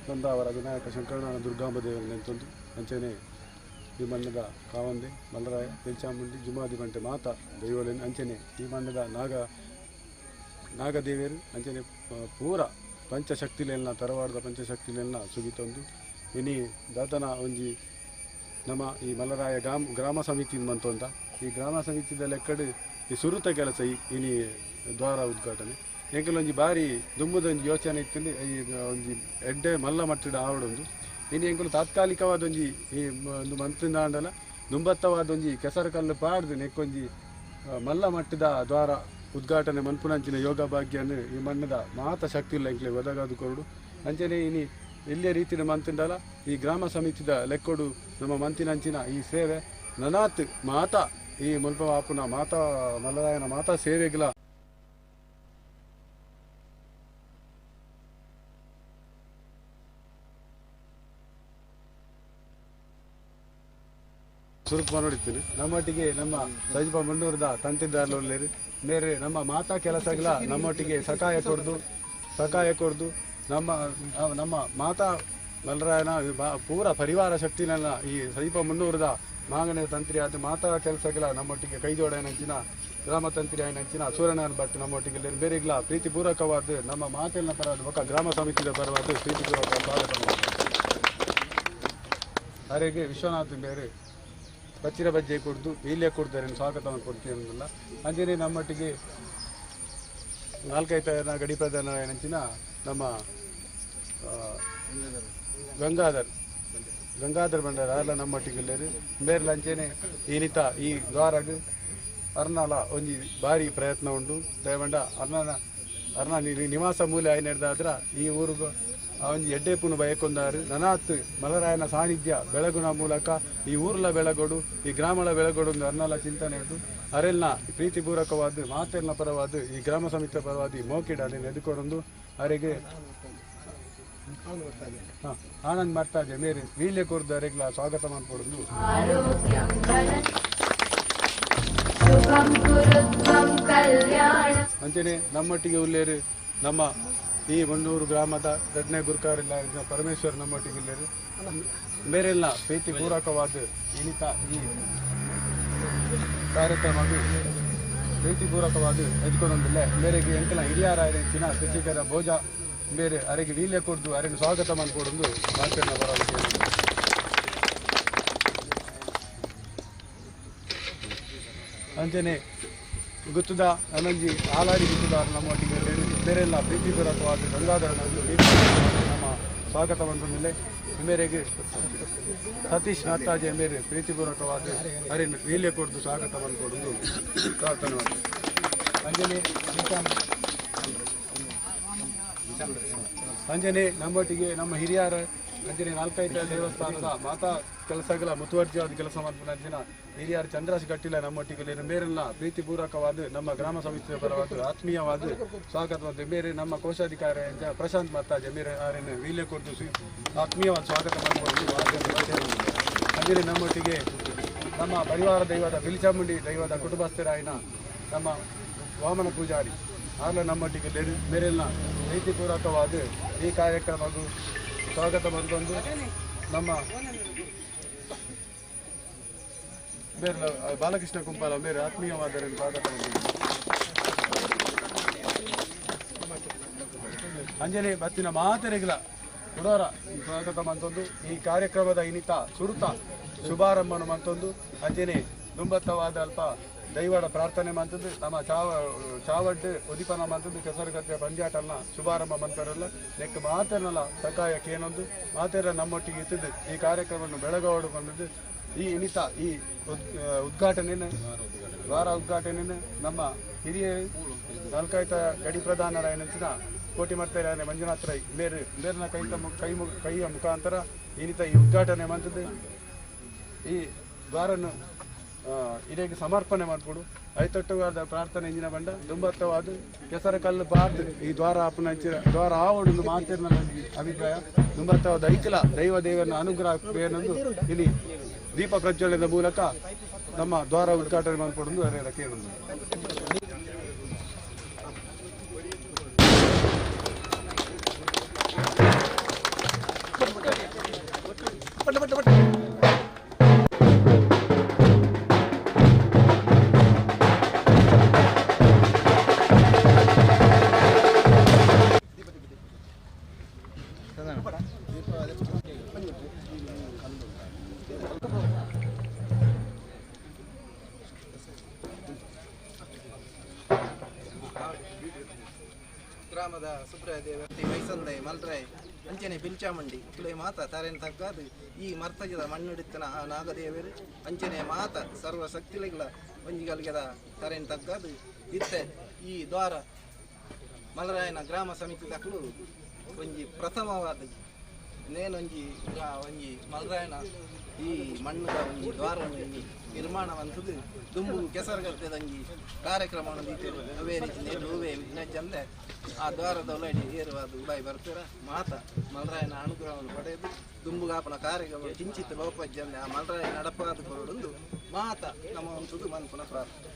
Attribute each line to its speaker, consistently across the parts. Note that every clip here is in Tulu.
Speaker 1: ನಂದಾವರ ವಿನಾಯಕ ಶಂಕರನಾರಾಯಣ ದುರ್ಗಾಂಬ ದೇವರ ನೆಂತೊಂದು ಅಂಚನೆ ಈ ಮಣ್ಣದ ಕಾವಂದೆ ಮಲ್ಲರಾಯ ಪಿಲ್ಚಾಮುಂಡಿ ಜುಮಾದಿ ಬಂಟೆ ಮಾತಾ ದೈವಲೇನು ಅಂಚನೆ ಈ ಮಣ್ಣದ ನಾಗದೇವಿಯರು ಅಂಚನೆ ಪೂರ ಪಂಚಶಕ್ತಿಲೆಲ್ಲ ತರವಾಡದ ಪಂಚಶಕ್ತಿಲೆಲ್ಲ ಸುಗಿತೊಂದು ಇನಿ ದಾತನ ಒಂಜಿ ನಮ್ಮ ಈ ಮಲ್ಲರಾಯ ಗ್ರಾಮ ಸಮಿತಿ ಮಂತೊಂದ ಈ ಗ್ರಾಮ ಸಮಿತಿದ ಲೆಕ್ಕಡು ಈ ಸುರುತ ಕೆಲಸ ಇನಿ ದ್ವಾರ ಉದ್ಘಾಟನೆ ಎಂಕಲೊಂಜಿ ಬಾರಿ ದುಂಬುದೊಂಜಿ ಯೋಚನೆ ಇತ್ತು ಈ ಒಂಜಿ ಎಡ್ಡೆ ಮಲ್ಲ ಮಟ್ಟದ ಆವಡೊಂದು ಇನಿ ಎಂಕಲು ತಾತ್ಕಾಲಿಕವಾದ ಒಂಜಿ ಈ ಒಂದು ಮಂತ್ರಿಂದಾಂಡಲ ದುಂಬತ್ತವಾದ ಒಂಜಿ ಕೆಸರು ಕಲ್ಲು ಪಾಡ್ದು ನೆಕ್ಕೊಂಜಿ ಮಲ್ಲ ಮಟ್ಟದ ದ್ವಾರ ಉದ್ಘಾಟನೆ ಮನ್ಪುನಂಚಿನ ಯೋಗ ಭಾಗ್ಯನ ಈ ಮಣ್ಣದ ಮಾತ ಶಕ್ತಿ ಇಲ್ಲ ಎಂಕ್ಲೆ ಒದಗಾದು ಕೊರಡು ಅಂಚನೆ ಇನಿ ಇಲ್ಲಿಯ ರೀತಿಯ ಮಂತಿಂಡಲ ಈ ಗ್ರಾಮ ಸಮಿತಿದ ಲೆಕ್ಕೊಡು ನಮ್ಮ ಮಂತಿನಂಚಿನ ಈ ಸೇವೆ ನನಾತ್ ಮಾತಾ ಈ ಮುಲ್ಪ ಆಪುನ ಮಾತಾ ಮಲ್ಲರಾಯನ ಮಾತಾ ಸೇವೆಗಳ ಸುರುಕು ನೋಡಿದ್ದೀನಿ. ನಮ್ಮೊಟ್ಟಿಗೆ ನಮ್ಮ ಸಜಿಪ ಮಂಡೂರದ ತಂತಿದಾರರು ಮೇರೆ ನಮ್ಮ ಮಾತಾ ಕೆಲಸಗಳ ನಮ್ಮೊಟ್ಟಿಗೆ ಸಕಾಯ ಕೊಡ್ದು ನಮ್ಮ ನಮ್ಮ ಮಾತಾ ಮಲ್ಲರಾಯನ ಪೂರ ಪರಿವಾರ ಶಕ್ತಿನೆಲ್ಲ ಈ ಸಜಿಪ ಮುನ್ನೂರದ ಮಾಂಗನೆ ತಂತ್ರಿ ಆದ ಮಾತಾ ಕೆಲಸಗಳ ನಮ್ಮೊಟ್ಟಿಗೆ ಕೈ ಜೋಡಣಂಚಿನ ಗ್ರಾಮ ತಂತ್ರಿ ಆಯನಂಚಿನ ಸೂರ್ಯನಾರಾಯಣ ಭಟ್ ನಮ್ಮೊಟ್ಟಿಗೆ ಬೇರೆಗ್ಲ ಪ್ರೀತಿಪೂರ್ವಕವಾದ ನಮ್ಮ ಮಾತೆಲ್ಲ ಪರವಾದ ಬೊಕ್ಕ ಗ್ರಾಮ ಸಮಿತಿಯ ಪರವಾದ ಪ್ರೀತಿಪೂರ್ವಕ ಸ್ವಾಗತ. ಅರೆಗೆ ವಿಶ್ವನಾಥ್ ಬೇರೆ ಬಚ್ಚಿರ ಬಜ್ಜೆ ಕೊಡ್ದು ಇಲ್ಲೇ ಕೊಡ್ತಾರೆ ಸ್ವಾಗತವನ್ನು ಕೊಡ್ತೀವಿ ಅನ್ನಲ್ಲ. ಅಂಜನೆ ನಮ್ಮೊಟ್ಟಿಗೆ ನಾಲ್ಕೈತನ ಗಡಿ ಪ್ರಧಾನ ಏನಂಚಿನ ನಮ್ಮ ಗಂಗಾಧರ್ ಬಂಡಾರ ಅಲ್ಲ ನಮ್ಮೊಟ್ಟಿಗೆ ಇಲ್ಲೇರು ಬೇರೆ ಲಂಚೇನೆ ಈನಿತ ಈ ದ್ವಾರಗ್ ಅರ್ನಾಲ ಒಂಜಿ ಭಾರಿ ಪ್ರಯತ್ನ ಉಂಟು. ದಯವಂಡ ಅರ್ನ ನಿವಾಸ ಮೂಲೆ ಆಯ್ನೆಡ್ದಾದ್ರ ಈ ಊರಿಗೂ ಒಂಜಿ ಎಡ್ಡೆಪುನು ಬಯಕೊಂದಾರು ನನಾತ್ ಮಲರಾಯನ ಸಾನ್ನಿಧ್ಯ ಬೆಳಗುನ ಮೂಲಕ ಈ ಊರ್ಲ ಬೆಳಗೋಡು ಈ ಗ್ರಾಮಳ ಬೆಳಗೋಡು ಒಂದು ಅರ್ನಾಲ ಚಿಂತನೆ ಉಂಟು. ಅರೆಲ್ನ ಪ್ರೀತಿಪೂರ್ವಕವಾದ ಮಾತೆಲ್ನ ಪರವಾದ ಈ ಗ್ರಾಮ ಸಮಿತಿಯ ಪರವಾದ ಈ ಮೋಕಿಡ ಅದನ್ನು ಎದುಕೊಡೊಂದು ಅರೆಗೆ ಆನಂದ್ ಮರ್ತಾಜೆ ಮೇರೆ ವೀಲ್ಯ ಕೊರ್ದು ಅರೆಗ್ಲ ಸ್ವಾಗತ ಮಾಡ್ಕೊಡೊಂದು. ಅಂಚನೆ ನಮ್ಮೊಟ್ಟಿಗೆ ಉಲ್ಲೇರು ನಮ್ಮ ಈ ಮಣ್ಣೂರು ಗ್ರಾಮದ ದಡ್ನೆ ಗುರ್ಕಾರಿಲ್ಲ ಪರಮೇಶ್ವರ್ ನಮ್ಮೊಟ್ಟಿಗೆ ಇಲ್ಲೇರು ಮೇರೆಲ್ಲ ಪ್ರೀತಿ ಪೂರಕವಾದ ಇನಿತ ಈ ಕಾರ್ಯಕ್ರಮ ಪ್ರೀತಿಪೂರ್ವಕವಾದ ಎದ್ಕೊಂಡೊಂದಿಲ್ಲ ಮೇರೆಗೆ ಎಂಕಲ ಹಿರಿಯರ ಚಿನ ಕೃಷಿಕರ ಭೋಜ ಬೇರೆ ಅರೆಗೆ ವೀಲ್ಯ ಕೊಡ್ದು ಅರೆಗೆ ಸ್ವಾಗತ ಮಾಡಿಕೊಡೊಂದು ಮಾತನ್ನ ಬರೋದಕ್ಕೆ. ಅಂಚನೆ ಗುತ್ತದ ಅನಂಜಿ ಹಾಲಾಡಿ ಗುತ್ತದ ನಮ್ಮೊಟ್ಟಿಗೆ ಬೇರೆಲ್ಲ ಪ್ರೀತಿಪೂರ್ವಕವಾದ ಗಂಗಾಧರನ ನಮ್ಮ ಸ್ವಾಗತ ಬಂದ ಮೇರೆಗೆ ಸತೀಶ್ ನತ್ತಾಜೆ ಮೇರೆ ಪ್ರೀತಿಪೂರ್ವಕವಾದ ಅರಿನ ವೀಲ್ಯ ಕೊಡ್ದು ಸ್ವಾಗತವನ್ನು ಕೊಡೋದು ಪ್ರಾರ್ಥನೆ. ಅಂಜನೆ ನಮ್ಮೊಟ್ಟಿಗೆ ನಮ್ಮ ಹಿರಿಯರ ಅಂಜನೆ ನಾಲ್ಕೈದು ದೇವಸ್ಥಾನದ ಮಾತಾ ಕೆಲಸಗಳ ಮುತುವರ್ಜಿಯಾದ ಕೆಲಸ ಮಾಡ್ಕೊಂಡ ಹಿರಿಯರ ಚಂದ್ರಾಶ್ ಕಟ್ಟಿಲ ನಮ್ಮೊಟ್ಟಿಗೆ ಮೇರೆಲ್ಲ ಪ್ರೀತಿಪೂರ್ವಕವಾದ ನಮ್ಮ ಗ್ರಾಮ ಸಮಿತಿಯ ಪರವಾದ ಆತ್ಮೀಯವಾದ ಸ್ವಾಗತವಾದ ಬೇರೆ ನಮ್ಮ ಕೋಶಾಧಿಕಾರಿ ಪ್ರಶಾಂತ್ ಮತ್ತಾಜೆ ಮೇರೆ ಆರನ್ನು ವೀಲ್ಯ ಕೊಡ್ದು ಆತ್ಮೀಯವಾದ ಸ್ವಾಗತ ಮಾಡಿಕೊಂಡು. ಅಂಜನೆ ನಮ್ಮೊಟ್ಟಿಗೆ ನಮ್ಮ ಪರಿವಾರ ದೈವದ ಬಿಲಿಚಾಮುಂಡಿ ದೈವದ ಕುಟುಂಬಸ್ಥರಾಯಿನ ನಮ್ಮ ವಾಮನ ಪೂಜಾರಿ ಆರ್ಲ ನಮ್ಮೊಟ್ಟಿಗೆ ಮೇರೆಲ್ಲ ಪ್ರೀತಿಪೂರ್ವಕವಾದ ಈ ಕಾರ್ಯಕ್ರಮಕ್ಕೂ ಸ್ವಾಗತ ಬಂದು ನಮ್ಮ ಬೇರೆ ಬಾಲಕೃಷ್ಣ ಕುಂಪಾಲ ಬೇರೆ ಆತ್ಮೀಯವಾದ ಸ್ವಾಗತ. ಅಂಜನೆ ಬತ್ತಿನ ಮಾತೆರೆಗಳ ಕುಡೋರ ಸ್ವಾಗತ ಮಂತೊಂದು ಈ ಕಾರ್ಯಕ್ರಮದ ಇನಿತ ಸುರುತ ಶುಭಾರಂಭನ ಮಂತೊಂದು ಅಂಜನೆ ದುಂಬತ್ತವಾದ ಅಲ್ಪ ದೈವಡ ಪ್ರಾರ್ಥನೆ ಮಂತದ್ದು ನಮ್ಮ ಚಾವಡ್ಡು ಉದಿಪನ ಮಂತದ್ದು ಕೆಸರುಗಟ್ಟೆ ಪಂಜಾಟಲ್ನ ಶುಭಾರಂಭ ಮಂತರಲ್ಲ ನೆಕ್ ಮಾತೆರಲ್ಲ ಸಕಾಯಕ್ಕೆ ಏನೊಂದು ಮಾತೆರ ನಮ್ಮೊಟ್ಟಿಗೆ ಇತ್ತಿದ್ದು ಈ ಕಾರ್ಯಕ್ರಮವನ್ನು ಬೆಳಗಾವಡು ಬಂದದ್ದು ಈ ಇನಿತ ಈ ಉದ್ಘಾಟನೆಯನ್ನು ದ್ವಾರ ಉದ್ಘಾಟನೆಯನ್ನು ನಮ್ಮ ಹಿರಿಯ ನಾಲ್ಕಾಯ್ತ ಗಡಿ ಪ್ರಧಾನರ ಏನಂಚಿನ ಕೋಟಿ ಮರ್ತಾರೆ ಮಂಜುನಾಥ ರೈ ಬೇರೆ ಬೇರೆನ ಕೈ ಕೈ ಕೈಯ ಮುಖಾಂತರ ಏನಿತ ಈ ಉದ್ಘಾಟನೆ ಮಂತದ್ದು ಈ ದ್ವಾರನ್ನು ಇದಕ್ಕೆ ಸಮರ್ಪಣೆ ಮಾಡಿಕೊಡು. ಐತೊಟ್ಟುವಾದ ಪ್ರಾರ್ಥನೆ ಇಂಜಿನ ಬಂಡ ದುಂಬತ್ತವಾದ ಕೆಸರ ಕಲ್ಲು ಬಾರ್ದು ಈ ದ್ವಾರ ಅಪ್ಪನ ದ್ವಾರ ಆವಡೊಂದು ಮಾತಿರ್ನ ಅಭಿಪ್ರಾಯ. ದುಂಬತ್ತವಾದ ಐಕಲ ದೈವ ದೇವನ ಅನುಗ್ರಹ ಏನೊಂದು ಇಲ್ಲಿ ದೀಪ ಪ್ರಜ್ವಲನದ ಮೂಲಕ ನಮ್ಮ ದ್ವಾರ ಉದ್ಘಾಟನೆ ಮಾಡಿಕೊಡೋದು ಅದರ ಕೇಳೋದು.
Speaker 2: ಗ್ರಾಮದ ಸುಬ್ರಹದೇವ ಮೈಸಂದೈ ಮಲ್ರಾಯ್ ಅಂಚನೆ ಬಿಲ್ಚಾಮಂಡಿ ಇಕ್ಲೆ ಮಾತ ತರೇನು ತಗ್ಗಾದು ಈ ಮರ್ತಜದ ಮಣ್ಣುಡಿತ್ತನ ಆ ನಾಗದೇವರು ಅಂಚನೆ ಮಾತ ಸರ್ವ ಶಕ್ತಿಗಳ ಒಂಜಿಗಲ್ಗೆದ ತರೇನು ತಗ್ಗಾದು ಇತ್ತೆ ಈ ದ್ವಾರ ಮಲರಾಯನ ಗ್ರಾಮ ಸಮಿತಿ ತಕ್ಕಲು ಒಂಜಿ ಪ್ರಥಮವಾದ ನೇನೊಂಜಿ ಒಂಜಿ ಮಲರಾಯನ ಈ ಮಣ್ಣುದ ಒಂಜಿ ದ್ವಾರ ಒಂಜಿ ನಿರ್ಮಾಣವಂಥದ್ದು ದುಂಬು ಕೆಸರುಗಟ್ಟೆದಂಜಿ ಕಾರ್ಯಕ್ರಮವನ್ನು ದೀತಿರು. ಅವೇ ರೀತಿ ನೇರು ಹೂವೇ ವಿಘ್ನಜಂದೆ ಆ ದ್ವಾರದ ಒಳಗಡೆ ಏರುವಾದ ಉಡಾಯಿ ಬರ್ತೀರ ಮಾತ ಮಲರಾಯನ ಅನುಗ್ರಹವನ್ನು ಪಡೆದು ದುಂಬುಗಾಪನ ಕಾರ್ಯಕ್ರಮ ಕಿಂಚಿತ್ ಲೋಪಜ್ಜಂದೆ ಆ ಮಲರಾಯ ನಡಪಾದ ಕೊರಡೊಂದು ಮಾತ ನಮ್ಮ ಒಂದು ಮನ್ಪುನ ಪ್ರಾರ್ಥನೆ.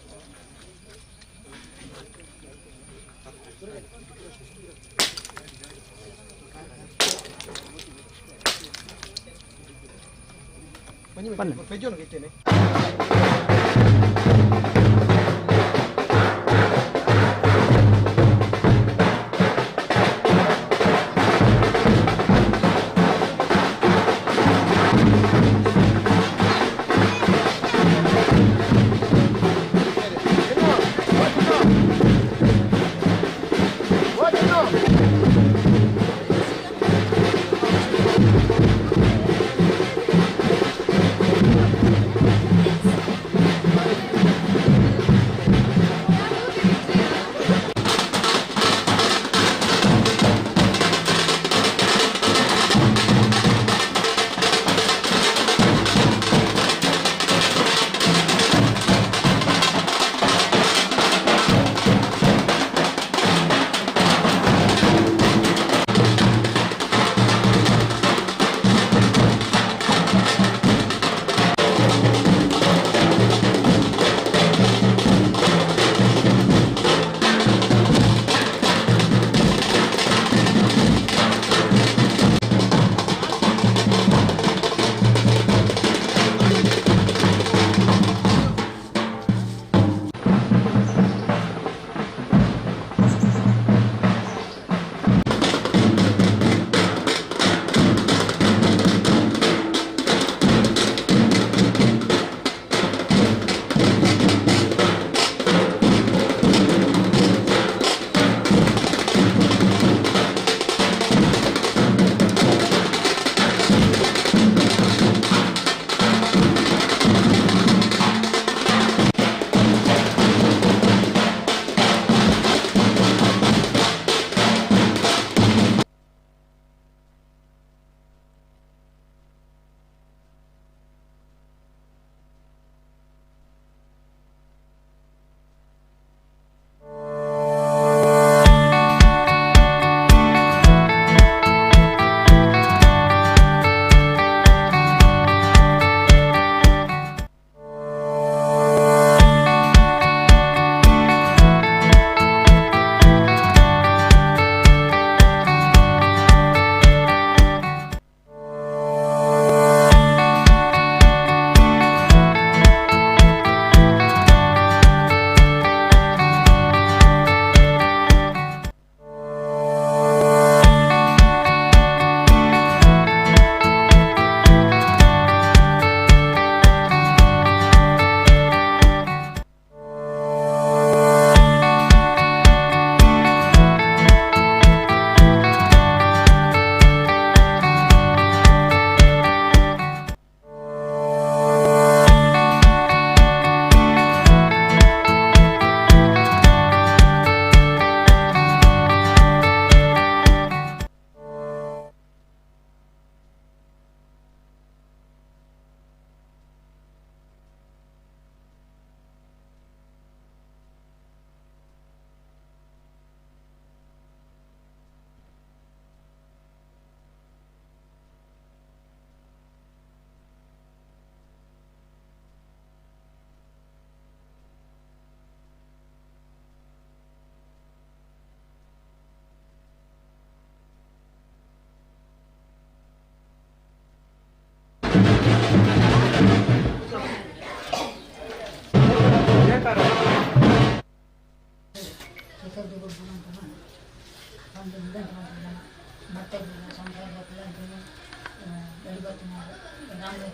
Speaker 3: ಗ್ರಾಮದ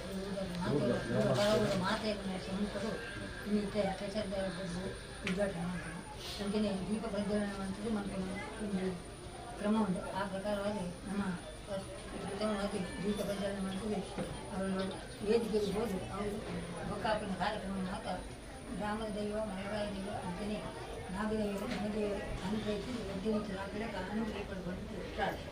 Speaker 3: ಮಾತೆ ಸಮ್ಮುಖರು ಇನ್ನಿತರ ಕೆಸರದ ಉದ್ಘಾಟನೆ ಮಾಡ್ತಾರೆ. ಅಂತೆಯೇ ದೀಪ ಪ್ರಜ್ವಲನೆ ಮಾಡ್ತದೆ ಮತ್ತು ಒಂದು ಕ್ರಮ ಉಂಟು. ಆ ಪ್ರಕಾರವಾಗಿ ನಮ್ಮ ಪ್ರಥಮವಾಗಿ ದೀಪ ಪ್ರಜ್ವಲನೆ ಮಾಡ್ತದೆ. ಅವರು ವೇದಿಕೆಗೆ ಹೋಗಿ ಅವರು ಬೊಕ್ಕಾಪಿನ ಕಾರ್ಯಕ್ರಮ ಮಾತ್ರ ಗ್ರಾಮದ ದೈವ ಮಲರಾಯ ದೈವ ಅಂತೆಯೇ ನಾಗದೈವ ಮನದೇವರು ಅನುಗ್ರಹಿಸಿ ಎದ್ದು ಹಾಕಲಿಕ್ಕೆ ಅನುಗ್ರಹ ಪಡ್ಕೊಂಡು ಪ್ರಾರ್ಥನೆ.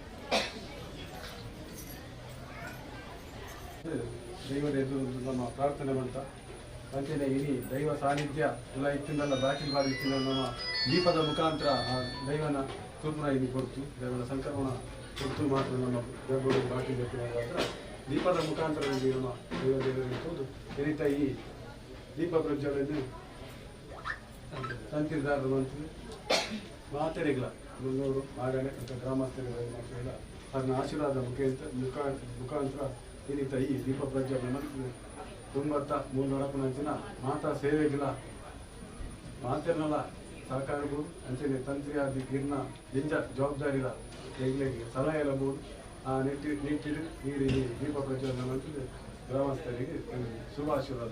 Speaker 1: ದೈವದ ಎದುರು ನಮ್ಮ ಪ್ರಾರ್ಥನೆ ಮಂತ ಅಂತೆಯೇ ಇಡೀ ದೈವ ಸಾನ್ನಿಧ್ಯ ಎಲ್ಲ ಇತ್ತಿಂದಲ್ಲ ಬಾಕಿಲ್ ಬಾರಿ ಇತ್ತಿನ ನಮ್ಮ ದೀಪದ ಮುಖಾಂತರ ಆ ದೈವನ ತೂಪನ ಇಲ್ಲಿ ಕೊಡ್ತು ದೈವನ ಸಂಕ್ರಮಣ ಕೊಡ್ತು ಮಾತ್ರ ನಮ್ಮ ಗರ್ಭಗುಡಿ ಬಾಕಿಲ್ ಮಾತ್ರ ದೀಪದ ಮುಖಾಂತರ ನಮ್ಮ ದೈವ ದೇವರಿಗೆ ತೋದು ಈ ಈ ದೀಪ ಪ್ರಜ್ವಲನೆ ತಂತಿದಾರರು ಮಂತ್ರಿ ಮಾತೆರೆಗಳ ಮುನ್ನೂರು ಮಾಗಣೆ ಮತ್ತು ಗ್ರಾಮಸ್ಥರುಗಳ ಅದನ್ನ ಆಶೀರ್ವಾದ ಮುಖಾಂತರ ಏನಿತ್ತ ಈ ದೀಪ ಪ್ರಜ್ವಲನೆ ಮಂತ್ರಿ ತುಂಬತ್ತ ಮೂರು ಮಾತಾ ಸೇವೆಗಳ ಮಾತೆರ್ನಲ ಸಹಕಾರಗಳು ಅಂಚನೆ ತಂತ್ರಿಯಾದಿ ಗಿರ್ನ ದಿಂಜ ಜವಾಬ್ದಾರಿಗಳ ಎಗ್ಲೆಗೆ ಸಲಹೆ ಎಲ್ಲ ಆ ನಿಟ್ಟಿಡು ನೀಡಿ ದೀಪ ಪ್ರಜ್ವಲನೆ ಮಂತ್ರಿ ಗ್ರಾಮಸ್ಥರಿಗೆ ಶುಭ ಆಶೀರ್ವಾದ.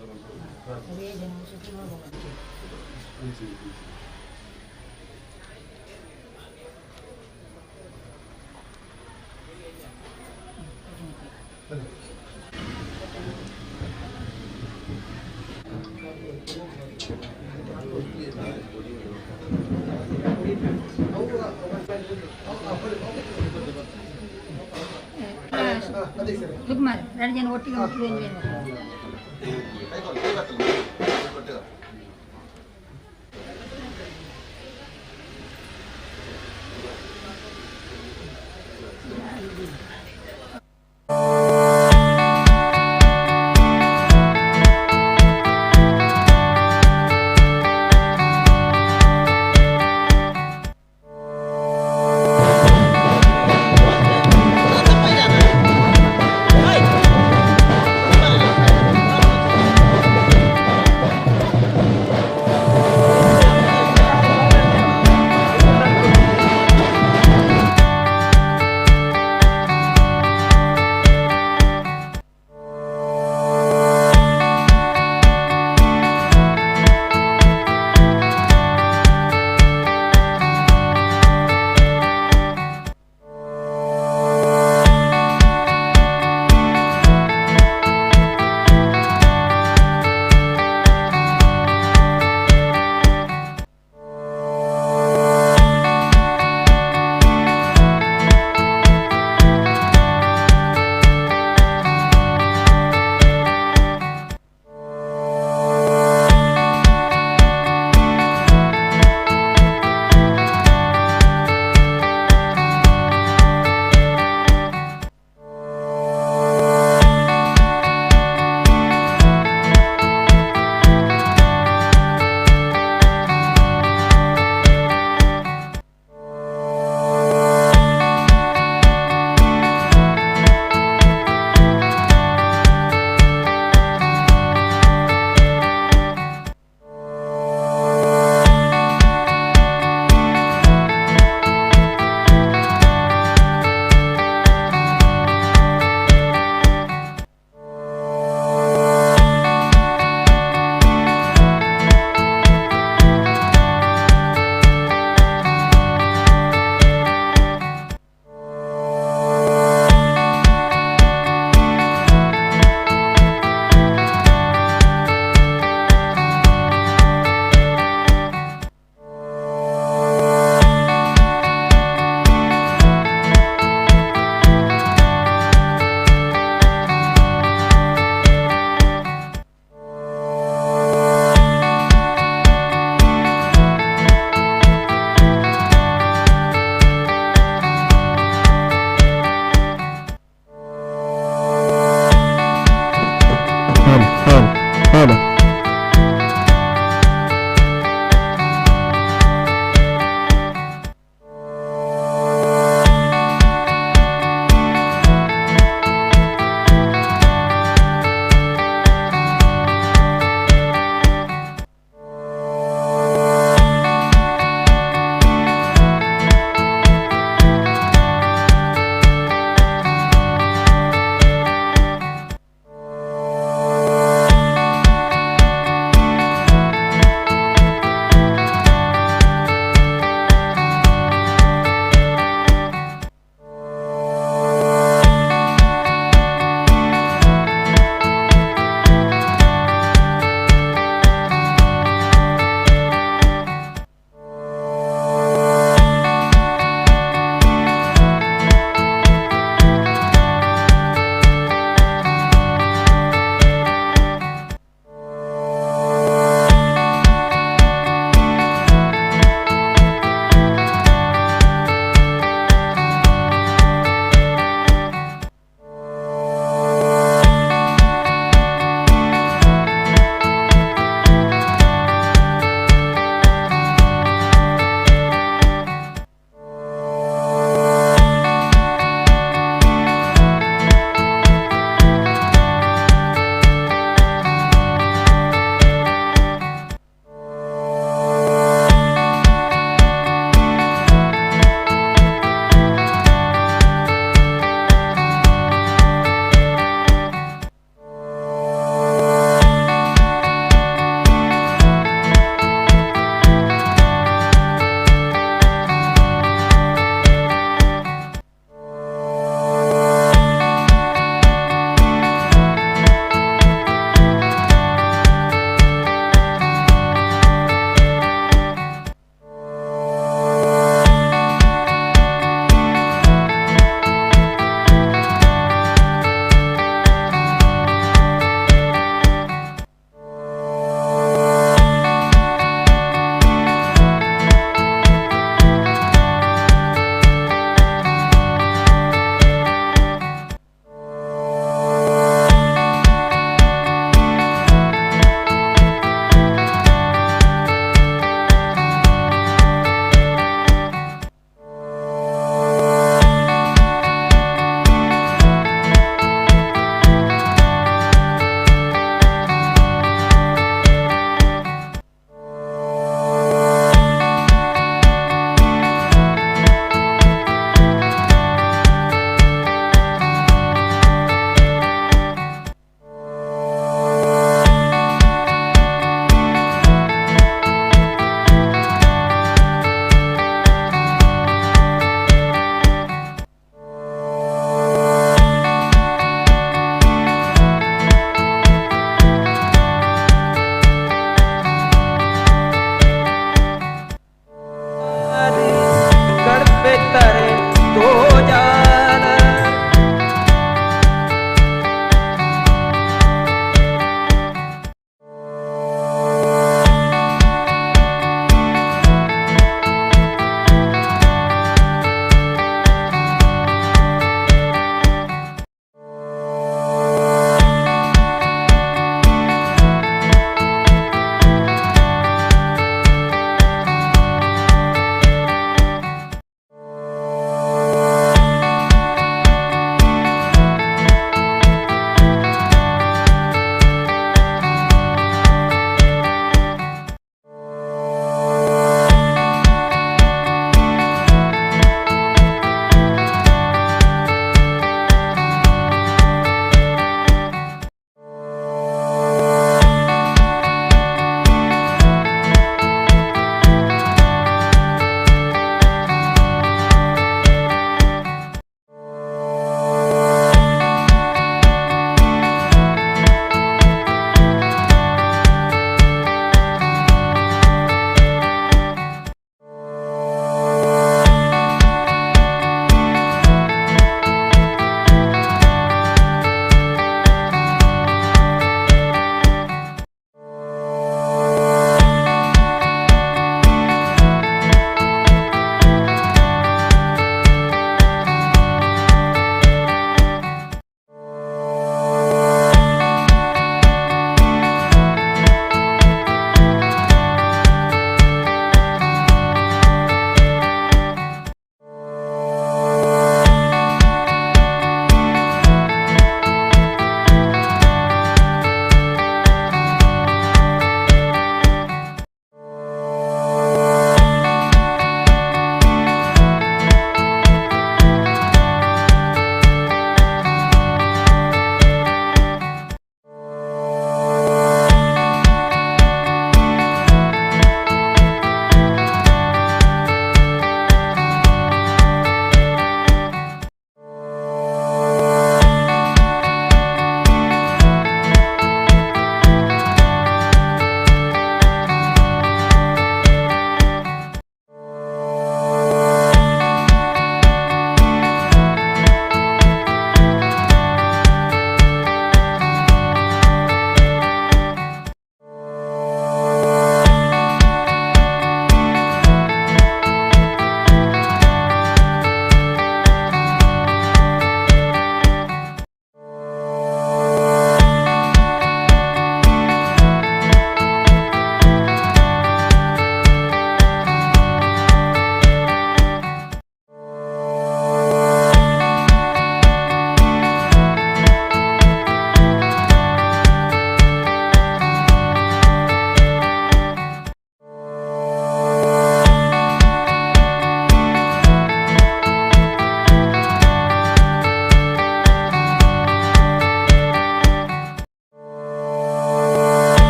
Speaker 3: ಸುಕುಮಾರ್ ಎರಡು ಜನ ಒಟ್ಟಿಗೆ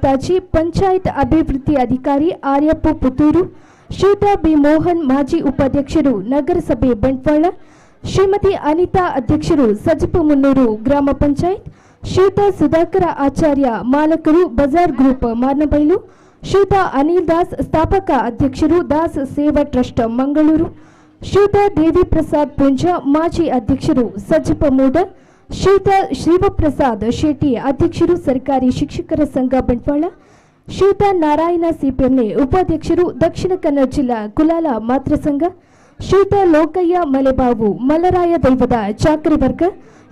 Speaker 4: Martaji panchayat ಅಭಿವೃದ್ಧಿ ಅಧಿಕಾರಿ ಆರ್ಯಪ್ಪ ಪುತ್ತೂರು, ಶ್ರೀಯುತ ಬಿ ಮೋಹನ್ ಮಾಜಿ ಉಪಾಧ್ಯಕ್ಷರು ನಗರಸಭೆ ಬಂಟ್ವಾಳ, ಶ್ರೀಮತಿ ಅನಿತಾ ಅಧ್ಯಕ್ಷರು ಸಜಿಪ ಮುನ್ನೂರು ಗ್ರಾಮ ಪಂಚಾಯತ್, ಶ್ರೀಯುತ ಸುಧಾಕರ ಆಚಾರ್ಯ ಮಾಲಕರು ಬಜಾರ್ ಗ್ರೂಪ್ ಮಾರ್ನಬೈಲು, ಶ್ರೀಯುತ ಅನಿಲ್ ದಾಸ್ ಸ್ಥಾಪಕ ಅಧ್ಯಕ್ಷರು ದಾಸ್ ಸೇವಾ ಟ್ರಸ್ಟ್ ಮಂಗಳೂರು, ಶ್ರೀಯುತ ದೇವಿ ಪ್ರಸಾದ್ ಪೂಂಜಾ ಮಾಜಿ ಅಧ್ಯಕ್ಷರು ಸಜಿಪ ಮೂಡ, ಶ್ರೀಯುತ ಶಿವಪ್ರಸಾದ್ ಶೆಟ್ಟಿ ಅಧ್ಯಕ್ಷರು ಸರ್ಕಾರಿ ಶಿಕ್ಷಕರ ಸಂಘ ಬಂಟ್ವಾಳ, ಶ್ರೀಯುತ ನಾರಾಯಣ ಸಿಪಿಎಂಎ ಉಪಾಧ್ಯಕ್ಷರು ದಕ್ಷಿಣ ಕನ್ನಡ ಜಿಲ್ಲಾ ಕುಲಾಲ ಮಾತೃ ಸಂಘ, ಶ್ರೀಯುತ ಲೋಕಯ್ಯ ಮಲೆಬಾವು ಮಲರಾಯ ದೈವದ ಚಾಕರಿ ವರ್ಗ,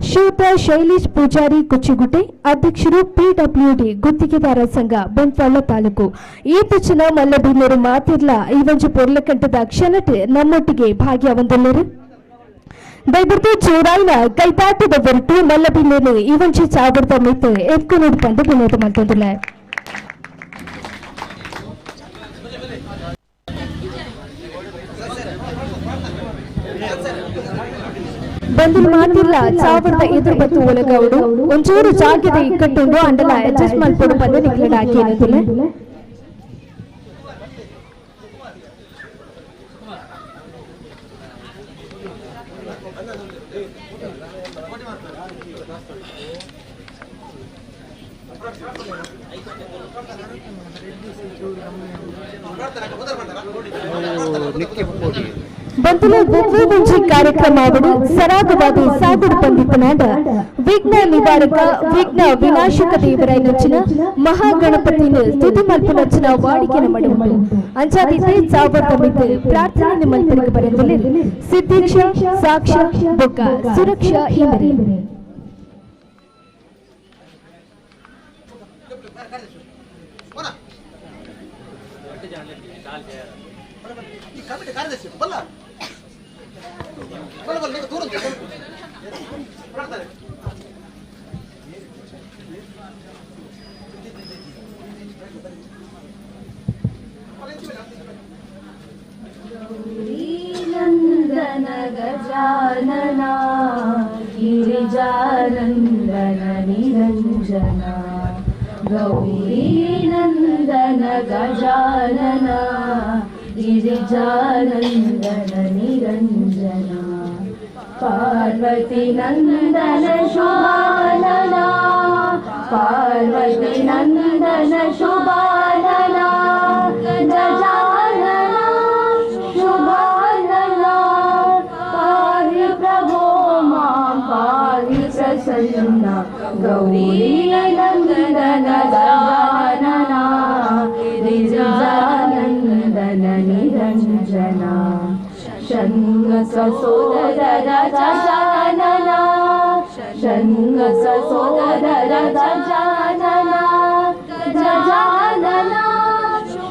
Speaker 4: ಶ್ರೀಯುತ ಶೈಲೇಶ್ ಪೂಜಾರಿ ಕುಚ್ಚಿಗುಡ್ಡೆ ಅಧ್ಯಕ್ಷರು ಪಿಡಬ್ಲ್ಯೂಡಿ ಗುತ್ತಿಗೆದಾರ ಸಂಘ ಬಂಟ್ವಾಳ ತಾಲೂಕು. ಈ ತುಚನ ಮಲ್ಲಬಿನ್ನರು ಮಾತಿರ್ಲ ಈ ಒಂಜಿ ಪೊರ್ಲಕಂಟದ ಕ್ಷಣಟ್ ನಮ್ಮೊಟ್ಟಿಗೆ ಭಾಗ್ಯವಂದಲ್ಲರು. ದಯವಿಟ್ಟು ಚೂರಾಯಿನ ಕೈತಾಟದ ಹೊರಟು ಮಲ್ಲಬಿನ್ನರು ಈ ಒಂಜಿ ಚಾವರದ ಮಿತ್ತು ಎತ್ಕೊನೂರು ಪಂದು ವಿನೋದ ಮಲ್ತೊಂದುಲ್ಲ. ಬಂದು ಮಾತಿಲ್ಲ ಚಾವರದ ಎದುರು ಬತ್ತು ಒಳಗವಡು ಒಂಚೂರು ಜಾಗದ ಇಕ್ಕಟ್ಟುಂಡು ಅಂಡಲ ಅಡ್ಜಸ್ಟ್ ಮಲ್ಪೊಡು ಪಂದು ನಿಕ್ಲಡ್ ಹಾಕಿ ಏನದಿಲ್ಲ. ಬಂತುಲ ಒಂಜಿ ಕಾರ್ಯಕ್ರಮ ಅವರು ಸರಾಗವಾದ ಸಾಗುಡು ಪಂಡಿತನಾದ ವಿಘ್ನ ನಿವಾರಕ ವಿಘ್ನ ವಿನಾಶಕ ದೇವರ ನಚ್ಚಿನ ಮಹಾಗಣಪತಿನ ಸ್ತುತಿ ಮಲ್ಪುನಚ್ಚಿನ ವಾಡಿಕೆನ ಮಾಡುವುದು ಅಂಚಾದಿತ್ತೆ ಚಾವರ್ದ ಮಿತ್ತು ಪ್ರಾರ್ಥನೆ ಮಲ್ಪರಿಗೆ ಬರೆದಿಲ್ಲ ಸಿದ್ಧೀಕ್ಷ ಸಾಕ್ಷ್ಯ ಬೊಕ್ಕ ಸುರಕ್ಷಾ ಎಂದರೆ.
Speaker 5: ನಂದನ ಗಜಾನನ ಗಿರಿಜಾನಂದನ ನಿರಂಜನ ಗೌರಿ ನಂದನ ಗಜಾನನ ಗಿರಿಜಾನಂದನ ನಿರಂಜನ ಪಾರ್ವತಿ ನಂದನ ಶುಭಾನನ ಪಾರ್ವತಿ ನಂದನ ಶುಭಾನನ ಗಜಾನನ ಶುಭಾನನ ಪಾರಿ ಪ್ರಭೋ ಮಾಂ ಪಾರಿ ಪ್ರಸನ್ನ ಗೌರಿ ನಂದನ ಗಜಾನನ ಗಿರಿಜಾನಂದನ ನಿರಂಜನ ಷಣ್ಮುಖ ಸೋದರ ಗಜಾನನ ಷಣ್ಮುಖ ಸೋದರ ಗಜಾನನ ಗಜಾನನ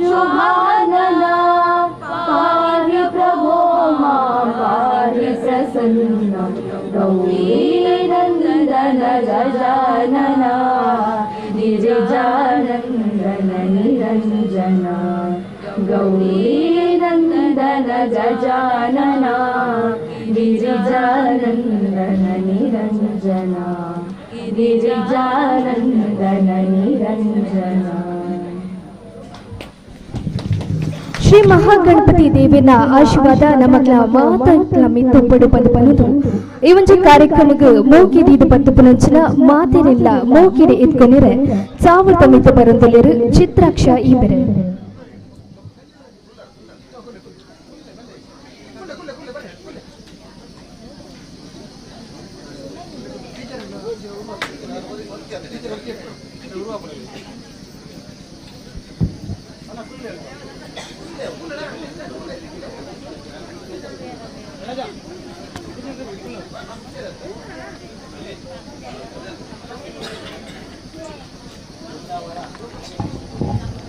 Speaker 5: ಶುಭಾನನ ಪಾರಿ ಪ್ರಭೋ ಮಾಂ ಪಾರಿ ಪ್ರಸನ್ನ ಗೌರಿ ನಂದನ ಗಜಾನನ ಗಿರಿಜಾನಂದನ ನಿರಂಜನ ಗೌರಿ ನಂದನ ಗಜಾನನ ಗಿರಿಜಾನಂದನ ನಿರಂಜನ ಗಿರಿಜಾನಂದನ ನಿರಂಜನ.
Speaker 4: ಶ್ರೀ ಮಹಾಗಣಪತಿ ದೇವಿನ ಆಶೀರ್ವಾದ ನಮಗ್ಲ ಮಾತಂಕ್ಲ ಮಿತ್ತು ಪಡು ಪಂದು ಪನ್ನದು ಈ ಒಂಜಿ ಕಾರ್ಯಕ್ರಮಕ್ಕೆ ಮೋಕಿದೀದು ಪತ್ತು ಪುನಂಚಿನ ಮಾತಿನಿಲ್ಲ ಮೋಕಿಡಿ ಇತ್ಕೊನಿರೆ ಚಾವರ್ದ ಮಿತ್ತು ಬರಂದೊಲಿರು ಚಿತ್ರಾಕ್ಷ ಈ ಬೆರೆ.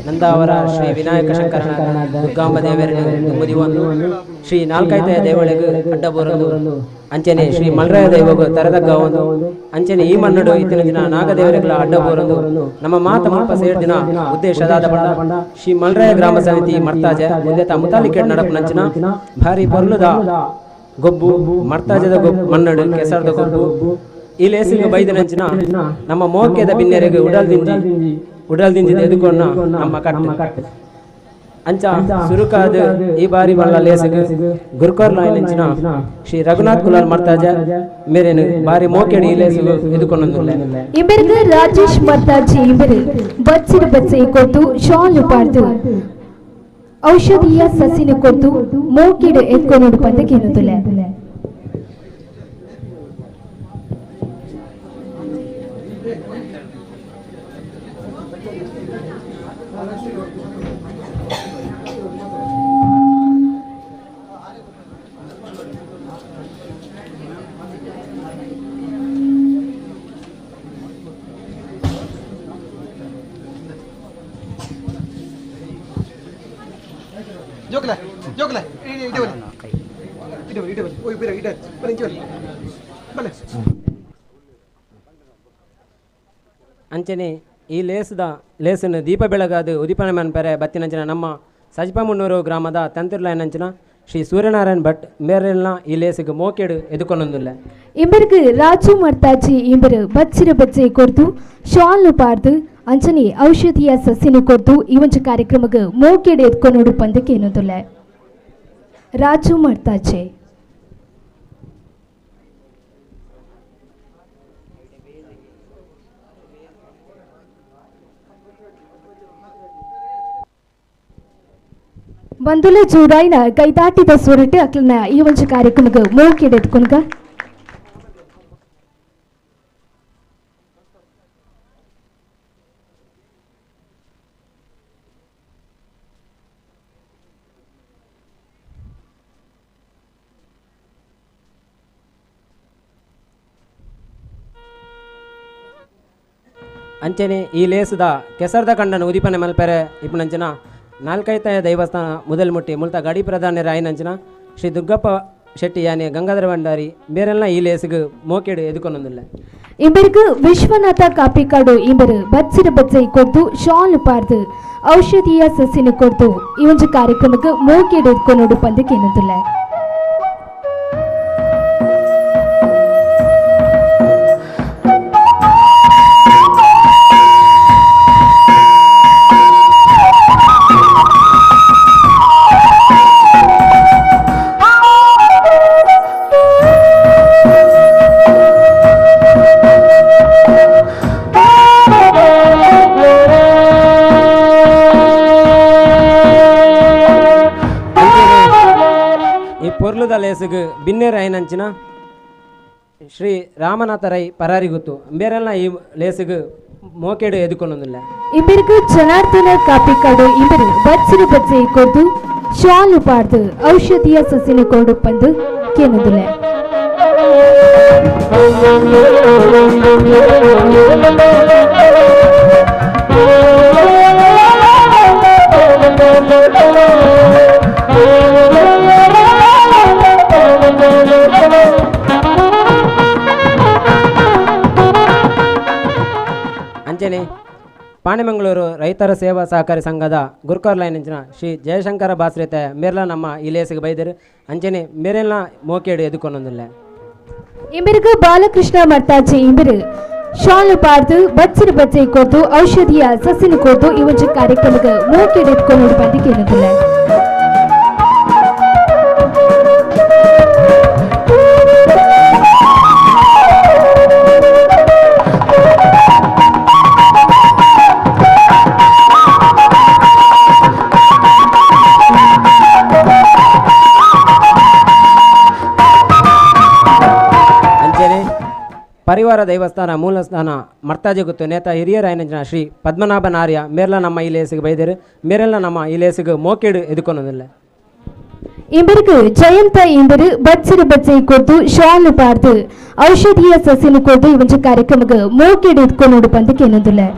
Speaker 6: ನಂದಾವರ ಶ್ರೀ ವಿನಾಯಕ ಶಂಕರನ ದುರ್ಗಾಂಬ ದೇವರನ್ನು ಮುದಿವೊಂದು ಶ್ರೀ ನಾಲ್ಕೈತೆಯ ದೇವಳಿಗೆ ಅಡ್ಡಬೋರೊಂದು ಅಂಚನೆ ಶ್ರೀ ಮಲ್ರಾಯ ದೈವಗು ತರದಗ್ಗ ಒಂದು ಅಂಚನೆ ಈ ಮನ್ನಡು ಇತ್ತಿನ ದಿನ ನಾಗದೇವರಿಗಳ ಅಡ್ಡಬೋರೊಂದು ನಮ್ಮ ಮಾತ ಮುಲ್ಪ ಸೇರ್ದಿನ ಉದ್ದೇಶದಾದ ಬಂಡ ಶ್ರೀ ಮಲ್ರಾಯ ಗ್ರಾಮ ಸಮಿತಿ ಮರ್ತಾಜ ಮುಂದೆ ತಾ ಮುತಾಲಿಕೆಟ್ ನಡಪು ನಂಚಿನ ಭಾರಿ ಪೊರ್ಲುದ ಗೊಬ್ಬು ಮರ್ತಾಜದ ಗೊಬ್ಬು ಮನ್ನಡು ಕೆಸರದ ಗೊಬ್ಬು ಈ ಲೇಸಿಗೆ ಬೈದ ನಂಚಿನ ನಮ್ಮ ಮೋಕೆದ ಬಿನ್ನೆರೆಗೆ ಉಡಲ್ ದಿಂಜಿ ಉಡಲ್ ದಿಂಜಿದ ಎದುಕೊನ್ನ ನಮ್ಮ ಕಟ್ಟು ಅಂಚ ಸುರುಕಾದ ಈ ಬಾರಿ ಬಲ್ಲ ಲೇಸಗ್ ಗುರ್ಕೋರ್ ಲಾಯ್ನಂಚಿನ ಶ್ರೀ ರಘುನಾಥ್ ಕುಲಾಲ್ ಮರ್ತಾಜ ಮೇರೇನು ಬಾರಿ ಮೋಕೆಡ್ ಈ ಲೇಸಗ್ ಎದುಕೊಂಡೊಂದುಲ್ಲೆ.
Speaker 4: ಇಂಬೆರ್ಗ್ ರಾಜೇಶ್ ಮರ್ತಾಜಿ ಇಂಬೆರು ಬಚ್ಚಿರ ಬಚ್ಚೆ ಕೊರ್ತು ಶಾಲು ಪಾಡ್ದು ಔಷಧೀಯ ಸಸಿನ ಕೊರ್ತು ಮೋಕೆಡ್ ಎತ್ಕೊನೋಡು ಪಂದ ಕೇನುದುಲೆ.
Speaker 2: ಜೋಕ್ಲೆ ಜೋಕ್ಲೆ ಇಡೆ ಬನ್ನಿ ಇಡೆ ಬನ್ನಿ ಇಡೆ ಬನ್ನಿ ಓಯ್ ಬೇರೆ ಇಡೆ ಬನ್ನಿ ಬನ್ನಿ ಬನ್ನಿ.
Speaker 6: ಅಂಚನೆ ಈ ಲೇಸ್ದ ಲೇಸನ್ನು ದೀಪ ಬೆಳಗಾದು ಉದಿಪನ ಮನ್ಪೆರೆ ಬತ್ತಿನಂಚಿನ ನಮ್ಮ ಸಜ್ಪಮುನ್ನೂರು ಗ್ರಾಮದ ತಂತಿರ್ಲೈನಂಚಿನ ಶ್ರೀ ಸೂರ್ಯನಾರಾಯಣ್ ಭಟ್ ಮೇರೆಲ್ನ ಈ ಲೇಸಿಗೆ ಮೋಕೆಡು ಎದುಕೊಂಡೊಂದುಲ್ಲೆ.
Speaker 4: ಇಂಬೆರ್ಗ್ ರಾಜು ಮರ್ತಾಜಿ ಇಂಬೆರು ಬಚ್ಚಿರ ಬಚ್ಚೆ ಕೊರ್ತು ಶಾಲು ಪಾಡ್ದು ಅಂಚನೆ ಔಷಧಿಯ ಸಸಿನ ಕೊರ್ತು ಈ ಒಂಜಿ ಕಾರ್ಯಕ್ರಮಕ್ಕೆ ಮೋಕೆಡ್ ಎತ್ಕೊನೋಡು ಪಂದಕ್ಕೆ ಏನೊಂದುಲ್ಲೆ. ರಾಜು ಮರ್ತಾಜೆ. ಬಂದುಲ ಜೋಡಾಯಿನ ಕೈದಾಟಿದ ಸ್ವರಟು ಅಕ್ಲನ ಈ ಒಂಜಿ ಕಾರ್ಯಕ್ರಮಕ್ಕೆ ಮೋಕೆಡ್ ಎತ್ಕೊನ್ಗ.
Speaker 6: ಅಂಚನೆ ಈ ಲೇಸದ ಕೆಸರ್ದ ಕಂಡನ ಉದಿಪನೆ ಮಲ್ಪೆರೆ ಇಪ್ಪನಂಚಿನ ನಾಲ್ಕೈತಾಯ ದೈವಸ್ಥಾನ ಮೊದಲ್ಮುಟ್ಟಿ ಮುಲ್ತ ಗಡಿ ಪ್ರಧಾನ ರಾಯನಂಚಿನ ಶ್ರೀ ದುರ್ಗಪ್ಪ ಶೆಟ್ಟಿ ಯಾನೆ ಗಂಗಾಧರ ಭಂಡಾರಿ ಬೇರೆಲ್ಲ ಈ ಲೇಸಿಗೆ ಮೋಕೆಡು ಎದುಕೊಂಡೊಂದುಲ್ಲೆ.
Speaker 4: ಇಂಬೆರ್ಗ್ ವಿಶ್ವನಾಥ ಕಾಪಿಕಾಡು ಇಂಬೆರು ಬಚ್ಚಿರ ಬಚ್ಚೈ ಕೊರ್ತು ಶಾಲು ಪಾಡ್ದು ಔಷಧೀಯ ಸಸಿನ ಕೊರ್ತು ಈ ಒಂಜಿ ಕಾರ್ಯಕ್ರಮಕ್ಕೆ ಮೋಕೆಡು ಎದ್ಕೊನೋಡು ಪಂದಕ್ಕೆ ಏನೊಂದುಲ್ಲೆ.
Speaker 6: ಪೊರ್ಲುದ ಲೇಸುಗು ಬಿನ್ನೇರ ಐನಂಚಿನ ಶ್ರೀ ರಾಮನಾಥ ರೈ ಪರಾರಿಗುತ್ತು ಬೇರೆಲ್ಲ ಈ ಲೇಸುಗು ಮೋಕೆಡು ಎದುಕೊಂಡೊಂದುಲ್ಲೆ.
Speaker 4: ಇಂಬೆರ್ಗ್ ಜನಾರ್ದನ ಕಾಪಿಕಾಡು ಇಂಬೆರು ಬಚ್ಚಿರ ಬಚ್ಚೆ ಕೊರ್ದು ಶಾಲು ಪಾಡ್ದು ಔಷಧೀಯ ಸಸಿನ ಕೊಡು ಪಂದು ಕೇನೊಂದುಲ್ಲೆ.
Speaker 6: ಅಂಚನೆ ಪಾಣೆಮಂಗಳೂರು ರೈತರ ಸೇವಾ ಸಹಕಾರಿ ಸಂಘದ ಗುರ್ಕಾರ್ ಲೈನ್ ಶ್ರೀ ಜಯಶಂಕರ ಬಾಸ್ರಿತ ಮೇರ್ಲ ನಮ್ಮ ಈ ಲೇಸಿಗೆ ಬೈದರು ಅಂಚನೆ ಮೇರೆಲ್ಲ ಮೋಕೇಡು ಎದುಕೊಂಡೊಂದುಲ್ಲೆ.
Speaker 4: ಇಂಬೆರ್ಗ್ ಬಾಲಕೃಷ್ಣ ಮರ್ತಾಜಿ ಇಂಬೆರು ಶಾಲು ಪಾಡ್ದು ಬಚ್ಚಿರ ಬಚ್ಚೆ ಕೊರ್ತು ಔಷಧಿಯ ಸಸಿನ ಕೊರ್ತು ಈ ಒಂಜಿ ಕಾರ್ಯಕ್ರಮಕ್ಕೆ ಮೋಕೆಡು ಎತ್ಕೊಂಡು ಬಂದು ಕೇಳೋದಿಲ್ಲ.
Speaker 6: ಪರಿವಾರ ದೈವಸ್ಥಾನ ಮೂಲಸ್ಥಾನ ಮರ್ತಾಜಗುತ್ತು ನೇತ ಹಿರಿಯರಾಯನಂಚಿನ ಶ್ರೀ ಪದ್ಮನಾಭ ನಾರ್ಯ ಮೇರ್ಲ ನಮ್ಮ ಈ ಲೇಸಿಗೆ ಬೈದರು ಮೇರೆಲ್ಲ ನಮ್ಮ ಈ ಲೇಸಿಗೆ ಮೋಕೆಡು ಎದುಕೊಂಡೊಂದುಲ್ಲೆ.
Speaker 4: ಇಂಬೆರ್ಗ್ ಜಯಂತ ಇಂಬೆರು ಬಚ್ಚಿರ ಬಚ್ಚೆ ಕೊರ್ತು ಶಾಲು ಪಾಡ್ದು ಔಷಧೀಯ ಸಸಿನ ಕೊರ್ತು ಈ ಒಂಜಿ ಕಾರ್ಯಕ್ರಮಕ್ಕೆ ಮೋಕೆಡು ಎತ್ಕೊನೋಡು ಪಂದ ಕೇನೊಂದುಲ್ಲೆ.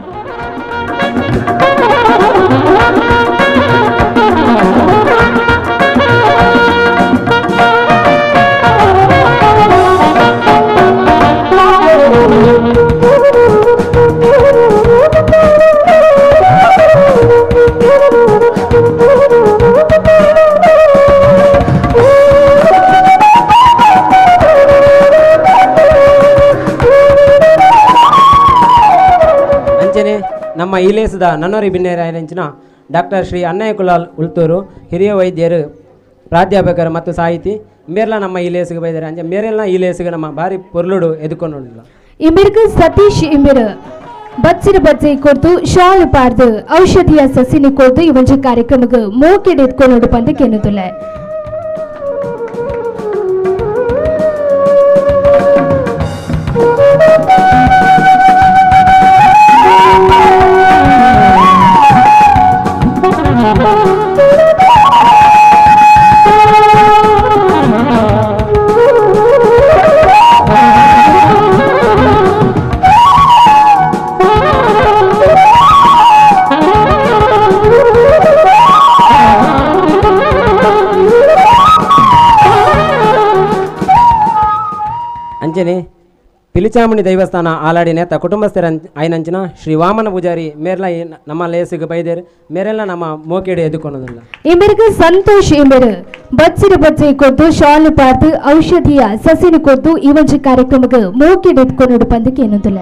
Speaker 6: ಅಂಚನೆ ಇಲೇಸದ ನನ್ನೋರಿ ಬಿನ್ನೇರಾಯನಂಚಿನ ಡಾಕ್ಟರ್ ಶ್ರೀ ಅಣ್ಣಯ್ಯ ಕುಲಾಲ್ ಉಳ್ತೂರು ಹಿರಿಯ ವೈದ್ಯರು ಪ್ರಾಧ್ಯಾಪಕರು ಮತ್ತು ಸಾಹಿತಿ ಮೇರ್ಲ ನಮ್ಮ ಇಲೇಸಿಗೆ ಬೈದಾರೆ ಅಂಚೆ ಮೇರೆಲ್ಲ ಇಲೇಸಿಗೆ ನಮ್ಮ ಭಾರಿ ಪೊರ್ಲುಡು ಎದುಕೊಂಡು
Speaker 4: ಇಮಿರ್ಗ್ ಸತೀಶ್ ಇಮಿರ್ ಬಚ್ಚಿನ ಬಜ್ಜೆ ಕೊರ್ದು ಶಾಲು ಪಾರ್ದು ಔಷಧಿಯ ಸಸಿನಿ ಕೊರ್ದು ಈ ಒಂಜಿ ಕಾರ್ಯಕ್ರಮಕ್ಕೆ ಮೋಕೆಡ್ ಎತ್ಕೊಂಡು ಪಂದು ಕೆನ್ನುತ್ತುಲ್ಲ.
Speaker 6: ಅಂಚನೆ ಪಿಲಿಚಾಮುಂಡಿ ದೈವಸ್ಥಾನ ಆಲಾಡಿ ನೇತ ಕುಟುಂಬಸ್ಥರ ಐನಂಚಿನ ಶ್ರೀ ವಾಮನ ಪೂಜಾರಿ ಮೇರ್ಲ ನಮ್ಮ ಲೇಸಿಗೆ ಬೈದೇರು ಮೇರೆಲ್ಲ ನಮ್ಮ ಮೋಕೆಡೆ ಎದುಕೊಳ್ಳೋದಿಲ್ಲ.
Speaker 4: ಇಮಿರ್ಗ್ ಸಂತೋಷ್ ಇಮಿರ್ ಬಚ್ಚಿನ ಬಜ್ಜೆ ಕೊದ್ದು ಶಾಲು ಪಾರ್ದು ಔಷಧಿಯ ಸಸಿನ ಕೊದ್ದು ಈ ಒಂಜಿ ಕಾರ್ಯಕ್ರಮಕ್ಕೆ ಮೋಕೆಡೆ ಎತ್ಕೊಂಡು ಪಂದಕ್ಕೆ ಎನ್ನುತ್ತಿಲ್ಲ.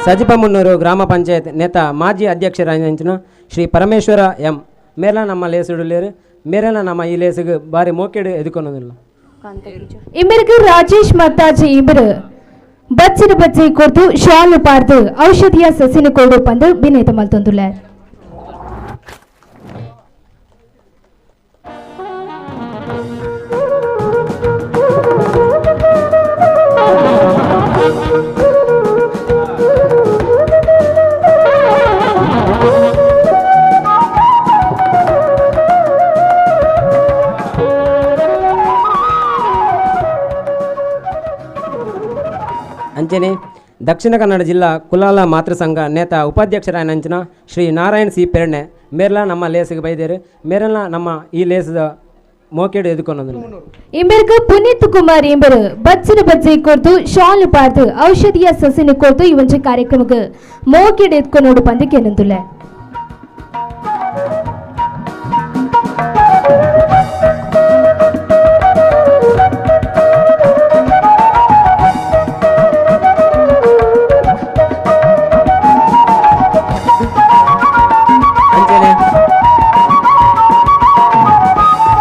Speaker 6: ಸಜಿಪಮುನ್ನೂರು ಗ್ರಾಮ ಪಂಚಾಯತ್ ನೇತ ಮಾಜಿ ಅಧ್ಯಕ್ಷರಾದ ಶ್ರೀ ಪರಮೇಶ್ವರ ಎಂ ಮೇಲ ನಮ್ಮ ಲೇಸುಡುಲೇರು ಮೇರೆಲ್ಲ ನಮ್ಮ ಈ ಲೇಸಿಗೆ ಬಾರಿ ಮೋಕೆಡು ಎದುಕೊನ್ನೋದಿಲ್ಲ.
Speaker 4: ಇಮಿರ್ಗ್ ರಾಜೇಶ್ ಮತ್ತಾಜಿ ಇಮಿರ್ ಬಚ್ಚಿನ ಬಜ್ಜೆ ಕೊರ್ದು ಶಾಲು ಪಾರ್ದು ಔಷಧಿಯ ಸಸಿನ ಕೊಡು ಪಂದು ಬಿನೇತ ಮಲ್ತೊಂದುಲ್ಲ.
Speaker 6: ಅಂಚನೆ ದಕ್ಷಿಣ ಕನ್ನಡ ಜಿಲ್ಲಾ ಕುಲಾಲ ಮಾತೃ ಸಂಘ ನೇತ ಉಪಾಧ್ಯಕ್ಷರಾಯನಂಚಿನ ಶ್ರೀ ನಾರಾಯಣ್ ಸಿ ಪೆರ್ಣೆ ಮೇರ್ಲ ನಮ್ಮ ಲೇಸಿಗೆ ಬೈದೇರು ಮೇರೆಲ್ಲ ನಮ್ಮ ಈ ಲೇಸದ ಮೋಕೆಡು ಎದುಕೊನ್ನೋದಿಲ್ಲ.
Speaker 4: ಇಮಿರ್ಗ್ ಪುನೀತ್ ಕುಮಾರ್ ಇಂಬರು ಬಚ್ಚಿನ ಬಜ್ಜೆ ಕೊರ್ದು ಶಾಲು ಪಾರ್ದು ಔಷಧಿಯ ಸಸಿನ ಕೊರ್ದು ಈ ಒಂಜಿ ಕಾರ್ಯಕ್ರಮಕ್ಕೆ ಮೋಕೆಡು ಎತ್ಕೊಂಡು ಪಂದಕ್ಕೆ ಎನ್ನುತ್ತಿಲ್ಲ.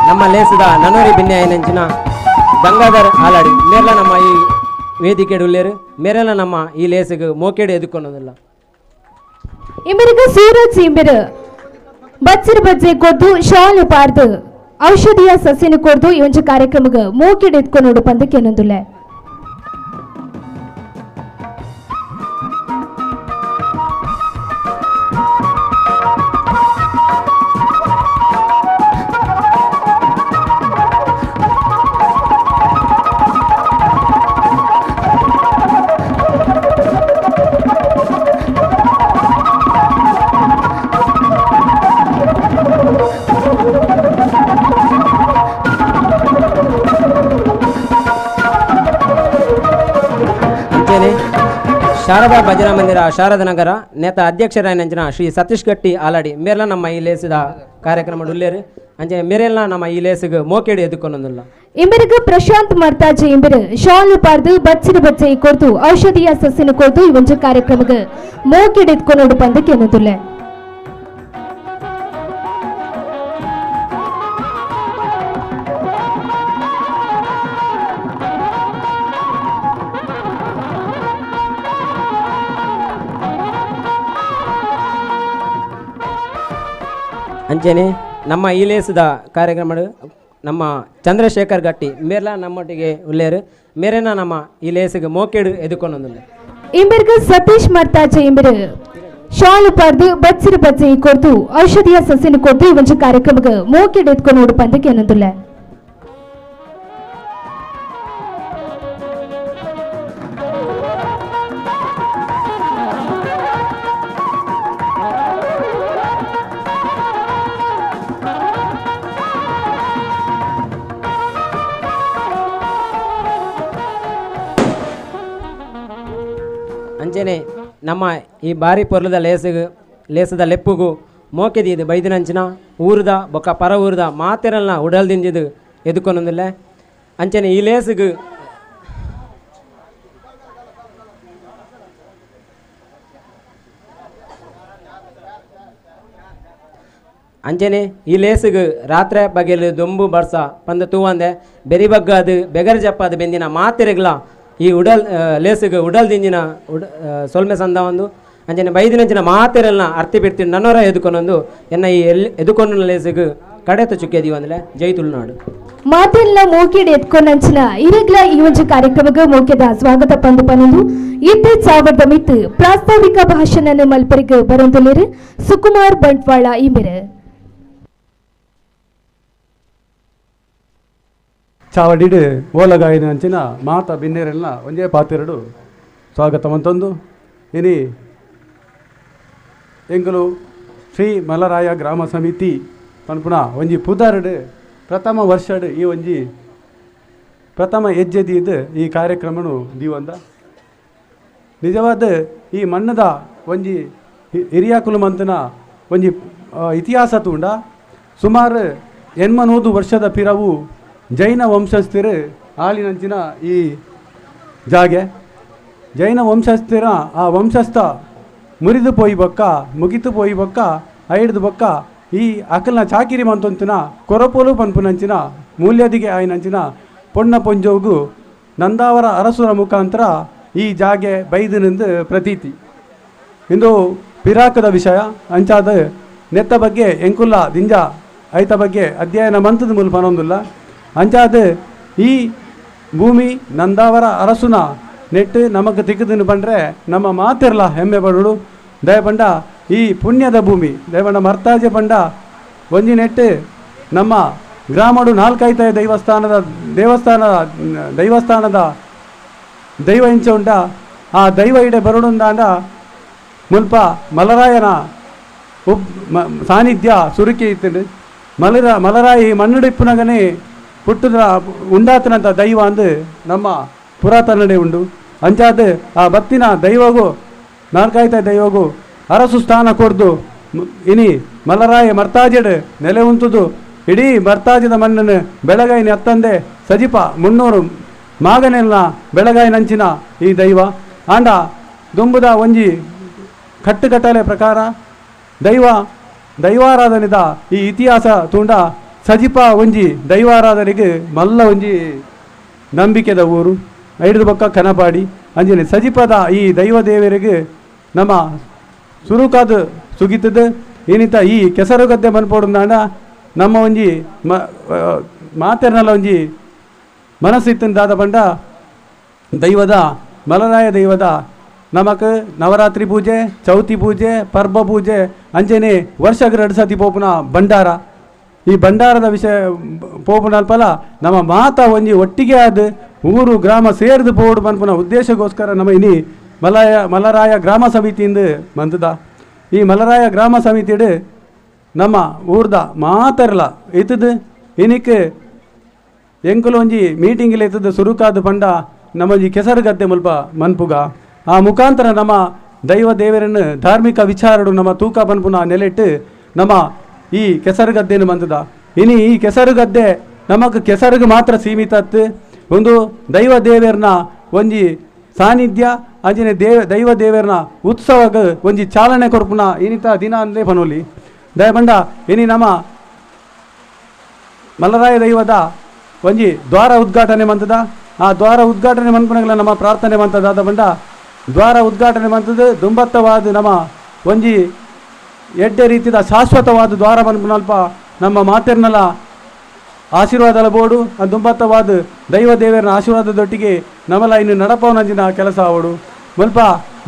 Speaker 6: ನಮ್ಮ ಲೇಸದ ನನೋರಿ ಬಿನ್ನೆ ಗಂಗಾಧರ್ ಆಲಾಡಿ ಮೇರ್ಲ ನಮ್ಮ ಈ ವೇದಿಕೆ ಉಳ್ಳೇರು ಮೇರೆಲ್ಲ ನಮ್ಮ ಈ ಲೇಸಿಗೆ ಮೋಕೆಡು ಎದುಕೊನ್ನೋದಿಲ್ಲ.
Speaker 4: ಇಮಿರ್ಗ್ ಸೂರಜ್ ಇಮಿರ್ ಬಚ್ಚಿನ ಬಜ್ಜೆ ಕೊದ್ದು ಶಾಲು ಪಾರ್ದು ಔಷಧಿಯ ಸಸಿನ ಕೊರ್ದು ಈ ಒಂಜಿ ಕಾರ್ಯಕ್ರಮಕ್ಕೆ ಮೋಕೆಡು ಎತ್ಕೊಂಡು ಪಂದಕ್ಕೆ ಎನ್ನುತ್ತಿಲ್ಲ.
Speaker 6: ಶಾರದಾ ಭಜನಾ ಮಂದಿರ ಶಾರದಾ ನಗರ ನೇತ ಅಧ್ಯಕ್ಷರಾಯನಂಚಿನ ಶ್ರೀ ಸತೀಶ್ ಗಟ್ಟಿ ಆಲಾಡಿ ಮೇರ್ಲ ನಮ್ಮ ಈ ಲೇಸಿದ ಕಾರ್ಯಕ್ರಮ ಉಳ್ಳೇರು ಅಂಚೆ ಮೇರೆಲ್ಲ ನಮ್ಮ ಈ ಲೇಸಿಗೆ ಮೋಕೆಡು ಎದುಕೊನ್ನೋದಿಲ್ಲ.
Speaker 4: ಇಮಿರ್ಗ್ ಪ್ರಶಾಂತ್ ಮರ್ತಾಜಿ ಇಮಿರ್ ಶಾಲು ಪಾರ್ದು ಬಚ್ಚಿನ ಬಜ್ಜೆ ಕೊರ್ದು ಔಷಧಿಯ ಸಸಿನ ಕೊರ್ದು ಈ ಒಂಜಿ ಕಾರ್ಯಕ್ರಮಕ್ಕೆ ಮೋಕೆಡು ಎತ್ಕೊಂಡು ಪಂದಕ್ಕೆ ಎನ್ನುತ್ತಿಲ್ಲ.
Speaker 6: ಅಂಚನೆ ನಮ್ಮ ಈ ಲೇಸದ ಕಾರ್ಯಕ್ರಮ ನಮ್ಮ ಚಂದ್ರಶೇಖರ್ ಗಟ್ಟಿ ಮೇರ್ಲ ನಮ್ಮೊಟ್ಟಿಗೆ ಉಳ್ಳೇರು ಮೇರೆನ ನಮ್ಮ ಈ ಲೇಸಿಗೆ ಮೋಕೆಡು ಎದುಕೊನ್ನೋದಿಲ್ಲ.
Speaker 4: ಇಮಿರ್ಗ್ ಸತೀಶ್ ಮರ್ತಾಜೆ ಇಮಿರ್ ಶಾಲು ಪಾರ್ದು ಬಚ್ಚಿನ ಬಜ್ಜೆ ಕೊರ್ದು ಔಷಧಿಯ ಸಸಿನ ಕೊರ್ದು ಈ ಒಂಜಿ ಕಾರ್ಯಕ್ರಮಕ್ಕೆ ಮೋಕೆಡು ಎತ್ಕೊಂಡು ಪಂದಕ್ಕೆ ಎನ್ನುತ್ತಿಲ್ಲ.
Speaker 6: ಅಂಚನೆ ನಮ್ಮ ಈ ಬಾರಿ ಪೊರ್ಲದ ಲೇಸಗು ಲೇಸದ ಲೆಪ್ಪುಗು ಮೋಕೆದೀದು ಬೈದಿನಂಚಿನ ಊರುದ ಬೊಕ್ಕ ಪರ ಊರುದ ಮಾತೆರಲ್ನ ಉಡಲ್ದಿಂಜಿದು ಎದುಕೊನೊಂದಿಲ್ಲ. ಅಂಚನೆ ಈ ಲೇಸುಗು ಅಂಚನೆ ಈ ಲೇಸುಗು ರಾತ್ರಿ ಬಗೆಲು ದೊಂಬು ಬರ್ಸ ಪಂದ ತೂವಂದೆ ಬೆರಿ ಬಗ್ಗಾದು ಬೆಗರ್ ಜಪ್ಪಾದ ಬೆಂದಿನ ಮಾತೆರೆಗ್ಲ ಈ ಉಡಲ್ ಲೇಸುಗು ಉಡಲ್ ದಿಂಜಿನ ಉಡ ಸೊಲ್ಮೆ ಸಂದ ಒಂದು ಅಂಚನೆ ಬೈದಿನಂಚಿನ ಮಾತೆರೆಲ್ನ ಅರ್ತಿ ಬಿಡ್ತೀನಿ ನನ್ನೋರ ಎದುಕೊನೊಂದು ಎನ್ನ ಈ ಎಲ್ ಎದುಕೊಂಡು ಲೇಸುಗು ಕಡೆತ ಚುಕ್ಕೆದೀವಿ ಅಂದ್ರೆ ಜೈ ತುಳುನಾಡು.
Speaker 4: ಮಾತೆಲ್ಲ ಮೋಕೆಡ್ ಎತ್ಕೊಂಡಂಚಿನ ಇರಗ್ಲ ಈ ಒಂಜಿ ಕಾರ್ಯಕ್ರಮಕ್ಕೆ ಮೋಕೆದ ಸ್ವಾಗತ ಪಂದು ಪನೊಂದು ಇತ್ತೆ ಚಾವರ್ದ ಮಿತ್ ಪ್ರಾಸ್ತಾವಿಕ ಭಾಷಣ ಮಲ್ಪರಿಗೆ ಬರೊಂದುಲ್ಲೆರ್ ಸುಕುಮಾರ್ ಬಂಟ್ವಾಳ ಇಂಬೆರ್.
Speaker 1: ಚಾವಡಿಡ್ ಓಲಗಾಯಿನಂಚಿನ ಮಾತ ಬಿನ್ನೆರೆಲ್ಲ ಒಂಜೇ ಪಾತೆರಡು ಸ್ವಾಗತ ಮಂತೊಂದು ಇನಿ ಎಂಕುಲು ಶ್ರೀ ಮಲರಾಯ ಗ್ರಾಮ ಸಮಿತಿ ಪನ್ಪುನ ಒಂಜಿ ಪುದರ್ಡ್ ಪ್ರಥಮ ವರ್ಷಡ್ ಈ ಒಂಜಿ ಪ್ರಥಮ ಹೆಜ್ಜೆ ದೀದ್ ಈ ಕಾರ್ಯಕ್ರಮನು ದೀವಂದ. ನಿಜವಾದ ಈ ಮಣ್ಣದ ಒಂಜಿ ಹಿರಿಯಾಕುಲು ಮಂತನ ಒಂಜಿ ಇತಿಹಾಸ ತೂಂಡ ಸುಮಾರು 800 ವರ್ಷದ ಪಿರವು ಜೈನ ವಂಶಸ್ಥರು ಆಳಿನಂಚಿನ ಈ ಜಾಗೆ ಜೈನ ವಂಶಸ್ಥರ ಆ ವಂಶಸ್ಥ ಮುರಿದು ಪೋಯಿ ಬೊಕ್ಕ ಮುಗಿತು ಪೋಯಿ ಬೊಕ್ಕ ಐಡ್ದು ಬೊಕ್ಕ ಈ ಅಕಲ್ನ ಚಾಕಿರಿ ಮಂತೊಂತಿನ ಕೊರಪೋಲು ಪನ್ಪುನಂಚಿನ ಮೂಲ್ಯದಿಗೆ ಆಯ್ನಂಚಿನ ಪೊಣ್ಣ ಪೊಂಜೋಗು ನಂದಾವರ ಅರಸುರ ಮುಖಾಂತರ ಈ ಜಾಗೆ ಬೈದನೆಂದು ಪ್ರತೀತಿ. ಇಂದು ಪಿರಾಕದ ವಿಷಯ ಅಂಚಾದ ನೆತ್ತ ಬಗ್ಗೆ ಎಂಕುಲ್ಲ ದಿಂಜ ಐತ ಬಗ್ಗೆ ಅಧ್ಯಯನ ಮಂತದ ಮೂಲ ಪನೊಂದುಲ್ಲ. ಅಂಚಾದ ಈ ಭೂಮಿ ನಂದಾವರ ಅರಸುನ ನೆಟ್ಟು ನಮಗೆ ತಿಕ್ಕದನ್ನು ಬಂದರೆ ನಮ್ಮ ಮಾತಿರಲ್ಲ ಹೆಮ್ಮೆ ಪಡೋಡು. ದಯಪಂಡ ಈ ಪುಣ್ಯದ ಭೂಮಿ ದಯಪಂಡ ಮರ್ತಾಜೆ ಪಂಡ ಒಂಜಿ ನೆಟ್ಟು ನಮ್ಮ ಗ್ರಾಮಡು ನಾಲ್ಕೈತ ದೇವಸ್ಥಾನದ ದೇವಸ್ಥಾನದ ದೈವ ಇಂಚ ಉಂಟ ಆ ದೈವ ಇಡೆ ಬರುಡುಂದಾಂಡ ಮುಲ್ಪ ಮಲರಾಯನ ಉಪ್ ಸಾನ್ನಿಧ್ಯ ಸುರುಕಿ ಇತ್ತು. ಮಲರಾಯಿ ಮಣ್ಣುಡಿಪ್ಪುನಗನೇ ಪುಟ್ಟದ ಉಂಡಾತನಂತ ದೈವ ಅಂದು ನಮ್ಮ ಪುರಾತನಡೆ ಉಂಡು. ಅಂಚಾದ ಆ ಬತ್ತಿನ ದೈವಗೂ ನಾಲ್ಕಾಯ್ತ ದೈವಗೂ ಅರಸು ಸ್ಥಾನ ಕೊರ್ದು ಇನಿ ಮಲರಾಯ ಮರ್ತಾಜೆಡ್ ನೆಲೆ ಉಂಟುದು ಇಡೀ ಮರ್ತಾಜದ ಮಣ್ಣನ್ನು ಬೆಳಗಾಯಿನ ಅತ್ತಂದೆ ಸಜಿಪ 300 ಮಾಗನೆಲ್ಲ ಬೆಳಗಾಯಿನಂಚಿನ ಈ ದೈವ ಆಂಡ ದುಂಬುದ ಒಂಜಿ ಕಟ್ಟುಕಟ್ಟಲೆ ಪ್ರಕಾರ ದೈವ ದೈವಾರಾಧನೆದ ಈ ಇತಿಹಾಸ ತೂಂಡ ಸಜಿಪ ಒಂಜಿ ದೈವಾರಾಧನೆಗೆ ಮಲ್ಲ ಒಂಜಿ ನಂಬಿಕೆದ ಊರು ಐದು ಬೊಕ್ಕ ಕನಪಾಡಿ ಅಂಜನೆ ಸಜಿಪದ ಈ ದೈವ ದೇವರಿಗೆ ನಮ್ಮ ಸುರುಕಾದ ಸುಗಿತದ ಏನಿತ ಈ ಕೆಸರುಗದ್ದೆ ಮನ್ಪೋಡುಂದಾಂಡ ನಮ್ಮ ಒಂಜಿ ಮಾತೆರ್ನಲ್ಲ ಒಂಜಿ ಮನಸ್ಸಿತ್ತಂದಾದ ಪಂಡ ದೈವದ ಮಲರಾಯ ದೈವದ ನಮಕ್ ನವರಾತ್ರಿ ಪೂಜೆ ಚೌತಿ ಪೂಜೆ ಪರ್ಬ ಪೂಜೆ ಅಂಜನೆ ವರ್ಷಕ್ಕೆ 2 ಸತಿ ಪೋಪುನ ಭಂಡಾರ ಈ ಭಂಡಾರದ ವಿಷಯ ಪೋಪುನಲ್ಪಲ ನಮ್ಮ ಮಾತ ಒಂಜಿ ಒಟ್ಟಿಗೆ ಆದ ಊರು ಗ್ರಾಮ ಸೇರಿದು ಪೋಡು ಪನ್ಪುನ ಉದ್ದೇಶಕ್ಕೋಸ್ಕರ ನಮ್ಮ ಇನಿ ಮಲರಾಯ ಗ್ರಾಮ ಸಮಿತಿಯಿಂದ ಮಂತದ ಈ ಮಲರಾಯ ಗ್ರಾಮ ಸಮಿತಿಡು ನಮ್ಮ ಊರ್ದ ಮಾತರ್ಲ ಇತ್ತದು ಇನಿಕ್ ಎಂಕುಲು ಒಂಜಿ ಮೀಟಿಂಗಿಲ್ ಇತ್ತದು ಸುರುಕಾದ ಪಂಡ ನಮ್ಮ ಒಂಜಿ ಕೆಸರುಗದ್ದೆ ಮುಲ್ಪ ಮನ್ಪುಗ ಆ ಮುಖಾಂತರ ನಮ್ಮ ದೈವ ದೇವರನ್ನು ಧಾರ್ಮಿಕ ವಿಚಾರಡು ನಮ್ಮ ತೂಕ ಪನ್ಪುನ ನೆಲೆಟ್ಟು ನಮ್ಮ ಈ ಕೆಸರುಗದ್ದೆಯನ್ನು ಮಂತದ. ಇನಿ ಈ ಕೆಸರುಗದ್ದೆ ನಮಕ್ ಕೆಸರುಗೆ ಮಾತ್ರ ಸೀಮಿತ ಒಂದು ದೈವ ದೇವರನ್ನ ಒಂಜಿ ಸಾನ್ನಿಧ್ಯ ಅಂಜನೆ ದೈವ ದೇವರನ್ನ ಉತ್ಸವಕ್ಕೆ ಒಂಜಿ ಚಾಲನೆ ಕೊರ್ಪುನ ಇನಿತ ದಿನ ಅಂದೇ ಪನೋಲಿ. ದಯಪಂಡ ಇನಿ ನಮ್ಮ ಮಲರಾಯ ದೈವದ ಒಂಜಿ ದ್ವಾರ ಉದ್ಘಾಟನೆ ಮಂತದ ಆ ದ್ವಾರ ಉದ್ಘಾಟನೆ ಮನ್ಪುನಗಲ ನಮ್ಮ ಪ್ರಾರ್ಥನೆ ಮಂತದಾದ ಪಂಡ ದ್ವಾರ ಉದ್ಘಾಟನೆ ಮಂತದ ದುಂಬತ್ತವಾದ ನಮ್ಮ ಒಂಜಿ ಎಡ್ಡೆ ರೀತಿಯ ಶಾಶ್ವತವಾದ ದ್ವಾರ ಮನ್ಪುನಲ್ಪ ನಮ್ಮ ಮಾತೆರ್ನಲ ಆಶೀರ್ವಾದಲ ಬೋಡು ದುಂಬತ್ತವಾದ ದೈವ ದೇವರನ ಆಶೀರ್ವಾದದೊಟ್ಟಿಗೆ ನಮ್ಮಲ ಇನ್ನು ನಡಪವನಂಜಿನ ಕೆಲಸ ಅವಡು ಮುಲ್ಪ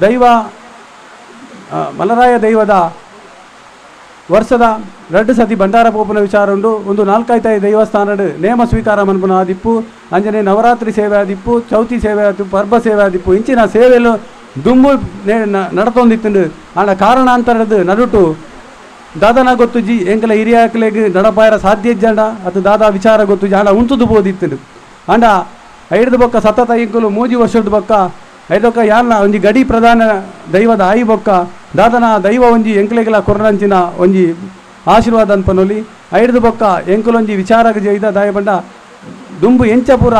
Speaker 1: ದೈವ ಮಲರಾಯ ದೈವದ ವರ್ಷದ 2 ಸತಿ ಭಂಡಾರ ಪೋಪುನ ವಿಚಾರ ಉಂಡು. ಒಂದು ನಾಲ್ಕೈತಾಯಿ ದೇವಸ್ಥಾನಡ್ ನೇಮ ಸ್ವೀಕಾರ ಮನ್ಪುನ ಆದಿಪ್ಪು ಅಂಜನೆ ನವರಾತ್ರಿ ಸೇವೆ ಆದಿಪ್ಪು ಚೌತಿ ಸೇವೆ ಆದಿಪ್ಪು ಪರ್ಬ ಸೇವೆ ಆದಿಪ್ಪು ಇಂಚಿನ ಸೇವೆಲು ದುಂಬು ನಡತೊಂದಿತ್ತುಂಡು. ಆಂಡ ಕಾರಣಾಂತರದ ನಡುಟು ದಾದನ ಗೊತ್ತುಜಿ ಎಂಕಲ ಹಿರಿಯಾಕಲೆಗ್ ನಡಪಾಯರ ಸಾಧ್ಯ ಇಜ್ಜಂಡ ಅದು ದಾದಾ ವಿಚಾರ ಗೊತ್ತುಜಿ ಆಂಡ ಉಂತುದು ಬೋದಿತ್ತುಂಡು. ಆಂಡ ಐಡ್ದು ಬೊಕ್ಕ ಸತತ ಎಂಕುಲು 3 ವರ್ಷದ ಬೊಕ್ಕ ಐದೊಕ್ಕ ಯಾರ್ನ ಒಂಜಿ ಗಡಿ ಪ್ರಧಾನ ದೈವದ ಆಯಿ ಬೊಕ್ಕ ದಾದನ ದೈವ ಒಂಜಿ ಎಂಕ್ಲೆಗ್ಲ ಕೊರ್ನಂಚಿನ ಒಂಜಿ ಆಶೀರ್ವಾದ ಅನ್ಪನೊಲಿ ಐಡ್ದು ಬೊಕ್ಕ ಎಂಕುಲೊಂಜಿ ವಿಚಾರಕ್ಕೆ ಜೈದ ದಾಯ ಬಂಡ ದುಂಬು ಎಂಚ ಪೂರ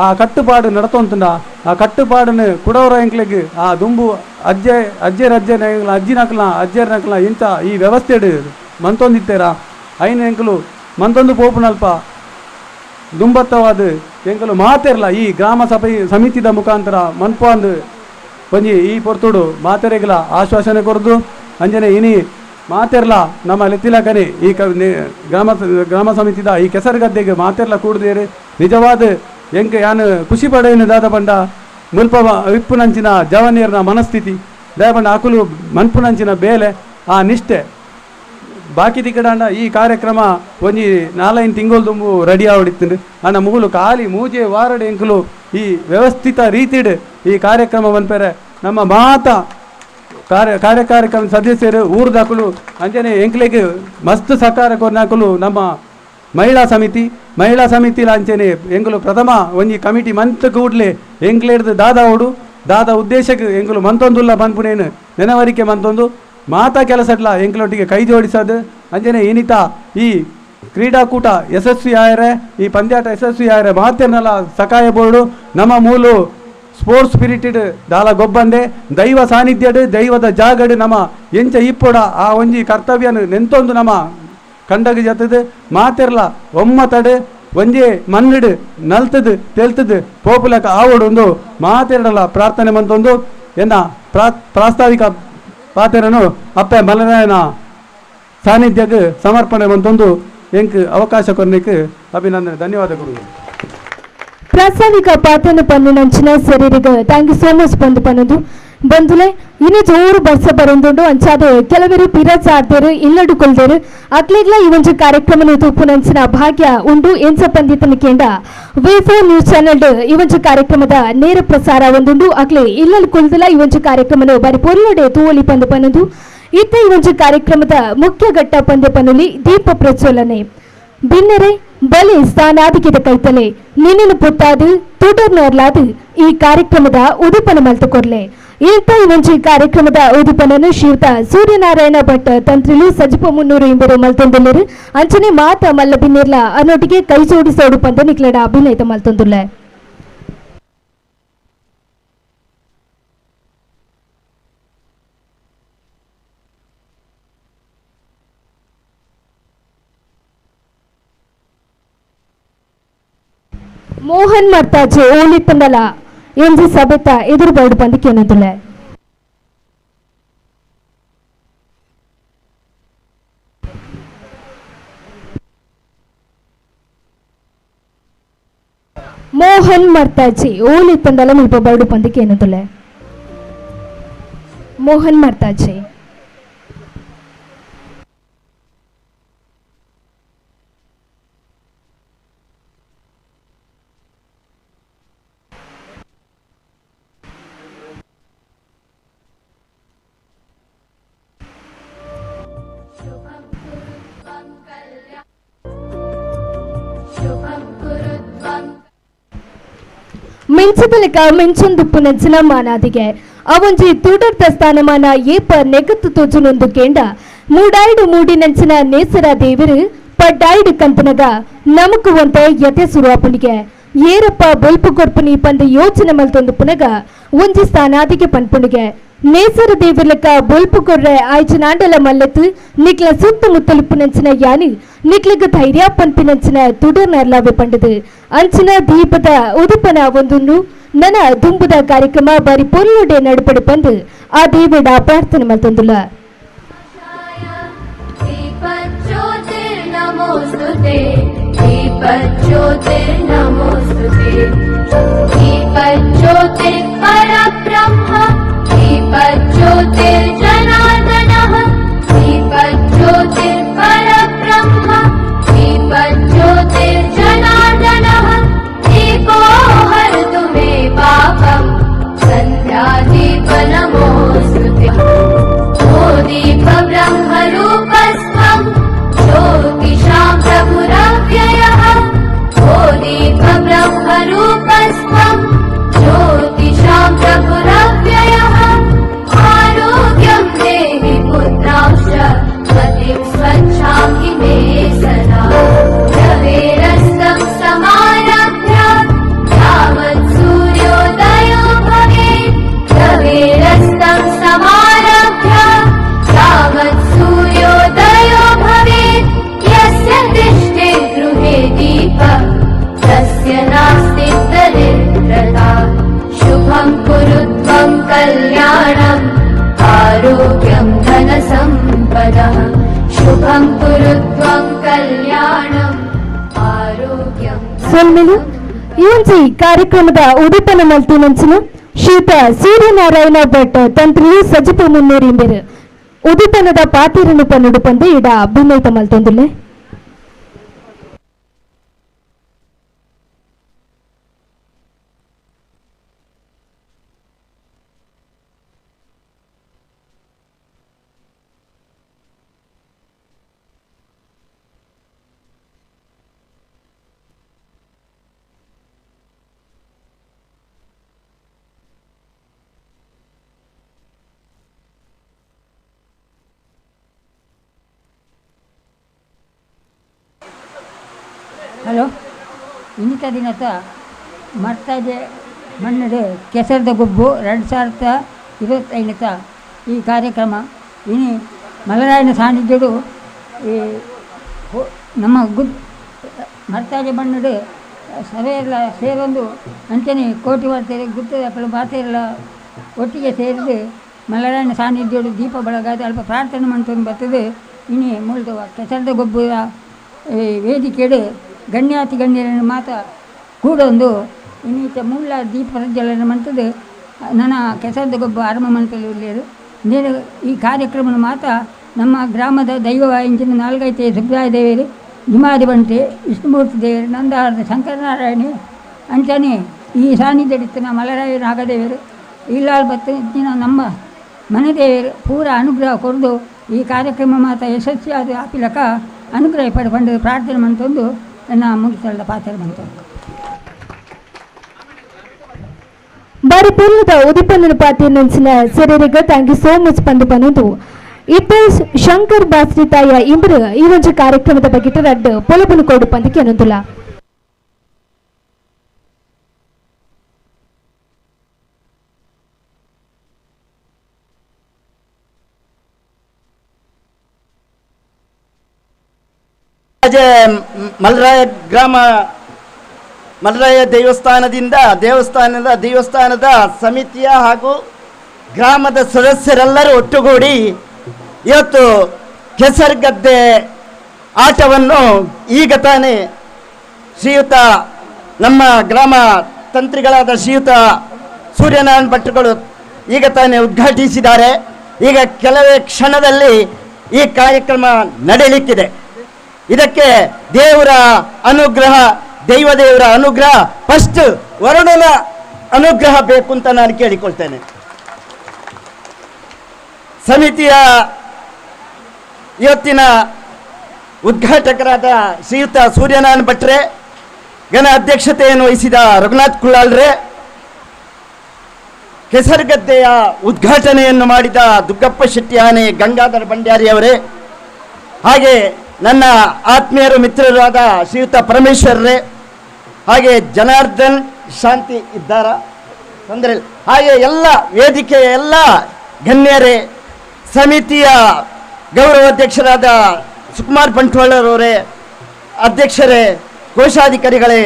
Speaker 1: ಆ ಕಟ್ಟುಪಾಡು ನಡತೊಂತುಂಡ ಆ ಕಟ್ಟುಪಾಡನ್ನು ಕುಡವರ ಎಂಕ್ಲೆಗ್ ಆ ದುಂಬು ಅಜ್ಜೆ ಅಜ್ಜೆರ ಅಜ್ಜೆ ಅಜ್ಜಿನಕ್ಲ ಅಜ್ಜೆರ್ನಕ್ಲ ಎಂಚ ಈ ವ್ಯವಸ್ಥೆಡ್ ಮಂತೊಂದಿತ್ತೇರ ಐನ ಎಂಕುಲು ಮಂತೊಂದು ಪೋಪುನಲ್ಪ ದುಂಬತ್ತವಾದ ಎಂಕುಲು ಮಾತೆರ್ಲ ಈ ಗ್ರಾಮ ಸಭೆ ಸಮಿತಿದ ಮುಖಾಂತರ ಮನ್ಪಂದು ಒಂಜಿ ಈ ಪೊರ್ತುಡು ಮಾತೆರೆಗ್ಲ ಆಶ್ವಾಸನೆ ಕೊರ್ದು ಅಂಜನೆ ಇನಿ ಮಾತೆರ್ಲ ನಮ್ಮ ಲೆತ್ತಿಲಕನೆ ಈ ಗ್ರಾಮ ಗ್ರಾಮ ಸಮಿತಿದ ಈ ಕೆಸರುಗದ್ದೆಗೆ ಮಾತೆರ್ಲ ಕೂಡ್ದೇರು ನಿಜವಾದ ಎಂಕ್ ಯಾನು ಖುಷಿ ಪಡೆಯಿನ ದಾದ ಬಂಡ ಮುಲ್ಪ ವಿಪ್ಪುನಂಚಿನ ಜವನಿಯರ್ನ ಮನಸ್ಥಿತಿ ದಯಬಂಡ ಅಕುಲು ಮನ್ಪುನಂಚಿನ ಬೇಲೆ ಆ ನಿಷ್ಠೆ ಬಾಕಿ ತಿಕ್ಕಡಾಂಡ ಈ ಕಾರ್ಯಕ್ರಮ ಒಂಜಿ ನಾಲೈನ್ ತಿಂಗಳು ದುಂಬು ರೆಡಿ ಆವಡಿತ್ತು ಅಣ್ಣ ಮೂಲು ಖಾಲಿ ಮೂಜೆ ವಾರಡು ಎಂಕುಲು ಈ ವ್ಯವಸ್ಥಿತ ರೀತಿಡ್ ಈ ಕಾರ್ಯಕ್ರಮ ಬಂದ್ಪೇರೆ ನಮ್ಮ ಮಾತ ಕಾರ್ಯಕ್ರಮ ಸದಸ್ಯರು ಊರ್ದಾಕುಲು ಅಂಜನೆ ಎಂಕ್ಲೆಗ್ ಮಸ್ತ್ ಸಹಕಾರ ಕೊರ್ನಾಕುಲು ನಮ್ಮ ಮಹಿಳಾ ಸಮಿತಿ ಮಹಿಳಾ ಸಮಿತಿ ಅಂಚನೆ ಎಂಕುಲು ಪ್ರಥಮ ಒಂಜಿ ಕಮಿಟಿ ಮಂತ್ ಕೂಡ್ಲೆ ಎಂಕ್ಲೆಡ್ದು ದಾದಾ ಓಡು ದಾದಾ ಉದ್ದೇಶಕ್ಕೆ ಎಂಕುಲು ಮಂತೊಂದುಲ್ಲ ಪನ್ಪುನೇನು ನೆನವರಿಕೆ ಮಂತೊಂದು ಮಾತಾ ಕೆಲಸಡ್ಲ ಎಂಕ್ಲೊಟ್ಟಿಗೆ ಕೈ ಜೋಡಿಸೋದು ಅಂಜನೆ ಏನಿತ ಈ ಕ್ರೀಡಾಕೂಟ ಯಶಸ್ವಿ ಆಯರೆ ಈ ಪಂದ್ಯಾಟ ಯಶಸ್ವಿ ಆಯರೆ ಮಾತೆರ್ನಲ ಸಕಾಯ ಬೋರ್ಡು ನಮ್ಮ ಮೂಲು ಸ್ಪೋರ್ಟ್ಸ್ ಸ್ಪಿರಿಟೆಡ್ ದಾಲ ಗೊಬ್ಬಂದೆ ದೈವ ಸಾನ್ನಿಧ್ಯಡ್ ದೈವದ ಜಾಗಡ್ ನಮ್ಮ ಎಂಚ ಇಪ್ಪೊಡ ಆ ಒಂಜಿ ಕರ್ತವ್ಯನು ನೆಂತೊಂದು ನಮ್ಮ ಕಂಡಗ ಜತದು ಮಾತೆರ್ಲ ಒಮ್ಮತಡು ಒಂಜೇ ಮಣ್ಣಿಡು ನಲ್ತದು ತೆಲ್ತದು ಪೋಪುಲಕ ಆವೊಡೊಂದು ಮಾತೆರಡಲ ಪ್ರಾರ್ಥನೆ ಮಂತೊಂದು ಎನ್ನ ಪ್ರಾಸ್ತಾವಿಕ ಪಾತೆರನು ಅಪ್ಪೆ ಮಲರಾಯನ ಸಾನ್ನಿಧ್ಯಕ್ಕೆ ಸಮರ್ಪಣೆ ಮಂತೊಂದು ಎಂಕ್ ಅವಕಾಶ ಕೊರ್ನಿಕ್ ಅಭಿನಂದನೆ ಧನ್ಯವಾದಗಳು.
Speaker 4: ಪ್ರಾಸ್ತಾವಿಕ ಪಾತ್ರನ ಪನ್ನುನಂಚಿನ ಸರೀರಿಗೆ thank you so much ಬಂದು ಪನ್ನೊಂದು ಬಂದುಲೆ ಇನ್ನು ಜೋರು ಬರ್ಸ ಬರೊಂದುಂಡು ಅಂಚಾದ ಕೆಲವರು ಪಿರಚಾಡ್ದೇರು ಇಲ್ಲಡು ಕೊಲ್ದೇರು ಅಕ್ಲೆಗ್ಲ ಈ ಒಂಜಿ ಕಾರ್ಯಕ್ರಮನು ತೂಪುನಂಚಿನ ಭಾಗ್ಯ ಉಂಡು ಎಂಚ ಪಂದಿತನ ಕೇಂಡ V4 news channel ಈ ಒಂಜಿ ಕಾರ್ಯಕ್ರಮದ ನೇರ ಪ್ರಸಾರ ಒಂದುಂಡು ಅಕ್ಲೆ ಇಲ್ಲಲು ಕೊಲ್ದಲ ಈ ಒಂಜಿ ಕಾರ್ಯಕ್ರಮನು ಬಾರಿ ಪೊರ್ಲುಡೆ ತೂವೊಲಿ ಪಂದು ಪನ್ನೊಂದು ಇತ್ತ ಈ ಒಂಜಿ ಕಾರ್ಯಕ್ರಮದ ಮುಖ್ಯ ಘಟ್ಟ ಪಂದ್ಯ ಪನ್ನುಲಿ ದೀಪ ಪ್ರಜ್ವಲನೆ ಬಿನ್ನರೆ ಬಲೆ ಸ್ಥಾನಾಧಿಕಿತ ಕೈತಲೆ ನಿನ್ನನ್ನು ಪುಟ್ಟಾದು ತುಡರ್ನರ್ಲಾದು ಈ ಕಾರ್ಯಕ್ರಮದ ಉದಿಪನ ಮಲ್ತುಕೊರ್ಲೆ ಇಂಥ ಈ ಒಂಜಿ ಕಾರ್ಯಕ್ರಮದ ಉದಿಪನನು ಶ್ರೀಯುತ ಸೂರ್ಯನಾರಾಯಣ ಭಟ್ ತಂತ್ರಿಲು ಸಜಿಪ ಮುನ್ನೂರು ಎಂಬರು ಮಲ್ತೊಂದುಲ್ಲೆರು ಅಂಚನೆ ಮಾತ ಮಲ್ಲ ಬಿನ್ನೆರ್ಲ ಅನ್ನೊಟ್ಟಿಗೆ ಕೈ ಜೋಡಿಸೋಡು ಪಂದ ನಿಕ್ಲಡ ಅಭಿನಯದ ಮಲ್ತೊಂದುಲ್ಲೆ. ಮೋಹನ್ ಮರ್ತಾಜೆ ಓಲಿತ್ತಂಡಲ ಎಂಜಿ ಸಭೆತ ಎದುರು ಬರಡು ಬಂದು ಕೇನದುಲೆ. ಮೋಹನ್ ಮರ್ತಾಜಿ ಓಲಿತ್ತಂಡಲ ಮುಲ್ಪ ಬರಡು ಬಂದು ಕೇನದುಲೆ. ಮೋಹನ್ ಮರ್ತಾಜಿ ಮಿಂಚದಲಕ ಮಿಂಚೊಂದುಪ್ಪು ನಂಚಿನ ಮಾನಾದಿಗೆ ಅವಂಜಿ ತುಡರ್ದ ಸ್ಥಾನಮಾನ ಏಪ ನೆಗತ್ತು ತೋಜುನೊಂದು ಕೇಂಡ ಮೂಡಾಯ್ಡು ಮೂಡಿ ನಂಚಿನ ನೇಸರ ದೇವರು ಪಡ್ಡಾಯ್ಡು ಕಂತನಗ ನಮಕು ಒಂತೆ ಯತೆ ಸುರುವಾಪುನಿಗೆ ಏರಪ್ಪ ಬೊಲ್ಪು ಕೊರ್ಪುನಿ ಪಂದ ಯೋಚನೆ ಮಲ್ತೊಂದು ಪುನಗ ಒಂಜಿ ಸ್ಥಾನಾದಿಗೆ ಪನ್ಪುಣಿಗೆ ನೇಸರ ದೇವರ್ಲಕ ಬೊಲ್ಪು ಕೊರ್ರೆ ಆಯ್ಚನಾಂಡಲ ಮಲ್ಲತ್ತು ನಿಕ್ಲ ಸುತ್ತಮುತ್ತಲುಪ್ಪು ನಂಚಿನ ಯಾನಿ ನಿಕ್ಲಗ ಧೈರ್ಯ ಪನ್ಪಿನಂಚಿನ ತುಡರ್ನರ್ಲಾವೆ ಪಂಡದು ಅಂಚಿನ ದೀಪದ ಉದುಪನ ಒಂದೊಂದು ನನ ದುಂಬುದ ಕಾರ್ಯಕ್ರಮ ಬಾರಿ ಪೊರ್ಲುಡೆ ನಡುಪಡು ಪಂದು ಆ ದೇವಿಡ ಪ್ರಾರ್ಥನೆ ಮಲ್ತೊಂದುಲ್ಲ.
Speaker 5: ज्योतिषां प्रभुरव्ययः। ओ दीप ब्रह्मरूपस्त्वं मां प्रभुरव्ययः। आरोग्यं देहि पुत्रांश्च पतिं स्वच्छां हि मे सदा। रवेरस्तं समारभ्य यावत् सूर्योदयो भवेत्। रवेरस्तं समारभ्य यावत् सूर्योदयो भवेत्। यस्य तिष्ठे गृहे दीपः तस्य नास्ति दरिद्रता। शुभं कुरु त्वं कल्याणम् आरोग्यं धनसम्पदः। शुभं कुरु त्वं कल्याणम् आरोग्यं.
Speaker 4: ಸೊಲ್ಮೆಲು ಈ ಒಂಜಿ ಕಾರ್ಯಕ್ರಮದ ಉದಿಪನ ಮಲ್ತಿನಂಚಿನ ಶ್ರೀತ ಸೂರ್ಯನಾರಾಯಣ ಭಟ್ ತಂತ್ರಿಯು ಸಜಿಪ ಮುನ್ನೂರಿಂಬೆರು ಉದಿಪನದ ಪಾತಿರನು ಪನ್ನುಡು ಪಂದು ಇಡ ಅಭಿನಯಿತ ಮಲ್ತೊಂದುಲ್ಲೆ.
Speaker 3: ಹಲೋ, ಇನ್ನಿತ ದಿನತ ಮರ್ತಾಜೆ ಮಣ್ಣಡು ಕೆಸರದ ಗೊಬ್ಬು 2025 ಈ ಕಾರ್ಯಕ್ರಮ ಇನಿ ಮಲರಾಯನ ಸಾನ್ನಿಧ್ಯಡು ಈ ನಮ್ಮ ಮರ್ತಾಜೆ ಮಣ್ಣಡು ಸಭೆಯೆಲ್ಲ ಸೇರೊಂದು ಅಂಚನೆ ಕೋಟಿ ವಾರ್ತೆರೆ ಗುತ್ತದ ಬಾತೆಲ್ಲ ಒಟ್ಟಿಗೆ ಸೇರಿದು ಮಲರಾಯನ ಸಾನ್ನಿಧ್ಯಡು ದೀಪ ಬೆಳಗಾದ ಅಲ್ಪ ಪ್ರಾರ್ಥನೆ ಮಂತೊಂದು ಬರ್ತದೆ. ಇನಿ ಮೂಲದ ಕೆಸರದ ಗೊಬ್ಬರ ಈ ವೇದಿಕೆಡು ಗಣ್ಯಾತಿ ಗಣ್ಯರನ್ನು ಮಾತ ಕೂಡೊಂದು ಇನ್ನೀತ ಮೂಲ ದೀಪ ಪ್ರಜ್ವಲನೆ ಮಂತದ್ದು ನನ್ನ ಕೆಸರದ ಗೊಬ್ಬ ಆರಂಭ ಮಂತಲ್ಲಿ ನೇರ ಈ ಕಾರ್ಯಕ್ರಮ ಮಾತ ನಮ್ಮ ಗ್ರಾಮದ ದೈವ ಇಂಚಿನ ನಾಲ್ಕೈತೆ ಸುಬ್ರಾಯ ದೇವರು, ಹಿಮಾದಿ ಬಂಟೆ, ವಿಷ್ಣುಮೂರ್ತಿ ದೇವರು, ನಂದಾರದ ಶಂಕರನಾರಾಯಣ ಅಂಚನೆ ಈ ಸಾನ್ನಿಧ್ಯಡಿತ್ತಿನ ಮಲರಾಯ ನಾಗದೇವರು ಇಲ್ಲಾಲ್ ಬತ್ತಿನ ನಮ್ಮ ಮನೆ ದೇವರು ಪೂರ ಅನುಗ್ರಹ ಕೊರದು ಈ ಕಾರ್ಯಕ್ರಮ ಮಾತ ಯಶಸ್ವಿಯಾದ ಆಪಿಲಕ ಅನುಗ್ರಹ ಪಡ್ಕೊಂಡು ಪ್ರಾರ್ಥನೆ ಮಂತೊಂದು ನನ್ನ ಮುಗಿಸಲ್ಲ ಪಾತ್ರ ಮಂತೊಂದು.
Speaker 4: ಬಾರಿ ಪೂರ್ಣದ ಉದಿಪನ ಪಾತಿಯನ್ನಂಚಿನ ಸೆರೆರಿಗ thank you so much ಪಂದು ಪನ್ನೊಂದು ಇತ್ತ ಶಂಕರ್ ಬಾಸ್ರಿ ತಾಯ ಇಂಬರು ಈ ಒಂದು ಕಾರ್ಯಕ್ರಮದ ಬಗ್ಗೆ ರಡ್ಡು ಪೊಲಬುನು ಕೊಡು ಪಂದಕ್ಕೆ ಅನಂತುಲ.
Speaker 7: ಮಲರಾಯ ಗ್ರಾಮ ಮಲರಾಯ ದೇವಸ್ಥಾನದ ಸಮಿತಿಯ ಹಾಗೂ ಗ್ರಾಮದ ಸದಸ್ಯರೆಲ್ಲರೂ ಒಟ್ಟುಗೂಡಿ ಇವತ್ತು ಕೆಸರುಗದ್ದೆ ಆಟವನ್ನು ಈಗ ತಾನೇ ಶ್ರೀಯುತ ನಮ್ಮ ಗ್ರಾಮ ತಂತ್ರಿಗಳಾದ ಶ್ರೀಯುತ ಸೂರ್ಯನಾರಾಯಣ ಭಟ್ರುಗಳು ಈಗ ತಾನೇ ಉದ್ಘಾಟಿಸಿದ್ದಾರೆ. ಈಗ ಕೆಲವೇ ಕ್ಷಣದಲ್ಲಿ ಈ ಕಾರ್ಯಕ್ರಮ ನಡೆಯಲಿಕ್ಕಿದೆ. ಇದಕ್ಕೆ ದೇವರ ಅನುಗ್ರಹ, ದೈವ ದೇವರ ಅನುಗ್ರಹ, ಫಸ್ಟ್ ವರುಣನ ಅನುಗ್ರಹ ಬೇಕು ಅಂತ ನಾನು ಕೇಳಿಕೊಳ್ತೇನೆ. ಸಮಿತಿಯ ಇವತ್ತಿನ ಉದ್ಘಾಟಕರಾದ ಶ್ರೀಯುತ ಸೂರ್ಯನಾರಾಯಣ ಭಟ್ರೆ, ಘನ ಅಧ್ಯಕ್ಷತೆಯನ್ನು ವಹಿಸಿದ ರಘುನಾಥ್ ಕುಳ್ಳಾಲ್ರೆ, ಕೆಸರುಗದ್ದೆಯ ಉದ್ಘಾಟನೆಯನ್ನು ಮಾಡಿದ ದುಗ್ಗಪ್ಪ ಶೆಟ್ಟಿ ಆನೆ ಗಂಗಾಧರ ಭಂಡಾರಿಯವರೇ, ಹಾಗೆ ನನ್ನ ಆತ್ಮೀಯರು ಮಿತ್ರರು ಆದ ಶ್ರೀಯುತ ಪರಮೇಶ್ವರರೇ, ಹಾಗೆ ಜನಾರ್ದನ್ ಶಾಂತಿ ಇದ್ದಾರ ತೊಂದರೆ, ಹಾಗೆ ಎಲ್ಲ ವೇದಿಕೆಯ ಎಲ್ಲ ಗಣ್ಯರೇ, ಸಮಿತಿಯ ಗೌರವಾಧ್ಯಕ್ಷರಾದ ಸುಕುಮಾರ್ ಬಂಟ್ವಾಳರವರೇ, ಅಧ್ಯಕ್ಷರೇ, ಕೋಶಾಧಿಕಾರಿಗಳೇ,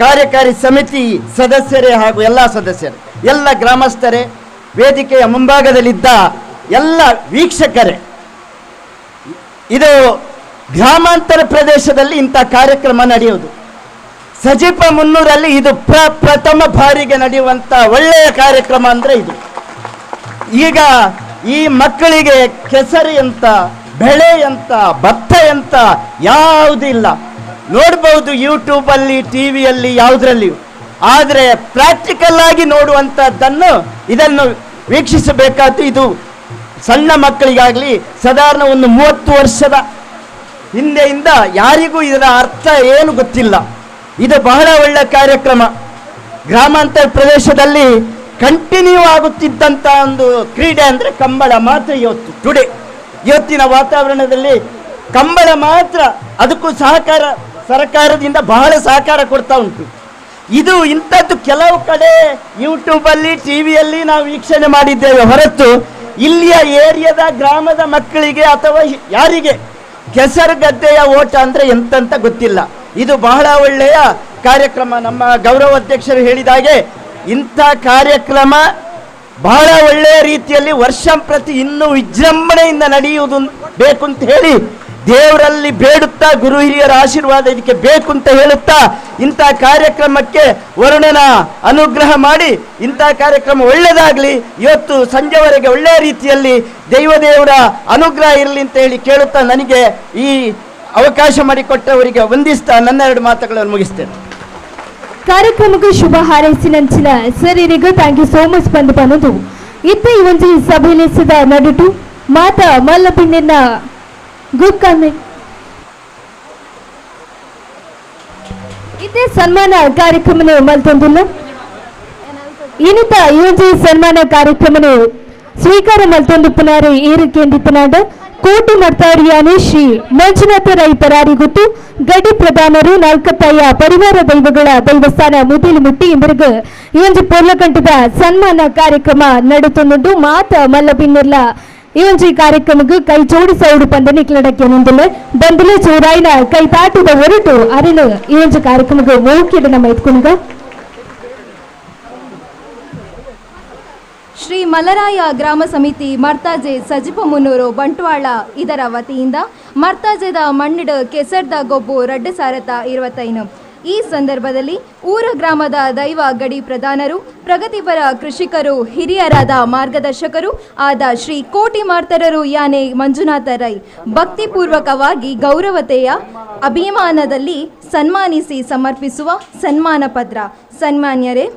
Speaker 7: ಕಾರ್ಯಕಾರಿ ಸಮಿತಿ ಸದಸ್ಯರೇ ಹಾಗೂ ಎಲ್ಲ ಸದಸ್ಯರೇ, ಎಲ್ಲ ಗ್ರಾಮಸ್ಥರೇ, ವೇದಿಕೆಯ ಮುಂಭಾಗದಲ್ಲಿದ್ದ ಎಲ್ಲ ವೀಕ್ಷಕರೇ, ಇದು ಗ್ರಾಮಾಂತರ ಪ್ರದೇಶದಲ್ಲಿ ಇಂಥ ಕಾರ್ಯಕ್ರಮ ನಡೆಯುವುದು. ಸಜಿಪ ಮುನ್ನೂರಲ್ಲಿ ಇದು ಪ್ರಥಮ ಬಾರಿಗೆ ನಡೆಯುವಂಥ ಒಳ್ಳೆಯ ಕಾರ್ಯಕ್ರಮ ಅಂದರೆ ಇದು. ಈಗ ಈ ಮಕ್ಕಳಿಗೆ ಕೆಸರಿ ಅಂತ, ಬೆಳೆ ಅಂತ, ಭತ್ತ ಅಂತ ಯಾವುದಿಲ್ಲ. ನೋಡ್ಬೋದು ಯೂಟ್ಯೂಬಲ್ಲಿ, ಟಿ ವಿಯಲ್ಲಿ, ಯಾವುದರಲ್ಲಿಯೂ. ಆದರೆ ಪ್ರಾಕ್ಟಿಕಲ್ ಆಗಿ ನೋಡುವಂಥದ್ದನ್ನು ಇದನ್ನು ವೀಕ್ಷಿಸಬೇಕಾದ್ದು ಇದು ಸಣ್ಣ ಮಕ್ಕಳಿಗಾಗಲಿ, ಸಾಧಾರಣ ಒಂದು 30 ವರ್ಷದ ಹಿಂದೆಯಿಂದ ಯಾರಿಗೂ ಇದರ ಅರ್ಥ ಏನು ಗೊತ್ತಿಲ್ಲ. ಇದು ಬಹಳ ಒಳ್ಳೆಯ ಕಾರ್ಯಕ್ರಮ. ಗ್ರಾಮಾಂತರ ಪ್ರದೇಶದಲ್ಲಿ ಕಂಟಿನ್ಯೂ ಆಗುತ್ತಿದ್ದಂಥ ಒಂದು ಕ್ರೀಡೆ ಅಂದರೆ ಕಂಬಳ ಮಾತ್ರ. ಇವತ್ತು ಟುಡೇ ಇವತ್ತಿನ ವಾತಾವರಣದಲ್ಲಿ ಕಂಬಳ ಮಾತ್ರ, ಅದಕ್ಕೂ ಸಹಕಾರ ಸರ್ಕಾರದಿಂದ ಬಹಳ ಸಹಕಾರ ಕೊಡ್ತಾ ಉಂಟು. ಇದು ಇಂಥದ್ದು ಕೆಲವು ಕಡೆ ಯೂಟ್ಯೂಬಲ್ಲಿ ಟಿ ವಿಯಲ್ಲಿ ನಾವು ವೀಕ್ಷಣೆ ಮಾಡಿದ್ದೇವೆ ಹೊರತು ಇಲ್ಲಿಯ ಏರಿಯಾದ ಗ್ರಾಮದ ಮಕ್ಕಳಿಗೆ ಅಥವಾ ಯಾರಿಗೆ ಕೆಸರುಗದ್ದೆಯ ಓಟ ಅಂದರೆ ಎಂತಂತ ಗೊತ್ತಿಲ್ಲ. ಇದು ಬಹಳ ಒಳ್ಳೆಯ ಕಾರ್ಯಕ್ರಮ. ನಮ್ಮ ಗೌರವ ಅಧ್ಯಕ್ಷರು ಹೇಳಿದಾಗೆ ಇಂಥ ಕಾರ್ಯಕ್ರಮ ಬಹಳ ಒಳ್ಳೆಯ ರೀತಿಯಲ್ಲಿ ವರ್ಷ ಪ್ರತಿ ಇನ್ನೂ ವಿಜೃಂಭಣೆಯಿಂದ ನಡೆಯುವುದು ಬೇಕು ಅಂತ ಹೇಳಿ ದೇವರಲ್ಲಿ ಬೇಡುತ್ತಾ, ಗುರು ಹಿರಿಯರ ಆಶೀರ್ವಾದ ಇದಕ್ಕೆ ಬೇಕು ಅಂತ ಹೇಳುತ್ತಾ, ಇಂಥ ಕಾರ್ಯಕ್ರಮಕ್ಕೆ ವರುಣನ ಅನುಗ್ರಹ ಮಾಡಿ ಇಂಥ ಕಾರ್ಯಕ್ರಮ ಒಳ್ಳೆಯದಾಗಲಿ, ಇವತ್ತು ಸಂಜೆವರೆಗೆ ಒಳ್ಳೆಯ ರೀತಿಯಲ್ಲಿ ದೈವದೇವರ ಅನುಗ್ರಹ ಇರಲಿ ಅಂತ ಹೇಳಿ ಕೇಳುತ್ತಾ ನನಗೆ ಈ ಅವಕಾಶ ಮಾಡಿಕೊಟ್ಟವರಿಗೆ ವಂದಿಸ್ತಾ ನನ್ನ ಎರಡು ಮಾತುಗಳನ್ನು ಮುಗಿಸ್ತೇನೆ.
Speaker 4: ಕಾರ್ಯಕ್ರಮಕ್ಕೆ ಶುಭ ಹಾರೈಸಿನಂಚಿನ sir ಇರಿಗೂ thank you so much ಬಂದು ಬಂದು ಇತ್ತ ಈ ಒಂದು ಸಭೆಯಲ್ಲಿ ನಡುಟು ಮಾತಾ ಮಲ್ಲಪಿಣ್ಣ ಗುಕ್ಕಮ್ಮೆ ಇದೇ ಸನ್ಮಾನ ಕಾರ್ಯಕ್ರಮನು ಮಲ್ತೊಂದುಲ್ಲ. ಇನ್ನಿತ ಈ ಒಂದು ಸನ್ಮಾನ ಕಾರ್ಯಕ್ರಮನು ಸ್ವೀಕಾರ ಮಲ್ತೊಂದು ಪುನಾರು ಏರು ಕೇಂದ್ರಿತನಾದ ಕೋಟಿ ಮರ್ತಾರಿಯಾನೆ ಶ್ರೀ ಮಂಜುನಾಥ ರೈ ಪರಾರಿ ಗುತ್ತು ಗಡಿ ಪ್ರಧಾನರು ನಾಲ್ಕತ್ತಾಯ ಪರಿವಾರ ದೈವಗಳ ದೈವಸ್ಥಾನ ಮುದಿಲು ಮುಟ್ಟಿ ಇಂಬರಿಗೆ ಈ ಒಂದು ಪೊರ್ಲಕಂಠದ ಸನ್ಮಾನ ಕಾರ್ಯಕ್ರಮ ನಡುತ್ತೊಂದುಂಟು. ಮಾತ ಮಲ್ಲಬಿನ್ನೆಲ್ಲ ಈ ಒಂದು ಕಾರ್ಯಕ್ರಮಕ್ಕೆ ಕೈ ಜೋಡಿಸೌಡು ಪಂದ ನಿಕ್ಲಡಕ್ಕೆ ನಿಂದಲು ಬಂದಲು ಚೂರಾಯಿನ ಕೈ ತಾಟದ ಹೊರಟು ಅರಿನು ಈ ಒಂದು ಕಾರ್ಯಕ್ರಮಕ್ಕೆ ಮೋಕಿಡ ನಮ್ಮ ಎತ್ಕೊಂಡ.
Speaker 5: ಶ್ರೀ ಮಲರಾಯ ಗ್ರಾಮ ಸಮಿತಿ ಮರ್ತಾಜೆ ಸಜಿಪ ಮುನ್ನೂರು ಬಂಟ್ವಾಳ ಇದರ ವತಿಯಿಂದ ಮರ್ತಾಜೆದ ಮಣ್ಣಿಡು ಕೆಸರ್ದ ಗೊಬ್ಬು 2025. ಈ ಸಂದರ್ಭದಲ್ಲಿ ಊರ ಗ್ರಾಮದ ದೈವ ಗಡಿ ಪ್ರಧಾನರು, ಪ್ರಗತಿಪರ ಕೃಷಿಕರು, ಹಿರಿಯರಾದ ಮಾರ್ಗದರ್ಶಕರು ಆದ ಶ್ರೀ ಕೋಟಿ ಮಾರ್ತರರು ಯಾನೆ ಮಂಜುನಾಥ ರೈ ಭಕ್ತಿಪೂರ್ವಕವಾಗಿ ಗೌರವತೆಯ ಅಭಿಮಾನದಲ್ಲಿ ಸನ್ಮಾನಿಸಿ ಸಮರ್ಪಿಸುವ ಸನ್ಮಾನ ಪತ್ರ. ಸನ್ಮಾನ್ಯರೇ,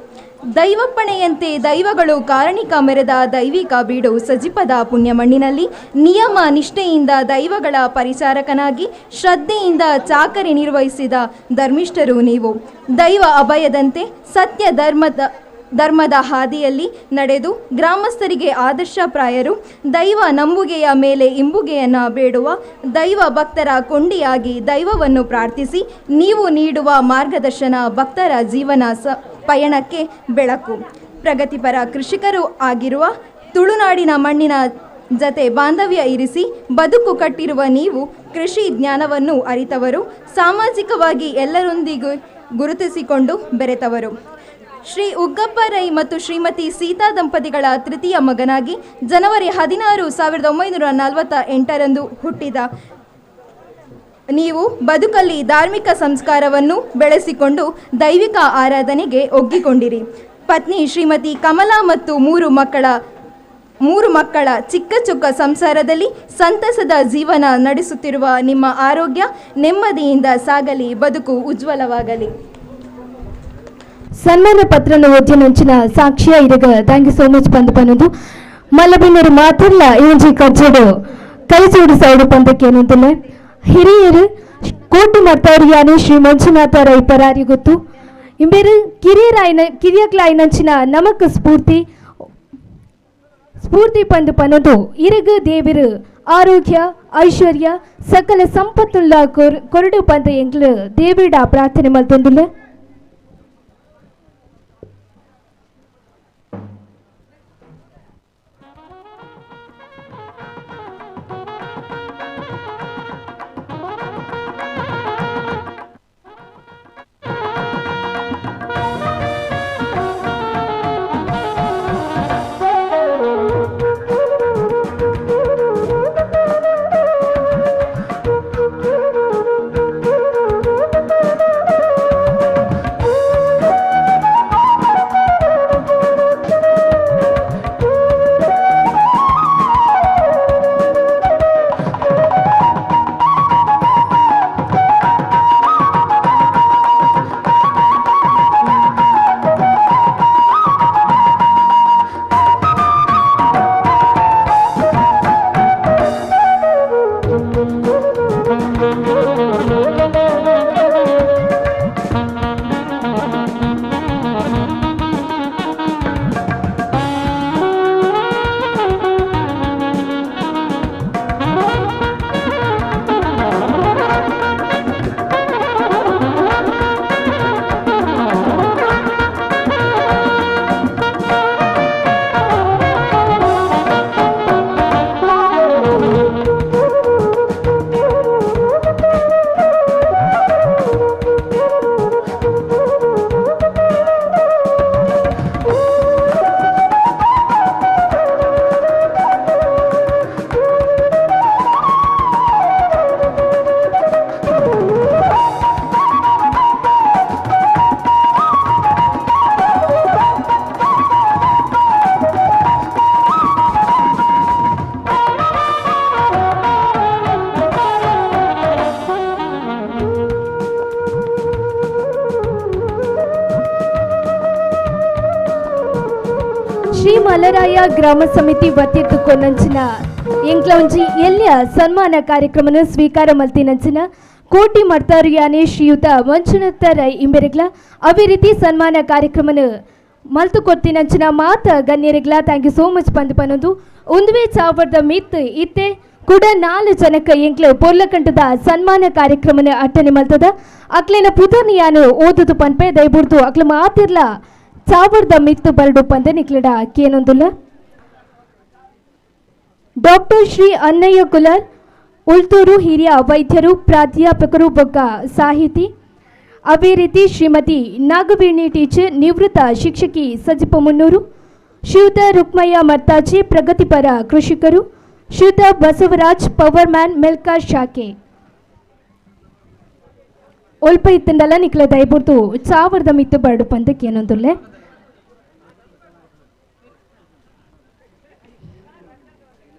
Speaker 5: ದೈವಪ್ಪಣೆಯಂತೆ ದೈವಗಳು ಕಾರಣಿಕ ಮೆರೆದ ದೈವಿಕ ಬೀಡು ಸಜಿಪದ ಪುಣ್ಯಮಣ್ಣಿನಲ್ಲಿ ನಿಯಮ ನಿಷ್ಠೆಯಿಂದ ದೈವಗಳ ಪರಿಚಾರಕನಾಗಿ ಶ್ರದ್ಧೆಯಿಂದ ಚಾಕರಿ ನಿರ್ವಹಿಸಿದ ಧರ್ಮಿಷ್ಠರು ನೀವು. ದೈವ ಅಭಯದಂತೆ ಸತ್ಯ ಧರ್ಮದ ಹಾದಿಯಲ್ಲಿ ನಡೆದು ಗ್ರಾಮಸ್ಥರಿಗೆ ಆದರ್ಶಪ್ರಾಯರು. ದೈವ ನಂಬುಗೆಯ ಮೇಲೆ ಇಂಬುಗೆಯನ್ನು ಬೇಡುವ ದೈವ ಭಕ್ತರ ಕೊಂಡಿಯಾಗಿ ದೈವವನ್ನು ಪ್ರಾರ್ಥಿಸಿ ನೀವು ನೀಡುವ ಮಾರ್ಗದರ್ಶನ ಭಕ್ತರ ಜೀವನ ಪಯಣಕ್ಕೆ ಬೆಳಕು. ಪ್ರಗತಿಪರ ಕೃಷಿಕರು ಆಗಿರುವ ತುಳುನಾಡಿನ ಮಣ್ಣಿನ ಜತೆ ಬಾಂಧವ್ಯ ಇರಿಸಿ ಬದುಕು ಕಟ್ಟಿರುವ ನೀವು ಕೃಷಿ ಜ್ಞಾನವನ್ನು ಅರಿತವರು, ಸಾಮಾಜಿಕವಾಗಿ ಎಲ್ಲರೊಂದಿಗೂ ಗುರುತಿಸಿಕೊಂಡು ಬೆರೆತವರು. ಶ್ರೀ ಉಗ್ಗಪ್ಪ ರೈ ಮತ್ತು ಶ್ರೀಮತಿ ಸೀತಾ ದಂಪತಿಗಳ ತೃತೀಯ ಮಗನಾಗಿ ಜನವರಿ 16, 1948ರಂದು ಹುಟ್ಟಿದ ನೀವು ಬದುಕಲ್ಲಿ ಧಾರ್ಮಿಕ ಸಂಸ್ಕಾರವನ್ನು ಬೆಳೆಸಿಕೊಂಡು ದೈವಿಕ ಆರಾಧನೆಗೆ ಒಗ್ಗಿಕೊಂಡಿರಿ. ಪತ್ನಿ ಶ್ರೀಮತಿ ಕಮಲಾ ಮತ್ತು ಮೂರು ಮಕ್ಕಳ ಚಿಕ್ಕ ಚೊಕ್ಕ ಸಂಸಾರದಲ್ಲಿ ಸಂತಸದ ಜೀವನ ನಡೆಸುತ್ತಿರುವ ನಿಮ್ಮ ಆರೋಗ್ಯ ನೆಮ್ಮದಿಯಿಂದ ಸಾಗಲಿ, ಬದುಕು ಉಜ್ವಲವಾಗಲಿ.
Speaker 4: ಸನ್ಮಾನ ಪತ್ರನ ಓದಿನಂಚಿನ ಸಾಕ್ಷಿಯ ಇರಗ thank you so much ಬಂದು ಬಂದು ಮಲ್ಲಬಿನ್ನರು ಮಾತ್ರಲ್ಲ ಈ ಒಂಜಿ ಕಜ್ಜಡು ಕೈ ಜೋಡಿಸೌಡು ಪಂದಕ್ಕೆ ಏನಂತಲ್ಲ ಹಿರಿಯರು ಕೋಟಿ ಮರ್ತಾರಿಯಾನೆ ಶ್ರೀ ಮಂಜುನಾಥ ರೈ ಪರಾರಿ ಗೊತ್ತು ಇಂಬೇರು ಕಿರಿಯರಾಯಿನ ಕಿರಿಯಕ್ಲಾಯಿನಂಚಿನ ನಮಕ್ ಸ್ಫೂರ್ತಿ ಸ್ಫೂರ್ತಿ ಪಂದು ಪನದು ಇರಗು ದೇವಿರು ಆರೋಗ್ಯ ಐಶ್ವರ್ಯ ಸಕಲ ಸಂಪತ್ತುಳ್ಳ ಕೊರಡು ಪಂದ ಎಂಗ್ಲು ದೇವಿಡ ಪ್ರಾರ್ಥನೆ ಮಲ್ತೊಂದುಲ್ಲ. Shri Malaraya ಗ್ರಾಮ ಸಮಿತಿ ವತಿರ್ದು ಕೊನ್ನಂಚಿನ ಎಂಕ್ಲ ಒಂಜಿ ಎಲ್ಯ ಸನ್ಮಾನ ಕಾರ್ಯಕ್ರಮನ ಸ್ವೀಕಾರ ಮಲ್ತಿನಂಚಿನ ಕೋಟಿ ಮಡ್ತಾರು ಯಾನೆ ಶ್ರೀಯುತ ಮಂಜುನಾಥ ರೈ ಇಂಬೆರೆಗ್ಲ ಅವೇ ರೀತಿ ಸನ್ಮಾನ ಕಾರ್ಯಕ್ರಮನ ಮಲ್ತು ಕೊತ್ತಿನಂಚಿನ ಮಾತ ಗಣ್ಯರಿಗ್ಲ thank you so much ಪಂದ್ ಪನೊಂದು ಒಂದುವೇ ಚಾವರ್ದ ಮಿತ್ ಇತ್ತೆ ಕೂಡ 4 ಜನಕ್ಕೆ ಎಂಕ್ಲ ಪೊರ್ಲಕಂಟದ ಸನ್ಮಾನ ಕಾರ್ಯಕ್ರಮನ ಅಟ್ಟನೆ ಮಲ್ತದ ಅಕ್ಲೆನ ಪುದರ್ನ ಯಾನು ಓದುದು ಪನ್ಪೆ ದಯಬುಡ್ದು ಅಕ್ಲ ಮಾತಿರ್ಲ ಚಾವರ್ದ ಮಿತ್ತು ಬರಡು ಪಂದ ನಿಕ್ಲಡ ಕೇನೊಂದುಲ್ಲ. ಡಾಕ್ಟರ್ ಶ್ರೀ ಅನ್ನಯ್ಯ ಕುಲಾಲ್ ಉಳ್ತೂರು ಹಿರಿಯ ವೈದ್ಯರು ಪ್ರಾಧ್ಯಾಪಕರು ಬೊಕ್ಕ ಸಾಹಿತಿ. ಅದೇ ರೀತಿ ಶ್ರೀಮತಿ ನಾಗವೇಣಿ ಟೀಚರ್ ನಿವೃತ್ತ ಶಿಕ್ಷಕಿ ಸಜಿಪ ಮುನ್ನೂರು, ಶ್ರೀಯುತ ರುಕ್ಮಯ್ಯ ಮರ್ತಾಜಿ ಪ್ರಗತಿಪರ ಕೃಷಿಕರು, ಶ್ರೀಯುತ ಬಸವರಾಜ್ ಪವರ್ ಮ್ಯಾನ್ ಮೆಲ್ಕಾ ಶಾಖೆ. ಒಲ್ಪ ಇತ್ತಂಡಲ ನಿಕ್ಲ ದಯಬುರ್ದು ಚಾವರ್ದ ಮಿತ್ತು ಬರಡು ಪಂದಕ್ಕೆ ಏನೊಂದುಲ್ಲೆ.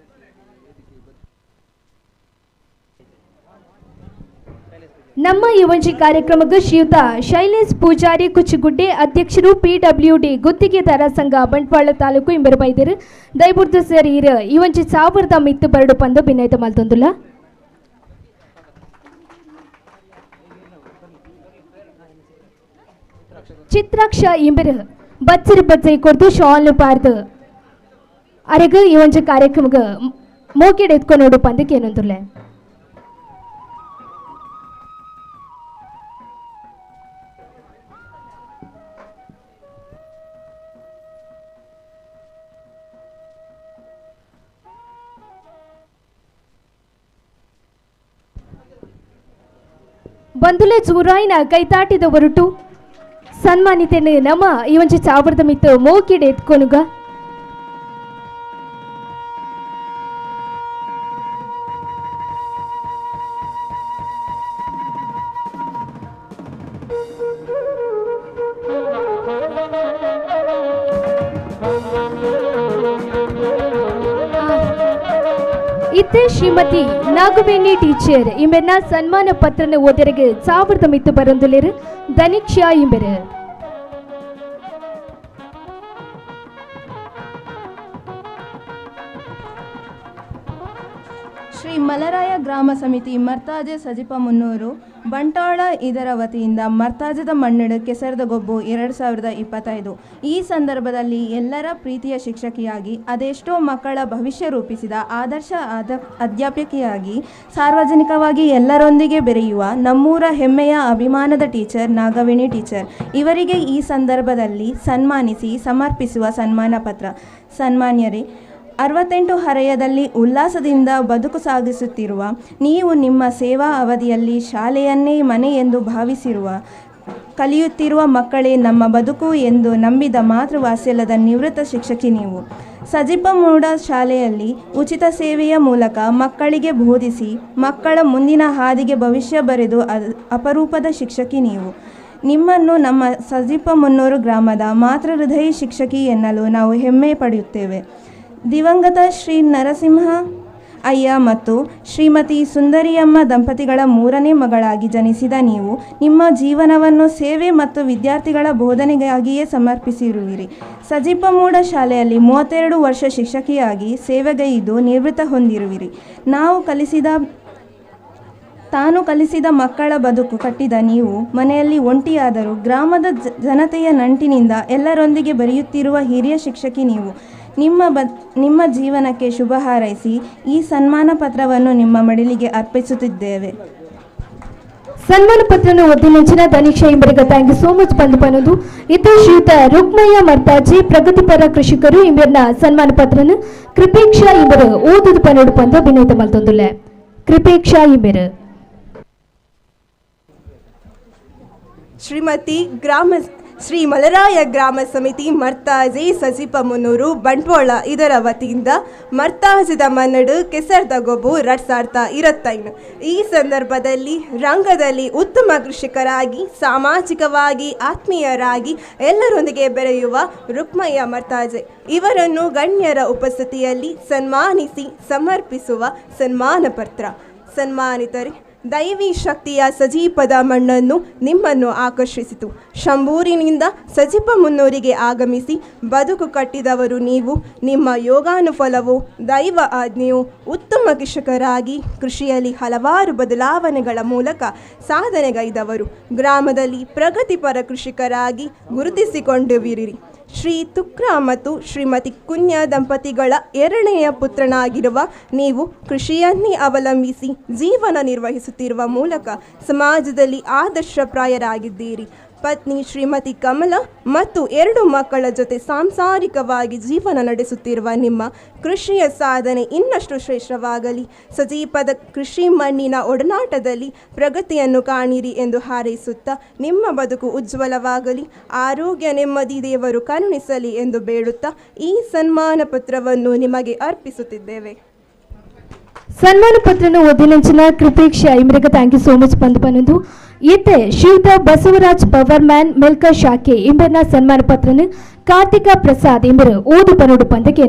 Speaker 4: ನಮ್ಮ ಈ ಒಂಜಿ ಕಾರ್ಯಕ್ರಮಕ್ಕೆ ಶ್ರೀಯುತ ಶೈಲೇಶ್ ಪೂಜಾರಿ ಕುಚಿಗುಡ್ಡೆ ಅಧ್ಯಕ್ಷರು ಪಿಡಬ್ಲ್ಯೂಡಿ ಗುತ್ತಿಗೆದಾರ ಸಂಘ ಬಂಟ್ವಾಳ ತಾಲೂಕು ಇಂಬರು ಬೈದರು ದಯಬುರ್ದು ಸರ್ ಇರ ಈ ಒಂಜಿ ಸಾವಿರದ ಮಿತ್ತು ಬರಡು ಪಂದು ಬಿನ್ನೈತ ಮಲ್ತೊಂದುಲ್ಲ. ಚಿತ್ರಾಕ್ಷ ಇಂಬರು ಬಚ್ಚರು ಬಚ್ಚೈ ಕೊಡ್ದು ಶಾಲ್ ಪಾರ್ದು ಅರೆಗು ಈ ಒಂಜಿ ಕಾರ್ಯಕ್ರಮಕ್ಕೆ ಮೋಕೆಡ್ ಎತ್ಕೊಂಡು ನೋಡು ಪಂದಕ್ಕೆ ಏನೊಂದುಲ್ಲೆ. ಬಂದುಲೆ ಜೂರಾಯಿನ ಕೈತಾಟಿದ ಹೊರಟು ಸನ್ಮಾನಿತೇನೆ ನಮ್ಮ ಈ ಒಂಜಿ ಚಾವರದ ಮಿತ್ತು ಮೋಕಿಡೆ ಎತ್ಕೊನುಗ. ಇತ್ತೆ ಶ್ರೀಮತಿ ನಾಗವೇಣಿ ಟೀಚರ್ ಇಂಬೆರ್ನ ಸನ್ಮಾನ ಪತ್ರನ ಓದರಿಗೆ ಸಾವಿರದ ಮಿತ್ತು ಬರಂದುಲೇರು ಧನಿಕ್ಷಾ ಇಂಬೆರು.
Speaker 5: ಶ್ರೀ ಮಲರಾಯ ಗ್ರಾಮ ಸಮಿತಿ ಮರ್ತಾಜೆ ಸಜಿಪ ಮುನ್ನೂರು ಬಂಟ್ವಾಳ ಇದರ ವತಿಯಿಂದ ಮರ್ತಾಜದ ಮಣ್ಣಿಡು ಕೆಸರದ ಗೊಬ್ಬು 2025 ಈ ಸಂದರ್ಭದಲ್ಲಿ ಎಲ್ಲರ ಪ್ರೀತಿಯ ಶಿಕ್ಷಕಿಯಾಗಿ ಅದೆಷ್ಟೋ ಮಕ್ಕಳ ಭವಿಷ್ಯ ರೂಪಿಸಿದ ಆದರ್ಶ ಅಧ್ಯಾಪಕಿಯಾಗಿ ಸಾರ್ವಜನಿಕವಾಗಿ ಎಲ್ಲರೊಂದಿಗೆ ಬೆರೆಯುವ ನಮ್ಮೂರ ಹೆಮ್ಮೆಯ ಅಭಿಮಾನದ ಟೀಚರ್ ನಾಗವೇಣಿ ಟೀಚರ್ ಇವರಿಗೆ ಈ ಸಂದರ್ಭದಲ್ಲಿ ಸನ್ಮಾನಿಸಿ ಸಮರ್ಪಿಸುವ ಸನ್ಮಾನ ಪತ್ರ. ಸನ್ಮಾನ್ಯರೇ, 68 ಹರೆಯದಲ್ಲಿ ಉಲ್ಲಾಸದಿಂದ ಬದುಕು ಸಾಗಿಸುತ್ತಿರುವ ನೀವು ನಿಮ್ಮ ಸೇವಾ ಅವಧಿಯಲ್ಲಿ ಶಾಲೆಯನ್ನೇ ಮನೆ ಎಂದು ಭಾವಿಸಿರುವ, ಕಲಿಯುತ್ತಿರುವ ಮಕ್ಕಳೇ ನಮ್ಮ ಬದುಕು ಎಂದು ನಂಬಿದ ಮಾತೃವಾತ್ಸಲ್ಯದ ನಿವೃತ್ತ ಶಿಕ್ಷಕಿ ನೀವು. ಸಜಿಪ ಮೂಡ ಶಾಲೆಯಲ್ಲಿ ಉಚಿತ ಸೇವೆಯ ಮೂಲಕ ಮಕ್ಕಳಿಗೆ ಬೋಧಿಸಿ ಮಕ್ಕಳ ಮುಂದಿನ ಹಾದಿಗೆ ಭವಿಷ್ಯ ಬರೆದು ಅಪರೂಪದ ಶಿಕ್ಷಕಿ ನೀವು. ನಿಮ್ಮನ್ನು ನಮ್ಮ ಸಜಿಪ ಮುನ್ನೂರು ಗ್ರಾಮದ ಮಾತೃಹೃದಯಿ ಶಿಕ್ಷಕಿ ಎನ್ನಲು ನಾವು ಹೆಮ್ಮೆ ಪಡೆಯುತ್ತೇವೆ. ದಿವಂಗತ ಶ್ರೀ ನರಸಿಂಹ ಅಯ್ಯ ಮತ್ತು ಶ್ರೀಮತಿ ಸುಂದರಿಯಮ್ಮ ದಂಪತಿಗಳ ಮೂರನೇ ಮಗಳಾಗಿ ಜನಿಸಿದ ನೀವು ನಿಮ್ಮ ಜೀವನವನ್ನು ಸೇವೆ ಮತ್ತು ವಿದ್ಯಾರ್ಥಿಗಳ ಬೋಧನೆಗಾಗಿಯೇ ಸಮರ್ಪಿಸಿರುವಿರಿ. ಸಜಿಪ ಮೂಡ ಶಾಲೆಯಲ್ಲಿ 32 ವರ್ಷ ಶಿಕ್ಷಕಿಯಾಗಿ ಸೇವೆಗೈದು ನಿವೃತ್ತ ಹೊಂದಿರುವಿರಿ. ತಾನು ಕಲಿಸಿದ ಮಕ್ಕಳ ಬದುಕು ಕಟ್ಟಿದ ನೀವು ಮನೆಯಲ್ಲಿ ಒಂಟಿಯಾದರೂ ಗ್ರಾಮದ ಜನತೆಯ ನಂಟಿನಿಂದ ಎಲ್ಲರೊಂದಿಗೆ ಬೆರೆಯುತ್ತಿರುವ ಹಿರಿಯ ಶಿಕ್ಷಕಿ ನೀವು. ನಿಮ್ಮ ಜೀವನಕ್ಕೆ ಶುಭ ಹಾರೈಸಿ ಈ ಸನ್ಮಾನ ಪತ್ರವನ್ನು ನಿಮ್ಮ ಮಡಿಲಿಗೆ ಅರ್ಪಿಸುತ್ತಿದ್ದೇವೆ.
Speaker 4: ಸನ್ಮಾನ ಪತ್ರನ ಒದ್ದಿನಂಚಿನ ಧನಿಕ್ಷಾ ಇಂಬರಿಗೆ thank you so much ಬಂದು ಪನೋದು. ಇತ ಶ್ರೀಯುತ ರುಕ್ಮಯ್ಯ ಮರ್ತಾಜಿ ಪ್ರಗತಿಪರ ಕೃಷಿಕರು ಇಂಬರ್ನ ಸನ್ಮಾನ ಪತ್ರನ ಕೃಪೇಕ್ಷಾ ಇಂಬರು ಓದುದು ಪನೋಡು ಪಂದ ವಿನಯತ ಮಲ್ತೊಂದುಲ್ಲೆ. ಕೃಪೇಕ್ಷಾ ಇಂಬರು.
Speaker 8: ಶ್ರೀಮತಿ ಗ್ರಾಮ ಶ್ರೀ ಮಲರಾಯ ಗ್ರಾಮ ಸಮಿತಿ ಮರ್ತಾಜೆ ಸಜಿಪ ಮುನ್ನೂರು ಬಂಟ್ವಾಳ ಇದರ ವತಿಯಿಂದ ಮರ್ತಾಜದ ಮನ್ನಡು ಕೆಸರ್ದ ಗೊಬ್ಬು 2025 ಈ ಸಂದರ್ಭದಲ್ಲಿ ರಂಗದಲ್ಲಿ ಉತ್ತಮ ಕೃಷಿಕರಾಗಿ ಸಾಮಾಜಿಕವಾಗಿ ಆತ್ಮೀಯರಾಗಿ ಎಲ್ಲರೊಂದಿಗೆ ಬೆರೆಯುವ ರುಕ್ಮಯ್ಯ ಮರ್ತಾಜೆ ಇವರನ್ನು ಗಣ್ಯರ ಉಪಸ್ಥಿತಿಯಲ್ಲಿ ಸನ್ಮಾನಿಸಿ ಸಮರ್ಪಿಸುವ ಸನ್ಮಾನ ಪತ್ರ. ಸನ್ಮಾನಿತರೆ, ದೈವಿ ಶಕ್ತಿಯ ಸಜೀಪದ ಮಣ್ಣನ್ನು ನಿಮ್ಮನ್ನು ಆಕರ್ಷಿಸಿತು. ಶಂಬೂರಿನಿಂದ ಸಜಿಪ ಮುನ್ನೂರಿಗೆ ಆಗಮಿಸಿ ಬದುಕು ಕಟ್ಟಿದವರು ನೀವು. ನಿಮ್ಮ ಯೋಗಾನುಫಲವು ದೈವ ಆಜ್ಞೆಯು ಉತ್ತಮ ಕೃಷಿಕರಾಗಿ ಕೃಷಿಯಲ್ಲಿ ಹಲವಾರು ಬದಲಾವಣೆಗಳ ಮೂಲಕ ಸಾಧನೆಗೈದವರು. ಗ್ರಾಮದಲ್ಲಿ ಪ್ರಗತಿಪರ ಕೃಷಿಕರಾಗಿ ಗುರುತಿಸಿಕೊಂಡಿರುವಿರಿ. ಶ್ರೀ ತುಕ್ರಾ ಮತ್ತು ಶ್ರೀಮತಿ ಕುನ್ಯ ದಂಪತಿಗಳ ಎರಡನೆಯ ಪುತ್ರನಾಗಿರುವ ನೀವು ಕೃಷಿಯನ್ನೇ ಅವಲಂಬಿಸಿ ಜೀವನ ನಿರ್ವಹಿಸುತ್ತಿರುವ ಮೂಲಕ ಸಮಾಜದಲ್ಲಿ ಆದರ್ಶಪ್ರಾಯರಾಗಿದ್ದೀರಿ. ಪತ್ನಿ ಶ್ರೀಮತಿ ಕಮಲ ಮತ್ತು 2 ಮಕ್ಕಳ ಜೊತೆ ಸಾಂಸಾರಿಕವಾಗಿ ಜೀವನ ನಡೆಸುತ್ತಿರುವ ನಿಮ್ಮ ಕೃಷಿಯ ಸಾಧನೆ ಇನ್ನಷ್ಟು ಶ್ರೇಷ್ಠವಾಗಲಿ. ಸಜೀಪದ ಕೃಷಿ ಮಣ್ಣಿನ ಒಡನಾಟದಲ್ಲಿ ಪ್ರಗತಿಯನ್ನು ಕಾಣಿರಿ ಎಂದು ಹಾರೈಸುತ್ತಾ ನಿಮ್ಮ ಬದುಕು ಉಜ್ವಲವಾಗಲಿ, ಆರೋಗ್ಯ ನೆಮ್ಮದಿ ದೇವರು ಕರುಣಿಸಲಿ ಎಂದು ಬೇಡುತ್ತಾ ಈ ಸನ್ಮಾನ ಪತ್ರವನ್ನು ನಿಮಗೆ ಅರ್ಪಿಸುತ್ತಿದ್ದೇವೆ.
Speaker 4: ಸನ್ಮಾನ ಪತ್ರನು ಓದಿನಂಚಿನ ಕೃಪೇಕ್ಷ ಇಮರಿಗೆ thank you so much ಬಂದು ಪನೊಂದು. ಇತ್ತೆ ಶ್ರೀಯುತ ಬಸವರಾಜ್ ಪವರ್ ಮ್ಯಾನ್ ಮೆಲ್ಕ ಶಾಖೆ ಇಂಬರ್ನ ಸನ್ಮಾನ ಪತ್ರನು ಕಾರ್ತಿಕ ಪ್ರಸಾದ್ ಇಂಬರು ಓದು ಪನೋಡು ಪಂದಕ್ಕೆ.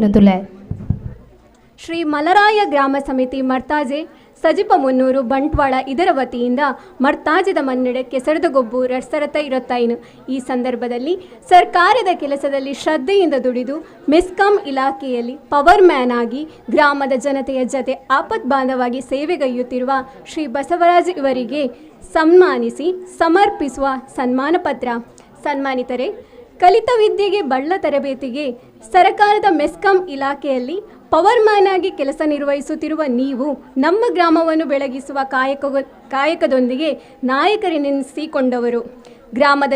Speaker 9: ಶ್ರೀ ಮಲರಾಯ ಗ್ರಾಮ ಸಮಿತಿ ಮರ್ತಾಜೆ ಸಜಿಪ ಮುನ್ನೂರು ಬಂಟ್ವಾಳ ಇದರ ವತಿಯಿಂದ ಮರ್ತಾಜದ ಮನ್ನಡೆ ಕೆಸರದಗೊಬ್ಬು 2025. ಈ ಸಂದರ್ಭದಲ್ಲಿ ಸರ್ಕಾರದ ಕೆಲಸದಲ್ಲಿ ಶ್ರದ್ಧೆಯಿಂದ ದುಡಿದು ಮೆಸ್ಕಾಂ ಇಲಾಖೆಯಲ್ಲಿ ಪವರ್ ಮ್ಯಾನ್ ಆಗಿ ಗ್ರಾಮದ ಜನತೆಯ ಜತೆ ಆಪತ್ಬಾಂಧವಾಗಿ ಸೇವೆಗೈಯುತ್ತಿರುವ ಶ್ರೀ ಬಸವರಾಜ್ ಇವರಿಗೆ ಸನ್ಮಾನಿಸಿ ಸಮರ್ಪಿಸುವ ಸನ್ಮಾನ ಪತ್ರ. ಸನ್ಮಾನಿತರೇ, ಕಲಿತ ವಿದ್ಯೆಗೆ ಬಳ್ಳ ತರಬೇತಿಗೆ ಸರಕಾರದ ಮೆಸ್ಕಾಂ ಇಲಾಖೆಯಲ್ಲಿ ಪವರ್ ಮ್ಯಾನ್ ಆಗಿ ಕೆಲಸ ನಿರ್ವಹಿಸುತ್ತಿರುವ ನೀವು ನಮ್ಮ ಗ್ರಾಮವನ್ನು ಬೆಳಗಿಸುವ ಕಾಯಕದೊಂದಿಗೆ ನಾಯಕರೆನಿಸಿಕೊಂಡವರು. ಗ್ರಾಮದ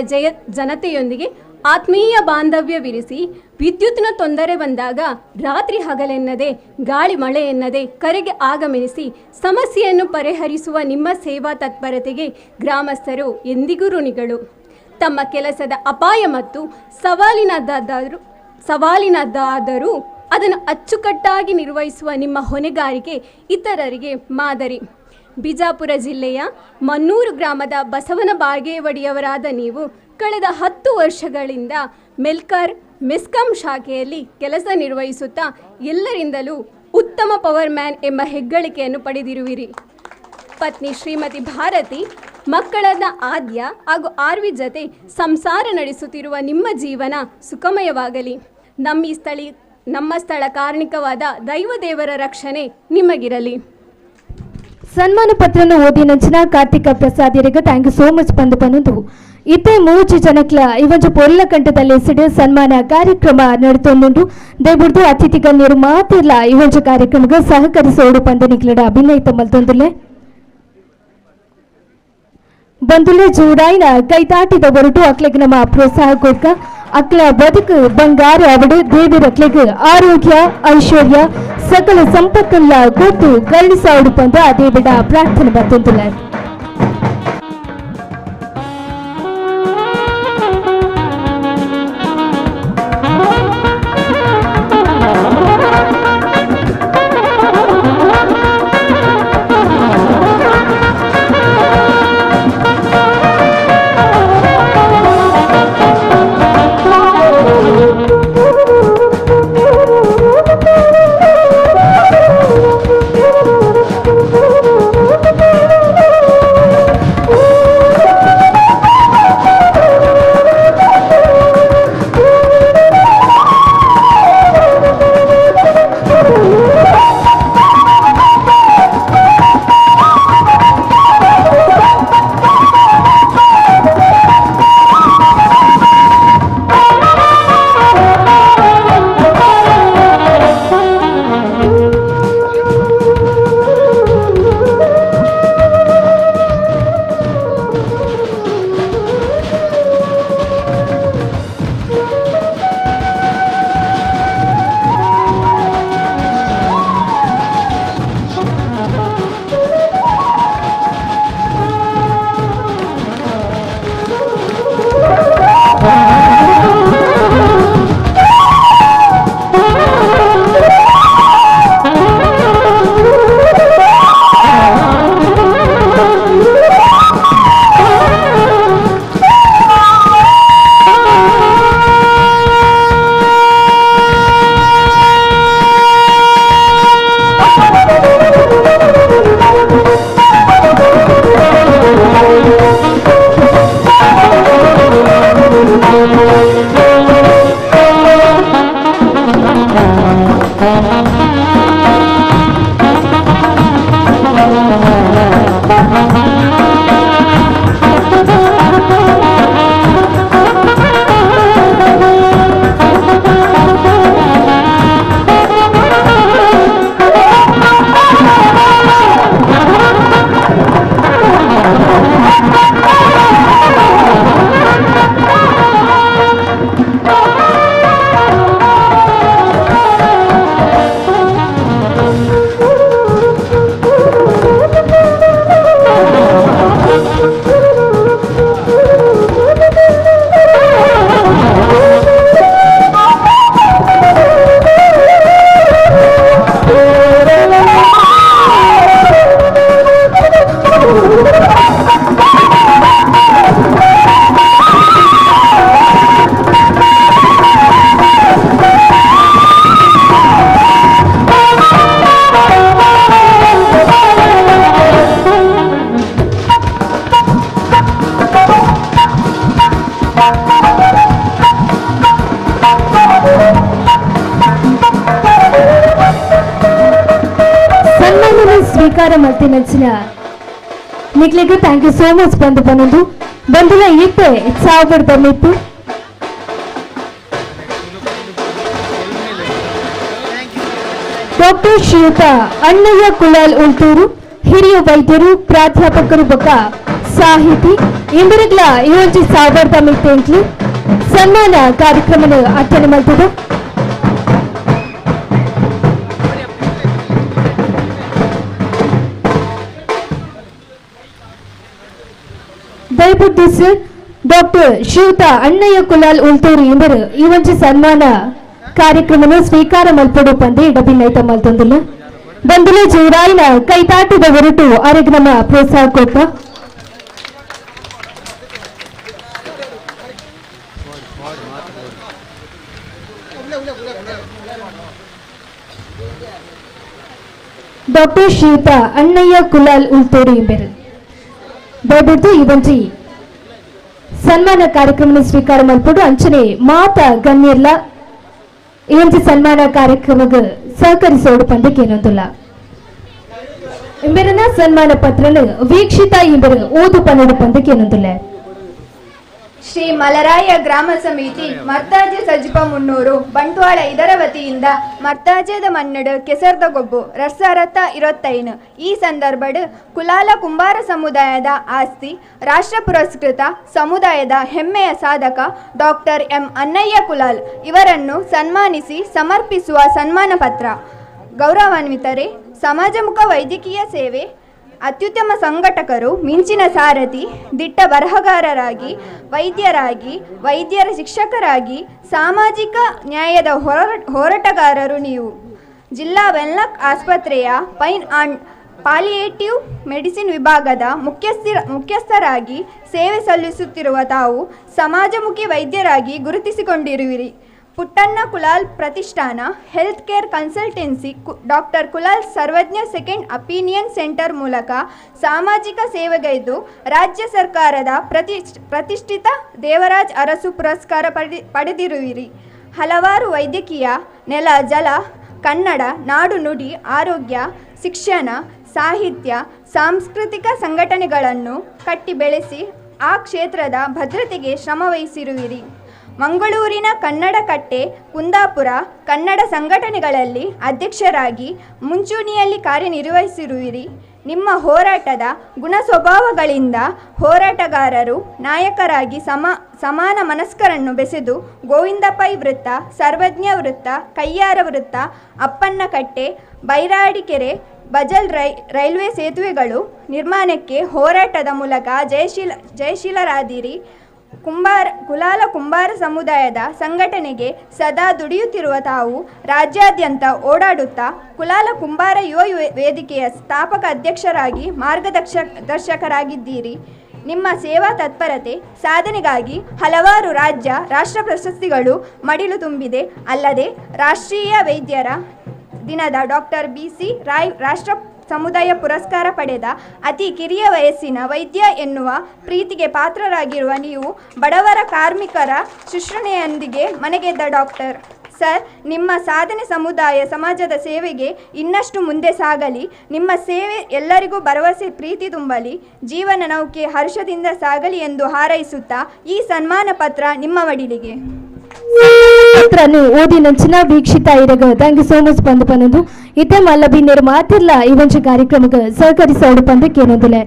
Speaker 9: ಜನತೆಯೊಂದಿಗೆ ಆತ್ಮೀಯ ಬಾಂಧವ್ಯವಿರಿಸಿ ವಿದ್ಯುತ್ನ ತೊಂದರೆ ಬಂದಾಗ ರಾತ್ರಿ ಹಗಲೆನ್ನದೆ ಗಾಳಿ ಮಳೆ ಎನ್ನದೆ ಕರೆಗೆ ಆಗಮಿಸಿ ಸಮಸ್ಯೆಯನ್ನು ಪರಿಹರಿಸುವ ನಿಮ್ಮ ಸೇವಾ ತತ್ಪರತೆಗೆ ಗ್ರಾಮಸ್ಥರು ಎಂದಿಗೂ ಋಣಿಗಳು. ತಮ್ಮ ಕೆಲಸದ ಅಪಾಯ ಮತ್ತು ಸವಾಲಿನದ್ದಾದರೂ ಅದನ್ನು ಅಚ್ಚುಕಟ್ಟಾಗಿ ನಿರ್ವಹಿಸುವ ನಿಮ್ಮ ಹೊಣೆಗಾರಿಕೆ ಇತರರಿಗೆ ಮಾದರಿ. ಬಿಜಾಪುರ ಜಿಲ್ಲೆಯ ಮನ್ನೂರು ಗ್ರಾಮದ ಬಸವನ ಬಾಗೇವಾಡಿಯವರಾದ ನೀವು ಕಳೆದ 10 ವರ್ಷಗಳಿಂದ ಮೆಲ್ಕರ್ ಮೆಸ್ಕಾಂ ಶಾಖೆಯಲ್ಲಿ ಕೆಲಸ ನಿರ್ವಹಿಸುತ್ತಾ ಎಲ್ಲರಿಂದಲೂ ಉತ್ತಮ ಪವರ್ ಮ್ಯಾನ್ ಎಂಬ ಹೆಗ್ಗಳಿಕೆಯನ್ನು ಪಡೆದಿರುವಿರಿ. ಪತ್ನಿ ಶ್ರೀಮತಿ ಭಾರತಿ, ಮಕ್ಕಳಾದ ಆದ್ಯ ಹಾಗೂ ಆರ್ವಿ ಜತೆ ಸಂಸಾರ ನಡೆಸುತ್ತಿರುವ ನಿಮ್ಮ ಜೀವನ ಸುಖಮಯವಾಗಲಿ. ನಮ್ಮ ಸ್ಥಳ ಕಾರಣಿಕವಾದ ದೈವದೇವರ ರಕ್ಷಣೆ ನಿಮಗಿರಲಿ.
Speaker 4: ಸನ್ಮಾನ ಪತ್ರನು ಓದಿನಂಚಿನ Kartika Prasad ಇರಿಗೆ thank you so much ಬಂದು ಪನೊಂದು. ಇತ್ತೆ ಮೂಜಿ ಜನಕ್ಲ ಇವೊಂಜಿ ಪೊಲ್ಲ ಕಂಠದಲ್ಲಿ ಸಿಡಿ ಸನ್ಮಾನ ಕಾರ್ಯಕ್ರಮ ನಡೆತೊಂದುಂಡು. ದಯವಿಟ್ಟು ಅತಿಥಿ ಗಣ್ಯರು ಮಾತಿಲ್ಲ ಇವೊಂಜಿ ಕಾರ್ಯಕ್ರಮಕ್ಕೆ ಸಹಕರಿಸೋಡು ಪಂದನಿಕ್ಲಡ ಅಭಿನಯಿತ ಮಲ್ತೊಂದುಲ್ಲೆ. ಬಂದುಲೆ ಜೋಡಾಯಿನ ಕೈತಾಟಿದ ಹೊರಟು ಅಕ್ಲೆಗ್ ನಮ್ಮ ಪ್ರೋತ್ಸಾಹ ಕೊಡ್ಕ ಅಕ್ಲ ಬದುಕು ಬಂಗಾರ ಅವಡು ದೇವಿರಕ್ಲೆಗ್ ಆರೋಗ್ಯ ಐಶ್ವರ್ಯ ಸಕಲ ಸಂಪತ್ತಲ್ಲ ಕೂತು ಕರುಣಿಸಾವಡು ಪಂದ ದೇವಿಡ ಪ್ರಾರ್ಥನೆ ಬರ್ತೊಂದುಲ್ಲ. ಸ್ವೀಕಾರ ಮಲ್ತಿನಂಚಿನ ನಿಕ್ಲೆಗ್ thank you so much ಬಂದು ಬಂದು ಬಂದುಲ ಇತ್ತೆ ಸಾವಿರದ ಮಿತ್ತು ಡಾಕ್ಟರ್ ಶ್ರೀಯುತ ಅಣ್ಣಯ್ಯ ಕುಲಾಲ್ ಉಳ್ತೂರು ಹಿರಿಯ ವೈದ್ಯರು ಪ್ರಾಧ್ಯಾಪಕರು ಬೊಕ್ಕ ಸಾಹಿತಿ ಇಂಬರಿಗ್ಲ ಈ ಒಂಜಿ ಸಾವಿರದ ಮಿತ್ತೆಂಕ್ಲು ಸನ್ಮಾನ ಕಾರ್ಯಕ್ರಮನ ಅಟ್ಟಣೆ ಮಲ್ತದೆ. ದಯವಿಟ್ಟು ಸರ್ ಡಾಕ್ಟರ್ ಶ್ರೀಯುತ ಅಣ್ಣಯ್ಯ ಕುಲಾಲ್ ಉಳ್ತೂರು ಇಂಬರು ಈ ಒಂಜಿ ಸನ್ಮಾನ ಕಾರ್ಯಕ್ರಮನ ಸ್ವೀಕಾರ ಮಲ್ಪಡು ಪಂದೆ ಡಬಿನೈತ ಮಲ್ತೊಂದುಲ್ಲ ಬಂದುಲೆ ಜೋರಾಯಿನ ಕೈತಾಟದ ಹೊರಟು ಅರೆಗ್ನಮ ಪ್ರೋತ್ಸಾಹ ಕೊಟ್ಟ ಡಾಕ್ಟರ್ ಶ್ರೀಯುತ ಅಣ್ಣಯ್ಯ ಕುಲಾಲ್ ಉಳ್ತೂರು ಇಂಬರು ದಯವಿಟ್ಟು ಈ ಒಂಜಿ ಸನ್ಮಾನ ಕಾರ್ಯಕ್ರಮನ ಸ್ವೀಕಾರ ಮಲ್ಪಡು ಅಂಚನೆ ಮಾತ ಗಣ್ಯರ್ಲ ಈ ಒಂಜಿ ಸನ್ಮಾನ ಕಾರ್ಯಕ್ರಮಕ್ಕೆ ಸಹಕರಿಸೋಡು ಪಂದಕ್ಕೆ ಏನೊಂದುಲ್ಲ. ಇಂಬೆರನ ಸನ್ಮಾನ ಪತ್ರನ ವೀಕ್ಷಿತ ಇಂಬರು ಓದು ಪನ್ನಡು ಪಂದಕ್ಕೆ ಏನೊಂದುಲ್ಲ.
Speaker 10: ಶ್ರೀ ಮಲರಾಯ ಗ್ರಾಮ ಸಮಿತಿ ಮರ್ತಾಜೆ ಸಜಿಪ ಮುನ್ನೂರು ಬಂಟ್ವಾಳ ಇದರ ವತಿಯಿಂದ ಮರ್ತಾಜೆದ ಮನ್ನಡು ಕೆಸರ್ದ ಗೊಬ್ಬು ರಸರಥ ಇರೊತ್ತೈನು ಈ ಸಂದರ್ಭಡ್ ಕುಲಾಲ ಕುಂಬಾರ ಸಮುದಾಯದ ಆಸ್ತಿ ರಾಷ್ಟ್ರ ಪುರಸ್ಕೃತ ಸಮುದಾಯದ ಹೆಮ್ಮೆಯ ಸಾಧಕ ಡಾಕ್ಟರ್ ಎಂ ಅಣ್ಣಯ್ಯ ಕುಲಾಲ್ ಇವರನ್ನು ಸನ್ಮಾನಿಸಿ ಸಮರ್ಪಿಸುವ ಸನ್ಮಾನ ಪತ್ರ. ಗೌರವಾನ್ವಿತರೇ, ಸಮಾಜಮುಖ ವೈದ್ಯಕೀಯ ಸೇವೆ ಅತ್ಯುತ್ತಮ ಸಂಘಟಕರು, ಮಿಂಚಿನ ಸಾರಥಿ, ದಿಟ್ಟ ಬರಹಗಾರರಾಗಿ, ವೈದ್ಯರಾಗಿ, ವೈದ್ಯರ ಶಿಕ್ಷಕರಾಗಿ, ಸಾಮಾಜಿಕ ನ್ಯಾಯದ ಹೋರಾಟಗಾರರು ನೀವು. ಜಿಲ್ಲಾ ವೆನ್ಲಾಕ್ ಆಸ್ಪತ್ರೆಯ ಪೈನ್ ಆ್ಯಂಡ್ ಪಾಲಿಯೇಟಿವ್ ಮೆಡಿಸಿನ್ ವಿಭಾಗದ ಮುಖ್ಯಸ್ಥರಾಗಿ ಸೇವೆ ಸಲ್ಲಿಸುತ್ತಿರುವ ತಾವು ಸಮಾಜಮುಖಿ ವೈದ್ಯರಾಗಿ ಗುರುತಿಸಿಕೊಂಡಿರುವಿರಿ. ಪುಟ್ಟಣ್ಣ ಕುಲಾಲ್ ಪ್ರತಿಷ್ಠಾನ, health care consultancy, doctor Kulal Sarvajna second opinion centre ಮೂಲಕ ಸಾಮಾಜಿಕ ಸೇವೆಗೈದು ರಾಜ್ಯ ಸರ್ಕಾರದ ಪ್ರತಿಷ್ಠಿತ ದೇವರಾಜ್ ಅರಸು ಪುರಸ್ಕಾರ ಪಡೆದಿರುವಿರಿ. ಹಲವಾರು ವೈದ್ಯಕೀಯ, ನೆಲ, ಜಲ, ಕನ್ನಡ, ನಾಡು ನುಡಿ, ಆರೋಗ್ಯ, ಶಿಕ್ಷಣ, ಸಾಹಿತ್ಯ, ಸಾಂಸ್ಕೃತಿಕ ಸಂಘಟನೆಗಳನ್ನು ಕಟ್ಟಿ ಬೆಳೆಸಿ ಆ ಕ್ಷೇತ್ರದ ಭದ್ರತೆಗೆ ಶ್ರಮವಹಿಸಿರುವಿರಿ. ಮಂಗಳೂರಿನ ಕನ್ನಡ ಕಟ್ಟೆ, ಕುಂದಾಪುರ ಕನ್ನಡ ಸಂಘಟನೆಗಳಲ್ಲಿ ಅಧ್ಯಕ್ಷರಾಗಿ ಮುಂಚೂಣಿಯಲ್ಲಿ ಕಾರ್ಯನಿರ್ವಹಿಸಿರುವಿರಿ. ನಿಮ್ಮ ಹೋರಾಟದ ಗುಣ ಸ್ವಭಾವಗಳಿಂದ ಹೋರಾಟಗಾರರು ನಾಯಕರಾಗಿ ಸಮಾನ ಮನಸ್ಕರನ್ನು ಬೆಸೆದು ಗೋವಿಂದ ಪೈ ವೃತ್ತ, ಸರ್ವಜ್ಞ ವೃತ್ತ, ಕಯ್ಯಾರ ವೃತ್ತ, ಅಪ್ಪನ್ನಕಟ್ಟೆ, ಬೈರಾಡಿಕೆರೆ, ಬಜಲ್ ರೈಲ್ವೆ ಸೇತುವೆಗಳು ನಿರ್ಮಾಣಕ್ಕೆ ಹೋರಾಟದ ಮೂಲಕ ಜಯಶೀಲರಾದಿರಿ. ಕುಲಾಲ ಕುಂಬಾರ ಸಮುದಾಯದ ಸಂಘಟನೆಗೆ ಸದಾ ದುಡಿಯುತ್ತಿರುವ ತಾವು ರಾಜ್ಯಾದ್ಯಂತ ಓಡಾಡುತ್ತಾ ಕುಲಾಲ ಕುಂಬಾರ ಯುವ ವೇದಿಕೆಯ ಸ್ಥಾಪಕ ಅಧ್ಯಕ್ಷರಾಗಿ ಮಾರ್ಗದರ್ಶಕರಾಗಿದ್ದೀರಿ. ನಿಮ್ಮ ಸೇವಾ ತತ್ಪರತೆ ಸಾಧನೆಗಾಗಿ ಹಲವಾರು ರಾಜ್ಯ ರಾಷ್ಟ್ರ ಪ್ರಶಸ್ತಿಗಳು ಮಡಿಲು ತುಂಬಿದೆ. ಅಲ್ಲದೆ ರಾಷ್ಟ್ರೀಯ ವೈದ್ಯರ ದಿನದ ಡಾಕ್ಟರ್ BC Roy ರಾಷ್ಟ್ರ ಸಮುದಾಯ ಪುರಸ್ಕಾರ ಪಡೆದ ಅತಿ ಕಿರಿಯ ವಯಸ್ಸಿನ ವೈದ್ಯ ಎನ್ನುವ ಪ್ರೀತಿಗೆ ಪಾತ್ರರಾಗಿರುವ ನೀವು ಬಡವರ ಕಾರ್ಮಿಕರ ಶುಶ್ರೂಷೆಯೊಂದಿಗೆ ಮನೆಗೆದ್ದ ಡಾಕ್ಟರ್ ಸರ್. ನಿಮ್ಮ ಸಾಧನೆ ಸಮುದಾಯ ಸಮಾಜದ ಸೇವೆಗೆ ಇನ್ನಷ್ಟು ಮುಂದೆ ಸಾಗಲಿ. ನಿಮ್ಮ ಸೇವೆ ಎಲ್ಲರಿಗೂ ಭರವಸೆ ಪ್ರೀತಿ ತುಂಬಲಿ. ಜೀವನ ನೌಕೆ ಹರ್ಷದಿಂದ ಸಾಗಲಿ ಎಂದು ಹಾರೈಸುತ್ತಾ ಈ ಸನ್ಮಾನ ಪತ್ರ ನಿಮ್ಮ ಮಡಿಲಿಗೆ.
Speaker 4: ಪತ್ರನು ಓದಿ ನಂಚಿನ ವೀಕ್ಷಿತ ಇರಗ thank you so much ಬಂದು ಪನೊಂದು ಇತ್ತೆ ಮಲ್ಲ ಬಿನ್ನೇರು ಮಾತಿಲ್ಲ ಈ ಒಂಜಿ ಕಾರ್ಯಕ್ರಮಕ್ಕೆ ಸಹಕರಿಸೋಡು ಪಂದಕ್ಕೆ ಏನೊಂದಿಲ್ಲ.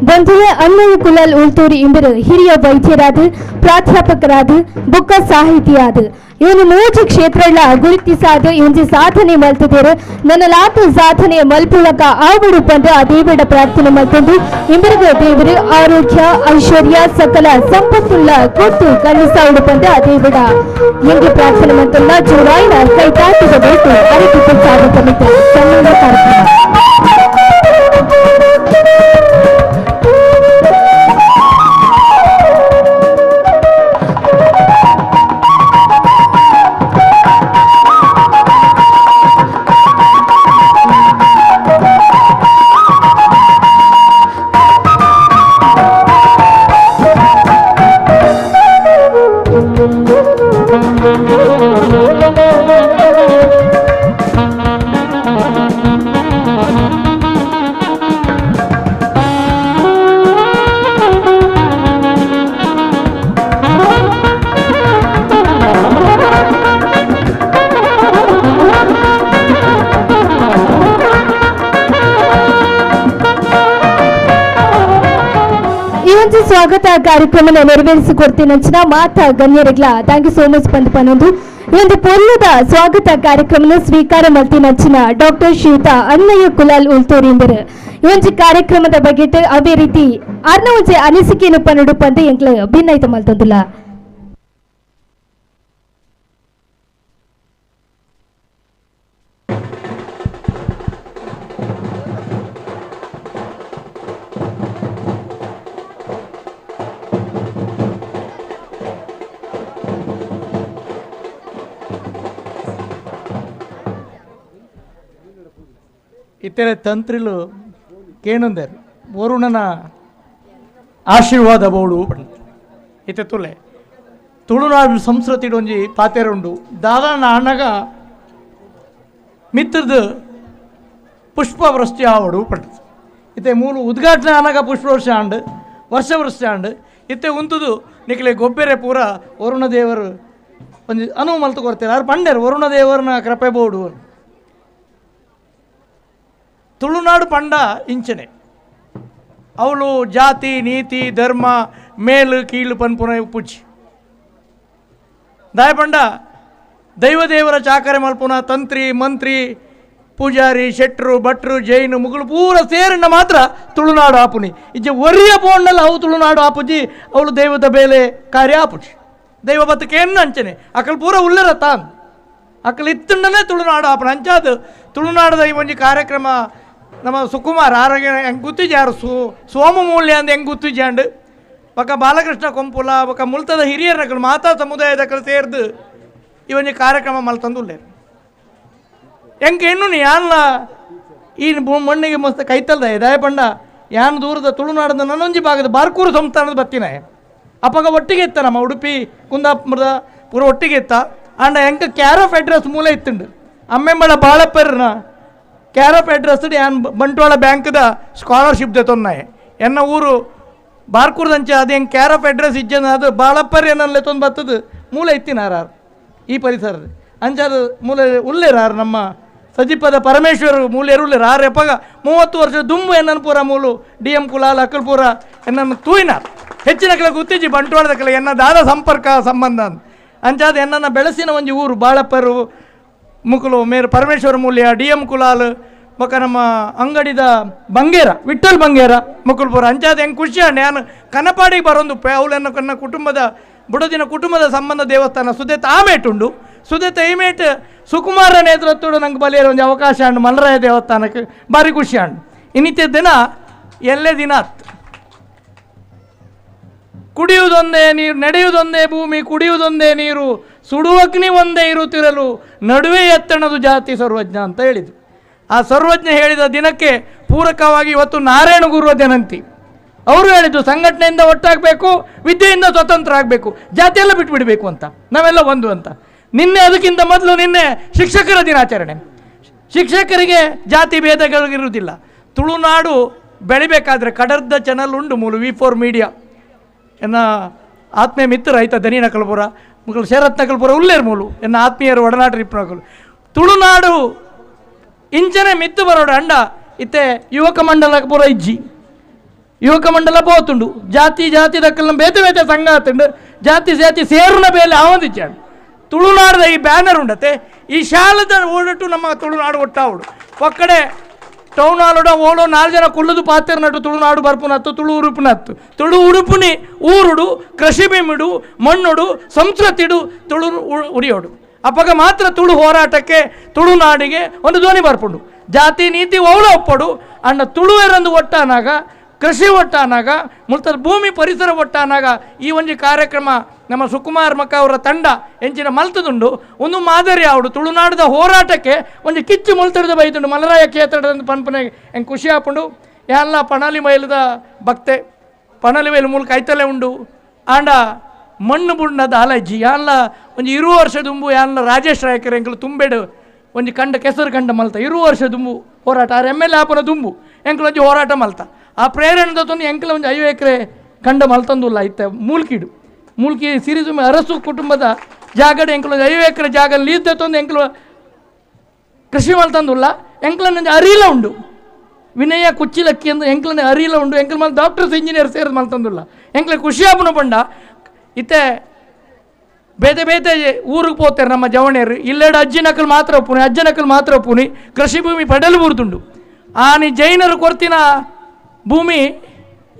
Speaker 4: ಬಂಧುವೆ ಅಣ್ಣಯ್ಯ ಕುಲಾಲ್ ಉಳ್ತೂರಿ ಇಂಬರು ಹಿರಿಯ ವೈದ್ಯರಾದ, ಪ್ರಾಧ್ಯಾಪಕರಾದ, ಬುಕ್ಕ ಸಾಹಿತಿಯಾದ ಇವನು ಮೂಜಿ ಕ್ಷೇತ್ರಗಳ ಗುರುತಿಸಾದ ಇವನ್ ಸಾಧನೆ ಮಲ್ತಿದ್ದೇರು. ನನ್ನ ಲಾತು ಸಾಧನೆ ಮಲ್ಪುಳಕ ಆವಡು ಪಂದ ಆ ದೇವರ ಪ್ರಾರ್ಥನೆ ಮಲ್ತೊಂದು ಇಂಬರಿಗ ದೇವರು ಆರೋಗ್ಯ ಐಶ್ವರ್ಯ ಸಕಲ ಸಂಪತ್ತುಳ್ಳ ಕೊಟ್ಟು ಕಲಿಸಾವಡು ಪಂದ ಆ ದೇವರ ಎಂಗೆ ಪ್ರಾರ್ಥನೆ ಮಲ್ತೊಲ್ಲ ಜೋರಾಯಿನ ಕೈತಾಟದ ಬಳಿಕ ಅರಿತು ಸಾಧಕ ಸನ್ಮಾನ ಕಾರ್ಯಕ್ರಮ. ಸ್ವಾಗತ ಕಾರ್ಯಕ್ರಮ ನೆರವೇರಿಸಿಕೊಡ್ತೀನಿ ಮಾತಾ ಗಣ್ಯರಿಗ್ಲ thank you so much ಬಂದು ಪನೊಂದು ಈ ಒಂದು ಪೊಲ್ಲದ ಸ್ವಾಗತ ಕಾರ್ಯಕ್ರಮ ಸ್ವೀಕಾರ ಮಲ್ತಿನಂಚಿನ ಡಾಕ್ಟರ್ ಶ್ರೀಯುತ ಅಣ್ಣಯ್ಯ ಕುಲಾಲ್ ಉಲ್ತೂರಿಂದರು ಈ ಒಂಜಿ ಕಾರ್ಯಕ್ರಮದ ಬಗ್ಗೆ ಅವೇ ರೀತಿ ಅರ್ನ ಒಂಜಿ ಅನಿಸಿಕೆಯನ್ನು ಪನ್ನುಡು ಪಂದು ಎಂಕ್ಲ ಭಿನ್ನೈತ ಮಲ್ತೊಂದುಲ್ಲ.
Speaker 11: ಇತರೆ ತಂತ್ರಿಲು ಕೇಣುಂದರು ವರುಣನ ಆಶೀರ್ವಾದ ಬೋಡು ಇತ್ತೆ ತುಲೆ ತುಳುನಾಡು ಸಂಸ್ಕೃತಿ ಒಂಜಿ ಪಾತೆರುಂಡು ದಾದಾನ ಅಣ್ಣಗ ಮಿತ್ರದು ಪುಷ್ಪವೃಷ್ಟಿ ಆವಡು ಪಂಡದು ಇತ್ತೆ ಮೂಲು ಉದ್ಘಾಟನೆ ಆನಗ ಪುಷ್ಪವೃಷ್ಟಿ ಆಂಡು ವರ್ಷವೃಷ್ಟಿ ಆಂಡು ಇತ್ತೆ ಉಂತುದು ನಿಕ್ಲೆ ಗೊಬ್ಬೆರೆ ಪೂರ ವರುಣ ದೇವರು ಒಂಜಿ ಅನುವು ಮಲ್ತು ಕೊರ್ತಾರೆ ಆರು ಪಂಡೇರು ವರುಣ ದೇವರನ ಕೃಪೆ ಬೋಡು. ತುಳುನಾಡು ಪಂಡ ಇಂಚನೆ ಅವಳು ಜಾತಿ ನೀತಿ ಧರ್ಮ ಮೇಲು ಕೀಳು ಪನ್ಪುನ ಪುಚ್ಚಿ ದಾಯ ಪಂಡ ದೈವದೇವರ ಚಾಕರೆ ಮಲ್ಪುನ ತಂತ್ರಿ ಮಂತ್ರಿ ಪೂಜಾರಿ ಶೆಟ್ರು ಭಟ್ರು ಜೈನು ಮುಗುಳು ಪೂರ ಸೇರಣ್ಣ ಮಾತ್ರ ತುಳುನಾಡು ಆಪುನಿ ಇಜ್ಜೆ ಒರಿಯ ಪೋಂಡಲ್ಲ ಅವು ತುಳುನಾಡು ಆಪುಜಿ ಅವಳು ದೈವದ ಬೇಲೆ ಕಾರ್ಯ ಆಪುಜಿ ದೈವ ಬತ್ತಕೇನು ಅಂಚನೆ ಅಕಲ್ ಪೂರ ಉಲ್ಲರ ತಾನ್ ಅಕಲ್ ಇತ್ತಂಡನೇ ತುಳುನಾಡು ಆಪುನ ಅಂಚಾದು ತುಳುನಾಡದ ಈ ಒಂಜಿ ಕಾರ್ಯಕ್ರಮ ನಮ್ಮ ಸುಕುಮಾರ್ ಆರೋಗ್ಯ ಹೆಂಗೆ ಗೊತ್ತಿಜಾರು ಸೋಮ ಮೂಲ್ಯ ಅಂದ್ ಹೆಂಗೆ ಗೊತ್ತಿಜಾಂಡು ಬೊಕ್ಕ ಬಾಲಕೃಷ್ಣ ಕೊಂಪುಲ ಬೊಕ್ಕ ಮುಲ್ತದ ಹಿರಿಯರಕಲು ಮಾತಾ ಸಮುದಾಯದಕಲು ಸೇರ್ದು ಈ ಒಂಜಿ ಕಾರ್ಯಕ್ರಮ ಮಲ್ತಂದು ಉಲ್ಲೇರು ಹೆಂಗೆ ಹೆಣ್ಣು ಯಾನ್ಲ ಈ ಮಣ್ಣಿಗೆ ಮಸ್ತ್ ಕೈತಲ್ದ ದಾಯ ಪಂಡ ಯಾನ್ ದೂರದ ತುಳುನಾಡದ ನನ್ನೊಂಜಿ ಭಾಗದ ಬಾರ್ಕೂರು ಸಂಸ್ಥಾನದ ಬತ್ತಿನ ಅಪ್ಪಗ ಒಟ್ಟಿಗೆ ಇತ್ತ ನಮ್ಮ ಉಡುಪಿ ಕುಂದಾಪುರದ ಪೂರ ಒಟ್ಟಿಗೆ ಇತ್ತ and ಹೆಂಗೆ care of address ಮೂಲ ಇತ್ತುಂಡು ಅಮ್ಮೆಂಬಳ ಬಾಳಪ್ಪರ್ನ care of address ಯಾನ್ ಬಂಟ್ವಾಳ ಬ್ಯಾಂಕ್ದ ಸ್ಕಾಲರ್ಶಿಪ್ ತೊನ್ನಾಯ ಎನ್ನ ಊರು ಬಾರ್ಕೂರ್ದಂಚೆ ಅದು ಹೆಂಗೆ care of address ಇಜ್ಜನ ಅದು ಬಾಳಪ್ಪರ್ ಏನಲ್ಲೇ ತೊಂದು ಬತ್ತದು ಮೂಲ ಇತ್ತಿನಾರ ಈ ಪರಿಸರದ ಅಂಚಾದ ಮೂಲ ಉಲ್ಲೇರಾರು ನಮ್ಮ ಸಜಿಪದ ಪರಮೇಶ್ವರ ಮೂಲೆಯರು ಉಲ್ಲೇರು ಆರು ಎಪ್ಪಗ 30 ವರ್ಷ ದುಂಬು ಎನ್ನನ್ನು ಪೂರ ಮೂಲು ಡಿ ಎಂ ಕುಲಾಲ್ ಅಕ್ಕಲ್ಪುರ ಎನ್ನನ್ನು ತೂಯಿನಾರ್ ಹೆಚ್ಚಿನ ಕೆಲ ಗುತ್ತಿಜಿ ಬಂಟ್ವಾಳದ ಕೆಲ ಎನ್ನ ದಾದ ಸಂಪರ್ಕ ಸಂಬಂಧ ಅಂಚಾದ ಎನ್ನನ್ನು ಬೆಳೆಸಿನ ಒಂಜಿ ಊರು ಬಾಳಪ್ಪರು ಮುಕುಲು ಮೇರು ಪರಮೇಶ್ವರ ಮೂಲ್ಯ ಡಿ ಎಂ ಕುಲಾಲ್ ಬೊಕ್ಕ ನಮ್ಮ ಅಂಗಡಿದ ಬಂಗೇರ ವಿಠಲ್ ಬಂಗೇರ ಮುಕುಲ್ಪುರ ಅಂಚಾದ ಹೆಂಗೆ ಖುಷಿ ಅಣ್ಣ ನಾನು ಕನಪಾಡಿಗೆ ಬರೋದು ಅವಳನ್ನು ಕನ್ನ ಕುಟುಂಬದ ಬುಡದಿನ ಕುಟುಂಬದ ಸಂಬಂಧ ದೇವಸ್ಥಾನ ಸುದೇತ ಆ ಮೇಟುಂಡು ಸುದೇತ ಈ ಮೇಟ್ ಸುಕುಮಾರ ನೇತೃತ್ವಡು ನಂಗೆ ಬಲಿಯರ ಒಂದು ಅವಕಾಶ ಅಂಡು ಮಲ್ಲರಾಯ ದೇವಸ್ಥಾನಕ್ಕೆ ಭಾರಿ ಖುಷಿ ಅಂಡು ಇನ್ನಿತ್ಯ ದಿನ ಎಲ್ಲೇ ದಿನ ಕುಡಿಯುವುದೊಂದೇ ನೀರು ನಡೆಯುವುದೊಂದೇ ಭೂಮಿ ಕುಡಿಯುವುದೊಂದೇ ನೀರು ಸುಡುವಗ್ನಿ ಒಂದೇ ಇರುತ್ತಿರಲು ನಡುವೆ ಎತ್ತಣದು ಜಾತಿ ಸರ್ವಜ್ಞ ಅಂತ ಹೇಳಿದರು. ಆ ಸರ್ವಜ್ಞ ಹೇಳಿದ ದಿನಕ್ಕೆ ಪೂರಕವಾಗಿ ಇವತ್ತು ನಾರಾಯಣ ಗುರುವ ಜಯಂತಿ. ಅವರು ಹೇಳಿದ್ದು ಸಂಘಟನೆಯಿಂದ ಒಟ್ಟಾಗಬೇಕು, ವಿದ್ಯೆಯಿಂದ ಸ್ವತಂತ್ರ ಆಗಬೇಕು, ಜಾತಿಯೆಲ್ಲ ಬಿಟ್ಬಿಡಬೇಕು ಅಂತ, ನಾವೆಲ್ಲ ಒಂದು ಅಂತ. ನಿನ್ನೆ ಅದಕ್ಕಿಂತ ಮೊದಲು ನಿನ್ನೆ ಶಿಕ್ಷಕರ ದಿನಾಚರಣೆ. ಶಿಕ್ಷಕರಿಗೆ ಜಾತಿ ಭೇದಗಳಿರುವುದಿಲ್ಲ. ತುಳುನಾಡು ಬೆಳಿಬೇಕಾದ್ರೆ ಕಡರ್ದ ಚಾನಲ್ ಉಂಡು ಮೂಲು V4 media ಎನ್ನ ಆತ್ಮೀಯ ಮಿತ್ರ ರೈತ ದನಿ ನಕಲ್ಪುರ ಮುಗಲು ಶರತ್ ನಕಲ್ಪುರ ಉಲ್ಲೇರ್ ಮೂಲು ಎನ್ನ ಆತ್ಮೀಯರು ಒಡನಾಟ ರಿಪ್ನಕಲು ತುಳುನಾಡು ಇಂಚನೆ ಮಿತ್ತು ಬರೋಡು ಅಂಡ ಇತ್ತೆ ಯುವಕ ಮಂಡಲ ಪೂರ ಇಜ್ಜಿ ಯುವಕ ಮಂಡಲ ಪೋತುಂಡು ಜಾತಿ ಜಾತಿ ದಕ್ಕಲ್ನ ಬೇತೆ ಬೇತೆ ಸಂಘ ಆತುಂಡು ಜಾತಿ ಜಾತಿ ಸೇರುನ ಬೇಲೆ ಆವಂದಿಚ್ಚಾಡು ತುಳುನಾಡದ ಈ ಬ್ಯಾನರ್ ಉಂಡತೆ ಈ ಶಾಲದ ಓಡಟ್ಟು ನಮ್ಮ ತುಳುನಾಡು ಒಟ್ಟಾವುಡು ಒಕ್ಕಡೆ ಟೌನ್ ಹಾಲುಡ ಓಡೋ 4 ಜನ ಕುಲ್ಲದು ಪಾತ್ರ ತುಳುನಾಡು ಬರ್ಪುನತ್ತು ತುಳು ಉರುಪುನತ್ತು ತುಳು ಉಡುಪುನಿ ಊರುಡು ಕೃಷಿ ಬಿಮಿಡು ಮಣ್ಣುಡು ಸಂಸ್ಕೃತಿಡು ತುಳು ಉರಿಯೋಡು ಅಪ್ಪಗ ಮಾತ್ರ ತುಳು ಹೋರಾಟಕ್ಕೆ ತುಳುನಾಡಿಗೆ ಒಂದು ಧ್ವನಿ ಬರ್ಪುಂಡು ಜಾತಿ ನೀತಿ ಓಳ ಒಪ್ಪಡು ಅಣ್ಣ ತುಳುವೆರಂದು ಒಟ್ಟಾನಾಗ ಕೃಷಿ ಒಟ್ಟಾನಾಗ ಮುಲ್ತದ ಭೂಮಿ ಪರಿಸರ ಒಟ್ಟಾನಾಗ ಈ ಒಂದು ಕಾರ್ಯಕ್ರಮ ನಮ್ಮ ಸುಕುಮಾರ್ ಮಕ್ಕ ಅವರ ತಂಡ ಎಂಚಿನ ಮಲ್ತದುಂಡು ಒಂದು ಮಾದರಿ ಆವಡು ತುಳುನಾಡದ ಹೋರಾಟಕ್ಕೆ ಒಂದು ಕಿಚ್ಚು ಮುಲ್ತರದ ಬೈದುಂಡು ಮಲರಾಯ ಕ್ಷೇತ್ರದ ಪನ್ಪನೆ ಹೆಂಗೆ ಖುಷಿ ಆಪುಂಡು ಎಲ್ಲ ಪಣಾಲಿ ಮೈಲದ ಭಕ್ತೆ ಪಣಾಲಿ ಮೈಲು ಮೂಲಕ ಐತಲೇ ಉಂಡು ಆಂಡ ಮಣ್ಣು ಬುಣ್ಣದ ಅಲಜ್ಜಿ ಯಾನ್ಲ ಒಂಜಿ 20 ವರ್ಷ ದುಂಬು ಯಾನ್ಲ ರಾಜೇಶ್ ರಾಯಕರ್ ಎಂಕಲು ತುಂಬೆಡು ಒಂಜಿ ಕಂಡ ಕೆಸರು ಕಂಡ ಮಲ್ತ 20 ವರ್ಷ ದುಂಬು ಹೋರಾಟ ಆರು M L A ಆಪನ ದುಂಬು ಎಂಕಲು ಒಂಜಿ ಹೋರಾಟ ಮಲ್ತ ಆ ಪ್ರೇರಣೆ ತಂದು ಎಂಕಲ ಒಂದು 5 ಎಕರೆ ಕಂಡ ಮಲ್ತಂದುಲ್ಲ ಇತ್ತೆ ಮೂಲ್ಕಿಡು ಮೂಲ್ಕಿ ಸಿರಿಸುಮೆ ಅರಸು ಕುಟುಂಬದ ಜಾಗಡೆ ಎಂಕಲು ಒಂದು 5 ಎಕರೆ ಜಾಗ ಲೀದ್ದ ತಂದು ಎಂಕಲು ಕೃಷಿ ಮಲ್ತಂದುಲ್ಲ ಎಂಕಲನ್ನ ಅರಿಲ ಉಂಡು ವಿನಯ ಕುಚ್ಚಿಲಕ್ಕಿ ಅಂದ್ರೆ ಎಂಕಲನ್ನ ಅರಿಲ ಉಂಡು ಎಂಕಲ್ ಮಲ್ ಡಾಕ್ಟರ್ಸ್ ಇಂಜಿನಿಯರ್ ಸೇರಿದ ಮಲ್ತಂದುಲ್ಲ ಎಂಕ್ಲೆ ಖುಷಿ ಆಪುನ ಪಂಡ ಇತ್ತೆ ಬೇತೆ ಬೇತೆ ಊರಿಗೆ ಪೋತಾರೆ ನಮ್ಮ ಜವಣಿಯರು ಇಲ್ಲೆಡು ಅಜ್ಜಿ ನಕಲು ಮಾತ್ರ ಒಪ್ಪುನಿ ಅಜ್ಜ ನಕಲು ಮಾತ್ರ ಒಪ್ಪುನಿ ಕೃಷಿ ಭೂಮಿ ಪಡಲು ಬೂರ್ದುಂಡು ಆನಿ ಜೈನರು ಕೊರ್ತಿನ ಭೂಮಿ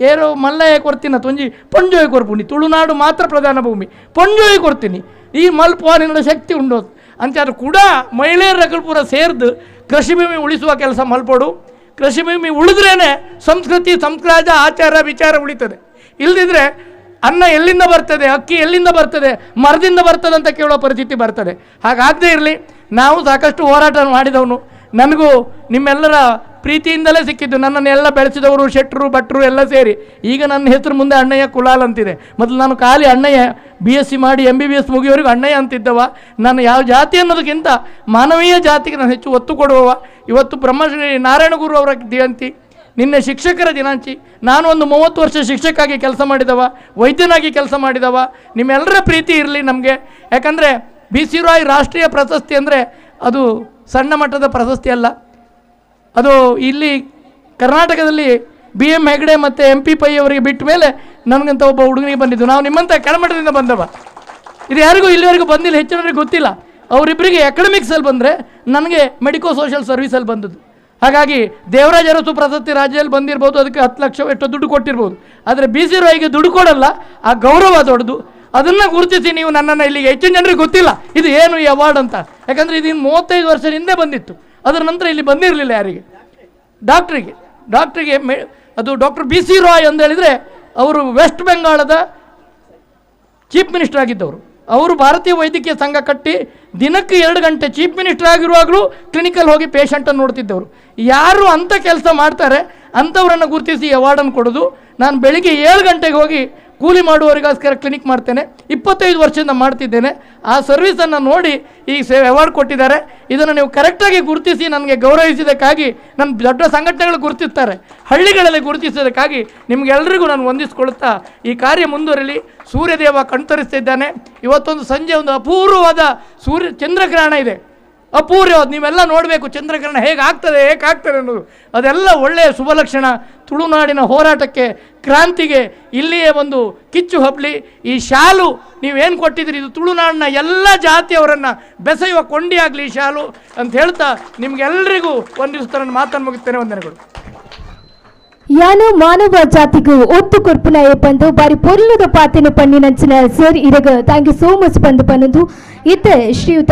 Speaker 11: ಏರೋ ಮಲ್ಲಯ್ಯ ಕೊರ್ತಿನ ತೊಂಜಿ ಪೊಂಜೋಯ್ ಕೊರ್ಪುನಿ ತುಳುನಾಡು ಮಾತ್ರ ಪ್ರಧಾನ ಭೂಮಿ ಪೊಂಜೋಯ್ ಕೊರ್ತೀನಿ ಈ ಮಲ್ಪುವ ಶಕ್ತಿ ಉಂಡು ಅಂಚಾರು ಕೂಡ ಮಹಿಳೆಯರ ಪೂರ ಸೇರ್ದು ಕೃಷಿ ಭೂಮಿ ಉಳಿಸುವ ಕೆಲಸ ಮಲ್ಪಡು. ಕೃಷಿ ಭೂಮಿ ಉಳಿದ್ರೇ ಸಂಸ್ಕೃತಿ ಸಂಸ್ಕಾರ ಆಚಾರ ವಿಚಾರ ಉಳಿತದೆ. ಇಲ್ಲದಿದ್ದರೆ ಅನ್ನ ಎಲ್ಲಿಂದ ಬರ್ತದೆ, ಅಕ್ಕಿ ಎಲ್ಲಿಂದ ಬರ್ತದೆ, ಮರದಿಂದ ಬರ್ತದೆ ಅಂತ ಕೇಳೋ ಪರಿಸ್ಥಿತಿ ಬರ್ತದೆ. ಹಾಗಾಗದೇ ಇರಲಿ. ನಾವು ಸಾಕಷ್ಟು ಹೋರಾಟ ಮಾಡಿದವನು, ನನಗೂ ನಿಮ್ಮೆಲ್ಲರ ಪ್ರೀತಿಯಿಂದಲೇ ಸಿಕ್ಕಿದ್ದು. ನನ್ನನ್ನೆಲ್ಲ ಬೆಳೆಸಿದವರು ಶೆಟ್ಟರು ಭಟ್ರು ಎಲ್ಲ ಸೇರಿ. ಈಗ ನನ್ನ ಹೆಸರು ಮುಂದೆ ಅಣ್ಣಯ್ಯ ಕುಲಾಲ್ ಅಂತಿದೆ. ಮೊದಲು ನಾನು ಖಾಲಿ ಅಣ್ಣಯ್ಯ, BSc ಮಾಡಿ MBBS ಮುಗಿಯೋವರೆಗೂ ಅಣ್ಣಯ್ಯ ಅಂತಿದ್ದವ. ನಾನು ಯಾವ ಜಾತಿ ಅನ್ನೋದಕ್ಕಿಂತ ಮಾನವೀಯ ಜಾತಿಗೆ ನಾನು ಹೆಚ್ಚು ಒತ್ತು ಕೊಡುವವ. ಇವತ್ತು ಬ್ರಹ್ಮಶ್ರೀ ನಾರಾಯಣಗುರು ಅವರ ಜಯಂತಿ, ನಿನ್ನೆ ಶಿಕ್ಷಕರ ದಿನಾಂಚಿ. ನಾನು ಒಂದು 30 ವರ್ಷ ಶಿಕ್ಷಕಾಗಿ ಕೆಲಸ ಮಾಡಿದವ, ವೈದ್ಯನಾಗಿ ಕೆಲಸ ಮಾಡಿದವ. ನಿಮ್ಮೆಲ್ಲರ ಪ್ರೀತಿ ಇರಲಿ ನಮಗೆ. ಯಾಕಂದರೆ BC Roy ರಾಷ್ಟ್ರೀಯ ಪ್ರಶಸ್ತಿ ಅಂದರೆ ಅದು ಸಣ್ಣ ಮಟ್ಟದ ಪ್ರಶಸ್ತಿ ಅಲ್ಲ. ಅದು ಇಲ್ಲಿ ಕರ್ನಾಟಕದಲ್ಲಿ BM Hegde ಮತ್ತು MP pi ಅವರಿಗೆ ಬಿಟ್ಟ ಮೇಲೆ ನನಗಂತ ಒಬ್ಬ ಹುಡುಗನಿಗೆ ಬಂದಿದ್ದು. ನಾವು ನಿಮ್ಮಂಥ ಕೆಳಮಟ್ಟದಿಂದ ಬಂದವ. ಇದು ಯಾರಿಗೂ ಇಲ್ಲಿವರೆಗೂ ಬಂದಿಲ್ಲ, ಹೆಚ್ಚಿನವರಿಗೆ ಗೊತ್ತಿಲ್ಲ. ಅವರಿಬ್ಬರಿಗೆ ಅಕಾಡೆಮಿಕ್ಸಲ್ಲಿ ಬಂದರೆ ನನಗೆ ಮೆಡಿಕೋ ಸೋಷಿಯಲ್ ಸರ್ವೀಸಲ್ಲಿ ಬಂದದ್ದು. ಹಾಗಾಗಿ ದೇವರಾಜ ಅರಸು ಪ್ರಶಸ್ತಿ ರಾಜ್ಯದಲ್ಲಿ ಬಂದಿರ್ಬೋದು, ಅದಕ್ಕೆ 10 ಲಕ್ಷ ಎಷ್ಟೋ ದುಡ್ಡು ಕೊಟ್ಟಿರ್ಬೋದು. ಆದರೆ BC ರಾಯ್ಗೆ ದುಡ್ಡು ಕೊಡಲ್ಲ, ಆ ಗೌರವ ದೊಡ್ಡದು. ಅದನ್ನು ಗುರುತಿಸಿ ನೀವು ನನ್ನನ್ನು ಇಲ್ಲಿಗೆ, ಹೆಚ್ಚಿನ ಜನರಿಗೆ ಗೊತ್ತಿಲ್ಲ ಇದು ಏನು ಈ ಅವಾರ್ಡ್ ಅಂತ. ಯಾಕಂದರೆ ಇದು 35 ವರ್ಷದ ಹಿಂದೆ ಬಂದಿತ್ತು, ಅದರ ನಂತರ ಇಲ್ಲಿ ಬಂದಿರಲಿಲ್ಲ ಯಾರಿಗೆ. ಡಾಕ್ಟ್ರಿಗೆ ಅದು ಡಾಕ್ಟರ್ BC Roy ಅಂತ ಹೇಳಿದರೆ ಅವರು ವೆಸ್ಟ್ ಬೆಂಗಾಳದ ಚೀಫ್ ಮಿನಿಸ್ಟರ್ ಆಗಿದ್ದವರು. ಅವರು ಭಾರತೀಯ ವೈದ್ಯಕೀಯ ಸಂಘ ಕಟ್ಟಿ ದಿನಕ್ಕೆ 2 ಗಂಟೆ ಚೀಫ್ ಮಿನಿಸ್ಟರ್ ಆಗಿರುವಾಗಲೂ ಕ್ಲಿನಿಕಲ್ಲಿ ಹೋಗಿ ಪೇಷಂಟನ್ನು ನೋಡ್ತಿದ್ದವರು. ಯಾರು ಅಂಥ ಕೆಲಸ ಮಾಡ್ತಾರೆ ಅಂಥವರನ್ನು ಗುರುತಿಸಿ ಅವಾರ್ಡನ್ನು ಕೊಡೋದು. ನಾನು ಬೆಳಿಗ್ಗೆ 7 ಗಂಟೆಗೆ ಹೋಗಿ ಕೂಲಿ ಮಾಡುವವರಿಗೋಸ್ಕರ ಕ್ಲಿನಿಕ್ ಮಾಡ್ತೇನೆ, 25 ವರ್ಷದಿಂದ ಮಾಡ್ತಿದ್ದೇನೆ. ಆ ಸರ್ವೀಸನ್ನು ನೋಡಿ ಈ ಸೇವೆ ಅವಾರ್ಡ್ ಕೊಟ್ಟಿದ್ದಾರೆ. ಇದನ್ನು ನೀವು ಕರೆಕ್ಟಾಗಿ ಗುರುತಿಸಿ ನನಗೆ ಗೌರವಿಸಿದ್ದಕ್ಕಾಗಿ, ನನ್ನ ದೊಡ್ಡ ಸಂಘಟನೆಗಳು ಗುರುತಿಸ್ತಾರೆ, ಹಳ್ಳಿಗಳಲ್ಲಿ ಗುರುತಿಸೋದಕ್ಕಾಗಿ ನಿಮಗೆಲ್ಲರಿಗೂ ನಾನು ವಂದಿಸಿಕೊಳ್ಳುತ್ತಾ ಈ ಕಾರ್ಯ ಮುಂದುವರಲಿ. ಸೂರ್ಯದೇವ ಕಣ್ತರಿಸ್ತಿದ್ದಾನೆ. ಇವತ್ತೊಂದು ಸಂಜೆ ಒಂದು ಅಪೂರ್ವವಾದ ಸೂರ್ಯ ಚಂದ್ರಗ್ರಹಣ ಇದೆ, ಅಪೂರ್ವವಾದ. ನೀವೆಲ್ಲ ನೋಡಬೇಕು ಚಂದ್ರಗ್ರಹಣ ಹೇಗೆ ಆಗ್ತದೆ, ಹೇಗೆ ಆಗ್ತದೆ ಅನ್ನೋದು. ಅದೆಲ್ಲ ಒಳ್ಳೆಯ ಶುಭ ಲಕ್ಷಣ ತುಳುನಾಡಿನ ಹೋರಾಟಕ್ಕೆ, ಕ್ರಾಂತಿಗೆ. ಇಲ್ಲಿಯೇ ಒಂದು ಕಿಚ್ಚು ಹಬ್ಲಿ. ಈ ಶಾಲು ನೀವೇನು ಕೊಟ್ಟಿದ್ದೀರಿ, ಇದು ತುಳುನಾಡಿನ ಎಲ್ಲ ಜಾತಿಯವರನ್ನು ಬೆಸೆಯುವ ಕೊಂಡಿಯಾಗಲಿ ಈ ಶಾಲು ಅಂತ ಹೇಳ್ತಾ ನಿಮಗೆಲ್ಲರಿಗೂ ವಂದಿಸುತ್ತಾ ನನ್ನ ಮಾತನ್ನು ಮುಗಿಸ್ತೇನೆ. ವಂದನೆಗಳು.
Speaker 4: ಯಾನು ಮಾನವ ಜಾತಿಗೂ ಒತ್ತು ಕೊರ್ಪುನ ಬಂದು ಬಾರಿ ಪೊರ್ಲುದ ಪಾತಿನ ಪಣ್ಣಿನಂಚಿನ sir ಇರಗ thank you so much ಬಂದು ಪನ್ನೊಂದು. ಇತ್ತೆ ಶ್ರೀಯುತ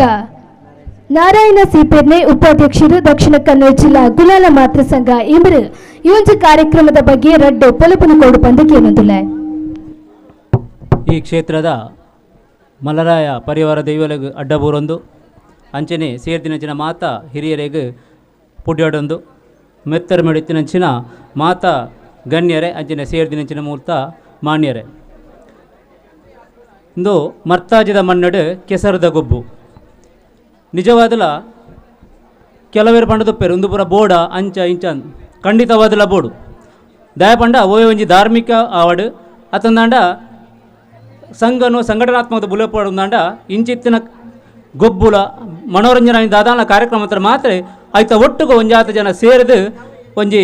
Speaker 4: ನಾರಾಯಣ ಸಿಪೆರ್ನೆ ಉಪಾಧ್ಯಕ್ಷರು ದಕ್ಷಿಣ ಕನ್ನಡ ಜಿಲ್ಲಾ ಗುಲಾಲ ಮಾತೃ ಸಂಘ ಇವರು ಈ ಒಂದು ಕಾರ್ಯಕ್ರಮದ ಬಗ್ಗೆ ರಡ್ಡು ಪೊಲಪುನ ಕೊಡು ಬಂದು ಕೇನೊಂದುಲ್ಲ.
Speaker 12: ಈ ಕ್ಷೇತ್ರದ ಮಲರಾಯ ಪರಿವಾರ ದೈವಲೆಗ್ ಅಡ್ಡಬೂರೊಂದು ಅಂಚನೆ ಸೇರ್ದಿನಂಚಿನ ಮಾತಾ ಹಿರಿಯರೆಗ್ ಪುಡ್ಯಾಡೊಂದು ಮೆತ್ತರ ಮೆಡಿತಿನಂಚಿನ ಮಾತಾ ಗಣ್ಯರೆ ಅಂಚನೆ ಸೇರ್ದಿನಂಚಿನ ಮೂರ್ತ ಮಾನ್ಯರೆ. ಇಂದು ಮರ್ತಾಜದ ಮಣ್ಣಡು ಕೆಸರದ ಗೊಬ್ಬು ನಿಜವಾದಲ ಕೆಲವೇರು ಪಂಡದುಪ್ಪೇರು ಒಂದು ಪೂರ ಬೋಡ ಅಂಚ ಇಂಚ ಖಂಡಿತವಾದಲ ಬೋಡು ದಯಪಂಡ ಓಯ್ ಒಂಜಿ ಧಾರ್ಮಿಕ ಆವಡು ಅತಂದಾಂಡ ಸಂಘನು ಸಂಘಟನಾತ್ಮಕ ಬುಲೆಪೋಡುಂದಾಂಡ ಇಂಚಿತ್ತಿನ ಗೊಬ್ಬುಲ ಮನೋರಂಜನೆ ದಾದಾನ ಕಾರ್ಯಕ್ರಮ ಹತ್ರ ಮಾತ್ರ ಆಯ್ತ ಒಟ್ಟುಗು ಒಂಜಾತ ಜನ ಸೇರಿದು ಒಂಜಿ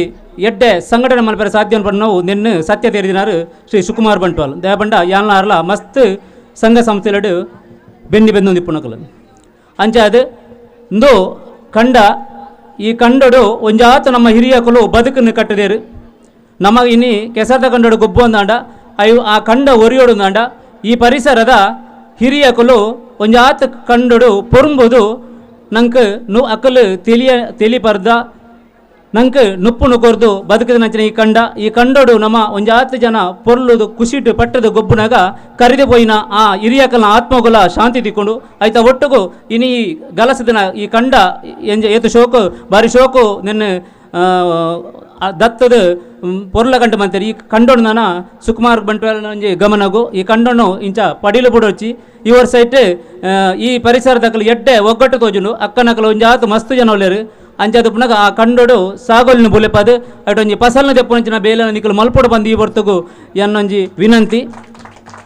Speaker 12: ಎಡ್ಡೆ ಸಂಘಟನೆ ಮಲ್ಪೆರೆ ಸಾಧ್ಯ ನಾವು ನಿನ್ನ ಸತ್ಯ ತೇರಿದಿನಾರು ಶ್ರೀ ಸುಕುಮಾರ್ ಬಂಟ್ವಾಲ್ ದಯಪಂಡ ಯಾನ್ಲ ಮಸ್ತ್ ಸಂಘ ಸಂಸ್ಥೆಲಡು ಬೆನ್ನಿ ಬೆಂದೊಂದು ಇಪ್ಪುನಕಲು ಅಂಚಾದ ಇಂದು ಕಂಡ ಈ ಕಂಡಡು ಒಂಜಾತ ನಮ್ಮ ಹಿರಿಯಕಲು ಬದುಕನ್ನು ಕಟ್ಟದೇರು. ನಮ್ಮ ಇನಿ ಕೆಸರದ ಕಂಡಡು ಗೊಬ್ಬು ಅಂದಾಂಡ ಅಯ್ಯೋ ಆ ಕಂಡ ಒರಿಯೋಡು ಅಂದಾಂಡ ಈ ಪರಿಸರದ ಹಿರಿಯಕಲು ಒಂಜಾತ ಕಂಡಡು ಪೊರುಂಬುದು ನಂಗೆ ನು ಅಕಲು ತಿಳಿಯ ತಿಳಿಪರ್ದ ನಂಗೆ ನುಪ್ಪು ನುಕೊರ್ದು ಬದುಕಿದ ನಂಚಿನ ಈ ಕಂಡ ಈ ಕಂಡೋಡು ನಮ್ಮ ಒಂಜಾತ ಜನ ಪೊರ್ಲುದು ಕುಸಿಟು ಪಟ್ಟದ ಗೊಬ್ಬುನಾಗ ಕರಿದು ಪೋಯಿನ ಆ ಹಿರಿಯಕಲ್ನ ಆತ್ಮಗುಲ ಶಾಂತಿ ತಿಕ್ಕೊಂಡು ಆಯ್ತಾ ಒಟ್ಟುಗು ಇನಿ ಈ ಗಲಸದಿನ ಈ ಕಂಡ ಎಂಜ ಏತು ಶೋಕು ಬಾರಿ ಶೋಕು ನಿನ್ನ ದತ್ತದ ಪೊರ್ಲ ಕಂಡು ಮಂತಾರೆ ಈ ಕಂಡೋಡು ನಾನ ಸುಕುಮಾರ್ ಬಂಟ್ವಾಳ ಒಂಜಿ ಗಮನಗು ಈ ಕಂಡೋನು ಇಂಚ ಪಡಿಲು ಬುಡೊಚ್ಚಿ ಈ ವರ್ಷ ಇಟ್ಟು ಈ ಪರಿಸರದಕಲು ಎಡ್ಡೆ ಒಗ್ಗಟ್ಟು ತೋಜುಂಡು ಅಕ್ಕನಕಲು ಒಂಜಾತು ಮಸ್ತು ಜನ ಒಳ್ಳೆಯರು ಅಂಚಾದ ಪುನಗ ಆ ಕಂಡೋಡು ಸಾಗೋಲಿನ ಬುಲೆಪಾದು ಅಟೊಂಜಿ ಫಸಲ್ನ ದೆಪ್ಪುನಂಚಿನ ಬೇಲನ ನಿಕಲು ಮಲ್ಪೊಡು ಬಂದು ಈ ಬರ್ತಗು ಎನ್ನೊಂಜಿ ವಿನಂತಿ.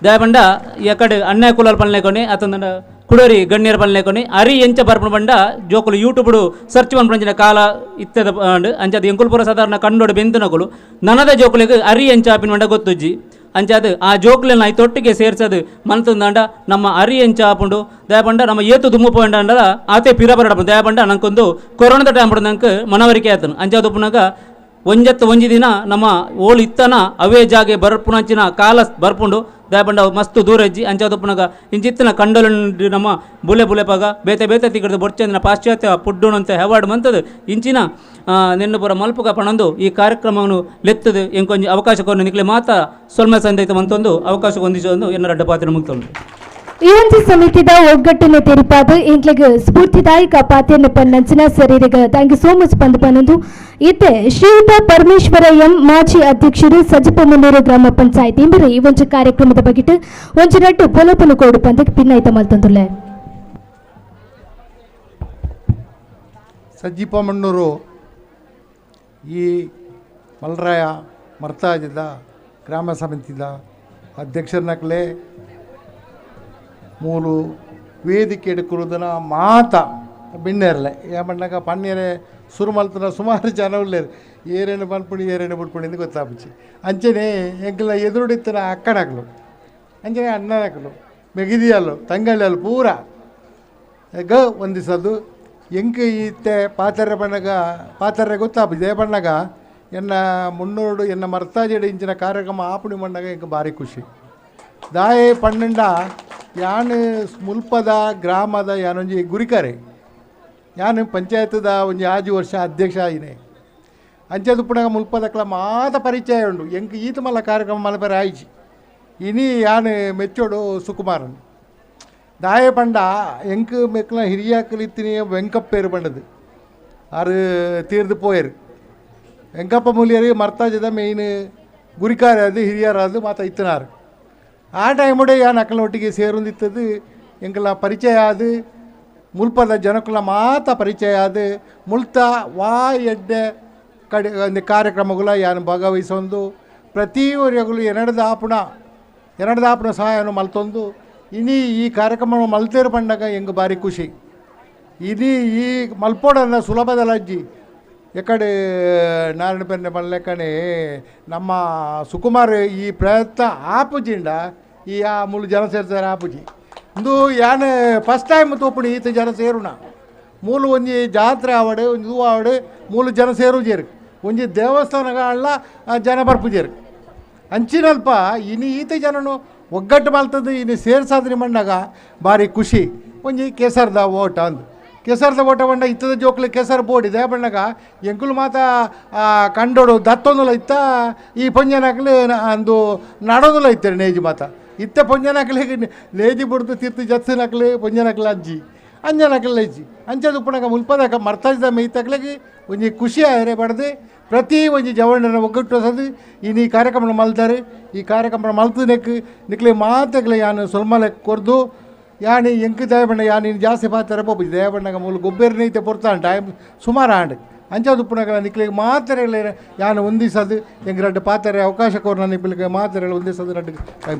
Speaker 12: ದಯಪಂಡ ಎಕಡೆ ಅಣ್ಣೆ ಕುಲಾಲ್ ಪಲ್ಲೆకొని ಅತಂದ ಕುಡೋರಿ ಗಣ್ಯರ ಪಲ್ಲೆకొని ಅರಿ ಎಂಚ ಬರ್ಪಣ ಬಂಡ ಜೋಕುಲು ಯೂಟ್ಯೂಬ್ ಸರ್ಚ್ ಮನ್ಪುನಂಚಿನ ಕಾಲ ಇತ್ತದ ಅಂಚಾದ ಎಂಕುಲ್ಪುರ ಸಾಧಾರಣ ಕಂಡೋಡು ಬೆಂದುನಕುಲು ನನದ ಜೋಕುಲಿಗೆ ಅರಿ ಎಂಚ ಆಪಿನ ಬಂಡ ಗೊತ್ತುಜ್ಜಿ. ಅಂಚಾದ ಆ ಜೋಕ್ಲೆನ ಐತೊಟ್ಟಿಗೆ ಸೇರ್ಸದು ಮನ್ತಂದಾಂಡ ನಮ್ಮ ಅರಿ ಎಂಚ ಆಪುಂಡು ದಯಪಂಡ ನಮ್ಮ ಏತು ದುಮ್ಮು ಪೋಂಡ ಆತೆ ಪಿರ ಬರಡಪು ದಯಪಂಡ ನಂಕೊಂದು ಕೊರೋನಾದ ಟೈಮ್ ನಂಗೆ ಮನವರಿಕೆ ಆತನು. ಅಂಚಾದ ಉಪ್ಪುನಾಗ ಒಂಜತ್ತು ಒಂಜಿ ದಿನ ನಮ್ಮ ಓಳು ಇತ್ತನ ಅವೇ ಜಾಗೆ ಬರ್ಪುನಂಚಿನ ಕಾಲ ಬರ್ಪುಂಡು ದಯಪಂಡ ಮಸ್ತು ದೂರ ಹೆಜ್ಜಿ ಅಂಚಾದಪ್ಪನಾಗ ಇಂಚಿತ್ತಿನ ಕಂಡಲು ನಮ್ಮ ಬುಲೆ ಬುಲೆಪಾಗ ಬೇತೆ ಬೇತೆ ತಿಗಡ್ದು ಬೊಡ್ಚಂದಿನ ಪಾಶ್ಚಾತ್ಯ ಪುಡ್ಡುನಂತೆ ಹೆವಾಡ್ ಮಂತದು ಇಂಚಿನ ನಿನ್ನ ಪುರ ಮಲ್ಪುಗ ಪಣಂದು ಈ ಕಾರ್ಯಕ್ರಮವನ್ನು ಲೆತ್ತದು ಎಂಕೊಂಜಿ ಅವಕಾಶ ಕೊರನು ನಿಕ್ಲೆ ಮಾತಾ ಸೊಲ್ಮೆ ಸಂದೈತ ಮಂತೊಂದು ಅವಕಾಶ ಹೊಂದಿಸೊಂದು ಎನ್ನ ರಡ್ಡ ಪಾತ್ರ ಮುಕ್ತುಂಡು.
Speaker 4: ಈ ಒಂದು ಸಮಿತಿದ ಒಗ್ಗಟ್ಟನ್ನು ತೆರಿಪಾದ ಎಂಕ್ಲೆಗ್ ಸ್ಫೂರ್ತಿದಾಯಕ ಪಾತ್ಯನ ಪನ್ನಂಚಿನ ಸರೀರಿಗ thank you so much ಪಂದು ಪನ್ನೊಂದು. ಇತ್ತೆ ಶ್ರೀಯುತ ಪರಮೇಶ್ವರ ಎಂ ಮಾಜಿ ಅಧ್ಯಕ್ಷರು ಸಜಿಪ ಮುನ್ನೂರು ಗ್ರಾಮ ಪಂಚಾಯತ್ ಇಂಬರು ಈ ಒಂದು ಕಾರ್ಯಕ್ರಮದ ಬಗೆಟ್ ಒಂಜಿ ರಡ್ಡು ಪೊಲಪನು ಕೋಡು ಪಂದಕ್ಕೆ ಪಿನ್ನೈತ ಮಲ್ತೊಂದುಲ್ಲೆ.
Speaker 13: ಸಜ್ಜಿಪ ಮಣ್ಣೂರು ಈ ಮಲ್ರಾಯ ಮರ್ತಾಜದ ಗ್ರಾಮ ಸಮಿತಿದ ಅಧ್ಯಕ್ಷರನಕ್ಲೆ ಮೂಲು ವೇದಿಕೆ ಎಡುಕುರುದನ ಮಾತ ಬಿಣ್ಣೇರಲೆ ಏಮಣ್ಣಾಗ ಪಣ್ಣೇರೆ ಸುರು ಮಲ್ತನ ಸುಮಾರು ಜನ ಉಳ್ಳೇರು ಏರೇನು ಪನ್ಪುಣಿ ಏರೇನು ಬಿಡ್ಪುಣಿ ಗೊತ್ತಾಪುಚಿ. ಅಂಚನೆ ಎಂಕಲ ಎದುರುಡಿತ್ತನ ಅಕ್ಕನಕ್ಲು ಅಂಚನೆ ಅಣ್ಣನಕ್ಲು ಮೆಗಿದಿಯಲ್ಲು ತಂಗಳ್ಯಲ್ಲು ಪೂರ ಗ ಒಂದಿಸದು ಎಂಕ್ ಇತ್ತೆ ಪಾತರೆ ಬಣ್ಣಗ ಪಾತರೆ ಗೊತ್ತಾಪುಜಿ ದೇಬಣ್ಣಗ ಎನ್ನ ಮುನ್ನೂರು ಎನ್ನ ಮರ್ತಾಜೆಡು ಇಂಚಿನ ಕಾರ್ಯಕ್ರಮ ಆಪುಣಿ ಮಣ್ಣಗ ಎಂಕ್ ಭಾರಿ ಖುಷಿ. ದಾಯೆ ಪನ್ನೆಂಡ ಯಾನು ಮುಲ್ಪದ ಗ್ರಾಮದ ಯಾನೊಂಜಿ ಗುರಿಕಾರೆ ಯಾನು ಪಂಚಾಯತ್ದ ಒಂಜಿ ಆಜು ವರ್ಷ ಅಧ್ಯಕ್ಷ ಆಯಿನೆ ಅಂಚೆದು ಪುಣಗ ಮುಲ್ಪದಕ್ಲ ಮಾತ ಪರಿಚಯ ಉಂಡು ಎಂಕ್ ಈತ ಮಲ್ಲ ಕಾರ್ಯಕ್ರಮ ಮಲ್ಪರೆ ಆಯ್ಚಿ ಇನಿ ಯಾನು ಮೆಚ್ಚೋಡು ಸುಕುಮಾರನ್ ದಾಯೆ ಪಂಡ ಎಂಕ್ ಮೆಕ್ಲ ಹಿರಿಯಾಕಲಿತ್ತಿನಿ ವೆಂಕಪ್ಪೇರು ಪಂಡದು ಆರು ತೀರ್ದು ಪೋಯರು ವೆಂಕಪ್ಪ ಮೂಲಿಯರು ಮರ್ತಾಜದ ಮೇಯ್ನ್ ಗುರಿಕಾರೆ ಅದು ಹಿರಿಯರಾದು ಮಾತ ಇತ್ತನಾರು. ಆ ಟೈಮುಡೆ ಯಾನ್ ಅಕ್ಕಲ ಒಟ್ಟಿಗೆ ಸೇರೊಂದಿತ್ತದು ಎಂಕಲ ಪರಿಚಯ ಆದು ಮುಲ್ಪದ ಜನಕುಲ ಮಾತ ಪರಿಚಯ ಆದು ಮುಲ್ತ ವಾ ಎಡ್ಡೆ ಕಡೆ ಒಂದು ಕಾರ್ಯಕ್ರಮಗಳ ಯಾನು ಭಾಗವಹಿಸೊಂದು ಪ್ರತಿಯೊರಿಯಗಳು ಎನಡ್ದ ಆಪುಣ ಸಹಾಯವನ್ನು ಮಲ್ತೊಂದು ಇನಿ ಈ ಕಾರ್ಯಕ್ರಮ ಮಲ್ತೇರು ಪಂಡಗ ಎಂಗ್ ಭಾರಿ ಖುಷಿ. ಇನಿ ಈ ಮಲ್ಪೋಡನ್ನ ಸುಲಭದ ಅಜ್ಜಿ ಎಕಡೆ ನಾರಾಯಣ ಪೆನ್ನೆ ಮಲ್ಲೆಕಣೆ ನಮ್ಮ ಸುಕುಮಾರ್ ಈ ಪ್ರಯತ್ನ ಆಪುಜಿಂಡ ಈ ಆ ಮೂಲು ಜನ ಸೇರ್ತಾರೆ ಆಪುಜಿ ಇಂದು ಯಾನ್ ಫಸ್ಟ್ ಟೈಮ್ ತೋಪುಣಿ ಈತ ಜನ ಸೇರುಣ ಮೂಲು ಒಂಜಿ ಜಾತ್ರೆ ಆವಡು ಒಂಜಿ ಹೂ ಆವಡು ಮೂಲು ಜನ ಸೇರುಜೇರು ಒಂಜಿ ದೇವಸ್ಥಾನಗಳ ಜನ ಬರ್ಪುಜೇರು ಅಂಚಿನಲ್ಪ ಇನಿ ಈತ ಜನನು ಒಗ್ಗಟ್ಟು ಮಲ್ತದ್ದು ಇನಿ ಸೇರ್ಸಾದ್ರಿ ಮಣ್ಣಾಗ ಭಾರಿ ಖುಷಿ. ಒಂಜಿ ಕೇಸರ್ದ ಓಟ ಅಂದು ಕೆಸರ್ದ ಓಟ ಬಂಡ ಇತ್ತದ ಜೋಕ್ಲಿ ಕೆಸರು ಬೋಡಿದೆ ಬಣ್ಣಗ ಎಂಕುಲು ಮಾತ ಕಂಡೋಡು ದತ್ತೊಂದುಲ ಇತ್ತ ಈ ಪೊಂಜನಾಕ್ಲಿ ಅಂದು ನಡೋದುಲ ಇತ್ತಾರೆ ನೇಜಿ ಮಾತ ಇತ್ತ ಪೊಂಜನಾಕ್ಲಿ ನೇಜಿ ಬುಡ್ದು ತಿರ್ತು ಜತ್ಸಿನಕ್ಲಿ ಪೊಂಜನಾಕ್ಲಿ ಅಜ್ಜಿ ಅಂಜನಕ್ಲಿ ಅಜ್ಜಿ ಅಂಚದ ಉಪ್ಪಣಗ ಮುಲ್ಪದಕ ಮರ್ತಾಜದ ಮೇಯ್ತಕ್ಲಿಗೆ ಒಂಜಿ ಖುಷಿ ಆಯರೆ ಬಡ್ದು ಪ್ರತಿ ಒಂಜಿ ಜವಣ್ಣನ ಒಗ್ಗಟ್ಟು ಹೊಸದು ಇನ್ನು ಈ ಕಾರ್ಯಕ್ರಮ ಮಲ್ತಾರೆ. ಈ ಕಾರ್ಯಕ್ರಮ ಮಲ್ತು ನೆಕ್ ನಿಕ್ಲೆ ಮಾತಕ್ಲೆ ಯಾನು ಸೊಲ್ಮಲೆ ಕೊರ್ದು ಯಾನಿ ಎಂಕ್ ದಯಬಣ್ಣ ಯಾನಿ ಜಾಸ್ತಿ ಪಾತ್ರ ಪೋಪುಜಿ ದಯಬಣ್ಣಗ ಮೂಲು ಗೊಬ್ಬರ ಪೊರ್ತಾಂಡ ಟೈಮ್ ಸುಮಾರು ಆಂಡ್ ಅಂಚಾದ ಉಪ್ಪುನಗ ನಿಕ್ಲಿಗೆ ಮಾತ್ರೆ ಯಾನು ಒಂದಿಸದು ಎಂಕ್ ರಡ್ಡು ಪಾತ್ರೆ ಅವಕಾಶ ಕೋರ್ ನಿಕ್ಲಿಗೆ ಮಾತ್ರೆ ಒಂದಿಸದು ರಡ್ಡು ಕೈ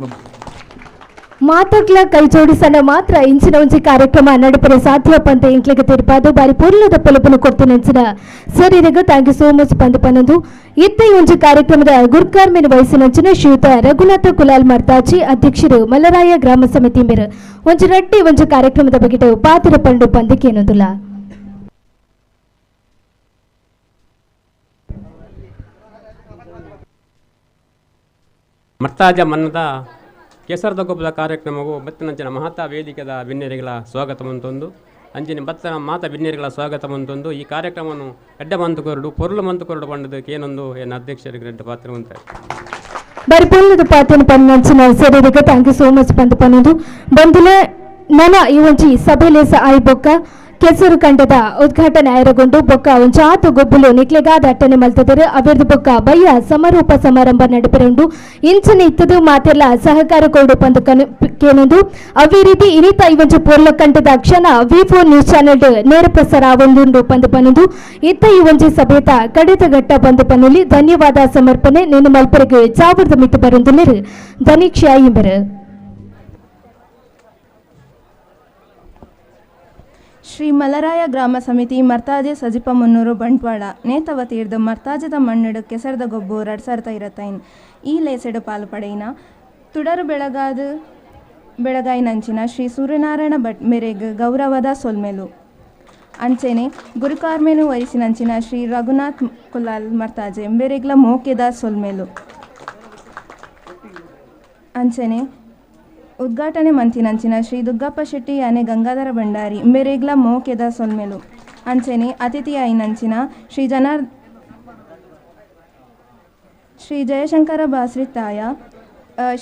Speaker 4: ಮಾತಕ್ಲ ಕೈ ಜೋಡಿಸನ ಮಾತ್ರ ಇಂಚಿನ ಒಂಜಿ ಕಾರ್ಯಕ್ರಮ ನಡಪರೆ ಸಾಧ್ಯ ಪಂತ ಎಂಕ್ಲೆಗ್ ತೆರಿಪಾದು ಬಾರಿ ಪೊರ್ಲುದ ಪೊಲಪುನು ಕೊರ್ತಿನಂಚಿನ ಸರ್ ಇರೆಗ್ thank you so much ಪಂದ್ ಪನೊಂದು. ಇತ್ತೆ ಈ ಒಂಜಿ ಕಾರ್ಯಕ್ರಮದ ಗುರ್ಕಾರ್ಮೆನ್ ವಹಿಸಿನಂಚಿನ ಶ್ರೀಯುತ ರಘುನಾಥ ಕುಲಾಲ್ ಮರ್ತಾಜಿ ಅಧ್ಯಕ್ಷರು ಮಲ್ಲರಾಯ ಗ್ರಾಮ ಸಮಿತಿ ಮೇರು ಒಂಜಿ ರಡ್ಡಿ ಒಂಜಿ ಕಾರ್ಯಕ್ರಮದ ಬಗೆಟ್ ಪಾತ್ರ ಪಂಡು ಪಂದಕ್ಕೇನೊಂದುಲ್ಲ.
Speaker 14: ಮರ್ತಾಜ ಮನ್ನದ ಕೇಸರದ ಗೊಬ್ಬದ ಕಾರ್ಯಕ್ರಮವು ಬತ್ತನಂಚಿನ ಮಹತಾ ವೇದಿಕೆದ ಬಿನ್ನೆರಿಗಳ ಸ್ವಾಗತ ಮಂತೊಂದು ಅಂಚಿನ ಬತ್ತನ ಮಾತ ಬಿನ್ನೆರಿಗಳ ಸ್ವಾಗತ ಮಂತೊಂದು ಈ ಕಾರ್ಯಕ್ರಮವನ್ನು ಎಡ್ಡ ಮಂತು ಕೊರಡು ಪೊರುಳು ಮಂತು ಕೊರಡು ಪಂಡದಕ್ಕೆ ಏನೊಂದು ಎನ್ನ ಅಧ್ಯಕ್ಷರಿಗೆ ರೆಡ್ಡ ಪಾತ್ರ ಅಂತ
Speaker 4: ಬರಿಪೊಲ್ಲದ ಪಾತ್ರನ ಪನ್ನಂಚಿನ ಸರಿರಿಗೆ thank you so much ಪಂದ್ ಪನ್ನೊಂದು. ಬಂದುಲ ನನ ಈ ಒಂಜಿ ಸಭೆಲೇಸ ಆಯಿ ಬೊಕ್ಕ ಕೆಸರು ಕಂಡದ ಉದ್ಘಾಟನೆ ಆಯರಗೊಂಡು ಬೊಕ್ಕ ಒಂಜಾತು ಗೊಬ್ಬುಲು ನಿಕ್ಲೆಗಾದ ಅಟ್ಟನೆ ಮಲ್ತದರು ಅವೆರ್ದು ಬೊಕ್ಕ ಬಯ್ಯ ಸಮಾರೋಪ ಸಮಾರಂಭ ನಡಪೆರುಂಡು ಇಂಚನೆ ಇತ್ತದು ಮಾತೆಲ್ಲ ಸಹಕಾರ ಕೊಡು ಪಂದು ಕೇನೊಂದು. ಅವೇ ರೀತಿ ಇನಿತ ಈ ಒಂಜಿ ಪೊರ್ಲ ಕಂಠದ ಕ್ಷಣ V4 news channel ನೇರ ಪ್ರಸಾರ ಆವೊಂದುಂಡು ಪಂದು ಪನ್ನೊಂದು. ಇತ್ತ ಈ ಒಂಜಿ ಸಭೆತ ಕಡಿತ ಘಟ್ಟ ಪಂದು ಪನ್ನುಲಿ ಧನ್ಯವಾದ ಸಮರ್ಪಣೆ ನೇನು ಮಲ್ಪರೆಗೆ ಚಾವರದ ಮಿತ್ತು ಬರುಂದುಲ್ಲೆರ್ ಧನೀಕ್ಷಾ ಇಂಬರು.
Speaker 5: Shri Malaraya ಗ್ರಾಮ ಸಮಿತಿ ಮರ್ತಾಜೆ ಸಜಿಪ ಮುನ್ನೂರು ಬಂಟ್ವಾಳ ನೇತವ ತೀರ್ದು ಮರ್ತಾಜದ ಮಣ್ಣುಡು ಕೆಸರದ ಗೊಬ್ಬು 2025 ಈ ಲೇಸೆಡು ಪಾಲು ಪಡೆಯಿನ ತುಡರು ಬೆಳಗಾದ ಬೆಳಗಾಯಿನಂಚಿನ ಶ್ರೀ ಸೂರ್ಯನಾರಾಯಣ ಭಟ್ ಮೆರೆಗ್ ಗೌರವದ ಸೊಲ್ಮೆಲು. ಅಂಚೆನೆ ಗುರುಕಾರ್ಮೆನು ವಹಿಸಿನಂಚಿನ ಶ್ರೀ ರಘುನಾಥ್ ಕುಲಾಲ್ ಮರ್ತಾಜೆ ಮೆರೆಗ್ಲ ಮೋಕೆದ ಸೊಲ್ಮೆಲು. ಅಂಚೆನೆ ಉದ್ಘಾಟನೆ ಮಂತಿನಂಚಿನ ಶ್ರೀ ದುಗ್ಗಪ್ಪ ಶೆಟ್ಟಿ ಯಾನೆ ಗಂಗಾಧರ ಭಂಡಾರಿ ಮೆರೆಗ್ಲ ಮೋಕೆದ ಸೊಲ್ಮೆಲು. ಅಂಚೆನೆ ಅತಿಥಿಯಾಯಿನಂಚಿನ ಶ್ರೀ ಜಯಶಂಕರ ಬಾಸ್ರಿತಾಯ,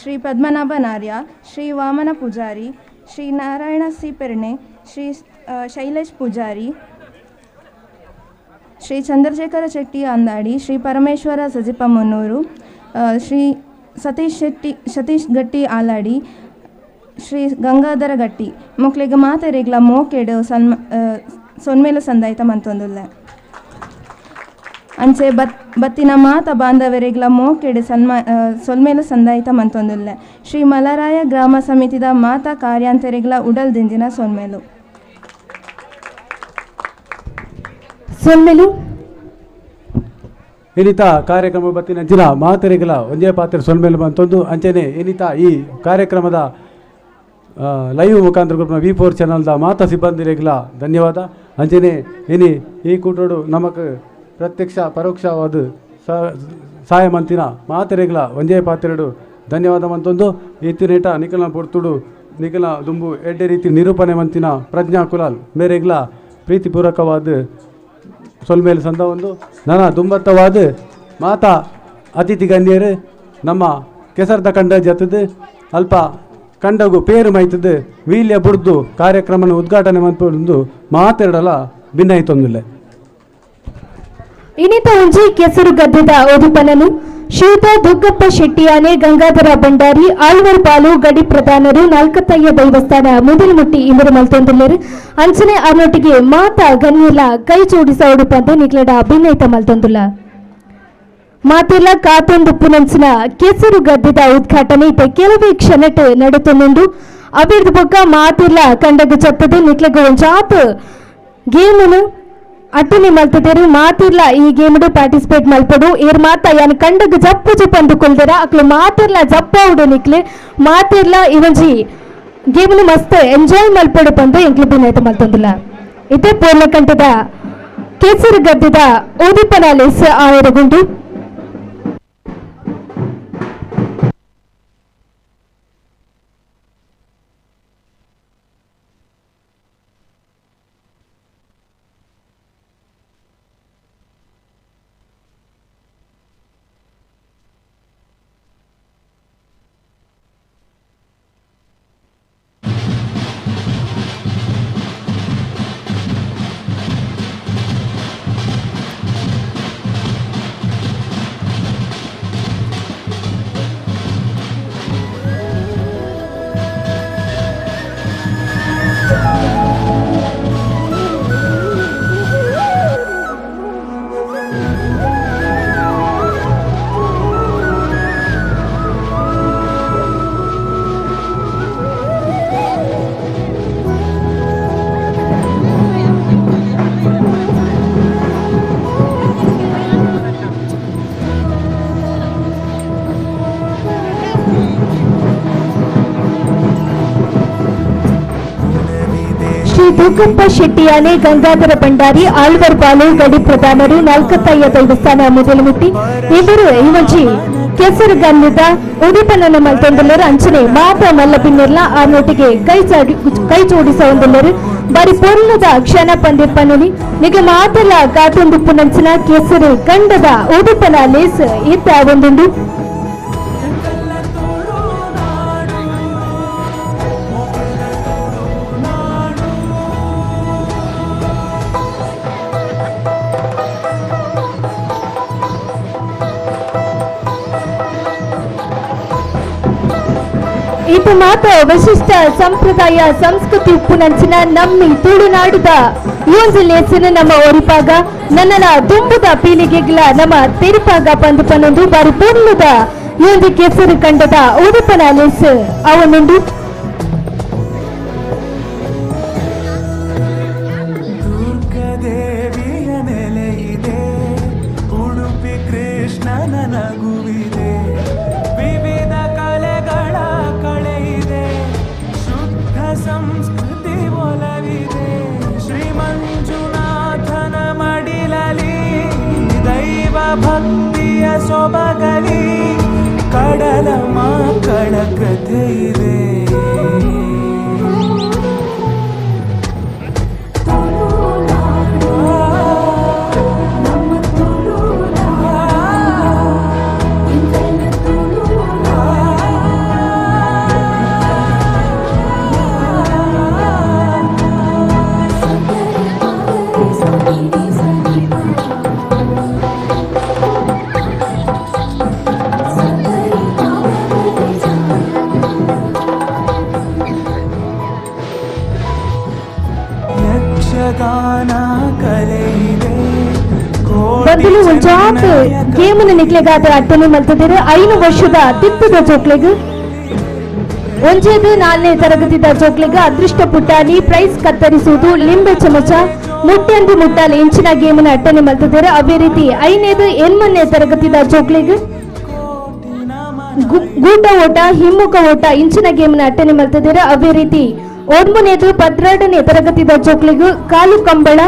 Speaker 5: ಶ್ರೀ ಪದ್ಮನಾಭ ನಾರ್ಯ, ಶ್ರೀ ವಾಮನ ಪೂಜಾರಿ, ಶ್ರೀ ನಾರಾಯಣ ಸಿ ಪೆರ್ಣೆ, ಶ್ರೀ ಶೈಲೇಶ್ ಪೂಜಾರಿ, ಶ್ರೀ ಚಂದ್ರಶೇಖರ ಶೆಟ್ಟಿ ಅಂದಾಡಿ, ಶ್ರೀ ಪರಮೇಶ್ವರ ಸಜಿಪ ಮುನ್ನೂರು, ಶ್ರೀ ಸತೀಶ್ ಗಟ್ಟಿ ಆಲಾಡಿ, ಶ್ರೀ ಗಂಗಾಧರ ಗಟ್ಟಿ ಮೊಕ್ಲೆಗ್ ಮಾತೆರೆಗ್ಲ ಮೋಕೆಡು ಸೊನ್ಮೇಲು ಸಂದಾಯ್ತ ಮಂತೊಂದುಲ್ಲ. ಅಂಚೆ ಬತ್ತಿನ ಮಾತ ಬಾಂಧವರೆಗ್ಲ ಮೋಕೆಡು ಸೊಲ್ಮೇಲು ಸಂದಾಯ್ತ ಮಂತೊಂದುಲ್ಲ. ಶ್ರೀ ಮಲರಾಯ ಗ್ರಾಮ ಸಮಿತಿದ ಮಾತಾ ಕಾರ್ಯಾಂತರೆಗ್ಲ ಉಡಲ್ ದಿಂಜಿನ ಸೊನ್ಮೇಲು.
Speaker 4: ಸೊಲ್ಮೆಲು.
Speaker 1: ಇನಿತ ಕಾರ್ಯಕ್ರಮ ಬತ್ತಿನ ಅಂಚಿನ ಮಾತೆರೆಗ್ಲ ಒಂಜೇ ಪಾತ್ರೆ ಸೊಲ್ಮೇಲು ಮಂತೊಂದು. ಅಂಚೆನೆ ಇನಿತ ಈ ಕಾರ್ಯಕ್ರಮದ ಲೈವ್ ಮುಖಾಂತರ ಗ್ರೂಪ್ನ V4 ಚಾನಲ್ದ ಮಾತಾ ಸಿಬ್ಬಂದಿರೆಗ್ಲ ಧನ್ಯವಾದ. ಅಂಚೆನೆ ಇನಿ ಈ ಕೂಟೋಡು ನಮಕ್ ಪ್ರತ್ಯಕ್ಷ ಪರೋಕ್ಷವಾದ ಸಹಾಯ ಮಂತಿನ ಮಾತೆರೆಗ್ಲ ಒಂಜೇ ಪಾತ್ರೆಡು ಧನ್ಯವಾದ ಮಂತೊಂದು. ಇತ್ತಿನೇಟ ನಿಖಲ ಪೊರ್ತುಡು ನಿಖಲ ದುಂಬು ಎಡ್ಡೆ ರೀತಿ ನಿರೂಪಣೆ ಮಂತಿನ ಪ್ರಜ್ಞಾ ಕುಲಾಲ್ ಮೇರೆಗ್ಲ ಪ್ರೀತಿಪೂರ್ವಕವಾದ ಸೊಲ್ಮೇಲು ಸಂದ ಒಂದು. ನನ್ನ ದುಂಬತ್ತವಾದ ಮಾತಾ ಅತಿಥಿ ಗಣ್ಯರು ನಮ್ಮ ಕೆಸರ್ದ ಕಂಡ ಜತದು ಅಲ್ಪ ಕಂಡಗು ಪೇರು ಮೈತದ್ದು ವೀಲ್ಯ ಬುಡ್ದು ಕಾರ್ಯಕ್ರಮನ ಉದ್ಘಾಟನೆ ಮಂತೊಂದು ಮಾತೆರಡಲ ಭಿನ್ನಾಯಿತೊಂದಿಲ್ಲ.
Speaker 4: ಇನಿತ ಒಂಜಿ ಕೆಸರು ಗದ್ದೆದ ಉದಿಪನನು ಶ್ರೀಯುತ ದುಗ್ಗಪ್ಪ ಶೆಟ್ಟಿಯಾನೆ ಗಂಗಾಧರ ಭಂಡಾರಿ ಆಳ್ವರ್ ಬಾಲು ಗಡಿ ಪ್ರಧಾನರು ನಾಲ್ಕತ್ತಯ್ಯ ದೈವಸ್ಥಾನ ಮುದಿಲ್ಮುಟ್ಟಿ ಇಂದರು ಮಲ್ತೊಂದುಲ್ಲೆರು. ಅಂಚನೆ ಅರ್ನೊಟ್ಟಿಗೆ ಮಾತಾ ಗಣ್ಯಲ ಕೈ ಜೋಡಿಸ ಉಡುಪಂದು ನಿಕ್ಲಡ ಅಭಿನಯಿತ ಮಲ್ತೊಂದುಲ್ಲ. ಮಾತೆಲ್ಲ ಕಾತೊಂದು ಪುನಂಚಿನ ಕೆಸರು ಗದ್ದೆದ ಉದ್ಘಾಟನೆ ಇತ್ತ ಕೆಲವೇ ಕ್ಷಣಟ್ ನಡೆತೊಂದುಂಡು. ಅಭಿರ್ದು ಬೊಕ್ಕ ಮಾತೆಲ್ಲ ಕಂಡಗು ಚಪ್ಪದು ನಿಕ್ಲಗು ಒಂಜಾತ್ ಗೇಮುನು ಅಟ್ಟನೆ ಮಲ್ತದೇರು. ಮಾತಿರ್ಲ ಈ ಗೇಮ್ಡು ಪಾರ್ಟಿಸಿಪೇಟ್ ಮಲ್ಪಡು. ಏರ್ ಮಾತ ಯಾನ್ ಕಂಡಗ ಜಪ್ಪು ಜಪ್ಪಂದು ಕೊಲ್ದರ ಅಕ್ಲು ಮಾತಿರ್ಲ ಜಪ್ಪ ಉಡು ನಿಕ್ಲೆ ಮಾತಿರ್ಲ ಇವೊಂಜಿ ಗೇಮ್ನು ಮಸ್ತ್ ಎಂಜಾಯ್ ಮಲ್ಪಡು ಪಂದು ಎಂಕ್ಲು ಬಿನಾಯ್ತ ಮಲ್ತೊಂದುಲ್ಲ. ಇದೇ ಪೂರ್ಣಕಂಠದ ಕೇಸರಿ ಗದ್ದೆದ ಉದಿಪನ ಲೇಸ್ ಆಯರಗುಂಡು. ಶ್ರೀ ದುಗ್ಗಪ್ಪ ಶೆಟ್ಟಿಯಾನೆ ಗಂಗಾಧರ ಭಂಡಾರಿ ಆಳ್ವರ್ ಬಾಲು ಗಡಿ ಪ್ರಧಾನರು ನಾಲ್ಕತ್ತಯ್ಯ ದೇವಸ್ಥಾನ ಮೊದಲುಮುಟ್ಟಿ ಇವರು ಈ ಒಂಜಿ ಕೆಸರು ಗನ್ನದ ಉದಿಪನನ ಮಲ್ತೊಂದುಲ್ಲೆರ್. ಅಂಚನೆ ಮಾತ ಮಲ್ಲ ಬಿನ್ನೆರ್ಲ ಆ ನೋಟಿಗೆ ಕೈ ಜೋಡಿಸ ಒಂದುಲ್ಲೆರ್. ಬಾರಿ ಪೊರ್ಲುದ ಕ್ಷಣ ಪಂದೆ ಪನುಲಿ ನಿಗೆ ಮಾತೆಲ್ಲ ಕಾತೊಂದು ಪುನಂಚಿನ ಕೆಸರು ಗಂಡದ ಉದಿಪನ ಲೇಸ್ ಇತ್ತ ಒಂದುಂಡು. ಇದು ಮಾತ ವಿಶಿಷ್ಟ ಸಂಪ್ರದಾಯ ಸಂಸ್ಕೃತಿ ಉಪ್ಪುನಂಚಿನ ನಮ್ಮಿ ತುಳುನಾಡುದ ಈ ಲೇಸನ ನಮ್ಮ ಒರಿಪಾಗ ನನ್ನನ ದುಂಬುದ ಪೀಳಿಗೆಗಳ ನಮ್ಮ ತೆರಿಪಾಗ ಪಂದು ಪನ್ನೊಂದು ಬಾರಿ ಪೊರ್ಲುದ ಈ ಒಂದು ಕೆಸರು ಕಂಡದ ಉಡುಪನ ಲೇಸ್ ಅವನುಂಡು.
Speaker 15: ನಗುವಿದೆ, ವಿವಿಧ ಕಲೆಗಳ ಕಳೆಯಿದೆ, ಶುದ್ಧ ಸಂಸ್ಕೃತಿ ಒಲವಿದೆ. ಶ್ರೀ ಮಂಜುನಾಥನ ಮಡಿಲಲಿ ದೈವ ಭಕ್ತಿಯ ಸೊಬಗಲಿ ಕಡಲ ಮಕ್ಕಳ ಕಥೆ ಇದೆ. ಯಕ್ಷಗಾನ ಕಲೆಯಿದೆ.
Speaker 4: ಬಂದಲು ಒಂಜಾತ್ ಗೇಮುನ ನಿಕ್ಲೆಗಾದ ಅಟ್ಟನೆ ಮಲ್ತದಿರು 5 ವರ್ಷದ ತಿತ್ತದ ಜೋಕ್ಲೆಗ್ ಒಂಜೇದು 4ನೇ ತರಗತಿದ ಜೋಕ್ಲೆಗ್ ಅದೃಷ್ಟ ಪುಟ್ಟಾಲಿ ಪ್ರೈಸ್ ಕತ್ತರಿಸುವುದು ಲಿಂಬೆ ಚಮಚ ಮುಟ್ಟೆಂದು ಮುಟ್ಟಾಲಿ ಇಂಚಿನ ಗೇಮುನ ಅಟ್ಟನೆ ಮಲ್ತದಿರು. ಅದೇ ರೀತಿ 5ನೇದು 8ನೇ ತರಗತಿದ ಜೋಕ್ಲೆಗ್ ಗೂಟ ಓಟ ಹಿಮ್ಮುಖ ಓಟ ಇಂಚಿನ ಗೇಮುನ ಅಟ್ಟನೆ ಮಲ್ತದಿರು. ಅದೇ ರೀತಿ 9ನೇದು 12ನೇ ತರಗತಿದ ಜೋಕ್ಲೆಗ್ ಕಾಲು ಕಂಬಳ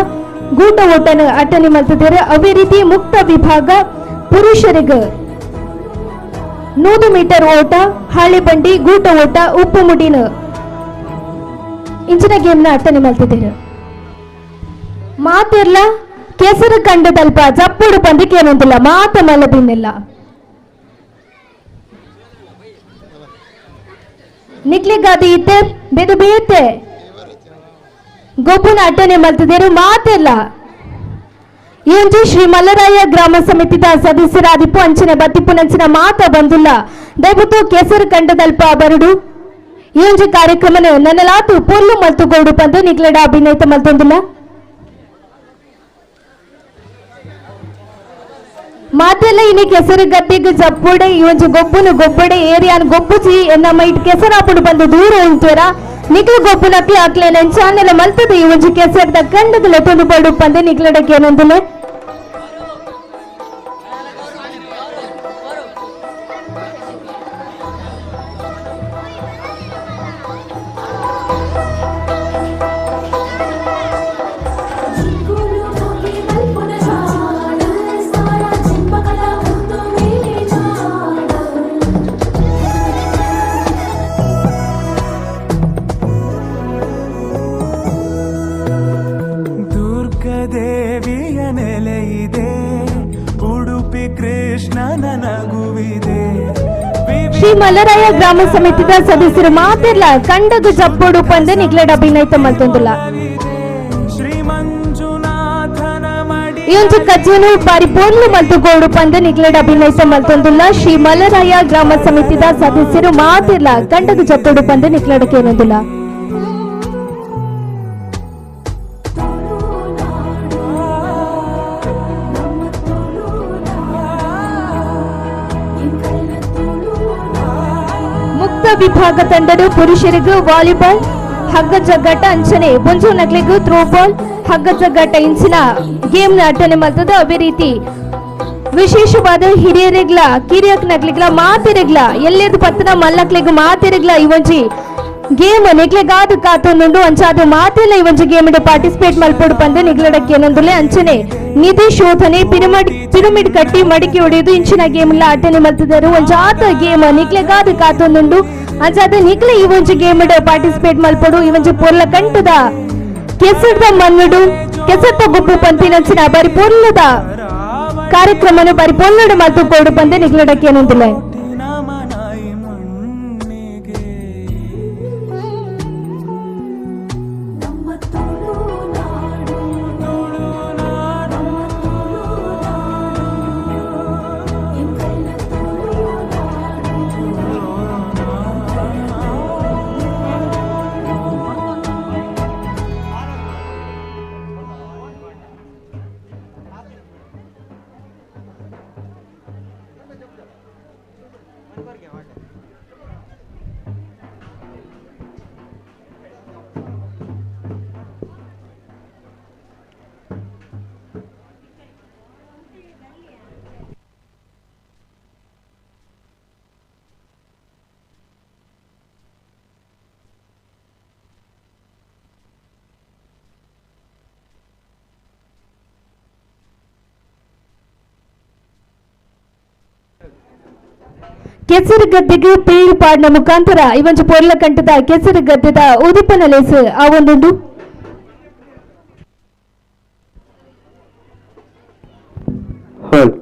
Speaker 4: ಗೂಟ ಓಟನ ಅಟ್ಟನೆ ಮಲ್ತದಿರು. ಅದೇ ರೀತಿ ಮುಕ್ತ ವಿಭಾಗ ಪುರುಷರಿಗೆ 100 ಮೀಟರ್ ಓಟ, ಹಾಳೆಬಂಡಿ, ಗೂಟ ಓಟ, ಉಪ್ಪು ಮುಡಿನ ಇಂಚಿನ ಗೇಮ್ನ ಅಟ್ಟನೆ ಮಲ್ತಿದ್ದೀರು. ಮಾತಿರ್ಲ ಕೆಸರು ಕಂಡದಲ್ಪ ಜಪ್ಪುಡು ಪಂದಿಕೇನೊಂದಿಲ್ಲ ಮಾತ ಮಲಬಿನ್ನಿಲ್ಲ. ನಿಕ್ಲಿಗಾದ ಇತ್ತೆ ಬೆದು ಬೇತೆ ಗೊಬ್ಬುನ ಅಟ್ಟನೆ ಮಲ್ತಿದ್ದೀರು ಮಾತಿಲ್ಲ. ಈ ಒಂಜಿ ಶ್ರೀ ಮಲ್ಲರಾಯ ಗ್ರಾಮ ಸಮಿತಿದ ಸದಸ್ಯರಾದಿಪ್ಪು ಅಂಚಿನ ಬತ್ತಿಪ್ಪು ನಂಚಿನ ಮಾತ ಬಂದುಲ್ಲ. ದಯವಿಟ್ಟು ಕೆಸರು ಕಂಡದಲ್ಪ ಬರುಡು. ಈ ಒಂಜಿ ಕಾರ್ಯಕ್ರಮನ ನನ್ನಲಾತು ಪೊರ್ಲು ಮಲ್ತುಗೋಡು ಪಂದು ನಿಕ್ಲಡ ಅಭಿನಯಿತ ಮಲ್ತೊಂದುಲ್ಲ. ಮಾತೆಲ್ಲ ಇನಿ ಕೆಸರು ಗದ್ದೆಗೆ ಜಪ್ಪುಡೆ ಈ ಒಂಜಿ ಗೊಬ್ಬುನು ಗೊಬ್ಬಡೆ ಏರಿಯಾನ್ ಗೊಬ್ಬುಜಿ ಎನ್ನ ಮೈಟ್ ಕೆಸರಾಪುಡು ಬಂದು ದೂರ ಉಂತೇರ ನಿಕ್ಲು ಗೊಬ್ಬು ನಕ್ಲು ಅಕ್ಲೆ ನೆಂಚಾನೆಲ್ಲ ಮಲ್ತದ ಈ ಒಂಜಿ ಕೆಸರದ ಕಂಡದ ಲೆತ್ತೊಂದು ಬಡು ಪಂದೆ ನಿಕ್ಲಡಕ್ಕೆ ಏನೊಂದುಲೆ.
Speaker 15: ದೇವಿಯ ನೆಲೆಯಿದೆ, ಉಡುಪಿ ಕೃಷ್ಣನ ನಗುವಿದೆ.
Speaker 4: ಶ್ರೀ ಮಲ್ಲರಾಯ ಗ್ರಾಮ ಸಮಿತಿದ ಸದಸ್ಯರು ಮಾತಿರ್ಲ ಕಂಡಗು ಜಪ್ಪೋಡು ಪಂದೆ ನಿಕ್ಲಡ ಅಭಿನಯಿತ ಮಲ್ತೊಂದುಲ್ಲ.
Speaker 15: ಶ್ರೀ ಮಂಜುನಾಥನ ಮಡಿ
Speaker 4: ಈ ಒಂಜಿ ಕಜ್ಜನು ಬಾರಿ ಪೊರ್ಲು ಮಲ್ತುಗೋಡು ಪಂದೆ ನಿಕ್ಲಡ ಅಭಿನಯಿತ ಮಲ್ತೊಂದುಲ್ಲ. ಶ್ರೀ ಮಲ್ಲರಾಯ ಗ್ರಾಮ ಸಮಿತಿದ ಸದಸ್ಯರು ಮಾತಿರ್ಲ ಕಂಡಗು ಜಪ್ಪೋಡು ಪಂದೆ ನಿಕ್ಲಡಕ್ಕೇನೊಂದುಲ್ಲ. ವಿಭಾಗ ತಂಡದ ಪುರುಷರಿಗೂ ವಾಲಿಬಾಲ್ ಹಗ್ಗ ಜಗ್ಗಾಟ ಅಂಚನೆ ಬೊಂಜು ನಕ್ಲಿಗೂ ಥ್ರೋಬಾಲ್ ಹಗ್ಗ ಜಗ್ಗಾಟ ಇಂಚಿನ ಗೇಮ್ನ ಅಟ್ಟನೆ ಮಲ್ತದ. ಅದೇ ರೀತಿ ವಿಶೇಷವಾದ ಹಿರಿಯರಿಗ್ಲ ಕಿರಿಯಕ್ ನಕ್ಲಿಗ್ಲ ಮಾತಿರಿಗ್ಲ ಎಲ್ಲೆದು ಪತ್ತನ ಮಲ್ಲಕ್ಲಿಗ್ ಮಾತಿರಿಗ್ಲ ಈ ಒಂಜಿ ಗೇಮ್ ನಿಕ್ಲೆಗಾದ ಕಾತೊಂದುಂಡು. ಅಂಚಾದ ಮಾತೆಲ್ಲ ಈ ಒಂಜಿ ಗೇಮ್ ಪಾರ್ಟಿಸಿಪೇಟ್ ಮಲ್ಪೊಡು ಪಂದೆ ನಿಗ್ಲಡಕ್ಕೆ ಏನೊಂದುಲೆ. ಅಂಚನೆ ನಿಧಿ ಶೋಧನೆ ಪಿರಮಿಡ್ ಕಟ್ಟಿ ಮಡಿಕೆ ಹೊಡೆಯುವುದು ಇಂಚಿನ ಗೇಮ್ ಎಲ್ಲ ಅಟ್ಟನೆ ಮಲ್ತಿದ್ದಾರೆ. ಒಂಜಾತ ಗೇಮ್ ನಿಕ್ಲೆಗಾದ ಕಾತೊಂದುಂಡು. ಅಂಚಾದ ನಿಕ್ಲೆ ಈ ಒಂಜಿ ಗೇಮ್ ಪಾರ್ಟಿಸಿಪೇಟ್ ಮಲ್ಪೊಡು. ಈ ಒಂಜಿ ಪೊರ್ಲ ಕಂಟದ ಕೆಸರದ ಮಣ್ಣುಡು ಕೆಸತ್ತ ಗೊಬ್ಬು ಪಂತಿನಂಚಿನ ಬಾರಿ ಪೊರ್ಲದ ಕಾರ್ಯಕ್ರಮನು ಬಾರಿ ಪೊರ್ಲಡು ಮಲ್ತು ಕೊಡು ಪಂದೆ ನಿಗ್ಲಡಕ್ಕೆ ಏನೊಂದುಲೆ. ಕೆಸರು ಗದ್ದೆಗೆ ಪೇರು ಪಾಡಿನ ಮುಖಾಂತರ ಈ ಒಂಜಿ ಪೊರ್ಲ ಕಂಠದ ಕೆಸರು ಗದ್ದೆದ ಉದಿಪನ ಲೇಸ್ ಆ ಒಂದುಂಡು.
Speaker 16: ಹಲ್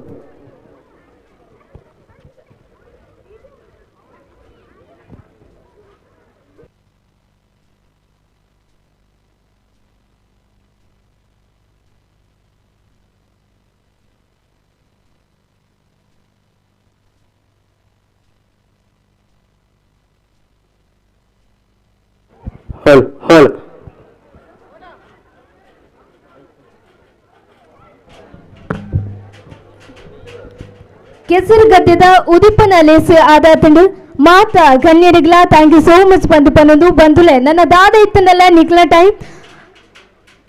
Speaker 4: ಕೆಸರು ಗದ್ದೆದ ಉದಿಪನ ಲೇಸ್ ಆದಾತಂಡು ಮಾತಾ ಗಣ್ಯರಿಗ್ಲ thank you so much ಬಂದು ಪನ್ನೊಂದು ಬಂದುಲೆ ನನ್ನ ದಾದ ಇತ್ತನಲ್ಲ ನಿಕ್ಲ ಟೈಮ್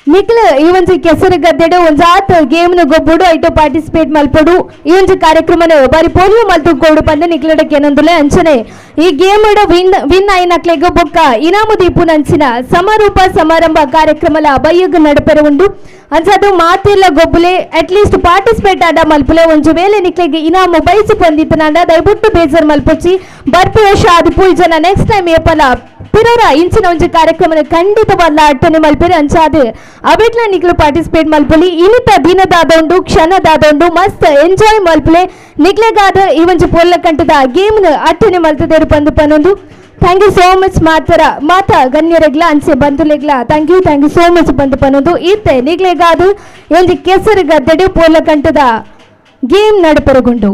Speaker 4: ನಿಕ್ಲ ಈ ಒಂಜಿ ಕೆಸರು ಗದ್ದೆಡು ಒಂಜಾತ್ ಗೇಮ್ನು ಗೊಬ್ಬುಡು ಐಟು ಪಾರ್ಟಿಸಿಪೇಟ್ ಮಲ್ಪಡು ಈ ಒಂಜಿ ಕಾರ್ಯಕ್ರಮನ ಬಾರಿ ಪೋಲಿಯೋ ಮಲ್ತುಕೋಡು ಪಂದು ನಿಕ್ಲಡಕ್ಕೆ ಏನಂದುಲೆ ಅಂಚನೆ ಈ ಗೇಮ್ ವಿನ್ ವಿನ್ ಆಯಿನಕ್ಲೆಗ್ ಬೊಕ್ಕ ಇನಾಮು ದೀಪುನಂಚಿನ ಸಮಾರೋಪ ಸಮಾರಂಭ ಕಾರ್ಯಕ್ರಮಲ ಬಯ್ಯಗ್ ನಡಪೆರೆ ಉಂಡು. ಅಂಚದು ಮಾತೆಲ್ಲ ಗೊಬ್ಬುಲೆ ಅಟ್ಲೀಸ್ಟ್ ಪಾರ್ಟಿಸಿಪೇಟ್ ಆಡ ಮಲ್ಪುಲೆ ಒಂಜಿ ವೇಳೆ ನಿಕ್ಲೆಗ್ ಇನಾಮು ಬೈಸು ಪೊಂದಿತ್ತನಾಂಡ ದಯವಿಟ್ಟು ಬೇಜಾರ್ ಮಲ್ಪೊಚ್ಚಿ ಬರ್ಪು ವರ್ಷ ಆದಿಪು ಜನ ನೆಕ್ಸ್ಟ್ ಟೈಮ್ ಏಪಲ ಪಿರೋರ ಇಂಚಿನ ಒಂಜಿ ಕಾರ್ಯಕ್ರಮನ ಖಂಡಿತವಾದ ಅಟ್ಟನೆ ಮಲ್ಪೆರೆ ಅಂಚಾದ್ ಅವೆಟ್ಲ ನಿಕ್ಲು ಪಾರ್ಟಿಸಿಪೇಟ್ ಮಲ್ಪೊಲಿ. ಇನಿತ ದಿನದಾದೊಂಡು ಕ್ಷಣದಾದೊಂಡು ಮಸ್ತ್ ಎಂಜಾಯ್ ಮಲ್ಪುಲೆ ನಿಕ್ಲೆಗಾದ ಈ ಒಂಜಿ ಪೊರ್ಲ ಕಂಠದ ಗೇಮ್ನ ಅಟ್ಟನೆ ಮಲ್ತದೇರು ಪಂದು ಪನೊಂದು. Thank you so much ಮಾತರ ಮಾತಾ ಗಣ್ಯರೆಗ್ಲ ಅಂಚೆ ಬಂಧುಲೆಗ್ಲ thank you so much ಬಂದು ಪನೊಂದು. ಇತ್ತೆ ನಿಕ್ಲೆಗಾದ ಒಂಜಿ ಕೆಸರು ಗದ್ದೆಡು ಪೊರ್ಲ ಕಂಠದ ಗೇಮ್ ನಡಪೆರಗುಂಡು.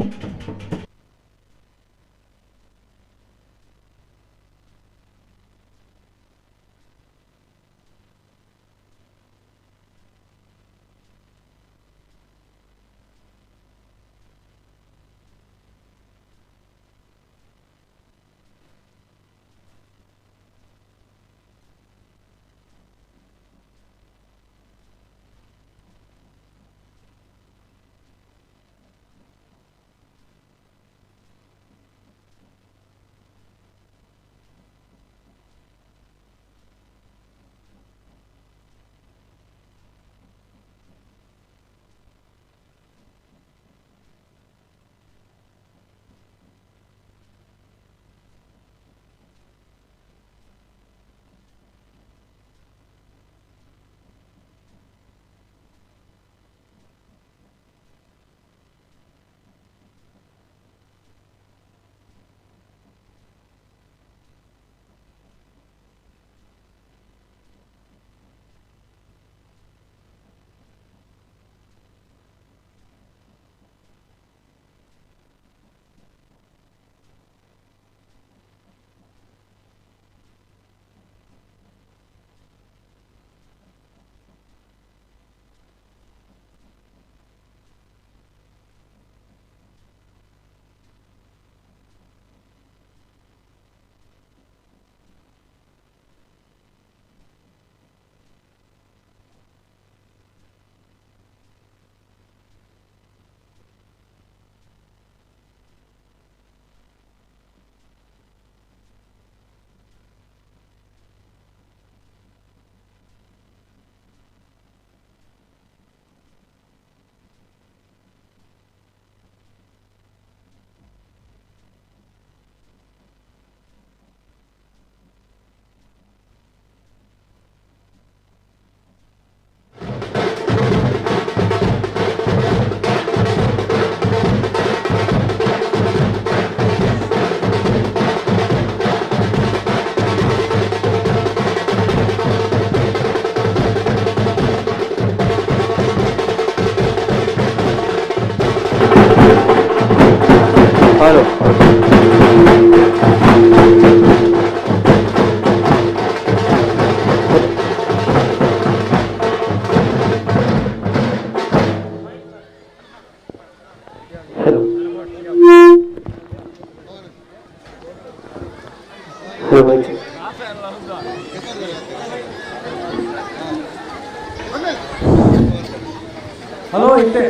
Speaker 1: ಹಲೋ ಇತ್ತೆ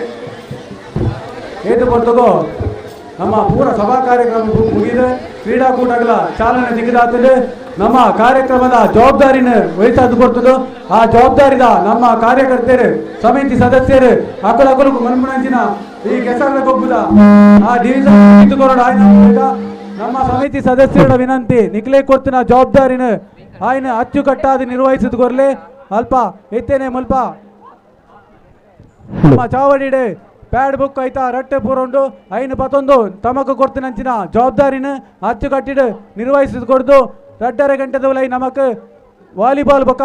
Speaker 1: ಏತು ಬರ್ತದೋ ನಮ್ಮ ಪೂರ ಸಭಾ ಕಾರ್ಯಕ್ರಮ ಮುಗಿದೆ. ಕ್ರೀಡಾಕೂಟಗಳ ಚಾಲನೆ ಸಿಗದಾಗ್ತದೆ. ನಮ್ಮ ಕಾರ್ಯಕ್ರಮದ ಜವಾಬ್ದಾರಿನ ವಹಿಸಾದು ಕೊಡ್ತದೋ ಆ ಜವಾಬ್ದಾರಿದ ನಮ್ಮ ಕಾರ್ಯಕರ್ತರು ಸಮಿತಿ ಸದಸ್ಯರು ಅಕಲಕಲು ಮನ್ಮುನಂಚಿನ ಈ ಕೆಸರ ಗೊಬ್ಬದ ಆ ಡಿವಿಷನ್ ಕಿತ್ತುಕೊರಡು ಆಯ್ನ
Speaker 16: ನಮ್ಮ ಸಮಿತಿ ಸದಸ್ಯರ ವಿನಂತಿ ನಿಕ್ಲೆ ಕೊಡ್ತಿನ ಜವಾಬ್ದಾರಿನ ಆಯ್ನ ಅಚ್ಚುಕಟ್ಟಾದ ನಿರ್ವಹಿಸಿದ ಕೊರ್ಲೆ ಅಲ್ಪ ಎತ್ತೇನೆ ಮುಲ್ಪ ನಮ್ಮ ಚಾವಡಿಡೆ ಪ್ಯಾಡ್ ಬುಕ್ ಆಯ್ತಾ ರಟ್ಟೆ ಪೂರೊಂಡು ಐನು ಪತ್ತೊಂದು ತಮಕು ಕೊಡ್ತಿನಂಚಿನ ಜವಾಬ್ದಾರಿನ ಅಚ್ಚುಕಟ್ಟಿಡು ನಿರ್ವಹಿಸಿದ ಕೊಡ್ದು 2.5 ಗಂಟೆದವಲೈ ನಮಕ್ ವಾಲಿಬಾಲ್ ಬೊಕ್ಕ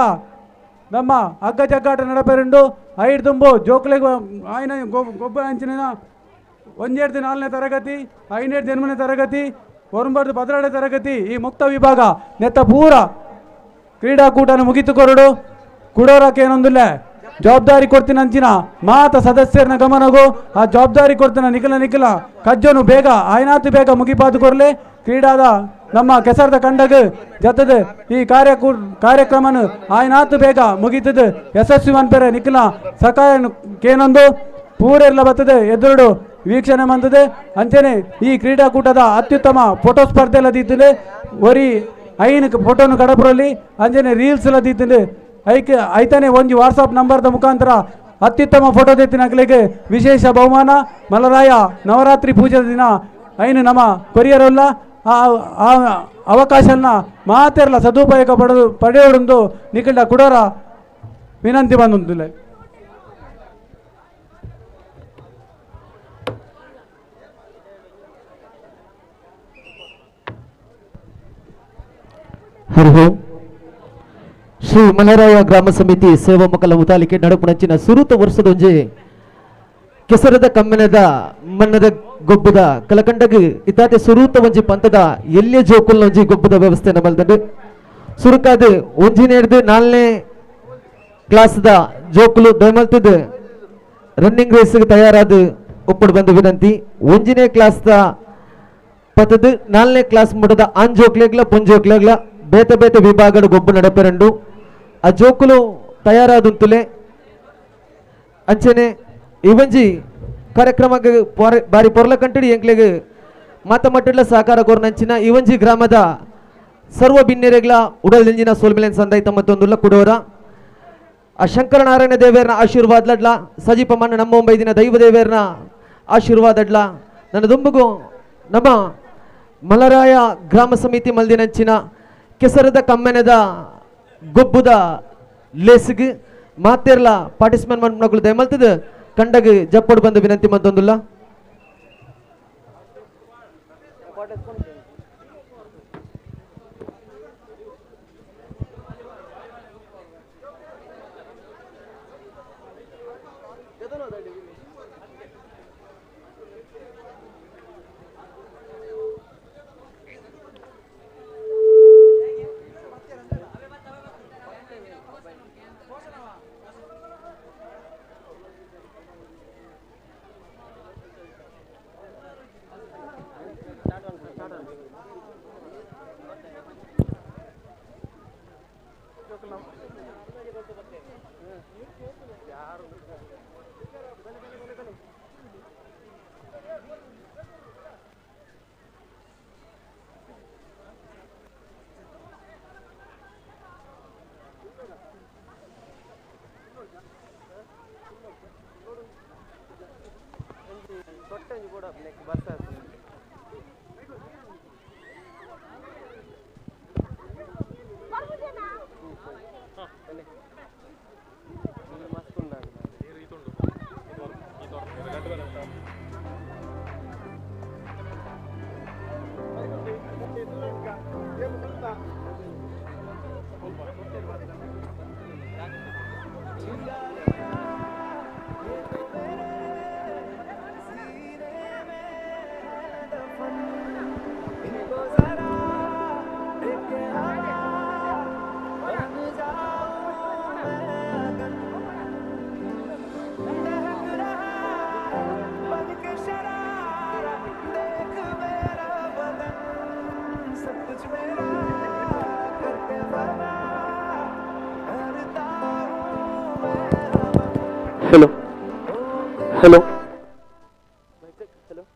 Speaker 16: ನಮ್ಮ ಹಗ್ಗ ಜಗ್ಗಾಟ ನಡಪೆರುಂಡು ಐದು ತುಂಬು ಜೋಕ್ಲೆಗ್ ಆಯ್ನ ಗೊಬ್ಬರ ಅಂಚಿನ 1 4ನೇ ತರಗತಿ 5 8ನೇ ತರಗತಿ 9 12ನೇ ತರಗತಿ ಈ ಮುಕ್ತ ವಿಭಾಗ ನೆತ್ತ ಪೂರ ಕ್ರೀಡಾಕೂಟನ ಮುಗಿತು ಕೊರಡು ಕುಡೋರಕ್ಕೇನೊಂದಿಲ್ಲ ಜವಾಬ್ದಾರಿ ಕೊಡ್ತಿನ ಅಂಚಿನ ಮಾತ ಸದಸ್ಯರನ್ನ ಗಮನಗು ಆ ಜವಾಬ್ದಾರಿ ಕೊಡ್ತಿನ ನಿಖಲ ನಿಖಲ ಕಜ್ಜನು ಬೇಗ ಆಯ್ನಾತು ಬೇಗ ಮುಗಿಪಾದು ಕೊರಲೆ ಕ್ರೀಡಾದ ನಮ್ಮ ಕೆಸರದ ಕಂಡಗ ಜತದ ಈ ಕಾರ್ಯಕ್ರಮನು ಆಯ್ನಾತು ಬೇಗ ಮುಗಿತದ ಯಶಸ್ವಿ ಮನ್ಪೆರೆ ನಿಖಲ ಸಕಾಯ ಕೇನೊಂದು ಪೂರೆಲ್ಲ ಬರ್ತದೆ ಎದುರುಡು ವೀಕ್ಷಣೆ ಮಂತದೆ. ಅಂಚನೆ ಈ ಕ್ರೀಡಾಕೂಟದ ಅತ್ಯುತ್ತಮ ಫೋಟೋ ಸ್ಪರ್ಧೆ ಎಲ್ಲ ದೀತದೆ ಒರಿ ಐನಕ್ಕೆ ಫೋಟೋನು ಕಡಪುರಲ್ಲಿ ಅಂಚನೆ ರೀಲ್ಸ್ ಎಲ್ಲ ದೀತದೆ ಐಕೆ ಐತಾನೆ ಒಂಜಿ ವಾಟ್ಸಪ್ ನಂಬರ್ದ ಮುಖಾಂತರ ಅತ್ಯುತ್ತಮ ಫೋಟೋ ದೆತ್ತಿನಕ್ಲೆಗೆ ವಿಶೇಷ ಬಹುಮಾನ. ಮಲರಾಯ ನವರಾತ್ರಿ ಪೂಜೆ ದಿನ ಐನು ನಮ್ಮ ಕೊರಿಯರಲ್ಲ ಆ ಅವಕಾಶನ ಮಾತೆರ್ಲ ಸದುಪಯೋಗ ಪಡೆಯೋಡೊಂದು ನಿಖಿಲ ಕುಡೋರ ವಿನಂತಿ ಬಂದೊಂದಿಲ್ಲ.
Speaker 17: ಹರಿ ಓಂ. ಶ್ರೀ ಮಲರಾಯ ಗ್ರಾಮ ಸಮಿತಿ ಸೇವಾ ಮಕ್ಕಳ ಮುತಾಲಿಕೆ ನಡುಪುಣಂಚಿನ ಸುರುತ ವರ್ಷದೊಂಜಿ ಕೆಸರದ ಕಮ್ಮಿನದ ಮನ್ನದ ಗೊಬ್ಬದ ಕಲಕಂಡಗ್ ಇತಾತೆ ಸುರೂತ ಒಂಜಿ ಪಂತದ ಎಲ್ಲೇ ಜೋಕುಲ್ನೊಂಜಿ ಗೊಬ್ಬದ ವ್ಯವಸ್ಥೆ ನಮ್ಮಲ್ದಂಡು ಸುರುಕಾದ ಒಂಜಿನೇಡ್ದು 4ನೇ ಕ್ಲಾಸ್ದ ಜೋಕುಲು ದಯಮಲ್ತದ ರನ್ನಿಂಗ್ ರೇಸ್ಗೆ ತಯಾರಾದ ಒಪ್ಪಡು ಬಂದು ವಿನಂತಿ. 1ನೇ ಕ್ಲಾಸ್ದ ಪತದ 4ನೇ ಕ್ಲಾಸ್ ಮುಟದ ಆನ್ ಜೋಕ್ಲೆಗ್ಲ ಪೊಂಜೋಕ್ಲೆಗ್ಲ ಬೇತೆ ಬೇತೆ ವಿಭಾಗದ ಗೊಬ್ಬು ನಡಪೆರಂಡು ಆ ಜೋಕುಲು ತಯಾರಾದುಂತುಲೆ. ಅಂಚನೆ ಇವಂಜಿ ಕಾರ್ಯಕ್ರಮಕ್ಕೆ ಬಾರಿ ಪೊರ್ಲ ಕಂಟಡಿ ಎಂಕ್ಲೆಗ್ ಮಾತ ಮಟ್ಟಡ್ಲ ಸಹಕಾರ ಕೋರ್ನಂಚಿನ ಇವಂಜಿ ಗ್ರಾಮದ ಸರ್ವ ಬಿನ್ನೆರೆಗ್ಲ ಉಡಲ್ದಿಂಜಿನ ಸೋಲ್ಮಿಲೆನ್ ಸಂದಾಯ್ತ ಮತ್ತೊಂದುಲ್ಲ ಕುಡೋರ ಆ ಶಂಕರನಾರಾಯಣ ದೇವೇರ್ನ ಆಶೀರ್ವಾದಲಡ್ಲ ಸಜೀಪ ಮಣ್ಣ ನಮ್ಮ ಒಂಬೈದಿನ ದೈವ ದೇವೇರ್ನ ಆಶೀರ್ವಾದಡ್ಲ ನನ್ನ ದುಂಬುಗು ನಮ್ಮ ಮಲರಾಯ ಗ್ರಾಮ ಸಮಿತಿ ಮಲ್ದಿನಂಚಿನ ಕೆಸರದ ಕಮ್ಮೆನದ ಗೊಬ್ಬುದ ಲೇಸಿಗೆ ಮಾತೇರ್ಲ ಪಾರ್ಟಿಸಿಪೇಟ್ ಮನ್ಪುನಕುಲು ದಯಮಲ್ತದ ಕಂಡಗ್ ಜಪ್ಪೊಡು ಬಂದು ವಿನಂತಿ ಮಂತೊಂದುಲ್ಲ. Hello hello
Speaker 6: hello.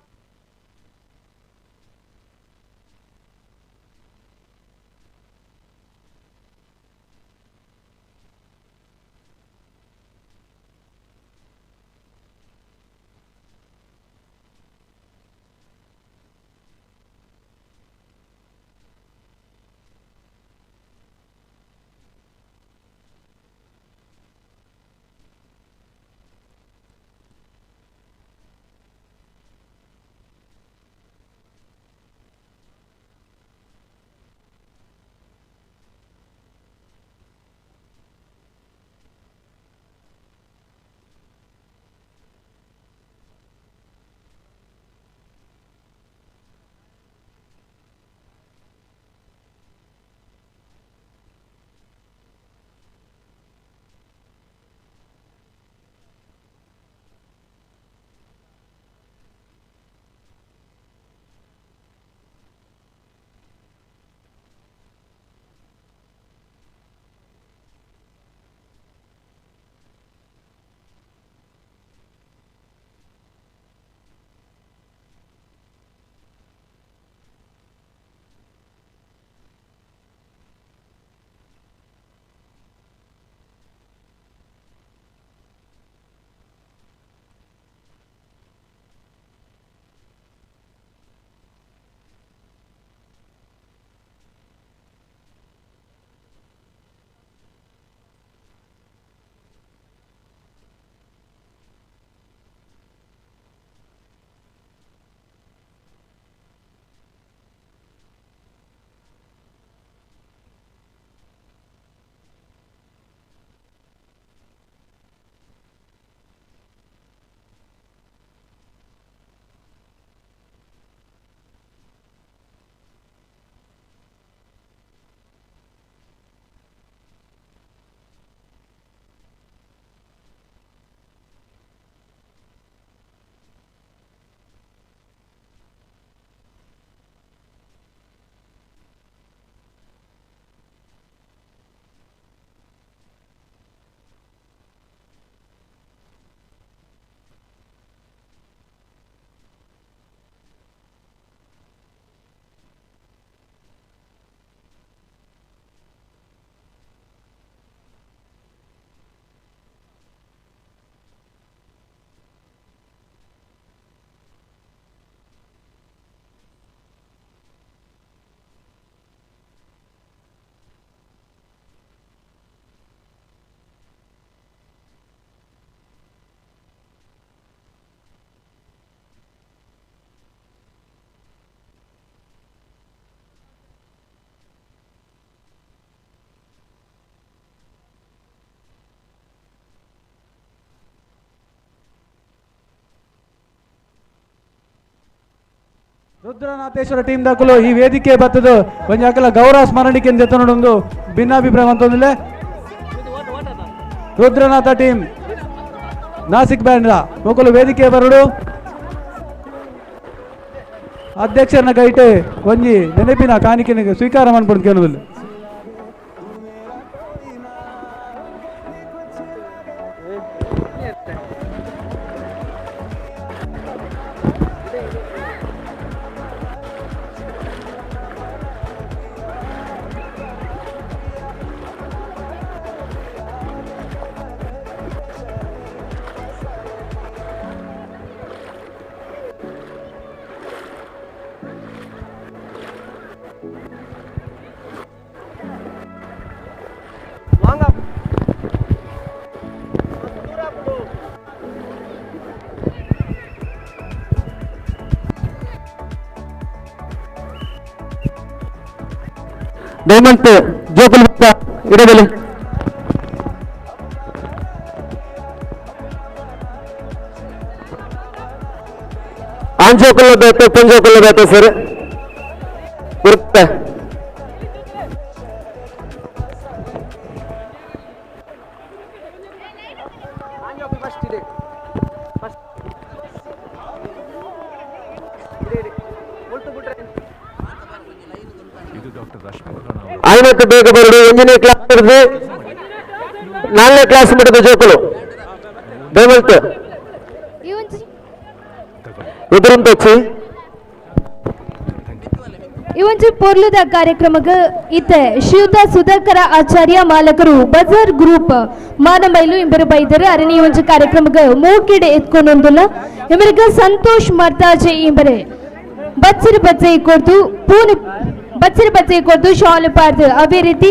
Speaker 16: ರುದ್ರನಾಥೇಶ್ವರ ಟೀಮ್ ದಾಖಲು ಈ ವೇದಿಕೆ ಬತ್ತದು ಒಂಜಿ ಅಕಲ ಗೌರವ ಸ್ಮರಣಿಕೆ ಜೊತೆ ಭಿನ್ನಾಭಿಪ್ರಾಯ ಅಂತಂದಿಲ್ಲ. ರುದ್ರನಾಥ ಟೀಮ್ ನಾಸಿಕ್ ಬ್ಯಾಂಡ್ರ ಮೊಕಲು ವೇದಿಕೆ ಬರಡು ಅಧ್ಯಕ್ಷರನ್ನ ಕೈಟೆ ಒಂಜಿ ನೆನಪಿನ ಕಾಣಿಕೆ ಸ್ವೀಕಾರ ಮಾಡ್ಕೊಂಡು ಕೇಳುವುದಿಲ್ಲ.
Speaker 17: ದಯಮಂತ್ ಜೋಕುಲ್ ಇಡಬಲಿ ಆಂಜೋಕುಲ್ಲ ಬೇಕು ಪಂಜೋಕುಲ್ಲ ಬೇಕು ಸರ್ ಬರುತ್ತೆ. ಆಯ್ನಕ್ಕೆ ಬೇಗ ಬರಡು ಎಂಜನೇ ಕ್ಲಾಸ್ ಹಿಡಿದು ನಾಲ್ಕನೇ ಕ್ಲಾಸ್ ಮಟ್ಟದ ಜೋಕುಲು ದಯಮಲ್ತು ಎದುರಂತೊಚ್ಚಿ
Speaker 4: ಈ ಒಂಜಿ ಪೊರ್ಲುದ ಕಾರ್ಯಕ್ರಮಕ್ಕೆ ಇತ್ತೆ ಶ್ರೀಯುತ ಸುಧಾಕರ ಆಚಾರ್ಯ ಮಾಲಕರು ಬಜಾರ್ ಗ್ರೂಪ್ ಮಾನಮೈಲು ಇಂಬರು ಬೈದರು ಅರಣಿ ಒಂಜಿ ಕಾರ್ಯಕ್ರಮಕ್ಕೆ ಮೂಕಿಡೆ ಎತ್ಕೊಂಡೊಂದುಲ್ಲ. ಇಬ್ಬರಿಗೆ ಸಂತೋಷ್ ಮರ್ತಾಜೆ ಇಂಬರೆ ಬಚ್ಚರು ಬಚ್ಚೆ ಕೊಡ್ತು ಪೂನು ಬಚ್ಚರು ಬಚ್ಚೆ ಕೊಡ್ತು ಶಾಲು ಪಾರ್ದು ಅದೇ ರೀತಿ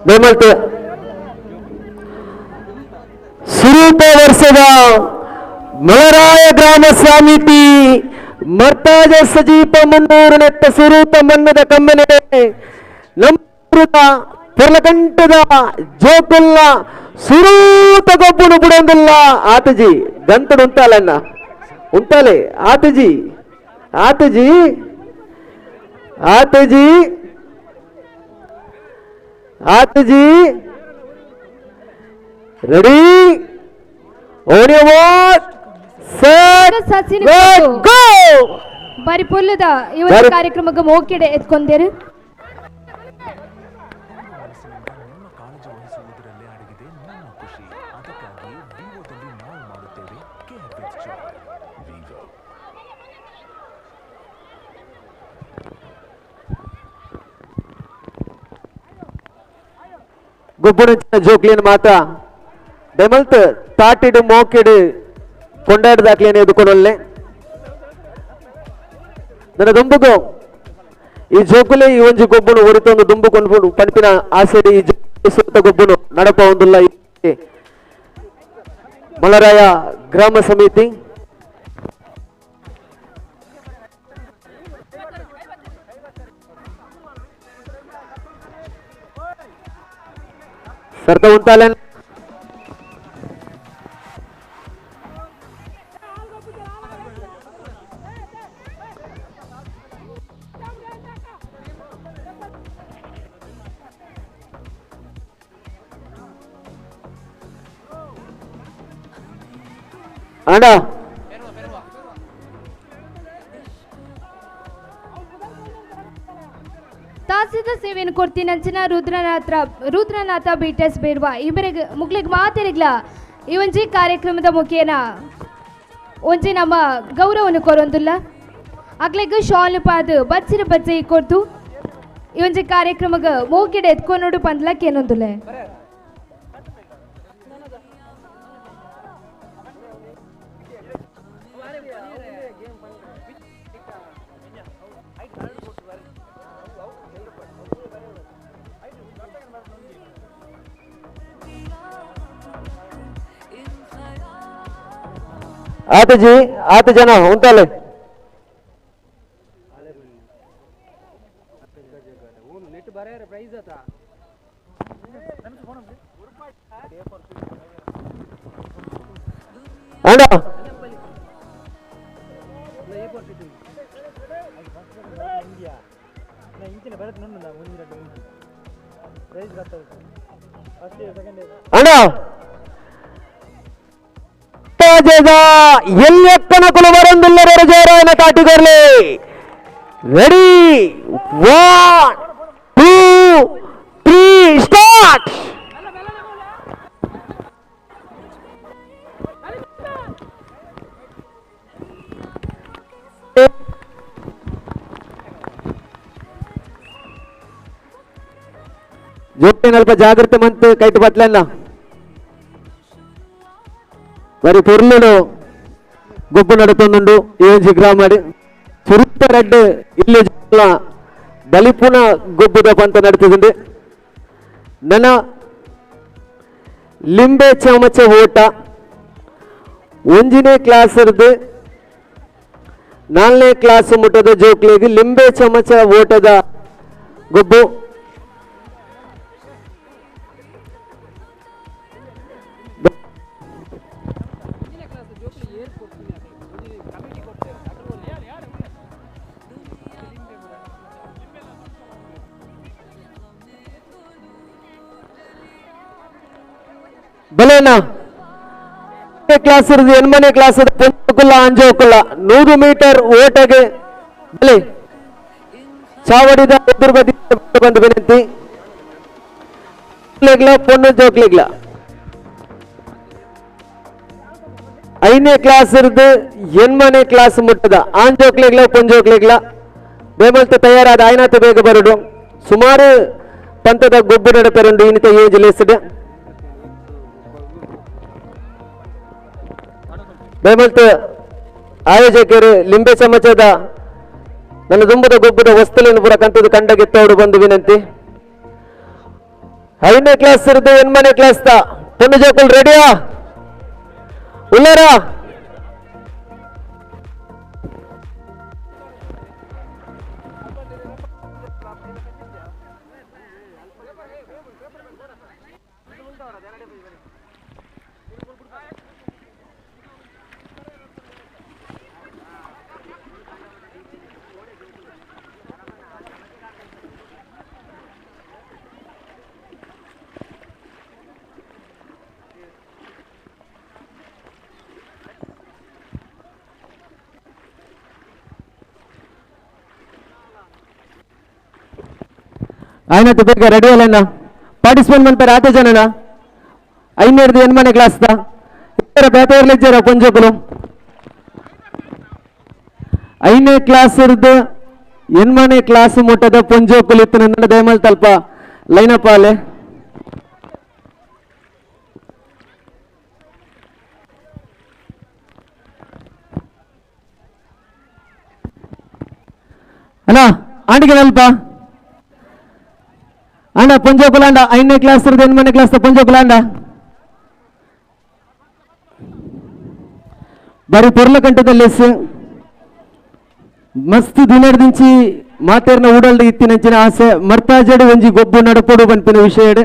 Speaker 17: ದಯಮಲ್ತು ಸುರೂಪ ವರ್ಷದ ಮಲರಾಯ ಗ್ರಾಮ ಸಮಿತಿ ಮರ್ತಾಜ ಸಜೀಪ ಮುನ್ನೂರು ನೆಟ್ಟ ಸುರೂಪ ಮನ್ನದ ಕಮ್ಮನೆ ನಮ್ಮೃತ ಪೆರ್ಲಕಂಠದ ಜೋಕುಲ್ಲ ಸುರೂತ ಗೊಬ್ಬುನು ಬುಡೊಂದುಲ್ಲ. ಆತಜಿ ಗಂತಡು ಉಂಟಾಲನ್ನ ಉಂಟಾಲೆ ಆತಜಿ ಆತಜಿ ಆತಜಿ ಆತಜಿ ready on your mark set go.
Speaker 4: ಬಾರಿ ಪೊರ್ಲುದ ಈ ಒಂದು ಕಾರ್ಯಕ್ರಮಕ್ಕೆ ಮೋಕಿಡೆ ಎತ್ಕೊಂಡೇರು.
Speaker 17: ಗೊಬ್ಬುನಂಚಿನ ಜೋಕ್ಲಿನ ಮಾತ ದಯಮಲ್ತ್ ತಾಟಿಡು ಮೋಕಿಡು ಕೊಂಡಾಡದಾಕ್ಲೇನೆ ಎದುಕೊಡೊಲ್ಲೆ ನನ್ನ ದುಂಬುಗು ಈ ಜೋಕುಲೆ ಈ ಒಂಜಿ ಗೊಬ್ಬುನು ಒರಿತೊಂದು ದುಂಬು ಕೊಂಡು ಪನ್ಪಿನ ಆಸೆ ಈ ಸುತ್ತ ಗೊಬ್ಬುನು ನಡಪ ಒಂದುಲ್ಲ. ಮಲರಾಯ ಗ್ರಾಮ ಸಮಿತಿ ಸರ್ತ ಉಂಟಾಲೆ ಅಣ್ಣ
Speaker 4: ತಾಸಿದ ಸೇವೆಯನ್ನು ಕೊಡ್ತೀನಂಚಿನ ರುದ್ರನಾಥ ಬೀಟಸ್ ಬೇರ್ವಾ ಇವರಿಗೆ ಮುಗ್ಲಿಗೆ ಮಾತಿರಿಗ್ಲ ಈ ಒಂಜಿ ಕಾರ್ಯಕ್ರಮದ ಮುಖೇನ ಒಂಜಿ ನಮ್ಮ ಗೌರವವನ್ನು ಕೊರೊಂದುಲ್ಲ. ಅಗ್ಲಿಗ್ ಶಾಲು ಪಾದು ಬಚ್ಚಿರ ಬಚ್ಚೆ ಕೊಡ್ತು ಈ ಒಂಜಿ ಕಾರ್ಯಕ್ರಮಕ್ಕೆ ಮೂಕಿಡೆ ಎತ್ಕೊನೋಡು ಪಂದ್ಲಕ್ಕೆ ಏನೊಂದುಲ್ಲ.
Speaker 17: ಆತಜಿ ಆತ ಜನ ಉಂಟಾಲೆ ಅಣ್ಣ
Speaker 18: ಅಣ್ಣ ಎಲ್ಲಿ ಕುಲು ಬರಂದಿಲ್ಲರ ಜೋರಾಯನ ತಾಟಿಗರ್ಲಿ. Ready, 1 2 3 start. ಜೋಡಿನಲ್ಪ ಜಾಗೃತೆ ಮಂತ್ ಕೈಟ್ ಬತ್ಲೆನ್ನ ಬರಿ ಪೊರ್ಲುಡು ಗೊಬ್ಬು ನಡತೊಂದುಂಡು ಏಜಿ ಗ್ರಾಮಡ್ ಸುರುತ್ತ ರಡ್ಡ್ ಇಲ್ಲಿ ಬಲಿಪುನ ಗೊಬ್ಬುದ ಪಂತ ನಡತಿದುಂಡು. ನನ ಲಿಂಬೆ ಚಮಚ ಓಟ ಒಂಜಿನೇ ಕ್ಲಾಸ್ ಇರ್ದು 4ನೇ ಕ್ಲಾಸ್ ಮುಟ್ಟದ ಜೋಕ್ಲೆಗ್ ಲಿಂಬೆ ಚಮಚ ಓಟದ ಗೊಬ್ಬು. ಬಲೇನಾ ಕ್ಲಾಸ್ ಇರೋದು ಎನ್ಮನೆ ಕ್ಲಾಸ್ ಪೊಂಜೋಕುಲ್ಲ ಅಂಜೋಕುಲ್ಲ 100 ಮೀಟರ್ ಓಟಗೆ ಬಲೆ ಚಾವಡಿದ ಎದುರು ಬದಿ ಬಂದು ವಿನಂತಿ. ಪೊಣ್ಣು ಜೋಕ್ಲಿಗ್ಲ 5ನೇ ಕ್ಲಾಸ್ ಇರೋದು ಎನ್ಮನೆ ಕ್ಲಾಸ್ ಮುಟ್ಟದ ಆಂಜೋಕ್ಲಿಗ್ಲ ಪೊಂಜೋಕ್ಲಿಗ್ಲ ಬೇಮಲ್ತ ತಯಾರಾದ ಆಯ್ನಾತ ಬೇಗ ಬರಡು. ಸುಮಾರು ಪಂತದ ಗೊಬ್ಬು ನಡಪೆರಂಡು ಇನ್ನಿತ ಏಜ್ ಲೇಸಿದೆ. ಬೇಮಲ್ತ ಆಯೋಜಕರು ಲಿಂಬೆ ಚಮಚದ ನನ್ನ ದುಂಬದ ಗೊಬ್ಬದ ವಸ್ತುలను ಪೂರ ಕಂತದ ಕಂಡಗೆತ್ತೋಡು ಬಂದು ವಿನಂತಿ. 5ನೇ ಕ್ಲಾಸ್ ಇರೋದು 8ನೇ ಕ್ಲಾಸ್ ತ ಪೊಣ್ಣು ಜೋಕುಲ್ ರೆಡಿಯಾ ಉಲ್ಲಾರ? ಆಯ್ನತ್ತು ಬೇಗ ರೆಡಿ ಅಲ್ಲ ಪಾರ್ಟಿಸಿಪೇಟ್ ಮಾಡ್ತಾರೆ ಆತ ಜನನ 5ನೇದು 8ನೇ ಕ್ಲಾಸ್ ಬೇತೆಯರ್ಲಿ ಇದ್ದಾರ ಪೊಂಜೋಕುಲು 5ನೇ ಕ್ಲಾಸ್ ಇರ್ದು 8ನೇ ಕ್ಲಾಸ್ ಮುಟ್ಟದ ಪೊಂಜೋಕುಲು ಇತ್ತು ನನ್ನ ದಯಮಲ್ ತಲ್ಪ ಲೈನಪ್ ಆಲೆ. ಅಣ್ಣ ಆಂಟಿಗೆ ಅಲ್ಪ ಅಣ್ಣ ಪೊಂಜೋಕುಲಾಂಡ 5ನೇ ಕ್ಲಾಸ್ ಇರೋದು 8ನೇ ಕ್ಲಾಸ್ ಪೊಂಜೋಕುಲಾಂಡ ಬಾರಿ ಪೊರ್ಲ ಕಂಠದಲ್ಲಿ ಮಸ್ತ್ ದಿನದಿಂಚಿ ಮಾತೇರ್ನ ಉಡಲ್ಡ್ ಇತ್ತಿನಂಚಿನ ಆಸೆ ಮರ್ತಾಜಡು ಒಂಜಿ ಗೊಬ್ಬು ನಡಪೊಡು ಪನ್ಪಿನ ವಿಷಯಡ್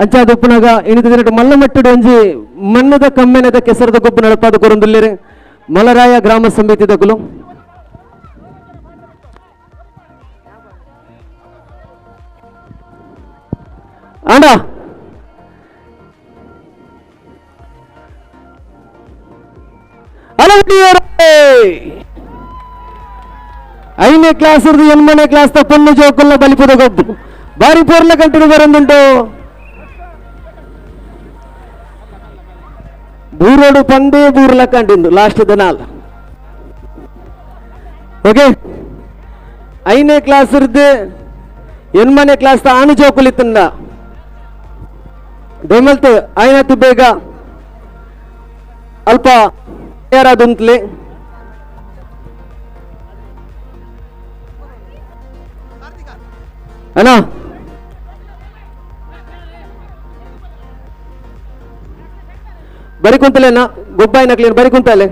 Speaker 18: ಅಂಚಾದ ಉಪ್ಪುನಾಗ ಇನಿತ ದಿನಟ್ ಮಲ್ಲ ಮಟ್ಟಡು ಒಂಜಿ ಮಣ್ಣದ ಕಮ್ಮೆನದ ಕೆಸರದ ಗೊಬ್ಬು ನಡಪಾದ ಕೊರೊಂದುಲ್ಲೆರ್ ಮಲರಾಯ ಗ್ರಾಮ ಸಮಿತಿದಕುಲು. ಅಣ್ಣ 5ನೇ ಕ್ಲಾಸ್ ಇರ್ದು 8ನೇ ಕ್ಲಾಸ್ ಪೊಣ್ಣು ಜೋಕುಲ್ಲ ಬಲಿಪುದ ಗೊಬ್ಬು ಬಾರಿ ಪೊರ್ಲ ಕಂಟಿನ್ಯೂ ಬರಂದುಂಟು. ಬೂರೋಡು ಪಂದೇ ಬೂರ್ಲ ಕಂಟಿಂದು ಲಾಸ್ಟ್ ದನಾಲ್. ಓಕೆ 5ನೇ ಕ್ಲಾಸ್ ಇರ್ದು 8ನೇ ಕ್ಲಾಸ್ ಆಣು ಜೋಕುಲ್ ಇತ್ತಂದ ದಯಮಲ್ತು ಆಯ್ನಾತು ಬೇಗ ಅಲ್ಪ ತಯಾರಾದುಂತ್ಲೆ. ಅಣ್ಣ ಬರಿ ಕುಂತಲೇನಾ ಗೊಬ್ಬಾಯಿ ನಕ್ಲೇನು ಬರಿ ಕುಂತಲೆ.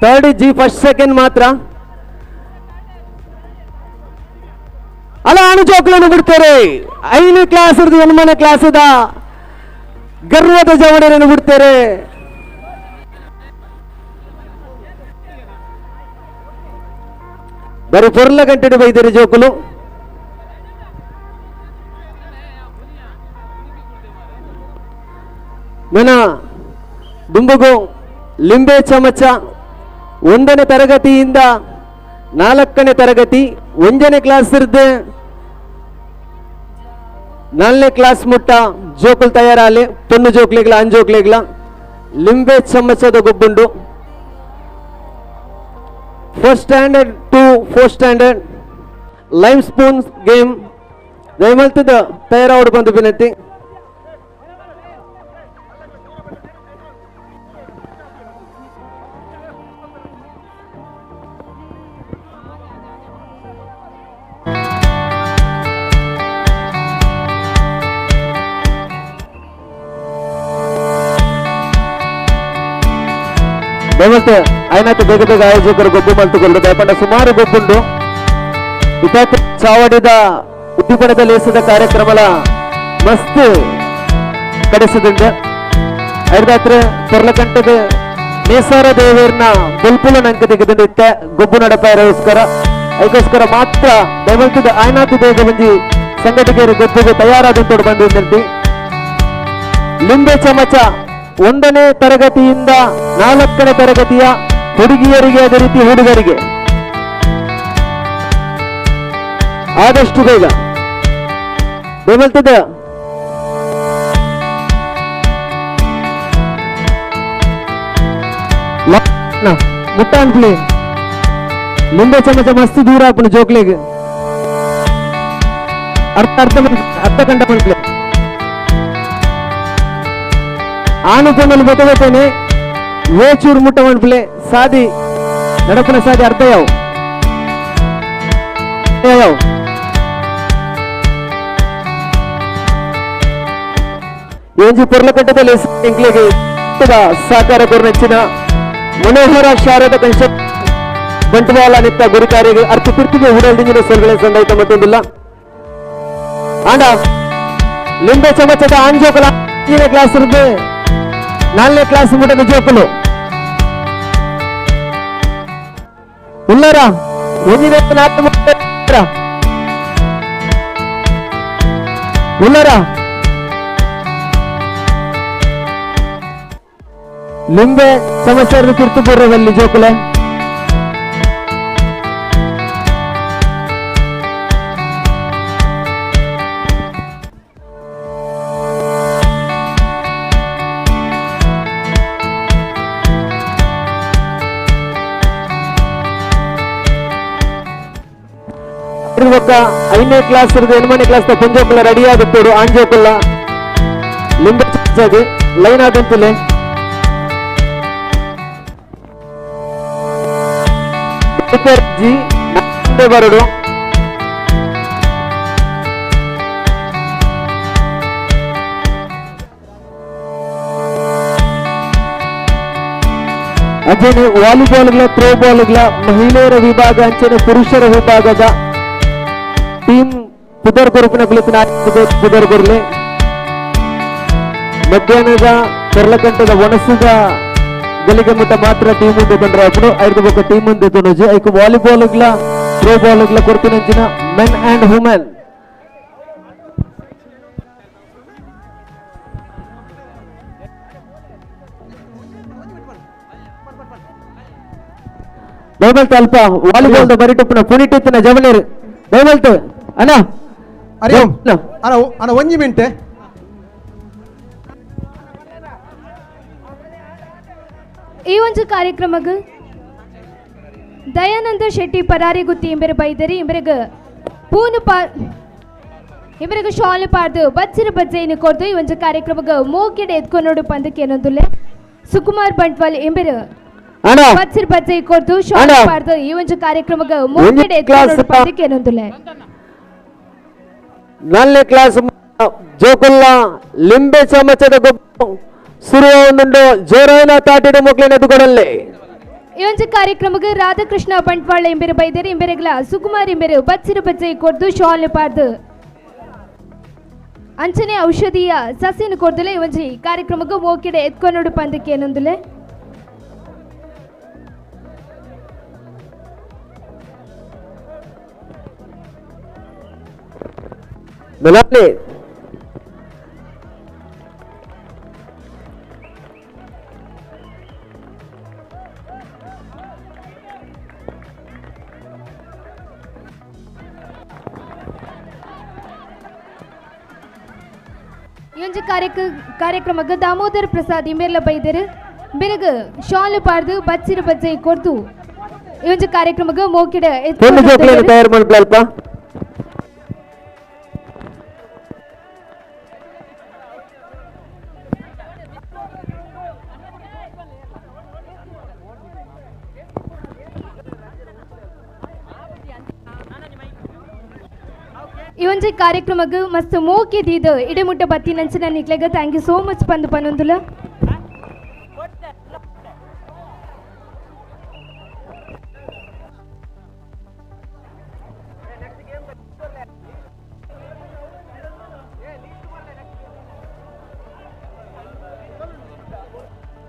Speaker 18: Third G first second ಮಾತ್ರ ಅಲ್ಲ ಅಣು ಜೋಕುలను ಬಿಡ್ತಾರೆ. 5ನೇ ಕ್ಲಾಸ್ ಇರ್ದು 8ನೇ ಕ್ಲಾಸ್ ಗರ್ವದ ಜವಡರನ್ನು ಬಿಡ್ತಾರೆ. ಬರೀ ಪೊರ್ಲ ಗಂಟೆ ಬೈದಿರಿ ಜೋಕುಲು. ನನ್ನ ದುಂಬಗು ಲಿಂಬೆ ಚಮಚ 1ನೇ ತರಗತಿಯಿಂದ 4ನೇ ತರಗತಿ 1ನೇ ಕ್ಲಾಸ್ ಇರ್ದೆ 4ನೇ ಕ್ಲಾಸ್ ಮುಟ್ಟ ಜೋಕುಲ್ ತಯಾರಾಲೆ ಪೊಣ್ಣು ಜೋಕ್ಲೆಗ್ಲ ಅಂಜೋಕ್ಲೆಗ್ಲ ಲಿಂಬೆ ಚಮಚದ ಗೊಬ್ಬುಂಡು. First standard to fourth standard lime spoons game ದಯಮಲ್ತದ ತಯಾರಾವಡು ಬಂದು ವಿನಂತಿ. ದಯಮಲ್ತ ಆಯ್ನಾತ ಬೇಗ ಬೇಗ ಆಯೋಜಕರು ಗೊಬ್ಬು ಮಲ್ತುಕೊಂಡು ದಯಪಂಡ ಸುಮಾರು ಗೊಬ್ಬುಂಡು. ಇತಾತ ಚಾವಡಿದ ಉದ್ದೀಪನದ ಲೇಸದ ಕಾರ್ಯಕ್ರಮಲ ಮಸ್ತ್ ಕಡಿಸದಿಂದ ಐದಾತ್ರ ಪೊರ್ಲಕಂಟದ ನೇಸಾರ ದೇವರ್ನ ಬುಲ್ಪುಲ ನಂಕ ತೆಗೆದು ಇತ್ತ ಗೊಬ್ಬು ನಡಪಾಯರೋಸ್ಕರ ಅದಕ್ಕೋಸ್ಕರ ಮಾತ್ರ ದಯಮಲ್ತದ ಆಯ್ನಾತ ಬೇಗ ಬಂದು ಸಂಘಟಕರು ಗೊಬ್ಬಿಗೆ ತಯಾರಾದಂತೋಡು ಬಂದು ನಿಂತಿ. ಲಿಂಬೆ ಚಮಚ 1ನೇ ತರಗತಿಯಿಂದ 4ನೇ ತರಗತಿಯ ಹುಡುಗಿಯರಿಗೆ ಅದೇ ರೀತಿ ಹುಡುಗರಿಗೆ ಆದಷ್ಟು ಬೇಗ ದೇವಲ್ತದ ಮುಟ್ಟಾನ್ಪ್ಲಿ ಲಿಂಬೆ ಚಮಚ ಮಸ್ತ್ ದೂರ ಆಪುಂಡು ಜೋಕ್ಲೆಗ್ ಅರ್ಥ ಅರ್ಥ ಅರ್ಧ ಗಂಟೆ ಮನ್ಪ್ಲೆ ಆನು ಪೊನ್ನಲು ಬತ್ತನೆ ವೇಚೂರು ಮುಟ್ಟ ಮನ್ಪ್ಲೆ ಸಾದಿ ನಡಪನ ಸಾದಿ ಅರ್ಧ ಯಾವ ಯಾವ ಒಂಜಿ ಪೊರ್ಲಕಟ್ಟದಲ್ಲಿ ಎಂಕ್ಲೆಗ್ ಸಹಕಾರ ಕೊರ್ನೆಚ್ಚಿನ ಮನೋಹರ ಶಾರದ ಕನ್ಸ್ಟ್ರಕ್ಷನ್ ಬಂಟ್ವಾಳ ನಿತ್ತ ಗುರುಕಾರಿಗೆ ಅರ್ಥ ಪಿರ್ತಿಗೆ ಉಡಲ್ದಿಂಜಿನ ಸೊಲ್ಗಳ ಸಂದಾಯ್ತ ಮತ್ತೊಂದಿಲ್ಲ. ಆಂಡ ಲಿಂಬೆ ಚಮಚದ ಆಂಜೋಕಲ ಕ್ಲಾಸ್ ಇರುತ್ತೆ 4ನೇ ಕ್ಲಾಸ್ ಮುಟ್ಟದ ಜೋಕುಲು ಉಲ್ಲರ ಒಂದಿನ 4 ಉಲ್ಲರ ಲಿಂಬೆ ಚಮಚದ ಕಿರ್ತುಪುರದಲ್ಲಿ ಜೋಕುಲೆ ఒక 5ನೇ ಕ್ಲಾಸ್ 8ನೇ ಕ್ಲಾಸ್ ಪೊಂಜೋಕುಲ್ಲ ರೆಡಿ ಆಗುತ್ತೋಡು ಆಂಜೋಕುಲ್ಲ ಲಿಂಬೆ ಚಮಚದ ಲೈನ್ ಆದಂತಲೇ ಜಿ ಬರಡು ಅಂಚನೆ ವಾಲಿಬಾಲ್ಗಳ ಥ್ರೋ ಬಾಲ್ಗಳ ಮಹಿಳೆಯರ ವಿಭಾಗ ಅಂಚನೆ ಪುರುಷರ ವಿಭಾಗದ ಟೀಮ್ ಪುದರ್ ಕೊರುಪಿನ ಕುಳಿತು ಪುದರ್ ಕೊರ್ಲೆ ಮಧ್ಯಾಹ್ನದ ಪೊರ್ಲಕಂಟದ ಒಣಸುದ ಗಲಿಗೆ ಮುಟ್ಟ ಮಾತ್ರ ಟೀಮ್ ಮುಂದೆ ಬಂದ್ರೆ ಅప్పుడు ಐದು ಬೊಕ್ಕ ಟೀಮ್ ಮುಂದೆ ತೊನಜಿ ಐಕು ವಾಲಿಬಾಲ್ಗಳ ಥ್ರೋ ಬಾಲ್ಗಳ ಕೊರ್ಪಿನಂಚಿನ ಮೆನ್ ಅಂಡ್ ವುಮೆನ್ ದಯಮಲ್ತ ಅಲ್ಪ ವಾಲಿಬಾಲ್ ಬರಿಟಪ್ಪನ ಪುನಿಟಿತ್ತಿನ ಜವನೇರು ದಯಮಲ್ತ ಅಣ್ಣ
Speaker 19: ಅರೆ ಅಣ್ಣ ಅಣ್ಣ ಒಂಜಿ ಮಿಂಟೆ
Speaker 4: ಈ ಒಂದು ಕಾರ್ಯಕ್ರಮಕ್ಕೆ ದಯಾನಂದ ಶೆಟ್ಟಿ ಪರಾರಿ ಗುತ್ತಿ ಇಂಬೆರೆ ಬೈದರಿ ಇಂಬೆರೆಗ ಪೂನು ಪಾ ಇಂಬೆರೆಗ ಶಾಲು ಪಾರ್ದು ಬಚ್ಚಿರ ಬಜ್ಜೆಯನ್ನು ಕೊರ್ದು ಈ ಒಂದು ಕಾರ್ಯಕ್ರಮಕ್ಕೆ ಮೋಕೆಡೆ ಎತ್ಕೊನೋಡು ಪಂದಕ್ಕೆ ಏನೊಂದುಲ್ಲೆ ಸುಕುಮಾರ್ ಬಂಟ್ವಾಲ್ ಇಂಬೆರೆ ಬಚ್ಚಿರ ಬಜ್ಜೆ ಕೊರ್ದು ಶಾಲು ಪಾರ್ದು ಈ ಒಂದು ಕಾರ್ಯಕ್ರಮಕ್ಕೆ ಮೋಕೆಡೆ ಎತ್ಕೊನೋಡು ಪಂದಕ್ಕೆ ಏನೊಂದುಲ್ಲೆ
Speaker 18: 4ನೇ ಕ್ಲಾಸ್ ಜೋಕುಲ್ಲ ಲಿಂಬೆ ಚಮಚದ ಗೊಬ್ಬು ಸುರುವುಂಡು ಜೋರಾಯಿನ ತಾಟಿದ ಮಕ್ಕಳಿನ ಎದುಗೊಡಲ್ಲಿ.
Speaker 4: ಈ ಒಂದು ಕಾರ್ಯಕ್ರಮಕ್ಕೆ ರಾಧಾಕೃಷ್ಣ ಬಂಟ್ವಾಳ ಇಂಬೆರೆ ಬೈದರು ಇಂಬೆರೆಗ್ಲ ಸುಕುಮಾರ್ ಇಂಬೆರೆ ಬಚ್ಚಿರ ಬಜ್ಜೆ ಕೊರ್ದು ಶಾಲು ಪಾರ್ದು ಅಂಚನೆ ಔಷಧೀಯ ಸಸ್ಯನ ಕೊರ್ದುಲೆ ಈ ಒಂಜಿ ಕಾರ್ಯಕ್ರಮಕ್ಕೆ ಮೋಕೆಡೆ ಎತ್ಕೊನೋಡು ಪಂದಕ್ಕೆ ಏನೊಂದುಲೆ.
Speaker 18: ಮೆಲಾನೆ
Speaker 4: ಈ ಒಂಜಿ ಕಾರ್ಯಕ್ರಮಕ್ಕೆ ದಾಮೋದರ ಪ್ರಸಾದ್ ಇಂಬೆರ್ಲ ಬೈದರು ಬೆರಗು ಶಾಲು ಪಾರ್ದು ಬಚ್ಚಿರು ಬಜ್ಜೈ ಕೊರ್ದು ಈ ಒಂಜಿ ಕಾರ್ಯಕ್ರಮಕ್ಕೆ ಮೋಕಿಡ
Speaker 18: ತಯಾರು ಮಾಡ್ಲಲ್ಪ.
Speaker 4: ಈ ಒಂಜಿ ಕಾರ್ಯಕ್ರಮಕ್ಕೆ ಮಸ್ತ್ ಮೋಕೆ ದೀದು ಇಡೆಮುಟ್ಟ ಬತ್ತಿ ನಂಚಿನ ನಿಕ್ಲೆಗ್ thank you so much ಪಂದು ಪನೊಂದುಲ.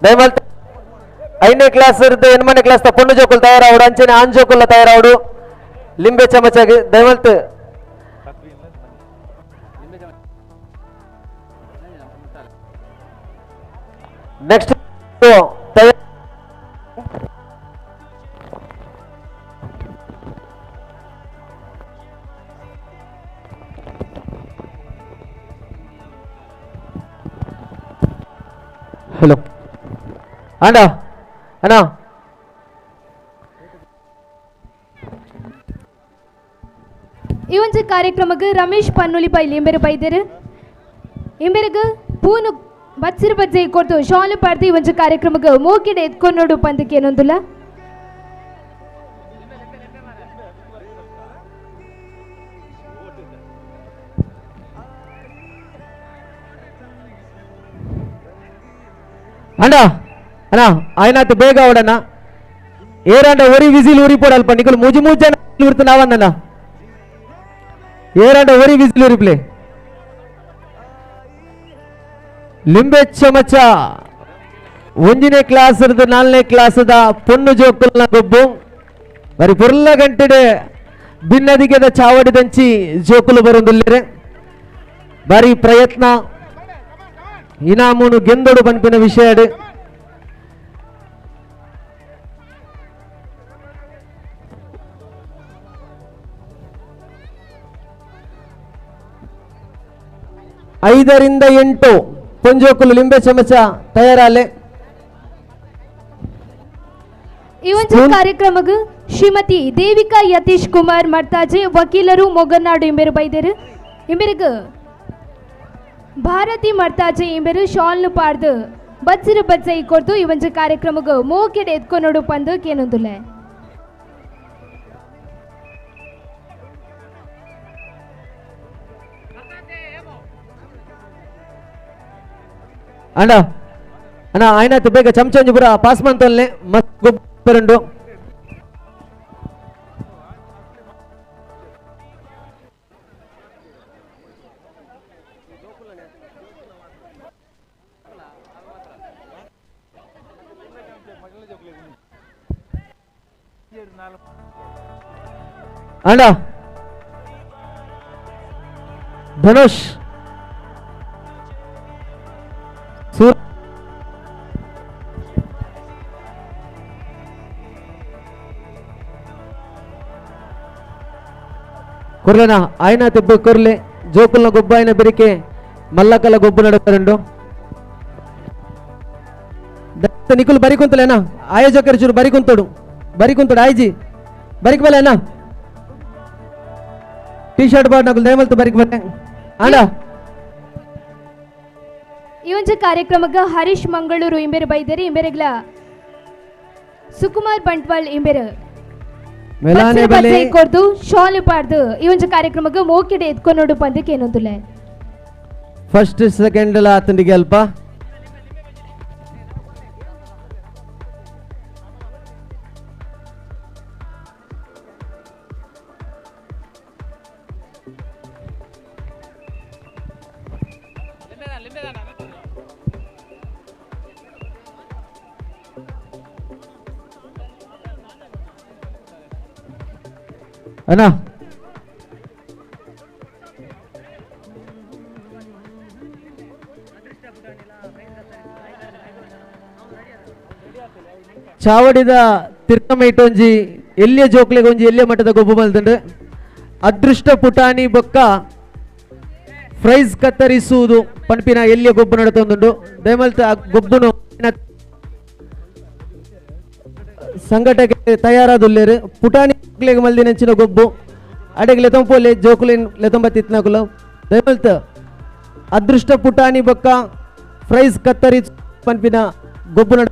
Speaker 17: ದಯಮಾಲ್ ಐದನೇ ಕ್ಲಾಸ್ ಎನ್ಮನೆ ಕ್ಲಾಸ್ ಪೊಣ್ಣು ಜೋಕುಲು ತಯಾರಾವಡು ಅಂಚನೆ ಆಣ್ ಜೋಕುಲ ತಯಾರಾವಡು ಲಿಂಬೆ ಚಮಚಗೆ ದಯಮಲ್ತ್ ನೆಕ್ಸ್ಟ್ ಹಲೋ ಅಣ್ಣ ಅಣ್ಣ
Speaker 4: ಈ ಒಂಜಿ ಕಾರ್ಯಕ್ರಮಕ್ಕೆ ರಮೇಶ್ ಪನ್ನುಲಿ ಪೈಲಿ ಇಂಬೆರು ಬೈದರು ಇಂಬೆರುಗು ಪೂನು ಬಚ್ಚಿರು ಬಜ್ಜೆ ಕೊಡ್ತು ಶಾಲು ಪಾಡ್ದು ಈ ಒಂಜಿ ಕಾರ್ಯಕ್ರಮಕ್ಕೆ ಮೂಕಿಡೆ ಎತ್ಕೊಂಡು ಪಂದಕ್ಕೆ ಏನೊಂದುಲ್ಲ.
Speaker 17: ಅಣ್ಣ ಅಣ್ಣ ಆಯ್ನಾತ್ ಬೇಗ ಅವಡಣ್ಣ ಏರಾಂಡ ಒರಿ ವಿಸಿಲ್ ಉರಿ ಪೋಡಲ್ಪ ನಿಕಲ್ ಮೂಜಿ ಮೂಜಿ ಜನ ಉರ್ತು ನಾವನ್ನ ಏರಾಂಡ ಒರಿ ವಿಸಿಲ್ ಉರಿಪ್ಲೆ ಲಿಂಬೆ ಚಮಚ ಒಂದನೇ ಕ್ಲಾಸ್ ನಾಲ್ಕನೇ ಕ್ಲಾಸದ ಪೊಣ್ಣು ಜೋಕುಲ್ನ ಗೊಬ್ಬು ಬರಿ ಪುರ್ಲ ಗಂಟೆಡೆ ಭಿನ್ನದಿಗೆದ ಚಾವಡಿದಂಚಿ ಜೋಕುಲು ಬರುಂದುಲ್ಲೇರೆ ಬಾರಿ ಪ್ರಯತ್ನ ಇನಾಮೂನು ಗೆಂದೊಡು ಪನ್ಪಿನ ವಿಷಯ ಐದರಿಂದ ಎಂಟು ಪೊಂಜೋಕುಲು ಲಿಂಬೆ ಚಮಚ ತಯಾರಾಲೆ.
Speaker 4: ಈ ಒಂದು ಕಾರ್ಯಕ್ರಮಕ್ಕೆ ಶ್ರೀಮತಿ ದೇವಿಕಾ ಯತೀಶ್ ಕುಮಾರ್ ಮರ್ತಾಜೆ ವಕೀಲರು ಮೊಗನಾಡು ಇಂಬೆರು ಬೈದರು ಇಂಬೆರುಗು ಭಾರತಿ ಮರ್ತಾಜೆ ಇಂಬೆರು ಶಾಲ್ನು ಪಾರ್ದು ಬಚ್ಚಿರು ಬಜ್ಜೈ ಕೊಡ್ತು ಈ ಒಂದು ಕಾರ್ಯಕ್ರಮಕ್ಕೆ ಮೋಕೆಡೆ ಎತ್ಕೊನೋಡು ಪಂದು ಕೇನೊಂದುಲೆ.
Speaker 17: ಅಣ್ಣ ಅಣ್ಣ ಆಯ್ನಾತು ಬೇಗ ಚಮಚ ಪೂರ ಪಾಸ್ ಮಂತೊಲ್ನೆ ಮಸ್ತ್ ಗೊಬ್ಬರಂಡು ಅಣ್ಣ ಧನುಷ್ ಕೊರ್ಲೆನ ಆಯ್ನ ತಿಬ್ಬ ಕೊರ್ಲೆ ಜೋಕುಲ್ನ ಗೊಬ್ಬ ಆಯ್ನ ಬೆರಿಕೆ ಮಲ್ಲಕಲ ಗೊಬ್ಬು ನಡಪರಂಡು ನಿಕುಲ್ ಬರಿ ಕುಂತಲೇನಾ ಆಯೋಜಕರು ಚೂರು ಬರಿ ಕುಂತೋಡು ಬರಿ ಕುಂತೋಡು ಆಯ್ಜಿ ಬರಿಕ್ ಬಲೆ ಅಣ್ಣ T shirt bar ನಕುಲ್ ದಯಮಲ್ತು ಬರಿಕ್ ಬಲೆ ಅಣ್ಣ.
Speaker 4: ಈ ಒಂದು ಕಾರ್ಯಕ್ರಮಕ್ಕೆ ಹರೀಶ್ ಮಂಗಳೂರು ಇಂಬೆರು ಬೈದರು ಇಂಬೆರುಗ್ಲ ಸುಕುಮಾರ್ ಬಂಟ್ವಾಳ್ ಇಂಬೆರು ಕೊರ್ದು ಶಾಲು ಪಾಡ್ದು ಈ ಒಂದು ಕಾರ್ಯಕ್ರಮಕ್ಕೆ ಮೋಕಿಡೆ ಎತ್ಕೊನೋಡು ಪಂದಕ್ಕೆ ಏನೊಂದುಲೆ
Speaker 18: ಫಸ್ಟ್ ಸೆಕೆಂಡ್ ಆತನಿಗೆ ಅಲ್ಪ ಅಣ್ಣ ಚಾವಡಿದ ತಿರ್ತಮೈಟೊಂಜಿ ಎಲ್ಲಿಯ ಜೋಕ್ಲೆಗೊಂಜಿ ಎಲ್ಲಿಯ ಮಟ್ಟದ ಗೊಬ್ಬು ಮಲ್ತಂಡು ಅದೃಷ್ಟ ಪುಟಾಣಿ ಬೊಕ್ಕ
Speaker 17: Price ಕತ್ತರಿಸುವುದು ಪನ್ಪಿನ ಎಲ್ಲಿಯ ಗೊಬ್ಬು ನಡತೊಂದುಂಡು. ದಯಮಲ್ತ್ ಆ ಗೊಬ್ಬುನು ಸಂಘಟಕ ತಯಾರಾದುಲ್ಲೇರು ಪುಟಾಣಿ ಮಲ್ದಿನಂಚಿನ ಗೊಬ್ಬು ಅಡೆಗೆ ಲೆತಂಪೋಲೆ ಜೋಕುಲೇನ್ ಲೆತಂಬತ್ತಿತ್ನಕುಲು. ದಯಮಲ್ತ್ ಅದೃಷ್ಟ ಪುಟಾಣಿ ಬೊಕ್ಕ ಪ್ರೈಸ್ ಕತ್ತರಿ ಪನ್ಪಿನ ಗೊಬ್ಬು ನಡ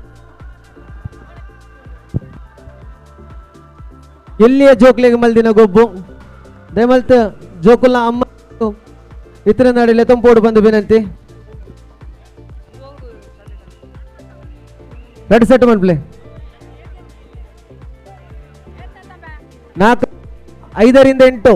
Speaker 17: ಎಲ್ಲಿಯ ಜೋಕ್ಲೆಗೆ ಮಲ್ದಿನ ಗೊಬ್ಬು. ದಯಮಲ್ತ್ ಜೋಕುಲ್ನ ಅಮ್ಮ ಇತರ ನಾಡಿ ಲೆತಂಪೋಡು ಬಂದು ವಿನಂತಿ. ಎರಡು ಸೆಟ್ ಮನ್ಪ್ಲೆ 4 5 ರಿಂದ 8.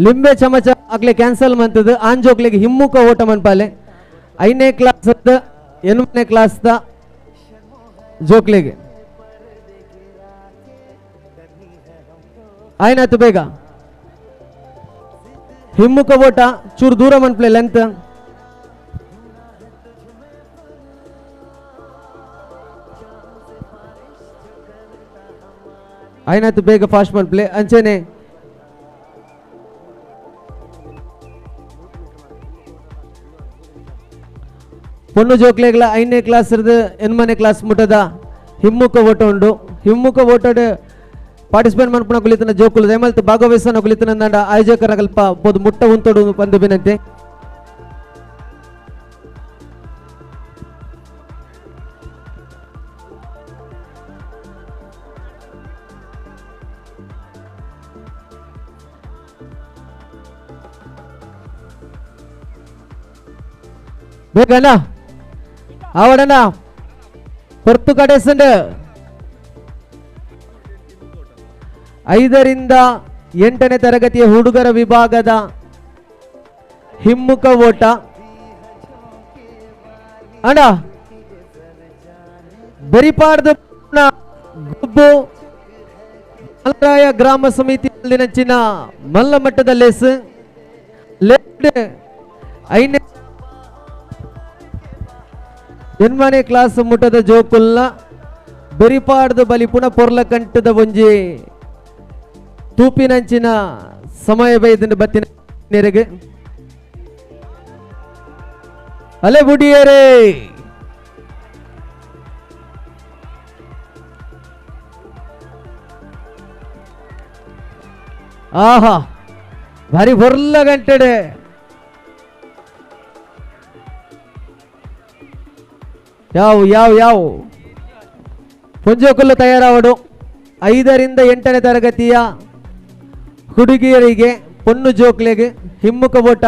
Speaker 17: ಲಿಂಬೆ ಚಮಚ ಅಗ್ಲೆ ಕ್ಯಾನ್ಸಲ್ ಮಂತದ್ದು ಆಂಜೋಕ್ಲೆಗೆ ಹಿಮ್ಮುಖ ಓಟ ಮನ್ಪಾಲೆ. 5ನೇ ಕ್ಲಾಸ್ 8ನೇ ಕ್ಲಾಸ್ the ಜೋಕ್ಲೆಗೆ ಆಯ್ನಾತು ಬೇಗ ಹಿಮ್ಮುಖ ಓಟ ಚೂರು ದೂರ ಮನ್ಪ್ಲೆ ಲೆಂತ್. ಆಯ್ನಾತು ಬೇಗ ಫಾಸ್ಟ್ ಮನ್ಪ್ಲೆ. ಅಂಚೆನೆ ಪೊಣ್ಣು ಜೋಕ್ಲೆಗ್ಲ 5ನೇ ಕ್ಲಾಸ್ 8ನೇ ಕ್ಲಾಸ್ ಮುಟ್ಟದ ಹಿಮ್ಮುಖ ಓಟ ಉಂಡು. ಹಿಮ್ಮುಖ ಓಟಡ್ ಪಾರ್ಟಿಸಿಪೇಟ್ ಮನ್ಪುನ ಕುಲಿತನ ಜೋಕುಲು ದಯಮಲ್ತ್ ಭಾಗವಹಿಸನ ಕುಲಿತನ ಆಯೋಜಕರ ಕಲ್ಪ ಪೋದು ಮುಟ್ಟ ಉಂತೊಡು ಬಂದು ವಿನಂತಿ. ಬೇಗನ ಅವಡನ ಹೊರ್ತು ಕಡೆಸಂಡ್ 5 ರಿಂದ 8ನೇ ತರಗತಿಯ ಹುಡುಗರ ವಿಭಾಗದ ಹಿಮ್ಮುಖ ಓಟ. ಅಣ್ಣ ಬೆರಿಪಾಡ್ದ ಗೊಬ್ಬು ಮಲ್ಲರಾಯ ಗ್ರಾಮ ಸಮಿತಿ ನಂಚಿನ ಮಲ್ಲ ಮಟ್ಟದ ಲೇಸ್ 5ನೇ 8ನೇ ಕ್ಲಾಸ್ ಮುಟ್ಟದ ಜೋಕುಲ್ನ ಬೆರಿಪಾಡ್ದ ಬಲಿಪುಣ ಪೊರ್ಲ ಕಂಠದ ಒಂಜಿ ತೂಪಿನಂಚಿನ ಸಮಯ ಬೈದಿಂದ ಬತ್ತಿನ ನೆರೆಗೆ ಅಲೆ ಬುಡಿಯರೇ. ಆಹಾ ಭಾರಿ ಪೊರ್ಲ ಗಂಟೆಡೆ. ಯಾವ ಯಾವ ಯಾವ ಪೊಂಜೋಕುಲ್ಲು ತಯಾರಾವಡು. 5 ರಿಂದ 8ನೇ ತರಗತಿಯ ಹುಡುಗಿಯರಿಗೆ ಪೊಣ್ಣು ಜೋಕ್ಲೆಗೆ ಹಿಮ್ಮುಖ ಓಟ.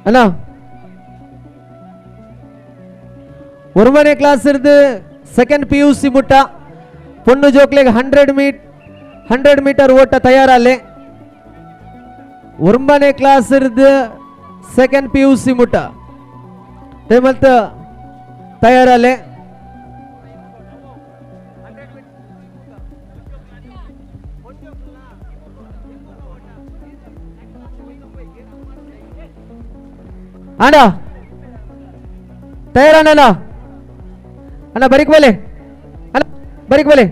Speaker 17: ಅಣ್ಣ 1ನೇ class ಇರ್ದು second P U C ಮುಟ್ಟ ಪೊಣ್ಣು ಜೋಕ್ಲೆಗೆ 100 ಮೀಟರ್ ಓಟ ತಯಾರಲ್ಲೇ. 1ನೇ class ಇರ್ದು second P U C ಮುಟ್ಟ ಮತ್ತ ತಯಾರಲ್ಲೇ. ಅಣ್ಣ ತಯಾರಣ್ಣ ಅಣ್ಣ ಬರೀಕ್ ಮೇಲೆ ಅಣ್ಣ ಬರೀಕ್ ಮೇಲೆ.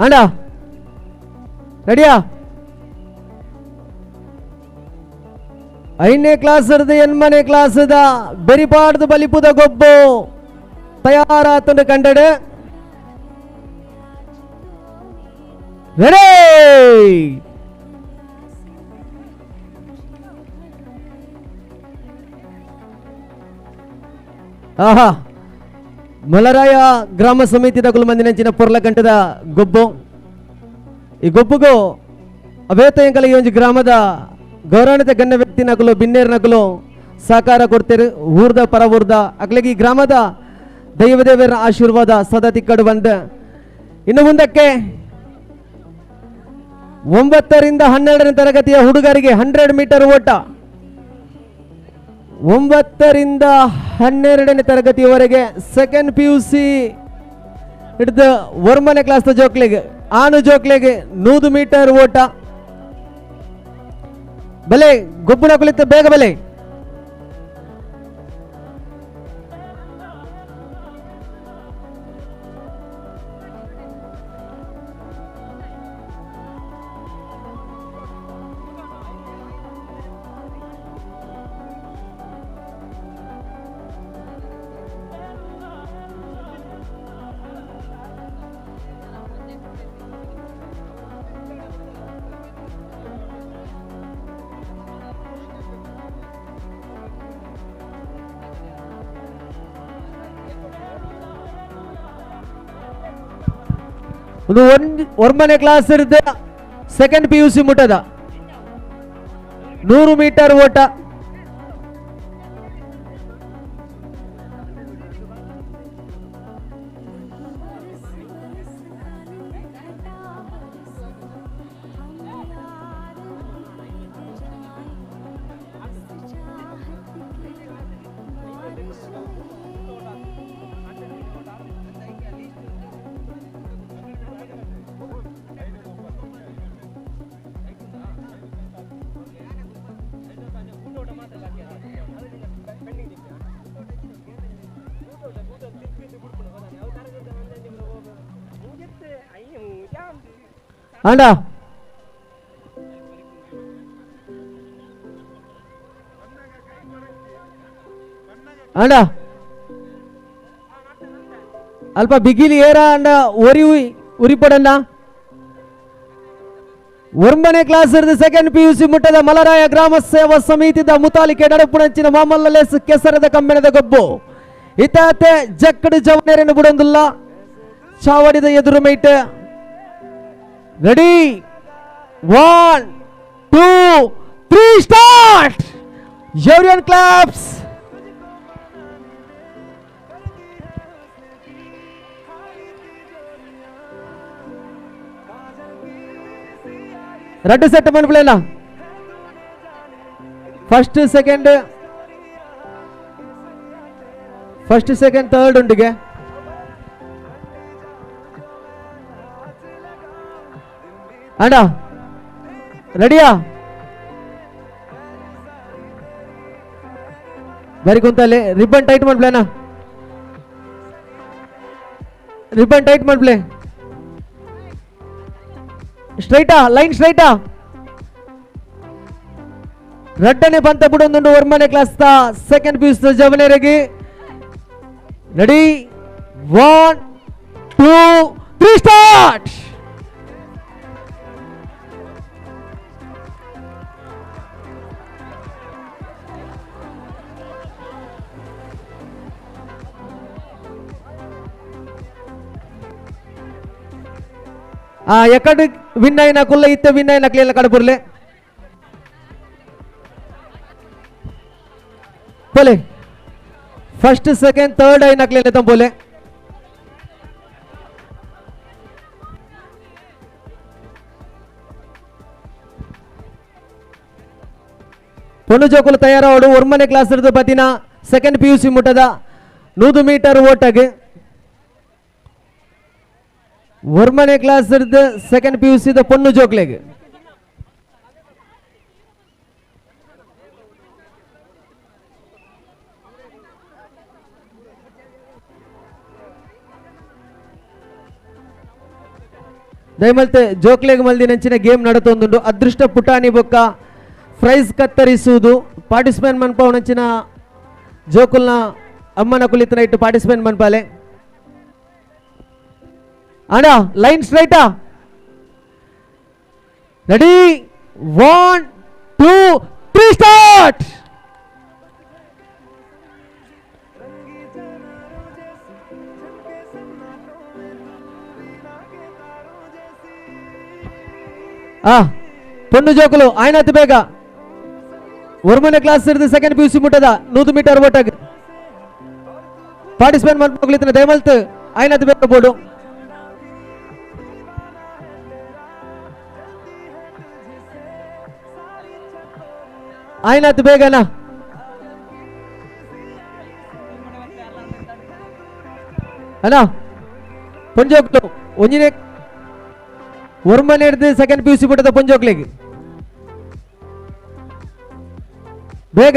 Speaker 17: ಅಣ್ಣ ರೆಡಿಯಾ? 5ನೇ ಕ್ಲಾಸ್ 8ನೇ ಕ್ಲಾಸ್ ಬೆರಿಪಾಡ್ದು ಬಲಿಪುದ ಗೊಬ್ಬು ತಯಾರಾತಂದು ಕಂಡಡೆ. ರೆಡಿ.
Speaker 18: ಆಹಾ ಮಲರಾಯ ಗ್ರಾಮ ಸಮಿತಿದ ಕುಲಮಂದಿನಂಚಿನ ಪೊರ್ಲಕಂಟದ ಗೊಬ್ಬು. ಈ ಗೊಬ್ಬುಗು ಅವೇತ ಎಂಕಲ ಈ ಒಂಜಿ ಗ್ರಾಮದ ಗೌರವಾನ್ವಿತ ಗಣ್ಯ ವ್ಯಕ್ತಿ ನಕಲು ಬಿನ್ನೇರ್ ನಕಲು ಸಹಕಾರ ಕೊಡ್ತೇರು. ಊರ್ದ ಪರ ಊರ್ದ ಅಕ್ಲೆಗೆ ಈ ಗ್ರಾಮದ ದೈವದೇವರ ಆಶೀರ್ವಾದ ಸದಾ ತಿಕ್ಕಡು ಬಂದ. ಇನ್ನು ಮುಂದಕ್ಕೆ 9 ರಿಂದ 12ನೇ ತರಗತಿಯ ಹುಡುಗರಿಗೆ 100 ಮೀಟರ್ ಓಟ. 9 ರಿಂದ 12ನೇ ತರಗತಿಯವರೆಗೆ second P U C ಹಿಡಿದು 1ನೇ ಕ್ಲಾಸ್ ಜೋಕ್ಲೆಗೆ ಆನು ಜೋಕ್ಲೆಗೆ 100 ಮೀಟರ್ ಓಟ. ಬಲೆ ಗೊಬ್ಬುನ ಕುಳಿತ ಬೇಗ ಬಲೆ. ಒಂದು 1ನೇ ಕ್ಲಾಸ್ ಇರುತ್ತೆ second P U C ಮುಟ್ಟದ 100 metre ಓಟ. ಅಂಡ ಅಂಡ ಅಲ್ಪ ಬಿಗಿಲಿ ಏರ ಅಂಡ ಒರಿ ಉರಿಪಡಣ್ಣ. 1ನೇ ಕ್ಲಾಸ್ ಇರಿದು second P U C ಮುಟ್ಟದ ಮಲರಾಯ ಗ್ರಾಮ ಸೇವಾ ಸಮಿತಿದ ಮುತಾಲಿಕೆ ನಡಪುಣಂಚಿನ ಮಾಮಲ್ಲಲೇಸ್ ಕೆಸರದ ಕಮ್ಮೆಣದ ಗೊಬ್ಬು. ಇತಾತೆ ಜಕ್ಕಡು ಜವನೇರನ್ನು ಬುಡೊಂದುಲ್ಲ ಚಾವಡಿದ ಎದುರು mate. Ready 1 2 3 start. Everyone claps. ರಡ್ಡು ಸೆಟ್ ಮನ್ಪುಲೇನ. First second third ಉಂಟಿಗೆ. ಅಣ್ಣ ರೆಡಿಯಾ? ಬರಿ ಕುಂತಲ್ಲಿ ರಿಬ್ಬನ್ ಟೈಟ್ ಮಾಡ್ಪ್ಲೇನಾ? ರಿಬ್ಬನ್ ಟೈಟ್ ಮಾಡ್ಪ್ಲೆ. ಸ್ಟ್ರೈಟಾ ಲೈನ್ ಸ್ಟ್ರೈಟಾ? ರಡ್ಡನೆ ಬಂತ ಬುಡೊಂದುಂಡು 1ನೇ class second P U C ಜವನೇರಿಗೆ. Ready 1 2 3 start. ಎಕಡೆ ವಿನ್ అయిన ಕುಲ್ಲ ಇತ್ತ ವಿನ್ అయిన ಕ್ಲಿಯರ್ ಕಡಪುರ್ಲೆ ಪೋಲೆ. First second third అయిన ಕ್ಲಿಯರ್ ತಂಪೋಲೆ. ಪೊಣ್ಣು ಜೋಕುಲು ತಯಾರಾವಡು 1ನೇ ಕ್ಲಾಸ್ ಇರಿದು ಬತ್ತಿನ second P U C ಮುಟ್ಟದ 100 metre ಓಟಗೆ. 1ನೇ class ಇರಿದು second P U C ಪೊಣ್ಣು ಜೋಕ್ಲೆಗೆ. ದಯಮಲ್ತೆ ಜೋಕ್ಲೆಗ್ ಮಲ್ದಿನಂಚಿನ ಗೇಮ್ ನಡತೊಂದುಂಡು. ಅದೃಷ್ಟ ಪುಟಾಣಿ ಬೊಕ್ಕ ಪ್ರೈಸ್ ಕತ್ತರಿಸುವುದು. ಪಾರ್ಟಿಸಿಪೇಟ್ ಮನ್ಪವನಂಚಿನ ಜೋಕುಲ್ನ ಅಮ್ಮನ ಕುಲಿತನ ಇಟ್ಟು ಪಾರ್ಟಿಸಿಪೇಟ್ ಮನ್ಪಾಲೆ. ಅಣ್ಣ ಲೈನ್ ಸ್ಟ್ರೈಟಾ? Ready 1 2 3 start.
Speaker 17: ಆ ಪೊಣ್ಣು ಜೋಕುಲು ಆಯ್ನಾತ್ ಬೇಗ ಒರ್ಮನೆ class ಇರ್ದು second P U C ಮುಟ್ಟದ 100 ಮೀಟರ್ ಓಟಗ್ ಪಾರ್ಟಿಸಿಪೇಟ್ ಮಾಡ್ಕೊಳ್ಳಿತ್ತಿನ ದಯಮಲ್ತ್ ಆಯ್ನಾತ್ ಬೇಗ ಬೋರ್ಡು ಆಯ್ನಾತ್ ಬೇಗನಾ ಅಣ್ಣ ಪೊಂಜೋಕ್ಲು ಒಂಜಿನೇ ಒರ್ಮನೆ ಹಿಡ್ದು second P U C ಬಿಟ್ಟದ ಪೊಂಜೋಕ್ಲಿಗೆ ಬೇಗ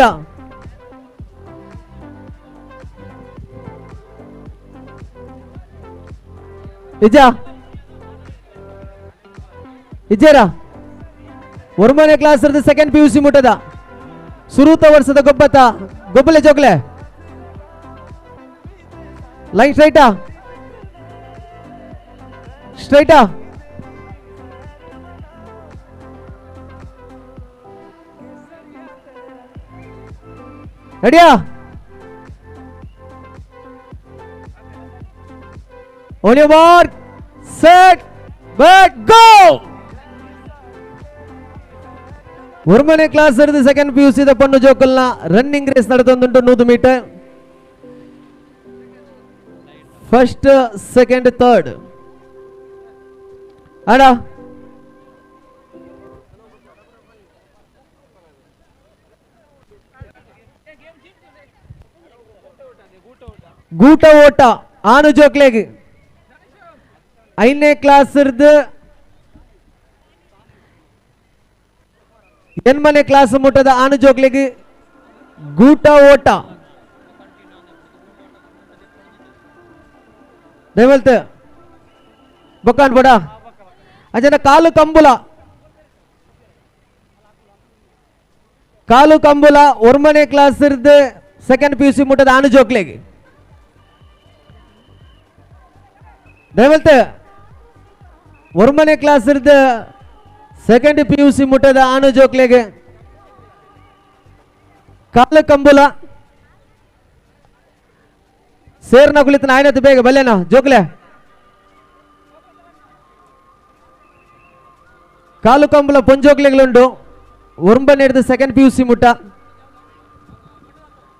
Speaker 17: ಇಜ್ಜಾ ಇಜ್ಜೇರಾ ಒರ್ಮನೆ ಕ್ಲಾಸ್ ಹಿಡ್ದು second P U C ಮುಟ್ಟದ ಸುರೂತ ವರ್ಷದ ಗೊಬ್ಬತ್ತ ಗೊಬ್ಬಲೆ ಜೋಕ್ಲೆ ಲೈನ್ ಸ್ಟ್ರೈಟಾ ಸ್ಟ್ರೈಟಾ ರೆಡಿಯಾ On your mark, set, bat, go! ಒರ್ಮನೆ class ಹಿಡಿದು second P U C ಪಣ್ಣು ಜೋಕಲ್ನ running race ನಡೆದೊಂದುಂಟು 100 metre. First, second, third. ಅಣ್ಣ ಗೂಟ ಓಟ ಆನು ಜೋಕ್ಲೆಗ್ 5ನೇ ಕ್ಲಾಸ್ ಹಿಡ್ದು 8ನೇ ಕ್ಲಾಸ್ ಮುಟ್ಟದ ಆನು ಜೋಕ್ಲೆಗ್ ಗೂಟ ಓಟ. ದಯಮಲ್ತ್ ಬೊಕ್ಕಾನ್ ಬೋಡ ಅಜನ ಕಾಲು ಕಂಬುಲ ಕಾಲು ಕಂಬುಲ ಒರ್ಮನೆ ಕ್ಲಾಸ್ ಹಿಡ್ದು second P U C ಮುಟ್ಟದ ಆನು ಜೋಕ್ಲೆಗ್. ದಯಮಲ್ತ್ ಒರ್ಮನೆ ಕ್ಲಾಸ್ ಹಿಡ್ದು second P U C ಮುಟ್ಟದ ಆನು ಜೋಕ್ಲೆಗೆ ಕಾಲು ಕಂಬುಲ ಸೇರ್ನ ಕುಳಿತನ ಆಯ್ನತ್ತು ಬೇಗ ಬಲ್ಲೇನ ಜೋಕ್ಲೆ ಕಾಲು ಕಂಬುಲ ಪೊಂಜೋಕ್ಲೆಗಳುಂಟು ಒರ್ಂಬನೆ ಹಿಡಿದು second P U C ಮುಟ್ಟ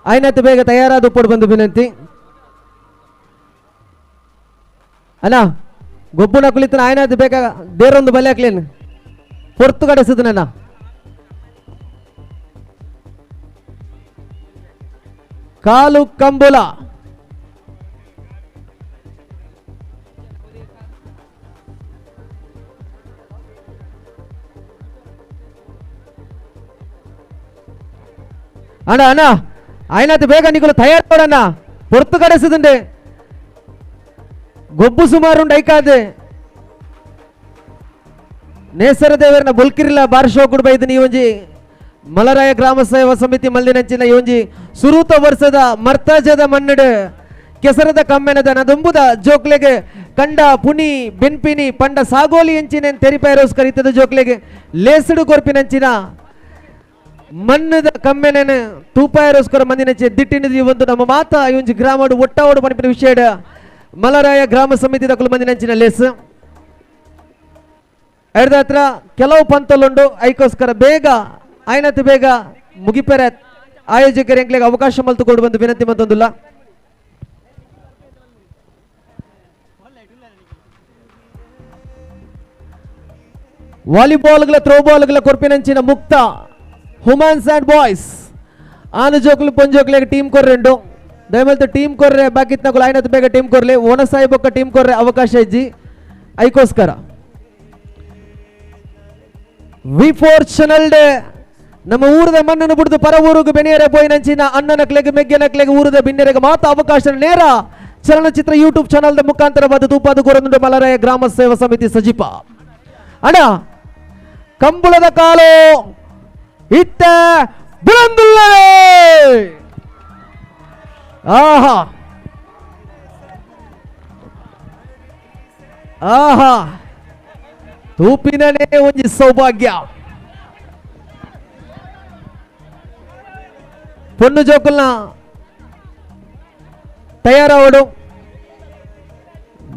Speaker 17: ಆಯ್ನತ್ತು ಬೇಗ ತಯಾರಾದ ಉಪ್ಪೋಡು ಬಂದು ವಿನಂತಿ. ಅಣ್ಣ ಗೊಬ್ಬುನ ಕುಳಿತನ ಆಯ್ನತ್ತು ಬೇಗ ದೇರೊಂದು ಬಲ್ಲೆ ಹಾಕ್ಲೇನು ಪೊರ್ತು ಕಡೆಸುದು ನನ್ನ ಕಾಲು ಕಂಬುಲ ಅಣ್ಣ ಅಣ್ಣ ಆಯ್ನಾತು ಬೇಗ ನಿಕುಲು ತಯಾರು ಪೊರ್ತು ಕಡೆಸುದುಂಡೆ ಗೊಬ್ಬು ಸುಮಾರು ಉಂಡು ಐಕಾದೆ ನೇಸರ ದೇವರನ ಬೊಲ್ಕಿರಿಲ ಬಾರ್ಶೋ ಕುಡುಬ ಇದನ್ನ ಈ ಒಂಜಿ ಮಲರಾಯ ಗ್ರಾಮ ಸೇವಾ ಸಮಿತಿ ಮಲ್ದಿನಂಚಿನ ಈ ಒಂಜಿ ಸುರೂತ ವರ್ಷದ ಮರ್ತಾಜದ ಮಣ್ಣಡು ಕೆಸರದ ಕಮ್ಮೆನದ ನದುಂಬುದ ಜೋಕ್ಲೆಗೆ ಕಂಡ ಪುನಿ ಬೆನ್ಪಿನಿ ಪಂಡ ಸಾಗೋಲಿ ಎಂಚಿನ ತೆರಿಪೈರೋಸ್ ಕರೀತದ ಜೋಕ್ಲೆಗೆ ಲೇಸಡು ಕೊರ್ಪಿನಂಚಿನ ಮಣ್ಣದ ಕಮ್ಮೆನ ತೂಪಾಯರೋಸ್ಕರ ಮಂದಿನಂಚೆ ದಿಟ್ಟಿನದಿ ಒಂದು ನಮ್ಮ ಮಾತ ಈ ಒಂಜಿ ಗ್ರಾಮಡು ಒಟ್ಟಾವಡು ಪಣಿಪಿನ ವಿಷಯ ಮಲರಾಯ ಗ್ರಾಮ ಸಮಿತಿ ದಕ್ಕಲು ಮಂದಿನಂಚಿನ ಲೇಸ್ ಐದ ಹತ್ರ ಕೆಲವು ಪಂತಲುಂಡು ಐಕೋಸ್ಕರ ಬೇಗ ಆಯ್ನತ್ತು ಬೇಗ ಮುಗಿಪೆರೆ ಆಯೋಜಕರು ಎಂಕ್ಲೆಗೆ ಅವಕಾಶ ಮಲ್ತುಕೊಂಡು ಬಂದು ವಿನಂತಿ ಮತ್ತೊಂದಿಲ್ಲ. ವಾಲಿಬಾಲ್ಗಳ ಥ್ರೋಬಾಲ್ಗಳ ಕೊರ್ಪಿನಂಚಿನ ಮುಕ್ತ humans and boys ಆನು ಜೋಕ್ಲು ಪೊಂಜೋಕ್ಲೆಗೆ ಟೀಮ್ ಕೊರ್ರೆಂಡು ದಯಮಲ್ತು ಟೀಮ್ ಕೊರ್ರೆ ಬಾಕಿತ್ನಕುಲು ಆಯ್ನತ್ತು ಬೇಗ ಟೀಮ್ ಕೊರ್ಲೆ ಓನ ಸಾಹಿಬೊಕ್ಕ ಟೀಮ್ ಕೊರ್ರೆ ಅವಕಾಶ ಇಜ್ಜಿ ಐಕೋಸ್ಕರ V4 channel day ನಮ್ಮ ಊರದ ಮಣ್ಣನ್ನು ಬಿಡ್ದು ಪರ ಊರಿಗೆ ಬೆನೆಯರೆ ಪೋಯಿನಂಚಿನ ಅಣ್ಣನಕ್ಲೆಗೆ ಮೆಗ್ಗೆನಕ್ಲೆಗೆ ಊರದ ಬಿನ್ನೆರೆಗೆ ಮಾತ ಅವಕಾಶ ನೇರ ಚಲನಚಿತ್ರ ಯೂಟ್ಯೂಬ್ ಚಾನಲ್ದ ಮುಖಾಂತರವಾದ ತೂಪಾದ ಗೊರಂದುಂಡು ಮಲರಾಯ ಗ್ರಾಮ ಸೇವಾ ಸಮಿತಿ ಸಜಿಪ ಅಣ್ಣ ಕಂಬಳದ ಕಾಲು ಇತ್ತ ಬುಲಂದುಲ್ಲವೇ ಆಹಾ ಆಹಾ ತೂಪಿನನೇ ಒಂಜಿ ಸೌಭಾಗ್ಯ ಪೊಣ್ಣು ಜೋಕುಲ್ನ ತಯಾರಾವಡು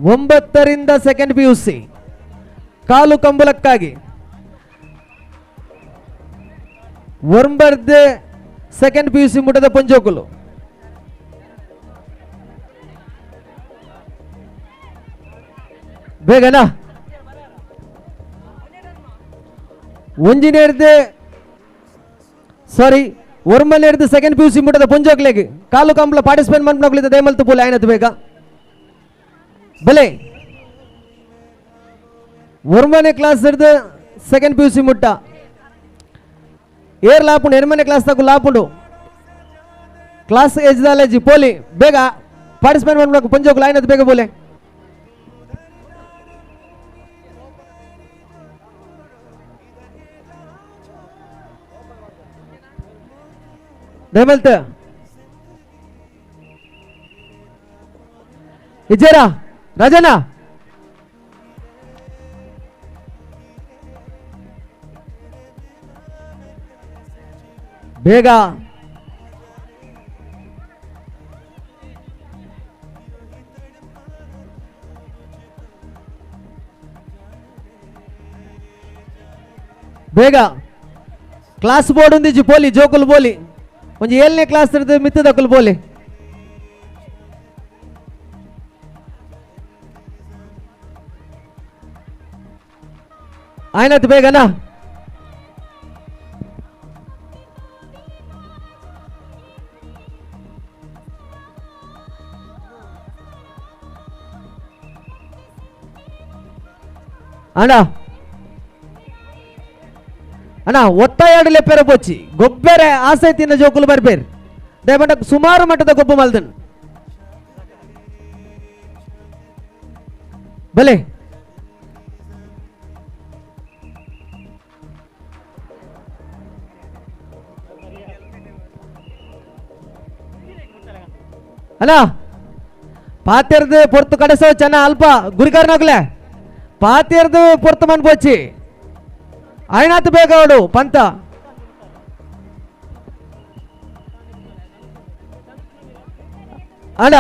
Speaker 17: 9ರಿಂದ second P U C ಕಾಲು ಕಂಬಳಕ್ಕಾಗಿ ಒರ್ಂಬರ್ದು second P U C ಮುಟ್ಟದ ಪೊಂಜೋಕುಲು. ಬೇಗನಾ ಒಂಜಿನೇರ್ದು ಸಾರಿ ಒರ್ಮನೇರ್ದು second P U C ಮುಟ್ಟದ ಪೊಂಜೋಕ್ಲೆಗ್ ಕಾಲು ಕಂಬಳ ಪಾರ್ಟಿಸಿಪೇಟ್ ಮನ್ಪುನಕುಲು ದಯಮಲ್ತು ಪೋಲೆ ಆಯ್ನತ್ ಬೇಗ ಬಲೆ. ಒರ್ಮನೆ ಕ್ಲಾಸ್ ಹಿಡ್ದು second P U C ಮುಟ್ಟ ಏರ್ ಲಾಪುಂಡು, ಎರ್ಮನೆ ಕ್ಲಾಸ್ ತಗು ಲಾಪುಂಡು ಕ್ಲಾಸ್ ಏಜ್ ದಾಲೇಜಿ ಪೋಲಿ ಬೇಗ ಪಾರ್ಟಿಸಿಪೇಟ್ ಮನ್ಪುನಕು ಪೊಂಜೋಕ್ಲು ಆಯ್ನತ್ ಬೇಗ ಬೋಲೆ. ದಯಮಲ್ತ ಇಜ್ಜೇರಾ ರಾಜಣ್ಣ ಬೇಗ ಬೇಗ ಕ್ಲಾಸ್ ಬೋರ್ಡ್ ಒಂದಿಜ್ಜಿ ಪೋಲಿ ಜೋಕುಲು ಪೋಲಿ ಒಂಜಿ ಏಳನೇ ಕ್ಲಾಸ್ ಹಿಡಿದು ಮಿತ್ತದಕ್ಕಲು ಬೋಲೆ. ಆಯ್ನತ್ ಬೇಗನಾ ಅಣ್ಣ ಅಣ್ಣ ಒತ್ತಾಯಾಡಲೆ ಪೆರ ಪೋಚಿ ಗೊಬ್ಬೆರೆ ಆಸೆ ತಿನ್ನ ಜೋಕುಲು ಬರ್ಬೇರು ದಯಮಂಡ ಸುಮಾರು ಮಟ್ಟದ ಗೊಬ್ಬು ಮಲ್ದನ್ ಬಲೆ. ಅಲ್ಲ ಪಾತೆರ್ದು ಪೊರ್ತು ಕಡೆಸೋ ಚೆನ್ನ ಅಲ್ಪ ಗುರಿಕಾರನಾಗ್ಲೆ ಪಾತೆರ್ದು ಪೊರ್ತು ಮನ್ ಪೋಚಿ ಆಯ್ನಾತ್ ಬೇಗ ಅವಡು ಪಂತ ಅಣ್ಣ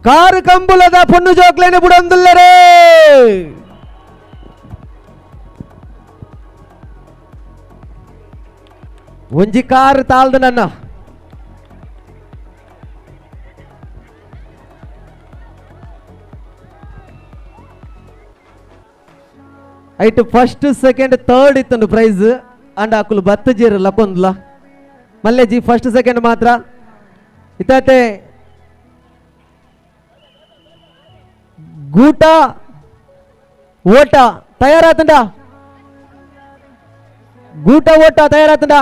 Speaker 17: ಕಾರು ಕಂಬುಲದ ಪೊಣ್ಣು ಜೋಕ್ಲೇನೆ ಬುಡೊಂದುಲ್ಲರೇ. ಒಂಜಿ ಕಾರು ತಾಳ್ದು ನನ್ನ ಐಟ್ first second third ಇತ್ತಂಡು prize and ಅಕುಲು ಬತ್ತು ಜೀರು ಲಕೊಂದ್ಲ ಮಲ್ಲೇಜಿ ಫಸ್ಟ್ ಸೆಕೆಂಡ್ ಮಾತ್ರ ಇತ್ತಾತೆ ಗೂಟ ಓಟ ತಯಾರಾತಂಡ ಗೂಟ ಓಟ ತಯಾರಾತಂಡ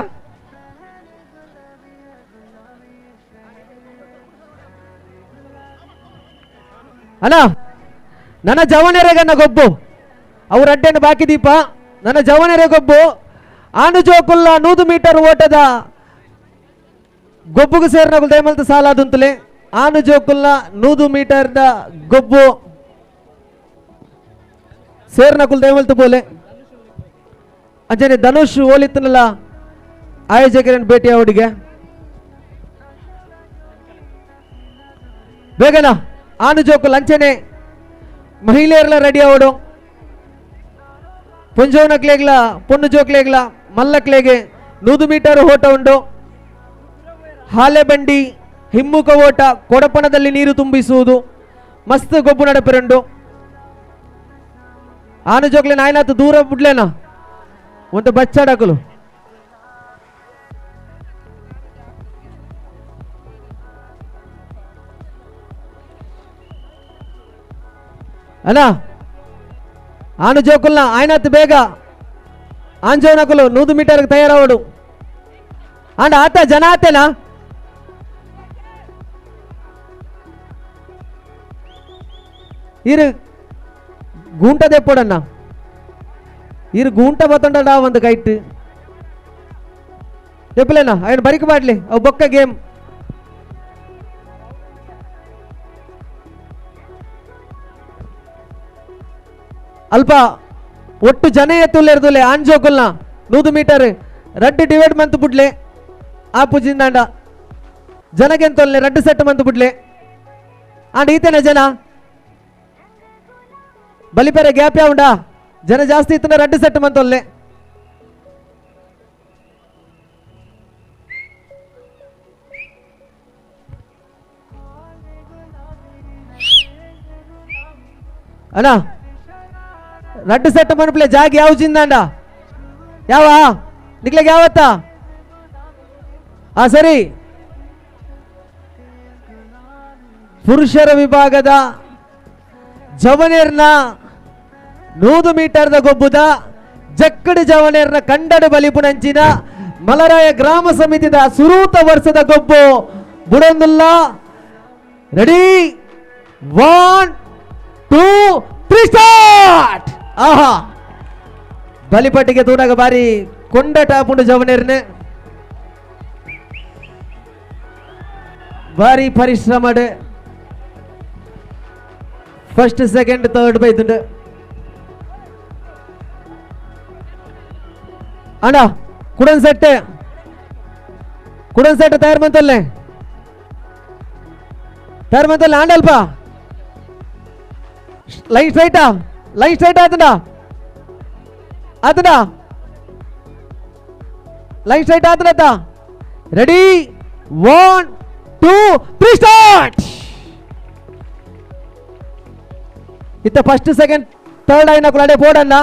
Speaker 17: ಅಣ್ಣ ನನ್ನ ಜವನೆರೆಗನ್ನ ಗೊಬ್ಬು ಅವ್ರ ಅಡ್ಡೆಯನ್ನು ಬಾಕಿ ದೀಪ ನನ್ನ ಜವನೆರೆ ಗೊಬ್ಬು ಆನು ಜೋಕುಲ್ಲ 100 ಮೀಟರ್ ಓಟದ ಗೊಬ್ಬುಗು ಸೇರಿನ ದಯಮಲ್ತ ಸಾಲಾದಂತಲೇ ಆನು ಜೋಕುಲ್ಲ 100 ಮೀಟರ್ದ ಗೊಬ್ಬು ಸೇರ್ನಕುಲ್ ದಯಮಲ್ತ ಬೋಲೆ ಅಂಜನೆ ಧನುಷ್ ಓಲಿತ್ತನಲ್ಲ ಆಯೋಜಕರನ್ನು ಭೇಟಿ ಅವಡಿಗೆ ಬೇಗನ ಆನು ಜೋಕುಲ್ ಅಂಚನೆ ಮಹಿಳೆಯರೆಲ್ಲ ರೆಡಿ ಅವಡು ಪೊಂಜೋನಕ್ಲೇಗ್ಲ ಪೊಣ್ಣು ಜೋಕ್ಲೇಗ್ಲ ಮಲ್ಲಕ್ಲೇಗೆ 100 ಮೀಟರ್ ಓಟ ಉಂಟು. ಹಾಲೆಬಂಡಿ ಹಿಮ್ಮುಖ ಓಟ ಕೊಡಪಣದಲ್ಲಿ ನೀರು ತುಂಬಿಸುವುದು ಮಸ್ತ್ ಗೊಬ್ಬು ನಡಪೆರುಂಡು. ಆನು ಜೋಕ್ಲೆ ನಾಯನಾತು ದೂರ ಬಿಡ್ಲೇನ ಒಂದು ಬಚ್ಚಾಡಕಲು ಅಲ್ಲ ಆನು ಜೋಕುಲ್ನ ಆಯ್ನಾತ್ ಬೇಗ ಆಂಜೋನಕುಲು 100 ಮೀಟರ್ ತಯಾರಾವಡು ಅಂಡ್ ಆತ ಜನ ಆತೇನಾ ಇರು ಗೂಂಟ ದೆಪ್ಪಡಣ್ಣ ಇರು ಗೂಂಟ ಬತ್ತಂಡ ಒಂದು ಕೈಟ್ ದೆಪ್ಪಲೇನಾ ఆయన ಬರಿಕ ಬಾಡ್ಲಿ ಅವು ಬೊಕ್ಕ ಗೇಮ್ ಅಲ್ಪ ಒಟ್ಟು ಜನ ಎತ್ತುಲ್ಲೆ ಆಂಜೋಕುಲ್ನ 100 ಮೀಟರ್ ರಡ್ಡು ಡಿವೈಡ್ ಮಂತ್ ಬುಡ್ಲೆ ಆ ಪೂಜಿಂದಾಂಡ ಜನಗೆಂತೊಲ್ಲೆ ರಡ್ಡು ಸೆಟ್ ಮಂತ್ ಬುಡ್ಲೆ ಅಂಡ್ ಈತೇನ ಜನ ಬಲಿಪೆರೆ ಗ್ಯಾಪ್ ಯಾವುಂಡಾ ಜನ ಜಾಸ್ತಿ ಇತ್ತನ ರಡ್ಡು ಸೆಟ್ ಮಂತೊಲ್ಲೆ ಅಣ್ಣ ರಡ್ಡು ಸೆಟ್ ಮನ್ಪ್ಲೆ ಜಾಗ ಯಾವ ಜಿಂದಾಂಡ ಯಾವ ನಿಕ್ಲೆಗ್ ಯಾವತ್ತ ಆ ಸರಿ ಪುರುಷರ ವಿಭಾಗದ ಜವನೇರ್ನ 100 ಮೀಟರ್ದ ಗೊಬ್ಬುದ ಜಕ್ಕಡಿ ಜವನೇರ್ನ ಕಂಡಡು ಬಲಿಪುನಂಚಿನ ಮಲರಾಯ ಗ್ರಾಮ ಸಮಿತಿದ ಸುರೂತ ವರ್ಷದ ಗೊಬ್ಬು ಬುಡೊಂದುಲ್ಲ. Ready 1 2 3 start. ಆಹಾ ಬಲಿಪಟ್ಟಿಗೆ ತೂನಾಗ ಬಾರಿ ಕೊಂಡ ಟಾಪುಂಡು ಜವನೇರ್ನೆ ಬಾರಿ ಪರಿಶ್ರಮ first second third ಬೈದುಂಡು. ಅಣ್ಣ ಕುಡನ್ ಸೆಟ್ ಕುಡನ್ ಸೆಟ್ ತಯಾರು ಮಂತಲ್ಲೇ ತಯಾರು ಮಂತಲ್ಲ ಆಂಡಲ್ಪ ಲೈನ್ ಸ್ಟ್ರೈಟಾ ಲೈನ್ ಸ್ಟ್ರೈಟ್ ಆತಂಡ ಆತಂಡ ಲೈನ್ ಸ್ಟ್ರೈಟ್ ಆತಂಡ. Ready 1 2 3 start. ಇತ್ತ first second third అయిన కూడా ಬೋರ್ಡ್ ಅಣ್ಣ.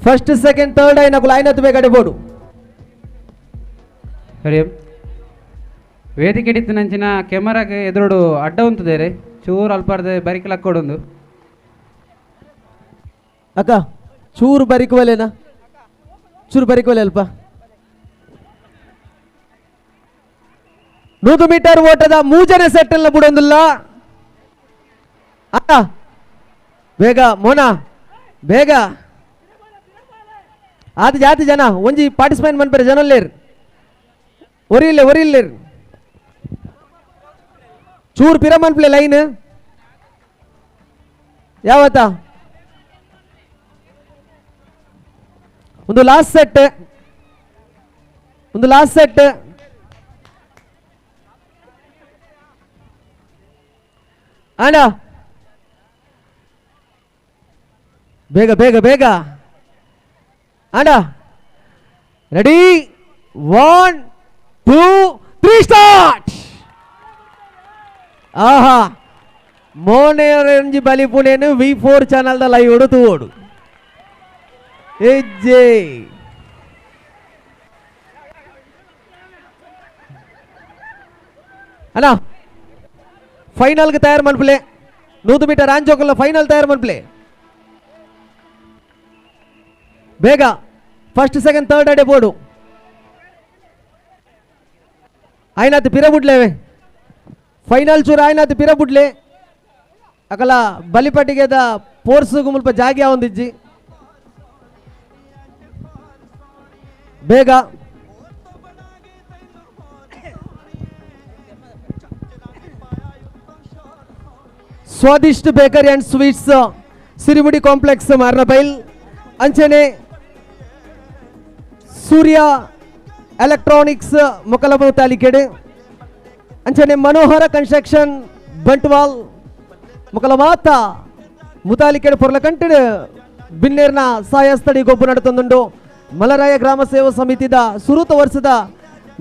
Speaker 17: First second third అయిన ಕೂಡ అయినತ್ತು ಬೇಕಡೆ ಬೋರ್ಡು.
Speaker 20: ಸರಿ ವೇದಿಕೆ ಹಿಡಿತು ನಂಚಿನ ಕೆಮರಾಗೆ ಎದುರುಡು ಅಡ್ಡ ಉಂತುದೇರೆ ಚೂರು ಅಲ್ಪಾರ್ದೆ ಬರಿಕಲ್ ಹಾಕೊಡೊಂದು
Speaker 17: ಅಕ್ಕ ಚೂರು ಬರಿಕುವಲೇನಾ ಚೂರು ಬರಿಕುವಲೆ ಅಲ್ಪ 100 ಮೀಟರ್ ಓಟದ ಮೂಜನೆ ಸೆಟ್ ಎಲ್ಲ ಬಿಡೊಂದಿಲ್ಲ. ಅಕ್ಕ ಬೇಗ ಮೋನಾ ಬೇಗ ಆತ ಜಾತಿ ಜನ ಒಂಜಿ ಪಾರ್ಟಿಸಿಪೇಟ್ ಮನ್ಪರೆ ಜನಲ್ಲೇರ್ ಒರಿಲ್ಲೆ ಒರಿಲ್ಲೇರ್ ಚೂರು ಪಿರ ಮನ್ಪ್ಲೆ ಲೈನ್ ಯಾವತ್ತ ಒಂದು ಲಾಸ್ಟ್ ಸೆಟ್ ಒಂದು ಲಾಸ್ಟ್ ಸೆಟ್ ಅಣ್ಣ ಬೇಗ ಬೇಗ ಬೇಗ ಅಣ್ಣ. Ready 1 2 3 start. ಆಹಾ ಮೋನೆಯೊಂಜಿ ಬಲಿಪುಣೇನು V4 ಚಾನಲ್ದ ಲೈವ್ ಓಡು ತೂವೋಡು ಎಜ್ಜೆ ಅಣ್ಣ ಫೈನಲ್ಗೆ ತಯಾರು ಮನ್ಪ್ಲೆ 100 ಮೀಟರ್ ಆಂಜೋಕಲ್ಲ ಫೈನಲ್ ತಯಾರು ಮನ್ಪ್ಲೆ ಬೇಗ first second third ಅಡೆ ಬೋರ್ಡು ಆಯ್ನಾತ್ ಪಿರಬುಡ್ಲೇವೆ ಫೈನಲ್ ಚೂರು ಆಯ್ನಾತ್ ಪಿರಬುಡ್ಲೆ ಅಕಲ ಬಲಿಪಟ್ಟಿಗೆದ ಪೋರ್ಸು ಮುಲ್ಪ ಜಾಗಿ ಒಂದಿಜ್ಜಿ ಬೇಗ Swadisht bakery and sweets Sirimudi complex Marnabail ಅಂಚನೆ ಸೂರ್ಯ ಎಲೆಕ್ಟ್ರಾನಿಕ್ಸ್ ಮುಕಲಬು ತಾಲಿಕೆಡೆ ಅಂಚನೆ ಮನೋಹರ ಕನ್ಸ್ಟ್ರಕ್ಷನ್ ಬಂಟ್ವಾಲ್ ಮುಕಲಮಾತ ಮುತಾಲಿಕೆಡೆ ಪೊರ್ಲಕಂಟೆಡ್ ಬಿನ್ನೇರ್ನ ಸಾಯಸ್ತಡಿ ಗೊಬ್ಬು ನಡತೊಂದುಂಡು. ಮಲರಾಯ ಗ್ರಾಮ ಸೇವಾ ಸಮಿತಿದ ಸುರುತ ವರ್ಷದ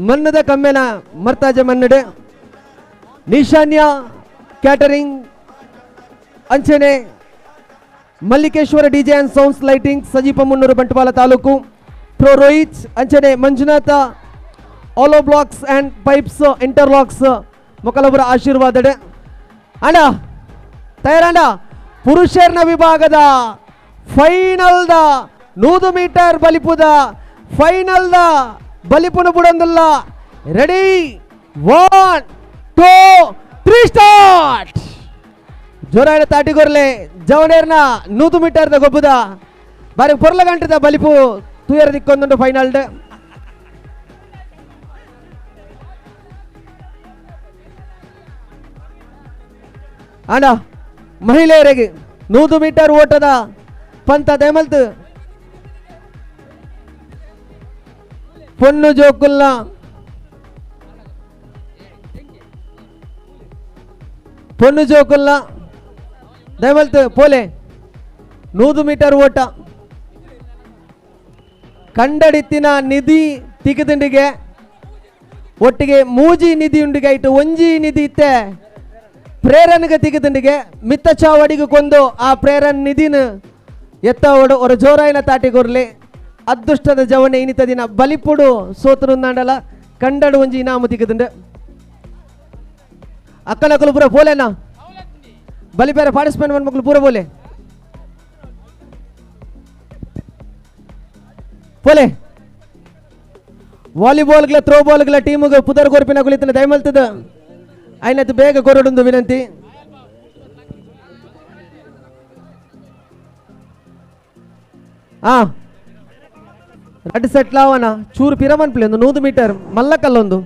Speaker 17: ಮನ್ನದ ಕಮ್ಮೆನ ಮರ್ತಾಜೆ ಮನ್ನಡೆ ನಿಶಾನ್ಯ ಕ್ಯಾಟರಿಂಗ್ ಅಂಚನೆ Mallikeshwara DJ and sounds lighting Sajipa Munnur Bantwal taluk pro Rohit ಅಂಚನೆ Manjunatha hollow blocks and pipes interlocks ಮೊಕಲಬುರ ಆಶೀರ್ವಾದಡೆ. ಅಣ್ಣ ತಯಾರಣ್ಣ ಪುರುಷರ್ನ ವಿಭಾಗದ ಫೈನಲ್ದ 100 ಮೀಟರ್ ಬಲಿಪುದ ಫೈನಲ್ದ ಬಲಿಪುನ ಬುಡೊಂದಿಲ್ಲ. Ready 1 2 3 start. ಜೋರಾಯಣ ತಾಟಿಗೊರ್ಲೆ ಜವನೇರ್ನ 100 ಮೀಟರ್ದ ಗೊಬ್ಬುದ ಬಾರಿ ಪೊರ್ಲ ಗಂಟದ ಬಲಿಪು ತೂಯರ ದಿಕ್ಕೊಂದುಂಡು ಫೈನಲ್. ಅಣ್ಣ ಮಹಿಳೆಯರಿಗೆ 100 ಮೀಟರ್ ಓಟದ ಪಂತ ದೇಮಲ್ತು ಪೊಣ್ಣು ಜೋಕುಲ್ನ ಪೊಣ್ಣು ಜೋಕುಲ್ನ ದಯಮಲ್ತ್ ಪೋಲೆ 100 ಮೀಟರ್ ಓಟ ಕಂಡಡಿತ್ತಿನ ನಿಧಿ ತಿಕ್ಕದಿಂಡಿಗೆ ಒಟ್ಟಿಗೆ ಮೂಜಿ ನಿಧಿ ಉಂಡಿಗೆ ಐಟು ಒಂಜಿ ನಿಧಿ ಇತ್ತೆ ಪ್ರೇರಣೆಗೆ ತಿಕ್ಕದಿಂಡಿಗೆ ಮಿತ್ತ ಚಾವಡಿಗೆ ಕೊಂದು ಆ ಪ್ರೇರಣ್ ನಿಧಿನ ಎತ್ತ ಓಡು ஒரு ಜೋರಾಯಿನ ತಾಟಿ ಕೊರ್ಲಿ ಅದೃಷ್ಟದ ಜವನೆ ಇನಿತ ದಿನ ಬಲಿಪುಡು ಸೋತರು ಕಂಡಡು ಒಂಜಿ ಇನಾಮು ತಿಕ್ಕದಿಂಡು ಅಕ್ಕನಕಲು ಪೂರ ಪೋಲೆನಾ ಬಲಿಪೇರ ಪಾರ್ಟಿಸಿಪೇಟ್ ಮಕ್ಕಳು ಪೂರ ಬೋಲೆ ಪೋಲೆ ವಾಲಿಬಾಲ್ಗಳ ಥ್ರೋಬಾಲ್ಗಳ ಟೀಮ್ಗೆ ಪುದರ್ ಕೊರ್ಪಿನ ಕುಳಿತನ ದಯಮಲ್ತದ ಐನತ್ತು ಬೇಗ ಕೊರಡೊಂದು ವಿನಂತಿ. ರಡ್ ಸೆಟ್ ಲಾವನ ಚೂರು ಪಿರಮನ್ ಪ್ಲೇ ಒಂದು 100 ಮೀಟರ್ ಮಲ್ಲಕಲ್ಲೊಂದು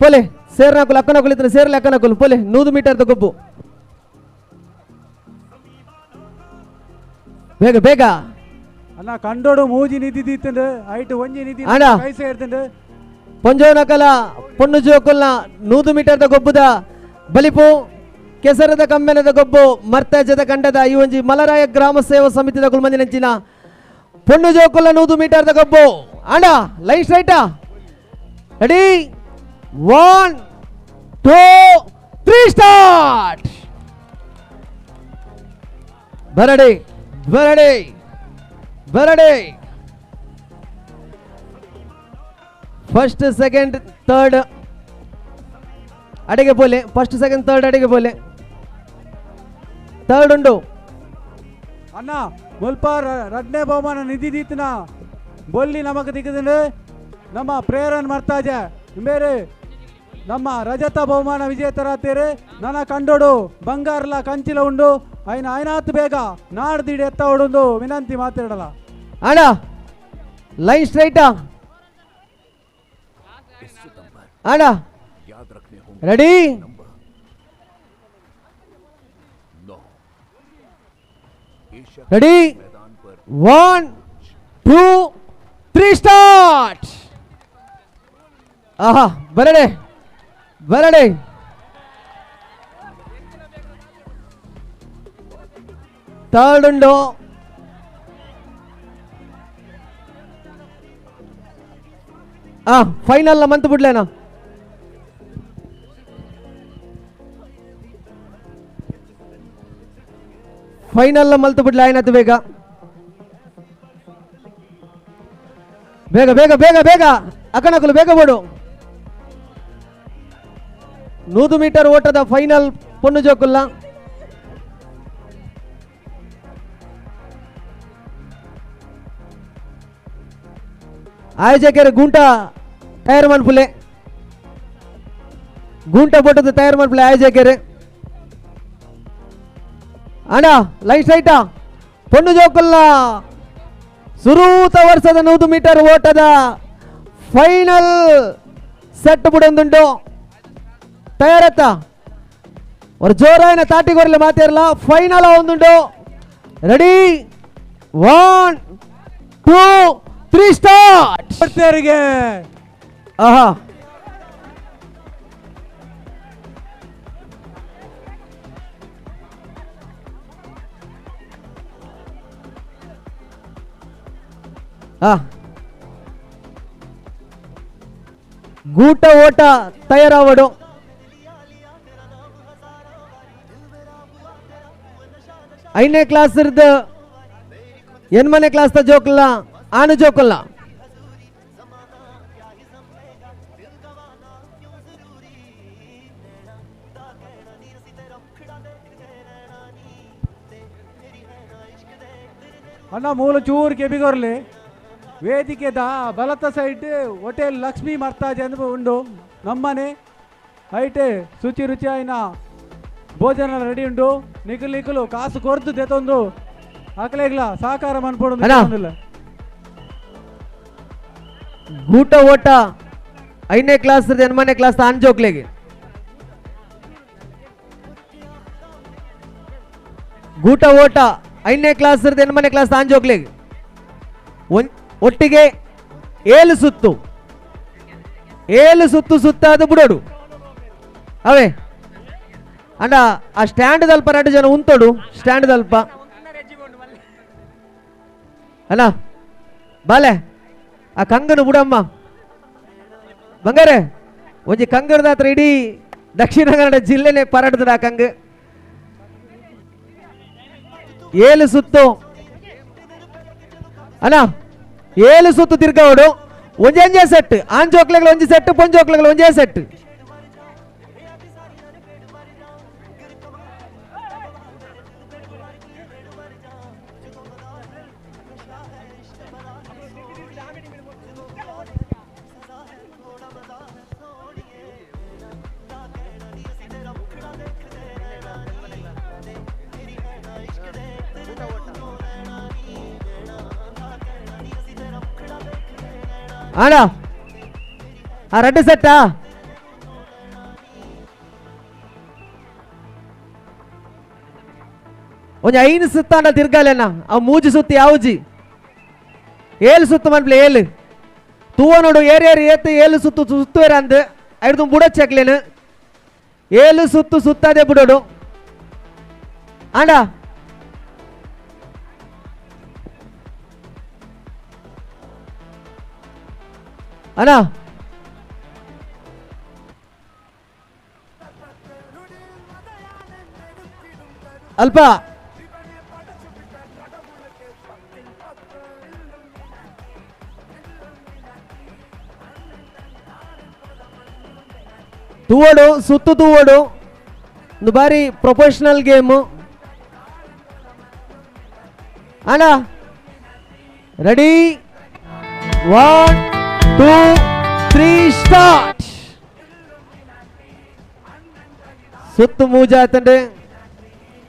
Speaker 17: ಪೋಲೆ ಸೇರ್ನಾಕುಲು ಅಕ್ಕನ ಕುಳಿತನ ಸೇರ್ಲೆ ಅಕ್ಕನಕುಲು ಪೋಲೆ 100 ಮೀಟರ್ ಗೊಬ್ಬು ಬೇಗ ಬೇಗ
Speaker 16: ಅಣ್ಣ ಕಂಡೋಡು ಮೂಜಿ ನಿಧಿ ದೀತಂಡು ಐಟು ಒಂಜಿ ನಿಧಿ ಕೈ ಸೇರ್ತಂಡು
Speaker 17: ಪೊಂಜೋನಕಲ ಪೊಣ್ಣು ಜೋಕುಲ್ನ 100 ಮೀಟರ್ದ ಗೊಬ್ಬುದ ಬಲಿಪು ಕೆಸರದ ಕಮ್ಮೆನದ ಗೊಬ್ಬು ಮರ್ತಜದ ಕಂಡದ ಈ ಒಂಜಿ ಮಲರಾಯ ಗ್ರಾಮ ಸೇವಾ ಸಮಿತಿದ ಕುಲ್ಮಂದಿ ನಂಚಿನ ಪೊಣ್ಣು ಜೋಕುಲ್ನ 100 ಮೀಟರ್ದ ಗೊಬ್ಬು ಅಣ್ಣ ಲೈನ್ ಸ್ಟ್ರೈಟಾ ready 1 2 3 start ಬರಡಿ ಬರಡಿ ಬರಡಿ first second third ಅಡಿಗೆ ಬೋಲೆ first second third ಅಡಿಗೆ ಬೋಲೆ ಥರ್ಡ್ ಉಂಡು
Speaker 16: ಅಣ್ಣ ಮುಲ್ಪ ರಡ್ನೇ ಬಹುಮಾನ ನಿಧಿ ದೀತನ ಬೊಲ್ಲಿ ನಮಕ್ ದಿಕ್ಕದಂಡು ನಮ್ಮ ಪ್ರೇರಣ್ ಮರ್ತಾಜೆ ಬೇರೆ ನಮ್ಮ ರಜತ ಬಹುಮಾನ ವಿಜೇತರಾಗ್ತೀರಿ ನನ್ನ ಕಂಡೋಡು ಬಂಗಾರಲ ಕಂಚಿಲ ಉಂಡು ಐನ ಐನಾತ್ ಬೇಗ ನಾಡ್ದಿಡಿ ಎತ್ತ ಹೊಡೊಂದು ವಿನಂತಿ ಮಾತಾಡಲ್ಲ
Speaker 17: ಅಣ್ಣ ಲೈನ್ ಸ್ಟ್ರೈಟಾ ಅಣ್ಣ ready ready 1 2 3 start ಆಹಾ ಬರಡೆ ಬರಡೆ ಥರ್ಡ್ ಉಂಡು ಫೈನಲ್ ಮಂತ್ ಬಿಡ್ಲೇನಾ ಫೈನಲ್ ಮಲ್ತು ಬಿಡ್ಲೆ ಆಯ್ನತ್ತು ಬೇಗ ಬೇಗ ಬೇಗ ಬೇಗ ಬೇಗ ಅಕ್ಕನಕಲು ಬೇಗ ಬೋಡು 100 ಮೀಟರ್ ಓಟದ ಫೈನಲ್ ಪೊಣ್ಣು ಜೋಕುಲ್ಲ ಆಯೋಜಕರು ಗುಂಟ ತಯಾರು ಮನ್ಪುಲೆ ಗುಂಟ ಬೋಟದ ತಯಾರು ಮನ್ಪುಲೆ ಆಯೋಜಕರು ಅಣ್ಣ ಲೈನ್ ಸ್ಟ್ರೈಟಾ ಪೊಣ್ಣು ಜೋಕುಲ್ಲ ಸುರೂತ ವರ್ಷದ 100 ಮೀಟರ್ ಓಟದ ಫೈನಲ್ ಸೆಟ್ ಬುಡೊಂದುಂಟು ತಯಾರತ್ತ ஒரு ಜೋರಾಯಿನ ತಾಟಿ ಕೊರಲೆ ಮಾತಿರಲ್ಲ ಫೈನಲ್ ಒಂದುಂಟು ready 1 2 3 start ಆಹಾ ಗೂಟ ಓಟ ತಯಾರಾವಡು ಐದನೇ ಕ್ಲಾಸ್ ಎನ್ಮನೆ ಕ್ಲಾಸ್ ಜೋಕಲ್ಲ ಆನು ಜೋಕಲ್ಲ
Speaker 16: ಅಣ್ಣ ಮೂಲ ಚೂರು ಕೆಬಿಗೊರ್ಲಿ ವೇದಿಕೆದ ಬಲತ ಸೈಡ್ ಹೋಟೆಲ್ ಲಕ್ಷ್ಮೀ ಮರ್ತಾಜ್ ಅಂದ್ ಉಂಡು ನಮ್ಮನೆ ಐಟೆ ಶುಚಿ ರುಚಿ ಆಯ್ನ ಭೋಜನ ರೆಡಿ ಉಂಡು ನಿಖಲು ನಿಖಲು ಕಾಸು ಕೊರ್ದು ದೆತೊಂದು ಅಕಲೆಗ್ಲ ಸಹಕಾರ ಮನ್ಪೊಡು
Speaker 17: ಗೂಟ ಓಟ ಐದನೇ ಕ್ಲಾಸ್ ಎನ್ಮನೆ ಕ್ಲಾಸ್ ಆನ್ ಜೋಕ್ಲೆಗೆ ಗೂಟ ಓಟ ಐದನೇ ಕ್ಲಾಸ್ ಎನ್ಮನೆ ಕ್ಲಾಸ್ ಆನ್ ಜೋಕ್ಲೆಗೆ ಒಟ್ಟಿಗೆ 7 ಸುತ್ತು 7 ಸುತ್ತು ಸುತ್ತಾದ ಬುಡೋಡು ಅವೇ ಅಂಡ ಆ ಸ್ಟ್ಯಾಂಡ್ ದಲ್ಪ 2 ಜನ ಉಂತೋಡು ಸ್ಟ್ಯಾಂಡ್ ದಲ್ಪ ಅಲ್ಲ ಬಾಲೆ ಆ ಕಂಗನು ಬುಡಮ್ಮ ಬಂಗಾರೆ ಒಂಜಿ ಕಂಗರದ ಹತ್ರ ಇಡೀ ದಕ್ಷಿಣ ಕನ್ನಡ ಜಿಲ್ಲೆನೆ ಪರಡ್ದ ಆ ಕಂಗ್ 7 ಸುತ್ತು ಅಲ್ಲ 7 ಸುತ್ತು ತಿರ್ಗಾವಡು ಒಂಜೊಂಜೇ ಸೆಟ್ ಆಂಜೋಕ್ಲೆಗಳು ಒಂಜಿ ಸೆಟ್ ಪೊಂಜೋಕ್ಲೆಗಳು ಒಂಜೇ ಸೆಟ್ ಆಡ ಆ 2 ಸೆಟ್ಟಾ ಒಂಜಿ 5 ಸುತ್ತಾಂಡ ತಿರ್ಗಾಲೆನ ಅವು 3 ಸುತ್ತು ಯಾವುಜಿ 7 ಸುತ್ತು ಮನ್ಪ್ಲೆ 7 ತೂವ ನೋಡು ಏರಿ ಏರಿ ಏತ್ 7 ಸುತ್ತು ಸುತ್ತುವೇರ ಅಂದ್ ಐದು ಬುಡಚ್ಚಕ್ಲೇನು 7 ಸುತ್ತು ಸುತ್ತಾದೆ ಬುಡೋಡು ಆಂಡ ಅಣ್ಣ ಅಲ್ಪ ತೂವಡು ಸುತ್ತು ತೂವಡು ಒಂದು ಬಾರಿ ಪ್ರೊಫೆಷನಲ್ ಗೇಮು ಅಣ್ಣ ready 1 2 3 start ಸುತ್ತು ಮೂಜಾತಂಡೆ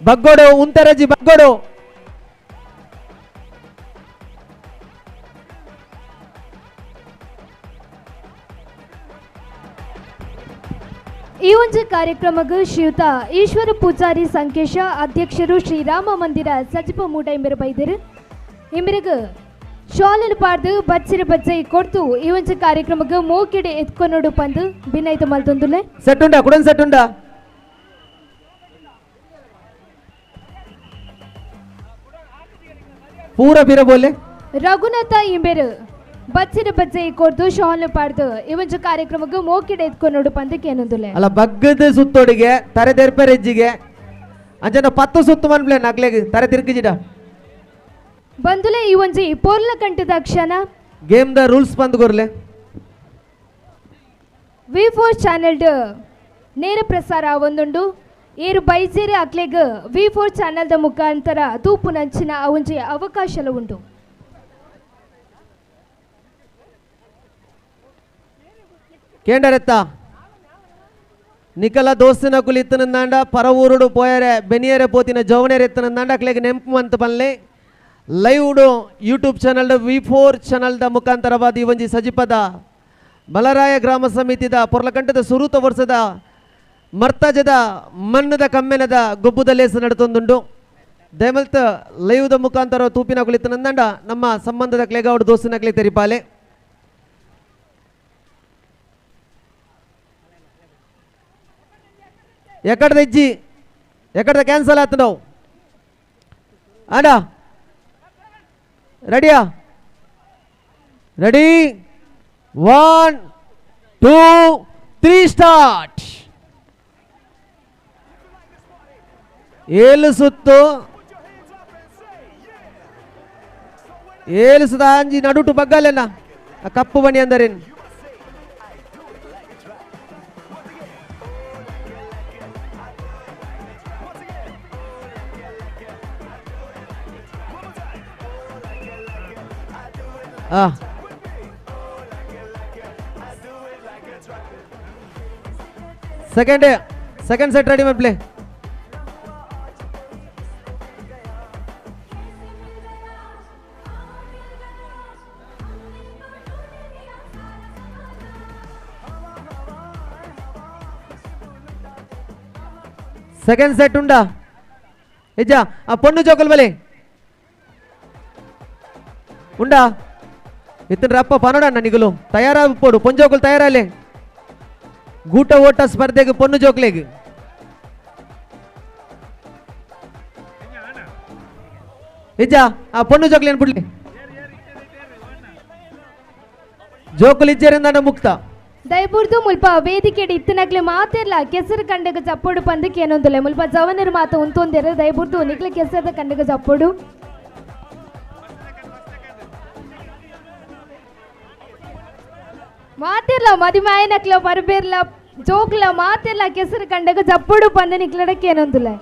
Speaker 17: ಬಗ್ಗೋಡು ಉಂತರಜಿ ಬಗ್ಗೋಡು
Speaker 4: ಈ ಒಂದು ಕಾರ್ಯಕ್ರಮಕ್ಕೆ ಶ್ರೀಯುತ ಈಶ್ವರ ಪೂಜಾರಿ ಸಂಕೇಶ ಅಧ್ಯಕ್ಷರು ಶ್ರೀರಾಮ ಮಂದಿರ ಸಜಿಪ ಮೂಟ ಎಂಬರು ಬೈದರು ಇಮ್ಮರಿಗೆ ಶಾಲನ್ನು ಪಾಡ್ದು ಬಚ್ಚಿರ ಬಚ್ಚೈ ಕೊಡ್ತು ಈ ಒಂದು ಕಾರ್ಯಕ್ರಮಕ್ಕೆ ಮೋಕಿಡೆ ಎತ್ಕೊನೋಡು ಪಂದು ಬಿನೈತ ಮಲ್ತೊಂದುಲೆ
Speaker 17: ಸೆಟ್ ಉಂಡಾ ಕುಡನ್ ಸೆಟ್ ಉಂಡಾ ಪೂರ ಬೀರ ಬೋಲೆ
Speaker 4: ರಘುನಾಥ ಇಂಬೆರು ಬಚ್ಚಿರ ಬಚ್ಚೈ ಕೊಡ್ತು ಶಾಲನ್ನು ಪಾಡ್ದು ಈ ಒಂದು ಕಾರ್ಯಕ್ರಮಕ್ಕೆ ಮೋಕಿಡೆ ಎತ್ಕೊನೋಡು ಪಂದು ಕೇನೊಂದುಲೆ
Speaker 17: ಅಲ್ಲ ಬಗ್ಗದ ಸುತ್ತೋಡಿಗೆ ತರೆ ತೆರ್ಪೆರೆಜ್ಜಿಗೆ ಅಂಜನ 10 ಸುತ್ತು ಮನ್ಪ್ಲೆ ನಗ್ಲೆಗೆ ತರೆ ತಿರ್ಗಿಜಿಡ
Speaker 4: ಬಂದುಲೆ ಈ ಒಂಜಿ ಪೋರ್ಲ ಕಂಠದ ಕ್ಷಣ
Speaker 17: game the rules ಬಂದು ಕೊರ್ಲೆ
Speaker 4: V4 channel ನೇರ ಪ್ರಸಾರ ಒಂದುಂಡು ಏರು ಬೈಜೇರಿ ಅಕ್ಲೆಗ್ V4 channel the ಮುಖಾಂತರ ತೂಪು ನಂಚಿನ ಆ ಒಂಜಿ ಅವಕಾಶಲ ಉಂಟು
Speaker 17: ಕೇಂಡರೆತ್ತ ನಿಕಲ ದೋಸ್ತಿನ ಕುಲಿ ಇತ್ತನಂದಾಂಡ ಪರ ಊರುಡು ಪೋಯರೆ ಬೆನಿಯರೆ ಪೋತಿನ ಜವನೆರೆ ಇತ್ತನಂದಾಂಡ ಅಕ್ಲೆಗ್ ನೆಂಪು ಅಂತ ಪನ್ಲೆ live YouTube channel V4 ಚಾನಲ್ದ ಮುಖಾಂತರವಾದ ಈ ಒಂಜಿ ಸಜಿಪದ ಮಲರಾಯ ಗ್ರಾಮ ಸಮಿತಿದ ಪೊರ್ಲಕಂಠದ ಸುರೂತ ವರ್ಷದ ಮರ್ತಜದ ಮಣ್ಣದ ಕಮ್ಮೆನದ ಗೊಬ್ಬುದ ಲೇಸ ನಡತೊಂದುಂಡು ದಯಮಲ್ತ ಲೈವ್ದ ಮುಖಾಂತರ ತೂಪಿನ ಕುಳಿತನಂದಂಡ ನಮ್ಮ ಸಂಬಂಧದ ಕ್ಲೇಗಾವಡು ದೋಸ್ತಿನ ಕ್ಲೇ ತೆರಿಪಾಲೆ ಎಕ್ಕಡದ ಇಜ್ಜಿ ಎಕ್ಕಡದ ಕ್ಯಾನ್ಸಲ್ ಆತು ನಾವು ಆಂಡ ರೆಡಿಯಾ ready 1 2 3 start 7 ಸುತ್ತು 7 ಸುತ್ತ ಅಂಜಿ ನಡುಟು ಬಗ್ಗಲೆನ ಆ ಕಪ್ಪು ಬಣಿ ಅಂದರೇನು second second set ready play second set ಉಂಡಾ ಇಜ್ಜಾ ಆ ಪೊಣ್ಣು ಜೋಕಲ್ ಬಲೆ ಉಂಡಾ ಇತ್ತನ ರಪ್ಪ ಪನೋಡಣ್ಣ ನಿಗಲು ತಯಾರಾಗ್పోಡು ಪೊಂಜೋಕುಲು ತಯಾರಾಲೆ ಗೂಟ ಓಟ ಸ್ಪರ್ಧೆಗೆ ಪೊಣ್ಣು ಜೋಕ್ಲೆಗ್ ಇಜ್ಜ ಆ ಪೊಣ್ಣು ಜೋಕ್ಲೇನು ಬಿಡ್ಲಿ ಜೋಕುಲು ಇಜ್ಜರಿಂದ ಮುಕ್ತ
Speaker 4: ದಯಬುರ್ದು ಮುಲ್ಪ ವೇದಿಕೆ ಇತ್ತನಕ್ಲೆ ಮಾತಿರ್ಲ ಕೆಸರು ಕಂಡಗ ಚಪ್ಪೋಡು ಪಂದಕ್ಕೆ ಏನೊಂದುಲೆ ಮುಲ್ಪ ಜವನರು ಮಾತ ಉಂತೊಂದಿರ ದಯಬುರ್ದು ನಿಕ್ಲೆ ಕೆಸರದ ಕಂಡಗ ಚಪ್ಪೋಡು ಮಾತಿರ್ಲ ಮದಿಮಾಯನಕ್ಲ ಬರಬೇರ್ಲ ಜೋಕ್ಲ ಮಾತಿರ್ಲ ಕೆಸರು ಕಂಡಗ ಚಪ್ಪೋಡು ಪಂದ ನಿಕ್ಲಡಕ್ಕೆ ಏನೊಂದುಲೆ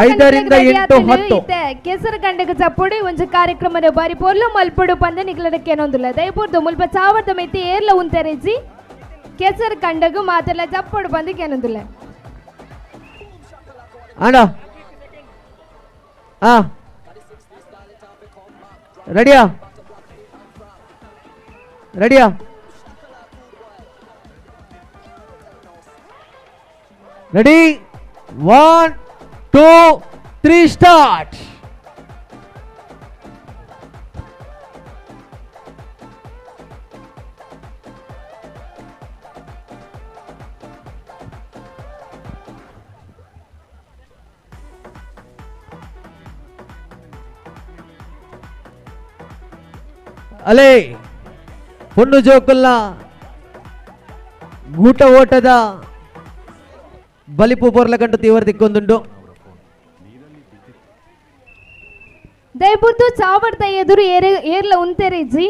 Speaker 17: ಐದರಿಂದ ಎಂಟು ಹತ್ತು
Speaker 4: ಕೆಸರು ಕಂಡಗ ಚಪ್ಪೋಡು ಒಂಜಿ ಕಾರ್ಯಕ್ರಮದ ಬಾರಿ ಪೊರ್ಲು ಮಲ್ಪೊಡು ಪಂದ ನಿಕ್ಲಡಕ್ಕೆ ಏನೊಂದುಲ್ಲ ದಯಪುರ್ದು ಮುಲ್ಪ ಚಾವರ್ದ ಮೆತ್ತಿ ಏರ್ಲ ಉಂತೆರೆಜಿ ಕೆಸರು ಕಂಡಗು ಮಾತೆಲ್ಲ ಚಪ್ಪೋಡು ಪಂದಕ್ಕೆ ಏನೊಂದುಲ್ಲ
Speaker 17: ಅಣ್ಣ ಆ ರೆಡಿಯಾ ರೆಡಿಯಾ ready 1 2 3 start. ಅಲೇ ಪೊಣ್ಣು ಜೋಕುಲ್ಲ ಗೂಟ ಓಟದ ಬಲಿಪು ಪೊರ್ಲ ಗಂಟು ತೀವ್ರ ದಿಕ್ಕೊಂದುಂಡು.
Speaker 4: ದಯಬುರ್ದು ಚಾವಡ್ದ ಎದುರು ಏರ್ಲ ಉಂತೆರೆಜಿ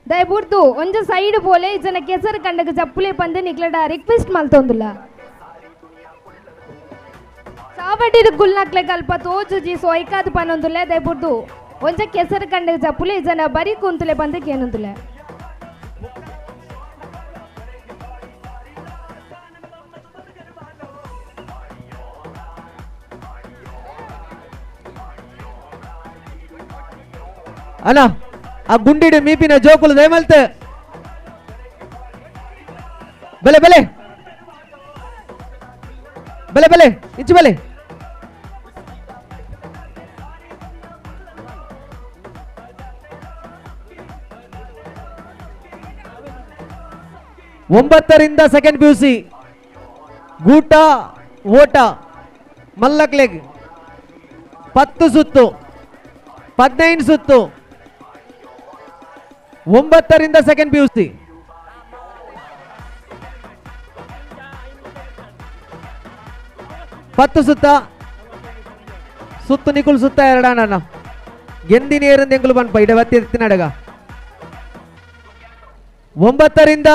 Speaker 4: ದಯಬುರ್ದು ಒಂಜ ಸೈಡ್ ಪೋಲೆ ಜನ ಕೆಸರು ಕಂಡಗ ಚಪ್ಪುಲೆ ಪಂದೆ ನಿಕ್ಲಡ ರಿಕ್ವೆಸ್ಟ್ ಮಲ್ತೊಂದುಲ್ಲ ಚಾವಡಿದ ಗುಲ್ನಕ್ಲೆ ಕಲ್ಪ ತೋಜುಜಿ ಸೊಯ್ಕಾದ ಪನೊಂದುಲ್ಲ ದಯಬುರ್ದು ಒಂಜ ಕೆಸರು ಕಂಡಗ ಚಪ್ಪುಲೆ ಜನ ಬರಿ ಕುಂತುಲೆ ಪಂದಕ್ಕೆ ಏನೊಂದುಲ್ಲ.
Speaker 17: ಅಣ್ಣ ಆ ಗುಂಡಿಡು ಮೀಪಿನ ಜೋಕುಲು ದಯಮಲ್ತೆ ಬೆಲೆ ಬೆಲೆ ಬೆಲೆ ಬೆಲೆ ಇಂಚು ಬೆಲೆ ಒಂಬತ್ತರಿಂದ second P U C ಗೂಟ ಓಟ ಮಲ್ಲಕ್ಲೆಗ್ 10 ಸುತ್ತು 15 ಸುತ್ತು 9ರಿಂದ second P U C 10 ಸುತ್ತ ಸುತ್ತು ನಿಕುಲ್ ಸುತ್ತ ಎರಡಣ್ಣ ಗೆಂದಿನ ಏರಂದ ಎಂಕುಲು ಬನ್ಪ ಇಡ ಬತ್ತಿ ಎತ್ತಿನಡಗ 9ರಿಂದ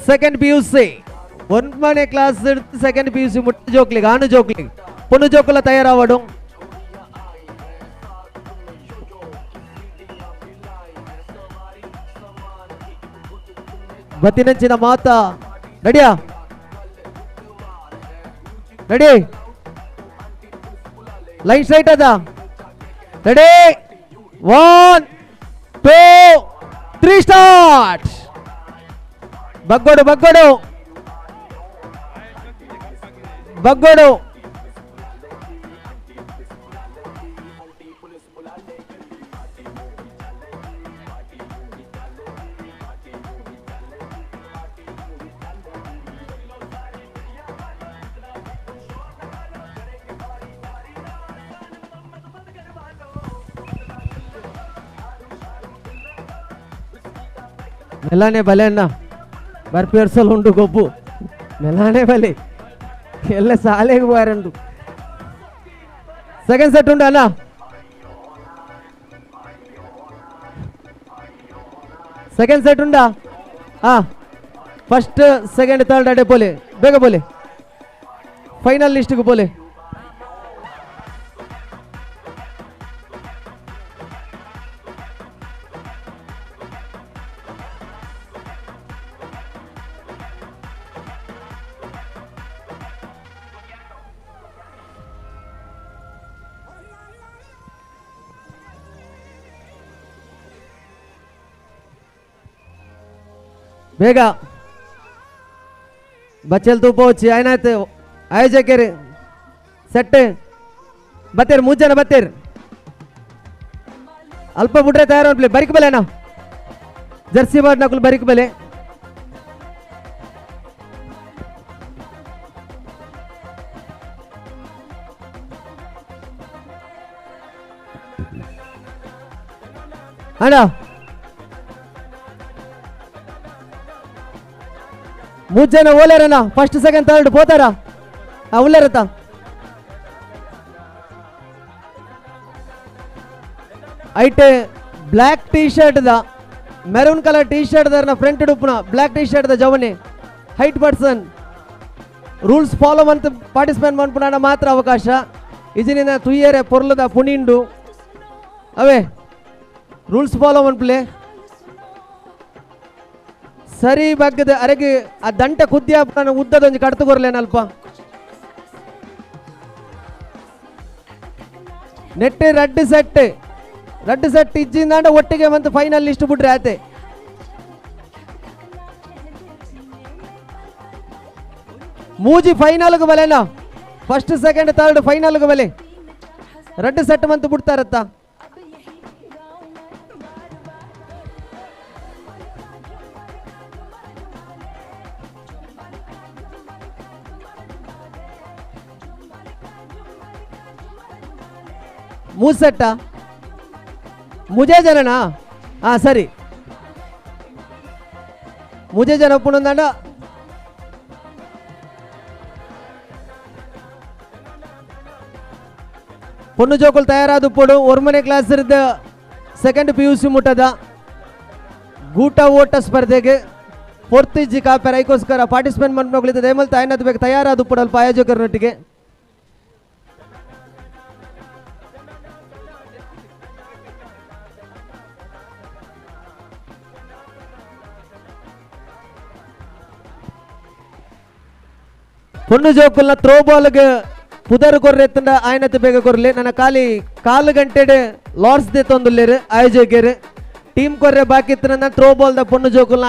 Speaker 17: second P U C 1ನೇ class second P U C ಮುಟ್ಟ ಜೋಕ್ಲಿಗೆ ಆನು ಜೋಕ್ಲಿಗೆ ಪೊಣ್ಣು ಜೋಕುಲ ತಯಾರಾವಡು. ಬತ್ತಿನಂಚಿನ ಮಾತಾ ರೆಡಿಯಾ ready line straight ಅದ ರೆಡಿ 1 2 3 ಸ್ಟಾರ್ಟ್. ಬಗ್ಗೋಡು ಬಗ್ಗೋಡು ಬಗ್ಗೋಡು ಮೆಲ್ಲಾನೆ ಬಲೆ ಅಣ್ಣ ಬರ್ಪೇರ್ಸಲ್ ಉಂಡು ಗೊಬ್ಬು ಮೆಲ್ಲಾನೆ ಬಲೆ ಎಲ್ಲ ಸಾಲೆಗೆ ಬಾರಂಡು. ಸೆಕೆಂಡ್ ಸೆಟ್ ಉಂಡು ಅಣ್ಣ. ಸೆಕೆಂಡ್ ಸೆಟ್ ಉಂಡಾ? ಹಾಂ first second third ಅಡೆ ಬೋಲೆ ಬೇಗ ಬೋಲೆ ಫೈನಲ್ ಲಿಸ್ಟ್ಗೆ ಬೋಲೆ. ಬೇಗ ಬಚ್ಚಲ್ ತೂಪೋಚಿ ಆಯ್ನಾಯ್ತು ಆಯೋಜಕರು ಸೆಟ್ ಬತ್ತೀರಿ 3 ಜನ ಬತ್ತೀರಿ ಅಲ್ಪ ಬಿಟ್ರೆ ತಯಾರು ಅನ್ಪ್ಲೆ ಬರಿಕ್ ಬೆಲೆ ಅಣ್ಣ ಜರ್ಸಿ ಬಾಡ್ ನಕಲು ಬರಿಕ್ ಬೆಲೆ. ಅಣ್ಣ ಮೂರು ಜನ ಓಲೇರಣ್ಣ ಫಸ್ಟ್ ಸೆಕೆಂಡ್ ಥರ್ಡ್ ಪೋತಾರ ಉಳ್ಳೇರತ್ತ ಐಟ್ black T shirt the maroon colour T shirt Darna front ಡುಪ್ಪುನ black T shirt the ಜವನಿ height person rules follow ಮಂತ್ participate ಮನ್ಪುನ ಮಾತ್ರ ಅವಕಾಶ ಇಜಿನಿನ ತುಯ್ಯರೆ ಪೊರ್ಲದ ಪುಣಿಂಡು ಅವೇ ರೂಲ್ಸ್ ಫಾಲೋ ಮನ್ಪುಲೆ ಸರಿ ಬಗ್ಗದ ಅರೆಗೆ ಆ ದಂಟ ಕುದ್ದಿ ನಾನು ಉದ್ದದೊಂಜಿ ಕಡ್ತು ಕೊರ್ಲೇನಲ್ಪ ನೆಟ್ ರಡ್ಡು ಸೆಟ್ ರಡ್ಡು ಸೆಟ್ ಇಜ್ಜಿಂದಾಂಡ ಒಟ್ಟಿಗೆ ಬಂತು ಫೈನಲ್ ಲಿಸ್ಟ್ ಬಿಟ್ರೆ ಆತೆ ಮೂಜಿ ಫೈನಲ್ಗೆ ಬಲೆನಾ ಫಸ್ಟ್ ಸೆಕೆಂಡ್ ಥರ್ಡ್ ಫೈನಲ್ಗೆ ಬಲೆ ರಡ್ಡು ಸೆಟ್ ಬಂತು ಬಿಡ್ತಾರತ್ತ ಮೂರು ಸೆಟ್ಟ ಮುಜೆ ಜನನಾ ಹಾಂ ಸರಿ ಮುಜೆ ಜನ ಒಪ್ಪುನಂದಾಂಡ ಪೊಣ್ಣು ಜೋಕುಲು ತಯಾರಾದ ಪೊಡು ಒರ್ಮನೆ ಕ್ಲಾಸ್ ಇರ್ದ ಸೆಕೆಂಡ್ ಪಿ ಯು ಸಿ ಮುಟ್ಟದ ಗೂಟ ಓಟ ಸ್ಪರ್ಧೆಗೆ ಪೊರ್ತಿಜ್ಜಿ ಕಾಪೆರ ಐಕೋಸ್ಕರ ಪಾರ್ಟಿಸಿಪೇಟ್ ಮನ್ಪುನಕುಲು ದಯಮಲ್ ತಾಯನದ ಬೇಕು ತಯಾರಾದ ಪೊಡು ಅಲ್ಪ ಆಯೋಜಕರೊಟ್ಟಿಗೆ ಪೊಣ್ಣು ಜೋಕುಲ್ನ ಥ್ರೋ ಬಾಲ್ಗೆ ಪುದರ್ ಕೊರ್ರೆತ್ತಂಡ ಆಯನತ್ ಬೇಗ ಕೊರ್ಲೆ ನನ್ನ ಖಾಲಿ ಕಾಲು ಗಂಟೆಡ್ ಲಾರ್ಡ್ಸ್ they ತೊಂದುಲ್ಲೇರು ಆಯೋಜಕರು ಟೀಮ್ ಕೊರ್ರೆ ಬಾಕಿ ಇತ್ತು ಥ್ರೋ ಬಾಲ್ the ಪೊಣ್ಣು ಜೋಕುಲ್ನ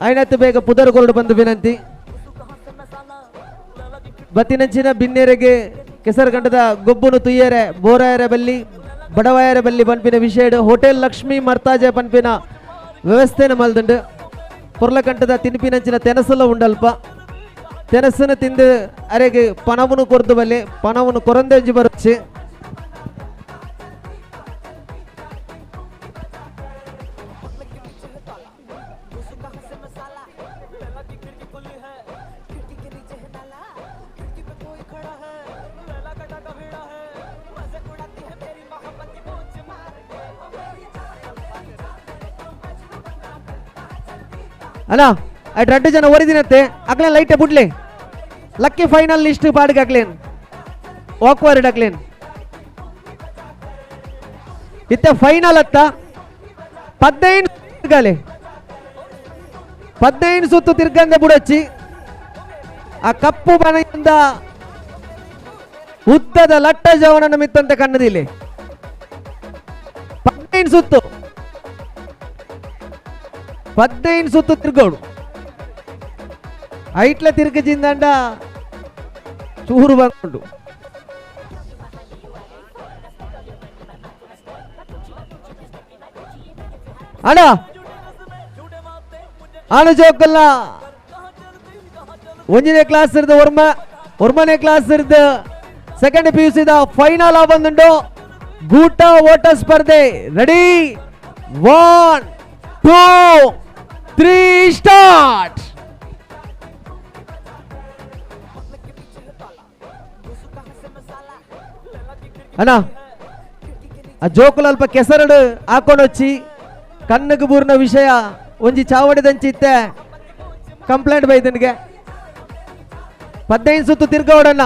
Speaker 17: ಆಯನತ್ ಬೇಗ ಪುದರ್ ಕೊರಡು ಬಂದು ವಿನಂತಿ. ಬತ್ತಿನಂಚಿನ ಬಿನ್ನೆರೆಗೆ ಕೆಸರುಗಂಡದ ಗೊಬ್ಬುನು ತುಯ್ಯರೆ ಬೋರಾಯರ ಬಲ್ಲಿ ಬಡವಾಯರ ಬಲ್ಲಿ ಪನ್ಪಿನ ವಿಷಯಡ್ ಹೋಟೆಲ್ ಲಕ್ಷ್ಮೀ ಮರ್ತಾಜೆ ಪನ್ಪಿನ ವ್ಯವಸ್ಥೆನ ಮಲ್ದುಂಡು. ಪೊರ್ಲಕಂಟದ ತಿನ್ಪಿನಂಚಿನ ತೆನಸುಲ ಉಂಡಲ್ಪ ತೆನಸನ ತಿಂದು ಅರೆಗೆ ಪಣವನ್ನು ಕೊರ್ದು ಬಲ್ಲೆ ಪಣವನ್ನು ಕೊರಂದೆಂಜಿ ಬರುಚ್ಚಿ. ಅಲ್ಲ ಐಟ್ ರಡ್ಡು ಜನ ಒರಿದಿನತ್ತೆ ಅಕ್ಲೇನ್ ಲೈಟೆ ಬುಡ್ಲೆ ಲಕ್ಕಿ ಫೈನಲ್ ಲಿಸ್ಟ್ ಪಾಡ್ಗೆ ಅಕ್ಲೇನ್ ವಾಕ್ವರ್ಡ್ ಅಕ್ಲೇನ್ ಇತ್ತ ಫೈನಲ್ ಅತ್ತ 15 ತಿರ್ಗಾಲೆ 15 ಸುತ್ತು ತಿರ್ಗಂದೆ ಬುಡಚ್ಚಿ. ಆ ಕಪ್ಪು ಬನೆಯಿಂದ ಉದ್ದದ ಲಟ್ಟ ಜವನನ್ನು ಮಿತ್ತಂತೆ ಕಣ್ಣದಿಲ್ಲ 15 ಸುತ್ತು 15 ಸುತ್ತು ತಿರ್ಗೋಡು ಐಟ್ಲ ತಿರ್ಗಜಿಂದಂಡ ಚೂರು ಬಂದು ಅಣ್ಣ ಆಣ ಜೋಕಲ್ಲ ಒಂದನೇ ಕ್ಲಾಸ್ ಇರ್ದು ಒರ್ಮನೇ ಕ್ಲಾಸ್ ಇರ್ದು ಸೆಕೆಂಡ್ ಪಿ ಯು ಸಿದ ಫೈನಲ್ ಬಂದುಂಡು ಗೂಟ ಓಟ ಸ್ಪರ್ಧೆ. Ready 1 2 3 start. ಅಣ್ಣ ಆ ಜೋಕುಲು ಅಲ್ಪ ಕೆಸರಡು ಹಾಕೊಂಡೊಚ್ಚಿ ಕಣ್ಣಗೆ ಬೂರ್ನ ವಿಷಯ ಒಂಜಿ ಚಾವಡಿದಂಚಿತ್ತೆ ಕಂಪ್ಲೇಂಟ್ ಬೈದನಿಗೆ 15 ಸುತ್ತು ತಿರ್ಗೋಡಣ್ಣ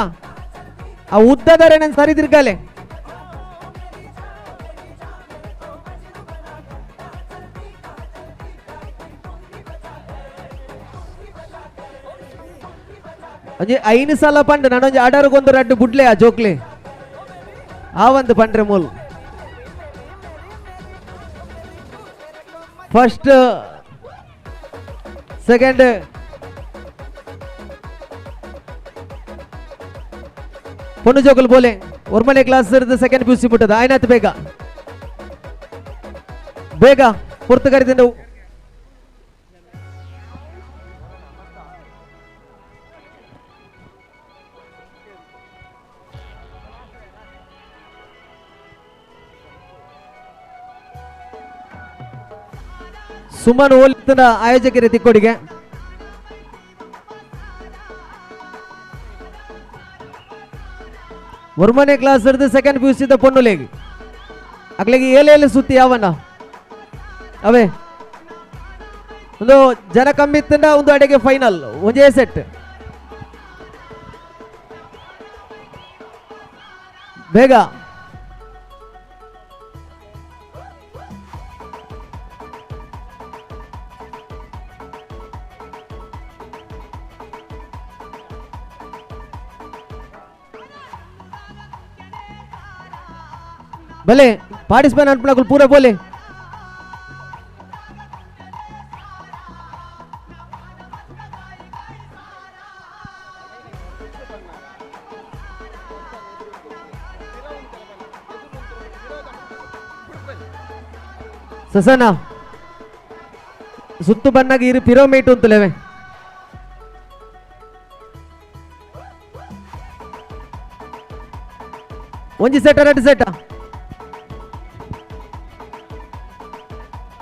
Speaker 17: ಆ ಉದ್ದದರೆ ನಾನು ಸರಿ ತಿರ್ಗಾಲೆ. ಒಂಜಿ 5 ಸಲ ಪಂಡು ನಾನೊಂಜಿ ಅಡರ್ಗೊಂದು ರಡ್ಡು ಬುಡ್ಲೆ ಆ ಜೋಕ್ಲೆ ಆ ಒಂದು ಪಂಡ್ರೆ ಮೂಲು. ಫಸ್ಟ್ ಸೆಕೆಂಡ್ ಪೊಣ್ಣು ಜೋಕುಲು ಬೋಲೆ ಒರ್ಮನೆ ಕ್ಲಾಸ್ ಇರೋದು ಸೆಕೆಂಡ್ ಪಿ ಯು ಸಿ ಬಿಟ್ಟದ ಆಯ್ನಾತ್ ಬೇಗ ಬೇಗ ಪುರ್ತು ಕರಿದಿಂದ Suman ಓಲಿತನ ಆಯೋಜಕರ ತಿಕ್ಕೋಡಿಗೆ ಒರ್ಮನೆ ಕ್ಲಾಸ್ ಇರ್ದು ಸೆಕೆಂಡ್ ಪಿ ಯುಸಿದ ಪೊನ್ನುಲೇಗಿ ಅಕ್ಲೆಗೆ ಏಲೆ ಏಲೆ ಸುತ್ತಿ ಯಾವನ ಅವೇ ಒಂದು ಜನ ಕಮ್ಮಿ ಇತ್ತಂಡ ಒಂದು ಅಡೆಗೆ ಫೈನಲ್ ಒಂದೇ ಸೆಟ್ ಬೇಗ भले पार्टिसिपेंट ಅನ್ಪಣಕುಲ್ ಪೂರ ಬೋಲೆ ಸಸನ ಸುತ್ತು ಬನ್ನಾಗ ಇರು ಪಿರಮಿಡ್ ಅಂತಲೇವೆ ಒಂಜಿ ಸೆಟ್ ಎರಡು ಸೆಟ್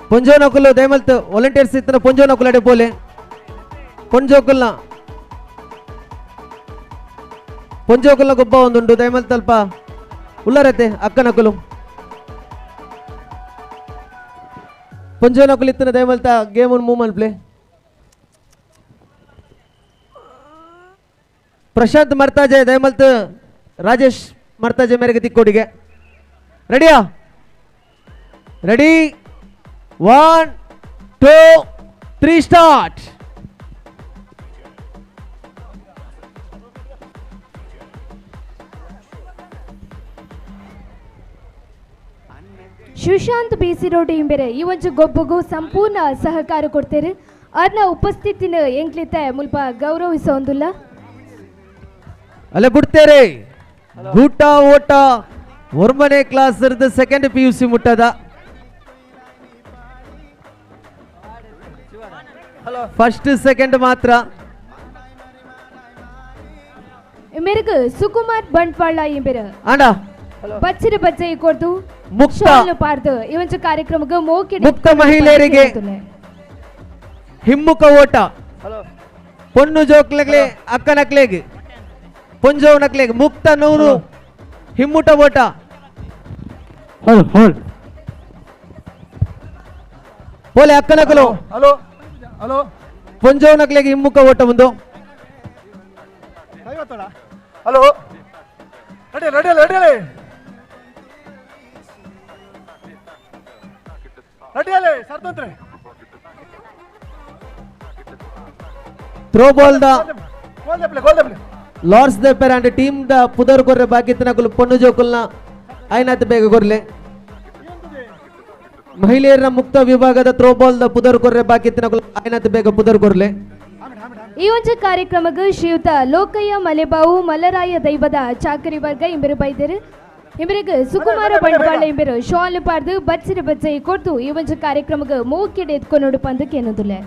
Speaker 17: ಪೊಂಜೋನಕುಲು ದಯಮಲ್ತ್ ವಾಲಂಟಿಯರ್ಸ್ ಇತ್ತನ ಪೊಂಜೋನಕುಲು ಅಡೆ ಪೋಲೆ ಪೊಂಜೋಕುಲ್ನ ಪೊಂಜೋಕುಲ್ನ ಗೊಬ್ಬ ಒಂದುಂಡು ದಯಮಲ್ತ್ ಅಲ್ಪ ಉಲ್ಲರತೆ ಅಕ್ಕನಕುಲು ಪೊಂಜೋನಕುಲು ಇತ್ತನ ದಯಮಲ್ತ ಗೇಮ್ ಒಂದು ಮೂವ್ ಮಲ್ಪ್ಲೆ ಪ್ರಶಾಂತ್ ಮರ್ತಾಜೆ ದಯಮಲ್ತ್ ರಾಜೇಶ್ ಮರ್ತಾಜೆ ಮೇರೆಗೆ ತಿಕ್ಕೋಡಿಗೆ ರೆಡಿಯಾ ready 1 2 3 start.
Speaker 4: Sushant BC road ಇಂಬೆರೆ ಈ ಒಂಜಿ ಗೊಬ್ಬಗೂ ಸಂಪೂರ್ಣ ಸಹಕಾರ ಕೊಡ್ತೇರೆ ಅರ್ನ ಉಪಸ್ಥಿತಿನ ಎಂಕ್ಲಿತ ಮುಲ್ಪ ಗೌರವಿಸೊಂದುಲ್ಲ
Speaker 17: ಅಲ್ಲ ಬಿಡ್ತೇರೆ ಗೂಟ ಓಟ ಒರ್ಮನೆ class ಇರ್ದು second P U C ಮುಟ್ಟದ first second ಮಾತ್ರ
Speaker 4: ಮೇರೆಗೆ ಸುಕುಮಾರ್ ಬಂಟ್ವಾಳ ಇಂಬೆರೆ
Speaker 17: ಅಂಡ
Speaker 4: ಬಚ್ಚಿರ ಬಜ್ಜೆ ಕೊಡ್ದು
Speaker 17: ಮುಕ್ತ
Speaker 4: ಪಾರ್ದು ಈ ಒಂಜಿ ಕಾರ್ಯಕ್ರಮಕ್ಕೆ ಮೋಕಿ
Speaker 17: ಮುಕ್ತ ಮಹಿಳೆಯರಿಗೆ ಹಿಮ್ಮುಖ ಓಟ ಪೊಣ್ಣು ಜೋಕ್ಲೆಗ್ಲೆ ಅಕ್ಕನಕ್ಲೆಗೆ ಪೊಂಜೋನಕ್ಲೆಗೆ ಮುಕ್ತ 100 ಹಿಮ್ಮುಟ ಓಟ ಪೋಲೆ ಅಕ್ಕನಕಲು
Speaker 19: ಹಲೋ ಹಲೋ
Speaker 17: ಪೊಂಜೋನಕ್ಲೆಗೆ ಹಿಮ್ಮುಖ ಓಟ ಒಂದು
Speaker 19: hello ready ready ready ready ಅಲ್ಲೇ ಸರ್ತಂತ್ರೆ
Speaker 17: throw ball the
Speaker 19: ಗೋಲ್ ದೆಪ್ಲೆ ಗೋಲ್ ದೆಪ್ಲೆ
Speaker 17: Lord's ದೆಪ್ಪೆರ್ and team the ಪುದರ್ ಕೊರ್ರೆ ಬಾಕಿತ್ತನಕುಲು ಪೊಣ್ಣು ಜೋಕುಲ್ನ ಐನಾತ್ ಬೇಗ ಕೊರ್ಲೆ ಮಹಿಳೆಯರ ಮುಕ್ತ ವಿಭಾಗದ throw ball the ಪುದರ್ ಕೊರ್ರೆ ಬಾಕಿತ್ತನಕುಲು ಐನಾತ್ ಬೇಗ ಪುದರ್ ಕೊರ್ಲೆ
Speaker 4: ಈ ಒಂಜಿ ಕಾರ್ಯಕ್ರಮಕ್ಕೆ ಶ್ರೀಯುತ ಲೋಕಯ್ಯ ಮಲೆಬಾವು ಮಲರಾಯ ದೈವದ ಚಾಕರಿ ವರ್ಗ ಇಂಬರು ಬೈದರು ಇಂಬರಿಗೆ ಸುಕುಮಾರ ಬಂಡವಾಳ ಇಂಬರು ಶಾಲ್ ಪಾರ್ದು ಬಚ್ಚಿರ ಬಚ್ಚೈ ಕೊಡ್ದು ಈ ಒಂಜಿ ಕಾರ್ಯಕ್ರಮಕ್ಕೆ ಮೂಕಿಡೆ ಎತ್ಕೊಂಡು ಪಂದಕ್ಕೆ ಏನದುಲೆ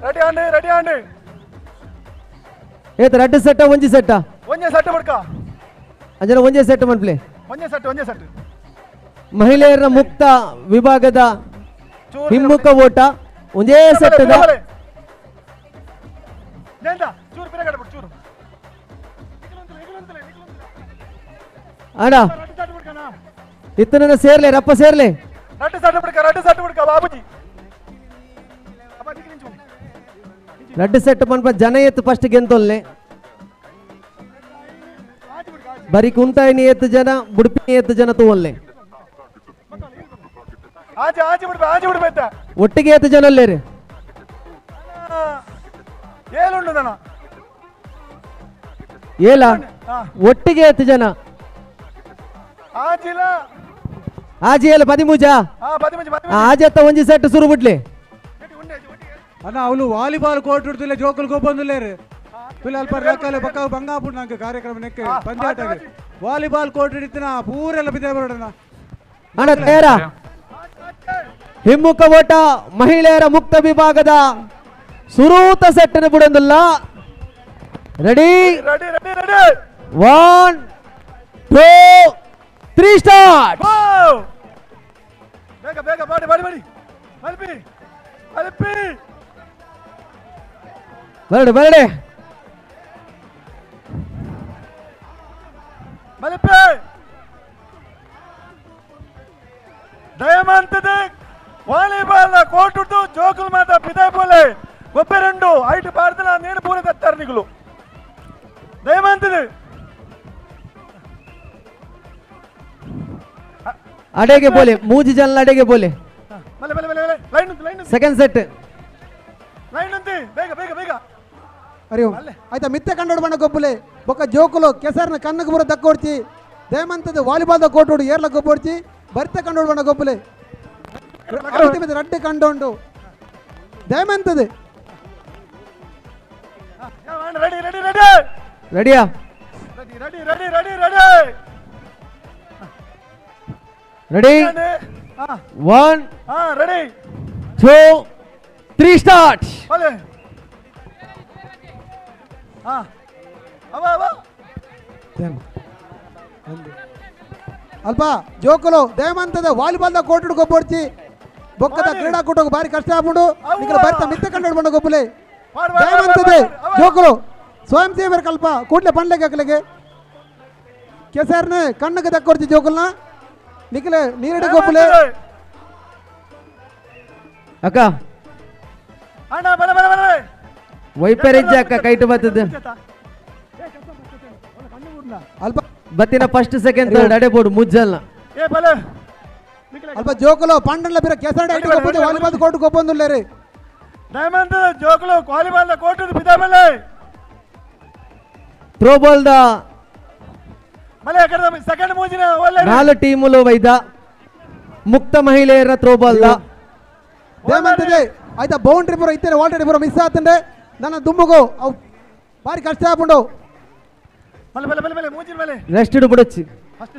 Speaker 19: ರೆಡಿ ಆಂಡ್ ರೆಡಿ ಆಂಡ್
Speaker 17: ಏತ ರಡ್ಡು ಸೆಟ್ಟ ಒಂಜಿ ಸೆಟ್ಟ
Speaker 19: ಒಂಜೆ ಸೆಟ್ ಬಡ್ಕ
Speaker 17: ಅಂಜನ ಒಂಜೆ ಸೆಟ್ ಮನ್ಪ್ಲೆ
Speaker 19: ಒಂಜೆ ಸೆಟ್ ಒಂಜೆ ಸೆಟ್
Speaker 17: ಮಹಿಳೆಯರ ಮುಕ್ತ ವಿಭಾಗದ ಹಿಮ್ಮುಖ ಓಟ ಒಂದೇ ಸೆಟ್ ಅಣ್ಣ ಇತ್ತನ ಸೇರ್ಲೆ ರಪ್ಪ ಸೇರ್ಲೆ ರಡ್ಡು ಸೆಟ್ ಪನ್ಪ ಜನ ಎತ್ತು ಫಸ್ಟ್ ಗೆಂತೊಲ್ಲೆ ಬರಿ ಕುಂತಾಯಿನಿ ಎತ್ತು ಜನ ಬುಡ್ಪಿ ಎತ್ತು ಜನ ತೂವಲ್ಲೆ ಒಟ್ಟಿಗೆ ಎತ್ತು ಜನ ಅಲ್ಲೇರಿ ಏಲ ಒಟ್ಟಿಗೆ ಎತ್ತು ಜನ ಆಜಿ ಏಲ ಪದಿಮೂಜ ಆಜತ್ತ ಒಂಜಿ ಸೆಟ್ ಸುರು ಬಿಡ್ಲಿ
Speaker 16: ಅಣ್ಣ ಅವಳು ವಾಲಿಬಾಲ್ ಕೋರ್ಟ್ ಹಿಡ್ದಿಲ್ಲ ಜೋಕುಲ್ ಗೊಬ್ಬಂದಿಲ್ಲೇರು ತುಲೆ ಅಲ್ಪ ರಕ್ಕಲೆ ಬಕ್ಕ ಬಂಗಾಪುಡ್ ನಂಗೆ ಕಾರ್ಯಕ್ರಮ ನೆಕ್ಕೆ ಪಂಚಾಯತ್ ವಾಲಿಬಾಲ್ ಕೋರ್ಟ್ ಹಿಡಿತಿನ ಪೂರೆಲ್ಲ ಬಿದ್ದೆ ಬರೋಣ
Speaker 17: ಅಣ್ಣ ತಯಾರ ಹಿಮ್ಮುಖ ಓಟ ಮಹಿಳೆಯರ ಮುಕ್ತ ವಿಭಾಗದ ಸುರೂತ set ಬಿಡೊಂದಿಲ್ಲ ready
Speaker 19: ready ready ready
Speaker 17: 1 2 3 start.
Speaker 19: ಬೇಗ ಬಾಡಿ ಬಾಡಿ ಬಾಡಿ ಮಲ್ಪಿ ಮಲ್ಪಿ
Speaker 17: ಬರಡೆ ಬರಡೆ
Speaker 19: ಮಲ್ಪಿ ದಯಮಂತದ ವಾಲಿಬಾಲ್ ಕೋಟುಟ್ಟು ಜೋಕುಲ್ ಮಾತ ಪಿದಾಯ್ ಪೋಲೆ ಗೊಬ್ಬೆರೆಂಡು ಐಟು ಪಾರ್ದನ ನೀನು ಪೂರ ತತ್ತಾರೆ ನಿಗುಲು ದಯಮಂತದ
Speaker 17: ಅಡೆಗೆ ಬೋಲೆ ಮೂಜಿ ಜನ ಅಡೆಗೆ ಬೋಲೆ
Speaker 19: ಮಲೆ ಮಲೆ ಮಲೆ ಮಲೆ ಲೈನ್ ಉಂಟು line
Speaker 17: second set
Speaker 19: line ಉಂಟು ಬೇಗ ಬೇಗ ಬೇಗ
Speaker 21: ಹರಿ ಓಂ ಆಯ್ತಾ ಮಿತ್ತೆ ಕಂಡೋಡು ಬಣ್ಣ ಗೊಬ್ಬುಲೆ ಬೊಕ್ಕ ಜೋಕುಲು ಕೆಸರ್ನ ಕಣ್ಣಗೆ ಬರೋ ದಕ್ಕೋಡ್ಚಿ ದಯಮಂತದ ವಾಲಿಬಾಲ್ದ ಕೋಟೋಡು ಏರ್ಲ ಗೊಬ್ಬೊಡ್ಚಿ ಬರ್ತೆ ಕಂಡೋಡು ಬಣ್ಣ ಗೊಬ್ಬುಲೆ ರಡ್ಡೆ ಕಂಡೋಂಡು ದಯಮಂತದ
Speaker 19: ರೆಡಿ ರೆಡಿ ರೆಡಿ
Speaker 17: ರೆಡಿಯಾ
Speaker 19: ready ready ready ready ready
Speaker 17: ready 1
Speaker 19: ready
Speaker 17: 2 3 start
Speaker 19: ಬಲೆ ಅವ ಅವ
Speaker 21: ಅಲ್ಪ ಜೋಕುಲು ದಯಮಂತದ ವಾಲಿಬಾಲ್ದ ಕೋಟುಡು ಗೊಬ್ಬೊಡ್ಚಿ ಬೊಕ್ಕದ ಕ್ರೀಡಾಕೂಟಕ್ಕೆ ಭಾರಿ ಕಷ್ಟ ಆಗ್ಬಿಡು ನಿಖಲ ಬರ್ತಾ ಮಿತ್ತೆ ಕಂಡು ಬಣ್ಣ ಗೊಬ್ಬುಲೆ ದಯಮಂತದ ಜೋಕುಲು ಸ್ವಯಂ ಸೇವರ ಕಲ್ಪ ಕೂಡ್ಲೆ ಪಂಡ್ಲೆಗೆ ಅಕ್ಲೆಗೆ ಕೆಸರ್ನ ಕಣ್ಣಗೆ ದಕ್ಕೊಡ್ಚಿ ಜೋಕುಲ್ನ ನಿಖಲೆ ನೀರಡಿ ಗೊಬ್ಬುಲೆ
Speaker 17: ಅಕ್ಕ
Speaker 19: ಅಣ್ಣ ಬಲೆ ಬಲೆ ಬಲೆ
Speaker 17: ವೈಪರಿಜ್ಜ ಅಕ್ಕ ಕೈಟು ಬರ್ತದೆ
Speaker 21: ಅಲ್ಪ
Speaker 17: ಬತ್ತಿನ ಫಸ್ಟ್ ಸೆಕೆಂಡ್ ಥರ್ಡ್ ಅಡೆ ಬೋರ್ಡ್ ಮುಜ್ಜಲ್ನ
Speaker 19: ಏ ಬಲೆ
Speaker 21: ಅಲ್ಪ ಜೋಕುಲು ಪಂಡನ್ಲ ಬಿರ ಕೆಸರ್ಡ ಐಟು ಗೊಬ್ಬುದು ವಾಲಿಬಾಲ್ ಕೋಟು ಗೊಬ್ಬೊಂದುಲ್ಲೇರಿ
Speaker 19: ದಯಮಂತದ ಜೋಕುಲು ವಾಲಿಬಾಲ್ ಕೋಟು ಬಿದ ಮೇಲೆ
Speaker 17: ಥ್ರೋ ಬಾಲ್ the
Speaker 19: ಮಲೆ ಅಕಡೆ ಸೆಕೆಂಡ್ ಮೂಜಿನ ಒಳ್ಳೆ
Speaker 17: ನಾಲ್ಕು ಟೀಮುಲು ವೈದ ಮುಕ್ತ ಮಹಿಳೆಯರ ಥ್ರೋ ಬಾಲ್ the
Speaker 21: ದಯಮಂತದೆ ಆಯ್ತಾ ಬೌಂಡ್ರಿ ಪೂರ ಇತ್ತೇನೆ ಆಲ್ರೆಡಿ ಪೂರ ಮಿಸ್ ಆತಂಡೆ ನನ್ನ ದುಂಬುಗು ಅವು ಭಾರಿ ಕಷ್ಟ ಆಪುಂಡು
Speaker 19: ಬಲೆ ಬಲೆ ಬಲೆ ಬಲೆ ಮೂಜಿನ ಮೇಲೆ
Speaker 17: ರೆಸ್ಟ್ ಬಿಡೊಚ್ಚಿ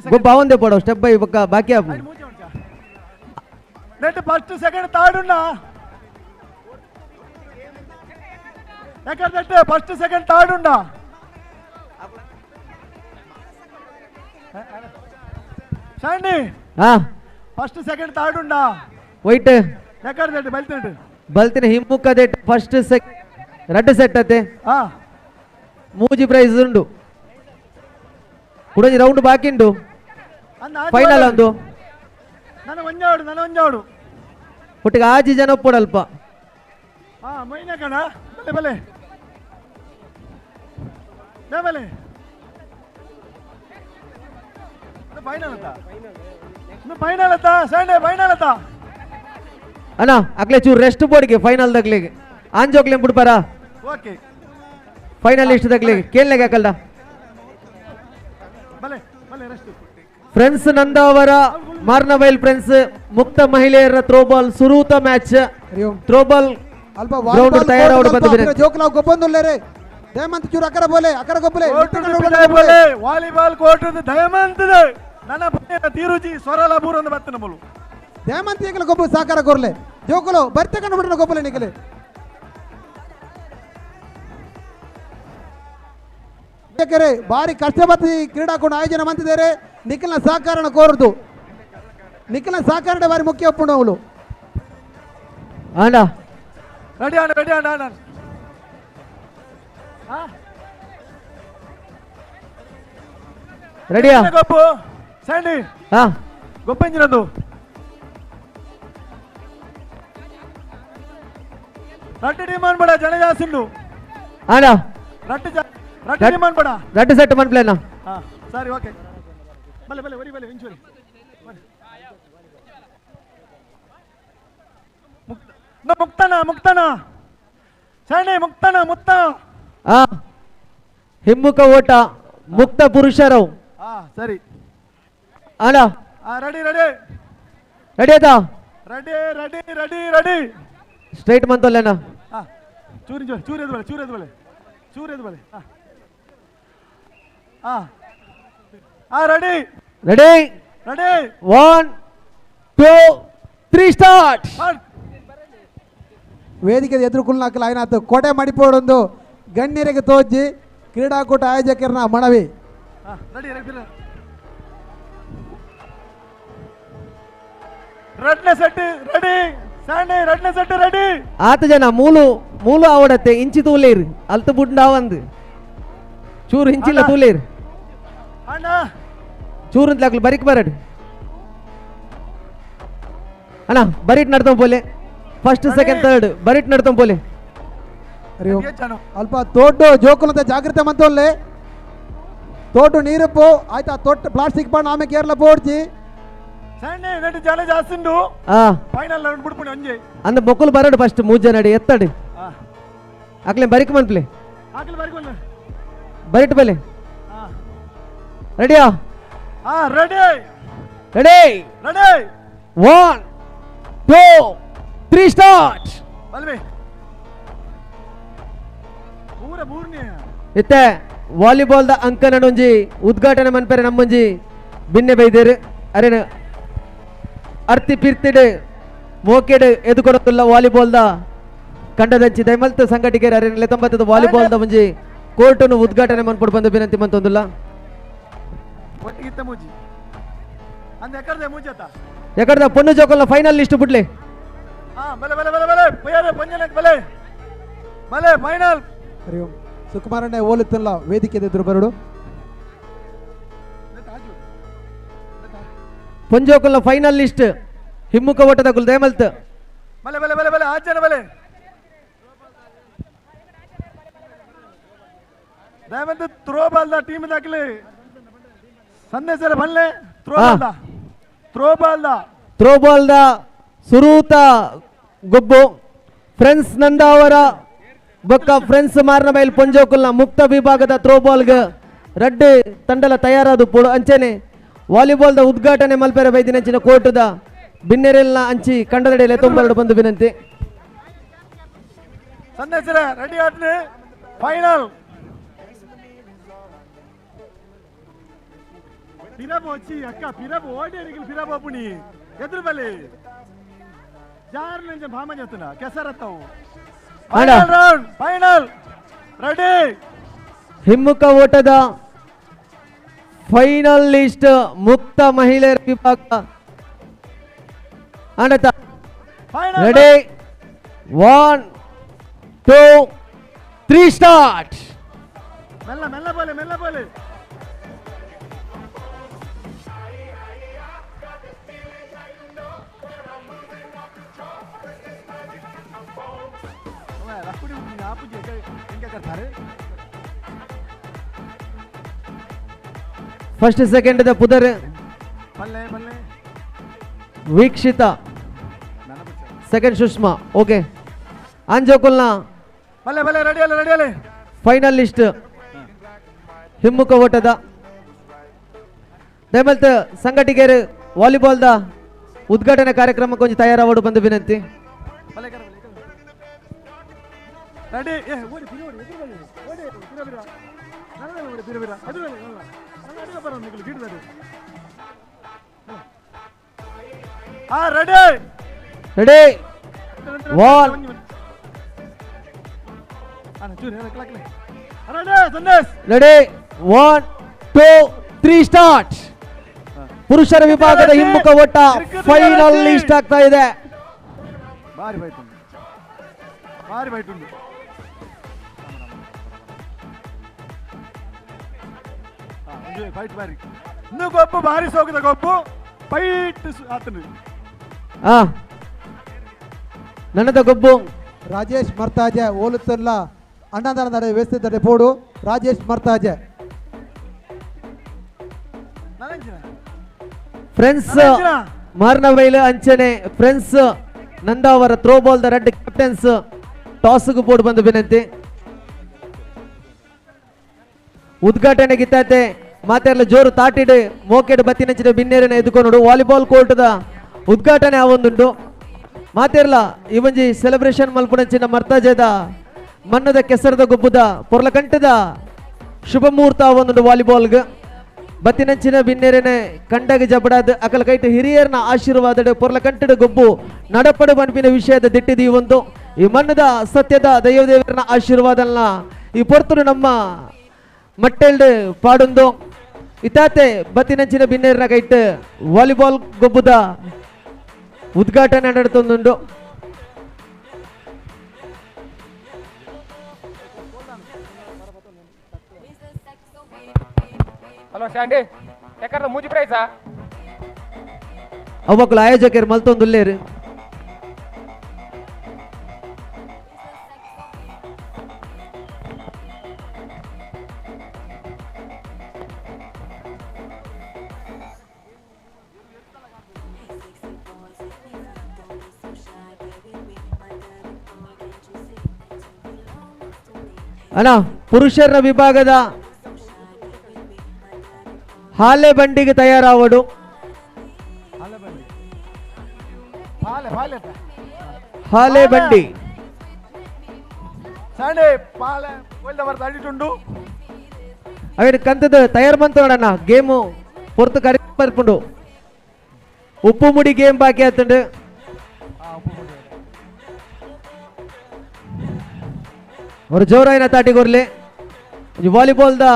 Speaker 17: ಗೊಬ್ಬ ಅವಂದೇ ಪಡೋ ಸ್ಟೆಪ್ ಬೈ ಬೊಕ್ಕ ಬಾಕಿ app
Speaker 19: net first second third ಉನ್ನ ಯಾಕಂದ್ರೆ net first second third ಉಂಡ ಶಾಂಡಿ
Speaker 17: ಹಾ
Speaker 19: ಫಸ್ಟ್ ಸೆಕೆಂಡ್ ಥರ್ಡ್ ಉಂಡ
Speaker 17: ವೈಟ್
Speaker 19: ಯಾಕಂದ್ರೆ ನೆಟ್ ಬಲ್ತಿನ
Speaker 17: ಬಲ್ತಿನ ಹಿಮ್ಮುಖದ ಫಸ್ಟ್ ಸೆಕ್ ರಡ್ಡು ಸೆಟ್ ಅತ್ತೆ
Speaker 19: ಹಾ
Speaker 17: ಮೂಜಿ ಪ್ರೈಸ್ ಉಂಡು ಕುಡಂಜಿ ರೌಂಡ್ ಬಾಕಿ ಉಂಡು ಫೈನಲ್ ಒಂದು
Speaker 19: ನನ್ನ ಒಂಜಾಡು ನನ್ನ ಒಂಜಾಡು
Speaker 17: ಒಟ್ಟಿಗೆ ಆಜಿ ಜನ ಒಪ್ಪೋಡಲ್ಪ
Speaker 19: ಹಾ ಮೈನ ಕಣ ಬಲೆ ಬಲೆ ಬೇ ಬಲೆ ಫೈನಲ್ ಅತ್ತ ಫೈನಲ್ ಅತ್ತ ಸಂಡೇ ಫೈನಲ್ ಅತ್ತ
Speaker 17: ಅಣ್ಣ ಅಕ್ಲೆ ಚೂರು ರೆಸ್ಟ್ ಬೋರ್ಡ್ಗೆ ಫೈನಲ್ ದಗ್ಲಿಗೆ ಆಂಜೋಕ್ಲೆ ಬಿಡ್ಪಾರ
Speaker 19: ಓಕೆ
Speaker 17: ಫೈನಲ್ ಇಷ್ಟು ದಗ್ಲಿಗೆ ಕೇಳಲೆಗೆ ಹಾಕಲ್ಲ
Speaker 19: ಬಲೆ ಬಲೆ ರೆಸ್ಟ್
Speaker 17: ಫ್ರೆಂಡ್ಸ್ ನಂದಾವರ ಮಾರ್ನವೈಲ್ ಫ್ರೆಂಡ್ಸ್ ಮುಕ್ತ ಮಹಿಳೆಯರ ಥ್ರೋಬಾಲ್ ಸುರೂತ ಮ್ಯಾಚ್ ಥ್ರೋಬಾಲ್
Speaker 21: ಅಲ್ಪ
Speaker 17: ಗ್ರೌಂಡ್ ತಯಾರಾವಡು ಬಂದು ವಿನಂತಿ.
Speaker 21: ಜೋಕುಲು ಗೊಬ್ಬೊಂದುಲ್ಲೇರಿ ದಯಮಂತ ಚೂರು ಅಕರ ಬೋಲೆ ಅಕರ ಗೊಬ್ಬುಲೆ ಮಿತ್ತೆ ಕಂಡೋಡು ಬಣ್ಣ ಗೊಬ್ಬುಲೆ.
Speaker 19: ವಾಲಿಬಾಲ್ ಕೋರ್ಟ್ ದಯಮಂತದ ನನ್ನ ಪುಣ್ಯನ ತೀರುಜಿ ಸ್ವರಲ ಬೂರೊಂದು ಬತ್ತನ ಮುಲು
Speaker 21: ದಯಮಂತ ಈಗಲ ಗೊಬ್ಬು ಸಾಕಾರ ಕೊರ್ಲೆ ಜೋಕುಲು ಬರ್ತೆ ಕಂಡು ಬಿಡೋಣ ಗೊಬ್ಬುಲೆ ನಿಖಲೆ ಕೆರೆ ಭಾರಿ ಕಷ್ಟಪಟ್ಟು ಈ ಕ್ರೀಡಾಕೂಟ ಆಯೋಜನೆ ಮಂತಿದ್ದಾರೆ ನಿಖಲ್ನ ಸಹಕಾರನ ಕೋರುದು ನಿಖಲ್ನ ಸಹಕಾರ ಭಾರಿ ಮುಖ್ಯ ಒಪ್ಪುಣವುಲು
Speaker 17: ಅಣ್ಣ
Speaker 19: ರೆಡಿ ಅಣ್ಣ ರೆಡಿ ಅಣ್ಣ ಅಣ್ಣ
Speaker 17: ರೆಡಿಯಾ
Speaker 19: ಗೊಬ್ಬು ಸ್ಯಾಂಡಿ
Speaker 17: ಹಾ
Speaker 19: ಗೊಬ್ಬಂಜಿನದು ರಡ್ಡು ಡಿಮಾಂಡ್ ಬೇಡ ಜನ ಜಾಸ್ತಿ ಉಂಟು
Speaker 17: ಅಣ್ಣ
Speaker 19: ರಡ್ಡು ರಡ್ಡು ಡಿಮಾಂಡ್ ಬೇಡ
Speaker 17: ರಡ್ಡು ಸೆಟ್ ಮನ್ಪ್ಲೇನಾ
Speaker 19: ಹಾ ಸರಿ ಓಕೆ ಬಲೆ ಬಲೆ ಒರಿ ಬಲೆ ಇಂಚೂರಿ ಮುಕ್ತನ ಮುಕ್ತನ ಸ್ಯಾಂಡಿ ಮುಕ್ತನ ಮುಕ್ತ
Speaker 17: ಆ ಹಿಮ್ಮುಖ ಓಟ ಮುಕ್ತ ಪುರುಷರವು
Speaker 19: ಹಾ ಸರಿ
Speaker 17: ಅಣ್ಣ
Speaker 19: ಹಾ ರೆಡಿ ರೆಡಿ
Speaker 17: ರೆಡಿ ಆಯ್ತಾ
Speaker 19: ready ready ready ready
Speaker 17: straight ಮಂತಲ್ಲೇನಾ
Speaker 19: ಹಾ ಚೂರಿ ಚೂರಿ ಚೂರಿ ಎದ್ದು ಬಲೆ ಚೂರಿ ಎದ್ದು ಬಲೆ ಚೂರಿ ಎದ್ದು ಬಲೆ ಹಾ ಹಾ ಹಾ ready
Speaker 17: ready
Speaker 19: ready
Speaker 17: 1 2 3 start
Speaker 21: ವೇದಿಕೆ ಎದುರುಕುಲ್ನಾಕಲ ಆಯ್ನಾತು ಕೋಟೆ ಮಡಿಪೋಡೊಂದು ಗಣ್ಯರಿಗೆ ತೋಜಿ ಕ್ರೀಡಾಕೂಟ ಆಯೋಜಕರನ್ನ ಮನವಿ
Speaker 19: ಹಾ ರೆಡಿ ರೆಡಿ ರಡ್ನೆ set ready Sandy ರಡ್ನೆ set ready
Speaker 18: ಆತ ಜನ ಮೂಲು ಮೂಲು ಆವಡತ್ತೆ ಇಂಚಿ ತೂಲೇರು ಅಲ್ತ ಬುಡ್ಡ ಆವಂದು ಚೂರು ಇಂಚಿಲ್ಲ ತೂಲೇರು
Speaker 19: ಅಣ್ಣ
Speaker 18: ಚೂರು ಅಂತ ಬರಿಕ್ ಬರಡ್ ಅಣ್ಣ ಬರಿಟ್ ನಡ್ತಂ ಪೋಲೆ first second third ಬರಿಟ್ ನಡ್ತಂ ಪೋಲೆ
Speaker 21: ಅಲ್ಪ ತೋಟು ಜೋಕುಲಂತ ಜಾಗ್ರತೆ ಮಂತೊಲ್ಲೆ ತೋಟು ನೀರುಪ್ಪು ಆಯ್ತಾ ತೊಟ್ಟು ಪ್ಲಾಸ್ಟಿಕ್ ಬಾಣ ಆಮೆ ಕೇರಳ ಪೋಡ್ಚಿ
Speaker 19: ಸ್ಯಾಂಡಿ ನೆಟ್ ಜನ ಜಾಸ್ತಿ ಉಂಡು
Speaker 18: ಆ
Speaker 19: ಫೈನಲ್ ರೌಂಡ್ ಬಿಡ್ಪುಣಿ ಒಂಜೆ
Speaker 18: ಅಂದ ಮೊಕ್ಕಲು ಬರಡು ಫಸ್ಟ್ ಮೂರು ಜನ ಅಡಿ ಎತ್ತಡಿ ಅಕ್ಲೆ ಬರಿಕ್ ಮನ್ಪ್ಲೆ
Speaker 19: ಆಕಲಿ ಬರಿಕ್
Speaker 18: ಬರಿಟ್ ಬಲೆ ರೆಡಿಯಾ
Speaker 19: ಹಾ ready
Speaker 18: ready
Speaker 19: ready
Speaker 18: 1 2 3 start
Speaker 19: ಬಲ್ಬೆ ಪೂರ ಮೂರನೇ
Speaker 18: ಇತ್ತೆ ವಾಲಿಬಾಲ್ the ಅಂಕನೊಂಜಿ ಉದ್ಘಾಟನೆ ಮನ್ಪೆರೆ ನಮ್ಮೊಂಜಿ ಬಿನ್ನೆ ಬೈದೇರು ಅರೇನ ಅರ್ತಿ ಪಿರ್ತಿಡ್ ಮೋಕೆಡ್ ಎದುಕೊಡತ್ತುಲ್ಲ ವಾಲಿಬಾಲ್ the ಕಂಡದಂಚಿ ದೈಮಲ್ತ ಸಂಘಟಿಕೆರೆ ಅರೇನ ಲೆತಂಬತ್ತದ ವಾಲಿಬಾಲ್ the ಒಂಜಿ ಕೋರ್ಟನ್ನು ಉದ್ಘಾಟನೆ ಮನ್ಪೊಡು ಬಂದು ವಿನಂತಿ ಮಂತೊಂದುಲ್ಲ
Speaker 19: ಒಟ್ಟಿಗಿತ್ತ ಮೂಜಿ ಅಂದ ಎಕ್ಕರ್ದೆ ಮೂಜತ್ತ
Speaker 18: ಎಕಡ್ದ ಪೊಣ್ಣು ಜೋಕಲ್ನ ಫೈನಲ್ ಲಿಸ್ಟ್ ಬುಡ್ಲೆ
Speaker 19: ಹಾ ಬಲೆ ಬಲೆ ಬಲೆ ಬಲೆ ಪಯ್ಯಾರೆ ಪಂಜನಕ್ ಬಲೆ ಬಲೆ ಫೈನಲ್
Speaker 21: ಹರಿ ಓಂ ಸುಕುಮಾರಣ್ಣ ಓಲುತ್ತಲ್ಲ ವೇದಿಕೆ ಎದುರು ಬರಡು
Speaker 18: ಪೊಂಜೋಕಲ್ನ ಫೈನಲ್ ಲಿಸ್ಟ್ ಹಿಮ್ಮುಖ ಓಟದ ಗುಲ್ ದಯಮಲ್ತ್
Speaker 19: ಬಲೆ ಬಲೆ ಬಲೆ ಬಲೆ ಆಚೆನ ಬಲೆ ದಯಮಂತ throw ball the team ದಾಖಲೆ ಸಂದೇಶರ ಬಲ್ಲೆ throw ball the throw ball the
Speaker 18: throw ball the ಸುರೂತ ಗೊಬ್ಬು ಫ್ರೆಂಡ್ಸ್ ನಂದಾವರ ಬೊಕ್ಕ ಫ್ರೆಂಡ್ಸ್ ಮಾರ್ನ ಬೈಲ್ ಪೊಂಜೋಕುಲ್ನ ಮುಕ್ತ ವಿಭಾಗದ ಥ್ರೋ ಬಾಲ್ಗ್ ರಡ್ಡು ತಂಡಲ ತಯಾರಾದ ಪೋಡು ಅಂಚೆನೆ ವಾಲಿಬಾಲ್ the ಉದ್ಘಾಟನೆ ಮಲ್ಪೆರೆ ಬೈದಿನಂಚಿನ ಕೋರ್ಟದ ಬಿನ್ನೆರೆಲ್ನ ಅಂಚಿ ಕಂಡದಡೆಯಲ್ಲಿ ತೊಂಬರಡು ಬಂದು ವಿನಂತಿ
Speaker 19: ಸಂದೇಶರ ರೆಡಿ ಆದ್ನೆ ಫೈನಲ್ ಪಿರಬು వచ్చి ಅಕ್ಕ ಪಿರಬು ಓಡೇರಿಗೆ ಪಿರಬು ಅಪ್ಪುನಿ ಎದುರು ಬಲೆ ಜಾರ್ నుంచి భామ చేస్తున్నా ಕೆಸರತ್ತವು final round final ready
Speaker 18: ಹಿಮ್ಮುಖ ಓಟದ ಫೈನಲ್ ಲಿಸ್ಟ್ ಮುಕ್ತ ಮಹಿಳೆಯರ ವಿಭಾಗ ಆಂಡತ ready 1 2 3 start
Speaker 19: ಮೆಲ್ಲ ಮೆಲ್ಲ ಬೋಲೆ ಮೆಲ್ಲ ಬೋಲೆ
Speaker 18: first second the ಪುದರ್ ವೀಕ್ಷಿತ ಸೆಕೆಂಡ್ ಸುಷ್ಮಾ ಓಕೆ ಅಂಜೋಕುಲ್ನ
Speaker 19: ಬಲ್ಲೆ ಬಲ್ಲೆ ರೆಡಿ ಅಲ್ಲ ರೆಡಿ ಅಲ್ಲ
Speaker 18: ಫೈನಲ್ ಲಿಸ್ಟ್ ಹಿಮ್ಮುಖ ಓಟದ ದಯಮಲ್ತ್ ಸಂಘಟಿಗೆರು ವಾಲಿಬಾಲ್ the ಉದ್ಘಾಟನಾ ಕಾರ್ಯಕ್ರಮಕ್ಕೆ ಕೊಂಚ ತಯಾರಾವಡು ಬಂದು ವಿನಂತಿ.
Speaker 19: ರೆಡಿ ಏ ಓಡಿ ಬಿರು ಓಡಿ ಎದುರು ಬನ್ನಿ ಓಡಿ ಬಿರ ಬಿರ ನನ್ನ ಓಡಿ ಬಿರ ಬಿರ ಅದು ಬನ್ನಿ ನನ್ನ ನನ್ನ ಅಡಿಗೆ ಬರೋ ನಿಗಲು ಗಿಡದ ಆ ರೆಡಿ
Speaker 18: ರೆಡಿ 1
Speaker 19: ಅಣ್ಣ ಚೂರು ಹೇಳ ಕ್ಲಾಕ್ಲೆ ready Sandesh
Speaker 18: ready 1 2 3 start. ಪುರುಷರ ವಿಭಾಗದ ಹಿಮ್ಮುಖ ಓಟ ಫೈನಲ್ ಲಿಸ್ಟ್ ಆಗ್ತಾ ಇದೆ.
Speaker 19: ಬಾರಿ ಬೈಟು ಬಾರಿ ಬೈಟು ಫೈಟ್ ಬಾರಿ ಇನ್ನು ಗೊಬ್ಬು ಬಾರಿ ಸೋಗದ ಗೊಬ್ಬು ಫೈಟ್ ಆತನು.
Speaker 18: ನನ್ನದ ಗೊಬ್ಬು
Speaker 21: ರಾಜೇಶ್ ಮರ್ತಾಜೆ ಓಲುತ್ತಲ್ಲ ಅಣ್ಣದಾನ ನಡೆ ವೇಸ್ತಿದ್ದಾರೆ ಪೋಡು ರಾಜೇಶ್ ಮರ್ತಾಜೆ.
Speaker 18: ಫ್ರೆಂಡ್ಸ್ ಮಾರ್ನವೈಲ್ ಅಂಚನೆ friends Nandavara throw ball the red captains ಟಾಸ್ಗೆ board ಬಂದು ವಿನಂತಿ. ಉದ್ಘಾಟನೆ ಗಿತ್ತಾತೆ ಮಾತೆಲ್ಲ ಜೋರು ತಾಟಿಡು ಮೋಕೆಡ್ ಬತ್ತಿನಂಚಿನ ಬಿನ್ನೇರನ ಎದುಕೊಂಡು ವಾಲಿಬಾಲ್ ಕೋರ್ಟ್ದ ಉದ್ಘಾಟನೆ ಆವೊಂದುಂಡು. ಮಾತೆರ್ಲ ಈ ಒಂಜಿ ಸೆಲೆಬ್ರೇಷನ್ ಮಲ್ಪುನಂಚಿನ ಮರ್ತಾಜದ ಮನ್ನದ ಕೆಸರದ ಗೊಬ್ಬುದ ಪೊರ್ಲಕಂಟದ ಶುಭ ಮುಹೂರ್ತ ಆವೊಂದುಂಡು ವಾಲಿಬಾಲ್ಗ್. ಬತ್ತಿನಂಚಿನ ಬಿನ್ನೇರನೆ ಕಂಡಗ ಜಬಡಾದ ಅಕಲ ಕೈಟ್ ಹಿರಿಯರ್ನ ಆಶೀರ್ವಾದಡು ಪೊರ್ಲಕಂಟದ ಗೊಬ್ಬು ನಡಪಡು ಬನ್ಪಿನ ವಿಷಯದ ದಿಟ್ಟಿದ ಈ ಒಂದು ಈ ಮನ್ನದ ಸತ್ಯದ ದೈವದೇವರನ ಆಶೀರ್ವಾದನ ಈ ಪೊರ್ತುಡು ನಮ್ಮ ಮಟ್ಟೆಲ್ಡು ಪಾಡುಂದು. ಇತಾತೆ ಬತ್ತಿನಂಚಿನ ಬಿನ್ನೇರನ ಕೈಟ್ ವಾಲಿಬಾಲ್ ಗೊಬ್ಬುದ
Speaker 17: ಉದ್ಘಾಟನೆ ನಡೆತೊಂದುಂಡು.
Speaker 2: ಹಲೋ ಶಾಂಡಿ ಯಾಕಂದ್ರೆ ಮೂಜಿ ಪ್ರೈಸಾ
Speaker 17: ಅವಕ್ಕಲು ಆಯೋಜಕರು ಮಲ್ತೊಂದುಲ್ಲೇರು. ಅಣ್ಣ ಪುರುಷರ ವಿಭಾಗದ ಹಾಲೆ ಬಂಡಿಗೆ ತಯಾರಾವಡು. ಹಾಲೆ ಬಂಡಿ ಅವೇನು ಕಂತದ ತಯಾರು ಬಂತು ನೋಡಣ್ಣ. ಗೇಮು ಪೊರ್ತು ಕರಿ ಬರ್ಪುಂಡು. ಉಪ್ಪು ಮುಡಿ ಗೇಮ್ ಬಾಕಿ ಆತುಂಡು. ಅವರು ಜೋರಾಯಿನ ತಾಟಿಗೊರ್ಲಿ ವಾಲಿಬಾಲ್ the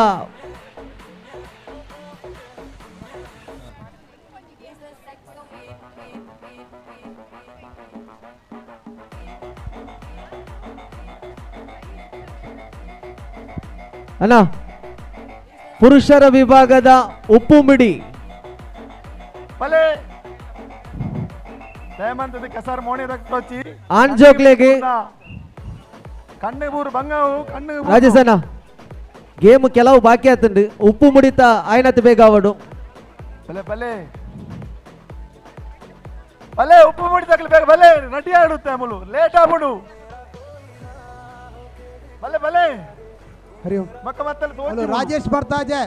Speaker 17: ಅಣ್ಣ ಪುರುಷರ ವಿಭಾಗದ ಉಪ್ಪು ಮಿಡಿ ಆನ್ ಜೋಕ್ಲೆಗೆ ರಾಜೇಶಣ್ಣ ಗೇಮ್ ಕೆಲವು ಬಾಕಿ ಆತುಂಡು. ಉಪ್ಪು ಮುಡಿತ ಆಯ್ನತ್ ಬೇಗ ಅವಡು.
Speaker 19: ಬಲೆ ಬಲೆ ಬಲೆ ಉಪ್ಪು ಮುಡಿತಕ್ಲೆ ಬೇಗ ಬಲೆ ರೆಡಿ ಆಡುತ್ತೆ ಅಮುಲು ಲೇಟ್ ಆಗ್ಬಿಡು. ಬಲೆ ಬಲೆ
Speaker 21: ಹರಿ ಓಂ. ಹಲೋ ರಾಜೇಶ್ ಬರ್ತಾಜೆ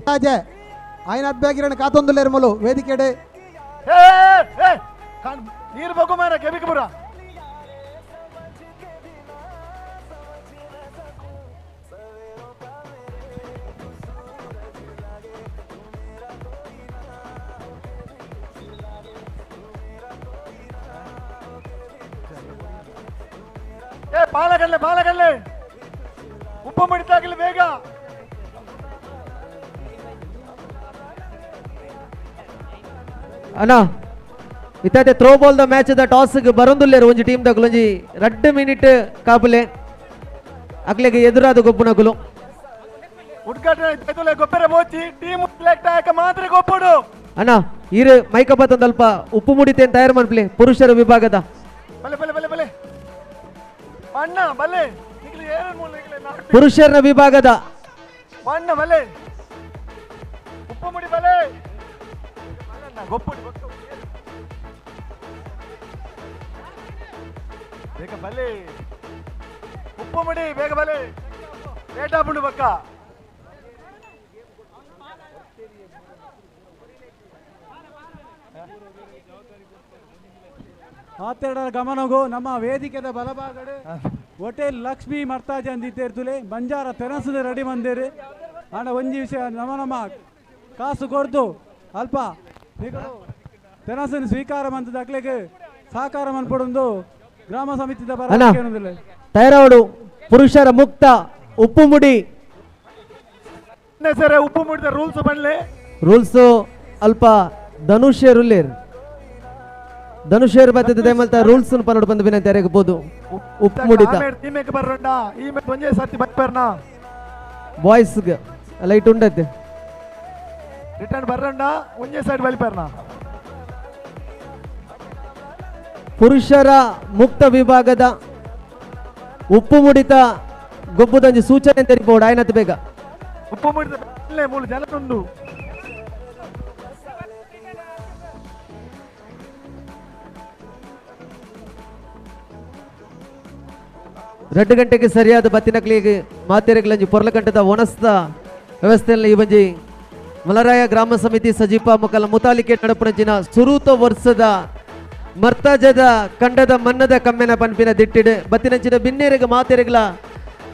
Speaker 21: ರಾಜೆ ಆಯ್ನತ್ ಬೇಗಿರಣ ಕಾತೊಂದುಲ್ಲೇರು ಮುಲು ವೇದಿಕೆಡೆ.
Speaker 19: ನೀರು ಬಗು ಮಾರ ಕೆಬಿಗೆ ಬುರ ಬಾಲಗಲ್ಲೆ ಬಾಲಗಲ್ಲೆ ಉಪ್ಪು ಮುಡಿತಾಗಲಿ ಬೇಗ.
Speaker 17: ಅಣ್ಣ ಇತ್ತೆ throw ball the match the toss ಬರೊಂದುಲ್ಲೇರು ಒಂಜಿ ಟೀಮ್ ದಕುಲು ಒಂಜಿ 2 ಮಿನಿಟ್ ಕಾಪುಲೆ ಅಕ್ಲೆಗೆ ಎದುರಾದ ಗೊಬ್ಬುನಕುಲು.
Speaker 19: ಉದ್ಘಾಟನೆ ಗೊಬ್ಬರ ಮೋಚಿ ಟೀಮ್ ಸೆಲೆಕ್ಟ್ ಆಯಕ ಮಾತ್ರ ಗೊಬ್ಬುಡು.
Speaker 17: ಅಣ್ಣ ಈರು ಮೈಕಬತ್ ಒಂದ್ ಅಲ್ಪ ಉಪ್ಪು ಮುಡಿತೇನ್ ತಯಾರು ಮನ್ಪ್ಲೆ ಪುರುಷರ ವಿಭಾಗದ.
Speaker 19: ಬಲೆ ಬಲೆ ಬಲೆ ಬಲೆ ಅಣ್ಣ ಬಲೆ
Speaker 17: ಪುರುಷರ ವಿಭಾಗದ
Speaker 19: ಅಣ್ಣ ಬಲೆ ಉಪ್ಪು ಮುಡಿ ಬಲೆ ಗೊಪ್ಪುಡಿ ಬೇಗ ಬಲೆ ಉಪ್ಪು ಮುಡಿ ಬೇಗ ಬಲೆ ಲೇಟ್ ಆಗ್ಬಿಡು ಬಕ್ಕ.
Speaker 16: ಆತೆರಡರ ಗಮನಗೂ ನಮ್ಮ ವೇದಿಕೆದ ಬಲಭಾಗಡೆ ಹೋಟೆಲ್ ಲಕ್ಷ್ಮೀ ಮರ್ತಾಜೆ ಅಂದಿತ್ತೇರ್ತುಲೆ ಬಂಜಾರ ತೆನಸದ ರೆಡಿ ಬಂದೇರು. ಆಂಡ ಒಂಜಿ ವಿಷಯ ನಮ್ಮ ನಮ್ಮ ಕಾಸು ಕೊರ್ದು ಅಲ್ಪ ತೆನಸನ್ನು ಸ್ವೀಕಾರ ಮಂತದ ಅಕ್ಲೆಗ್ ಸಹಕಾರ ಮನ್ಪೊಡೊಂದು ಗ್ರಾಮ ಸಮಿತಿದ ಪರ
Speaker 17: ತಯಾರಾವಡು. ಪುರುಷರ ಮುಕ್ತ ಉಪ್ಪು ಮುಡಿ
Speaker 19: ಸರ್ ಉಪ್ಪು ಮುಡಿದ ರೂಲ್ಸ್ ಬನ್ಲೆ
Speaker 17: ರೂಲ್ಸ್ ಅಲ್ಪ ಧನುಷ್ಯರು ಧನುಷೇರ್ ಬರ್ತದೆ ದಯಮಲ್ತ ರೂಲ್ಸ್ ಪನ್ನಡು ಬಂದು ವಿನಂತಿ ಯಾರಿಗಬಹುದು. ಉಪ್ಪು ಮುಡಿತ ಬಾಯ್ಸ್ ಲೈಟ್ ಉಂಡತ್ತೆ
Speaker 19: ರಿಟರ್ನ್ ಬರ್ರಂಡ ಒಂಜೇ ಸೈಡ್ ಬಲಿಪರ್ನ.
Speaker 17: ಪುರುಷರ ಮುಕ್ತ ವಿಭಾಗದ ಉಪ್ಪು ಮುಡಿತ ಗೊಬ್ಬುದಂಜಿ ಸೂಚನೆ ತೆರಿಬೋಡು ಆಯ್ನತ್ ಬೇಗ.
Speaker 19: ಉಪ್ಪು ಮುಡಿತ ಮೂಲ ಜನ ಉಂಡು.
Speaker 17: 2 ಗಂಟೆಗೆ ಸರಿಯಾದ ಬತ್ತಿನಕ್ಲಿಗೆ ಮಾತೆರೆಗ್ಲಂಜಿ ಪೊರ್ಲಕಂಟದ ಒಣಸ್ದ ವ್ಯವಸ್ಥೆಯಲ್ಲಿ ಈ ಬಂಜಿ ಮಲರಾಯ ಗ್ರಾಮ ಸಮಿತಿ ಸಜೀಪ ಮುಕಲ ಮುತಾಲಿಕೆ ನಡಪುಣಂಚಿನ ಸುರೂತ ವರ್ಷದ ಮರ್ತಾಜದ ಕಂಡದ ಮನ್ನದ ಕಮ್ಮೆನ ಪನ್ಪಿನ ದಿಟ್ಟಿಡು ಬತ್ತಿನಂಚಿನ ಬಿನ್ನೇರಿಗೆ ಮಾತೆರೆಗ್ಲ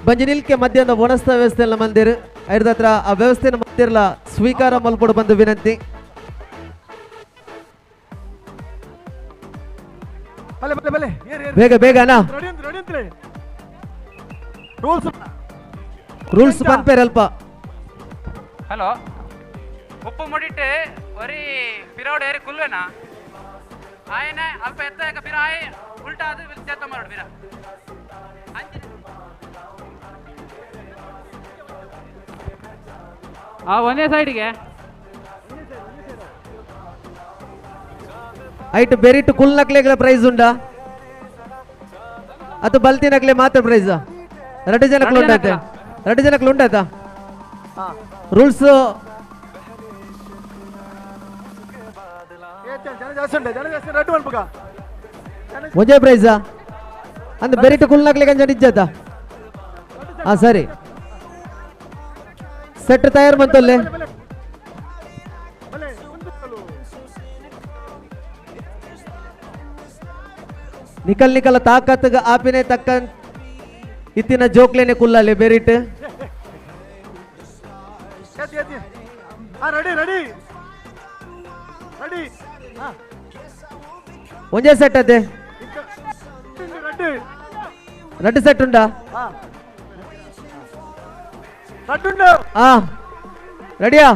Speaker 17: ಬಂಜಿ ನಿಲ್ಕೆ ಮಧ್ಯಾಹ್ನ ಒಣಸ್ದ ವ್ಯವಸ್ಥೆಲ್ಲ ಮಂದಿರು ಐದತ್ರ ಆ ವ್ಯವಸ್ಥೆನ ಮಂದಿರ್ಲ ಸ್ವೀಕಾರ ಮಲ್ಪೊಡು ಬಂದು ವಿನಂತಿ. ಬೇಗ ಬೇಗ ಅಣ್ಣ ರೂಲ್ಸ್ ಪನ್ಪೇರ್ ಅಲ್ಪ.
Speaker 20: ಹಲೋ ಉಪ್ಪು ಮುಡಿಟ್ಟೆ ಒರಿ ಪಿರೋಡ್ ಏರಿ ಕುಲ್ವೆನಾ? ಆಯನೆ ಅಲ್ಪ ಎತ್ತ ಬಿರ ಆಯೆ ಉಲ್ಟಾ ಅದು ಜತ್ತ ಮಾಡು ಬಿರ ಆ ಒಂದೇ ಸೈಡ್ಗೆ
Speaker 17: ಐಟ್ ಬೆರಿಟ್ ಕುಲ್ ನಕ್ಲೆಗಳ ಪ್ರೈಸ್ ಉಂಡಾ ಅದು ಬಲ್ತಿ ನಕ್ಲೆ ಮಾತ್ರ ಪ್ರೈಸ್ ಎರಡು ಜನಕ್ಕೆ ಉಂಡಾಯ್ತೆ ಎರಡು ಜನಕ್ಕೆ ಉಂಡಾಯ್ತಾ ರೂಲ್ಸ್ ಒಂದೇ ಪ್ರೈಸ್ ಅಂದ್ ಬೆರಿಟ್ ಕುಲ್ ನಕ್ಲೆ ಗಂಜ ಇಜ್ಜಾತ ಹಾ ಸರಿ ಸೆಟ್ ತಯಾರು ಬಂತಲ್ಲೇ ನಿಕಲ್ ನಿಕಲ ತಾಕತ್ ಆಪಿನೆ ತಕ್ಕ ಇತ್ತಿನ ಜೋಕ್ಲೇನೆ ಕುಲ್ಲಲೆ ಬೆರಿಟ್
Speaker 19: ರೆಡಿ ರೆಡಿ ರೆಡಿ
Speaker 17: ಒಂದೇ ಸೆಟ್ ಅದೇ రెండు సెట్ ఉండా రెడీయా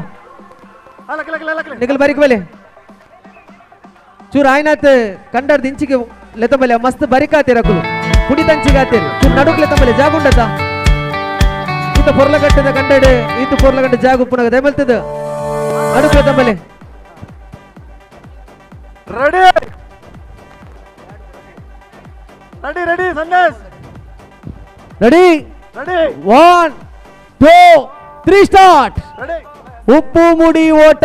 Speaker 17: నికల్ బరికి బలే ಚೂರು ಆಯ್ನಾತ್ ಕಂಡರ್ದ ಇಂಚಿಗೆ ಲೆತ್ತಂಬಲೆ ಮಸ್ತ್ ಬರಿಕಾತೀರ ಅಕುಲು ಪುಡಿ ತಂಚಿಗಾತೀರಿ ಚೂರು ನಡುಕ್ ಲೆತ್ತಂಬಲೆ ಜಾಗುಂಡತ ಈತ ಪೊರ್ಲಗಟ್ಟದ ಕಂಡಡೆ ಈತ ಪೊರ್ಲಗಟ್ಟ ಜಾಗ ಉಪ್ಪುನಾಗ ದಯಮಲ್ತದ ನಡುಕ್ ಲೆತ್ತಂಬಲೆ
Speaker 19: ready ready ready Sandesh
Speaker 17: ready
Speaker 19: ready
Speaker 17: 1 2 3 start
Speaker 19: ready
Speaker 17: ಉಪ್ಪು ಮುಡಿ ಓಟ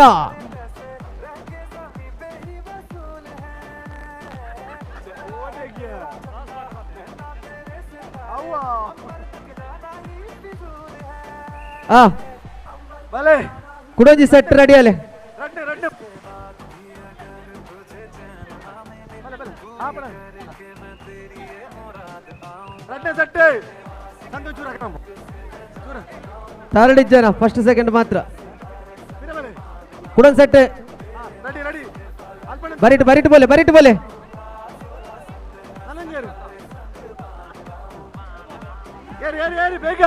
Speaker 19: ಬಲೆ
Speaker 17: ಕುಡೋಜಿ ಸೆಟ್ ರೆಡಿ ಅಲೆ
Speaker 19: ರೆಡ್ಡಿ ರೆಡ್ಡಿ ಬಲೆ ಬಲೆ ಆ ಬಲೆ ರೆಡ್ಡಿ ಸೆಟ್ ಸಂದು ಚೂರ ಹಾಕಮ್ಮ ಚೂರ
Speaker 17: ಥರ್ಡ್ ಜನ ಫಸ್ಟ್ ಸೆಕೆಂಡ್ ಮಾತ್ರ ಕುಡನ್ ಸೆಟ್
Speaker 19: ರೆಡಿ ರೆಡಿ
Speaker 17: ಬರಿಟ್ ಬರಿಟ್ ಬೋಲೆ ಬರಿಟ್ ಬೋಲೆ
Speaker 19: ನನ್ನಂಗೇರು ಏರಿ ಏರಿ ಏರಿ ಬೇಗ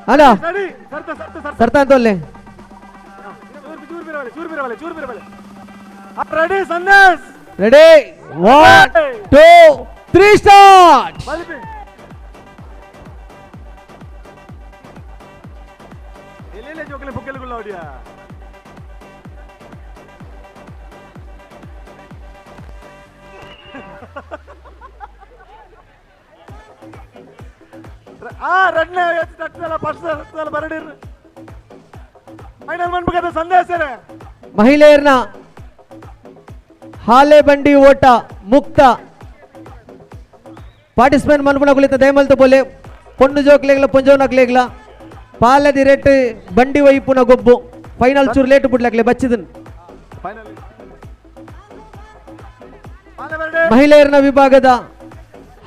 Speaker 17: ಅಲ್ಲ
Speaker 19: ರೆಡಿ ಸರ್ತ ಸರ್ತ ಸರ್ತ
Speaker 17: ಸರ್ತ ಅಂತ ಒಲ್ಲೆ
Speaker 19: ಚೂರು ಬಿರವಲೆ ಚೂರು ಬಿರವಲೆ ಚೂರು ಬಿರವಲೆ ready Sandesh
Speaker 17: ready 1 2 3 start
Speaker 19: ಬಲಿಪಿ ಎಲ್ಲೆಲ್ಲ ಜೋಕಲೆ ಬುಕ್ಕೆಲುಗುಲ್ಲ ಹೊಡಿಯ ಆ ರಡ್ನೆ ತಟ್ಟದಲ್ಲ ಪರ್ಸ ತಟ್ಟದಲ್ಲ ಬರಡಿರ್ ಫೈನಲ್ ಮನ್ಬೇಕಾದ ಸಂದೇಶ
Speaker 17: ಮಹಿಳೆಯರನ್ನ ಹಾಲೆ ಬಂಡಿ ಓಟ ಮುಕ್ತ ಪಾರ್ಟಿಸಿಪೇಟ್ ಮನ್ಪುಣ ಕುಳಿತ ದಯಮಲ್ತ ಬೋಲೆ ಪೊಣ್ಣು ಜೋಕ್ಲೇಗ್ಲ ಪೊಂಜೋನಕ್ಲೇಗ್ಲ ಪಾಲದಿ ರೇಟ್ ಬಂಡಿ ವೈಪುನ ಗೊಬ್ಬು ಫೈನಲ್ ಚೂರು ಲೇಟ್ ಬಿಡ್ಲಾಕ್ಲೆ ಬಚ್ಚಿದನ್ ಮಹಿಳೆಯರನ ವಿಭಾಗದ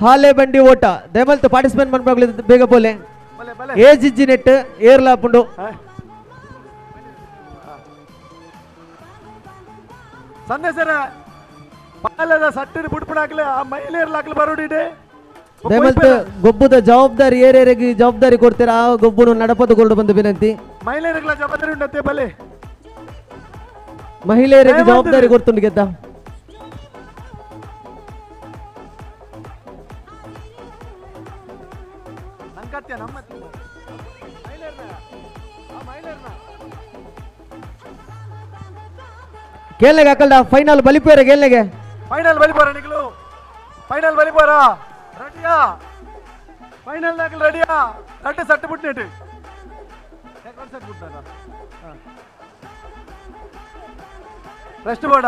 Speaker 17: ಹಾಲೆ ಬಂಡಿ ಓಟ ದಯಮಲ್ತ ಪಾರ್ಟಿಸಿಪೇಟ್ ಮನ್ಪುಣ ಕುಳಿತ ಬೇಗ ಬೋಲೆ ಏಜ್ ಇಜ್ಜಿ ನೆಟ್ ಏರ್ಲಾಪುಂಡು
Speaker 19: ಸಂದೇಶರ ಪಾಲದ ಸಟ್ಟಿನ ಬುಡ್ಪುಣಾಕ್ಲೆ ಆ ಮಹಿಳೆಯರ್ಲಾಕ್ಲೆ ಬರೋಡಿಡೆ
Speaker 17: ದಯಮಲ್ತ ಗೊಬ್ಬದ ಜವಾಬ್ದಾರಿ ಏರೇರಿಗೆ ಜವಾಬ್ದಾರಿ ಕೊಡ್ತೀರಾ ಆ ಗೊಬ್ಬನು ನಡಪದುಕೊಂಡು ಬಂದು ವಿನಂತಿ
Speaker 19: ಮಹಿಳೆಯರಿಗೆಲ್ಲ ಜವಾಬ್ದಾರಿ ಉಂಟಂತೆ ಬಲೆ
Speaker 17: ಮಹಿಳೆಯರಿಗೆ ಜವಾಬ್ದಾರಿ ಕೊಡ್ತುಂಡು ಗೆದ್ದ
Speaker 19: ನಂಕತ್ಯ ನಮ್ಮ
Speaker 17: ಕೇಳಗೆ ಹಾಕಲ್ಡ ಫೈನಲ್ ಬಲಿಪೇರ ಕೇಳಗೆ
Speaker 19: ಫೈನಲ್ ಬಲಿಪೋರ ನಿಕ್ಲು ಫೈನಲ್ ಬಲಿಪೋರ ರೆಡಿಯಾ ಫೈನಲ್ ನಾಕಲ್ ರೆಡಿಯಾ ರಡ್ಡೆ ಸಟ್ಟು ಬಿಟ್ನೇಟು ಸೆಟ್ ಬಿಟ್ಟ ರೆಸ್ಟ್ ಬೋಡ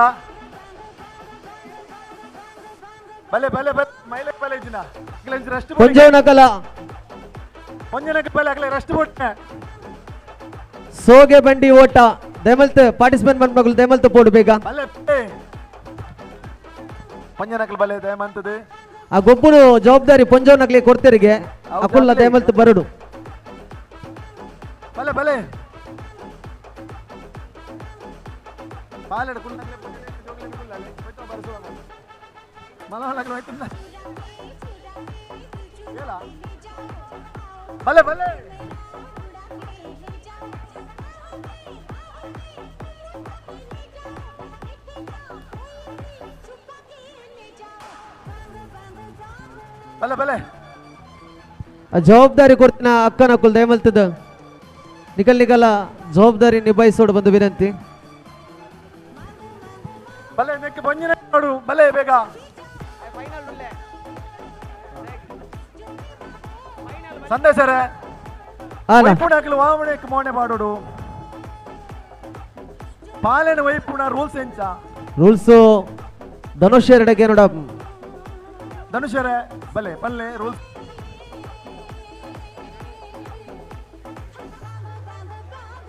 Speaker 19: ಬಲೆ ಬಲೆ ಬಲೆ ಮೈಲೆ ಬಲೆ ಇದ್ದಿನ ರೆಸ್ಟ್
Speaker 17: ಪೊಂಜೋನಕಲ
Speaker 19: ಪೊಂಜನಕ ಬಲೆ ಅಗಲೆ ರೆಸ್ಟ್ ಬೋಟ್ನೆ
Speaker 17: ಸೋಗೆ ಬಂಡಿ ಓಟ ದಯಮಲ್ತ್ ಪಾರ್ಟಿಸಿಪೇಟ್ ಮನ್ಮಗಳು ದಯಮಲ್ತ್ ಪೋಡು ಬೇಗ
Speaker 19: ಬಲೆ ಪೊಂಜನಕಲ್ ಬಲೆ ದಯಮಂತದೆ
Speaker 17: ಆ ಗೊಬ್ಬನು ಜವಾಬ್ದಾರಿ ಪೊಂಜೋನಕ್ಲೆ ಕೊಡ್ತೇರಿಗೆ ಅಕುಲ್ಲ ದಯಮಲ್ತ್ ಬರಡು
Speaker 19: ಬಲೆ ಬಲೆ ಪಾಲಡ ಕುಲ್ಲಕ್ಲೆ ಪೊಂಜನೆ ಜೋಗ್ಲೆ ಕುಲ್ಲಲೆ ಹೋಯ್ತು ಬರಸುವ ಮಲಹಲಕ್ಲೆ ಹೋಯ್ತು ಏಲ ಬಲೆ ಬಲೆ ಬಲೆ ಬಲೆ
Speaker 17: ಆ ಜವಾಬ್ದಾರಿ ಕೊಡ್ತಿನ ಅಕ್ಕನ ಕುಲ್ ದಯಮಲ್ತದ ನಿಕಲ್ ನಿಕಲ ಜವಾಬ್ದಾರಿ ನಿಭಾಯಿಸೋಡು ಬಂದು ವಿನಂತಿ.
Speaker 19: ಬಲೆ ನೆಕ್ ಬಂಜಿನ ನೋಡು ಬಲೆ ಬೇಗ. ಸಂದೇಶರೇ ವೈಪುಣಾಕಲು ವಾಮಣೆಕ್ ಮೋಣೆ ಪಾಡೋಡು ಪಾಲನೆ ವೈಪುಣ ರೂಲ್ಸ್ ಎಂಚ
Speaker 17: ರೂಲ್ಸ್ ಧನುಷ್ ಎರಡಕ್ಕೆ ನೋಡ
Speaker 19: ಧನುಷರೇ ಬಲೆ ಬಲ್ಲೆ ರೂಲ್ಸ್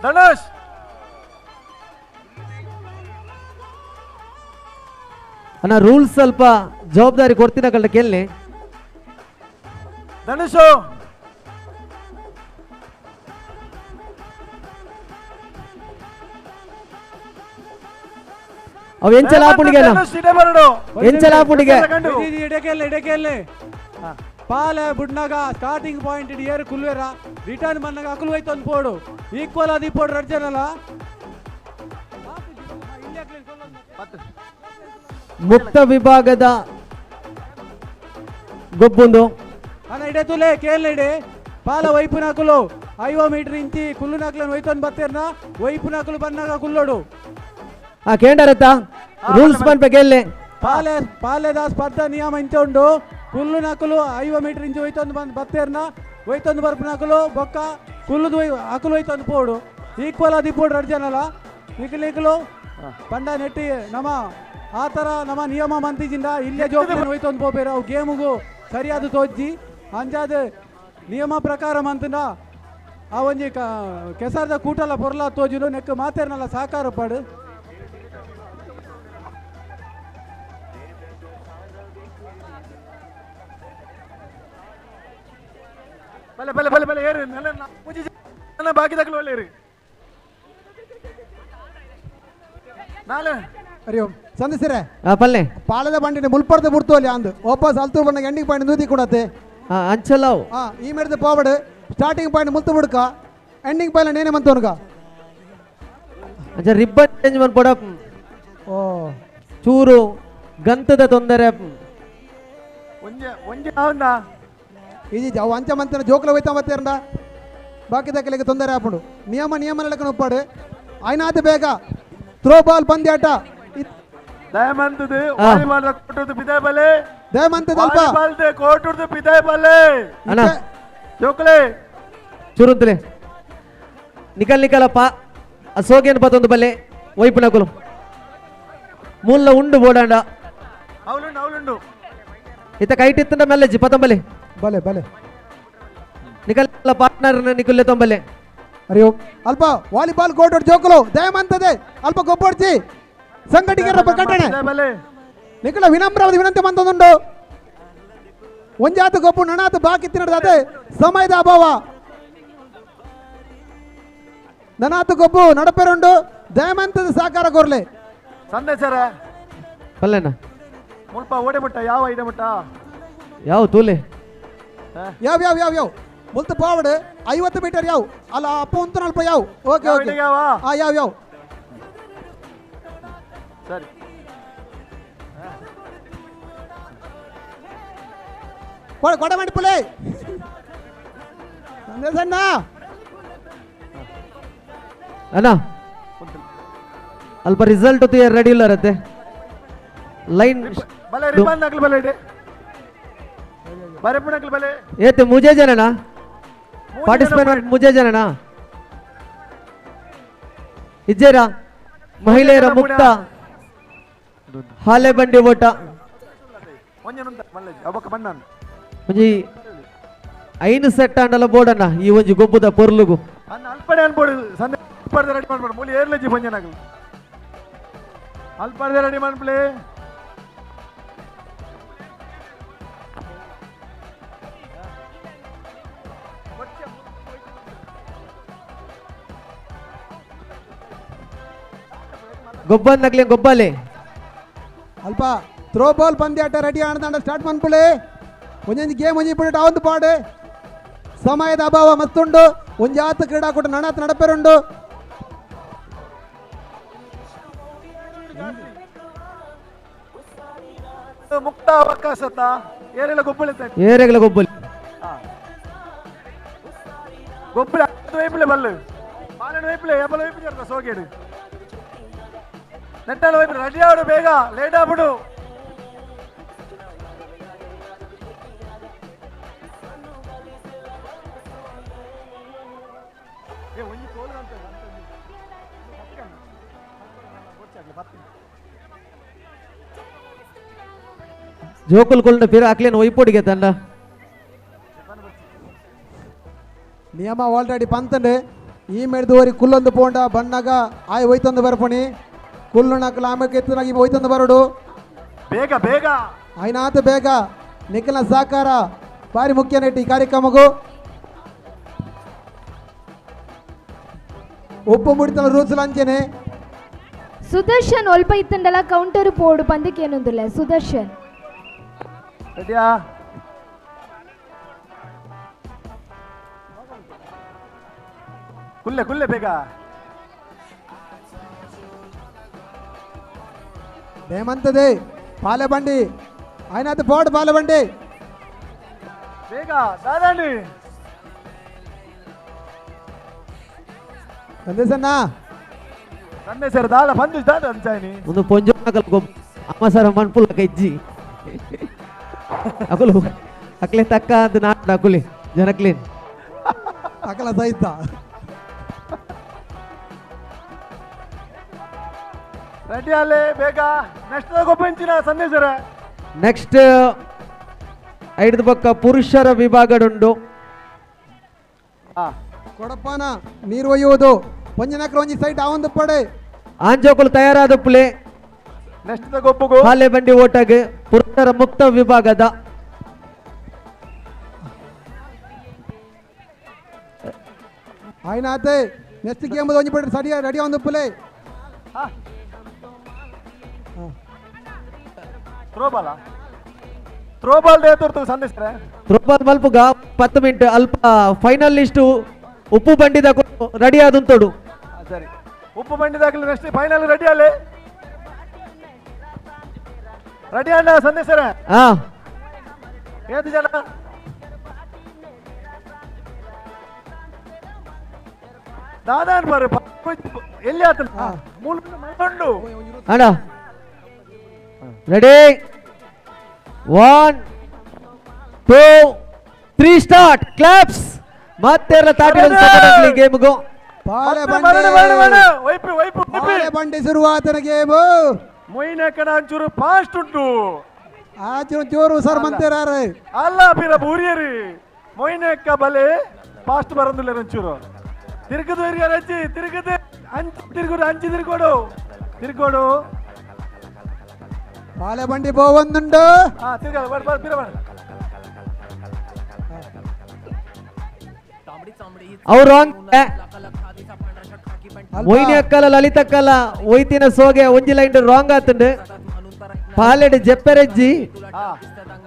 Speaker 19: ಧನುಷ್
Speaker 17: ಅಣ್ಣ ರೂಲ್ಸ್ ಸ್ವಲ್ಪ ಜವಾಬ್ದಾರಿ ಕೊಡ್ತೀನ ಕಳ್ಳ ಕೇಳಿ
Speaker 19: ಧನುಷ್
Speaker 17: ಅವ್ ಎಂಚಲ ಆಪುಣಿಗೆ ಎಂಚಲ ಆಪುಣಿಗೆ
Speaker 16: ಇಡಕೆಲ್ಲ ಇಡಕೆಲ್ಲ ಪಾಲೆ ಬುಡ್ನಾಗ ಸ್ಟಾರ್ಟಿಂಗ್ ಪಾಯಿಂಟ್ ಏರು ಕುಲ್ವೇರ ರಿಟರ್ನ್ ಬಂದಾಗ ಅಕುಲು ಹೋಯ್ತು ಒಂದು ಪೋಡು ಈಕ್ವಲ್ ಅದು ಪೋಡು ಎರಡು ಜನಲ್ಲ.
Speaker 17: ಮುಕ್ತ ವಿಭಾಗದ ಗೊಬ್ಬೊಂದು
Speaker 16: ಅಣ್ಣ ಇಡೆ ತುಲೆ ಕೇಳ ಇಡೆ ಪಾಲ ವೈಪುನಾಕುಲು 50 ಮೀಟರ್ ಇಂಚಿ ಕುಲ್ಲು ನಾಕ್ಲನ್ ಹೋಯ್ತೊಂದು ಬತ್ತೇರ್ನ ವೈಪುನಾಕುಲು ಬಂದಾಗ ಕುಲ್ಲೋಡು.
Speaker 17: ಆ ಕೇಂಡರತ್ತ ರೂಲ್ಸ್ ಪನ್ಪೆ ಕೇಳಿ
Speaker 16: ಪಾಲೆ ಪಾಲೆದ ಸ್ಪರ್ಧಾ ನಿಯಮ ಇಂಚ ಉಂಡು ಕುಲ್ಲು ನಾಕುಲು 50 ಮೀಟರ್ ಇಂಚು ಹೋಯ್ತೊಂದು ಬಂದು ಬತ್ತೇರ್ನ ಹೋಯ್ತೊಂದು ಬರ್ಪುನಾಕುಲು ಬೊಕ್ಕ ಕುಲ್ಲುದು ಅಕುಲು ಹೋಯ್ತೊಂದು ಪೋಡು ಈಕ್ವಲ್ ಅದು ಪೋಡು ಎರಡು ಜನಲ್ಲ ನಿಕ್ಲು ಪಂಡ ನೆಟ್ಟಿ ನಮ್ಮ ಆ ಥರ ನಮ್ಮ ನಿಯಮ ಮಂತಿಜಿಂದ ಇಲ್ಲೇ ಜೋಕ್ ಹೋಯ್ತೊಂದು ಪೋಪೇರು ಅವು ಗೇಮುಗು ಸರಿಯಾದ ತೋಜ್ಜಿ ಅಂಜಾದ ನಿಯಮ ಪ್ರಕಾರ ಮಂತಂದ ಆ ಒಂಜಿ ಕೆಸರದ ಕೂಟಲ ಪೊರ್ಲ ತೋಜುನು ನೆಕ್ ಮಾತೇರ್ನಲ್ಲ ಸಹಕಾರ ಪಾಡು.
Speaker 19: ಬಲೆ ಬಲೆ ಬಲೆ ಬಲೆ ಏರು ನನ್ನ ಬಾಕಿ ತಗಲು ಒಳ್ಳೆಯರಿ ನಾಳೆ.
Speaker 21: ಹರಿ ಓಂ ಸಂದೇಶರೇ
Speaker 17: ಪಲ್ಲೆ
Speaker 21: ಪಾಲದ ಬಂಡಿನ ಮುಲ್ಪರ್ದ ಬುಡ್ತು ಅಲ್ಲಿ ಅಂದು ವಾಪಸ್ ಅಲ್ತೂರು ಬಂದಾಗ ಎಂಡಿಂಗ್ ಪಾಯಿಂಟ್ ನೂತಿ ಕೊಡತ್ತೆ
Speaker 17: ಅಂಚಲಾವ್
Speaker 21: ಈ ಮೇರೆದ ಪಾವಡು ಸ್ಟಾರ್ಟಿಂಗ್ ಪಾಯಿಂಟ್ ಮುಲ್ತು ಬುಡ್ಕ ಎಂಡಿಂಗ್ ಪಾಯಿಂಟ್ ನೇನೆ ಮಂತವನ್ಗ
Speaker 17: ಅಂಚ ರಿಬ್ಬನ್ ಚೇಂಜ್ ಮನ್ಪೊಡ
Speaker 21: ಓ
Speaker 17: ಚೂರು ಗಂತದ ತೊಂದರೆ
Speaker 19: ಒಂಜೆ ಒಂಜೆ ಆವನ್ನ
Speaker 21: ಇದು ಅವು ಅಂಚ ಮಂತನ ಜೋಕ್ಲ ಹೋಯ್ತಾ ಬತ್ತೇರಂಡ ಬಾಕಿ ದಕ್ಕಲಿಗೆ ತೊಂದರೆ ಆಪುಂಡು ನಿಯಮ ನಿಯಮ ನಡಕನ ಒಪ್ಪಾಡು ಆಯ್ನಾದ ಬೇಗ ಥ್ರೋ ಬಾಲ್ ಪಂದ್ಯಾಟ
Speaker 19: ದಯಮಂತದು ವಾಲಿಬಾಲ್ ಕೋಟುರ್ದು ಬಿದಾಯ ಬಲೆ
Speaker 21: ದಯಮಂತದ ಅಲ್ಪ
Speaker 19: ವಾಲಿಬಾಲ್ ಕೋಟುರ್ದು ಬಿದಾಯ ಬಲೆ
Speaker 17: ಅಣ್ಣ
Speaker 19: ಜೋಕ್ಲೆ
Speaker 17: ಚೂರುಂತಲೆ ನಿಕಲ್ ನಿಕಲ ಪಾ ಸೋಗೇನು ಪತ್ತೊಂದು ಬಲ್ಲೆ ವೈಪುನಕುಲು ಮೂಲ ಉಂಡು ಬೋಡಾಂಡ
Speaker 19: ಅವಲುಂಡು ಅವಲುಂಡು
Speaker 17: ಇತ್ತ ಕೈಟ್ ಇತ್ತಂಡ ಮೆಲ್ಲಜ್ಜಿ ಪತ್ತೊಂಬಲೆ
Speaker 21: ಬಲೆ ಬಲೆ
Speaker 17: ನಿಕಲ್ ಪಾರ್ಟ್ನರ್ ನಿಕುಲ್ಲೆ ತೊಂಬಲೆ
Speaker 21: ಅಯ್ಯೋ ಅಲ್ಪ ವಾಲಿಬಾಲ್ ಕೋರ್ಟ್ ಜೋಕುಲು ದಯಮಂತದೆ ಅಲ್ಪ ಗೊಬ್ಬರ್ಜಿ ಸಂಘಟಕರ ಪ್ರಕಟಣೆ ನಿಖಲ ವಿನಮ್ರವಾದ ವಿನಂತಿ ಮಂತದುಂಡು ಒಂಜಾತ ಗೊಬ್ಬು ನಣಾತ ಬಾಕಿ ತಿನ್ನಡದಾತೆ ಸಮಯದ ಅಭಾವ ನನಾತ ಗೊಬ್ಬು ನಡಪೆರುಂಡು ದಯಮಂತದ ಸಹಕಾರ ಕೋರ್ಲೆ
Speaker 19: ಸಂದೇಶರ
Speaker 17: ಪಲ್ಲೆನ
Speaker 19: ಮುಲ್ಪ ಓಡೆ ಮುಟ್ಟ ಯಾವ ಐಡೆ ಮುಟ್ಟ
Speaker 17: ಯಾವ ತೂಲೆ
Speaker 21: ಯಾವ ಯಾವ ಯಾವ ಯಾವ ಮುಲ್ತ ಪಾವಡು 50 ಮೀಟರ್ ಯಾವ ಅಲ್ಲ ಅಪ್ಪ ಉಂತು ಅಲ್ಪ ಯಾವ ಓಕೆ ಓಕೆ ಆ ಯಾವ ಯಾವ
Speaker 19: ಸರಿ
Speaker 21: ಕೊಡ ಮಾಡಿ ಪುಲೆ ಸಂದೇಶಣ್ಣ
Speaker 17: ಅಣ್ಣ ಅಲ್ಪ ರಿಸಲ್ಟ್ ರೆಡಿ ಇಲ್ಲ ರತ್ತೆ ಲೈನ್
Speaker 19: ಬಲೆ ರಿಬನ್ ನಕಲ್ ಬಲೆ ಇದೆ ಬರೆ ಪುಣಕಲ್ ಬಲೆ
Speaker 17: ಏತೆ ಮುಜೆ ಜನನಾ ಪಾರ್ಟಿಸಿಪೇಟ್ ಮುಜೆ ಜನನಾ ಇಜ್ಜೇರಾ ಮಹಿಳೆಯರ ಮುಕ್ತ ಹಾಲೆ ಬಂಡಿ ಓಟ ಒಂಜಿ 5 ಸೆಟ್ ಆಂಡಲ ಬೋರ್ಡಣ್ಣ ಈ ಒಂಜಿ ಗೊಬ್ಬುದ ಪೊರ್ಲುಗು
Speaker 19: ಅಲ್ಪಡೆ ಅನ್ಬೋಡು ಸಂದೆ ಅಲ್ಪಡೆ ರೆಡಿ ಮಾಡ್ಬೋದು ಮೂಲಿ ಏರ್ಲೆಜಿ ಪಂಜನಾಗಲು ಅಲ್ಪಡೆ ರೆಡಿ ಮಾಡ್ಪ್ಲೇ
Speaker 17: ಗೊಬ್ಬನ್ ನಗ್ಲೆ ಗೊಬ್ಬಲೆ
Speaker 21: ಅಲ್ಪ ಥ್ರೋ ಬಾಲ್ ಪಂದ್ಯಾಟ ರೆಡಿ ಆಣದಾಂಡ ಸ್ಟಾರ್ಟ್ ಮನ್ಪುಳೆ ಒಂಜೊಂಜಿ ಗೇಮ್ ಒಂಜಿ ಬಿಟ್ಟು ಆವಂದು ಪಾಡು ಸಮಯದ ಅಭಾವ ಮತ್ತುಂಡು ಒಂಜಾತ ಕ್ರೀಡಾಕೂಟ ನಣಾತ್ ನಡಪೆರುಂಡು
Speaker 19: ಮುಕ್ತ ಅವಕಾಶ ಏರೆಲ್ಲ ಗೊಬ್ಬಳಿ
Speaker 17: ಏರೆಗಳ ಗೊಬ್ಬಲಿ
Speaker 19: ಗೊಬ್ಬಳಿ ವೈಪುಲೆ ಬಲ್ಲು ಪಾಲನ ವೈಪುಲೆ ಏಪಲ ವೈಪು చేస్తా సోకేడు నెట్టాల వైపు రెడీ ఆడు ಬೇಗ ಲೇಟ್ ಆಗ್ಬಿಡು ಏ ಒಂಜಿ ಕೋಲು ಅಂತ
Speaker 17: ಜೋಕುಲ್ ಕೊಲ್ನ ಪಿರ ಅಕ್ಲೇನು ಒಯ್ಪೊಡಿಗೆ ತಂಡ
Speaker 21: ನಿಯಮ ಆಲ್ರೆಡಿ ಪಂತಂಡೆ ಈ ಮೇಡ್ದು ಕುಲ್ಲೊಂದು ಪೋಂಡ ಬಣ್ಣಗ ಆಯ್ ಒಯ್ತೊಂದು ಬರ್ಪಣಿ ಕುಲ್ಲು ನಕಲು ಆಮೇಲೆ ಎತ್ತನಾಗಿ ಒಯ್ತೊಂದು ಬರಡು
Speaker 19: ಬೇಗ ಬೇಗ
Speaker 21: ಆಯ್ನಾತ ಬೇಗ ನಿಖಿಲ ಸಹಕಾರ ಭಾರಿ ಮುಖ್ಯ ನೆಟ್ಟು ಈ ಕಾರ್ಯಕ್ರಮಕ್ಕೂ ಉಪ್ಪು ಮುಡಿತನ ರೂಲ್ಸ್ ಅಂಚೆನೆ
Speaker 4: ಸುದರ್ಶನ್ ಒಲ್ಪ ಇತ್ತಂಡಲ ಕೌಂಟರ್ ಪೋಡು ಪಂದಕ್ಕೆ ಏನೊಂದುಲ್ಲ ಸುದರ್ಶನ್
Speaker 19: ರೆಡಿಯಾ ಕುಲ್ಲೆ ಕುಲ್ಲೆ ಬೇಗ
Speaker 21: ಹೇಮಂತದೆ ಪಾಲೆ ಬಂಡಿ ಆಯ್ನಾತ ಬೋರ್ಡ್ ಪಾಲೆ ಬಂಡಿ
Speaker 19: ಬೇಗ ದಾದಾಂಡಿ
Speaker 21: ಸಂದೇಶಣ್ಣ
Speaker 19: ಸಂದೇಶರ ದಾಳ ಬಂದು ದಾದ ಅಂಚಾಯಿನಿ
Speaker 17: ಒಂದು ಪೊಂಜೋನಕಲ್ ಗೊಬ್ಬ ಅಮ್ಮ ಸರ ಮನ್ಪುಲ ಕಜ್ಜಿ ಅಕುಲು ಅಕ್ಲೆ ತಕ್ಕ ಅಂತ ನಾಡು ಅಕುಲಿ ಜನಕ್ಲೇನ್
Speaker 21: ಅಕಲ ಸಹಿತ
Speaker 19: ರೆಡಿ ಅಲ್ಲೇ ಬೇಗ ನೆಕ್ಸ್ಟ್ ಗೊಬ್ಬಂಚಿನ ಸಂದೇಶರ
Speaker 17: ನೆಕ್ಸ್ಟ್ ಐದು ಪಕ್ಕ ಪುರುಷರ ವಿಭಾಗಡುಂಡು
Speaker 21: ಕೊಡಪಾನ ನೀರು ಒಯ್ಯುವುದು ಪಂಜನಕ್ರ ಒಂಜಿ ಸೈಟ್ ಆ ಒಂದು ಪಡೆ
Speaker 17: ಆಂಜೋಕುಲು ತಯಾರಾದ ಪುಲೆ
Speaker 19: ನೆಕ್ಸ್ಟ್ ಗೊಬ್ಬಗು
Speaker 17: ಹಾಲೆ ಬಂಡಿ ಓಟಗ್ ಪುರುಷರ ಮುಕ್ತ ವಿಭಾಗದ
Speaker 21: ಆಯ್ನಾತೆ ನೆಕ್ಸ್ಟ್ ಗೇಮ್ ಒಂಜಿ ಪಡೆ ಸಡಿ ರೆಡಿ ಒಂದು ಪುಲೆ
Speaker 19: ಥ್ರೋಬಾಲ ಥ್ರೋಬಾಲ್ ದೇತುರ್ತು ಸಂದೇಶರ
Speaker 17: ಥ್ರೋಬಾಲ್ ಮಲ್ಪುಗ 10 ಮಿನಿಟ್ ಅಲ್ಪ ಫೈನಲಿಸ್ಟ್ ಉಪ್ಪು ಬಂಡಿದ ರೆಡಿ ಆದಂತೋಡು
Speaker 19: ಸರಿ ಉಪ್ಪು ಬಂಡಿದಾಗಲಿ next final ready ಅಲ್ಲೇ ರೆಡಿ ಅಣ್ಣ ಸಂದೇಶರ
Speaker 17: ಹಾ
Speaker 19: ಏತು ಜನ ದಾದಾನ್ ಬಾರೆ ಎಲ್ಲಿ ಆತಲ್ಲ ಮೂಲ ಮಲ್ಕೊಂಡು
Speaker 17: ಅಣ್ಣ ready 1 2 3 start claps ಮತ್ತೆ ತಾಟಿ ಗೇಮ್ಗೂ
Speaker 21: ಪಾಲೆ
Speaker 19: ವೈಪು ವೈಪು
Speaker 21: ಪಾಲೆ ಬಂಡಿ ಶುರುವಾತನ ಗೇಮು
Speaker 19: ಮೊಯ್ನ ಕಣ ಅಂಚೂರು ಫಾಸ್ಟ್ ಉಂಟು
Speaker 21: ಆಚೂರು ಚೂರು ಸರ್ ಮಂತೇರಾರೆ
Speaker 19: ಅಲ್ಲ ಪಿರ ಬೂರಿಯರಿ ಮೊಯ್ನಕ್ಕ ಬಲೆ ಫಾಸ್ಟ್ ಬರಂದಿಲ್ಲ ಅಂಚೂರು ತಿರುಗದು ಹಿರಿಯರ್ ಅಜ್ಜಿ ತಿರುಗದೆ ಅಂಚು ತಿರುಗುಡು ಅಂಚು ತಿರುಗೋಡು ತಿರುಗೋಡು
Speaker 21: ಪಾಲೆ ಬಂಡಿ ಬೋವಂದುಂಡು
Speaker 19: ಹಾ ತಿರುಗಲ್ಲ ಬರ್ ಬರ್ ಪಿರ ಬರ್
Speaker 17: ಅವ್ರು ರಾಂಗ್ ಮೊಯ್ನಿ ಅಕ್ಕಲ ಲಲಿತಕ್ಕಲ ಒಯ್ತಿನ ಸೋಗೆ ಒಂಜಿ ಲೈನ್ ರಾಂಗ್ ಆತಂಡು ಪಾಲೆಡ್ ಜೆಪ್ಪೆರೆಜ್ಜಿ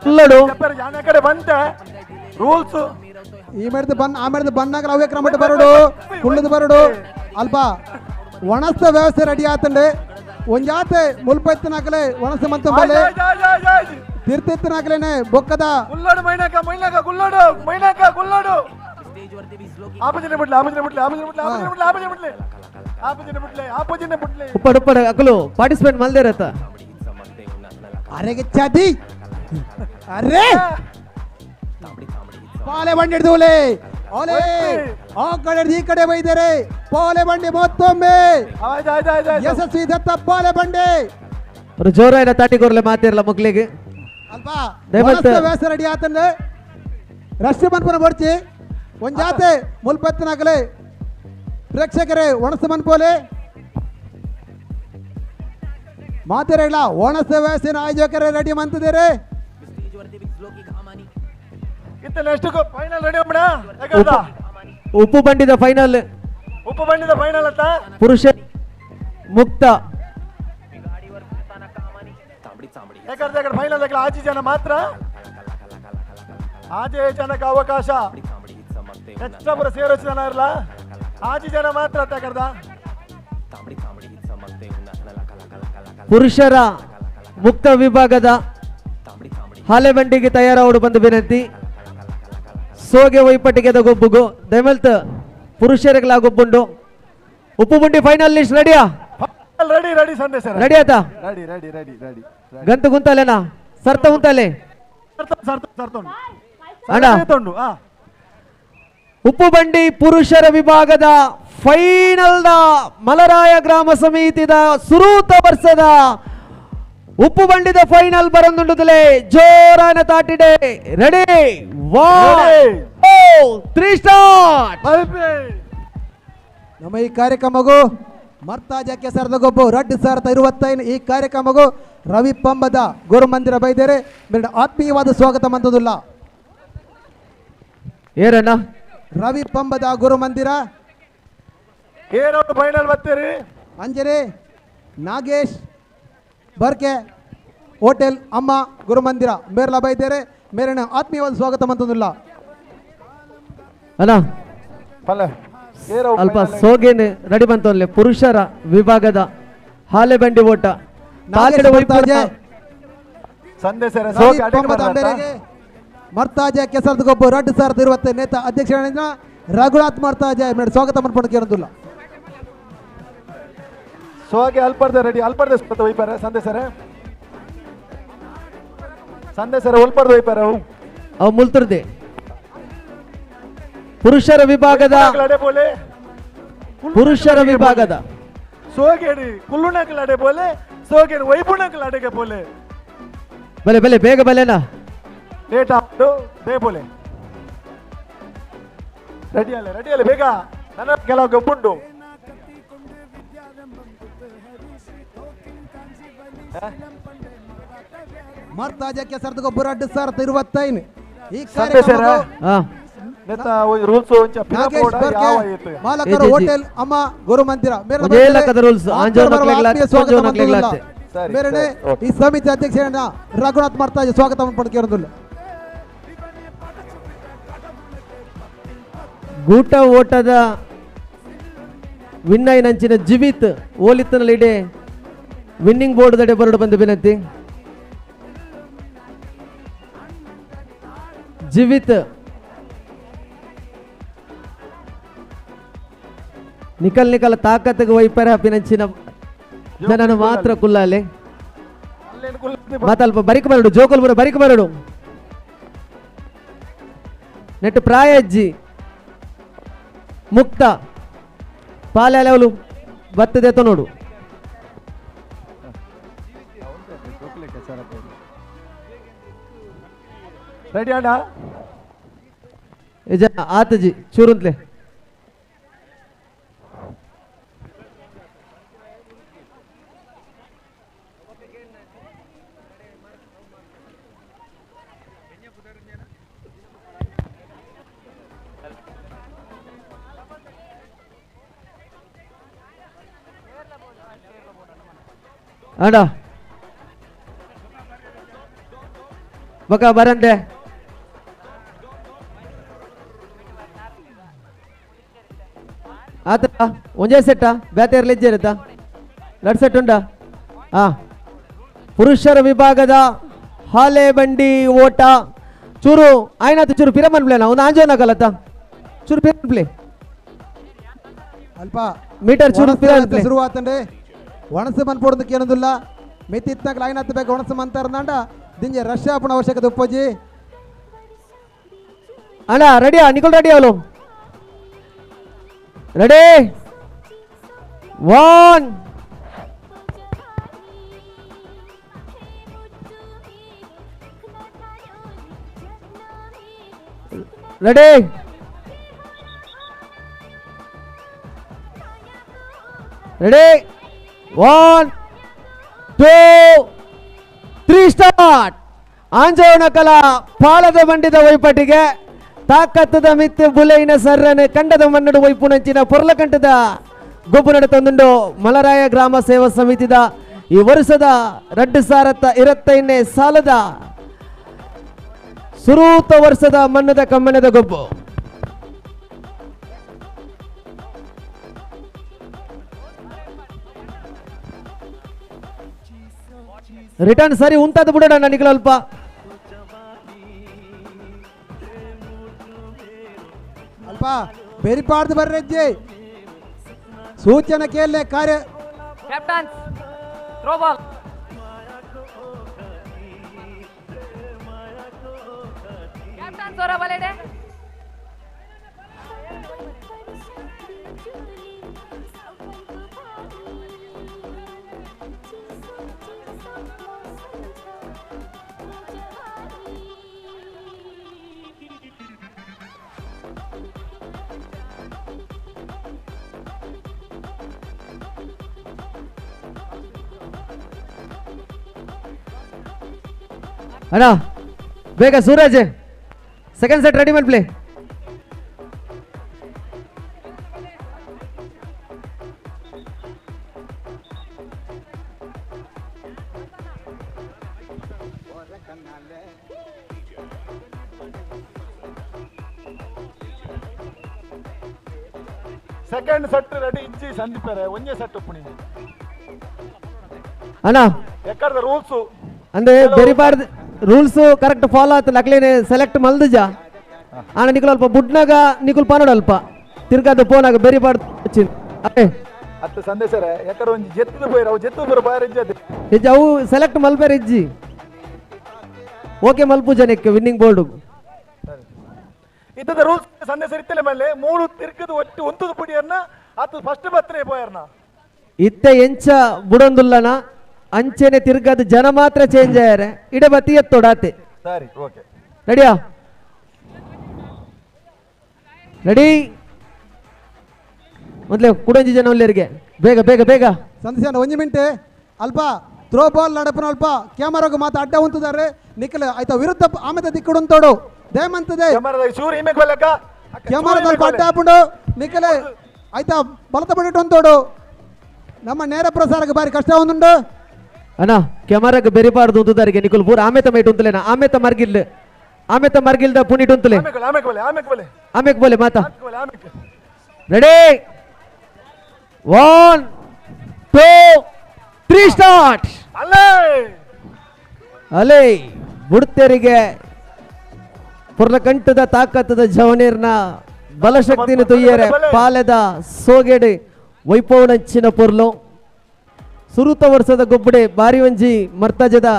Speaker 17: ಕುಲ್ಲಡು
Speaker 19: ಕಡೆ ಬಂತೆ ರೂಲ್ಸ್
Speaker 21: ಈ ಮೇಡ್ದು ಬನ್ ಆ ಮೇಡ್ದು ಬನ್ನಾಗ ಅವೇ ಕ್ರಮಟ್ಟು ಬರಡು ಕುಳ್ಳದು ಬರಡು ಅಲ್ಪ ಒಣಸ್ತ ವ್ಯವಸ್ಥೆ ರೆಡಿ ಆತಂಡೆ ಒಂಜಾತೆ ಮುಲ್ಪೆತ್ತನಾಕಲೆ ಒಣಸ ಮಂತ ಬಲೆ ತಿರ್ತೆತ್ತನಾಕಲೇನೆ ಬೊಕ್ಕದ
Speaker 19: ಕುಲ್ಲಡು ಮೈನಾಕ ಮೈನಾಕ ಕುಲ್ಲಡು ಮೈನಾಕ ಕುಲ್ಲಡು ಆಪಜಿನ ಬಿಡ್ಲೆ ಆಪಜಿನ ಬಿಡ್ಲೆ ಆಪಜಿನ ಬಿಡ್ಲೆ ಆಪಜಿನ ಬಿಡ್ಲೆ ಆಪಜಿನ ಬಿಡ್ಲೆ ಆಪಜಿನ ಬಿಡ್ಲೆ ಆಪಜಿನ ಬಿಡ್ಲೆ
Speaker 17: ಉಪ್ಪಡು ಉಪ್ಪಡು ಅಕಲು ಪಾರ್ಟಿಸಿಪೇಟ್ ಮಲ್ದೇರತ್ತ
Speaker 21: ಅರೆಗೆ ಚಾದಿ ಅರೆ ಪಾಲೆ ಬಂಡಿ ಹಿಡಿದೋಲೆ ಓಲೆ ಆ ಕಡೆ ಈ ಕಡೆ ಬೈದರೆ ಪಾಲೆ ಬಂಡಿ ಮತ್ತೊಮ್ಮೆ ಯಶಸ್ವಿ ದತ್ತ ಪಾಲೆ ಬಂಡಿ
Speaker 17: ஒரு ಜೋರಾಯಿನ ತಾಟಿ ಕೊರ್ಲೆ ಮಾತಿರಲ್ಲ ಮಕ್ಕಳಿಗೆ
Speaker 21: ಅಲ್ಪಾ ವ್ಯಾಸ ರೆಡಿ ಆತಂದ್ರೆ ರಸ್ತೆ ಮನ್ಪುನ ಬರ್ಚಿ ಒಂಜಾತೆ ಮುಲ್ಪೆತ್ತನಾಗಲೆ ಪ್ರೇಕ್ಷಕರೇ ಒಣಸ ಮನ್ಪೋಲೆ ಮಾತಿರಲ್ಲ ಒಣಸ ವ್ಯಾಸಿನ ಆಯೋಜಕರೇ ರೆಡಿ ಮಂತಿದ್ದೀರಿ
Speaker 19: ಇತ್ತ next final ready ಅಮ್ಮಣ
Speaker 17: ಉಪ್ಪು ಬಂಡಿದ ಫೈನಲ್
Speaker 19: ಉಪ್ಪು ಬಂಡಿದ ಫೈನಲ್ ಅಂತ
Speaker 17: ಪುರುಷ ಮುಕ್ತ
Speaker 19: ಯಾಕಂದ್ರೆ ಫೈನಲ್ ಆಚೆ ಜನ ಮಾತ್ರ ಆಚೆ ಜನಕ್ಕೆ ಅವಕಾಶ ಹೆಚ್ಚು ಸೇರೋ ಜನ ಇರಲ್ಲ ಆಚೆ ಜನ ಮಾತ್ರ ತಕರ್ದ
Speaker 17: ಪುರುಷರ ಮುಕ್ತ ವಿಭಾಗದ ಹಾಲೆ ಬಂಡಿಗೆ ತಯಾರಾವಡು ಬಂದು ವಿನಂತಿ. ಸೋಗೆ ವೈಪಟ್ಟಿಗೆದ ಗೊಬ್ಬುಗು ದಯಮಲ್ತ್ ಪುರುಷರಿಗಳ ಗೊಬ್ಬುಂಡು. ಉಪ್ಪು ಬಂಡಿ ಫೈನಲ್ ಲಿಸ್ಟ್ ರೆಡಿಯಾ?
Speaker 19: ರೆಡಿ ರೆಡಿ ಸಂದೇಶ
Speaker 17: ರೆಡಿ ಆತಾ?
Speaker 19: Ready ready ready ready.
Speaker 17: ಗಂತು ಗುಂತಾಲೆನಾ ಸರ್ತ ಉಂತಾಲೆ ಅಣ್ಣ. ಉಪ್ಪು ಬಂಡಿ ಪುರುಷರ ವಿಭಾಗದ ಫೈನಲ್ the Malaraya ಗ್ರಾಮ ಸಮಿತಿದ ಸುರೂತ ವರ್ಷದ ಉಪ್ಪು ಬಂಡಿದ ಫೈನಲ್ ಬರಂದುಂಡುದಲೆ ಜೋರಾನ ತಾಟಿಡೆ. Ready 1 2 3 start.
Speaker 21: ನಮ್ಮ ಈ ಕಾರ್ಯಕ್ರಮಗೂ ಮರ್ತಾಜಕ್ಕೆ ಸರದ ಗೊಬ್ಬು 2025 ಈ ಕಾರ್ಯಕ್ರಮಗೂ ರವಿ ಪಂಬದ ಗುರುಮಂದಿರ ಬೈದೇರೆ ಮೇರೆ ಆತ್ಮೀಯವಾದ ಸ್ವಾಗತ ಮಂತದುಲ್ಲ.
Speaker 17: ಏರಣ್ಣ
Speaker 21: ರವಿ ಪಂಬದ ಗುರುಮಂದಿರ
Speaker 19: ಏರೌಟ್ ಫೈನಲ್ ಬರ್ತೀರಿ.
Speaker 21: ಅಂಜನೆ ನಾಗೇಶ್ ಬರ್ಕೆ ಹೋಟೆಲ್ ಅಮ್ಮ ಗುರುಮಂದಿರ ಮೇರ್ಲ ಬೈದೇರೆ ಮೇರೆನ ಆತ್ಮೀಯವಾದ ಸ್ವಾಗತ ಮಂತದುಲ್ಲ.
Speaker 17: ಅಲ್ಲ ಅಲ್ಪ ಸೋಗೇನೆ ರೆಡಿ ಬಂತವನ್ಲೆ ಪುರುಷರ ವಿಭಾಗದ ಹಾಲೆ ಬಂಡಿ ಓಟ
Speaker 21: ಮರ್ತಾಜೆ ಕೆಸರದ ಗೊಬ್ಬು 2020 ನೇತ ಅಧ್ಯಕ್ಷ ರಘುನಾಥ್ ಮರ್ತಾಜೆ ಸ್ವಾಗತ ಮಾಡ್ಕೊಂಡು ಕೇಳೋದಿಲ್ಲ.
Speaker 19: ಸೋಗೆ ಅಲ್ಪರ್ದೆ ರೆಡಿ ಅಲ್ಪರ್ದೆ ಒಯ್ಪಾರ ಸಂದೇಶರ ಸಂದೇಶರ ಒಲ್ಪರ್ದೆ ಒಯ್ಪಾರ
Speaker 17: ಅವು ಮುಲ್ತುರ್ದೆ. ಪುರುಷರ ವಿಭಾಗದ ಪುರುಷರ ವಿಭಾಗದ
Speaker 19: ಸೋಗೇಡಿ ಕುಲ್ಲುಣಕಲಾಡೆ ಬೋಲೆ ಸೋಗೇಡಿ ವೈಪುಣಕಲಾಡೆಗೆ ಬೋಲೆ
Speaker 17: ಬಲೆ ಬಲೆ ಬೇಗ ಬಲೆನಾ
Speaker 19: ಲೇಟ್ ಆಯ್ತು ಬೇ ಬೋಲೆ ರೆಡಿ ಅಲ್ಲ ರೆಡಿ ಅಲ್ಲ ಬೇಗ ನನ್ನ ಕೆಲವು ಗೊಬ್ಬುಂಡು.
Speaker 21: ಮರ್ತಾಜಕ್ಕೆ ಸರದ ಗೊಬ್ಬರ 2025 ಈ
Speaker 19: ಸಂದೇಶರ
Speaker 21: ಮಾಲಕರು ಹೋಟೆಲ್ ಅಮ್ಮ ಗುರುಮಂದಿರ ಮೇರೆನೆ ಈ ಸಮಿತಿ ಅಧ್ಯಕ್ಷ ರಘುನಾಥ್ ಮರ್ತಾಜೆ ಸ್ವಾಗತ ಪಡ್ಕೊಂಡಿಲ್ಲ.
Speaker 17: ಗೂಟ ಓಟದ ವಿನ್ನೈನಂಚಿನ ಜೀವಿತ್ ಓಲಿತ್ತನಲ್ಲಿ ವಿನ್ನಿಂಗ್ ಬೋರ್ಡ್ ದಡೆ ಬರಡು ಬಂದು ವಿನಂತಿ. ಜೀವಿತ್ ನಿಕಲ್ ನಿಕಲ್ ತಾಕತ್ತಿಗೆ ವೈಪರ ಪಿನಂಚಿನ ಜನನು ಮಾತ್ರ ಕುಲ್ಲಾಲೆ ಮತ್ತಲ್ಪ ಬರಿಕ ಬರಡು ಜೋಕುಲ್ ಬರ ಬರಿಕ ಬರಡು ನೆಟ್ಟು ಪ್ರಾಯಜ್ಜಿ ಮುಕ್ತ ಪಾಲೆ ಅವಳು ಬತ್ತದೆ ನೋಡು.
Speaker 19: ರೆಡಿ ಅಣ್ಣ
Speaker 17: ಆತಜಿ ಚೂರುಂತ್ಲೆ ಅಣ್ಣ ಬಕ ಬರಂದೆ ಆತ ಒಂದೇ ಸೆಟ್ಟ ಬ್ಯಾತೇರ್ ಲೆಜ್ಜೆ ಇರುತ್ತಾ ಎರಡು ಸೆಟ್ ಉಂಟಾ? ಹಾಂ, ಪುರುಷರ ವಿಭಾಗದ ಹಾಲೆ ಬಂಡಿ ಓಟ ಚೂರು ಆಯ್ನಾತು ಚೂರು ಪಿರಮನ್ ಪ್ಲೇನಾ ಒಂದು ಆಂಜೋನ ಕಲತ್ತ ಚೂರು ಪಿರಮನ್ ಪ್ಲೇ
Speaker 21: ಅಲ್ಪ
Speaker 17: ಮೀಟರ್ ಚೂರು ಪಿರಮನ್ ಪ್ಲೇ
Speaker 21: ಶುರುವಾತಂಡೆ ಒಣಸು ಮನ್ಪೋಡೋದಕ್ಕೆ ಏನದಿಲ್ಲ ಮೆತ್ತಿತ್ತಾಗ ಲೈನ್ ಹತ್ತಬೇಕು ಒಣಸು ಮಂತಾರಂದಾಂಡ ದಿಂಜೆ ರಶ್ ಆಪಣ ಅವಶ್ಯಕತೆ ಉಪ್ಪಜ್ಜಿ.
Speaker 17: ಅಣ್ಣ ರೆಡಿಯಾ ನಿಖಲ್ ರೆಡಿ ಅವಳು? Ready 1 ready ready 1 2 3 start. ಆಂಜೋನ ಕಲಾ ಪಾಲದ ಬಂಡಿದ ವೈಪಟಿಗೆ ತಾಕತ್ತದ ಮಿತ್ತು ಬುಲೈನ ಸರ್ರನೆ ಕಂಡದ ಮನ್ನಡು ವೈಪುನಂಚಿನ ಪೊರ್ಲಕಂಠದ ಗೊಬ್ಬು ನಡೆ ಮಲರಾಯ ಗ್ರಾಮ ಸೇವಾ ಸಮಿತಿದ ಈ ವರ್ಷದ 2025 ಸಾಲದ ಸುರೂತ ವರ್ಷದ ಮನ್ನದ ಕಮ್ಮನದ ಗೊಬ್ಬು. ರಿಟರ್ನ್ ಸರಿ ಉಂಟಾದ ಬಿಡೋಣ ನನಗೆ ಅಲ್ಪ.
Speaker 21: ಅಲ್ಪ ಬೆರಿಪಾಡ್ದು ಬರ್ರೆಜ್ಜೆ ಸೂಚನೆ ಕೇಳಲೆ ಕಾರ್ಯ
Speaker 2: captains throw ball captains ಅವರ ಬಲೆಡೆ
Speaker 17: ಅಣ್ಣ ಬೇಗ ಸೂರಜ್ second set ready ಮಾಡಿ play.
Speaker 19: Second set ready ಇಜ್ಜಿ ಸಂದೀಪರೆ ಒಂಜೇ ಸೆಟ್ ಉಪ್ಪುನಿ
Speaker 17: ಅಣ್ಣ
Speaker 19: ಎಕ್ಕರ್ದ ರೂಲ್ಸ್
Speaker 17: ಅಂದ್ರೆ ಬೆರಿಬಾರ್ದು rules correct follow ಆಯ್ತು ಲಕ್ಲೇನೆ ಸೆಲೆಕ್ಟ್ ಮಲ್ದುಜ ಅಣ್ಣ ನಿಕುಲ್ ಅಲ್ಪ ಬುಡ್ನಾಗ ನಿಕುಲ್ ಪನೋಡು ಅಲ್ಪ ತಿರ್ಗಾದ ಪೋನಾಗ ಬೆರಿಬಾರ್ದು ಅದೇ
Speaker 19: ಅತ್ತ ಸಂದೇಶರೇ ಎಕ್ಕರ ಒಂಜಿ ಜೆತ್ತದ ಪೋಯಿರ ಅವು ಜೆತ್ತು ಪೂರ ಬಾಯರ್ ಇಜ್ಜಿ ಅದು
Speaker 17: ಇಜ್ಜಿ ಅವು ಸೆಲೆಕ್ಟ್ ಮಲ್ಪೇರ್ ಇಜ್ಜಿ ಓಕೆ ಮಲ್ಪುಜನಕ್ಕೆ ವಿನ್ನಿಂಗ್ ಬೋರ್ಡ್
Speaker 19: ಇತ್ತದ ರೂಲ್ಸ್ ಸಂದೇಶ ಇತ್ತಲೆ ಮೇಲೆ ಮೂರು ತಿರ್ಗದ ಒಟ್ಟು ಒಂತದ ಪುಡಿಯರ್ನ ಅದು ಫಸ್ಟ್ ಬತ್ತನೆ ಪೋಯರ್ನ
Speaker 17: ಇತ್ತೆ ಎಂಚ ಬುಡೊಂದುಲ್ಲನ ಅಂಚೆನೆ ತಿರ್ಗದ ಜನ ಮಾತ್ರ ಚೇಂಜ್ ಆಯಾರೆ ಇಡೆ ಬತ್ತಿ ಎತ್ತೋಡಾತೆ
Speaker 19: ಸರಿ ಓಕೆ
Speaker 17: ರೆಡಿಯಾ ರೆಡಿ ಮೊದಲೇ ಕುಡಂಜಿ ಜನ ಒಳ್ಳೆಯರಿಗೆ ಬೇಗ ಬೇಗ ಬೇಗ
Speaker 21: ಸಂದೇಶ ಒಂಜಿ ಮಿಂಟೆ ಅಲ್ಪ ಥ್ರೋ ಬಾಲ್ ನಡಪನ ಅಲ್ಪ ಕ್ಯಾಮರಾಗ ಮಾತ್ರ ಅಡ್ಡ ಉಂತುದಾರೆ ನಿಖಿಲ್ ಆಯ್ತಾ ವಿರುದ್ಧ ಆಮೇಲೆ ದಿಕ್ಕುಡುಂತೋಡು ದಯಮಂತದೆ ಕ್ಯಾಮರಾದ ಅಲ್ಪ ಅಡ್ಡ ಹಾಪುಂಡು ನಿಖಿಲ್ ಆಯ್ತಾ ಬಲತ ಬಡಿಟ್ಟು ಅಂತೋಡು ನಮ್ಮ ನೇರ ಪ್ರಸಾರಕ್ಕೆ ಬಾರಿ ಕಷ್ಟ ಒಂದುಂಡು
Speaker 17: ಅಣ್ಣ ಕ್ಯಾಮರಾಗ ಬೆರಿಬಾರ್ದು ಉಂತುದಾರಿಗೆ ನಿಖಿಲ್ ಪೂರ ಆಮೇತ ಮೇಟ್ ಉಂತಲೇನ ಆಮೇತ ಮರ್ಗಿಲ್ ಆಮೇತ ಮರ್ಗಿಲ್ದ ಪುಣಿಟ್ ಉಂತಲೆ ಆಮೇಕ್ ಬೋಲೆ ಮಾತಾ ready 1 2 3 start. ಅಲೆ ಬುಡ್ತೆರಿಗೆ ಪುರ್ಲಕಂಠದ ತಾಕತ್ತದ ಜವನೇರ್ನ ಬಲಶಕ್ತಿನ ತೊಯ್ಯರೆ ಪಾಲೆದ ಸೋಗೆಡೆ ವೈಪವನಂಚಿನ ಪೊರ್ಲು ಸುರುತ ವರ್ಷದ ಗೊಬ್ಬಡೆ ಬಾರಿ ಒಂಜಿ ಮರ್ತಜದ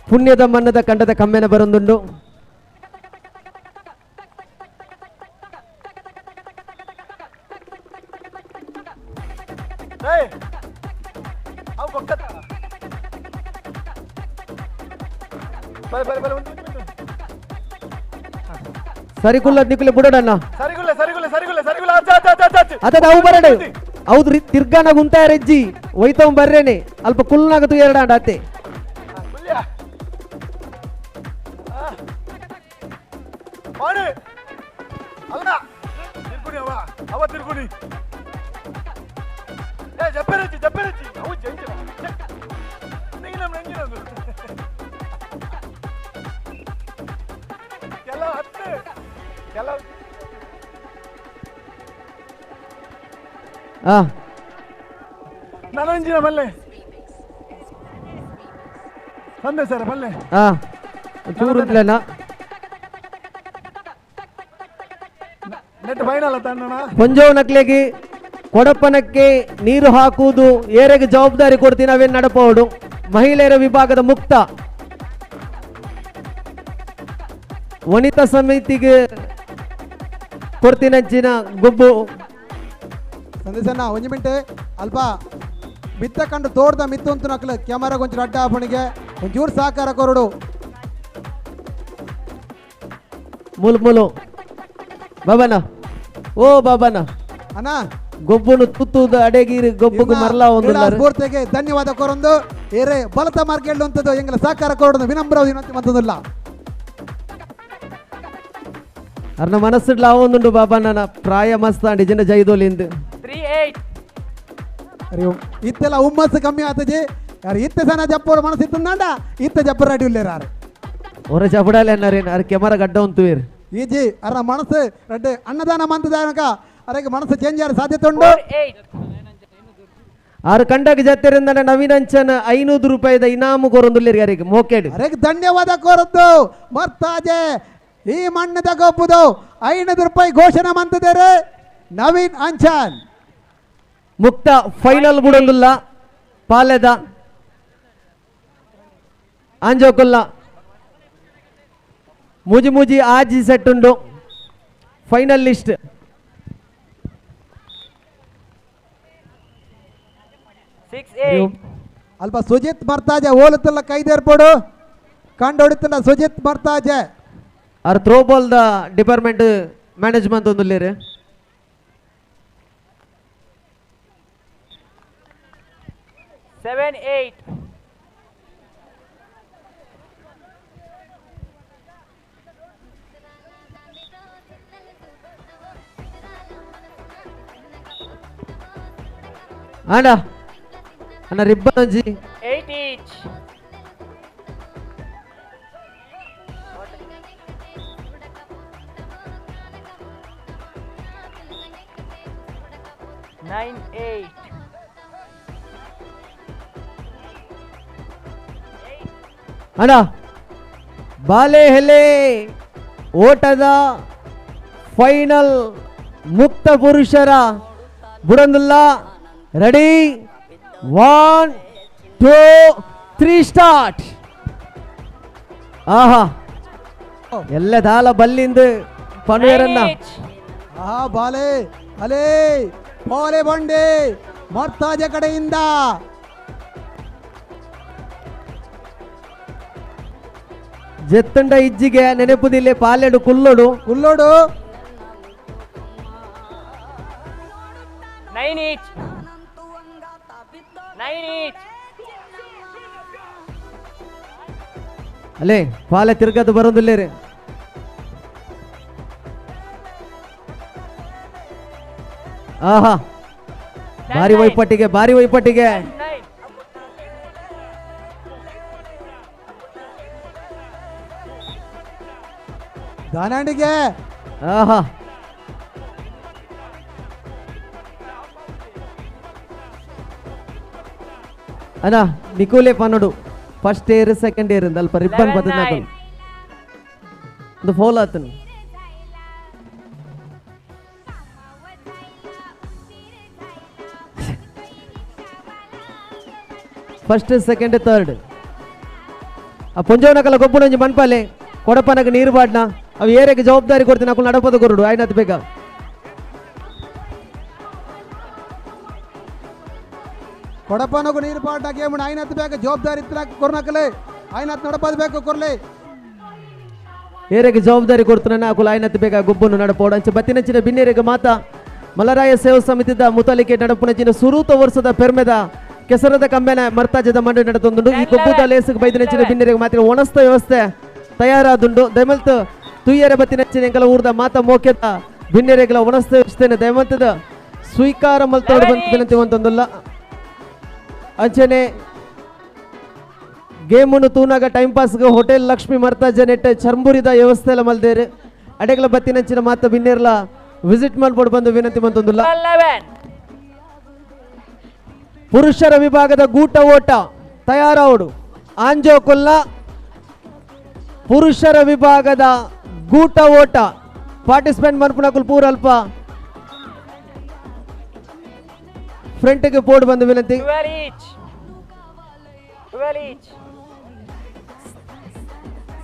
Speaker 17: ಪುಣ್ಯದ ಮನ್ನದ ಕಂಡದ ಕಮ್ಮೆನ ಬರೊಂದುಂಡು. ಸರಿಗುಲ್ಲ ನಿಕುಲೆ ಬುಡಡಣ್ಣ ಅದ ಅವು ಬರಡೆ ಹೌದು ತಿರ್ಗಾನ ಗುಂತಾಯ ರೆಜ್ಜಿ ಒಯ್ತವ್ ಬರ್ರೇನೆ ಅಲ್ಪ ಕುಲ್ನಾಗ ತುಯರಡಾಂಡ ಅತ್ತೆ ಪೊಂಜೋನಕ್ಲೆಗೆ ಕೊಡಪನಕ್ಕೆ ನೀರು ಹಾಕುವುದು ಏರೆಗೆ ಜವಾಬ್ದಾರಿ ಕೊಡ್ತೀನಿ ಅವೇನು ನಡಪೋಡು. ಮಹಿಳೆಯರ ವಿಭಾಗದ ಮುಕ್ತ ವನಿತಾ ಸಮಿತಿಗೆ ಕೊಡ್ತೀನಂಚಿನ ಗೊಬ್ಬು
Speaker 21: ಸಂದೇಶಣ್ಣ ಒಂಜಿ ಮಿಂಟೆ ಅಲ್ಪ ಬಿತ್ತ ಕಂಡು ತೋಡ್ದ ಮಿತ್ತು ಅಂತ ನಕ್ಲು ಕ್ಯಾಮರಾ ಒಂಚೂರು ಅಡ್ಡ ಆಪಣಿಗೆ ಒಂಚೂರು ಸಹಕಾರ ಕೊರಡು.
Speaker 17: ಮೂಲು ಮೂಲು ಬಾಬಾನ ಓ ಬಾಬಾನ
Speaker 21: ಅಣ್ಣ
Speaker 17: ಗೊಬ್ಬನು ತುತ್ತುದ ಅಡೆಗಿರಿ ಗೊಬ್ಬು ಮರಲ ಒಂದು
Speaker 21: ಸ್ಫೂರ್ತಿಗೆ ಧನ್ಯವಾದ ಕೊರೊಂದು ಏರೆ ಬಲತ ಮಾರ್ಕೆಟ್ ಅಂತದ್ದು ಎಂಗಲ ಸಹಕಾರ ಕೊರಡು ವಿನಮ್ರ ವಿನಂತಿ ಮಂತದಿಲ್ಲ.
Speaker 17: ಅರ್ನ ಮನಸ್ಸಿಡ್ಲ ಒಂದುಂಡು ಬಾಬಾನ ಪ್ರಾಯ ಮಸ್ತ್ ಅಂಡಿ ಜನ ಜೈದೋಲಿಂದ
Speaker 2: 3-8.
Speaker 21: ಅರೆ ಇತ್ತೆಲ್ಲ ಹುಮ್ಮಸ್ಸು ಕಮ್ಮಿ ಆತಜಿ ಯಾರು ಇತ್ತೆ ಸನ ಜಪ್ಪೋಡು ಮನಸ್ಸು ಇತ್ತಂದಾಂಡ ಇತ್ತ ಜಪ್ಪ ರೆಡಿ ಇಲ್ಲೇರಾರು
Speaker 17: ಹೊರ ಜಪಡಾಲೆ ಅನ್ನಾರೇನು ಅರೆ ಕೆಮರ ಗಡ್ಡ ಉಂತುವೀರ್
Speaker 21: ಈಜಿ ಅರ ಮನಸ್ಸು ರಡ್ಡೆ ಅನ್ನದಾನ ಮಂತದಾನಕ ಅರೆಗೆ ಮನಸ್ಸು ಚೇಂಜ್ ಆಗ ಸಾಧ್ಯತೆ ಉಂಟು.
Speaker 17: ಆರು ಕಂಡಕ ಜಾತ್ರೆಯಿಂದ ನವೀನ್ ಅಂಚನ 500 ರೂಪಾಯಿದ ಇನಾಮು ಕೋರೊಂದುಲ್ಲೇರಿ ಅರೆಗೆ ಮೋಕೆಡ್
Speaker 21: ಅರೆಗೆ ಧನ್ಯವಾದ ಕೋರದ್ದು ಮರ್ತಾಜೆ ಈ ಮಣ್ಣದ ಗೊಬ್ಬುದು 500 ರೂಪಾಯಿ ಘೋಷಣೆ ಮಂತಿದ್ದಾರೆ ನವೀನ್ ಅಂಚಾನ್.
Speaker 18: ಮುಕ್ತ ಫೈನಲ್ ಬುಡೊಂದುಲ್ಲ ಪಾಲೆದ ಆಂಜೋಕುಲ್ಲ ಮೂಜಿ ಮೂಜಿ ಆಜಿ ಸೆಟ್ ಉಂಡು ಫೈನಲ್ ಲಿಸ್ಟ್.
Speaker 21: ಅಲ್ಪ ಸುಜಿತ್ ಮರ್ತಾಜೆ ಓಲುತ್ತಲ್ಲ ಕೈದೇರ್ಪೋಡು ಕಂಡು ಸುಜಿತ್ ಮರ್ತಾಜೆ
Speaker 18: ಆರ್ throw ball the department management ಒಂದುಲ್ಲೇರು.
Speaker 2: 7 8.
Speaker 18: ಅಣ್ಣ ಅಣ್ಣ ರಿಬ್ಬನ್ ಒಂಜಿ
Speaker 2: 8 each. 9 8.
Speaker 18: ಅಣ್ಣ ಬಾಲೆ ಹೆಲೆ ಓಟದ ಫೈನಲ್ ಮುಕ್ತ ಪುರುಷರ ಬುಡಂದುಲ್ಲ. Ready 1 2 3 start. ಆಹಾ ಎಲ್ಲ ದಾಲ ಬಲ್ಲಿಂದ ಪನ್ವೇರನ್ನ.
Speaker 21: ಆಹಾ ಬಾಲೆ ಅಲೇ ಬಾಲೆ ಬಂಡೆ ಮರ್ತಾಜೆ ಕಡೆಯಿಂದ.
Speaker 18: ಜೆತ್ತಂಡ ಇಜ್ಜಿಗೆ ನೆನಪುದಿಲ್ಲೆ ಪಾಲೆಡು ಕುಲ್ಲೋಡು
Speaker 21: ಕುಲ್ಲೋಡು.
Speaker 2: 9 each. 9 each.
Speaker 18: ಅಲ್ಲೇ ಪಾಲೆ ತಿರ್ಗದು ಬರೋದಿಲ್ಲ ರೀ. ಆಹಾ ಭಾರಿ ವೈಪಟ್ಟಿಗೆ ಭಾರಿ ವೈಪಟ್ಟಿಗೆ.
Speaker 21: ದಾನಾಂಡಿಗೆ.
Speaker 18: ಆಹಾ ಅಣ್ಣ ನಿಕೋಲೆ ಪನ್ನಡು ಫಸ್ಟ್ ಇಯರ್ ಸೆಕೆಂಡ್ ಇಯರ್ ಅಲ್ಪ ರಿಬ್ಬನ್ ಬದಲಾಗಲು ಒಂದು ಫೋಲ್ ಆತನು. ಫಸ್ಟ್ ಸೆಕೆಂಡ್ ಥರ್ಡ್ ಆ ಪೊಂಜೋನಕಲ ಗೊಬ್ಬುನಂಜಿ ಮನ್ಪಾಲೆ ಕೊಡಪನಗ ನೀರು ಬಾಡ್ನ ಅವು ಏರಿಯಾಗೆ ಜವಾಬ್ದಾರಿ ಕೊಡ್ತೀನಿ ಅಕ್ಕಳು ನಡಪದ ಕೊರಡು ಆಯ್ನತ್ ಬೇಗ.
Speaker 21: ಕೊಡಪನಗು ನೀರು ಪಾಟ ಗೇಮ್ ಐನತ್ ಬೇಗ ಜವಾಬ್ದಾರಿ ಕೊರ್ನಕಲೆ ಐನತ್ ನಡಪದ ಬೇಕು ಕೊರ್ಲೆ.
Speaker 18: ಏರಿಯಾಗೆ ಜವಾಬ್ದಾರಿ ಕೊಡ್ತಾನೆ ಅಕುಲ ಐನತ್ ಬೇಗ ಗೊಬ್ಬನ್ನು ನಡಪೋಡು ಅಂಚೆ ಬತ್ತಿನಂಚಿನ ಬಿನ್ನೇರಿಗೆ ಮಾತ ಮಲರಾಯ ಸೇವಾ ಸಮಿತಿದ ಮುತಾಲಿಕೆ ನಡಪುನಂಚಿನ ಸುರೂತ ವರ್ಷದ ಪೆರ್ಮೆದ ಕೆಸರದ ಕಮ್ಮೆನ ಮರ್ತಾಜದ ಮಂಡಿ ನಡೆತೊಂದುಂಡು. ಈ ಗೊಬ್ಬುದ ಲೇಸುಗೆ ಬೈದಿನಂಚಿನ ಬಿನ್ನೇರಿಗೆ ಮಾತ್ರ ಒಣಸ್ತ ವ್ಯವಸ್ಥೆ ತಯಾರಾದುಂಡು. ದಯಮಲ್ತ್ ತುಯ್ಯರ ಬತ್ತಿನಂಚಿನ ಎಂಕಲ ಊರ್ದ ಮಾತ ಮೋಕ್ಯದ ಬಿನ್ನೇರೆಗಳ ಒಣಸ್ತ ವ್ಯವಸ್ಥೆನ ದಯಮಲ್ತದ ಸ್ವೀಕಾರ ಮಲ್ತೋಡು ಬಂತ ವಿನಂತಿ ಒಂದೊಂದಲ್ಲ. ಅಂಚನೆ ಗೇಮನ್ನು ತೂನಾಗ ಟೈಮ್ ಪಾಸ್ಗೆ ಹೋಟೆಲ್ ಲಕ್ಷ್ಮಿ ಮರ್ತಾಜ ನೆಟ್ಟ ಚರ್ಂಬುರಿದ ವ್ಯವಸ್ಥೆ ಎಲ್ಲ ಮಲ್ದೇರು ಅಡೆಗಳ ಬತ್ತಿನಂಚಿನ ಮಾತ ಬಿನ್ನೇರ್ಲ ವಿಸಿಟ್ ಮಾಡ್ಬೋದು ಬಂದು ವಿನಂತಿ ಮಂತೊಂದುಲ್ಲ. ಪುರುಷರ ವಿಭಾಗದ ಗೂಟ ಓಟ ತಯಾರಾವಡು ಆಂಜೋ ಕೊಲ್ಲ. ಪುರುಷರ ವಿಭಾಗದ ಗೂಟ ಓಟ ಪಾರ್ಟಿಸಿಪೆಂಟ್ ಮನ್ಪುನಕುಲ್ ಪೂರ ಅಲ್ಪ ಫ್ರಂಟ್ಗೆ ಬೋರ್ಡ್ ಬಂದು ವಿನಂತಿ.
Speaker 2: 12 each. 12 each.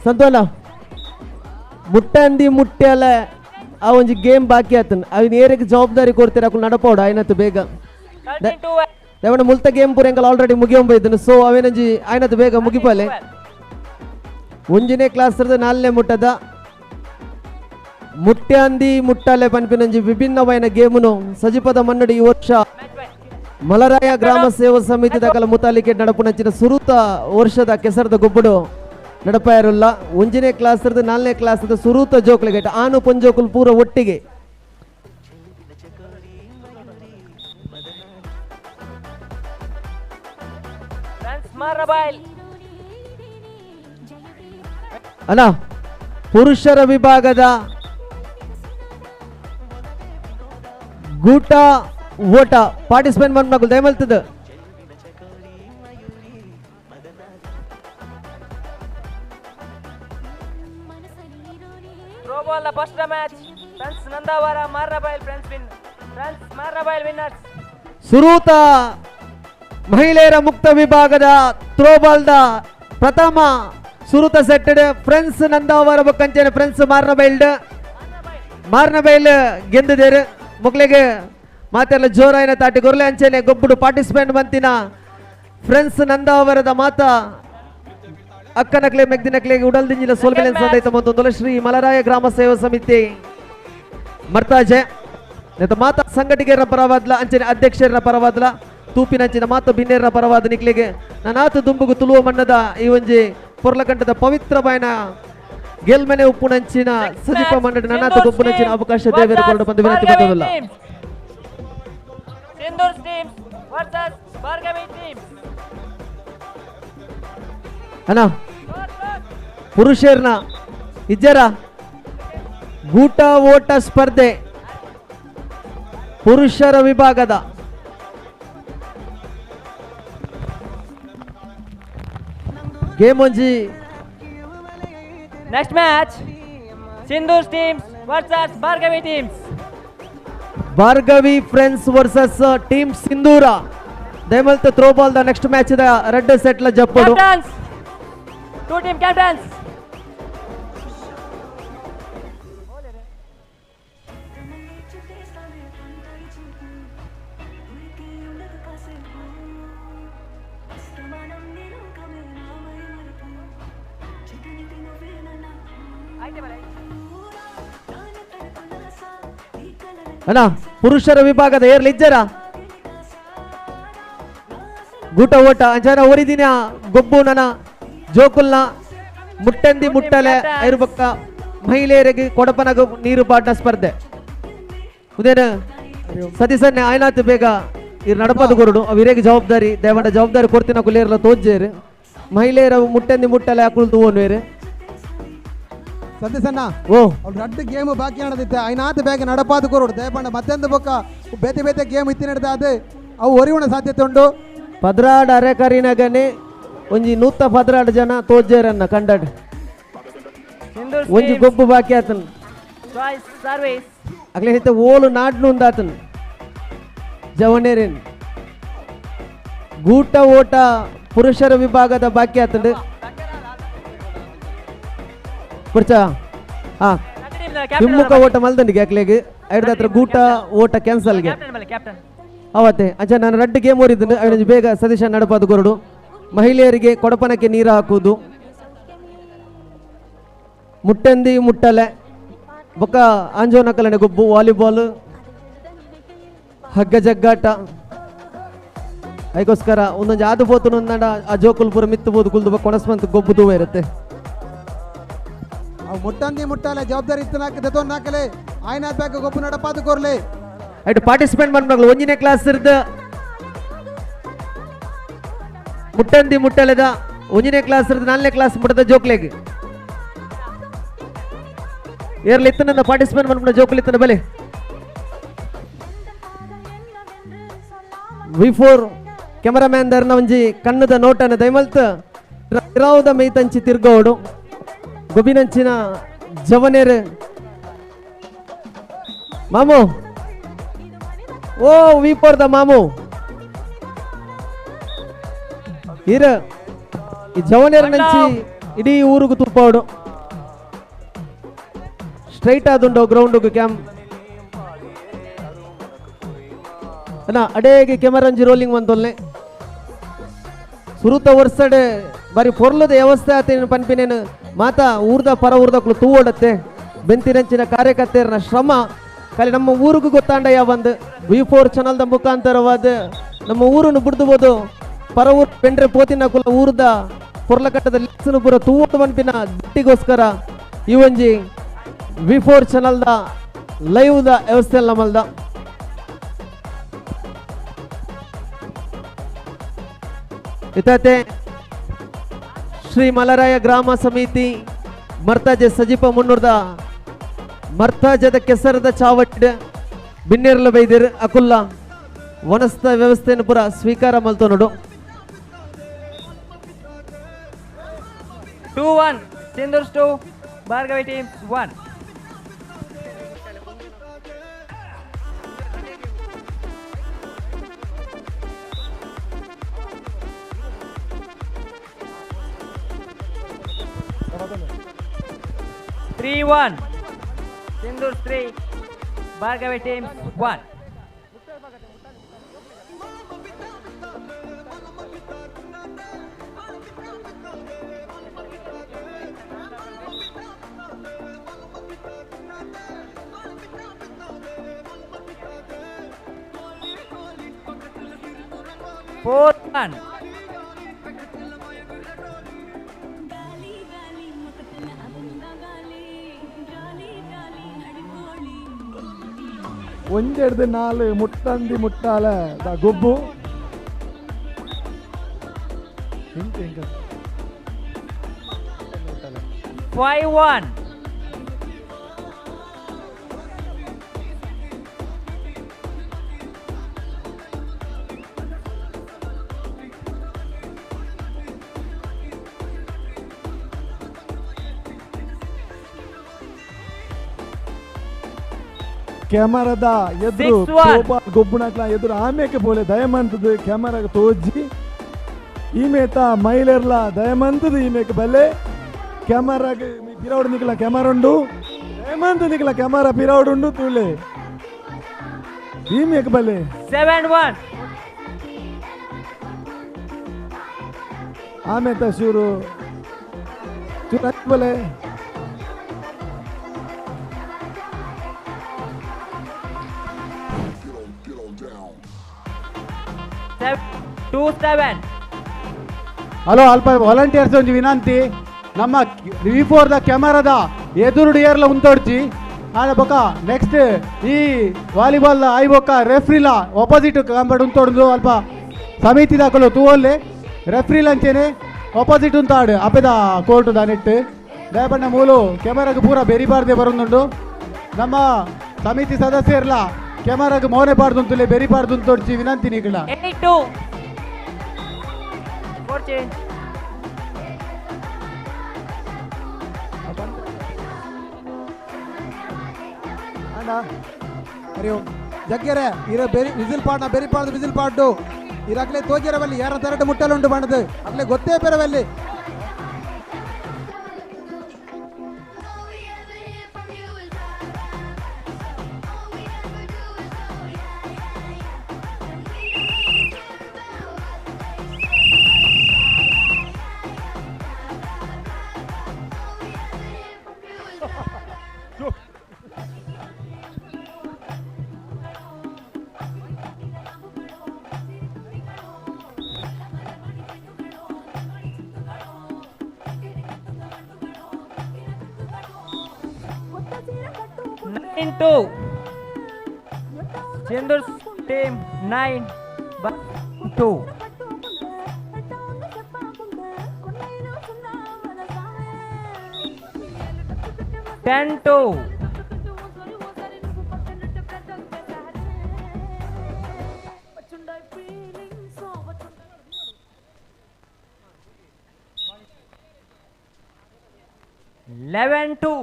Speaker 18: ಸಂತೋಲ ಮುಟ್ಟಂದಿ ಮುಟ್ಟ್ಯಾಲ ಆ ಒಂಜಿ ಗೇಮ್ ಬಾಕಿ ಆತನ ಅವಿನ ಏರಿಗೆ ಜವಾಬ್ದಾರಿ ಕೊಡ್ತೀರ ಅಕುಲ್ ನಡಪೋಡು ಆಯ್ನತ್ತು ಬೇಗ. ದೇವನ ಮುಲ್ತ ಗೇಮ್ ಪೂರ ಎಂಕಲ್ ಆಲ್ರೆಡಿ ಮುಗಿಯೊಂಬ ಇದ್ದನು. ಸೊ ಅವೇನಂಜಿ ಆಯ್ನತ್ತು ಬೇಗ ಮುಗಿಪಾಲೆ. ಒಂಜಿನೇ ಕ್ಲಾಸ್ ನಾಲ್ನೇ ಮುಟ್ಟದ ಮುಟ್ಟ್ಯಾಂದಿ ಮುಟ್ಟಾಲೆ ಪನ್ಪಿನಂಜಿ ವಿಭಿನ್ನವಾಯಿನ ಗೇಮುನು ಸಜಿಪದ ಮನ್ನಡಿ ಈ ವರ್ಷ ಮಲರಾಯ ಗ್ರಾಮ ಸೇವಾ ಸಮಿತಿ ದಾಖಲ ಮುತಾಲಿಕೆ ನಡಪುನಂಚಿನ ಸುರುತ ವರ್ಷದ ಕೆಸರದ ಗೊಬ್ಬಡು ನಡಪಾಯರುಲ್ಲ. ಒಂಜಿನೇ ಕ್ಲಾಸ್ ನಾಲ್ನೇ ಕ್ಲಾಸ್ ಸುರೂತ ಜೋಕ್ಲಿಗೆ ಆನು ಪೊಂಜೋಕುಲ್ ಪೂರ ಒಟ್ಟಿಗೆ. ಅಣ್ಣ ಪುರುಷರ ವಿಭಾಗದ ಗೂಟ ಓಟ ಪಾರ್ಟಿಸಿಪೇಟ್ ಮಾಡ್ಬೇಕು ದಯಮಲ್ತದ.
Speaker 2: Throw ball the first match. Friends Nandavara Marnabail friends win. Friends Marnabail winners.
Speaker 17: ಸುರೂತ ಮಹಿಳೆಯರ ಮುಕ್ತ ವಿಭಾಗದ ಥ್ರೋಬಾಲ್ದ ಪ್ರಥಮ ಸುರೂತ ಸೆಟ್ಟಡ್ ಫ್ರೆಂಡ್ಸ್ ನಂದಾವರ ಬೊಕ್ಕಂಚನೆ ಫ್ರೆಂಡ್ಸ್ ಮಾರ್ನಬೈಲ್ಡ್ ಮಾರ್ನಬೈಲ್ ಗೆಂದಿದ್ದೇರು. ಮೊಕ್ಲೆಗೆ ಮಾತೆಲ್ಲ ಜೋರಾಯಿನ ತಾಟಿ ಗೊರ್ಲೆ ಅಂಚನೆ ಗೊಬ್ಬುಡು ಪಾರ್ಟಿಸಿಪೇಂಟ್ ಮಂತಿನ ಫ್ರೆಂಡ್ಸ್ ನಂದಾವರದ ಮಾತ ಅಕ್ಕನಕ್ಲೆ ಮೆಗ್ದಿನಕ್ಲೆಗೆ ಉಡಲ್ದಿಂಜಿನ ಸೋಲ್ಮೆಲೆ ಸಂದೈತ ಮಂತೊಂದುಲ ಶ್ರೀ ಮಲರಾಯ ಗ್ರಾಮ ಸೇವಾ ಸಮಿತಿ ಮರ್ತಾಜೆ ನೆತ ಮಾತ ಸಂಘಟಕರ ಪರವಾದ್ಲ ಅಂಚನೆ ಅಧ್ಯಕ್ಷರ ಪರವಾದ್ಲ ತೂಪಿನಂಚಿನ ಮಾತ ಬಿನ್ನೇರ ಪರವಾದ ನಿಕ್ಲೆಗೆ ನಾನಾತ ದುಂಬುಗು ತುಳುವ ಮಣ್ಣದ ಈ ಒಂಜಿ ಪೊರ್ಲಕಂಠದ ಪವಿತ್ರ ಬಾಯನ ಗೆಲ್ಮನೆ ಉಪ್ಪುನಂಚಿನ ಸಜಿಪ ಮಣ್ಣದ ನಾನಾತ ಗೊಬ್ಬುನಂಚಿನ ಅವಕಾಶ ದೇವೇರ ಕೊರಡು ಬಂದು ವಿನಂತಿ ಬರ್ತದಲ್ಲ.
Speaker 2: Sindoor teams versus Bhargavi teams.
Speaker 17: ಅಣ್ಣ ಪುರುಷರ್ನ ಇಜ್ಜರ ಗೂಟ ಓಟ ಸ್ಪರ್ಧೆ ಪುರುಷರ ವಿಭಾಗದ ಗೇಮ್ ಒಂಜಿ.
Speaker 2: Next match Sindoor teams versus Bhargavi teams.
Speaker 17: Bhargavi friends versus team Sindoora. ದಯಮಲ್ತ throwball the next match the red set ಲ ಜಪ್ಪಡು.
Speaker 2: Captains, two team captains.
Speaker 17: ಅಣ್ಣ ಪುರುಷರ ವಿಭಾಗದ ಏರ್ಲಿ ಇಜ್ಜರ ಗೂಟ ಓಟ ಅಂಜನ ಒರಿದಿನ ಗೊಬ್ಬು ನನ ಜೋಕುಲ್ನ ಮುಟ್ಟಂದಿ ಮುಟ್ಟಲೆ ಐರುಬಕ್ಕ ಮಹಿಳೆಯರಿಗೆ ಕೊಡಪನಗ ನೀರು ಪಾಟ್ನ ಸ್ಪರ್ಧೆ ಉದೇನ ಸತೀಸನ್ನೆ ಆಯ್ನಾತ್ ಬೇಗ ಇರ್ ನಡಪದ ಗುರುಡು ಅವಿರೇಗೆ ಜವಾಬ್ದಾರಿ ದೇವಂಡ ಜವಾಬ್ದಾರಿ ಕೊಡ್ತಿನ ಕುಲೇರ್ಲ ತೋಜ್ಜೇರು ಮಹಿಳೆಯರ ಮುಟ್ಟಂದಿ ಮುಟ್ಟಲೆ ಅಕುಲ್ ತೂವನ್ವೇರು.
Speaker 21: ಸತೀಸಣ್ಣ
Speaker 17: ಓ
Speaker 21: ಅವ್ರು ರಡ್ಡು ಗೇಮ್ ಬಾಕಿ ನಡೆದಿತ್ತೆ ಐನಾತ್ ಬೇಗ ನಡಪಾದ ಕೊರೋಡು ದಯಪಂಡ ಮತ್ತೆಂದು ಬೊಕ್ಕ ಬೇತೆ ಬೇತೆ ಗೇಮ್ ಇತ್ತಿ ನಡೆದ ಅದೇ ಅವು ಒರಿವಣ ಸಾಧ್ಯತೆ ಉಂಟು.
Speaker 17: ಪದ್ರಾಡ್ ಅರೆಕರಿನಗನೆ ಒಂಜಿ ನೂತ ಪದ್ರಾಡ್ ಜನ ತೋಜೇರನ್ನ ಕಂಡಡ್ ಒಂಜಿ ಗೊಬ್ಬು ಬಾಕಿ ಆತನ್ ಅಗ್ಲೆ ಹಿತ ಓಲು ನಾಡ್ನುಂದಾತನ್ ಜವನೇರಿನ್ ಗೂಟ ಓಟ ಪುರುಷರ ವಿಭಾಗದ ಬಾಕಿ ಆತಂಡು ಪುರ್ಚ ಹಾ ಹಿಮ್ಮುಖ ಓಟ ಮಲ್ದಂಡಿಗೆ ಅಕ್ಲೆಗೆ ಐಡ್ದ ಹತ್ರ ಗೂಟ ಓಟ ಕ್ಯಾನ್ಸಲ್ಗೆ ಅವತ್ತೆ ಅಂಚ ನಾನು ರಡ್ಡು ಗೇಮ್ ಓರಿದ್ದು ಐದು ಬೇಗ ಸತೀಶ ನಡಪಾದ ಕೊರಡು. ಮಹಿಳೆಯರಿಗೆ ಕೊಡಪನಕ್ಕೆ ನೀರು ಹಾಕುವುದು ಮುಟ್ಟಂದಿ ಮುಟ್ಟಲೆ ಬೊಕ್ಕ ಆಂಜೋನಕಲನೆ ಗೊಬ್ಬು ವಾಲಿಬಾಲ್ ಹಗ್ಗ ಜಗ್ಗಾಟ ಅದಕ್ಕೋಸ್ಕರ ಒಂದೊಂದು ಆದು ಪೋತುನೊಂದಂಡ ಆ ಜೋಕುಲ್ಪುರ ಮಿತ್ತಬೋದು ಕುಲ್ದು ಬೊಕ್ಕ ಕೊಣಸ್ಮಂತ ಗೊಬ್ಬು ದೂವ ಇರುತ್ತೆ.
Speaker 21: ಅವು ಮುಟ್ಟಂದಿ ಮುಟ್ಟಲೆ ಜವಾಬ್ದಾರಿ ಇತ್ತು ನಾಲ್ಕು ದತ್ತೊಂದು ನಾಲ್ಕಲೆ ಆಯ್ನಾತ್ ಬೇಗ ಗೊಬ್ಬು ನಡಪಾದ ಕೊರ್ಲಿ.
Speaker 17: ಆಯ್ತು ಪಾರ್ಟಿಸಿಪೇಟ್ ಮಾಡ್ಬೇಕು ಒಂದನೇ ಕ್ಲಾಸ್ ಇರ್ದ ಮುಟ್ಟಂದಿ ಮುಟ್ಟಲೆದ ಒಂದನೇ ಕ್ಲಾಸ್ ಇರ್ದ ನಾಲ್ಕನೇ ಕ್ಲಾಸ್ ಮುಟ್ಟದ ಜೋಕ್ಲೆಗ್ ಏರ್ಲಿ ಇತ್ತನ ಪಾರ್ಟಿಸಿಪೇಟ್ ಮಾಡ್ಬಿಡ ಜೋಕ್ಲಿ ಇತ್ತನ ಬಲೆ ವಿ ಫೋರ್ ಕೆಮರಾಮ್ಯಾನ್ ದರ್ನ ಒಂಜಿ ಕಣ್ಣದ ನೋಟನ ದಯಮಲ್ತ್ ರಾವದ ಮೈತಂಚಿ ತಿರ್ಗೋಡು ಗೊಬಿನಂಚಿನ ಜವನೇರ್ ಮಾಮು ಓ ವಿ ಫೋರ್ the ಮಾಮು ಇರ ಈ ಜವನೇರ್ ನಂಚಿ ಇಡೀ ಊರುಗು ತುಪ್ಪಾಡು ಸ್ಟ್ರೈಟ್ ಆದುಂಡು ಗ್ರೌಂಡ್ಗೆ ಕ್ಯಾಮ್ ಅಣ್ಣ ಅಡೇಗೆ ಕೆಮರಂಜಿ ರೋಲಿಂಗ್ ಬಂತೊಲ್ನೆ ಸುರುತ ವರ್ಷಡೆ ಬಾರಿ ಪೊರ್ಲದ ವ್ಯವಸ್ಥೆ ಆತೇನು ಪನ್ಪಿನೇನು ಮಾತಾ ಊರ್ದ ಪರ ಊರ್ದಕ್ಲು ತೂವೋಡತ್ತೆ ಬೆಂತಿನಂಚಿನ ಕಾರ್ಯಕರ್ತೆಯರನ ಶ್ರಮ ಖಾಲಿ ನಮ್ಮ ಊರಿಗೂ ಗೊತ್ತಾಂಡ ಯಾವಂದು ವಿ ಫೋರ್ ಚಾನಲ್ದ ಮುಖಾಂತರವಾದ ನಮ್ಮ ಊರನ್ನು ಬಿಡ್ದುಬೋದು ಪರ ಊರು ಬೆಂಡ್ರೆ ಪೋತಿನ ಕುಲ ಊರ್ದ ಪೊರ್ಲಕಟ್ಟದ ಲಿಕ್ಸನು ಪೂರ ತೂವೋಡು ಪನ್ಪಿನ ದಿಟ್ಟಿಗೋಸ್ಕರ ಈ ಒಂಜಿ ವಿ ಫೋರ್ ಚಾನಲ್ದ ಲೈವ್ದ ವ್ಯವಸ್ಥೆ ನಮ್ಮಲ್ದ. ಇತತೆ ಶ್ರೀ ಮಲರಾಯ ಗ್ರಾಮ ಸಮಿತಿ ಮರ್ತಾಜೆ ಸಜೀಪ ಮುನ್ನೂರ್ದ ಮರ್ತಾಜದ ಕೆಸರದ ಚಾವಟ್ ಬಿನ್ನೇರ್ಲ ಬೈದಿರ್ ಅಕುಲ್ಲ ವನಸ್ಥ ವ್ಯವಸ್ಥೆಯನ್ನು ಪೂರ ಸ್ವೀಕಾರ ಮಲ್ತೋನುಡು.
Speaker 2: 2-1 Sindoor 2 Bhargavi teams 1. 3-1. Sindoor 3, Bhargavi team 1. 4-1.
Speaker 19: ಒಂಜೆಡ್ದು ನಾಲ್ ಮುಟ್ಟಂದಿ ಮುಟ್ಟಾಲ the ಗೊಬ್ಬು ಇಂಕ
Speaker 2: 5-1.
Speaker 19: ಕ್ಯಾಮರಾದ ಎದುರು ಗೊಬ್ಬುಣಕ್ಲ ಎದುರು ಆಮೇಕೆ ಪೋಲೆ ದಯಮಂತದ ಕ್ಯಾಮರಾಗ ತೋಜಿ ಈಮೇತ ಮಹಿಳೆಯರ್ಲ ದಯಮಂತದ ಈಮೇಕೆ ಬಲೆ ಕ್ಯಾಮರಾಗ ಪಿರೌಡ್ ನಿಕ್ಲ ಕ್ಯಾಮರಾ ಉಂಡು ದಯಮಂತ ನಿಕ್ಲ ಕ್ಯಾಮರಾ ಪಿರೌಡ್ ಉಂಡು ತೂಲೆ ಈಮೇಕೆ ಬಲೆ
Speaker 2: 7-1.
Speaker 19: ಆಮೇತ ಶೂರು ಚೂರು ಬಲೆ
Speaker 2: 2-7.
Speaker 16: ಹಲೋ ಅಲ್ಪ ವಾಲಂಟಿಯರ್ಸ್ ಒಂಜಿ ವಿನಂತಿ, ನಮ್ಮ ವಿ ಫೋರ್ the ಕ್ಯಾಮರಾದ ಎದುರುಡು ಏರ್ಲ ಉಂತೊಡ್ಚಿ ಆಡ ಬೊಕ ನೆಕ್ಸ್ಟ್ ಈ ವಾಲಿಬಾಲ್ ಆಯ್ ಬೊಕ ರೆಫ್ರಿಲ ಆಪೋಸಿಟ್ ಕಂಬಡ್ ಉಂತೊಡ್ದು ಅಲ್ಪ ಸಮಿತಿ ದಾಕಲು ತೂವೊಲ್ಲೆ ರೆಫ್ರಿಲ ಅಂಚೆನೆ ಆಪೋಸಿಟ್ ಉಂತಾಡು ಅಪೆದ ಕೋರ್ಟು ದ ನೆಟ್ ದಯಪಣ್ಣ ಮೂಲು ಕ್ಯಾಮರಾಗ ಪೂರ ಬೆರಿಬಾರ್ದೆ ಬರೊಂದುಂಡು. ನಮ್ಮ ಸಮಿತಿ ಸದಸ್ಯರ್ಲ ಕ್ಯಾಮರಾಗ ಮೋನೆ ಪಾಡ್ದುಂತುಲೆ ಬೆರಿಬಾರ್ದು ಉಂತೊಡ್ಚಿ ವಿನಂತಿ ನಿಗಳ.
Speaker 2: 8-2. 4 change.
Speaker 21: ಅಣ್ಣ ಅರೆ ಜಗ್ಗೆರೆ ಇರ ಬೆರಿ ವಿಸಿಲ್ ಪಾಡ್ನ ಬೆರಿ ಪಾಡ್ದು ವಿಸಿಲ್ ಪಾಡ್ಡು ಇರಕ್ಲೆ ತೋಜರವಲ್ಲಿ ಯಾರ ತರಟ ಮುಟ್ಟಲುಂಟು ಬಣ್ಣದು ಅಕ್ಲೆ ಗೊತ್ತೇ ಪೆರವಲ್ಲಿ.
Speaker 2: 9-2. Sindoor team 9, 2. 10-2. 11-2.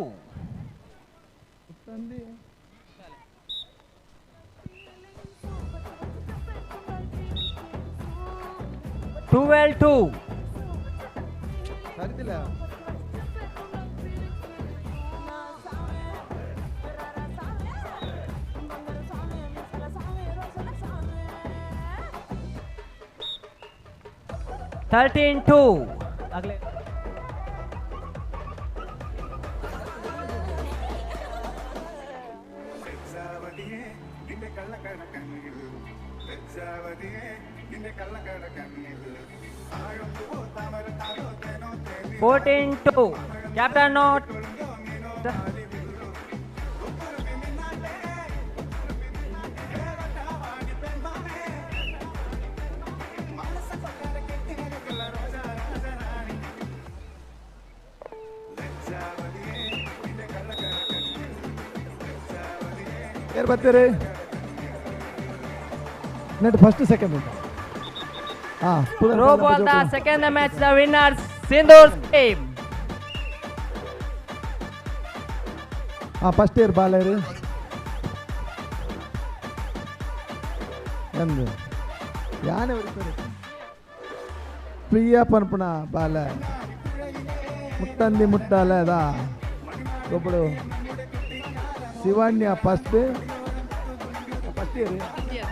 Speaker 2: 12-2. 13-2. अगले 14-2. Captain not.
Speaker 19: ಯಾರು ಬರ್ತಾರೆ? ನೆಟ್ ಫಸ್ಟ್ ಸೆಕೆಂಡ್ ಉಂಟು. ಹಾಂ,
Speaker 2: Throw ball the second match, the winners Sindoor team.
Speaker 19: ಹಾಂ, ಫಸ್ಟ್ ಇಯರ್ ಬಾಲರು ಎಂದು ಯಾನೆ ಪ್ರಿಯ ಪನ್ಪುಣ ಬಾಲ ಮುಟ್ಟಂದಿ ಮುಟ್ಟಾಲ ಅದಾ. ಗೊಬ್ಬಡು ಶಿವಣ್ಯ ಫಸ್ಟ್ ಫಸ್ಟ್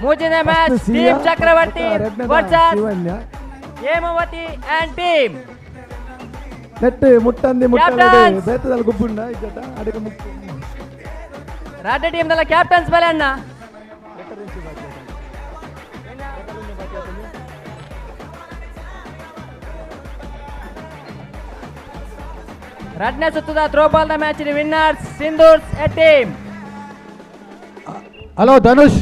Speaker 2: ಮೂರನೇ match team Chakravarthy versus
Speaker 19: Shivanya
Speaker 2: Hemavathi and team.
Speaker 19: Net ಮುಟ್ಟಂದಿ ಮುಟ್ಟಂದಿ
Speaker 2: Captains!
Speaker 19: ಬೇತದಲ್ಲಿ ಗುಬ್ಬುಂಡ ಇಜ್ಜಟ ಅಡಿಗೆ ಮುಟ್ಟ
Speaker 2: ರಾಜ್ಯ ಟೀಮ್ ದಲ್ಲ ಕ್ಯಾಪ್ಟನ್ಸ್ ಬಲೆ ಅಣ್ಣ. ರಡ್ನೇ ಸುತ್ತದ throwball the match winners Sindhurs a team.
Speaker 16: Hello Dhanush,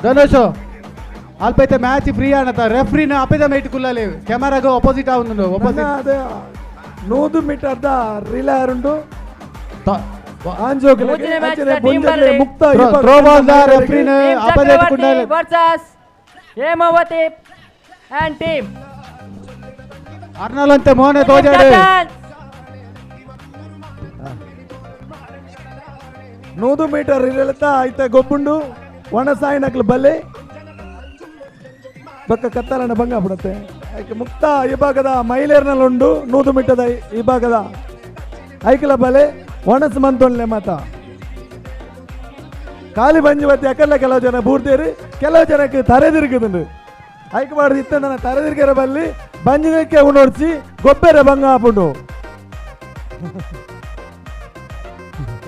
Speaker 16: Dhanush ಅಲ್ಪೈತೆ match free ಆನತ ರೆಫ್ರಿನ ಅಪೇದ ಮೇಟ್ ಕುಲ್ಲಲಿ ಕೆಮರಾಗ ಅಪೋಸಿಟ್ ಆവുಂದು ಅಪೋಸಿಟ್.
Speaker 19: ಅದೇ 100 ಮೀಟರ್ the relay ಉಂಟು ಆಂಜೋಕುಲೆಗ್
Speaker 2: ಮೂರನೇ ಮ್ಯಾಚ್
Speaker 19: ಅಂಚನೆ
Speaker 2: ಟೀಮ್
Speaker 19: ಬೊಂಜೆಲೆ
Speaker 2: ಬರ್ಲಿ.
Speaker 19: ಮುಕ್ತ ವಿಭಾಗ
Speaker 16: ಥ್ರೋಬಾಲ್ the
Speaker 19: ಮಹಿಳೆಯರಿಗೆ.
Speaker 16: ರೆಫ್ರಿನ
Speaker 2: ಟೀಮ್
Speaker 16: ಅಪೇದ
Speaker 2: ಚಕ್ರವರ್ತಿ
Speaker 16: ಕುಂಡಾಲೆ.
Speaker 2: ವರ್ಸಸ್ ಹೇಮಾವತಿ ಅಂಡ್ ಟೀಮ್.
Speaker 16: ಅರ್ನಲ್ ಅಂತೆ ಮೋನೆ ತೋಜಾಡು.
Speaker 19: 100 ಮೀಟರ್ ರಿಲೇತ ಐತೆ ಗೊಬ್ಬುಂಡು ಒಣಸಾಯಿನಕ್ಲು ಬಲ್ಲೆ ಬಕ್ಕ ಕತ್ತಲನ ಭಂಗ ಬಿಡುತ್ತೆ. ಐಕೆ ಮುಕ್ತ ವಿಭಾಗದ ಮಹಿಳೆಯರ್ನಲ್ಲಿ ಉಂಡು 100 ಮೀಟರ್ದ ವಿಭಾಗದ ಐಕಲ ಬಲೆ ಒಣಸ್ ಮಂತೊನ್ಲೆ ಮಾತ ಖಾಲಿ ಬಂಜಿ ಬತ್ತಿ ಅಕಲ್ಲ ಕೆಲವು ಜನ ಬೂರ್ದೇರಿ ಕೆಲವು ಜನಕ್ಕೆ ತರೆದಿರ್ಗುದುಂಡು ಐಕೆ ಮಾಡುದು ಇತ್ತ ನನ್ನ ತರೆದಿರ್ಗೆರ ಬಲ್ಲಿ ಬಂಜಿನಕ್ಕೆ ಉಣೋಡ್ಸಿ ಗೊಬ್ಬೆರ ಭಂಗ ಆಪುಂಡು.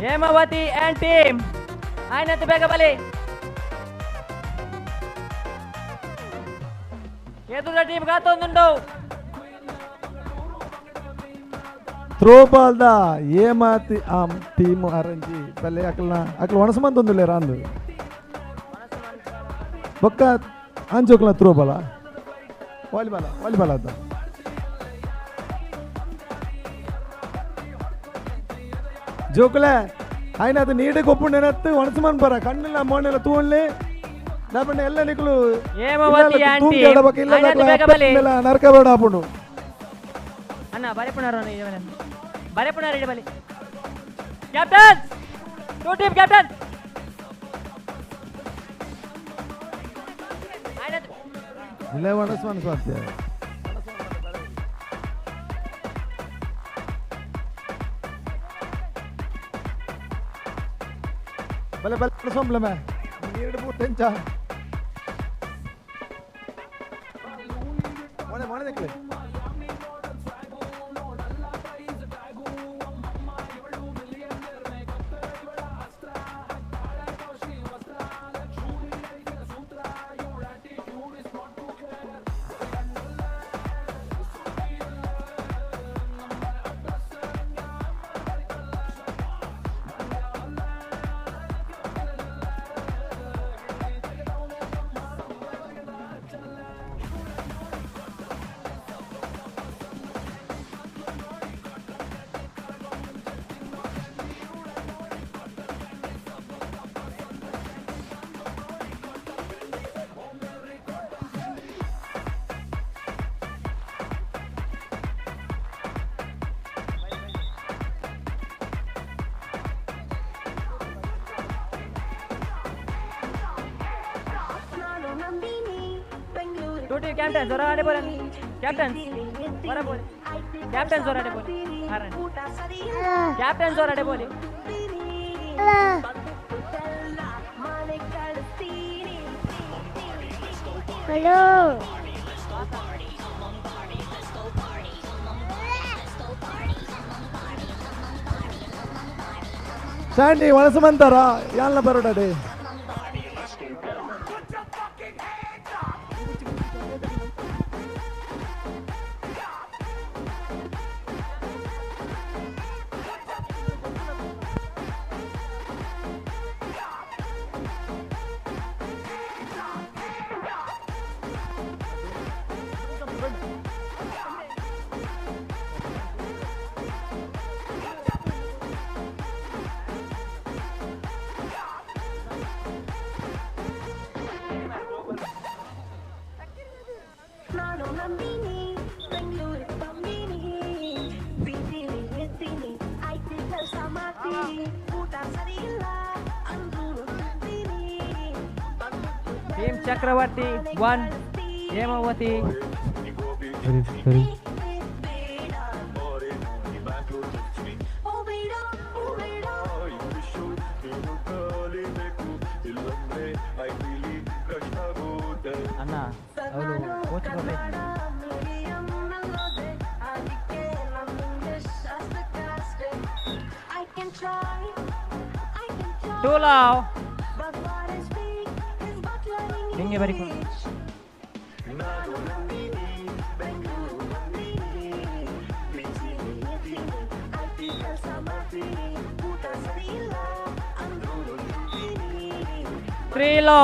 Speaker 2: ಹೇಮಾವತಿ ಅಂಡ್ ಟೀಮ್ ಆಯ್ನಂತೆ ಬೇಗ ಬಲಿ. ಎದುರ ಟೀಮ್ ಗಾತೊಂದುಂಡು.
Speaker 19: ಥ್ರೋಬಾಲ್ the ಏಮಾತಿ ಆಮ್ ಟೀಮ್ ಅರಂಜಿ ಬಲ್ಲೆ ಅಕಲ್ನ ಅಕಲ್ ಒಣಸಮಂತೊಂದುಲ್ಲೆ ರಾಂದು ಬೊಕ್ಕ ಆಂಜೋಕ್ಲ ಥ್ರೋಬಾಲ ವಾಲಿಬಾಲ ವಾಲಿಬಾಲ್ ಅದ ಜೋಕುಲೆ ఆయన ಅದು ನೀಡೆ ಗೊಪ್ಪುಂಡೆನತ್ತು ಒಣಸಮನ್ ಬರ ಕಣ್ಣೆಲ್ಲ ಮೋನೆಲ್ಲ ತೂಣ್ಲೆ ದಾಪಂಡ ಎಲ್ಲ ನಿಕುಲು
Speaker 2: ಹೇಮಾವತಿ and team. ಆಯ್ನಂತೆ ಬೇಗ ಬಲಿ.
Speaker 19: ನರಕ ಬೇಡ ಆಪುಂಡು.
Speaker 2: ಅಣ್ಣ ಬರೆಪುಣಾರ ಬರೆಪುಣಾರ ಇಡ ಬಲಿ. ಕ್ಯಾಪ್ಟನ್ ಟೂ ಟೀಮ್ ಕ್ಯಾಪ್ಟನ್
Speaker 19: ಇಲ್ಲ ಒಣಸಮನ್ ಸ್ವಾಸ್ಥ್ಯ ಬಲೆ ಬಲೆ ಒಣಸಂಬ್ಲೆ ಮೇ ನೀರು ಪೂರ್ತಿ ಮೊಣೆ ಮೊಣೆ ದಕ್ಲೆ.
Speaker 2: ಟೂ ಟೀಮ್ ಕ್ಯಾಪ್ಟನ್ ಹೊರಗಡೆ ಬೋಲ. ಕ್ಯಾಪ್ಟನ್ ಹೊರ ಬೋಲಿ. ಕ್ಯಾಪ್ಟನ್ ಹೊರಗಡೆ ಬೋಲಿ. ಕ್ಯಾಪ್ಟನ್ ಹೊರಗಡೆ ಬೋಲಿ.
Speaker 3: ಹಲೋ
Speaker 19: ಸ್ಯಾಂಡಿ ಒಣಸಮಂತಾರ ಯಾಲ್ನ ಬರೋಡಡೆ
Speaker 2: ಟೀಮ್ ಚಕ್ರವರ್ತಿ 1 ಹೇಮಾವತಿ
Speaker 20: ಸರಿ ಸರಿ.
Speaker 2: ಅಣ್ಣ ಅವರು ಕೋಚ್ ಕೊಡ್ಲಿ. ಟೂ ಲಾವ್ ನಿಂಗೆ ಬರಿ. ತ್ರೀ ಲೋ.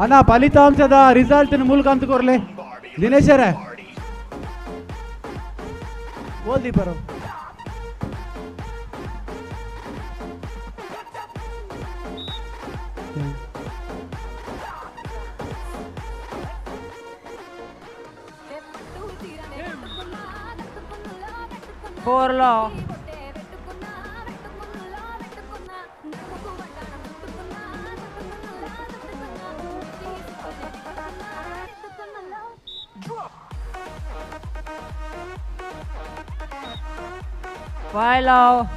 Speaker 16: ಅಣ್ಣ ಫಲಿತಾಂಶದ ರಿಸಲ್ಟ್ ಮೂಲಕ ಅಂತ ಕೊರ್ಲೆ ದಿನೇಶರೇ ಓದಿ ಬರೋ.
Speaker 2: Four low. Five low.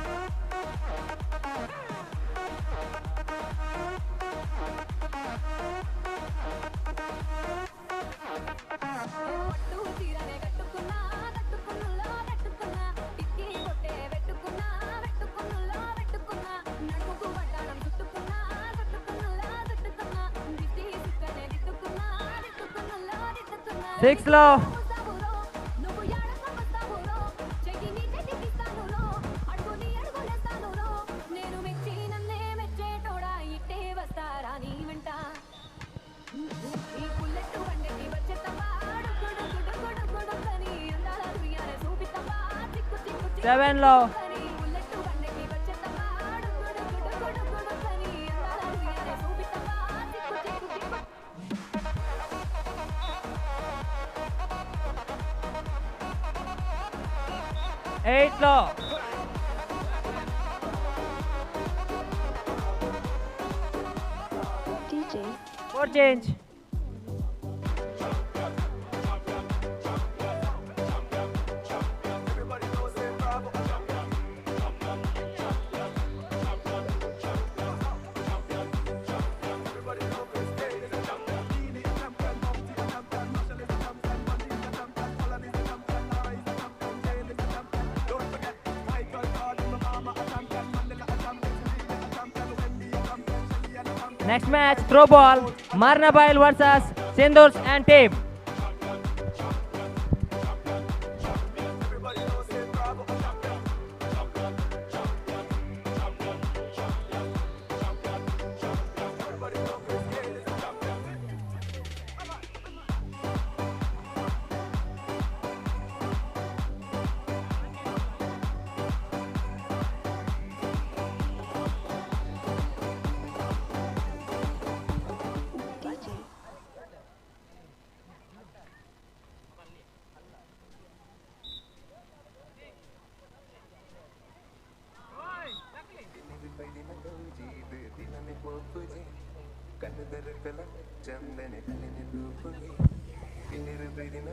Speaker 2: Six low. Seven low. Eight low. Four change. Next match, throw ball, Marnabail versus Sindhurs and team.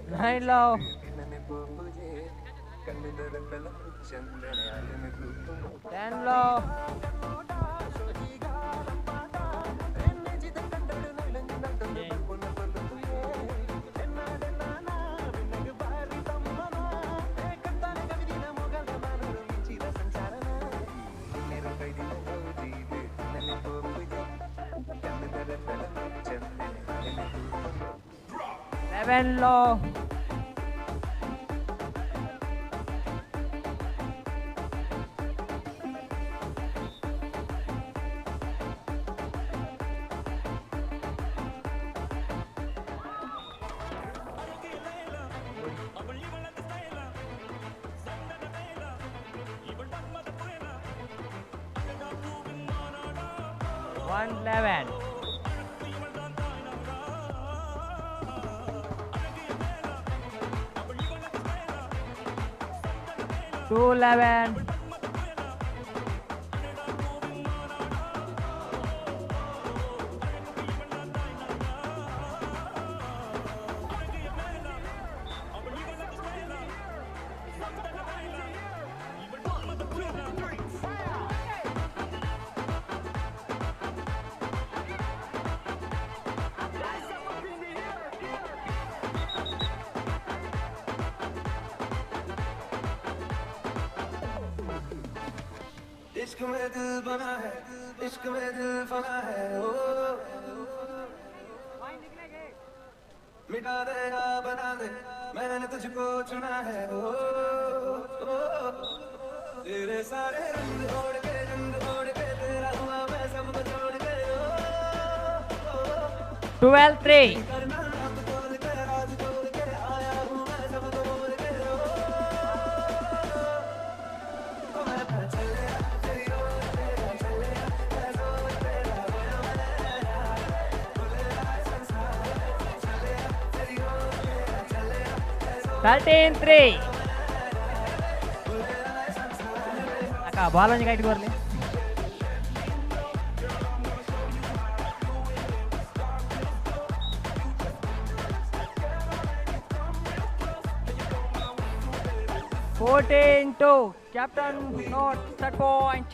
Speaker 2: Nine low. 10 low. 11 low. 111. 211.
Speaker 15: इश्क में दिल बना है, इश्क में दिल फना है, ओ मिटा दे या बना दे, मैंने तुझको चुना है, ओ, ओ, तेरे सारे रंग ओढ़ के, रंग ओढ़ के तेरा हुआ मैं सबको छोड़ के, ओ,
Speaker 2: 12-3. 13-3. ಅಕ್ಕ ಬಾಲ್ ಒಂಜಿ ಕೈಟ್ ಕೊರ್ಲಿ. 14-2. Captain note third point.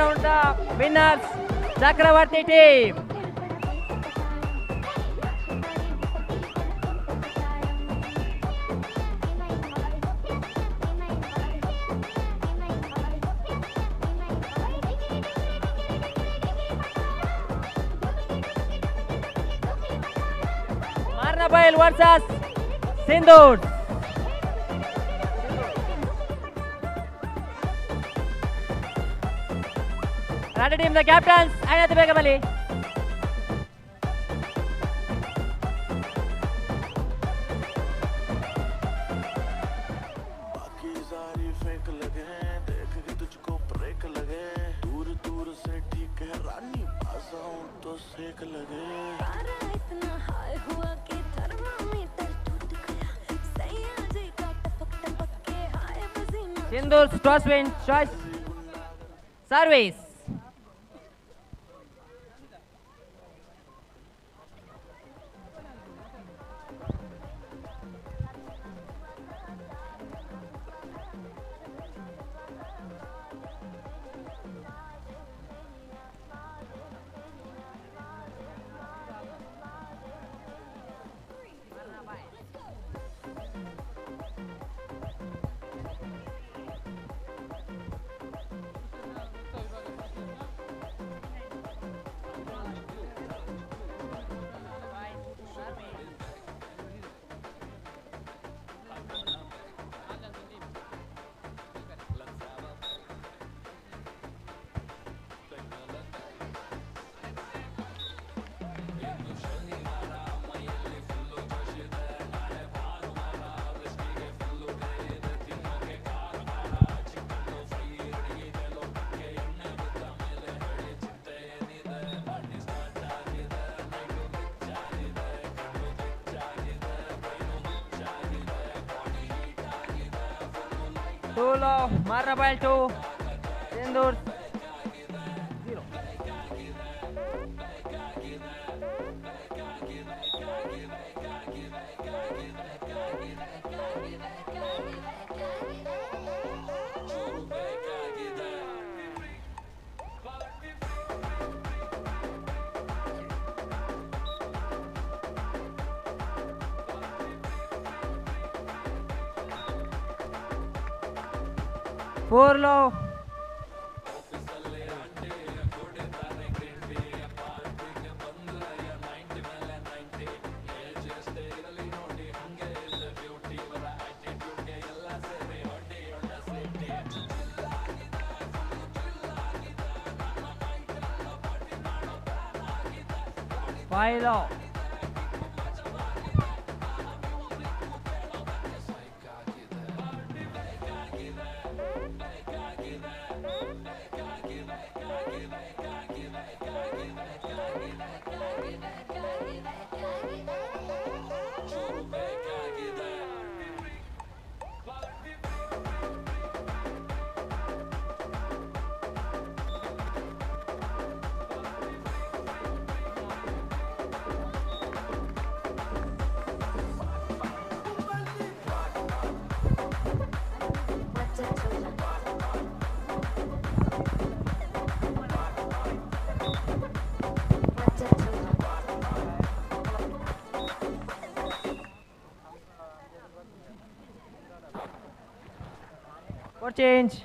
Speaker 2: Round the winners Chakravarti team. Marnabail versus Sindoor. Radha team the captains Anat Begabali.
Speaker 3: बाकी सारी फेंक लगे, देख के तुझको ब्रेक लगे, दूर दूर से ठीक है रानी, पास आऊं तो सेक लगे।
Speaker 22: पारा इतना हाई हुआ कि थर्मामीटर टूट गया, सैया जी का टपक टपक के हाय पसीना।
Speaker 2: Sindoor toss win choice service. 2 low, Marnabail 2, Sindoor 0. 4 low. 5 low. Court change.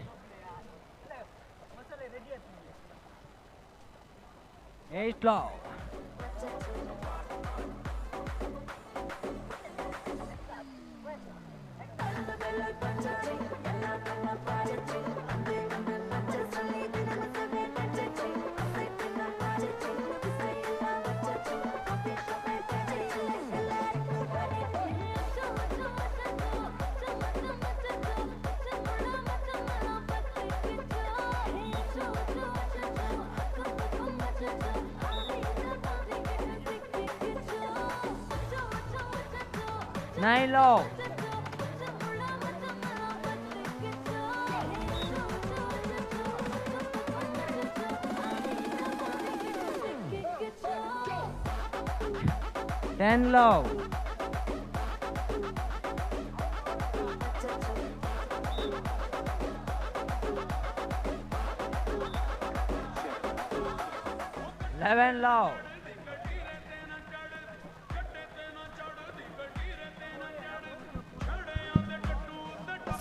Speaker 2: 8 love. 9 love. 10 love. 11 love.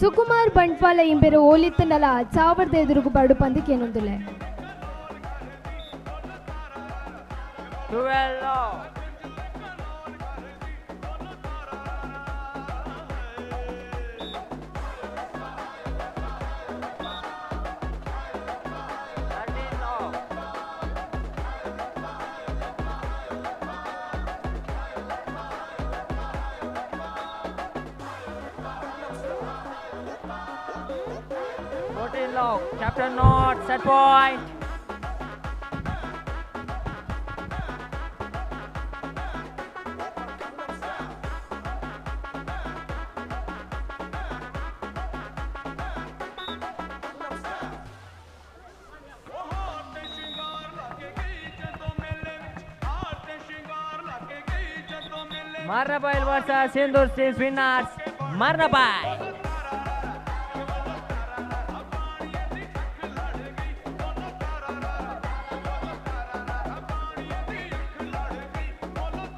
Speaker 4: Sukumar Bantwal ಇಂಬೆರು ಓಲಿತ್ತನಲ ಚಾವರ್ದ ಎದುರುಗು ಬರಡು ಪಂದಕ್ಕೇನೊಂದುಲೆ.
Speaker 2: 12 love. 13 love. 14 love. Captain North, set point. Marnabail versus Sindoor teams winners, Marnabail.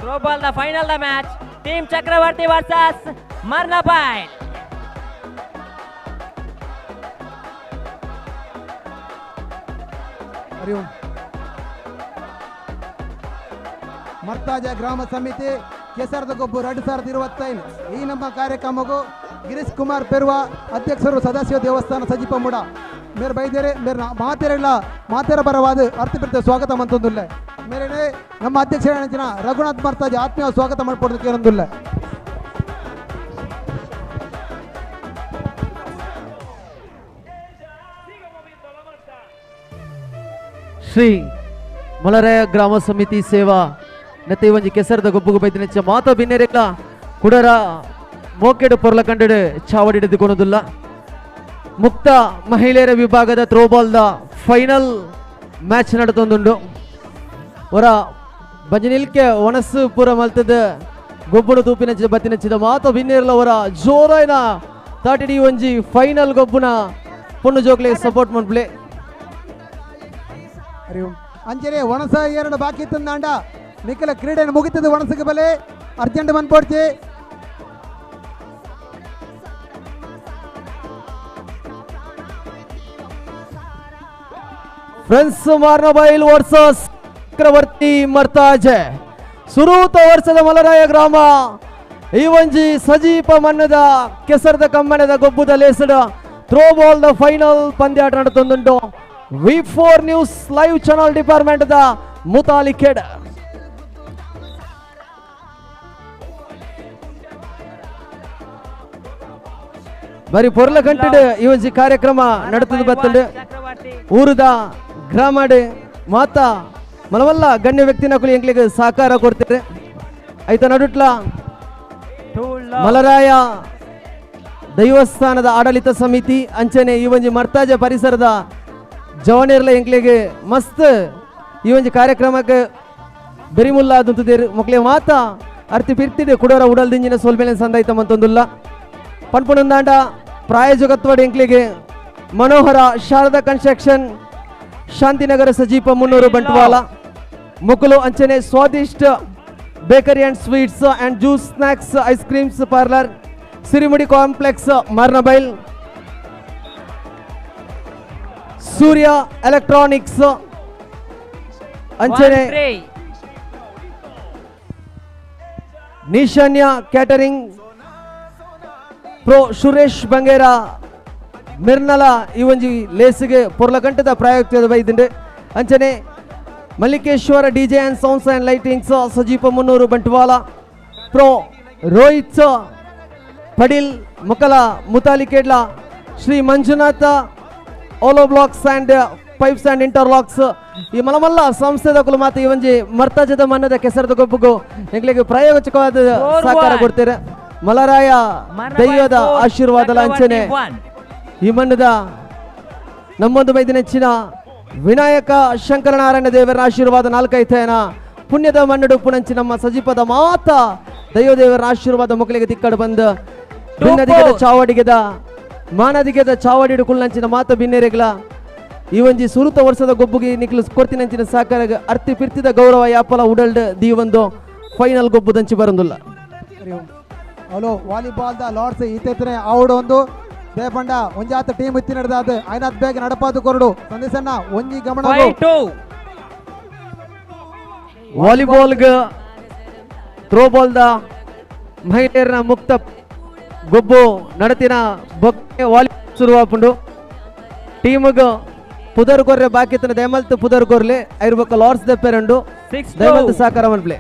Speaker 2: Throw ball the final the match. Team Chakravarti versus Marnabail.
Speaker 21: Hari Om. Martaja ಗ್ರಾಮ ಸಮಿತಿ ಕೆಸರದ ಗೊಬ್ಬು 2025 ಈ ನಮ್ಮ ಕಾರ್ಯಕ್ರಮಕ್ಕೂ ಗಿರೀಶ್ ಕುಮಾರ್ ಪೆರುವ ಅಧ್ಯಕ್ಷರು ಸದಸ್ಯ ದೇವಸ್ಥಾನ ಸಜೀಪ ಮುಡ ಮೇರೆ ಬೈದೇರೆ ಮೇರೆ ಮಾತೆರೆಲ್ಲ ಮಾತೆರ ಪರವಾದ ಅರ್ಥಪಿರ್ತ ಸ್ವಾಗತ ಮಂತೊಂದುಲ್ಲೆ ಮೇರೆನೆ ನಮ್ಮ ಅಧ್ಯಕ್ಷರ ರಘುನಾಥ್ ಮರ್ತಾಜ್ ಆತ್ಮೀಯ ಸ್ವಾಗತ ಮಾಡ್ಕೊಡೋದಕ್ಕೆ ಏನೊಂದುಲ್ಲೆ.
Speaker 17: ಶ್ರೀ ಮಲರಾಯ ಗ್ರಾಮ ಸಮಿತಿ ಸೇವಾ ನೆತ್ತೆ ಒಂಜಿ ಕೆಸರದ ಗೊಬ್ಬುಗು ಬೈದಿನಂಚ ಮಾತ ಬಿನ್ನೆರೆಕ್ಲ ಕುಡರ ಮೋಕೆಡು ಪೊರ್ಲ ಕಂಡಡು ಚಾವಡಿ ಹಿಡಿದುಕೊಳೋದಿಲ್ಲ. ಮುಕ್ತ ಮಹಿಳೆಯರ ವಿಭಾಗದ ಥ್ರೋಬಾಲ್ದ ಫೈನಲ್ ಮ್ಯಾಚ್ ನಡೆದೊಂದುಂಡು. ಹೊರ ಬಂಜನಿಲ್ಕೆ ಒಣಸು ಪೂರ ಮಲ್ತದ ಗೊಬ್ಬುಡು ತೂಪಿನಂಚಿದ ಬತ್ತಿನಂಚಿದ ಮಾತ ಬಿನ್ನೆರ್ಲ ಹೊರ ಜೋರಾಯ್ನ ತಾಟಿಡಿ ಒಂಜಿ ಫೈನಲ್ ಗೊಬ್ಬುನ ಪೊಣ್ಣು ಜೋಕ್ಲೆ ಸಪೋರ್ಟ್ ಮನ್ಪ್ಲೆ.
Speaker 21: ಅಂಚನೆ ಒಣಸ ಎರಡು ಬಾಕಿ ತಂದಾಂಡ ನಿಖಲ ಕ್ರೀಡೆ ಮುಗಿತದ ಒಣಸಕ್ಕೆ ಬಲೆ ಅರ್ಜೆಂಟ್ ಮನ್ಪೋಡ್ಚಿ.
Speaker 17: ಫ್ರೆಂಡ್ಸ್ ಮಾರ್ನಬೈಲ್ ವರ್ಸಸ್ ಚಕ್ರವರ್ತಿ ಮರ್ತಾಜೆ. ಸುರೂತ ವರ್ಷದ ಮಲರಾಯ ಗ್ರಾಮ ಈ ಒಂಜಿ Sajipa ಮನ್ನದ ಕೆಸರದ ಕಮ್ಮನದ ಗೊಬ್ಬುದ ಲೇಸಡ throw ball the final ಪಂದ್ಯಾಟ ನಡೆತೊಂದುಂಟು. V4 news live channel department the ಮುತಾಲಿಕೆಡ್. ಬರಿ ಪೊರ್ಲ ಕಂಟಿಡ್ ಈ ಒಂಜಿ ಕಾರ್ಯಕ್ರಮ ನಡೆತದ ಬತ್ತುಂಡು. ಊರುದ ಗ್ರಾಮಡ್ ಮಾತಾ ಮಲವಲ್ಲ ಗಣ್ಯ ವ್ಯಕ್ತಿ ನಕುಲಿ ಎಂಕ್ಲಿಗೆ ಸಹಕಾರ ಕೊಡ್ತಾರೆ. ಐತ ನಡುಟ್ಲ ಮಲರಾಯ ದೈವಸ್ಥಾನದ ಆಡಳಿತ ಸಮಿತಿ ಅಂಚನೆ ಈ ಒಂಜಿ ಮರ್ತಾಜ ಪರಿಸರದ ಜವನೇರ್ಲ ಎಂಕ್ಲಿಗೆ ಮಸ್ತ್ ಈ ಒಂಜಿ ಕಾರ್ಯಕ್ರಮಕ್ಕೆ ಬೆರಿಮುಲ್ಲ ಆದಂತದೇರು ಮಕ್ಕಳಿಗೆ ಮಾತಾ ಅರ್ತಿ ಪಿರ್ತಿದೆ ಕುಡೋರ ಉಡಲ್ದಿಂಜಿನ ಸೋಲ್ಮೇಲೆ ಸಂದಾಯ್ತ ಮಂತೊಂದುಲ್ಲ. ಪನ್ಪುಣಂದಾಂಡ ಪ್ರಾಯೋಜಕತ್ವಡ್ ಎಂಕ್ಲಿಗೆ ಮನೋಹರ ಶಾರದಾ ಕನ್ಸ್ಟ್ರಕ್ಷನ್ ಶಾಂತಿನಗರ ಸಜೀಪ 300 ಬಂಟ್ವಾಳ ಮುಕುಲು ಅಂಚನೆ Swadisht bakery and sweets and juice snacks ice creams parlour Sirimudi complex Marnabail Surya electronics ಅಂಚನೆ ನಿಶಾನ್ಯ ಕ್ಯಾಟರಿಂಗ್ ಪ್ರೋ ಸುರೇಶ್ ಬಂಗೇರ ಮಿರ್ನಲ ಈ ಒಂಜಿ ಲೇಸಿಗೆ ಪೊರ್ಲಗಂಟದ ಪ್ರಾಯೋಕ್ತದ ಬೈದಿಂಡೆ ಅಂಚನೆ Mallikeshwara DJ and sounds and lightings Sajipa Munnur Bantwal pro Rohit Padil Mukala Muthalikedla Shri Manjunatha hollow blocks and pipes and interlocks ಈ ಮಲಮಲ್ಲ ಸಂಸ್ಥೆದಕುಲು ಮಾತ ಈ ಒಂಜಿ ಮರ್ತಾಜದ ಮನ್ನದ ಕೆಸರದ ಗೊಬ್ಬುಗು ಎಂಗ್ಲಿಗೆ ಪ್ರಾಯೋಜಕವಾದ ಸಹಕಾರ ಕೊಡ್ತಾರೆ. ಮಲರಾಯ ದೈವದ ಆಶೀರ್ವಾದ ಲಾಂಛನೆ ಈ ಮಣ್ಣದ ನಮ್ಮೊಂದು ಮೈದಿನೆಚ್ಚಿನ ವಿನಾಯಕ ಶಂಕರನಾರಾಯಣ ದೇವರ ಆಶೀರ್ವಾದ ನಾಲ್ಕೈತೇನ ಪುಣ್ಯದ ಮಣ್ಣಡು ಪುಣಂಚಿ ನಮ್ಮ ಸಜೀಪದ ಮಾತ ದೈವದೇವರ ಆಶೀರ್ವಾದ ಮಕ್ಕಳಿಗೆ ತಿಕ್ಕಡು ಬಂದು ಭಿನ್ನದಿಗೆದ ಚಾವಡಿಗೆದ ಮಾನದಿಗೆದ ಚಾವಡಿಡು ಕುಳ್ಳಂಚಿನ ಮಾತ ಬಿನ್ನೆರೆಗ್ಲ ಈ ಒಂಜಿ ಸುರುತ ವರ್ಷದ ಗೊಬ್ಬುಗೆ ನಿಕ್ಲು ಕೊರ್ತಿನಂಚಿನ ಸಹಕಾರ ಅರ್ತಿ ಪಿರ್ತಿದ ಗೌರವ ಯಾಪಲ ಉಡಲ್ಡ್ ದೀ ಒಂದು ಫೈನಲ್ ಗೊಬ್ಬುದಂಚಿ ಬರಂದುಲ್ಲ.
Speaker 21: ಹಲೋ ವಾಲಿಬಾಲ್ the Lord's ಈತೇತನೆ ಔಡ್ ಒಂದು ದೇಪಂಡ ಒಂಜಾತ ಟೀಮ್ ಇತ್ತಿ ನಡೆದಾದ ಐನಾತ್ ಬೇಗ ನಡಪಾದು ಕೊರಡು ಸಂದೇಶನ್ನ ಒಂಜಿ ಗಮನ
Speaker 17: ವಾಲಿಬಾಲ್ ಥ್ರೋ ಬಾಲ್ the ಮಹಿಳೆಯರ ಮುಕ್ತ ಗೊಬ್ಬು ನಡತಿನ ಬೊಕ್ಕೆ ವಾಲಿಬಾಲ್ ಶುರುವಾಪುಂಡು ಟೀಮ್ಗ್ ಪುದರ್ ಕೊರ್ರೆ ಬಾಕಿತನ ದಯಮಲ್ತ್ ಪುದರ್ ಕೊರ್ಲೆ ಐರ್ಬೊಕ್ಕ ಲಾರ್ಡ್ಸ್ ದೆಪ್ಪೆರಂಡು ದಯಮಲ್ತ್ ಸಹಕಾರ ಮನ್ಪ್ಲೆ.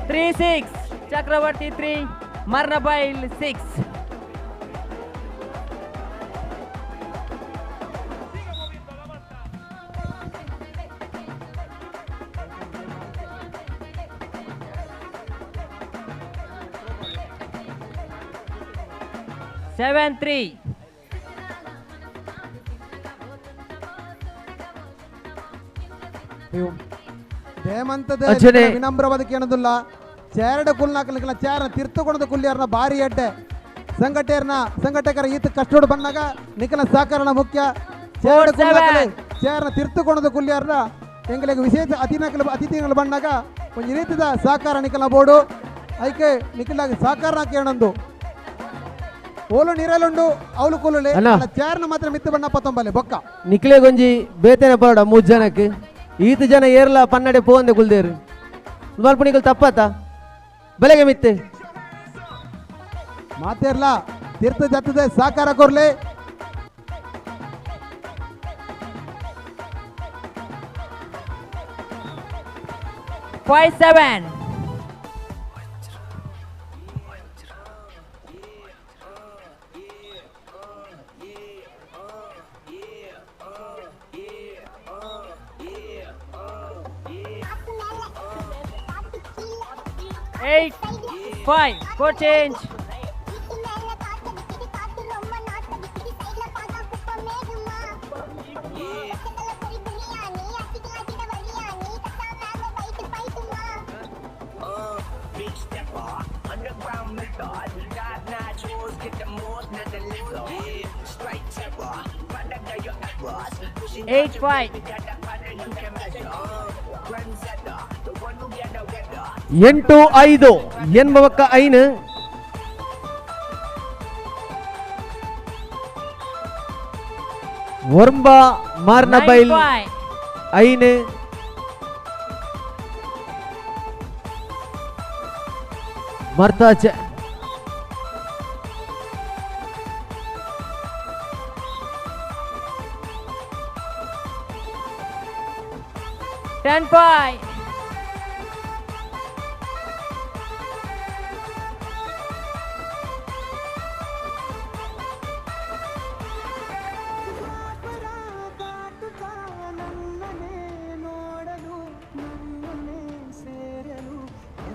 Speaker 2: Three six Chakravarthy 3 Marnabail 6. Seven three.
Speaker 21: ದೇಮಂತದ ವಿನಮ್ರವಾದ ಕೇಳೋದಿಲ್ಲ ಚೇರಡ ಕುಲ್ನಾಕಲಿಕ್ಕಿಲ್ಲ ಚೇರನ ತಿರ್ತುಕೊಂಡ ಕುಲ್ಲಿಯರ್ನ ಭಾರಿ ಎಡ್ಡೆ ಸಂಘಟೆಯರ್ನ ಸಂಘಟಕರ ಈತ ಕಷ್ಟೋಡು ಬಂದಾಗ ನಿಖಲ ಸಹಕರಣ ಮುಖ್ಯ ಚೇರಡ ಕುಲ್ನಾಕಲೆ ಚೇರನ ತಿರ್ತುಕೊಂಡ ಕುಲ್ಲಿಯರ್ನ ಎಂಗಳಿಗೆ ವಿಶೇಷ ಅತಿಥಿಗಳು ಅತಿಥಿಗಳು ಬಂದಾಗ ಒಂದು ರೀತಿಯ ಸಹಕಾರ ನಿಖಲ ಬೋರ್ಡು ಐಕೆ ನಿಖಲಾಗಿ ಸಹಕಾರ ಕೇಳೊಂದು ಓಲು ನೀರಲ್ಲುಂಡು ಅವಳು ಕುಲ್ಲುಲೆ ಚೇರ್ನ ಮಾತ್ರ ಮಿತ್ತು ಬಣ್ಣ ಪತ್ತೊಂಬಲೆ ಬೊಕ್ಕ
Speaker 17: ನಿಖಲೆಗೊಂಜಿ ಬೇತನೆ ಬರೋಡ ಮೂರು ಜನಕ್ಕೆ ಈತ ಜನ ಏರ್ಲ ಪನ್ನಡೆ ಪೋಂದೆ ಕುಲ್ದೇರು ಸ್ವಲ್ಪ ನಿಕಲ್ ತಪ್ಪಾತ ಬೆಲೆಗೆ ಮಿತ್ತೆ
Speaker 21: ಮಾತೇರ್ಲ ತೀರ್ಥ ಜತ್ತದೆ ಸಹಕಾರ ಕೊರ್ಲೆ
Speaker 2: five seven. 8 5 4 change. Eight five.
Speaker 17: 8 5 ಎನ್ಬವಕ್ಕ ಐನು ಒರ್ಂಬ ಮಾರ್ನಬೈಲ್ ಐನು ಮರ್ತಾಚೆ
Speaker 2: 10 5.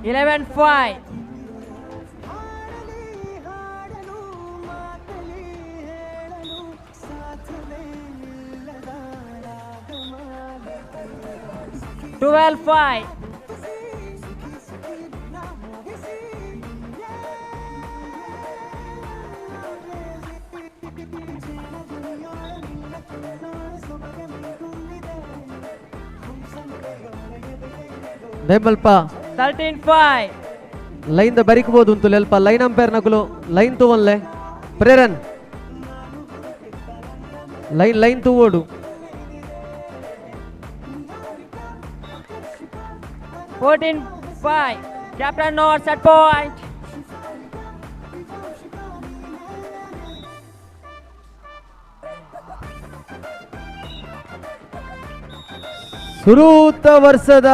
Speaker 2: 11 5. 12 5.
Speaker 17: ದಯಮಲ್ಪ
Speaker 2: 13-5.
Speaker 17: ಲೈನ್ the ಬರಿಕ್ಬೋದು ಉಂತು ಅಲ್ಪ ಲೈನ್ ಅಂಪೈರ್ ನಕುಲು ಲೈನ್ ತೂವನ್ಲೆ ಪ್ರೇರನ್ ಲೈನ್ ಲೈನ್ ತೂವೋಡು.
Speaker 2: 14-5. Captain North set point.
Speaker 17: ಸುರೂತ ವರ್ಷದ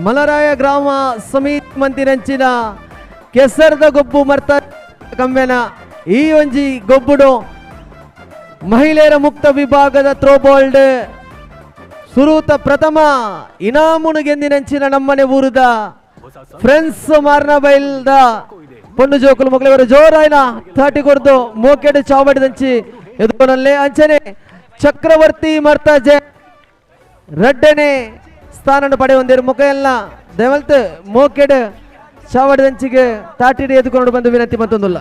Speaker 17: ಮಲರಾಯ ಗ್ರಾಮ ಸಮಿತಿ ಮಂತಿನಂಚಿನ ಕೆಸರದ ಗೊಬ್ಬು ಮರ್ತ ಕಮ್ಮೆನ ಈ ಒಂಜಿ ಗೊಬ್ಬುಡು ಮಹಿಳೆಯರ ಮುಕ್ತ ವಿಭಾಗದ ಥ್ರೋಬಾಲ್ಡ್ ಸುರೂತ ಪ್ರಥಮ ಇನಾಮುನು ಗೆಂದಿನಂಚಿನ ನಮ್ಮನೆ ಊರುದ ಫ್ರೆಂಡ್ಸ್ ಮಾರ್ನಬೈಲ್ದ ಪೊಣ್ಣು ಜೋಕುಲು ಮಕ್ಕಳು ಜೋರಾಯ್ನ 30 ಕೊರ್ದು ಮೋಕೆಡು ಚಾವಡಿದಂಚಿ ಎದುಕೊನಲ್ಲೇ ಅಂಚನೆ ಚಕ್ರವರ್ತಿ ಮರ್ತಾಜೆ ರಡ್ಡನೆ ಸ್ಥಾನ ಪಡೆಯುವಂದಿರು ಮುಖ ಎಲ್ಲ ದಯವಲ್ತ್ ಮೋಕೆಡ್ ಚಾವಡಿದಂಚಿಗೆ ತಾಟಿಡಿ ಎದುಕೊಂಡು ಬಂದು ವಿನಂತಿ ಮತ್ತೊಂದಿಲ್ಲ.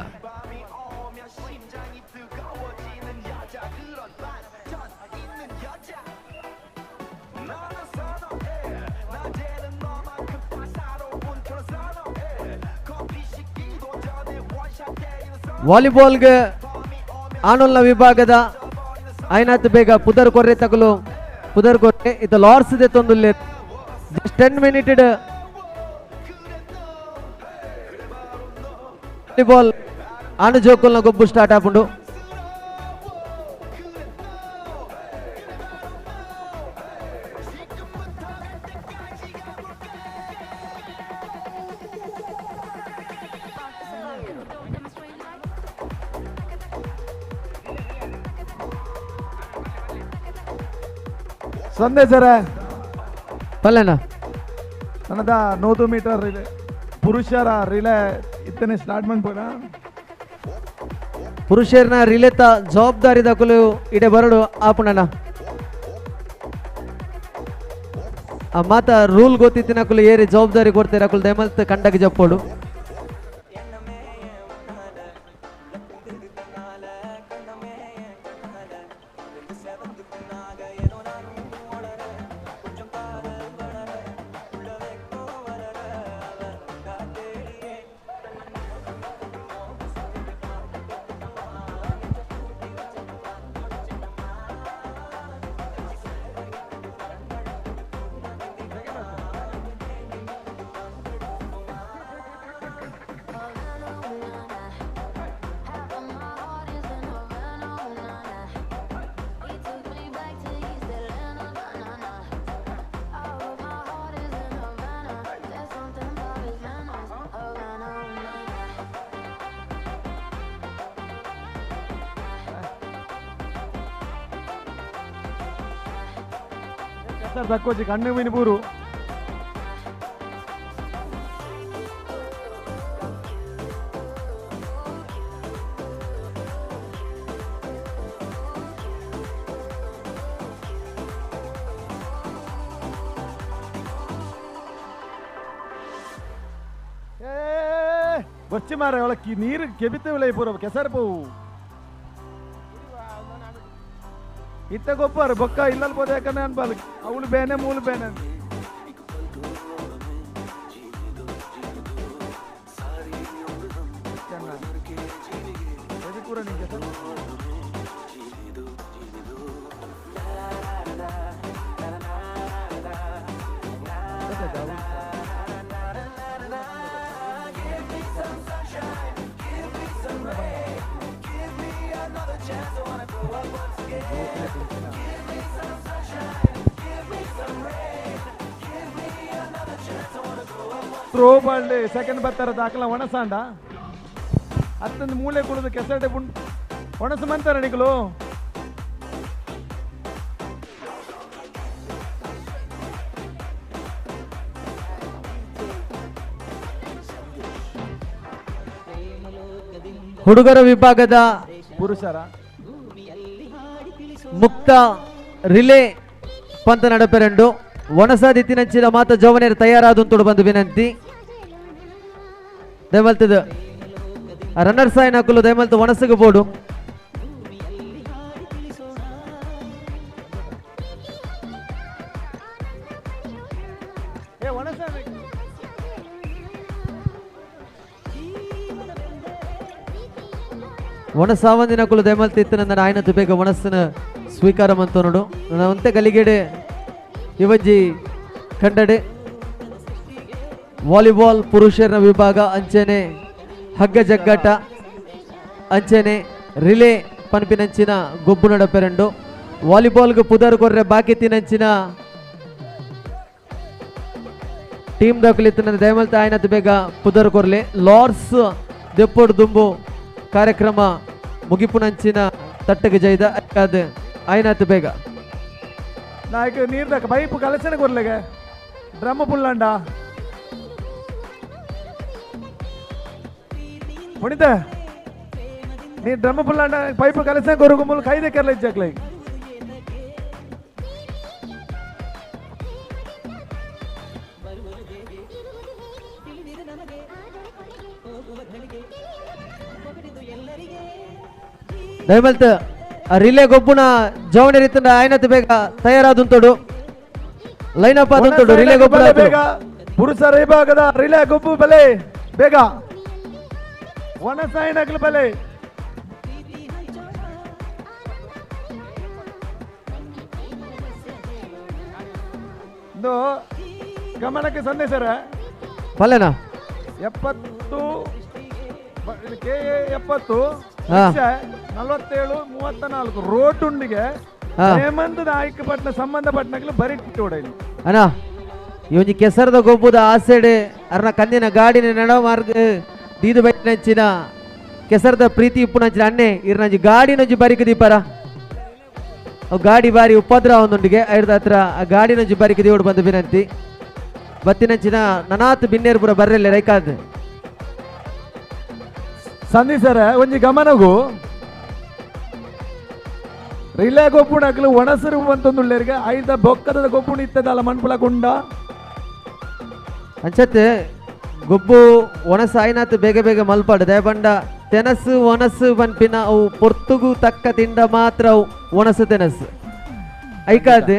Speaker 17: ವಾಲಿಬಾಲ್ಗೆ ಆನೋಲ್ನ ವಿಭಾಗದ ಐನಾತ್ ಬೇಗ ಪುದರ್ ಕೊರ್ರೆ ತಗಲು ಪುದರ್ ಕೊರ್ರೆ ಇದು ಲಾರ್ಸ್ ಇದೆ ತೊಂದುಲ್ಲೆ ಜಸ್ಟ್ 10 ಮಿನಿಟ್ ವಾಲಿಬಾಲ್ ಆನು ಜೋಕುಲ್ನ ಗೊಬ್ಬು ಸ್ಟಾರ್ಟ್ ಆಪುಂಡು.
Speaker 19: ಸಂದೇಶ
Speaker 17: ಪಲ್ಲೆನ
Speaker 19: ನನ್ನದ 100 ಮೀಟರ್ ರಿಲೇ ಪುರುಷರ ರಿಲೇ ಇತ್ತನೆ ಸ್ಟಾರ್ಟ್ ಮಾಡ್ಬೋಣ.
Speaker 17: ಪುರುಷರನ ರಿಲೇತ ಜವಾಬ್ದಾರಿ ದಾಖಲು ಇಡೆ ಬರಡು ಆಪುಣನ ಆ ಮಾತ ರೂಲ್ ಗೊತ್ತಿತ್ತಿನಕುಲು ಏರಿ ಜವಾಬ್ದಾರಿ ಕೊಡ್ತಾರೆ ಅಕುಲು ದಯಮಲ್ತ್ ಕಂಡಕ್ಕೆ ಜಪ್ಪೋಡು.
Speaker 19: ತಕ್ಕೋಚಿ ಕಣ್ಣು ಮಿನಿಪೂರು ಬಚ್ಚಿ ಮಾರ ಒಳಕ್ಕೆ ನೀರು ಕೆಬಿತೇವಲ್ಲ ಈ ಪೂರ ಕೆಸರು ಪೋವು ಇತ್ತ ಗೊಬ್ಬರ ಬೊಕ್ಕ ಇಲ್ಲಲ್ ಬೋದ ಯಾಕಂದ್ರೆ ಅನ್ಬಾಲ್ ಅವಳು ಬೇನೆ ಮೂಲು ಬೇನೆ. ಥ್ರೋ ಬಾಲ್ ಸೆಕೆಂಡ್ ಬರ್ತಾರ ದಾಖಲ ಒಣಸಾಂಡ ಅತ್ತೊಂದು ಮೂಲೆ ಕುಡಿದು ಕೆಸರಡೆ ಒಣಸು ಮಂತಾರ ನಿಕಲು.
Speaker 17: ಹುಡುಗರ ವಿಭಾಗದ
Speaker 19: ಪುರುಷರ
Speaker 17: ಮುಕ್ತ ರಿಲೇ ಪಂತ ನಡಪೆರೆಂಡು ಒಣಸಾದಿತ್ತಿನಂಚಿನ ಮಾತ ಜೋವನೇರು ತಯಾರಾದಂತೋಡು ಬಂದು ವಿನಂತಿ. ದಯಮಲ್ತದ ರನ್ನರ್ ಸಾಯಿನ ಹಾಕಲು ದಯಮಲ್ತು ಒಣಸಿಗೆ ಬೋಡು. ಒಣಸಾವಂದಿನ ಕುಲು ದಯಮಲ್ತಿತ್ತು ನನ್ನ ಆಯ್ನತ್ತು ಬೇಗ ಒಣಸ್ಸನ ಸ್ವೀಕಾರ ಮಂತೋನುಡು ನನ್ನ ಒಂತೆ ಗಲಿಗೆಡೆ ಇವಜ್ಜಿ ಕಂಡಡೆ ವಾಲಿಬಾಲ್ ಪುರುಷರ ವಿಭಾಗ ಅಂಚನೆ ಹಗ್ಗ ಜಗ್ಗಾಟ ಅಂಚನೆ ರಿಲೇ ಪನ್ಪಿನಂಚಿನ ಗೊಬ್ಬು ನಡಪೆರಂಡು ವಾಲಿಬಾಲ್ಗೆ ಪುದರ್ ಕೊರ್ರೆ ಬಾಕಿ ತಿನಂಚಿನ ಟೀಮ್ ದಾಖಲಿತ್ತು ದಯಮಲ್ತ ಆಯ್ನತ್ತು ಬೇಗ ಪುದರ್ ಕೊರ್ಲೆ ಲಾರ್ಸ್ ದೆಪ್ಪೊಡು ದುಂಬು ಕಾರ್ಯಕ್ರಮ ಮುಗಿಪುನಂಚಿನ ತಟ್ಟಗೆ ಜೈದ ಅದು ಆಯ್ನಾತು ಬೇಗ
Speaker 19: ನಾಯಕ ನೀರ್ದಕ್ಕ ಪೈಪ್ ಕಲಸನ ಕೊರ್ಲೆಗೆ ಡ್ರಮ್ ಪುಲ್ಲಂಡ ಪುಣಿತ ನೀ ಡ್ರಮ್ ಪುಲ್ಲಂಡ ಪೈಪ್ ಕಲಸನ ಕೊರುಗು ಮೂಲ ಕೈದೆ ಕೆರಲ ಇಜ್ಜಕ್ಲೆ
Speaker 17: ದಯಮಲ್ತ ಆ ರಿಲೇ ಗೊಬ್ಬುನ ಜವಣಿ ರೀತಿಯ ಆಯ್ನತ್ತು ಬೇಗ ತಯಾರಾದಂತೋಡು ಲೈನ್ ಅಪ್ ಆದಂತೋಡು ರಿಲೇ ಗೊಬ್ಬು
Speaker 19: ಬೇಗ ಪುರುಷರ ವಿಭಾಗದ ರಿಲೇ ಗೊಬ್ಬು ಬಲೆ ಬೇಗ ಒಣಸಾಯಿನಕ್ಲು ಬಲೆ ಇದು ಗಮನಕ್ಕೆ ಸಂದೇಶರ
Speaker 17: ಪಲ್ಲೆನಾ
Speaker 19: 70 ಕೆ 70 47 34 ರೋಟುಂಡಿಗೆ ಹೇಮಂತ ನಾಯಕಪಟ್ನ ಸಂಬಂಧಪಟ್ಟನಗಳು ಬರಿ
Speaker 17: ಅಣ್ಣ ಇವೊಂಜಿ ಕೆಸರದ ಗೊಬ್ಬುದ ಆಸೆಡೆ ಅರ್ನ ಕಂದಿನ ಗಾಡಿನ ನಡ ಮಾರ್ಗ ದೀದು ಬೈಟ್ನಂಚಿನ ಕೆಸರದ ಪ್ರೀತಿ ಇಪ್ಪುನಂಚಿನ ಅಣ್ಣೆ ಇರ್ನಂಜಿ ಗಾಡಿನೊಂಜಿ ಬರಿಕ ದೀಪರ ಅವು ಗಾಡಿ ಬಾರಿ ಉಪದ್ರ ಒಂದೊಂಡಿಗೆ ಐರ್ದ ಹತ್ರ ಆ ಗಾಡಿನೊಂಜಿ ಬರಿಕ ದೇವಡು ಬಂದು ಬಿನಂತಿ ಬತ್ತಿನಂಚಿನ ನನಾತ್ ಬಿನ್ನೇರ್ಪುರ ಬರ್ರೆಲ್ಲೆ ರೈಕಾದ್
Speaker 19: ಸಂದೀಸರ ಒಂಜಿ ಗಮನಗು ರಿಲೇ ಗೊಬ್ಬುಣಕ್ಲು ಒಣಸರು ಅಂತಂದುಳ್ಳೇರಿಗೆ ಐದ ಬೊಕ್ಕದ ಗೊಬ್ಬುಣ ಇತ್ತದಲ್ಲ ಮಣ್ಪುಲ ಕುಂಡ
Speaker 17: ಅಂಚತ್ತೆ ಗೊಬ್ಬು ಒಣಸು ಆಯ್ನಾತ್ ಬೇಗ ಬೇಗ ಮಲ್ಪಾಡು ದಯಬಂಡ ತೆನಸು ಒಣಸು ಪನ್ಪಿನ ಅವು ಪೊರ್ತುಗು ತಕ್ಕ ತಿಂಡ ಮಾತ್ರ ಅವು ಒಣಸು ತೆನಸು ಐಕಾದ್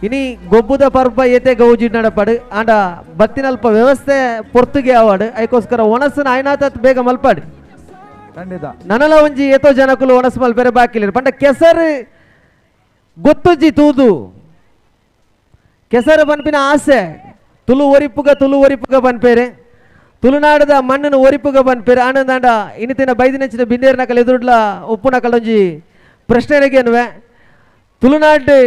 Speaker 17: ಇನಿ ಗೊಬ್ಬುದ ಪರ್ಬ ಏತೆ ಗೌಜಿ ನಡಪಾಡು ಆಂಡ ಬತ್ತಿನಲ್ಪ ವ್ಯವಸ್ಥೆ ಪೊರ್ತುಗೆ ಆವಾಡು ಐಕೋಸ್ಕರ ಒಣಸನ ಆಯ್ನಾತ್ ಬೇಗ ಮಲ್ಪಾಡು
Speaker 19: ಖಂಡಿತ
Speaker 17: ನನಲ ಒಂಜಿ ಏತೋ ಜನಕುಲು ಒಣಸು ಮಲ್ಪೆರೆ ಬಾಕಿಲಿ ಪಂಡ ಕೆಸರು ಗೊತ್ತುಜ್ಜಿ ತೂದು ಕೆಸರು ಪನ್ಪಿನ ಆಸೆ ತುಳು ಒರಿಪುಗ ತುಳು ಒರಿಪುಗ ಪನ್ಪೇರೆ ತುಳುನಾಡದ ಮಣ್ಣನ್ನು ಒರಿಪುಗ ಪನ್ಪೇರೆ ಆನಂದಾಂಡ ಇನ್ನಿತಿನ ಬೈದಿನಂಚಿನ ಬಿಂದೇರ್ ನಕಲ್ ಎದುರುಡ್ಲ ಉಪ್ಪು ನಕಲ್ ಒಂಜಿ ಪ್ರಶ್ನೆಗೆ ತುಳುನಾಡು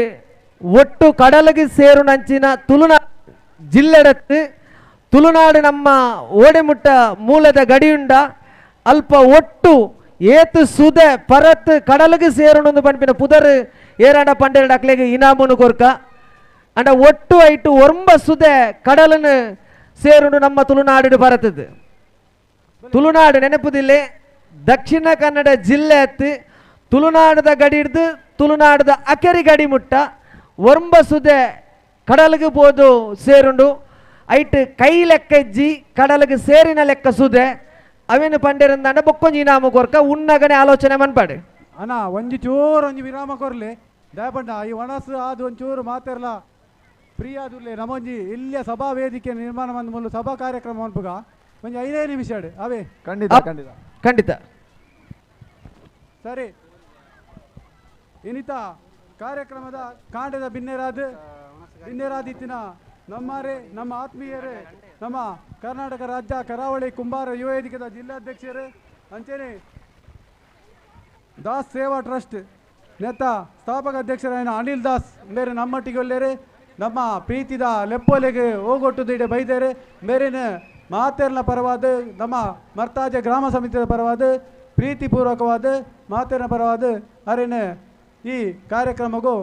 Speaker 17: ಒಟ್ಟು ಕಡಲಿಗೆ ಸೇರುನಂಚಿನ ತುಳುನಾ ಜಿಲ್ಲೆಡತ್ತು ತುಳುನಾಡು ನಮ್ಮ ಓಡೆಮುಟ್ಟ ಮೂಲದ ಗಡಿಯುಂಡ ಅಲ್ಪ ಒಟ್ಟು ಏತು ಸುದೆ ಪರತ್ ಕಡಲಿಗೆ ಸೇರುನೊಂದು ಪನ್ಪಿನ ಪುದರ್ ಏರಾಂಡ ಪಂಡೆರಡು ಅಕ್ಲೆಗೆ ಇನಾಮುನು ಕೊರ್ಕ ಅಂಡ ಒಟ್ಟು ಐಟು ಒರ್ಂಬ ಸುದೆ ಕಡಲನ್ನು ಸೇರುಂಡು ನಮ್ಮ ತುಳುನಾಡು ಪರತದ್ದು ತುಳುನಾಡು ನೆನಪುದಿಲ್ಲೆ ದಕ್ಷಿಣ ಕನ್ನಡ ಜಿಲ್ಲೆ ಅತ್ತು ತುಳುನಾಡದ ಗಡಿ ಹಿಡ್ದು ತುಳುನಾಡದ ಅಕೆರಿ ಗಡಿ ಮುಟ್ಟ ಒರ್ಂಬ ಸುದೆ ಕಡಲಿಗೆ ಪೋದು ಸೇರುಂಡು ಐಟ್ ಕೈ ಲೆಕ್ಕ ಇಜ್ಜಿ ಕಡಲಿಗೆ ಸೇರಿನ ಲೆಕ್ಕ ಸುದೆ ಅವೇನು ಪಂಡೇರಂದಾಂಡ ಬೊಕ್ಕೊಂಜಿ ಇನಾಮು ಕೊರ್ಕ ಉನ್ನಗನೆ ಆಲೋಚನೆ ಮನ್ಪಾಡು
Speaker 16: ಅಣ್ಣ ಒಂಜಿ ಚೂರು ಒಂಜಿ ವಿರಾಮ ಕೊರ್ಲಿ ದಯಪಂಡ ಈ ಒಣಸು ಅದು ಒಂಚೂರು ಮಾತೆರ್ಲ ಪ್ರಿಯಾದುರ್ಲೆ ನಮ್ಮೊಂಜಿ ಇಲ್ಲಿಯ ಸಭಾ ವೇದಿಕೆ ನಿರ್ಮಾಣ ಬಂದ ಮೂಲ ಸಭಾ ಕಾರ್ಯಕ್ರಮ ಮನ್ಪುಗ ಒಂಜಿ 5 ನಿಮಿಷ ಅವೇ
Speaker 19: ಖಂಡಿತ ಖಂಡಿತ
Speaker 17: ಖಂಡಿತ
Speaker 16: ಸರಿ ಇನ್ನಿತ ಕಾರ್ಯಕ್ರಮದ ಕಾಂಡದ ಬಿನ್ನೇರಾದಿತ್ತಿನ ನಮ್ಮಾರೆ ನಮ್ಮ ಆತ್ಮೀಯರೇ ನಮ್ಮ ಕರ್ನಾಟಕ ರಾಜ್ಯ ಕರಾವಳಿ ಕುಂಬಾರ ಯುವ ವೇದಿಕೆದ ಜಿಲ್ಲಾಧ್ಯಕ್ಷರೇ ಅಂಚನೆ ದಾಸ್ ಸೇವಾ ಟ್ರಸ್ಟ್ ನೇತ ಸ್ಥಾಪಕ ಅಧ್ಯಕ್ಷರಾದ ಅನಿಲ್ ದಾಸ್ ಬೇರೆ ನಮ್ಮೊಟ್ಟಿಗೆ ಒಲ್ಲೇರೆ ನಮ್ಮ ಪ್ರೀತಿದ ಲೆಪ್ಪೋಲೆಗೆ ಹೋಗೊಟ್ಟುದು ಇಡೆ ಬೈದೇರೆ ಬೇರೆನ ಮಾತೇರ್ನ ಪರವಾದ ನಮ್ಮ ಮರ್ತಾಜ ಗ್ರಾಮ ಸಮಿತಿಯ ಪರವಾದ ಪ್ರೀತಿಪೂರ್ವಕವಾದ ಮಾತೇರ್ನ ಪರವಾದ ಅರೇನ ಈ ಕಾರ್ಯಕ್ರಮಕ್ಕೂ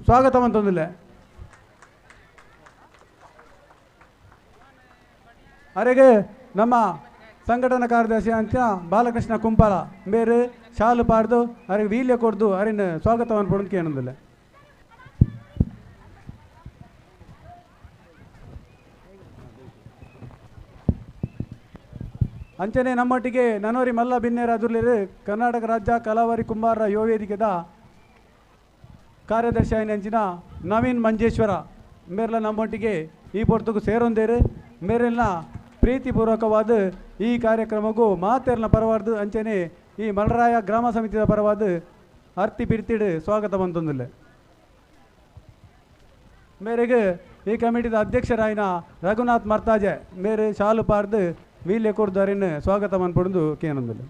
Speaker 16: ಸ್ವಾಗತ ಅಂತಂದಿಲ್ಲ ಅರೆಗೆ ನಮ್ಮ ಸಂಘಟನಾ ಕಾರ್ಯದರ್ಶಿ ಅಂತ ಬಾಲಕೃಷ್ಣ ಕುಂಪಾಲ ಬೇರೆ ಶಾಲು ಪಾಡ್ದು ಅರೆಗೆ ವೀಲ್ಯ ಕೊಡ್ದು ಅರಿನ ಸ್ವಾಗತವನ್ನು ಪಡೋದಕ್ಕೆ ಏನಂದಿಲ್ಲ. ಅಂಚನೆ ನಮ್ಮೊಟ್ಟಿಗೆ ನನೋರಿ ಮಲ್ಲ ಬಿನ್ನೇರ ಅದುರ್ಲಿರು ಕರ್ನಾಟಕ ರಾಜ್ಯ ಕಲಾವರಿ ಕುಂಬಾರರ ಯುವ ವೇದಿಕೆದ ಕಾರ್ಯದರ್ಶಿ ಅಂಚಿನ ನವೀನ್ ಮಂಜೇಶ್ವರ ಮೇರ್ಲ ನಮ್ಮೊಟ್ಟಿಗೆ ಈ ಪೊರ್ತುಗು ಸೇರೊಂದೇರು ಮೇರೆಲ್ಲ ಪ್ರೀತಿಪೂರ್ವಕವಾದ ಈ ಕಾರ್ಯಕ್ರಮಕ್ಕೂ ಮಾತೆರ್ನ ಪರವಾದ ಅಂಚನೆ ಈ ಮಲರಾಯ ಗ್ರಾಮ ಸಮಿತಿಯ ಪರವಾದ ಅರ್ತಿ ಪಿರ್ತಿಡು ಸ್ವಾಗತ ಬಂತೊಂದಿಲ್ಲ. ಮೇರೆಗೆ ಈ ಕಮಿಟಿದ ಅಧ್ಯಕ್ಷರಾಯಿನ ರಘುನಾಥ್ ಮರ್ತಾಜೆ ಮೇರೆ ಶಾಲು ಪಾರ್ದು ವೀಲ್ಯ ಕೊಡ್ದಾರಿನ ಸ್ವಾಗತ ಮನ್ಪೊಂದು ಕೇನೊಂದಿಲ್ಲ.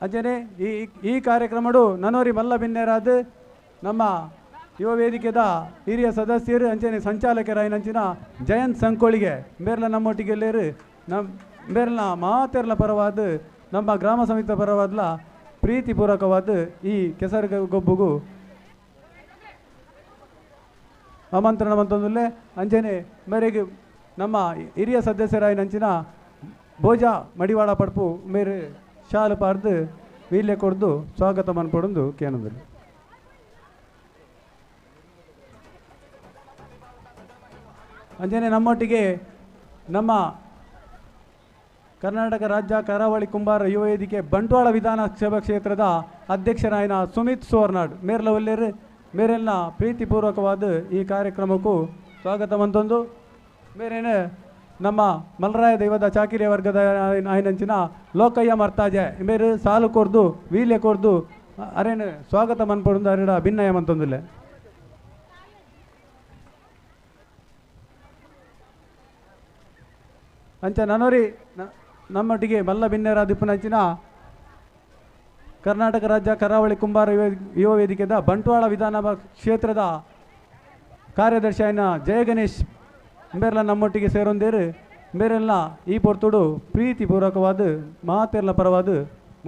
Speaker 16: ಅಂಚನೆ ಈ ಈ ಕಾರ್ಯಕ್ರಮಡು ನನೋರಿ ಮಲ್ಲ ಬಿನ್ನೇರಾದ ನಮ್ಮ ಯುವ ವೇದಿಕೆದ ಹಿರಿಯ ಸದಸ್ಯರು ಅಂಚನೆ ಸಂಚಾಲಕರಾಯಿನಂಚಿನ ಜಯಂತ್ ಸಂಕೋಳಿಗೆ ಮೇರ್ಲ ನಮ್ಮೊಟ್ಟಿಗೆ ಎಲ್ಲೇರು ನಮ್ಮ ಮೇರ್ಲ ಮಾತೆರ್ಲ ಪರವಾದ ನಮ್ಮ ಗ್ರಾಮ ಸಮಿತಿ ಪರವಾದಲ ಪ್ರೀತಿಪೂರ್ವಕವಾದ ಈ ಕೆಸರು ಗೊಬ್ಬುಗು ಆಮಂತ್ರಣ ಬಂತಂದುಲ್ಲೆ. ಅಂಚನೆ ಮೇರೆಗೆ ನಮ್ಮ ಹಿರಿಯ ಸದಸ್ಯರಾಯಿನಂಚಿನ ಭೋಜ ಮಡಿವಾಳ ಪಡ್ಪು ಮೇರೆ ಶಾಲು ಪಾರ್ದು ವೀಲ್ಯ ಕೊಡ್ದು ಸ್ವಾಗತ ಮನ್ಪೊಡೊಂದು ಕೇನೊಂದಿಲ್ಲ. ಅಂಜನೆ ನಮ್ಮೊಟ್ಟಿಗೆ ನಮ್ಮ ಕರ್ನಾಟಕ ರಾಜ್ಯ ಕರಾವಳಿ ಕುಂಬಾರ ಯುವ ವೇದಿಕೆ ಬಂಟ್ವಾಳ ವಿಧಾನಸಭಾ ಕ್ಷೇತ್ರದ ಅಧ್ಯಕ್ಷರಾಯಿನ ಸುಮಿತ್ ಸುವರ್ನಾಡ್ ಮೇರ್ಲ ಒಲ್ಲೇರು ಮೇರೆಲ್ಲ ಪ್ರೀತಿಪೂರ್ವಕವಾದ ಈ ಕಾರ್ಯಕ್ರಮಕ್ಕೂ ಸ್ವಾಗತ ಮಂತೊಂದು. ಮೇರೇನು ನಮ್ಮ ಮಲರಾಯ ದೈವದ ಚಾಕಿರಿಯ ವರ್ಗದ ಆಯ್ನಂಚಿನ ಲೋಕಯ್ಯ ಮರ್ತಾಜೆ ಮೇರು ಸಾಲು ಕೊರ್ದು ವೀಲ್ಯ ಕೊರ್ದು ಅರೇನು ಸ್ವಾಗತ ಮನ್ಪೊಡೊಂದು ಅರೆಡ ಭಿನ್ನಯ ಮಂತೊಂದಿಲ್ಲ. ಅಂಚ ನನೋರಿ ನಮ್ಮೊಟ್ಟಿಗೆ ಮಲ್ಲ ಬಿನ್ನೇರ ದಿಪ್ಪನಂಚಿನ ಕರ್ನಾಟಕ ರಾಜ್ಯ ಕರಾವಳಿ ಕುಂಬಾರ ಯುವ ವೇದಿಕೆದ ಬಂಟ್ವಾಳ ವಿಧಾನಸಭಾ ಕ್ಷೇತ್ರದ ಕಾರ್ಯದರ್ಶಿ ಆಯ್ನ ಜಯಗಣೇಶ್ ಮೇರೆಲ್ಲ ನಮ್ಮೊಟ್ಟಿಗೆ ಸೇರೊಂದೇರು ಮೇರೆಲ್ಲ ಈ ಪೊರ್ತುಡು ಪ್ರೀತಿಪೂರ್ವಕವಾದ ಮಾತೆರ್ಲ ಪರವಾದ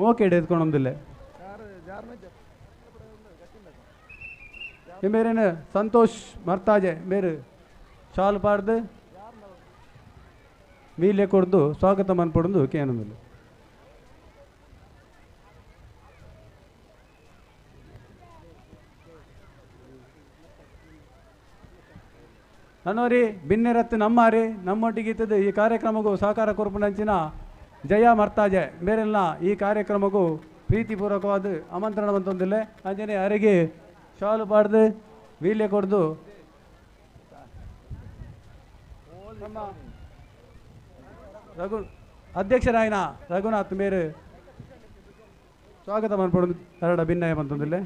Speaker 16: ಮೋಕೆ ಎದ್ಕೊಂಡೊಂದಿಲ್ಲ. ಮೇರೇನು ಸಂತೋಷ್ ಮರ್ತಾಜೆ ಮೇರು ಶಾಲು ಪಾರ್ದು ವೀಲ್ಯ ಕೊಡ್ದು ಸ್ವಾಗತ ಮನ್ಪೊಡೊಂದು ಕೇನೊಂದಿಲ್ಲ. ನನ್ನೋರಿ ಬಿನ್ನೆರತ್ತು ನಮ್ಮಾರಿ ನಮ್ಮೊಟ್ಟಿಗೆ ಇತ್ತದು ಈ ಕಾರ್ಯಕ್ರಮಕ್ಕೂ ಸಹಕಾರ ಕೊರ್ಪುನಂಚಿನ ಜಯ ಮರ್ತಾಜೆ ಮೇರೆಲ್ಲ ಈ ಕಾರ್ಯಕ್ರಮಕ್ಕೂ ಪ್ರೀತಿಪೂರ್ವಕವಾದ ಆಮಂತ್ರಣ ಬಂತೊಂದಿಲ್ಲ. ಅಂಜನೆ ಅರೆಗೆ ಶಾಲು ಪಾಡ್ದು ವೀಲ್ಯ ಕೊಡ್ದು ನಮ್ಮ ರಘು ಅಧ್ಯಕ್ಷರಾಯಿನ ರಘುನಾಥ್ ಮೇರು ಸ್ವಾಗತ ಮನ್ಪೊಡೊಂದು ಅರಡ ಭಿನ್ನಯ ಬಂತೊಂದಿಲ್ಲ.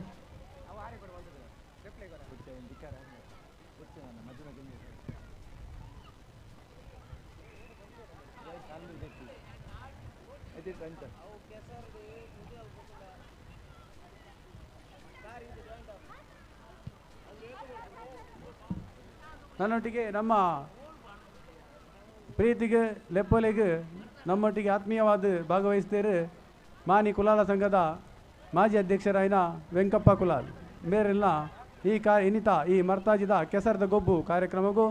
Speaker 16: ನನ್ನೊಟ್ಟಿಗೆ ನಮ್ಮ ಪ್ರೀತಿಗೆ ಲೆಪ್ಪೊಲೆಗೆ ನಮ್ಮೊಟ್ಟಿಗೆ ಆತ್ಮೀಯವಾದ ಭಾಗವಹಿಸ್ತೀರಿ ಮಾನಿ ಕುಲಾಲ ಸಂಘದ ಮಾಜಿ ಅಧ್ಯಕ್ಷರಾಯಿನ ವೆಂಕಪ್ಪ ಕುಲಾಲ್ ಮೇರೆಲ್ಲ ಈ ಇನ್ನಿತ ಈ ಮರ್ತಾಜಿದ ಕೆಸರದ ಗೊಬ್ಬು ಕಾರ್ಯಕ್ರಮಕ್ಕೂ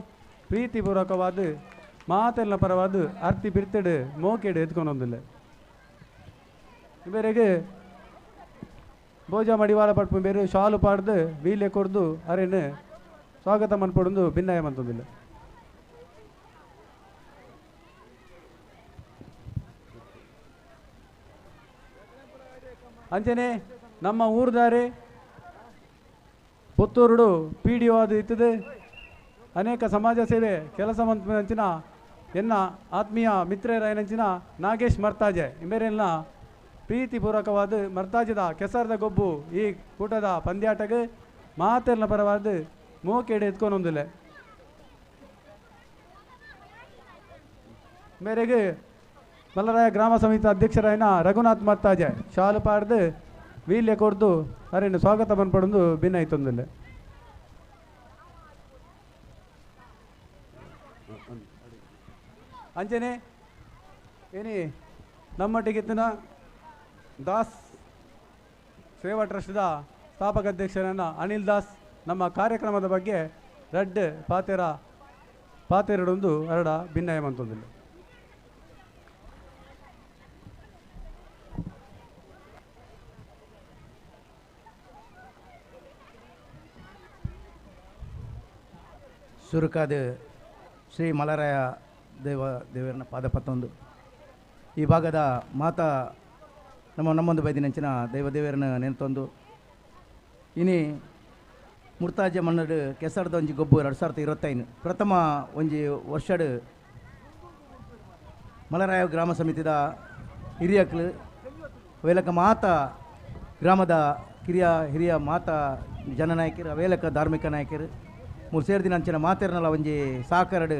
Speaker 16: ಪ್ರೀತಿಪೂರ್ವಕವಾದ ಮಾತೆಲ್ಲ ಪರವಾದ ಅರ್ತಿ ಬಿರ್ತಿಡು ಮೋಕೆಡು ಎತ್ಕೊಂಡೊಂದಿಲ್ಲ. ಬೇರೆಗೆ ಭೋಜ ಮಡಿವಾಳ ಪಡ್ಪು ಬೇರೆ ಶಾಲು ಪಾಡ್ದು ವೀಲ್ಯ ಕೊಡ್ದು ಅರೇನು ಸ್ವಾಗತ ಮನ್ಪೊಡೊಂದು ಭಿನ್ನಯ ಮಂತೊಂದಿಲ್ಲ. ಅಂಚನೆ ನಮ್ಮ ಊರ್ದಾರೆ ಪುತ್ತೂರುಡು ಪಿ ಡಿ ಒ ಅದು ಇತ್ತದೆ ಅನೇಕ ಸಮಾಜ ಸೇವೆ ಕೆಲಸ ಮಂಚಿನ ಎನ್ನ ಆತ್ಮೀಯ ಮಿತ್ರರಾಯನಂಚಿನ ನಾಗೇಶ್ ಮರ್ತಾಜೆ ಮೇರೆಲ್ಲ ಪ್ರೀತಿಪೂರ್ವಕವಾದ ಮರ್ತಾಜದ ಕೆಸರದ ಗೊಬ್ಬು ಈ ಕೂಟದ ಪಂದ್ಯಾಟಕ್ಕೆ ಮಾತೆಲ್ಲ ಪರವಾದ ಮೋಕೆಡೆ ಎತ್ಕೊಂಡೊಂದಿಲ್ಲ. ಮೇರೆಗೆ ಮಲ್ಲರಾಯ ಗ್ರಾಮ ಸಮಿತಿ ಅಧ್ಯಕ್ಷರಾಯಿನ ರಘುನಾಥ್ ಮರ್ತಾಜೆ ಶಾಲು ಪಾಡ್ದು ವೀಲ್ಯ ಕೊಡ್ದು ಅರೇನು ಸ್ವಾಗತ ಮನ್ಪೊಡೊಂದು ಭಿನ್ನಯಿತೊಂದಿಲ್ಲ. ಅಂಚನೆ ಏನಿ ನಮ್ಮೊಟ್ಟಿಗೆ ದಾಸ್ ಸೇವಾ ಟ್ರಸ್ಟ್ದ ಸ್ಥಾಪಕ ಅಧ್ಯಕ್ಷರನ್ನ ಅನಿಲ್ ದಾಸ್ ನಮ್ಮ ಕಾರ್ಯಕ್ರಮದ ಬಗ್ಗೆ ರಡ್ಡ್ ಪಾತೆರಡೊಂದು ಅರಡ ಭಿನ್ನಯ ಮಂತೊಂದಿಲ್ಲ.
Speaker 7: ಸುರುಕಾದ ಶ್ರೀ ಮಲರಾಯ ದೇವರನ್ನ ಪಾದಪತ್ತೊಂದು ಈ ಭಾಗದ ಮಾತಾ ನಮ್ಮ ನಮ್ಮೊಂದು ಬೈದಿನಂಚಿನ ದೈವ ದೇವರನ್ನ ನೆನೆತೊಂದು ಇನಿ ಮುರ್ತಾಜ ಮನ್ನಡು ಕೆಸರ್ದ ಒಂಜಿ ಗೊಬ್ಬು 2025 ಪ್ರಥಮ ಒಂಜಿ ವರ್ಷಡು ಮಲರಾಯ ಗ್ರಾಮ ಸಮಿತಿದ ಹಿರಿಯಕ್ಲು ವೇಲಕ ಮಾತ ಗ್ರಾಮದ ಕಿರಿಯ ಹಿರಿಯ ಮಾತಾ ಜನನಾಯಕರು ಅವೇಲಕ ಧಾರ್ಮಿಕ ನಾಯಕರು ಮೂರು ಸೇರಿದಿನ ಅಂಚಿನ ಮಾತೆರ್ನಲ ಒಂಜಿ ಸಾಕರಡು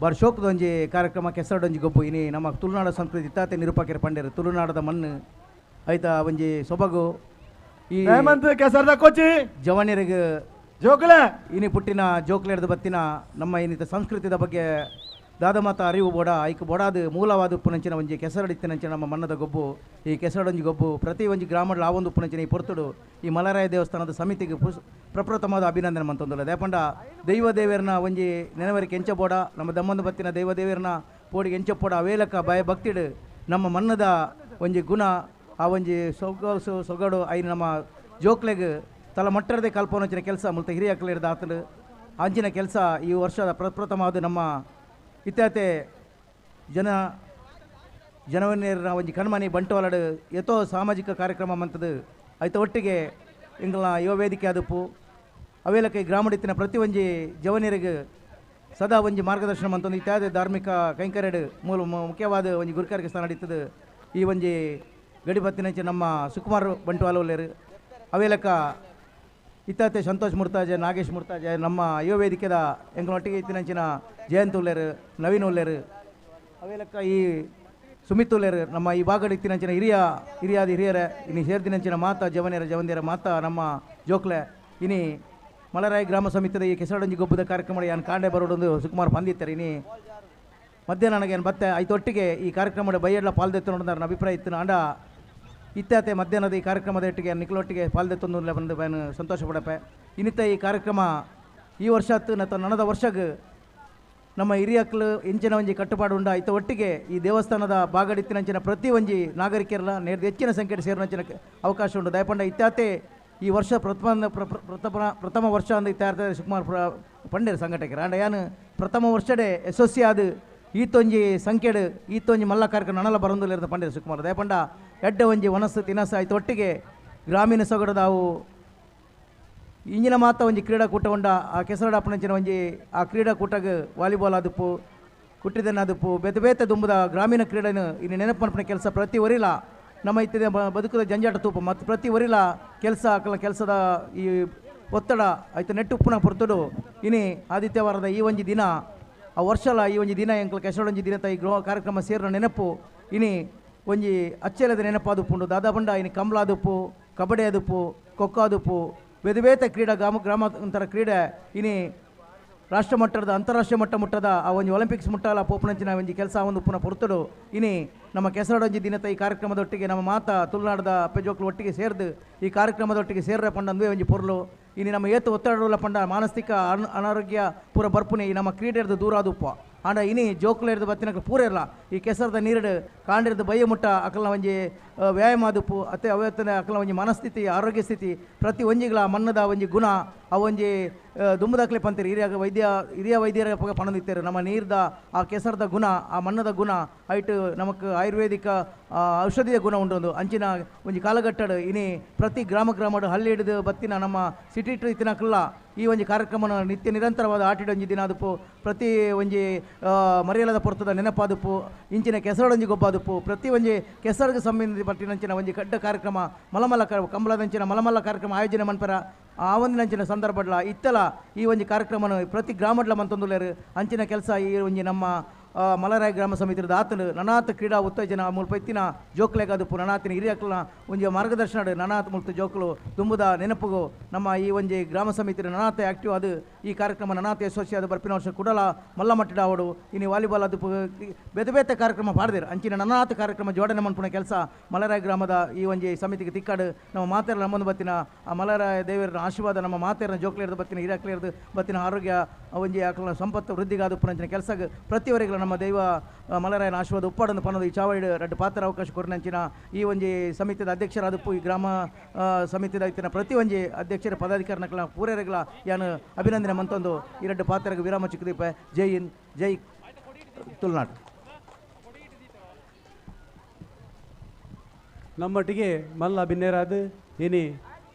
Speaker 7: ಬಾರಿ ಶೋಕದ ಒಂಜಿ ಕಾರ್ಯಕ್ರಮ ಕೆಸರಡೊಂಜಿ ಗೊಬ್ಬು ಇನಿ ನಮ್ಮ ತುಳುನಾಡ ಸಂಸ್ಕೃತಿ ಇತ್ತಾತೆ ನಿರೂಪಕರ ಪಂಡೇರು ತುಳುನಾಡದ ಮಣ್ಣು ಐತ ಒಂಜಿ ಸೊಬಗು ಈ
Speaker 19: ಕೆಸರ್ದ ಕೊಚ್ಚಿ
Speaker 7: ಜವನಿಯರಿಗೆ
Speaker 19: ಜೋಕುಲೆ
Speaker 7: ಇನಿ ಪುಟ್ಟಿನ ಜೋಕ್ಲೆಡ್ದು ಬತ್ತಿನ ನಮ್ಮ ಇನ್ನಿತ ಸಂಸ್ಕೃತಿದ ಬಗ್ಗೆ ದಾದಮಾತ ಅರಿವು ಬೋಡ ಐಕ್ ಬೋಡಾದ ಮೂಲವಾದ ಉಪ್ಪುನಂಚಿನ ಒಂಜಿ ಕೆಸರಡಿತ್ತಿನಂಚಿನ ನಮ್ಮ ಮನ್ನದ ಗೊಬ್ಬು ಈ ಕೆಸರಡೊಂಜಿ ಗೊಬ್ಬು ಪ್ರತಿ ಒಂಜಿ ಗ್ರಾಮಡ್ ಆವೊಂದು ಉಪ್ಪುನಂಚಿನ ಈ ಪೊರ್ತುಡು ಈ ಮಲರಾಯ ದೇವಸ್ಥಾನದ ಸಮಿತಿಗೆ ಪ್ರಪ್ರಥಮವಾದ ಅಭಿನಂದನೆ ಮಂತೊಂದುಲ್ಲ. ದೇಪಂಡ ದೈವ ದೇವರನ ಒಂಜಿ ನೆನವರಿಗೆ ಎಂಚ ಬೋಡ ನಮ್ಮ ದಮ್ಮಂದು ಬತ್ತಿನ ದೈವ ದೇವರನ ಪೋಡಿಗೆ ಎಂಚ ಪೋಡ ಅವೇಲಕ ಭಯ ಭಕ್ತಿಡು ನಮ್ಮ ಮನ್ನದ ಒಂಜಿ ಗುಣ ಆ ಒಂಜಿ ಸೊಗಸು ಸೊಗಡು ಐನ ನಮ್ಮ ಜೋಕ್ಲೆಗ್ ತಲ ಮಟ್ಟರದೇ ಕಲ್ಪನಂಚಿನ ಕೆಲಸ ಮುಲ್ತ ಹಿರಿಯಕ್ಲಿರ್ದ ಆತಲು ಅಂಚಿನ ಕೆಲಸ ಈ ವರ್ಷದ ಪ್ರಪ್ರಥಮವಾದ ನಮ್ಮ ಇತ್ಯಾತೆ ಜನ ಜನವನ್ನೇರನ ಒಂಜಿ ಕಣ್ಮನಿ ಬಂಟ್ವಾಳಡು ಎತೋ ಸಾಮಾಜಿಕ ಕಾರ್ಯಕ್ರಮ ಮಂತದು ಐತ ಒಟ್ಟಿಗೆ ಎಂಗ್ಲ ಯುವ ವೇದಿಕೆ ಆದಪ್ಪು ಅವೇಲಕ ಈ ಗ್ರಾಮಡಿತ್ತಿನ ಪ್ರತಿ ಒಂಜಿ ಜವನಿಯರಿಗೆ ಸದಾ ಒಂಜಿ ಮಾರ್ಗದರ್ಶನ ಮಂತೊಂದು ಇತ್ಯಾದಿ ಧಾರ್ಮಿಕ ಕೈಂಕರ್ಯಡು ಮೂಲ ಮುಖ್ಯವಾದ ಒಂಜಿ ಗುರುಕಾರ್ಗೆ ಸ್ಥಾನ ನಡೀತದೆ ಈ ಒಂಜಿ ಗಡಿಬತ್ತಿನಂಚೆ ನಮ್ಮ ಸುಕುಮಾರ್ ಬಂಟ್ವಾಳ ಉಲ್ಲೇರು ಅವೇಲಕ ಇತ್ತಾತೆ ಸಂತೋಷ್ ಮುರ್ತಾಜೆ ನಾಗೇಶ್ ಮುರ್ತಾಜೆ ನಮ್ಮ ಯುವ ವೇದಿಕೆದ ಎಂಗ್ಲೊಟ್ಟಿಗೆ ಇತ್ತಿನಂಚಿನ ಜಯಂತ್ ಉಲ್ಲೇರು ನವೀನ್ ಉಲ್ಲೇರು ಅವೇಲಕ್ಕ ಈ ಸುಮಿತ್ ಉಲ್ಲೇರು ನಮ್ಮ ಈ ಭಾಗಡ್ ಇತ್ತಿನಂಚಿನ ಹಿರಿಯ ಹಿರಿಯಾದ ಹಿರಿಯರ ಇನಿ ಸೇರ್ದಿನಂಚಿನ ಮಾತಾ ಜವನಿಯರ ಜವಂದಿಯರ ಮಾತಾ ನಮ್ಮ ಜೋಕ್ಲೆ ಇನಿ ಮಲರಾಯ ಗ್ರಾಮ ಸಮಿತಿದ ಈ ಕೆಸರಡಂಜಿ ಗೊಬ್ಬದ ಕಾರ್ಯಕ್ರಮ ಯಾನ್ ಕಾಂಡೆ ಬರೋಡೊಂದು ಸುಕುಮಾರ್ ಬಂದಿತ್ತಾರೆ ಇನಿ ಮಧ್ಯಾಹ್ನ ನನಗೆ ಏನು ಬತ್ತೆ ಐತೊಟ್ಟಿಗೆ ಈ ಕಾರ್ಯಕ್ರಮದ ಬೈಯಡ್ಲ ಪಾಲ್ದೆತ್ತು ನೋಡಿದ ಅಭಿಪ್ರಾಯ ಇತ್ತು ಅಂಡ ಇತ್ತಾತೆ ಮಧ್ಯಾಹ್ನದ ಈ ಕಾರ್ಯಕ್ರಮದ ಒಟ್ಟಿಗೆ ನಿಖಲೊಟ್ಟಿಗೆ ಪಾಲ್ದೆತ್ತೊಂದು ಬಂದು ನಾನು ಸಂತೋಷ ಪಡಪೆ. ಇನ್ನಿತ ಈ ಕಾರ್ಯಕ್ರಮ ಈ ವರ್ಷ ಆತು ನತ್ತ ನನದ ವರ್ಷಗೆ ನಮ್ಮ ಹಿರಿಯಕ್ಲು ಎಂಚಿನ ಒಂಜಿ ಕಟ್ಟುಪಾಡು ಉಂಡ ಐತ ಒಟ್ಟಿಗೆ ಈ ದೇವಸ್ಥಾನದ ಬಾಗಡಿತ್ತಿನಂಚಿನ ಪ್ರತಿ ಒಂಜಿ ನಾಗರಿಕರೆಲ್ಲ ನೇರ್ದ ಹೆಚ್ಚಿನ ಸಂಖ್ಯೆ ಸೇರಿನಂಚಿನ ಅವಕಾಶ ಉಂಟು. ದಯಪಂಡ ಇತ್ತಾತೆ ಈ ವರ್ಷ ಪ್ರಥಮ ವರ್ಷ ಅಂದ ಇತ್ತಾರ್ಥ ಸುಕುಮಾರ್ ಪಂಡೇರು ಸಂಘಟಕರು ಅಂಡ ಯಾನು ಪ್ರಥಮ ವರ್ಷಡೇ ಯಶಸ್ವಿ ಆದ ಈತೊಂಜಿ ಸಂಖ್ಯೆಡು ಈತೊಂಜಿ ಮಲ್ಲ ಕಾರ್ಯಕ್ರಮ ನನಲ ಬರಂದುಲಿರ್ದ ಪಂಡೇರು ಸುಕುಮಾರ್. ದಯಪಂಡ ಎಡ್ಡ ಒಂಜಿ ವನಸ್ಸು ತಿನಸ ಆಯ್ತು ಒಟ್ಟಿಗೆ ಗ್ರಾಮೀಣ ಸೊಗಡದಾವು ಇಂಜಿನ ಮಾತ ಒಂಜಿ ಕ್ರೀಡಾಕೂಟ ಉಂಡ ಆ ಕೆಸರಡಪ್ಪನಂಚಿನ ಒಂಜಿ ಆ ಕ್ರೀಡಾಕೂಟಗೆ ವಾಲಿಬಾಲ್ ಆದುಪ್ಪು ಕುಟ್ಟಿದನ್ನ ಆದುಪ್ಪು ಬೇತೆ ಬೇತೆ ದುಂಬುದ ಗ್ರಾಮೀಣ ಕ್ರೀಡೆನು ಇನ್ನು ನೆನಪು ಕೆಲಸ ಪ್ರತಿ ಒರಿಲ ನಮ್ಮ ಇತ್ತಿದ ಬದುಕದ ಜಂಜಾಟ ತೂಪ ಮತ್ತು ಪ್ರತಿ ಒರಿಲ ಕೆಲಸ ಆಕಲ ಕೆಲಸದ ಈ ಒತ್ತಡ ಆಯ್ತು ನೆಟ್ಟುಪ್ಪುನ ಪೊರ್ತುಡು ಇನಿ ಆದಿತ್ಯವಾರದ ಈ ಒಂಜಿ ದಿನ ಆ ವರ್ಷಲ ಈ ಒಂಜಿ ದಿನ ಎಂಕಲ್ ಕೆಸರಡೊಂಜಿ ದಿನ ಈ ಗೃಹ ಕಾರ್ಯಕ್ರಮ ಸೇರಿನ ನೆನಪು ಇನಿ ಒಂಜಿ ಅಚ್ಚಲದ ನೆನಪಾದುಪ್ಪುಂಡು. ದಾದಾಬಂಡ ಇನಿ ಕಂಬಳಾದುಪ್ಪು ಕಬಡ್ಡಿ ಆದುಪ್ಪು ಖೋಖೋ ಆದುಪ್ಪು ಬೇತೆ ಬೇತೆ ಕ್ರೀಡಾ ಗ್ರಾಮ ಗ್ರಾಮಾಂತರ ಕ್ರೀಡೆ ಇನಿ ರಾಷ್ಟ್ರ ಮಟ್ಟದ ಅಂತಾರಾಷ್ಟ್ರೀಯ ಮಟ್ಟ ಮುಟ್ಟದ ಆ ಒಂಜಿ ಒಲಿಂಪಿಕ್ಸ್ ಮುಟ್ಟಲ ಪೋಪನಂಚಿನ ಒಂಜಿ ಕೆಲಸ ಒಂದು ಪುನಃ ಪೊರ್ತುಡು ಇನಿ ನಮ್ಮ ಕೆಸರಡೊಂಜಿ ದಿನತ ಈ ಕಾರ್ಯಕ್ರಮದೊಟ್ಟಿಗೆ ನಮ್ಮ ಮಾತಾ ತುಳುನಾಡದ ಪೆಜೋಕ್ಲು ಒಟ್ಟಿಗೆ ಸೇರ್ದು ಈ ಕಾರ್ಯಕ್ರಮದೊಟ್ಟಿಗೆ ಸೇರ್ರೆ ಪಂಡಂದುವೆ ಒಂಜಿ ಪೊರ್ಲು ಇನಿ ನಮ್ಮ ಏತು ಒತ್ತಡ ಪಂಡ ಮಾನಸಿಕ ಅನಾರೋಗ್ಯ ಪೂರ ಬರ್ಪುನೆ ಈ ನಮ್ಮ ಕ್ರೀಡೆರ್ದು ದೂರ ಆದುಪ್ಪ. ಆಂಡ ಇನಿ ಜೋಕುಲೇರ್ದು ಬತ್ತಿನಕ್ಲು ಪೂರ ಇರಲ್ಲ ಈ ಕೆಸರದ ನೀರು ಕಾಂಡಿರ್ದು ಬಯ್ಯ ಮುಟ್ಟ ಅಕಲ್ನ ಒಂಜಿ ವ್ಯಾಯಾಮ ಆದುಪ್ಪು ಅತ್ತೆ ಅವತ್ತನೆ ಅಕಲ್ನ ಒಂಜಿ ಮನಸ್ಥಿತಿ ಆರೋಗ್ಯ ಸ್ಥಿತಿ ಪ್ರತಿ ಒಂಜಿಗಳ ಮನ್ನದ ಒಂಜಿ ಗುಣ ಆ ಒಂಜಿ ದುಂಬುದಾಕ್ಲೆ ಪಂತೀರಿ ಹಿರಿಯ ವೈದ್ಯರ ಪಣದಿತ್ತಾರೆ ನಮ್ಮ ನೀರ್ದ ಆ ಕೆಸರದ ಗುಣ ಆ ಮನ್ನದ ಗುಣ ಐಟ್ ನಮಕ್ ಆಯುರ್ವೇದಿಕ ಔಷಧಿಯ ಗುಣ ಉಂಟೊಂದು ಅಂಚಿನ ಒಂಜಿ ಕಾಲಘಟ್ಟಡು ಇನಿ ಪ್ರತಿ ಗ್ರಾಮ ಗ್ರಾಮಡು ಹಳ್ಳಿ ಹಿಡಿದು ಬತ್ತಿನ ನಮ್ಮ ಸಿಟಿ ಇತ್ತಿನಕ್ಲ ಈ ಒಂಜಿ ಕಾರ್ಯಕ್ರಮನ ನಿತ್ಯ ನಿರಂತರವಾದ ಆಟಿಡೊಂಜಿ ದಿನ ಆದುಪ್ಪು ಪ್ರತಿ ಒಂಜಿ ಮರೆಯಲದ ಪೊರ್ತದ ನೆನಪಾದುಪ್ಪು ಇಂಚಿನ ಕೆಸರಡೊಂಜಿ ಗೊಬ್ಬಾದುಪ್ಪು ಪ್ರತಿ ಒಂಜಿ ಕೆಸರಿಗೆ ಸಂಬಂಧಪಟ್ಟಿನಂಚಿನ ಒಂಜಿ ಕಡ್ಡ ಕಾರ್ಯಕ್ರಮ ಮಲಮಲ್ಲ ಕಂಬಳದಂಚಿನ ಮಲಮಲ್ಲ ಕಾರ್ಯಕ್ರಮ ಆಯೋಜನೆ ಮನ್ಪರ ಆ ಒಂದಿನಂಚಿನ ಸಂದರ್ಭಡ್ಲ ಇತ್ತಲ ಈ ಒಂಜಿ ಕಾರ್ಯಕ್ರಮನ ಪ್ರತಿ ಗ್ರಾಮಡ್ಲ ಮಂತೊಂದುಲೇರು ಅಂಚಿನ ಕೆಲಸ ಈ ಒಂಜಿ ನಮ್ಮ ಮಲರಾಯ ಗ್ರಾಮ ಸಮಿತಿದ ಆತನು ನನಾತ್ ಕ್ರೀಡಾ ಉತ್ತೇಜನ ಮುಲ್ಪ ಇತ್ತಿನ ಜೋಕ್ಲೆಗಾದುಪ್ಪು ನನಾತಿನ ಹಿರಿಯಕ್ಲನ ಒಂಜಿ ಮಾರ್ಗದರ್ಶನ ನನಾತ್ ಮುಲ್ತ ಜೋಕ್ಲು ದುಂಬುದ ನೆನಪುಗು ನಮ್ಮ ಈ ಒಂಜಿ ಗ್ರಾಮ ಸಮಿತಿ ನನಾತ ಆಕ್ಟಿವ್ ಅದು ಈ ಕಾರ್ಯಕ್ರಮ ನನಾತ ಯಶಸ್ವಿ ಆದ ಬರ್ಪಿನ ವರ್ಷ ಕುಡಲ ಮಲ್ಲ ಮಟ್ಟದ ಅವಡು ಇನ್ನು ವಾಲಿಬಾಲ್ ಅದು ಬೇತೆ ಬೇತೆ ಕಾರ್ಯಕ್ರಮ ಪಾಡ್ದಿರು ಅಂಚಿನ ನನಾತ ಕಾರ್ಯಕ್ರಮ ಜೋಡಣೆ ಮನ್ಪುನ ಕೆಲಸ ಮಲರಾಯ ಗ್ರಾಮದ ಈ ಒಂಜಿ ಸಮಿತಿಗೆ ತಿಕ್ಕಾಡು ನಮ್ಮ ಮಾತೆರ ನಮ್ಮೊಂದು ಬತ್ತಿನ ಆ ಮಲರಾಯ ದೇವರ ಆಶೀರ್ವಾದ ನಮ್ಮ ಮಾತೆರನ ಜೋಕ್ಲೇರ್ದು ಬತ್ತಿನ ಹಿರಿಯಕ್ಲೇರ್ದು ಬತ್ತಿನ ಆರೋಗ್ಯ ಒಂಜಿ ಆಕಲ ಸಂಪತ್ತು ವೃದ್ಧಿಗಾದುಪ್ಪುನಂಚಿನ ಕೆಲಸ ಪ್ರತಿವರೆಗಳ ನಮ್ಮ ದೈವ ಮಲರಾಯನ ಆಶೀರ್ವಾದ ಉಪ್ಪಾಡನ್ನು ಪನ್ನದು ಈ ಚಾವಡಿ ರಡ್ಡು ಪಾತ್ರ ಅವಕಾಶ ಕೊರನಂಚಿನ ಈ ಒಂಜಿ ಸಮಿತಿದ ಅಧ್ಯಕ್ಷರಾದಪ್ಪು ಈ ಗ್ರಾಮ ಸಮಿತಿದ ಇತ್ತಿನ ಪ್ರತಿ ಒಂಜಿ ಅಧ್ಯಕ್ಷರ ಪದಾಧಿಕಾರಿನಕಲ ಪೂರೇರೆಗಳ ಯಾನು ಅಭಿನಂದನೆ ಮಂತೊಂದು ಈ ರಡ್ಡು ಪಾತ್ರಗೆ ವಿರಾಮ ಚಿಕ್ಕದೀಪ. ಜೈ ಹಿಂದ್, ಜೈ ತುಳುನಾಡು.
Speaker 16: ನಮ್ಮೊಟ್ಟಿಗೆ ಮಲ್ಲ ಬಿನ್ನೇರಾದ ಇನಿ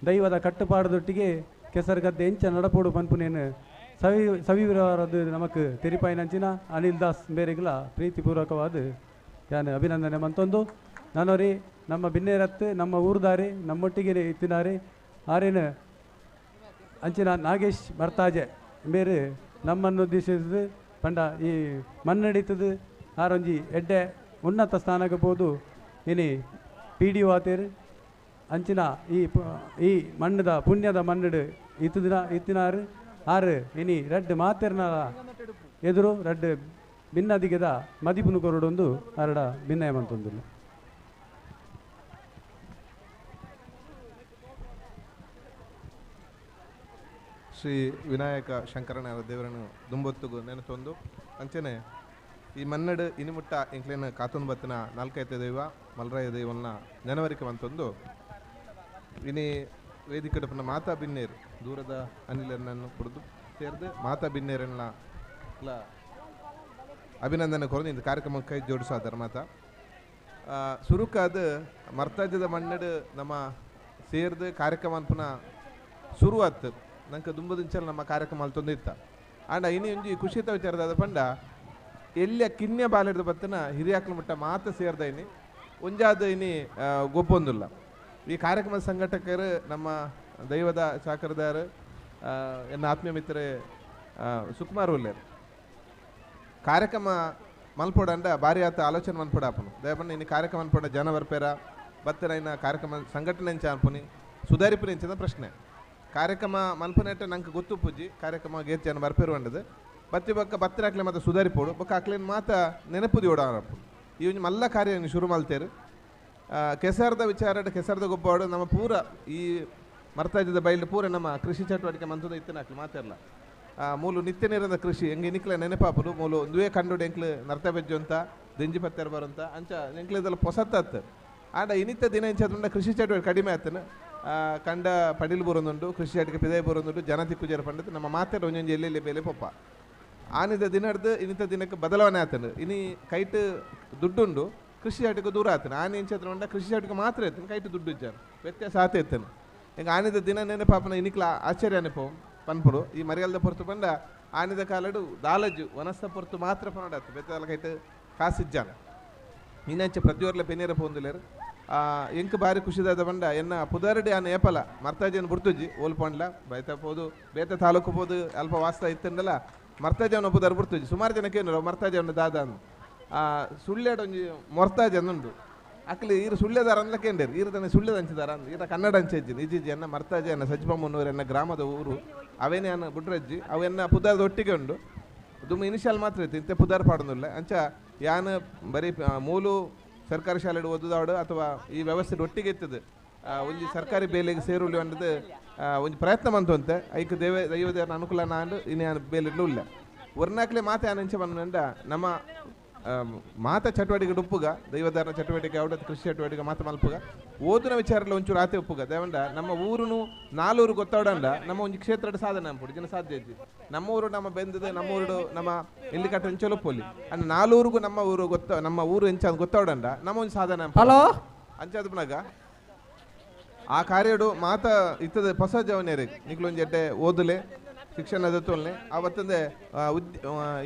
Speaker 16: ದೈವದ ಕಟ್ಟುಪಾಡದೊಟ್ಟಿಗೆ ಕೆಸರುಗದ್ದೆ ಎಂಚ ನಡಪೋಡು ಪನ್ಪುನೇನು ಸವಿ ಸವಿವರವಾದ ನಮಕ್ ತೆರಿಪಾಯಿನಂಚಿನ ಅನಿಲ್ ದಾಸ್ ಮೇರೆಗ್ಲ ಪ್ರೀತಿಪೂರ್ವಕವಾದ ಯಾನು ಅಭಿನಂದನೆ ಮಂತೊಂದು. ನಾನೋರಿ ನಮ್ಮ ಬಿನ್ನೇರತ್ತು ನಮ್ಮ ಊರುದಾರಿ ನಮ್ಮೊಟ್ಟಿಗೆ ಇತ್ತಿನಾರಿ ಆರೇನು ಅಂಚಿನ ನಾಗೇಶ್ ಮರ್ತಾಜೆ ಬೇರೆ ನಮ್ಮನ್ನು ಉದ್ದೇಶಿಸಿದ ಪಂಡ ಈ ಮನ್ನಡಿತದು ಆರೊಂಜಿ ಎಡ್ಡೆ ಉನ್ನತ ಸ್ಥಾನಕ್ಕೆ ಪೋದು ಇನಿ ಪಿ ಡಿ ಆತೇರು ಅಂಚಿನ ಈ ಈ ಮಣ್ಣದ ಪುಣ್ಯದ ಮಣ್ಣಡು ಇತ್ತದಿನ ಇತ್ತಿನಾರು ಆರು ಇನಿ ರಡ್ಡು ಮಾತೆರ್ನ ಎದುರು ರಡ್ಡು ಭಿನ್ನದಿಗೆದ ಮದಿಪುನು ಕೊರಡೊಂದು ಅರಡ ಭಿನ್ನಯ ಮಂತೊಂದು.
Speaker 8: ಶ್ರೀ ವಿನಾಯಕ ಶಂಕರನ ದೇವರನ್ನು ದುಂಬೊತ್ತುಗು ನೆನತೊಂದು ಅಂಚನೆ ಈ ಮನ್ನಡು ಇನಿಮುಟ್ಟ ಎಂಕ್ಲೇನ ಕಾತೊಂದು ಬತ್ತಿನ ನಾಲ್ಕೈತೆ ದೈವ ಮಲರಾಯ ದೈವನ್ನ ನೆನವರಿಕೆ ಮಂತೊಂದು ಇನಿ ವೇದಿಕೆಡಪ್ಪನ ಮಾತಾ ಬಿನ್ನೇರು ದೂರದ ಅನಿಲನ್ನು ಕುಡಿದು ಸೇರಿದು ಮಾತಾ ಬಿನ್ನೇರನ್ನ ಅಭಿನಂದನೆ ಕೊರದು ಇಂದು ಕಾರ್ಯಕ್ರಮಕ್ಕೆ ಕೈ ಜೋಡಿಸಾದರ ಮಾತಾ ಸುರುಕಾದ ಮರ್ತಾಜದ ಮಣ್ಣಡು ನಮ್ಮ ಸೇರಿದು ಕಾರ್ಯಕ್ರಮ ಅನ್ಪುನ ಶುರುವಾತು. ನಂಗೆ ದುಂಬದಿಂಚಲ್ ನಮ್ಮ ಕಾರ್ಯಕ್ರಮ ಅಲ್ಲಿ ತೊಂದಿತ್ತ ಆಂಡ ಇನಿ ಒಂಜಿ ಖುಷಿತ ವಿಚಾರದಾದ ಪಂಡ ಎಲ್ಲಿಯ ಕಿನ್ಯ ಬಾಲೆಡ್ದ ಬತ್ತನ ಹಿರಿಯಾಕ್ಲ ಮುಟ್ಟ ಮಾತ ಸೇರ್ದ ಇನಿ ಒಂಜಾದ ಇನಿ ಗೊಬ್ಬೊಂದಿಲ್ಲ. ಈ ಕಾರ್ಯಕ್ರಮದ ಸಂಘಟಕರು ನಮ್ಮ ದೈವದ ಚಾಕರದಾರು ಎನ್ನ ಆತ್ಮೀಯ ಮಿತ್ರೇ ಸುಕುಮಾರ್ ಉಲ್ಲೇರು. ಕಾರ್ಯಕ್ರಮ ಮಲ್ಪೊಡಂಡ ಭಾರಿ ಆತ ಆಲೋಚನೆ ಮನ್ಪೊಡ ಆಪನು ದಯಪಂಡ ಇನ್ನು ಕಾರ್ಯಕ್ರಮ ಅನ್ಪೊಡ ಜನ ಬರ್ಪೇರ ಬತ್ತನ ಇನ್ನ ಕಾರ್ಯಕ್ರಮ ಸಂಘಟನೆ ಎಂಚ ಅನ್ಪುನಿ ಸುಧಾರಿಪುನಿ ಎಂಚದ ಪ್ರಶ್ನೆ. ಕಾರ್ಯಕ್ರಮ ಮಲ್ಪನೆಟ್ಟ ನಂಗೆ ಗೊತ್ತು ಪೂಜಿ ಕಾರ್ಯಕ್ರಮ ಗೇತ್ ಜನ ಬರ್ಪೇರು ಅಂಡದು ಬತ್ತಿ ಬಕ್ಕ ಬತ್ತಿರಾಕ್ಲೆ ಮಾತ ಸುಧಾರಿಪೋಡು ಬೊಕ್ಕ ಅಕ್ಲೇನು ಮಾತ ನೆನಪುದಿ ಓಡಾರಪ್ಪು ಈ ಒಂಜಿ ಮಲ್ಲ ಕಾರ್ಯ ಶುರು ಮಲ್ತೇರು. ಕೆಸರದ ವಿಚಾರ ಕೆಸರದ ಗೊಬ್ಬಾಡು ನಮ್ಮ ಪೂರ ಈ ಮರ್ತಾಜದ ಬೈಲು ಪೂರ ನಮ್ಮ ಕೃಷಿ ಚಟುವಟಿಕೆ ಮಂತದ ಇತ್ತಿನ ಅಕ್ಲು ಮಾತಿರಲ್ಲ ಮೂಲು ನಿತ್ಯ ನೀರದ ಕೃಷಿ ಹೆಂಗೆ ಇನಿಕ್ಲೆ ನೆನಪಾಪುಲು ಮೂಲು ಒಂದುವೇ ಕಂಡು ಎಂಕ್ಲು ನರ್ತ ಬೆಜ್ಜು ಅಂತ ದಿಂಜಿ ಪತ್ತೆರ ಬರುಂತ ಅಂಚ ಎಂಕ್ಲೆದೆಲ್ಲ ಪೊಸತ್ತತ್ತು. ಆಂಡ ಇನಿತ್ತ ದಿನ ಇಂಚ ಕೃಷಿ ಚಟುವಟಿಕೆ ಕಡಿಮೆ ಆತನ ಕಂಡ ಪಡಿಲು ಬರೋದುಂಟು ಕೃಷಿ ಚಟುವಟಿಕೆ ಪಿದಾಯಿ ಬರೋದುಂಟು ಜನ ತಿಕ್ಕು ಪಂಡದು ನಮ್ಮ ಮಾತೆರ ಒಂಜೊಂಜಿ ಎಲ್ಲೆಲ್ಲಿ ಬೇಲೆ ಪೊಪ್ಪ ಆನಿದ ದಿನಡ್ದು ಇನ್ನಿತ ದಿನಕ್ಕೆ ಬದಲಾವಣೆ ಆತನು. ಇನಿ ಕೈಟ್ ದುಡ್ಡುಂಡು ಕೃಷಿ ಚಟುವಟಿಕೆ ದೂರ ಆತನು ಆನೆ ಇಂಚತ್ರ ಉಂಡ ಕೃಷಿ ಚಟುವಟಿಕೆ ಮಾತ್ರ ಇರ್ತೇನೆ ಕೈಟ್ ದುಡ್ಡು ಇಜ್ಜಾನು ವ್ಯತ್ಯಾಸ ಆತ ಇರ್ತೇನೆ. ಈಗ ಆನಿದ ದಿನ ನೆನಪಾಪನ ಇನಿಕ್ಲ ಆಶ್ಚರ್ಯ ನೆನಪು ಪನ್ಪುಡು ಈ ಮರಿಯಲ್ದ ಪೊರ್ತು ಪಂಡ ಆನಿದ ಕಾಲಡು ದಾಲಜು ವನಸ್ತ ಪೊರ್ತು ಮಾತ್ರ ಪನಡಾತು ಬೆತ್ತಲ ಕೈಟ್ ಕಾಸಿಜ್ಜಾನ ಇನ್ನಂಚೆ ಪ್ರತಿಯೊರ್ಲ ಪೆನೇರ ಪೋಂದುಲೇರು. ಎಂಕ್ ಬಾರಿ ಖುಷಿದಾದ ಬಂಡ ಎನ್ನ ಪುದಾರಡಿ ಆನ ಏಪಲ ಮರ್ತಾಜನ ಬುಡ್ತುಜ್ಜಿ ಓಲ್ಪಂಡ್ಲ ಬೈತ ಪೋದು ಬೇತ ತಾಲೂಕು ಪೋದು ಅಲ್ಪ ವಾಸ್ತ ಇತ್ತಂಡಲ ಮರ್ತಾಜವನ ಪುದಾರ್ ಬುಡ್ತುಜ್ಜಿ ಸುಮಾರು ಜನಕ್ಕೆ ಏನು ಮರ್ತಾಜವನ ದಾದ ಅಂದು ಸುಳ್ಳ್ಯಾಡ ಒಂಜಿ ಮೊರ್ತಾಜ್ ಅಂದುಂಡು ಅಕ್ಲಿ ಈರು ಸುಳ್ಳ್ಯದಾರ ಅಂದ್ಲಕ್ಕೇಂಡೇರು ಈರು ತನ್ನ ಸುಳ್ಳ್ಯದ ಅಂಚಿದಾರ ಅಂದು ಈರ ಕನ್ನಡ ಅಂಚೆಜ್ಜಿ ನಿಜಿಜ್ಜಿ ಎನ್ನ ಮರ್ತಾಜ ಎನ್ನ ಸಜ್ಜಮನ್ನೂರು ಎನ್ನ ಗ್ರಾಮದ ಊರು ಅವೇನೇ ಅನ್ನ ಬುಡ್ರಜ್ಜಿ ಅವೆನ್ನ ಪುದಾರದ ಒಟ್ಟಿಗೆ ಉಂಡು ದುಮ್ಮ ಇನಿಷಿಯಲ್ ಮಾತ್ರ ಇತ್ತು ಇಂತೆ ಪುದಾರ್ ಪಾಡೋದಿಲ್ಲ ಅಂಚ ಯಾನ್ ಬರೀ ಮೂಲು ಸರ್ಕಾರಿ ಶಾಲೆಡ್ ಓದುದಾಡು ಅಥವಾ ಈ ವ್ಯವಸ್ಥೆ ಒಟ್ಟಿಗೆ ಇತ್ತದು ಒಂಜಿ ಸರ್ಕಾರಿ ಬೇಲೆಗೆ ಸೇರುಲಿ ಅನ್ನೋದು ಒಂಜಿ ಪ್ರಯತ್ನ ಮಂತಂತೆ ಐಕ್ ದೇವ ದೈವದೇವರ ಅನುಕೂಲ ನಾಂಡು ಇನ್ನು ಯಾನ್ ಬೇಲೆಡ್ಲು ಇಲ್ಲ ಒರ್ನಾಕ್ಲೆ ಮಾತೆ ಆನಂಚ ಬಂದ ನಮ್ಮ ಮಾತ ಚಟುವಟಿಕೆ ಉಪ್ಪುಗ ದೈವದಾರನ ಚಟುವಟಿಕೆ ಅವಡ ಕೃಷಿ ಚಟುವಟಿಕೆ ಮಾತ ಮಲ್ಪುಗ ಓದುನ ವಿಚಾರಲ್ಲ ಒಂಚೂರು ಆತೆ ಉಪ್ಪುಗ ದೇವಂಡ ನಮ್ಮ ಊರುನು ನಾಲೂರು ಗೊತ್ತಾಡಂಡ ನಮ್ಮ ಒಂಜಿ ಕ್ಷೇತ್ರದ ಸಾಧನೆ ಅನ್ಪುಡು ಜನ ಸಾಧ್ಯ ಇಜ್ಜಿ ನಮ್ಮ ಊರು ನಮ್ಮ ಬೆಂದದ ನಮ್ಮ ಊರು ನಮ್ಮ ಇಲ್ಲಿ ಕಟ್ಟ ಎಂಚೊಲೊಪ್ಪೊಲಿ ಅಂಡ್ ನಾಲೂರಿಗೂ ನಮ್ಮ ಊರು ಗೊತ್ತ ನಮ್ಮ ಊರು ಎಂಚ ಗೊತ್ತಾಡಂಡ ನಮ್ಮ ಒಂಜಿ ಸಾಧನೆ
Speaker 11: ಹಲೋ
Speaker 8: ಅಂಚಾದ ಪುನಗ ಆ ಕಾರ್ಯಡು ಮಾತ ಇತ್ತದ ಹೊಸ ಜವನೇರಿ ನಿಕ್ಲೊಂಜಿ ಎಡ್ಡೆ ಓದುಲೆ ಶಿಕ್ಷಣದ ತೋಲ್ನೆ ಆವತ್ತಂದೆ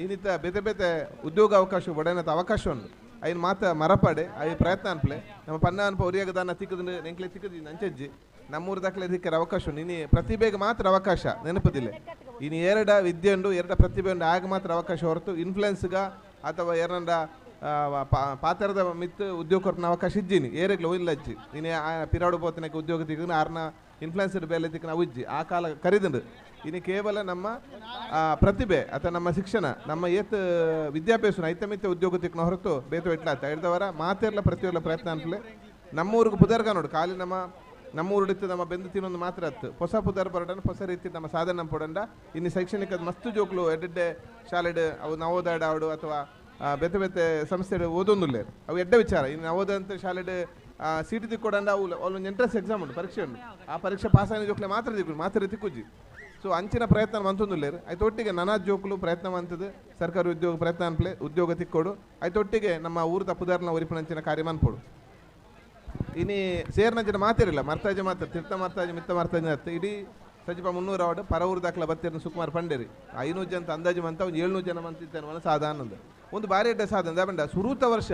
Speaker 8: ಇನ್ನಿತ ಬೇತೆ ಬೇತೆ ಉದ್ಯೋಗ ಅವಕಾಶ ಬಡನತ ಅವಕಾಶ ಉಂಡು ಐನ್ ಮಾತ ಮರಪಾಡೆ I ಪ್ರಯತ್ನ ಅನ್ಪಲೆ ನಮ್ಮ ಪನ್ನ ಅನ್ಪ ಒರಿಯಾಗ ದಾನ ತಿಕ್ಕದ ನೆಂಕ್ಲೆ ತಿಕ್ಕದಿ ನಂಚಜ್ಜಿ ನಮ್ಮೂರು ದಾಖಲೆ ತಿಕ್ಕರ ಅವಕಾಶ ಉಂಡು ಇನಿ ಪ್ರತಿಭೆಗೆ ಮಾತ್ರ ಅವಕಾಶ ನೆನಪದಿಲ್ಲ ಇನ್ನು ಎರಡ ವಿದ್ಯೆ ಉಂಡು ಎರಡ ಪ್ರತಿಭೆ ಉಂಡು ಆಗ ಮಾತ್ರ ಅವಕಾಶ ಹೊರತು ಇನ್ಫ್ಲುಯೆನ್ಸ್ಗ ಅಥವಾ ಎರಡ ಪಾತ್ರದ ಮಿತ್ತು ಉದ್ಯೋಗ ಕೊರ್ಪನ ಅವಕಾಶ ಇಜ್ಜಿನಿ ಏರೆಗ್ಲ ಇಲ್ಲ ಅಜ್ಜಿ ಇನ್ನು ಪಿರಾಡು ಪೋತನಕ್ಕೆ ಉದ್ಯೋಗ ತಿಕ್ಕ ಆರ್ನ ಇನ್ಫ್ಲುಯೆನ್ಸ್ಡ್ ಬೇಲೆ ತಿಕ್ಕ ನಾವು ಇಜ್ಜಿ ಆ ಕಾಲ ಕರಿದಂಡು ಇನ್ನು ಕೇವಲ ನಮ್ಮ ಪ್ರತಿಭೆ ಅಥವಾ ನಮ್ಮ ಶಿಕ್ಷಣ ನಮ್ಮ ಏತ್ ವಿದ್ಯಾಭ್ಯಾಸ ಐತಮಿತ ಉದ್ಯೋಗ ತಿಕ್ಕನ ಹೊರತು ಬೇತು ಎಟ್ಲಾತ ಹಿಡ್ದವರ ಮಾತೆರ್ಲ ಪ್ರತಿಯೊಲ್ಲ ಪ್ರಯತ್ನ ಅನ್ಪಲೆ ನಮ್ಮೂರಿಗೆ ಪುದರ್ಗ ನೋಡು ಖಾಲಿ ನಮ್ಮ ನಮ್ಮೂರುಡಿತ್ತು ನಮ್ಮ ಬೆಂದು ತಿನ್ನೊಂದು ಮಾತ್ರ ಅತ್ತು ಹೊಸ ಪುದರ್ ಬರಡನ ಹೊಸ ರೀತಿ ನಮ್ಮ ಸಾಧನೆ ಪೊಡಂಡ ಇನ್ನು ಶೈಕ್ಷಣಿಕ ಮಸ್ತು ಜೋಕ್ಲು ಎಡ್ಡೆಡ್ಡೆ ಶಾಲೆಡ್ ಅವು ನವೋದಯ ಆವಡು ಅಥವಾ ಬೇತೆ ಬೇತೆ ಸಂಸ್ಥೆ ಓದೊಂದುಲ್ಲೆ ಅವು ಎಡ್ಡೆ ವಿಚಾರ ಇನ್ನು ನವೋದಯ ಅಂತ ಶಾಲೆಡ್ ಸೀಟ್ ತಿಕ್ಕೊಡಂಡ ಅವು ಒಂದು ಎಂಟ್ರೆನ್ಸ್ ಎಕ್ಸಾಮ್ ಉಂಟು ಪರೀಕ್ಷೆ ಉಂಟು ಆ ಪರೀಕ್ಷೆ ಪಾಸ್ ಆಗಿನ ಜೋಕ್ಲೆ ಮಾತ್ರ ದಿಕ್ಕು ಮಾತ್ರ ತಿಕ್ಕುಜಿ. ಸೊ ಅಂಚಿನ ಪ್ರಯತ್ನ ಮಂತೊಂದುಲ್ಲೇರು ಆಯ್ತು ಒಟ್ಟಿಗೆ ನಾನಾ ಜೋಕ್ಲು ಪ್ರಯತ್ನ ಮಂತದ್ದು ಸರ್ಕಾರಿ ಉದ್ಯೋಗ ಪ್ರಯತ್ನ ಅನ್ಪ್ಲೆ ಉದ್ಯೋಗ ತಿಕ್ಕೊಡು ಆಯ್ತು ಒಟ್ಟಿಗೆ ನಮ್ಮ ಊರು ತಪ್ಪುದಾರನ ಒರಿಪಿನಂಚಿನ ಕಾರ್ಯ ಮನ್ಪೊಡು. ಇನಿ ಸೇರ್ನಂಚಿನ ಮಾತಿರಲ್ಲ ಮರ್ತಾಜೆ ಮಾತ್ರ ತೀರ್ಥ ಮರ್ತಾಜೆ ಮಿತ್ತ ಮರ್ತಾಜೆ ಅತ್ತ ಇಡೀ ಸಜಿಪ 300 ಆವಡು ಪರವೂರು ದಾಖಲ ಬತ್ತೀರ್ನ ಸುಕುಮಾರ್ ಪಂಡೇರಿ 500 ಜನ ಅಂದಾಜು ಮಂತ ಒಂದು 700 ಜನ ಮಂತಿದ್ದಾನೆ ಸಾಧಾರಣ ಒಂದು ಭಾರಿ ಅಡ್ಡ ಸಾಧನ ಬಂಡ ಸುರೂತ ವರ್ಷ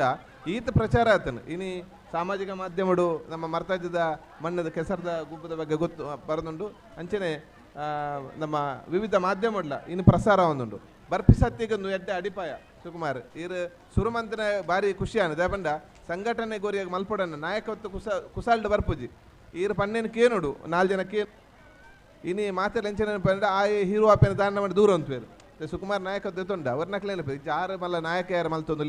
Speaker 8: ಈತ ಪ್ರಚಾರ ಆತನು ಇನಿ ಸಾಮಾಜಿಕ ಮಾಧ್ಯಮಡು ನಮ್ಮ ಮರ್ತಾಜದ ಮಣ್ಣದ ಕೆಸರದ ಗುಬ್ಬದ ಬಗ್ಗೆ ಗೊತ್ತು ಬರದುಂಡು ಅಂಚನೆ ನಮ್ಮ ವಿವಿಧ ಮಾಧ್ಯಮಡ್ಲ ಇನ್ನು ಪ್ರಸಾರ ಒಂದುಂಡು ಬರ್ಪಿಸತ್ತಿಗೊಂದು ಎಡ್ಡೆ ಅಡಿಪಾಯ ಸುಕುಮಾರ್ ಇರು ಸುರುಮಂತನ ಭಾರಿ ಖುಷಿಯಾನ ದೇಪಂಡ ಸಂಘಟನೆ ಗೋರಿಯಾಗಿ ಮಲ್ಪೊಡನ್ನ ನಾಯಕತ್ವ ಕುಸಾಲ್ಡ್ ಬರ್ಪುಜಿ ಈರು ಪನ್ನೇನು ಕೇನುಡು 4 ಜನ ಕೇನು ಇನಿ ಮಾತೆಲ್ಲ ಎಂಚನೆ ಪಂಡ ಆ ಹೀರೋ ಆಪೇನ ದಾಂಡ ಮಾಡಿ ದೂರ ಅಂತೇರು ಸುಕುಮಾರ್ ನಾಯಕತ್ವ ತೊಂಡ ಅವ್ರನ್ನಕ್ಲೇನ ಜಾರು ಮಲ್ಲ ನಾಯಕ ಯಾರು ಮಲ್ತೊಂದು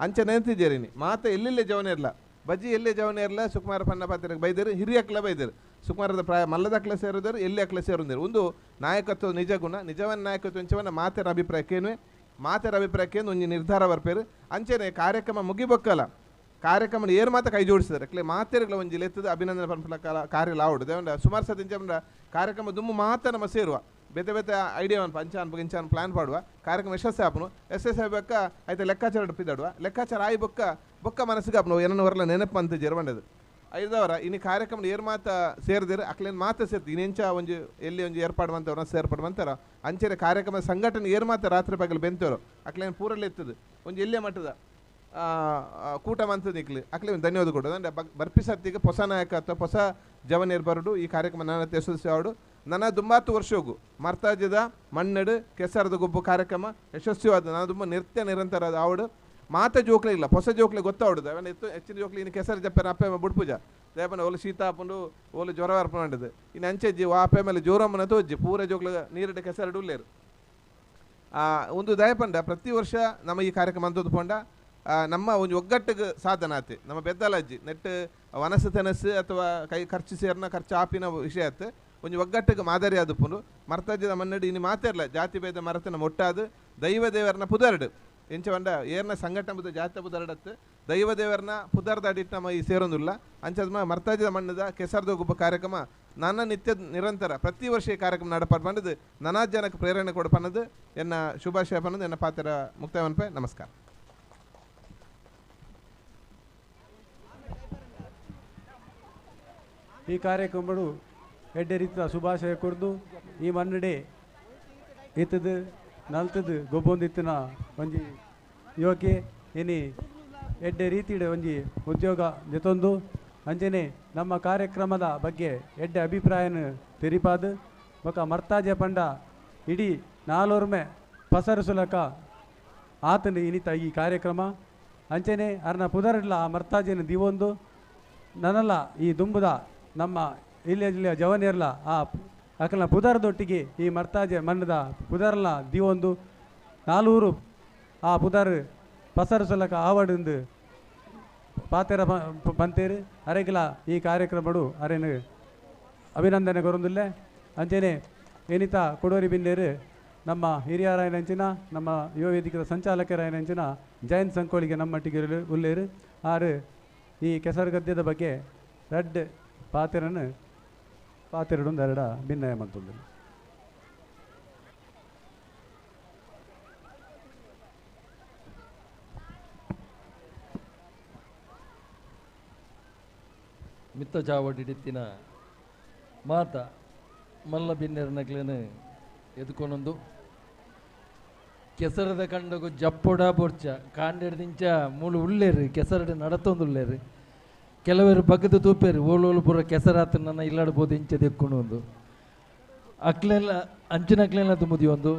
Speaker 8: ಅಂಚೆ ನೆಂತಿದ್ದೀರಿ ಇನಿ ಮಾತೆ ಎಲ್ಲೆಲ್ಲೇ ಜವನ ಇರಲ್ಲ ಬಜ್ಜಿ ಎಲ್ಲೇ ಜವನ ಇರಲ್ಲ ಸುಕುಮಾರ ಪನ್ನ ಪಾತ್ರ ಬೈದರು ಹಿರಿಯಕ್ಲ ಬೈದರು ಸುಕುಮಾರದ ಪ್ರಾಯ ಮಲ್ಲದಕ್ಲ ಸೇರಿದರು ಎಲ್ಲಿ ಅಕ್ಲ ಸೇರುಂದಿರು ಒಂದು ನಾಯಕತ್ವ ನಿಜ ಗುಣ ನಿಜವನ್ನ ನಾಯಕತ್ವ ಅಂಚವನ್ನ ಮಾತೆರ ಅಭಿಪ್ರಾಯಕ್ಕೇನು ಮಾತೆರ ಅಭಿಪ್ರಾಯಕ್ಕೇನು ಒಂಜಿ ನಿರ್ಧಾರ ಬರ್ಪೇರು ಅಂಚೆನೆ ಕಾರ್ಯಕ್ರಮ ಮುಗಿಬೊಕ್ಕಲ್ಲ ಕಾರ್ಯಕ್ರಮ ಏರು ಮಾತ ಕೈ ಜೋಡಿಸಿದ್ದಾರೆ ಅಕ್ಲೆ ಮಾತೆರ್ಗಳ ಒಂಜಿ ಲೆತ್ತದ ಅಭಿನಂದನೆ ಪನ್ಪುನ ಕಾರ್ಯ ಲಾವುಡು ದೇವಂಡ ಸುಮಾರು ಸತಿ ಇಂಚ ಕಾರ್ಯಕ್ರಮ ದುಮ್ಮು ಮಾತ ನಮ್ಮ ಸೇರುವ ಬೇತೆ ಬೇತೆ ಐಡಿಯಾ ಪಂಚಾನ್ ಗಿಂಚಾನ್ ಪ್ಲಾನ್ ಪಾಡುವ ಕಾರ್ಯಕ್ರಮ ಯಶಸ್ಸು ಆಪನು ಯಶಸ್ಸು ಆಗಬೇಕ ಆಯ್ತು ಲೆಕ್ಕಾಚಾರ ಪಿದಾಡುವ ಲೆಕ್ಕಾಚಾರ ಆಯಿ ಬೊಕ್ಕ ಬೊಕ್ಕ ಮನಸ್ಸಿಗೆ ಆಪನು ಏನನ್ನು ಹೊರಲ ನೆನಪು ಅಂತ ಜರ್ವಂಡದು ಐದವರ ಇನ್ನು ಕಾರ್ಯಕ್ರಮ ಏರು ಮಾತ ಸೇರಿದಿರು ಅಕ್ಲೇನು ಮಾತ ಸೇರ್ತು ಇನ್ನೆಂಚ ಒಂಜಿ ಎಲ್ಲಿ ಒಂಜಿ ಏರ್ಪಾಡು ಮಂತವ್ರ ಸೇರ್ಪಾಡು ಮಂತಾರ ಅಂಚೆರೆ ಕಾರ್ಯಕ್ರಮ ಸಂಘಟನೆ ಏರು ಮಾತ ರಾತ್ರಿ ಪಗಲು ಬೆಂತವರು ಅಕ್ಲೇನು ಪೂರಲ್ಲಿ ಎತ್ತದು ಒಂಜಿ ಎಲ್ಲೇ ಮಟ್ಟದ ಕೂಟ ಮಂತದ ನಿಕ್ಲು ಅಕ್ಲೆ ಒಂದು ಧನ್ಯವಾದ ಕೊಡೋದು ಅಂದರೆ ಬರ್ಪಿಸತ್ತಿಗೆ ಹೊಸ ನಾಯಕ ಅಥವಾ ಹೊಸ ಜವನಿಯರ್ ಬರಡು ಈ ಕಾರ್ಯಕ್ರಮ ನನ್ನ ಯಶಸ್ವಿ ಆಡು ನನ್ನ ದುಂಬಾತು ವರ್ಷೋಗು ಮರ್ತಾಜದ ಮಣ್ಣಡು ಕೆಸರದ ಗೊಬ್ಬು ಕಾರ್ಯಕ್ರಮ ಯಶಸ್ವಿಯಾದ ನಾನು ತುಂಬ ನೃತ್ಯ ನಿರಂತರ ಆವಡು ಮಾತ ಜೋಕ್ಲೆ ಇಲ್ಲ ಹೊಸ ಜೋಕ್ಲೆ ಗೊತ್ತಾವಡುದು ಅವನ ಹೆಚ್ಚಿನ ಜೋಕ್ಲೆ ಇನ್ನು ಕೆಸರು ಜಪ್ಪನ ಅಪ್ಪೆ ಬುಡ್ಪೂಜ ದೇಪನ ಓಲು ಶೀತ ಆಪುಂಡು ಓಲು ಜ್ವರ ಅರ್ಪಣದು ಇನ್ನು ಅಂಚೆಜ್ಜಿ ಅಪ್ಪೆ ಮೇಲೆ ಜೋರಮ್ಮನ ತೋಜ್ಜಿ ಪೂರ ಜೋಕ್ಲೆ ನೀರಿಡ ಕೆಸರಡು ಉಲ್ಲೇರು ಒಂದು ದಯಪಂಡ ಪ್ರತಿ ವರ್ಷ ನಮ್ಮ ಈ ಕಾರ್ಯಕ್ರಮ ಅಂತದ್ದು ಪಂಡ ನಮ್ಮ ಒಂದು ಒಗ್ಗಟ್ಟಿಗೆ ಸಾಧನ ಆತಿ ನಮ್ಮ ಬೆದ್ದಲಜ್ಜಿ ನೆಟ್ ವನಸು ತೆನಸು ಅಥವಾ ಕೈ ಖರ್ಚು ಸೇರ್ನ ಖರ್ಚು ಆಪಿನ ವಿಷಯ ಆತು ಒಂದು ಒಗ್ಗಟ್ಟಿಗೆ ಮಾದರಿ ಆದುಪ್ಪುಂಡು ಮರ್ತಜ್ಜದ ಮನ್ನಡಿ ಇನ್ನು ಮಾತಿರಲ್ಲ ಜಾತಿ ಭೇದ ಮರತನ ಮೊಟ್ಟಾದು ದೈವ ದೇವರನ್ನ ಪುದರ್ಡು ಎಂಚ ಪಂಡ ಏರ್ನ ಸಂಘಟನೆ ಬುದ ಜಾತಿ ಪುದರ್ಡತ್ತು ದೈವ ದೇವರನ್ನ ಪುದರ್ದಾಡಿಟ್ಟು ನಮ್ಮ ಈ ಸೇರೊಂದಿಲ್ಲ ಅಂಚದ ಮರ್ತಜ್ಜದ ಮಣ್ಣದ ಕೆಸರ್ದ ಗುಬ್ಬ ಕಾರ್ಯಕ್ರಮ ನನ್ನ ನಿತ್ಯ ನಿರಂತರ ಪ್ರತಿ ವರ್ಷ ಈ ಕಾರ್ಯಕ್ರಮ ನಡಪಾಡು ಬಂದದ್ದು ನಾನಾ ಜನಕ್ಕೆ ಪ್ರೇರಣೆ ಕೊಡಪನ್ನದು ಎನ್ನ ಶುಭಾಶಯ ಪನ್ನದು ಎನ್ನ ಪಾತ್ರ ಮುಕ್ತಾಯ. ನಮಸ್ಕಾರ.
Speaker 16: ಈ ಕಾರ್ಯಕ್ರಮಡು ಎಡ್ಡೆ ರೀತಿಯ ಶುಭಾಶಯ ಕೊರ್ದು ಈ ಮನ್ನಡೆ ಇತ್ತದು ನಲ್ತದು ಗೊಬ್ಬೊಂದಿತ್ತಿನ ಒಂಜಿ ಯುವಕೆ ಇನಿ ಎಡ್ಡೆ ರೀತಿಡೆ ಒಂಜಿ ಉದ್ಯೋಗ ಜೊತೊಂದು ಅಂಚನೆ ನಮ್ಮ ಕಾರ್ಯಕ್ರಮದ ಬಗ್ಗೆ ಎಡ್ಡೆ ಅಭಿಪ್ರಾಯನ ತೆರಿಪಾದು ಬೊಕ ಮರ್ತಾಜೆ ಪಂಡ ಇಡೀ ನಾಲೋರ್ಮೆ ಪಸರಿಸುಲಕ ಆತನ ಇನಿತ ಈ ಕಾರ್ಯಕ್ರಮ ಅಂಚನೆ ಅರ್ನ ಪುದರ್ಲ ಆ ಮರ್ತಾಜೆನ ದಿವೊಂದು ನನಲ್ಲ ಈ ದುಂಬುದ ನಮ್ಮ ಇಲ್ಲಿ ಜಿಲ್ಲೆಯ ಜವನಿಯರ್ಲ ಆ ಅಕಲ್ನ ಪುದರ್ದೊಟ್ಟಿಗೆ ಈ ಮರ್ತಾಜೆ ಮಣ್ಣದ ಪುದರ್ಲ ದಿವೊಂದು ನಾಲೂರು ಆ ಪುದರ್ ಪಸರಿಸಲಕ ಆವಡಿಂದು ಪಾತೆರ ಬಂತೇರು ಅರೆಗಿಲ ಈ ಕಾರ್ಯಕ್ರಮಡು ಅರೇನು ಅಭಿನಂದನೆ ಕೊರೊಂದುಲ್ಲೆ ಅಂಚನೆ ಏನಿತ ಕೊಡೋರಿ ಬಿನ್ನೇರು ನಮ್ಮ ಹಿರಿಯರಾಯನಂಚಿನ ನಮ್ಮ ಯುವ ವೇದಿಕೆದ ಸಂಚಾಲಕರಾಯನಂಚಿನ ಜಯಂತ್ ಸಂಕೋಳಿಗೆ ನಮ್ಮಟ್ಟಿಗೆ ಉಲ್ಲೇರು ಆರು ಈ ಕೆಸರುಗದ್ಯದ ಬಗ್ಗೆ ರಡ್ಡ್ ಪಾತೆರನ್ನು ಪಾತೆರಡೊಂದು ಎರಡ ಭಿನ್ನಯ ಮಂತೊಂದು.
Speaker 9: ಮಿತ್ತ ಚಾವಡಿಡಿತ್ತಿನ ಮಾತ ಮಲ್ಲ ಬಿನ್ನೆರನಕ್ಲೇನು ಎದ್ಕೊನೊಂದು ಕೆಸರದ ಕಂಡಗು ಜಪ್ಪೊಡ ಬೊರ್ಚ ಕಾಂಡೆಡ್ದಿಂಚ ಮೂಲು ಉಳ್ಳೇರು ಕೆಸರಡು ನಡತೊಂದು ಉಳ್ಳೇರು ಕೆಲವರು ಬಗ್ಗದ ತೂಪೇರು ಓಲೋಲು ಪೂರ ಕೆಸರಾತ ನನ್ನ ಇಲ್ಲಾಡ್ಬೋದು ಇಂಚ ದೆಕ್ಕೊಂಡು ಅಕ್ಲೆಲ್ಲ ಅಂಚಿನ ಅಕ್ಲೆಲ್ಲ ತುಂಬುದಿ ಒಂದು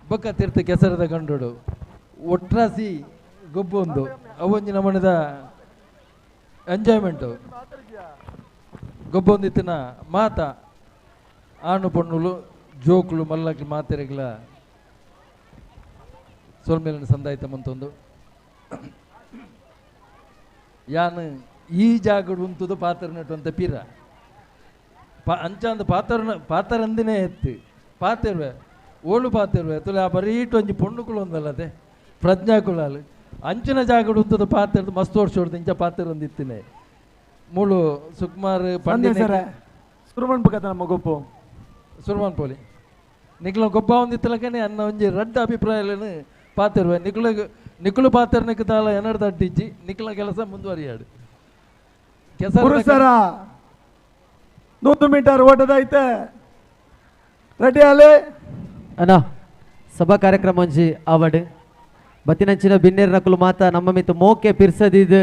Speaker 9: ಬೊಕ್ಕ ತೀರ್ಥ ಕೆಸರದ ಕಂಡೋಡು ಒಟ್ರಾಸಿ ಗೊಬ್ಬು ಒಂದು ಅವೊಂಜಿ ನಮಣದ ಎಂಜಾಯ್ಮೆಂಟು ಗೊಬ್ಬೊಂದಿತ್ತಿನ ಮಾತ ಆಣು ಪೊಣ್ಣುಲು ಜೋಕುಲು ಮಲ್ಲಕ್ಲು ಮಾತೆರೆಗ್ಲ ಸೊಲ್ಮೇಲಿನ ಸಂದಾಯಿತ ಮಂತೊಂದು ಯಾನು ಈ ಜಾಗಡು ಉಂತುದು ಪಾತ್ರ ನಟುವಂತ ಪೀರ ಅಂಚಾಂದು ಪಾತ್ರನ ಪಾತರಂದಿನೇ ಎತ್ತು ಪಾತಿರುವೆ ಓಳು ಪಾತಿರುವೆ ತುಲೆ ಆ ಬರೀಟು ಒಂಜಿ ಪೊಣ್ಣುಕುಲು ಒಂದಲ್ಲದೆ ಪ್ರಜ್ಞಾಕುಲಾಲು ಅಂಚಿನ ಜಾಗಡು ಉಂತುದು ಪಾತಿರ್ದು ಮಸ್ತ್ ವರ್ಷ ಹೊಡ್ದು ಇಂಚ ಪಾತಿರೊಂದಿತ್ತಿನೇ ಮೂಳು ಸುಕುಮಾರ್ ಪಂಡಿತ
Speaker 19: ಸುರುಮನ್ ಪಕ್ಕದ ನಮ್ಮ ಗೊಪ್ಪು
Speaker 9: ಸುರುಮನ್ ಪೋಲಿ ನಿಕ್ಲ ಗೊಬ್ಬ ಒಂದಿತ್ತಲಕನೆ ಅನ್ನ ಒಂಜಿ ರಡ್ಡ ಅಭಿಪ್ರಾಯలను ಪಾತಿರುವೆ ನಿಕ್ಲು ನಿಕ್ಲು ಪಾತಿರ್ನಕ್ಕೆ ತಾಳ ಎನ್ನಡ್ದು ಅಡ್ಡಿಜ್ಜಿ ನಿಕ್ಲ ಕೆಲಸ ಮುಂದುವರಿಯಾಡು.
Speaker 19: ಪುರುಷರ 100 ಮೀಟರ್ ಓಟದೈತೆ ರೆಡಿ ಅಲೆ
Speaker 17: ಅಣ್ಣ ಸಭಾ ಕಾರ್ಯಕ್ರಮ ಒಂಜಿ ಆವಡ್ ಬತ್ತಿನಂಚಿನ ಬಿನ್ನೇರ್ ನಕುಲು ಮಾತ ನಮ್ಮ ಮಿತ್ತು ಮೋಕೆ ಪಿರ್ಸದಿದ್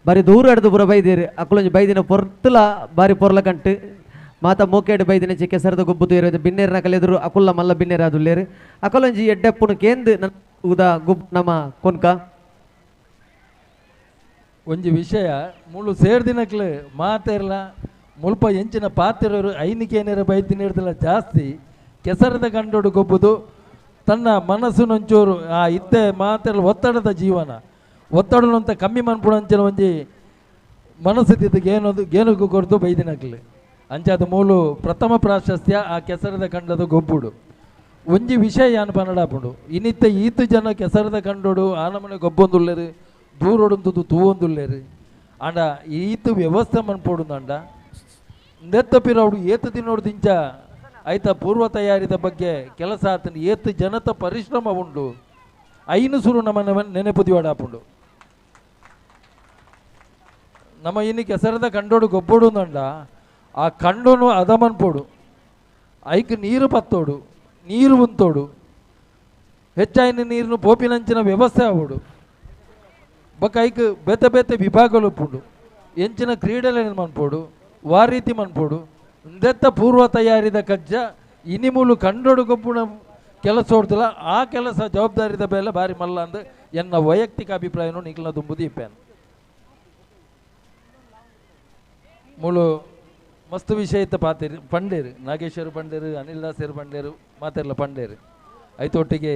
Speaker 17: ಬಾರಿ ದೂರ ಅಡ್ದು ಪೂರ ಬೈದಿರು ಅಕುಲೊಂಜಿ ಬೈದಿನ ಪೊರ್ತುಲ ಬಾರಿ ಪೊರ್ಲ ಕಂಟು ಮಾತ ಮೋಕೆಡ್ ಬೈದಿನಂಚಿ ಕೆಸರದ ಗೊಬ್ಬು ತೂಯೆರ್ ಬಿನ್ನೇರ್ ನಕಲ್ ಎದುರು ಅಕುಲ್ಲ ಮಲ್ಲ ಬಿನ್ನೇರ್ ಆದುಲ್ಲೇರು ಅಕುಲೊಂಜಿ ಎಡ್ಡೆಪ್ಪುನು ಕೇಂದ್ ಉದ ಗೊಬ್ಬು ನಮ್ಮ ಕೊನ್ಕ
Speaker 9: ಒಂಜಿ ವಿಷಯ ಮುಳ್ಳು ಸೇರ್ದಿನಕ್ಲು ಮಾತೆರ್ಲ ಮುಲ್ಪ ಎಂಚಿನ ಪಾತಿರೋರು ಐನಿಕೇನೇರ ಬೈದಿನಿರ್ದಿಲ್ಲ ಜಾಸ್ತಿ ಕೆಸರದ ಕಂಡೋಡು ಗೊಬ್ಬುದು ತನ್ನ ಮನಸ್ಸುನೊಂಚೂರು ಆ ಇತ್ತೆ ಮಾತೆರ್ಲ ಒತ್ತಡದ ಜೀವನ ಒತ್ತಡನಂತ ಕಮ್ಮಿ ಮನ್ಪುಣಂಚಿನ ಒಂಜಿ ಮನಸ್ಸಿದ್ದು ಗೇನೋದು ಗೇನುಗು ಕೊರ್ದು ಬೈದಿನಕ್ಲು ಅಂಚಾದ ಮೂಲು ಪ್ರಥಮ ಪ್ರಾಶಸ್ತ್ಯ ಆ ಕೆಸರದ ಕಂಡದ ಗೊಬ್ಬುಡು ಒಂಜಿ ವಿಷಯ ಯಾನ್ ಪನ್ನಡಾಪುಂಡು ಇನ್ನಿತ್ತ ಈತು ಜನ ಕೆಸರದ ಕಂಡೋಡು ಆನಮನೆ ಗೊಬ್ಬೊಂದುಲ್ಲೇರು ದೂರೊಡುಂತುದು ತೂವೊಂದುಲ್ಲೇರು ಆಂಡ ಈತು ವ್ಯವಸ್ಥೆ ಮನ್ಪೊಡುಂದಂಡ ನೆತ್ತ ಪಿರೌಡು ಏತು ದಿನೋಡು ದಿಂಚ ಐತ ಪೂರ್ವ ತಯಾರಿದ ಬಗ್ಗೆ ಕೆಲಸ ಆತನ ಏತು ಜನತ ಪರಿಶ್ರಮ ಉಂಡು ಐನು ಸುರು ನಮ್ಮ ನೆನಪು ದಿವಾಡಾಪುಂಡು ನಮ್ಮ ಇನ್ನು ಕೆಸರದ ಕಂಡೋಡು ಗೊಬ್ಬೊಡು ಅಂಡ ಆ ಕಂಡೋನು ಅದಮನ್ಪೋಡು ಐಕ್ ನೀರು ಪತ್ತೋಡು ನೀರು ಉಂತೋಡು ಹೆಚ್ಚಾಯಿನ ನೀರುನು ಪೋಪಿನಂಚಿನ ವ್ಯವಸ್ಥೆ ಆವೋಡು ಬೊಕ್ಕ ಐಕ್ ಬೇತೆ ಬೇತೆ ವಿಭಾಗಲು ಉಪ್ಪುಂಡು ಎಂಚಿನ ಕ್ರೀಡೆలను ಮನ್ಪೋಡು ವಾರೀತಿ ಮನ್ಪೋಡು ಇಂದೆತ್ತ ಪೂರ್ವ ತಯಾರಿದ ಕಜ್ಜ ಇನಿಮೂಲು ಕಂಡೋಡು ಗೊಬ್ಬುಣ ಕೆಲಸ ಹೊಡ್ತಿಲ್ಲ ಆ ಕೆಲಸ ಜವಾಬ್ದಾರಿದ ಮೇಲೆ ಭಾರಿ ಮಲ್ಲ ಅಂದ್ ಎನ್ನ ವೈಯಕ್ತಿಕ ಅಭಿಪ್ರಾಯನು ನಿಖಿಲ ದುಂಬುದು ಇಪ್ಪೇನು ಮೂಲು ಮಸ್ತ್ ವಿಷಯ ಇತ್ತ ಪಾತೇರು ಪಂಡೇರು ನಾಗೇಶ್ವರ ಪಂಡೇರು ಅನಿಲ್ ದಾಸರು ಪಂಡೇರು ಮಾತೆಲ್ಲ ಪಂಡೇರು ಐತೊಟ್ಟಿಗೆ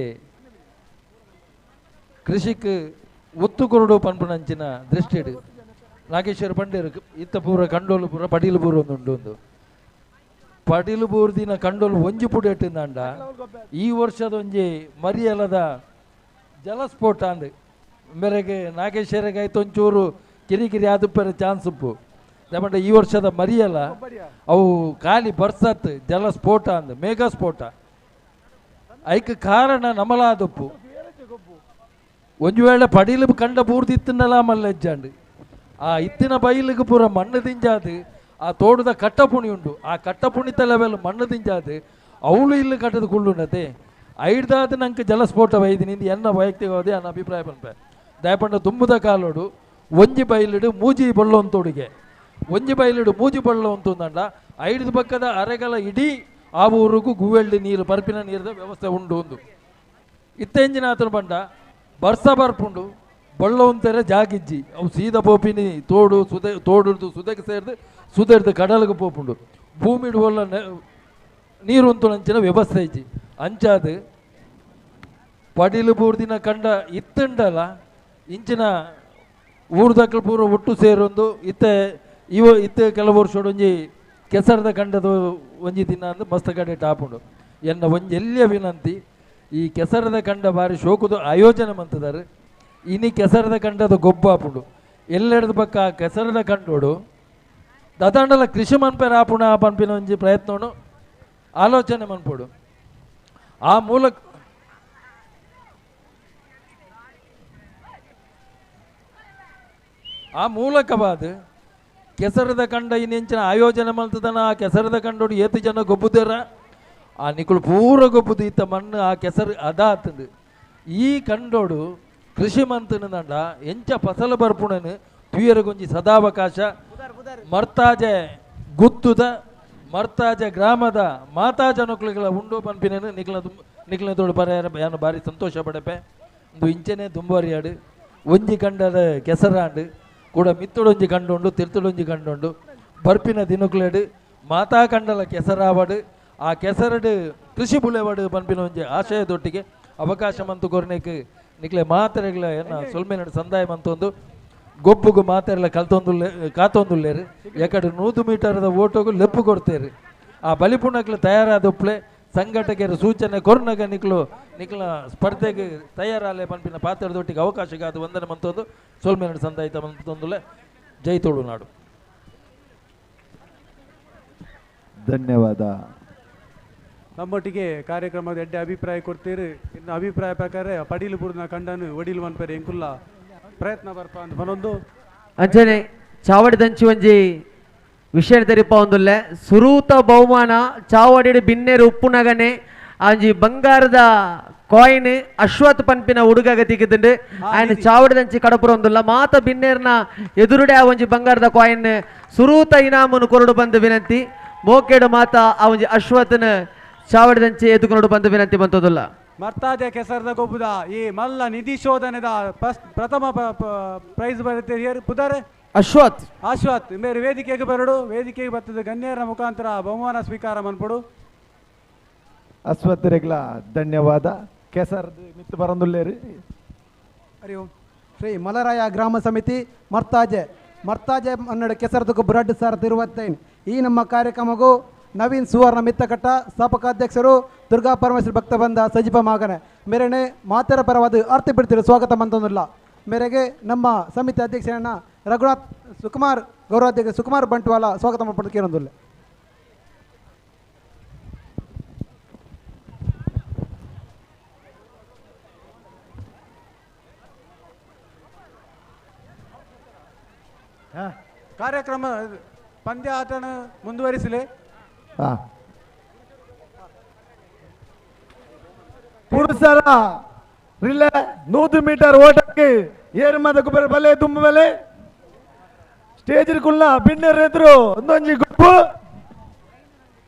Speaker 9: ಕೃಷಿಕ್ ಒತ್ತು ಕೊರಡು ಪನ್ಪುನಂಚಿನ ದೃಷ್ಟಿಡು ನಾಗೇಶ್ವರ ಪಂಡೇರು ಇತ್ತ ಪೂರ ಕಂಡೋಲು ಪೂರ ಪಡೀಲು ಪೂರ ಒಂದು ಒಂದು ಪಡೀಲು ಬೂರ್ದಿನ ಕಂಡೋಲು ಒಂಜಿ ಪುಡಿ ಈ ವರ್ಷದ ಒಂಜಿ ಮರಿಯಲದ ಜಲಸ್ಫೋಟ ಅಂದ್ ಮೇರೆಗೆ ನಾಗೇಶ್ವರಿಗೆ ಆಯ್ತು ಒಂಚೂರು ಕಿರಿಕಿರಿ ಆದುಪ್ಪರ ಚಾನ್ಸ್ ಉಪ್ಪು ದಮಂಡ ಈ ವರ್ಷದ ಮರಿಯಲ್ಲ ಅವು ಖಾಲಿ ಬರ್ಸತ್ ಜಲಸ್ಫೋಟ ಅಂದ್ ಮೇಘ ಸ್ಫೋಟ ಐಕ್ ಕಾರಣ ನಮಲಾದಪ್ಪು ಒಂದು ವೇಳೆ ಪಡೀಲು ಕಂಡ ಪೂರ್ತಿ ಇತ್ತನಲ್ಲ ಮಲ್ಲೆಜ್ಜಾಂಡ್ ಆ ಇತ್ತಿನ ಬೈಲಿಗೆ ಪೂರ ಮಣ್ಣು ದಿಂಜಾದು ಆ ತೋಟದ ಕಟ್ಟಪುಣಿ ಉಂಡು ಆ ಕಟ್ಟಪುಣಿತ ಲೆವೆಲ್ ಮಣ್ಣು ದಿಂಜಾದು ಅವಳು ಇಲ್ಲಿ ಕಟ್ಟದ ಕುಳ್ಳುಂಡತೆ ಐಡ್ದಾದ ನಂಗೆ ಜಲಸ್ಫೋಟ ವೈದಿನಿ ಎನ್ನ ವೈಯಕ್ತಿಕವಾದ ನನ್ನ ಅಭಿಪ್ರಾಯ ಪನ್ಪೆ ದಯಪಂಡ ತುಂಬುದ ಕಾಲೋಡು ಒಂಜಿ ಬೈಲಿಡು ಮೂಜಿ ಬಳ್ಳೊಂತೋಡಿಗೆ ಒಂಜಿ ಬೈಲಿಡು ಮೂಜಿ ಬಳ್ಳೊಂತಂದಂಡ ಐಡ್ದ ಪಕ್ಕದ ಅರೆಗಲ ಇಡೀ ಆ ಊರಿಗೂ ಗುವೆಳ್ಳಿ ನೀರು ಪರ್ಪಿನ ನೀರಿನ ವ್ಯವಸ್ಥೆ ಉಂಡು ಒಂದು ಇತ್ತೆಂಜಿನ ಆತನ ಬಂಡ ಬರ್ಸ ಬರ್ಪುಂಡು ಬಳ್ಳೊಂತೆರೆ ಜಾಗಿಜ್ಜಿ ಅವು ಸೀದ ಪೋಪಿನಿ ತೋಡು ಸುದೆ ತೋಡುದು ಸುದೆಗೆ ಸೇರಿದು ಸುದೆರ್ದು ಕಡಲಿಗೆ ಪೋಪುಂಡು ಭೂಮಿಡು ಒಲ್ಲ ನೀರು ಉಂತು ವ್ಯವಸ್ಥೆ ಇಜ್ಜಿ ಅಂಚಾದು ಪಡಿಲು ಪೂರ್ದಿನ ಕಂಡ ಇತ್ತುಂಡಲ ಇಂಚಿನ ಊರ್ದಕ್ಕಲು ಪೂರ ಒಟ್ಟು ಸೇರೊಂದು ಇತ್ತೆ ಇವ ಇತ್ತೆ ಕೆಲವು ವರ್ಷಡೊಂಜಿ ಕೆಸರದ ಕಂಡದ ಒಂಜಿ ದಿನ ಅಂದು ಮಸ್ತ್ ಕಡೆ ಟಾಪುಂಡು ಎನ್ನ ಒಂಜಿ ಎಲ್ಲಿಯ ವಿನಂತಿ ಈ ಕೆಸರದ ಕಂಡ ಬಾರಿ ಶೋಕುದು ಆಯೋಜನೆ ಮಂತದಾರೆ ಇನಿ ಕೆಸರದ ಕಂಡದ ಗೊಬ್ಬ ಆಪುಂಡು ಎಲ್ಲೆಡ್ದ ಪಕ್ಕ ಆ ಕೆಸರದ ಕಂಡೋಡು ದದಾಂಡಲ ಕೃಷಿ ಮನ್ಪೆರ ಆಪುಣ ಪನ್ಪಿನ ಒಂಜಿ ಪ್ರಯತ್ನನು ಆಲೋಚನೆ ಮನ್ಪೋಡು ಆ ಮೂಲಕ ಆ ಮೂಲಕವಾದ ಕೆಸರದ ಕಂಡ ಇನ್ನೆಂಚಿನ ಆಯೋಜನೆ ಮಲ್ತದನ ಆ ಕೆಸರದ ಕಂಡೋಡು ಏತು ಜನ ಗೊಬ್ಬುದೇರ ಆ ನಿಕುಲು ಪೂರ ಗೊಬ್ಬುದು ಇತ್ತ ಮಣ್ಣು ಆ ಕೆಸರು ಅದಾತಂದು ಈ ಕಂಡೋಡು ಕೃಷಿ ಮಂತನದಂಡ ಎಂಚ ಫಸಲು ಬರ್ಪುಣನು ತುಯರಗೊಂಜಿ ಸದಾವಕಾಶ ಮರ್ತಾಜೆ ಗುತ್ತುದ ಮರ್ತಾಜೆ ಗ್ರಾಮದ ಮಾತಾ ಜನಕುಲುಗಳ ಉಂಡು ಪನ್ಪಿನನು ನಿಕ್ಲ ನಿಕ್ಲ ತೋಡು ಪರ್ಯಾರ ಯಾನು ಭಾರಿ ಸಂತೋಷ ಪಡಪೆ ಒಂದು ಇಂಚನೆ ದುಂಬರಿಯಾಡು ಒಂಜಿ ಕಂಡದ ಕೆಸರಾಂಡು ಕೂಡ ಮಿತ್ತುಡೊಂಜಿ ಕಂಡುಂಡು ತಿರ್ತುಡೊಂಜಿ ಕಂಡುಂಡು ಬರ್ಪಿನ ದಿನಕುಲೆಡು ಮಾತಾ ಕಂಡಲ ಕೆಸರಾವಡು ಆ ಕೆಸರಡು ಕೃಷಿ ಬುಳೆವಡು ಪನ್ಪಿನ ಒಂಜಿ ಆಶಯದೊಟ್ಟಿಗೆ ಅವಕಾಶ ಮಂತು ಕೊರ್ನೆಕ್ ನಿಕ್ಲೆ ಮಾತೆರೆಗ್ಲ ಎನ್ನ ಸೊಲ್ಮೆನಡು ಸಂದಾಯ ಮಂತೊಂದು ಗೊಬ್ಬುಗು ಮಾತೆರೆಲ್ಲ ಕಲ್ತೊಂದುಲ್ಲೆ ಕಾತೊಂದುಲ್ಲೇರು ಎಕಡೆ 100 ಮೀಟರ್ದ ಓಟೋಗು ಲೆಪ್ಪು ಕೊಡ್ತೇರು ಆ ಬಲಿಪುಣಕ್ಲು ತಯಾರಾದೊಪ್ಲೆ ಸಂಘಟಕರ ಸೂಚನೆ ಕೊರ್ನಗ ನಿಕ್ಲು ನಿಕ್ಲ ಸ್ಪರ್ಧೆಗೆ ತಯಾರಾಲೆ ಪನ್ಪಿನ ಪಾತ್ರದೊಟ್ಟಿಗೆ ಅವಕಾಶಕ್ಕಾದ ವಂದನೆ ಮಂತೊಂದು ಸೊಲ್ಮೆನಡು ಸಂದಾಯಿತ ಮಂತೊಂದುಲ್ಲೆ ಜೈ ತುಳುನಾಡು.
Speaker 19: ಧನ್ಯವಾದ.
Speaker 16: ನಮ್ಮೊಟ್ಟಿಗೆ ಕಾರ್ಯಕ್ರಮದ ಎಡ್ಡೆ ಅಭಿಪ್ರಾಯ ಕೊಡ್ತೀರಿ. ಇನ್ನು ಅಭಿಪ್ರಾಯ ಪ್ರಕಾರ ಪಡೀಲು ಬುರ್ನ ಕಂಡನು ಒಡಿಲು ಮನ್ಪೆರೆ ಎಂಕುಲ್ಲ ಪ್ರಯತ್ನ ಬರ್ಪ ಅಂತ ಬನೊಂದು
Speaker 17: ಅಂಚನೆ ಚಾವಡಿದಂಚಿ ಒಂಜಿ ವಿಷಯ ತೆರಿಪಾವೊಂದುಲ್ಲೆ ಸುರೂತ ಬಹುಮಾನ ಚಾವಡಿ ಬಿನ್ನೇರು ಉಪ್ಪುನಗನೆ ಆಂಜಿ ಬಂಗಾರದ ಕಾಯಿನ್ ಅಶ್ವಥ್ ಪನ್ಪಿನ ಹುಡುಗಗ ತಿಕ್ಕಿದುಂಡು ಆಯನ ಚಾವಡಿದಂಚಿ ಕಡಪುರೊಂದುಲ್ಲ ಮಾತ ಬಿನ್ನೇರ್ನ ಎದುರುಡೆ ಆ ಒಂಜಿ ಬಂಗಾರದ ಕಾಯಿನ್ ಸುರೂತ ಇನಾಮನು ಕೊರಡು ಬಂದು ವಿನಂತಿ ಮೋಕೆಡು ಮಾತ ಆ ಒಂಜಿ ಅಶ್ವತ್ನ ಚಾವಡಿದಂಚಿ ಎದುಕೊರಡು ಬಂದು ವಿನಂತಿ ಬಂತದಲ್ಲ.
Speaker 16: ಮರ್ತಾಜೆ ಕೆಸರದ ಗೊಬ್ಬುದ ಈ ಮಲ್ಲ ನಿಧಿ ಶೋಧನೆದ ಪ್ರಥಮ ಪ್ರೈಸ್ ಬರುತ್ತೆ ಪುದರ್
Speaker 17: ಅಶ್ವಥ್
Speaker 16: ಅಶ್ವಥ್ ಮೇರೆ ವೇದಿಕೆಗೆ ಬರಡು ವೇದಿಕೆಗೆ ಬರ್ತದೆ ಗಣ್ಯರ ಮುಖಾಂತರ ಬಹುಮಾನ ಸ್ವೀಕಾರ ಮನ್ಪಡು.
Speaker 19: ಅಶ್ವಥ್ ರೆಗ್ಲ ಧನ್ಯವಾದ. ಕೆಸರದ ಮಿತ್ತು ಬರಂದುಲ್ಲೇರಿ.
Speaker 21: ಹರಿ ಓಂ. ಶ್ರೀ ಮಲರಾಯ ಗ್ರಾಮ ಸಮಿತಿ ಮರ್ತಾಜೆ ಮರ್ತಾಜೆ ಮನ್ನಡ ಕೆಸರದ ಗೊಬ್ಬರ 2025 ಈ ನಮ್ಮ ಕಾರ್ಯಕ್ರಮಕ್ಕೂ ನವೀನ್ ಸುವರ್ಣ ಮಿತ್ತಕಟ್ಟ ಸ್ಥಾಪಕಾಧ್ಯಕ್ಷರು ದುರ್ಗಾ ಪರಮೇಶ್ವರ ಭಕ್ತ ಬಂದ ಸಜೀಪ ಮಾಗನೆ ಮೇರೆನೆ ಮಾತರ ಪರವಾದ ಅರ್ಥ ಬಿಡ್ತಿರೋ ಸ್ವಾಗತ ಮಂತೊಂದಿಲ್ಲ. ಮೇರೆಗೆ ನಮ್ಮ ಸಮಿತಿ ಅಧ್ಯಕ್ಷರನ್ನ ರಘುನಾಥ್ ಸುಕುಮಾರ್ ಗೌರವಾಧ್ಯಕ್ಷ ಸುಕುಮಾರ್ ಬಂಟ್ವಾಲ ಸ್ವಾಗತ ಮಾಡ್ಕೊಂಡು.
Speaker 16: ಕಾರ್ಯಕ್ರಮ ಪಂದ್ಯ ಆಟನ ಮುಂದುವರಿಸಲಿ.
Speaker 19: ಪುರುಷರ ರಿಲೇ 100 ಮೀಟರ್ ಓಟಕ್ಕೆ ಏರುಮದ ಗೊಬ್ಬರ ಬಲೆ ತುಂಬ ಬಲೆ ಸ್ಟೇಜ್ ಕುಲ್ಲ ಬಿಣ್ಣರ್ ಎದುರು ಒಂದೊಂಜಿ ಗುಂಪು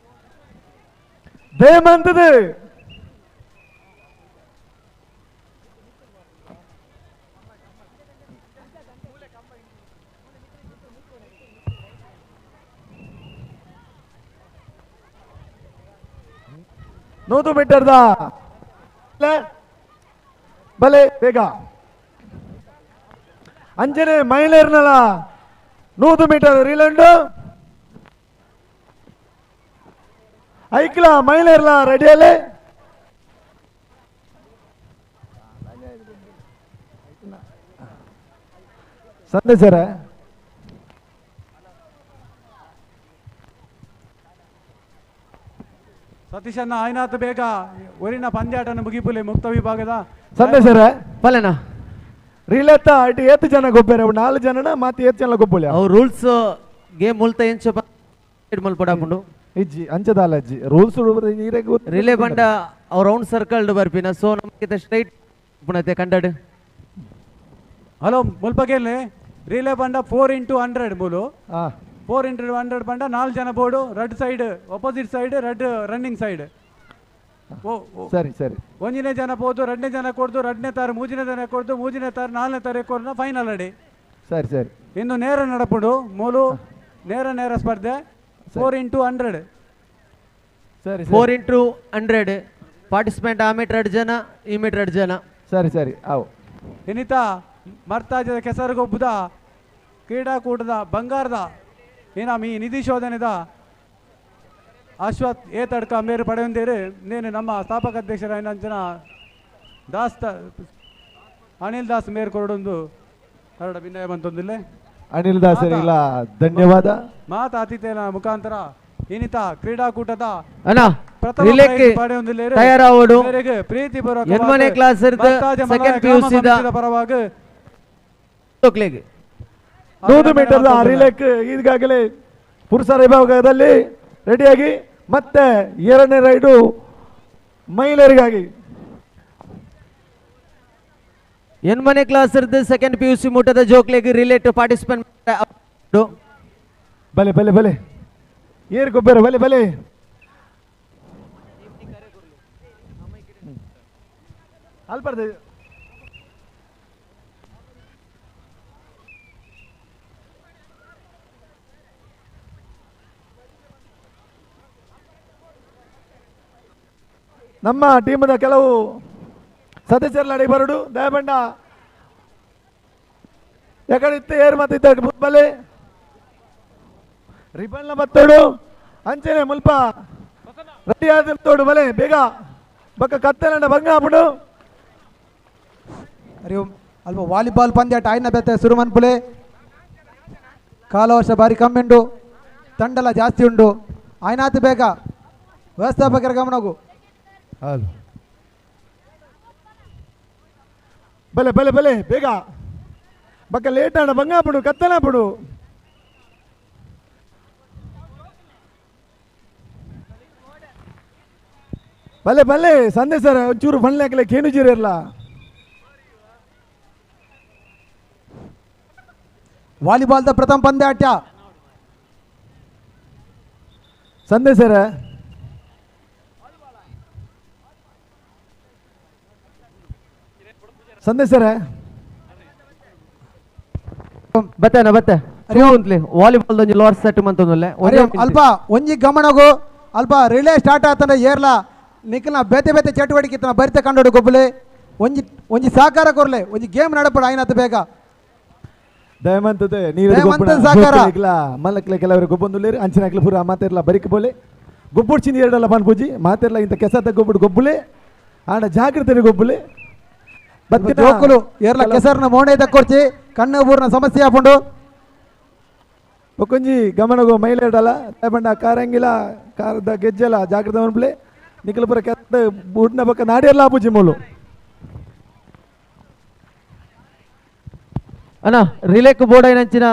Speaker 19: ದೇಮಂತದೆ. ನೂರು ಮೀಟರ್ದ ಬಲೆ ಬೇಗ ಅಂಜನೆ ಮಹಿಳೆಯರ್ನಲ್ಲ 100 ಮೀಟರ್ ರೀಲಂಡು ಐಕ್ಲ ಮಹಿಳೆಯರ್ಲ ರೆಡಿಯಲ್ಲೇ ಸಂದೇಶರ
Speaker 16: ಸತೀಶನ್ನ ಆಯ್ನಾಥ ಬೇಗ ಒರಿನ ಪಂದ್ಯಾಟನ ಮುಗಿಪುಲೆ ಮುಕ್ತ ವಿಭಾಗದ
Speaker 19: ಸಂದೇಶರ
Speaker 17: ಪಲೆನಾ
Speaker 19: ರಿಲೇತ ಇಟ್ಟು ಏತು ಜನ ಗೊಬ್ಬರ 4 ಜನನ ಮತ್ತೆ ಏತು ಜನ ಗೊಬ್ಬುಲೆ
Speaker 17: ಅವು ರೂಲ್ಸ್ ಗೇಮ್ ಮುಲ್ತ ಎಂಚ ಮಲ್ಪಡಾಪುಂಡು
Speaker 19: ಇಜ್ಜಿ ಅಂಚದಾಲ ಅಜ್ಜಿ ರೂಲ್ಸ್
Speaker 17: ರಿಲೇ ಬಂಡ ಅವು ರೌಂಡ್ ಸರ್ಕಲ್ ಬರ್ಪಿನ ಸೊ ನಮಗೆ ಸ್ಟ್ರೈಟ್ ಪುನತೆ ಕಂಡಡ್.
Speaker 16: ಹಲೋ ಮುಲ್ಪಗೇಲೆ ರಿಲೇ ಬಂಡ 4 ಇಂಟು 100 ಮೂಲು 4 ಇಂಟು 100 ಬಂಡ 4 ಜನ board red side opposite side red running side.
Speaker 19: ಸರಿ ಸರಿ
Speaker 16: ಒಂದನೇ ಜನ ಹೋದು ಎರಡನೇ ಜನ ಕೊಡ್ದು ಎರಡನೇ ತಾರು ಮೂರನೇ ಜನ ಕೊಡ್ದು ಮೂರನೇ ತಾರು ನಾಲ್ಕನೇ ತಾರು ಕೊಡ್ದು ಫೈನಲ್ ರೆಡಿ.
Speaker 19: ಸರಿ ಸರಿ
Speaker 16: ಇನ್ನು ನೇರ ನಡಪುಡು ಮೂಲು ನೇರ ನೇರ ಸ್ಪರ್ಧೆ 4 ಇಂಟು 100.
Speaker 19: ಸರಿ
Speaker 17: 4 ಇಂಟು 100 ಪಾರ್ಟಿಸಿಪೆಂಟ್ ಆ ಮೀಟರ್ 2 ಜನ ಈ ಮೀಟರ್ 2 ಜನ.
Speaker 19: ಸರಿ ಸರಿ ಅವು
Speaker 16: ಇನ್ನಿತ ಮರ್ತಾಜದ ಕೆಸರುಗೊಬ್ಬದ ಕ್ರೀಡಾಕೂಟದ ಬಂಗಾರದ ಏನಾಮಿ ನಿಧಿ ಶೋಧನೆದ ಅಶ್ವಥ್ ಎ ತಡ್ಕ ಮೇರು ಪಡೆಯುಂದೇರು ನೇನು ನಮ್ಮ ಸ್ಥಾಪಕ ಅಧ್ಯಕ್ಷರಾದ ದಾಸ್ ಅನಿಲ್ ದಾಸ್ ಮೇರು ಕೊರಡೊಂದು ಕರಡ ಭಿನ್ನಯ ಬಂತೊಂದಿಲ್ಲ.
Speaker 19: ಅನಿಲ್ ದಾಸರಿಲ್ಲ ಧನ್ಯವಾದ.
Speaker 16: ಮಾತ ಆತಿಥ್ಯನ ಮುಖಾಂತರ ಇನ್ನಿತ ಕ್ರೀಡಾಕೂಟದ
Speaker 17: ಪ್ರಥಮ ತಯಾರಾವಡು ಪ್ರೀತಿ class second PUC
Speaker 16: ಪರವಾಗಿ
Speaker 19: 100 ಮೀಟರ್ ರಿಲೇಕ್ ಈಗಾಗಲೇ ಪುರುಷರ ವಿಭಾಗದಲ್ಲಿ ರೆಡಿಯಾಗಿ ಮತ್ತೆ ಎರಡನೇ ರೈಡು ಮಹಿಳೆಯರಿಗಾಗಿ.
Speaker 17: ಎನ್ಮನೆ class second PUC ಮುಟ್ಟದ ಜೋಕ್ಲೆಗ್ ರಿಲೇಟ್ ಪಾರ್ಟಿಸಿಪೆಂಟ್
Speaker 19: ಬಲೆ ಬಲೆ ಬಲೆ ಏರ್ ಗೊಬ್ಬರ ಬಲೆ ಬಲೆ ಅಲ್ಪರ್ದೆ ನಮ್ಮ ಟೀಮದ ಕೆಲವು ಸದಸ್ಯರ ಬರಡು ದಯಬಂಡ ಎಕಡಿತ್ತು ಏರು ಮತ್ತಿದ್ದ ಬಲೆ ರಿಬನ್ನ ಬತ್ತೋಡು ಅಂಚನೆ ಮುಲ್ಪ ರೆಡಿ ಆದ ತೋಡು ಬಲೆ ಬೇಗ ಬಕ್ಕ ಕತ್ತಲಂಡ ಬಂಗಾಪುಡು.
Speaker 21: ಹರಿ ಓಂ. ಅಲ್ಪ ವಾಲಿಬಾಲ್ ಪಂದ್ಯಾಟ ಆಯ್ನ ಬೆತ್ತ ಸುರುಮನ್ಪುಲೆ ಕಾಲ ವರ್ಷ ಬಾರಿ ಕಮ್ಮಿ ಉಂಡು ತಂಡಲ ಜಾಸ್ತಿ ಉಂಡು ಆಯ್ನಾತು ಬೇಗ ವ್ಯವಸ್ಥಾಪಕರ ಗಮನಗು.
Speaker 19: ಹಲೋ ಬಲೆ ಬಲೆ ಬಲೆ ಬೇಗ ಬಕ್ಕ ಲೇಟ್ ಆಣ ಬಂಗಾಪುಡು ಕತ್ತಲಾಪುಡು. ಬಲ್ಲೆ ಬಲ್ಲೆ ಸಂದೇಶ ಸರ್ ಒಂಚೂರು ಫನ್ಲೆ ಹಾಕಲೆ ಕೇನು ಜೀರಿರ್ಲ.
Speaker 21: ವಾಲಿಬಾಲ್ದ ಪ್ರಥಮ ಪಂದ್ಯಾಟ.
Speaker 19: ಸಂದೇಶ ಸರ್ ಸಂದೇಶ ಸರ್
Speaker 17: ಬತ್ತೇನ ಬತ್ತೆ ವಾಲಿಬಾಲ್ ಒಂಜಿ ಲಾರ್ಡ್ ಸೆಟ್ ಮಂತೊಂದುಲ್ಲೆ.
Speaker 21: ಅಲ್ಪ ಒಂಜಿ ಗಮನಗು ಅಲ್ಪ ರಿಲೇ ಸ್ಟಾರ್ಟ್ ಆತನ ಏರ್ಲ ನಿಖಲ್ನ ಬೇತೆ ಬೇತೆ ಚಟುವಟಿಕೆ ಇತ್ತನ ಬರಿತ ಕಂಡೋಡು ಗೊಬ್ಬಲೆ ಒಂಜಿ ಒಂಜಿ ಸಹಕಾರ ಕೊರ್ಲೆ ಒಂಜಿ ಗೇಮ್ ನಡಪಡ ಆಯ್ನತ್ ಬೇಗ.
Speaker 19: ದಯಮಂತದೆ
Speaker 21: ಸಹಕಾರ
Speaker 19: ಮಲ್ಲಕ್ಲೆ ಕೆಲವರು ಗೊಬ್ಬೊಂದುಲ್ಲೇರು ಅಂಚಿನಾಕ್ಲೆ ಪೂರ ಮಾತೆರ್ಲ ಬರಿಕ ಬೋಲೆ ಗೊಬ್ಬುಡ್ ಚಿಂದಿ ಎರಡಲ್ಲ ಪನ್ಪೂಜಿ ಮಾತೆರ್ಲ ಇಂಥ ಕೆಸದ ಗೊಬ್ಬುಡು ಗೊಬ್ಬುಲೆ ಆಂಡ ಜಾಗ್ರತೆ ಗೊಬ್ಬುಲೆ.
Speaker 21: ಜೋಕುಲು ಏರ್ಲ ಕೆಸರ್ನ ಮೋಣೆ ದಕ್ಕೊರ್ಚಿ ಕಣ್ಣು ಬೂರ್ನ ಸಮಸ್ಯೆ ಆಪುಂಡು.
Speaker 19: ಒಕ್ಕೊಂಜಿ ಗಮನಗೋ ಮೈಲೇಡಲ್ಲ ದಯಪಂಡ ಕಾರಂಗಿಲ ಕಾರದ ಗೆಜ್ಜೆಲ ಜಾಗ್ರತೆ ಮನ್ಪುಲೆ ನಿಖಲಪುರ ಕೆತ್ತ ಬೂಡ್ನ ಪಕ್ಕ ನಾಡಿಯಲ್ಲ ಆಪುಜಿ ಮೂಲು.
Speaker 17: ಅಣ್ಣ ರಿಲೇಕ್ ಬೋರ್ಡ್ ಐನಂಚಿನ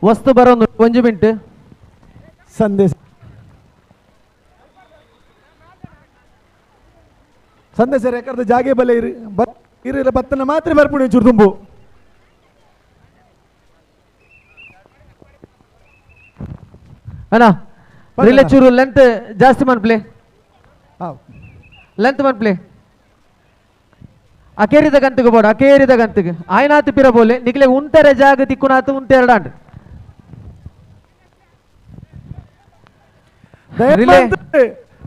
Speaker 17: ವಸ್ತು ಬರೋದು ಒಂಜಿ ಮಿಂಟ್.
Speaker 19: ಸಂದೇಶ ಸಂದೇಶ ರೆಕಾರ್ಡ್ ಜಾಗೆ ಬಲೆ ಇರು ಇರಿಲ್ಲ ಬತ್ತನ ಮಾತ್ರ ಬರ್ಪುಣಿ ಚೂರು ತುಂಬು.
Speaker 17: ಅಣ್ಣ ರಿಲೇ ಚೂರು ಲೆಂತ್ ಜಾಸ್ತಿ ಮನ್ಪ್ಲೆ ಲೆಂತ್ ಮನ್ಪ್ಲೆ ಅಕೇರಿದ ಗಂತಿಗೆ ಬೋಡ ಅಕೇರಿದ ಗಂತಿಗೆ ಆಯ್ನಾತ್ ಪಿರ ಬೋಲೆ ನಿಕ್ಲೆ ಉಂಟರೆ ಜಾಗ ತಿಕ್ಕುನಾತು ಉಂಟೆ ಎರಡಾಂಡ್.
Speaker 19: ರಿಲೇ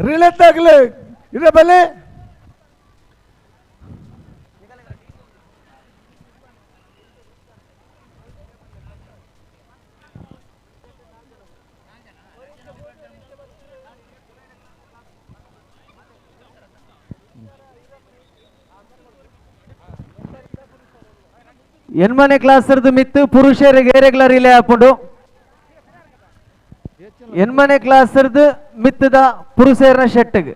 Speaker 19: ರಿಲೇ ತಾಗ್ಲೆ ಇರ ಬಲೆ
Speaker 17: ಎನ್ಮನೆ ಕ್ಲಾಸರ್ದು ಮಿತ್ತು ಪುರುಷರಿಗೆ ಏರೆಗ್ಲ ರಿಲೇ ಹಾಕೊಂಡು ಎನ್ಮನೆ ಕ್ಲಾಸರ್ದು ಮಿತ್ತದ ಪುರುಷರ ಶೆಟ್ಟಿಗೆ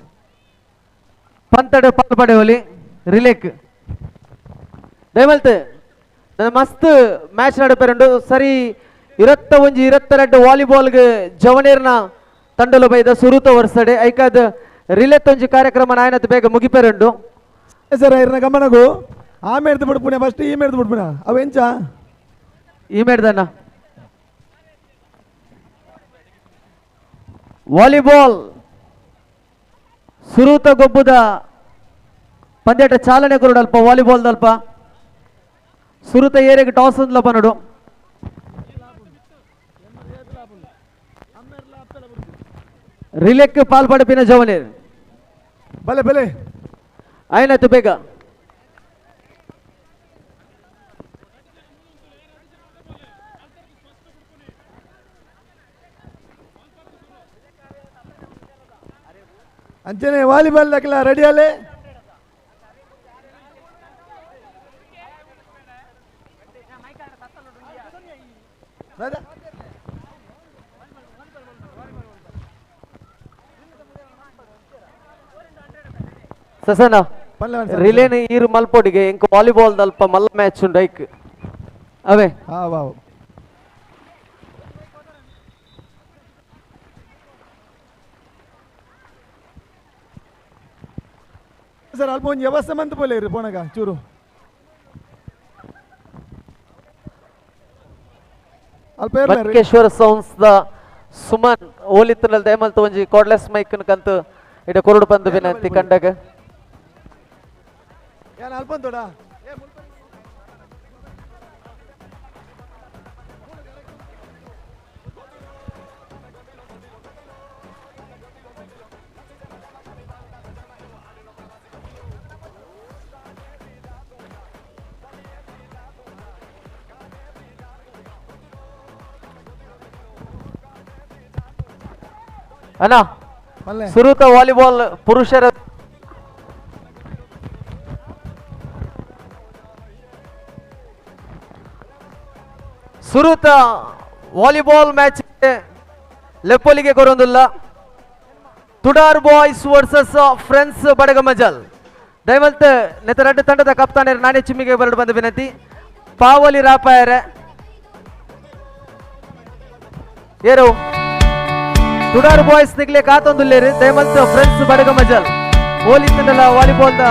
Speaker 17: ಪಂತಡೆ ಪಾಲ್ಪಡೆ ಒಲಿ ರಿಲೇಕ್ ದಯಮಲ್ತ್ ಮಸ್ತ್ ಮ್ಯಾಚ್ ನಡಪೇರುಂಡು ಸರಿ 21 22 ವಾಲಿಬಾಲ್ಗೆ ಜವನೇರ್ನ ತಂಡಲು ಬೈದ ಸುರುತ ವರ್ಷಡೆ ಐಕಾದ ರಿಲೇ ತೊಂಜಿ ಕಾರ್ಯಕ್ರಮ ನಾಯನತ್ ಬೇಗ ಮುಗಿಪೇರುಂಡು.
Speaker 19: ಸರ್ ಇರ್ನ ಗಮನಗು ಆ ಮೇಡ್ದು ಬಿಡ್ಪುಣ ಫಸ್ಟ್ ಈ ಮೇಡ್ದು ಬಿಡ್ಪುಣ ಅವ ಎಂಚ
Speaker 17: ಈ ಮೇಡ್ದಣ್ಣ. ವಾಲಿಬಾಲ್ ಸುರೂತ ಗೊಬ್ಬದ ಪಂದ್ಯಾಟ ಚಾಲನೆ ಕೊರಡಲ್ಪ ವಾಲಿಬಾಲ್ದಲ್ಪ ಸುರೂತ ಏರಿಯಾಗೆ ಟಾಸ್ ಅಂದ್ಲಪ್ಪ ನೋಡು. ರಿಲೆಕ್ ಪಾಲ್ಪಡಪಿನ ಜವನೇರ್
Speaker 19: ಬಲೆ ಬಲೆ
Speaker 17: ಆಯ್ನಾಯ್ತು ಬೇಗ.
Speaker 19: ಅಂಚನೆ ವಾಲಿಬಾಲ್ ದಾಖಲ ರೆಡಿ ಅಲ್ಲೇ
Speaker 17: ಸಸನ ರಿಲೇನ ಈರು ಮಲ್ಪೋಡಿಗೆ ಇಂಕ ವಾಲಿಬಾಲ್ ದಲ್ಪ ಮಲ್ಲ ಮ್ಯಾಚ್ ಉಂಡು ಐಕ್ ಅವೇ.
Speaker 19: ಹಾ ವಾವ್ ಸರ್ ಅಲ್ಪ ಒಂಜಿ ವ್ಯವಸ್ಥೆ ಮಂತ್ ಪೋಲೆ ಇರು ಪೋಣಗ ಚೂರು ಅಲ್ಪ
Speaker 17: ಮತ್ಕೇಶ್ವರ ಸೌಂಡ್ಸ್ the Suman ಓಲಿತ್ತನಲ್ಲಿ ದಯಮಲ್ತ ಒಂಜಿ ಕಾರ್ಡ್ಲೆಸ್ ಮೈಕ್ ಕಂತು ಇಡ ಕೊರಡು ಬಂದು ವಿನಂತಿ ಕಂಡಗ.
Speaker 19: ಯಾನ್ ಅಲ್ಪ ಒಂತೋಡ
Speaker 17: ಅಣ್ಣ ಸುರೂತ ವಾಲಿಬಾಲ್ ಪುರುಷರ ಸುರೂತ ವಾಲಿಬಾಲ್ ಮ್ಯಾಚ್ ಲೆಪ್ಪೊಲಿಗೆ ಕೊರೊಂದುಲ್ಲ. Tudar boys versus friends Badagamajal. ದಯಮಲ್ತ್ ನೆತ್ತ ರಡ್ಡು ತಂಡದ ಕಪ್ತಾನೇರು ನಾನೇ ಚಿಮ್ಮಿಗೆ ಬರಡು ಬಂದ ವಿನಂತಿ. ಪಾವಲಿ ರಾಪಾಯರೆ ಏರು ತುಡಾರ್ ಬಾಯ್ಸ್ ನಿಗ್ಲೆ ಕಾತೊಂದುಲ್ಲೇರು. ದಯಮಲ್ತ್ ಫ್ರೆಂಡ್ಸ್ ಬಡಗಮಜಲ್ ಓಲಿತ್ತಂಡಲ ವಾಲಿಬಾಲ್ the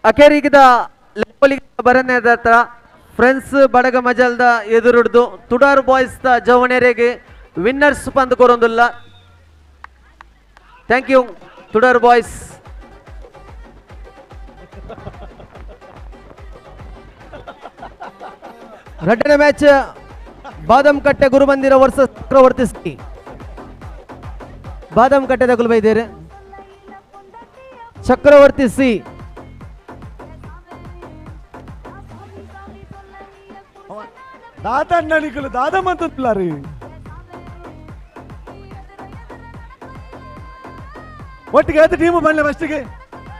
Speaker 17: ಅಕೇರಿಗಿದ ಲೆಪ್ಪಲಿಗೆ ಬರನೇದತ್ರ ಫ್ರೆಂಡ್ಸ್ ಬಡಗ ಮಜಲ್ದ ಎದುರುಡ್ದು ತುಡಾರ್ ಬಾಯ್ಸ್ the ಜವಣೆರೆಗೆ winners ಪಂದ್ ಕೊರೊಂದುಲ್ಲ. Thank you ತುಡಾರ್ boys. ರಡ್ಡನೇ match Badamkatte Gurumandira versus Chakravarthy C. Badamkatte ತಗುಲು ಬೈದೇರೆ ಚಕ್ರವರ್ತಿ ಸಿ.
Speaker 19: ದಾದಣ್ಣ ದಾದ ಮಂತುಲಾರಿ ಒಟ್ಟಿಗೆ ಆಯ್ತು ಟೀಮ್ ಬನ್ನಿ ಫಸ್ಟಿಗೆ.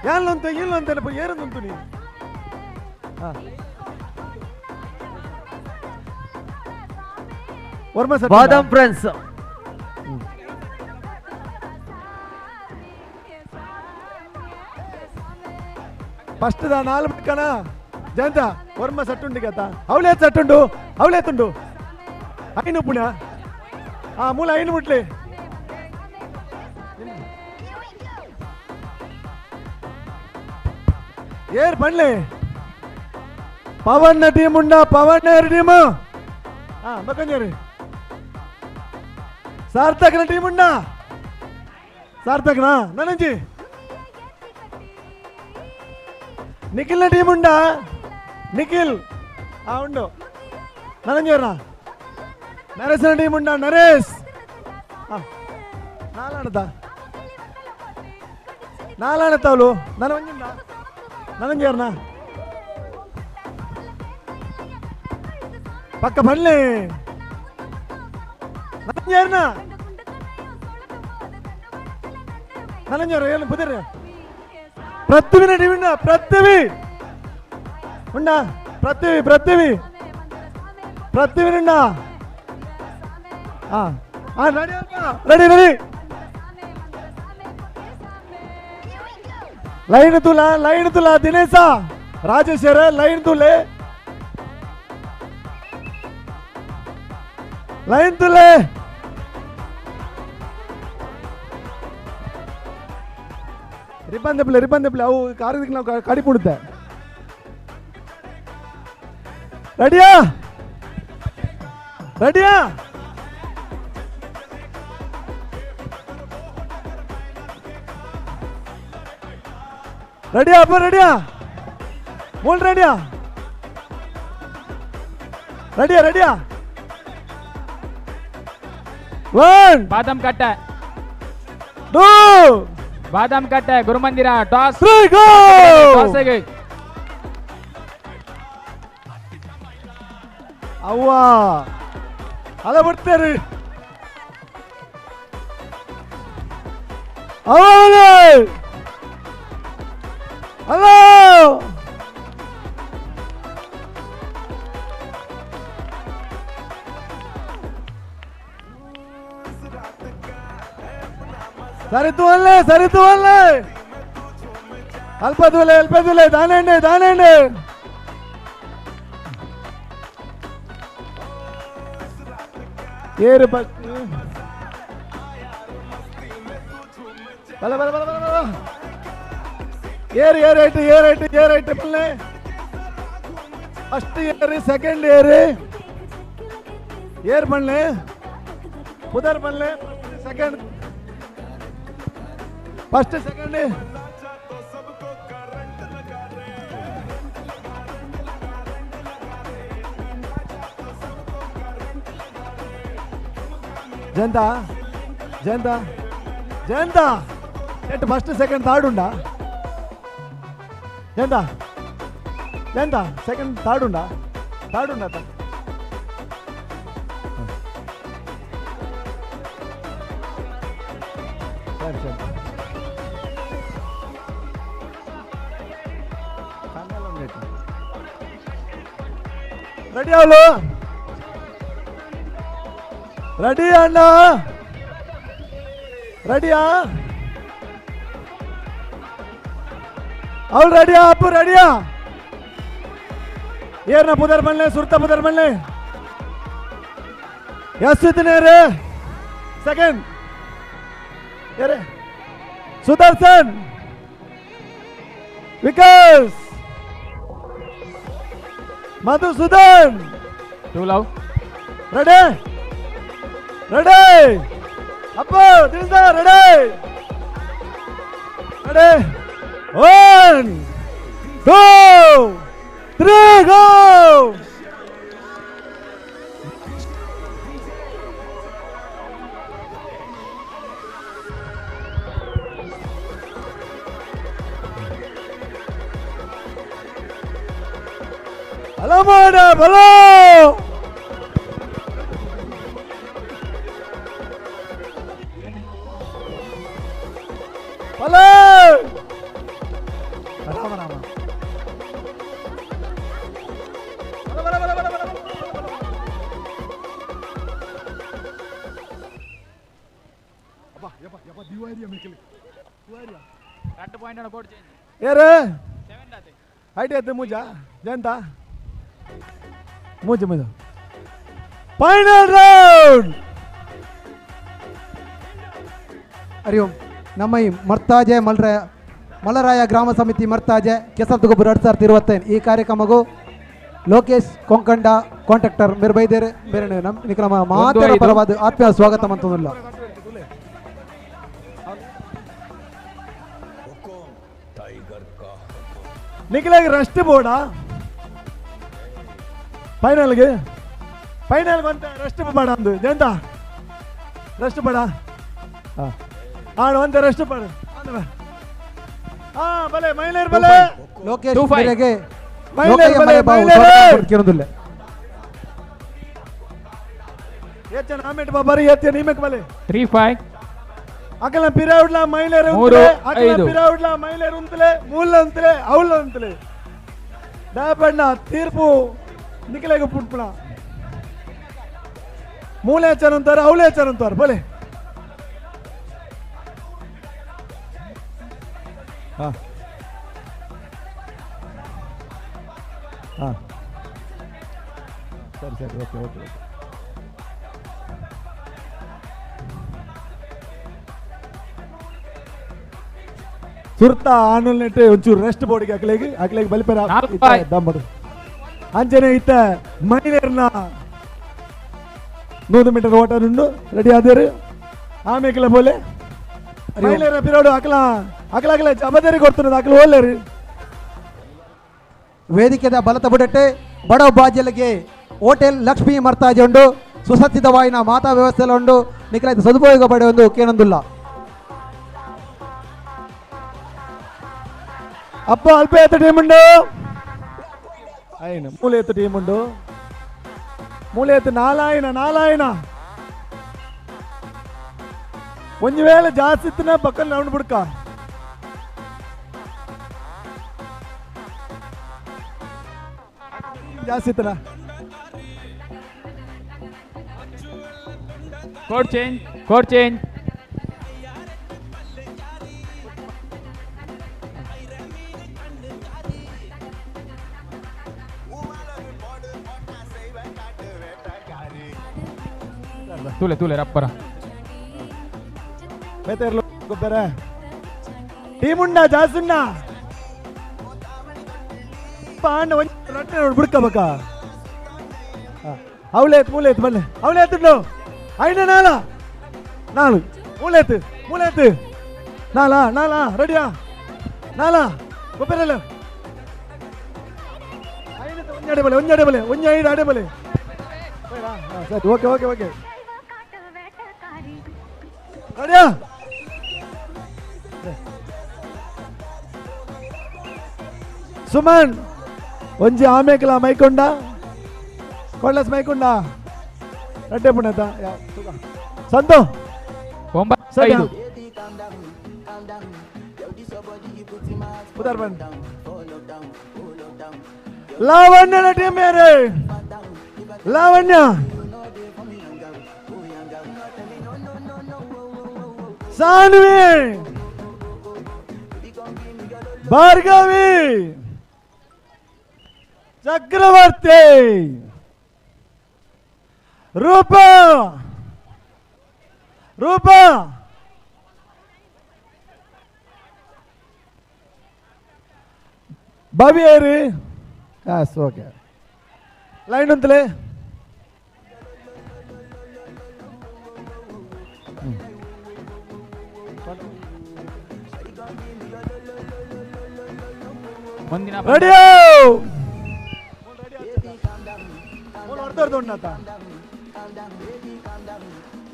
Speaker 19: ಯಾನ್ಲಂತ ಇಲ್ಲಂತ ಏರಂದಂತು ನೀ Varma sir
Speaker 17: badam friends
Speaker 19: first the ನಾಲ್ ಕಣ ಜಯಂತ ವರ್ಮ ಸಟ್ಟುಂಡಿ ಗತ ಅವಳೇ ಸಟ್ಟುಂಡು ಅವಳೇ ತುಂಡು ಐನು ಪುಣ್ಯ ಆ ಮೂಲ ಐನು ಮುಟ್ಲಿ ಏರ್ ಪಣ್ಲೆ ಪವನ್ ಟೀಮ್ ಉಂಡ ಪವನ್ ಏರ್ ಟೀಮ್ ಹಾ ಬಕ್ಕಂಜೇರಿ ಸಾರ್ಥಕನ ಟೀಮ್ ಉಂಡ ಸಾರ್ಥಕನಾ ನನಂಜಿ ನಿಖಿಲ್ನ ಟೀಮ್ ಉಂಡ ನಿಖಿಲ್ ಆ ಉಂಡು ನನಂಜೇರ್ನ ನರೇಶನ ಟೀಮ್ ಉಂಡ ನರೇಶ್ ಹಾ ನಾಲಾಣದ ನಾಲಾಣತಾವಳು ನನ್ನ ಒಂಜುಂಡ ನನಂಜೇರ್ನ ಪಕ್ಕ ಬನ್ನಿ ನನಂಜೇರ್ನ ನನಂಜೇರ ಏನು ಬುದಿರ್ರಿ ಪೃಥ್ವಿನ ಟೀಮ್ ಉಂಡ ಪೃಥ್ವಿ ಉಂಡ ಪೃಥ್ವಿ ಪೃಥ್ವಿ ಪೃಥ್ವಿನುಂಡ ಹಾ ಹಾ ರೆಡಿ ರೆಡಿ ರೆಡಿ ಲೈನ್ ತುಲಾ ಲೈನ್ ತುಲಾ ದಿನೇಶ ರಾಜೇಶ್ವರ ಲೈನ್ ತುಲೆ ಲೈನ್ ತುಲೆ ರಿಬ್ಬನ್ ದೆಪ್ಪಲೆ ರಿಬ್ಬನ್ ದೆಪ್ಪಲೆ ಅವು ಕಾರದಕ್ಕೆ ನಾವು ಕಡಿಪುಡುತ್ತೆ ರೆಡಿಯಾ ರೆಡಿಯಾ ರೆಡಿಯಾ ಅಪ್ಪ ರೆಡಿಯಾ ಮೂಲ್ ರೆಡಿಯಾ ರೆಡಿಯಾ ರೆಡಿಯಾ ಒನ್
Speaker 10: ಬಾದಾಮ್ ಕಟ್ಟೆ
Speaker 19: ಟೂ
Speaker 10: ಬಾದಾಮ್ ಕಟ್ಟೆ ಗುರುಮಂದಿರ ಟಾಸ್
Speaker 19: ತ್ರೀ ಗೋ
Speaker 10: ಟಾಸ್
Speaker 19: ಅವ್ವ ಅಲ್ಲ ಬಿಡ್ತೇರಿ ಅವ್ವ ಹಲೋ ಸರಿತು ಅಲ್ಲೇ ಸರಿತು ಅಲ್ಲೇ ಅಲ್ಪ ದೂಲೆ ಅಲ್ಪ ದೂಲೆ ದಾನೇಂಡೆ ದಾನೇಂಡೆ ಏರು ಬಸ್ ಬಲ ಬಲ ಬಲ ಬಲ ಬಲ ಏರು ಏರು ಐಟು ಏರು ಐಟು ಏರು ಐಟು ಪಲ್ಲೆ ಫಸ್ಟ್ ಏರು ಸೆಕೆಂಡ್ ಏರು ಏರ್ ಪಲ್ಲೆ ಪುದರ್ ಪಲ್ಲೆ second first second Jayanta Jayanta Jayanta ಎಟ್ ಫಸ್ಟ್ ಸೆಕೆಂಡ್ ಥರ್ಡ್ ಉಂಡಾ ಜಯಂತ ಜಯಂತ ಸೆಕೆಂಡ್ ಥರ್ಡ್ ಉಂಡಾ ಥರ್ಡ್ ಉಂಡಾ ತ ಸರಿ ಸರಿ ರೆಡಿ ಅವಳು ರೆಡಿ ಅಣ್ಣ ರೆಡಿಯಾ ಅವಳು ರೆಡಿಯಾ ಅಪ್ಪು ರೆಡಿಯಾ ಏರ್ನ ಪುದರ್ ಬನ್ಲೆ ಸುರ್ತ ಪುದರ್ ಬನ್ಲೆ ಎಷ್ಟು ರೇ ಸೆಕೆಂಡ್ ಏರೆ Sudarshan Vikas Madhusudan
Speaker 10: two love
Speaker 19: ready ready Appu ತಿಳಿಸ ready ready 1 2 3 go ಅಲಮಾಡ ಬಲೋ ಬಲೋ ಏರೇ ಐಟ್ ಆಯ್ತು ಮೂಜಾ ಜಯಂತ ಮೂಜ ಮೂಜ ಫೈನಲ್ ರೌಂಡ್.
Speaker 21: ಹರಿ ಓಂ. ನಮ್ಮ ಈ ಮರ್ತಾಜೆ ಮಲ್ರಾಯ ಮಲರಾಯ ಗ್ರಾಮ ಸಮಿತಿ ಮರ್ತಾಜೆ ಕೆಸರದಗೊಬ್ಬರು 2025 ಈ ಕಾರ್ಯಕ್ರಮಗೂ ಲೋಕೇಶ್ ಕೊಂಕಂಡ ಕಾಂಟ್ರಾಕ್ಟರ್ ಮೇರೆ ಬೈದೇರೆ ಬೇರೆ ನಮ್ಮ ನಿಕ್ರಮ ಮಾತರ ಪರವಾದ ಆತ್ಮೀಯ ಸ್ವಾಗತ ಮಂತೊಂದುಲ್ಲ.
Speaker 19: ನಿಖಿಲಾಗಿ ರೆಸ್ಟ್ ಬೋರ್ಡಾ ಫೈನಲ್ಗೆ ಫೈನಲ್ ಬಂತ ರೆಸ್ಟ್ ಬೇಡ ಅಂದು ಜಯಂತ ರೆಸ್ಟ್ ಬೇಡ ಹಾಂ ಆಡು ಅಂತ ರೆಸ್ಟ್ ಬೇಡ ಹಾಂ ಬಲೆ ಮಹಿಳೆಯರು ಬಲೆ
Speaker 21: ಲೋಕೇಶ್ ಮೇರೆಗೆ
Speaker 19: ಮಹಿಳೆಯರು ಬಲೆ ಮಹಿಳೆಯರು
Speaker 21: ಕೇಳೋದಿಲ್ಲ.
Speaker 19: ಏಚನ ಆಮೇಟ್ ಬಾಬಾರಿ ಏಚನ ನಿಮಕ್ ಬಲೆ
Speaker 10: 3-5
Speaker 19: ಅಕಲ ಪಿರಾವುಡ್ಲ ಮಹಿಳೆಯರು
Speaker 10: ಮೂರು,
Speaker 19: ಅಕಲ
Speaker 10: ಐದು.
Speaker 19: ಪಿರಾವುಡ್ಲ ಮಹಿಳೆಯರು ಉಂತಲೆ ಮೂಲ ಉಂತಲೆ ಅವಳ ಉಂತಲೆ ದಾಪಣ್ಣ ತೀರ್ಪು ನಿಖಿಲಾಗ ಪುಟ್ಪಣ ಮೂಲೆ ಚನ ಅಂತಾರೆ ಅವಳೇ ಚನ ಅಂತಾರೆ ಬಲೆ ಹಾಂ ಹಾಂ ಸರಿ ಸರಿ ಓಕೆ ಓಕೆ ಓಕೆ ಸುರ್ತ ಆನಲ್ ನೆಟ್ಟೆ ಒಂಚೂರು ರೆಸ್ಟ್ ಬೋರ್ಡಿಗೆ ಅಕ್ಲೆಗೆ ಅಕ್ಲೆಗೆ ಬಲಿಪೆರ ದಂಬಡು ಅಂಚನೆ ಇತ್ತ ಮಹಿಳೆಯರನ್ನ 100 ಮೀಟರ್ ಓಟ ಉಂಡು ರೆಡಿ ಆದೇರು ಆಮೇಲೆ ಬೋಲೆ ಮಹಿಳೆಯರ ಪಿರೋಡು ಅಕಲ ಅಕಲ ಅಕಲ ಜಬದಾರಿ ಕೊಡ್తున్నది ಅಕಲ ಹೋಲೇರು.
Speaker 21: ವೇದಿಕೆದ ಬಲತ ಬುಡಟ್ಟೆ ಬಡವ ಬಾಜಲಿಗೆ ಹೋಟೆಲ್ ಲಕ್ಷ್ಮೀ ಮರ್ತಾಜೆ ಉಂಡು ಸುಸಜ್ಜಿತವಾಯಿನ ಮಾತಾ ವ್ಯವಸ್ಥೆ ಉಂಡು ನಿಖಿಲ ಸದುಪಯೋಗ ಪಡೆಯೊಂದು ಕೇನೊಂದುಲ್ಲ.
Speaker 19: ಅಪ್ಪ ಅಲ್ಪ ಎತ್ತ ಟೀಮ್ ಉಂಡು అయిన ಮೂಲೆ ಎತ್ತು ಟೀಮ್ ಉಂಡು ಮೂಲೆ ಎತ್ತು ನಾಲಾಯನ ನಾಲಾಯನ ಒಂಜಿ ವೇಳೆ ಜಾಸ್ತಿ ಇತ್ತಿನ ಪಕ್ಕದ ರೌಂಡ್ ಬುಡ್ಕ ಜಾಸ್ತಿ ಇತ್ತನ.
Speaker 10: Court change court change. ತೂಲೆ ತೂಲೆ ರಪ್ಪರ
Speaker 19: ಬೇತೇರ್ಲು ಗೊಬ್ಬರ ಟೀಮ್ ಉಂಡ ಜಾಸ್ತಿ ಉಂಡ ಪಾಂಡ ಒಂಜಿ ರಟ್ಟೆ ನೋಡು ಬುಡ್ಕ ಬಕ್ಕ ಅವಳೇತ್ ಮೂಲೇತ್ ಬಲ್ಲೆ ಅವಳೇತ್ ಐನ ನಾಲ ನಾಲು ಮೂಲೇತ್ ಮೂಲೇತ್ ನಾಲಾ ನಾಲಾ ರೆಡಿಯಾ ನಾಲಾ ಗೊಬ್ಬರಲ್ಲ ಐನ ಒಂಜಿ ಅಡೆ ಬಲೆ ಒಂಜಿ ಅಡೆ ಬಲೆ ಒಂಜಿ ಐದು ಅಡೆ ಬಲೆ ಸರಿ ಓಕೆ ಓಕೆ ಓಕೆ ರೆಡಿಯಾ ಸುಮನ್ ಒಂಜಿ ಆಮೇಕಲ ಮೈಕೊಂಡ ಕೊಳ್ಳಸ್ ಮೈಕೊಂಡ ರಡ್ಡೆ ಪುಣತ ಸಂತು
Speaker 10: 9
Speaker 19: ಉದಾರ್ ಬನ್ ಲಾವಣ್ಯನ ಟೀಮ್ ಯಾರೇ ಲಾವಣ್ಯ ಸಾನ್ವಿ ಭಾರ್ಗವಿ ಚಕ್ರವರ್ತಿ ರೂಪ ರೂಪ ಭವ್ಯ ಎಸ್ ಓಕೆ ಲೈನ್ ಅಂತಲೇ
Speaker 10: ಮುಂದಿನ
Speaker 19: ರೆಡಿ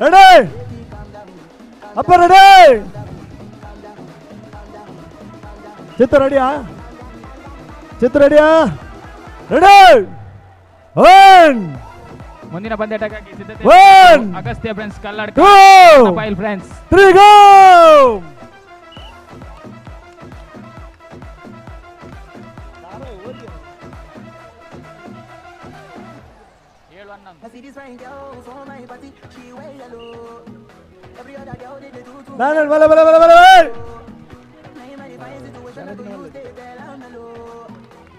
Speaker 19: ರೆಡಿ ಅಪ್ಪ ರೆಡಿ ಚಿತ್ರ ರೆಡಿಯಾ ಚಿತ್ರ ರೆಡಿಯಾ ರೆಡಿ ಒನ್
Speaker 10: ಮುಂದಿನ ಪಂದ್ಯಾಟಕ್ಕಾಗಿ ಸಿದ್ಧತೆ
Speaker 19: One,
Speaker 10: Agastya friends Kalladka
Speaker 19: two,
Speaker 10: file friends
Speaker 19: three go.
Speaker 12: I see this fine girl for my party, she wear yellow. Every other girl
Speaker 19: ನಾನು ಬಲ ಬಲ ಬಲ ಬಲ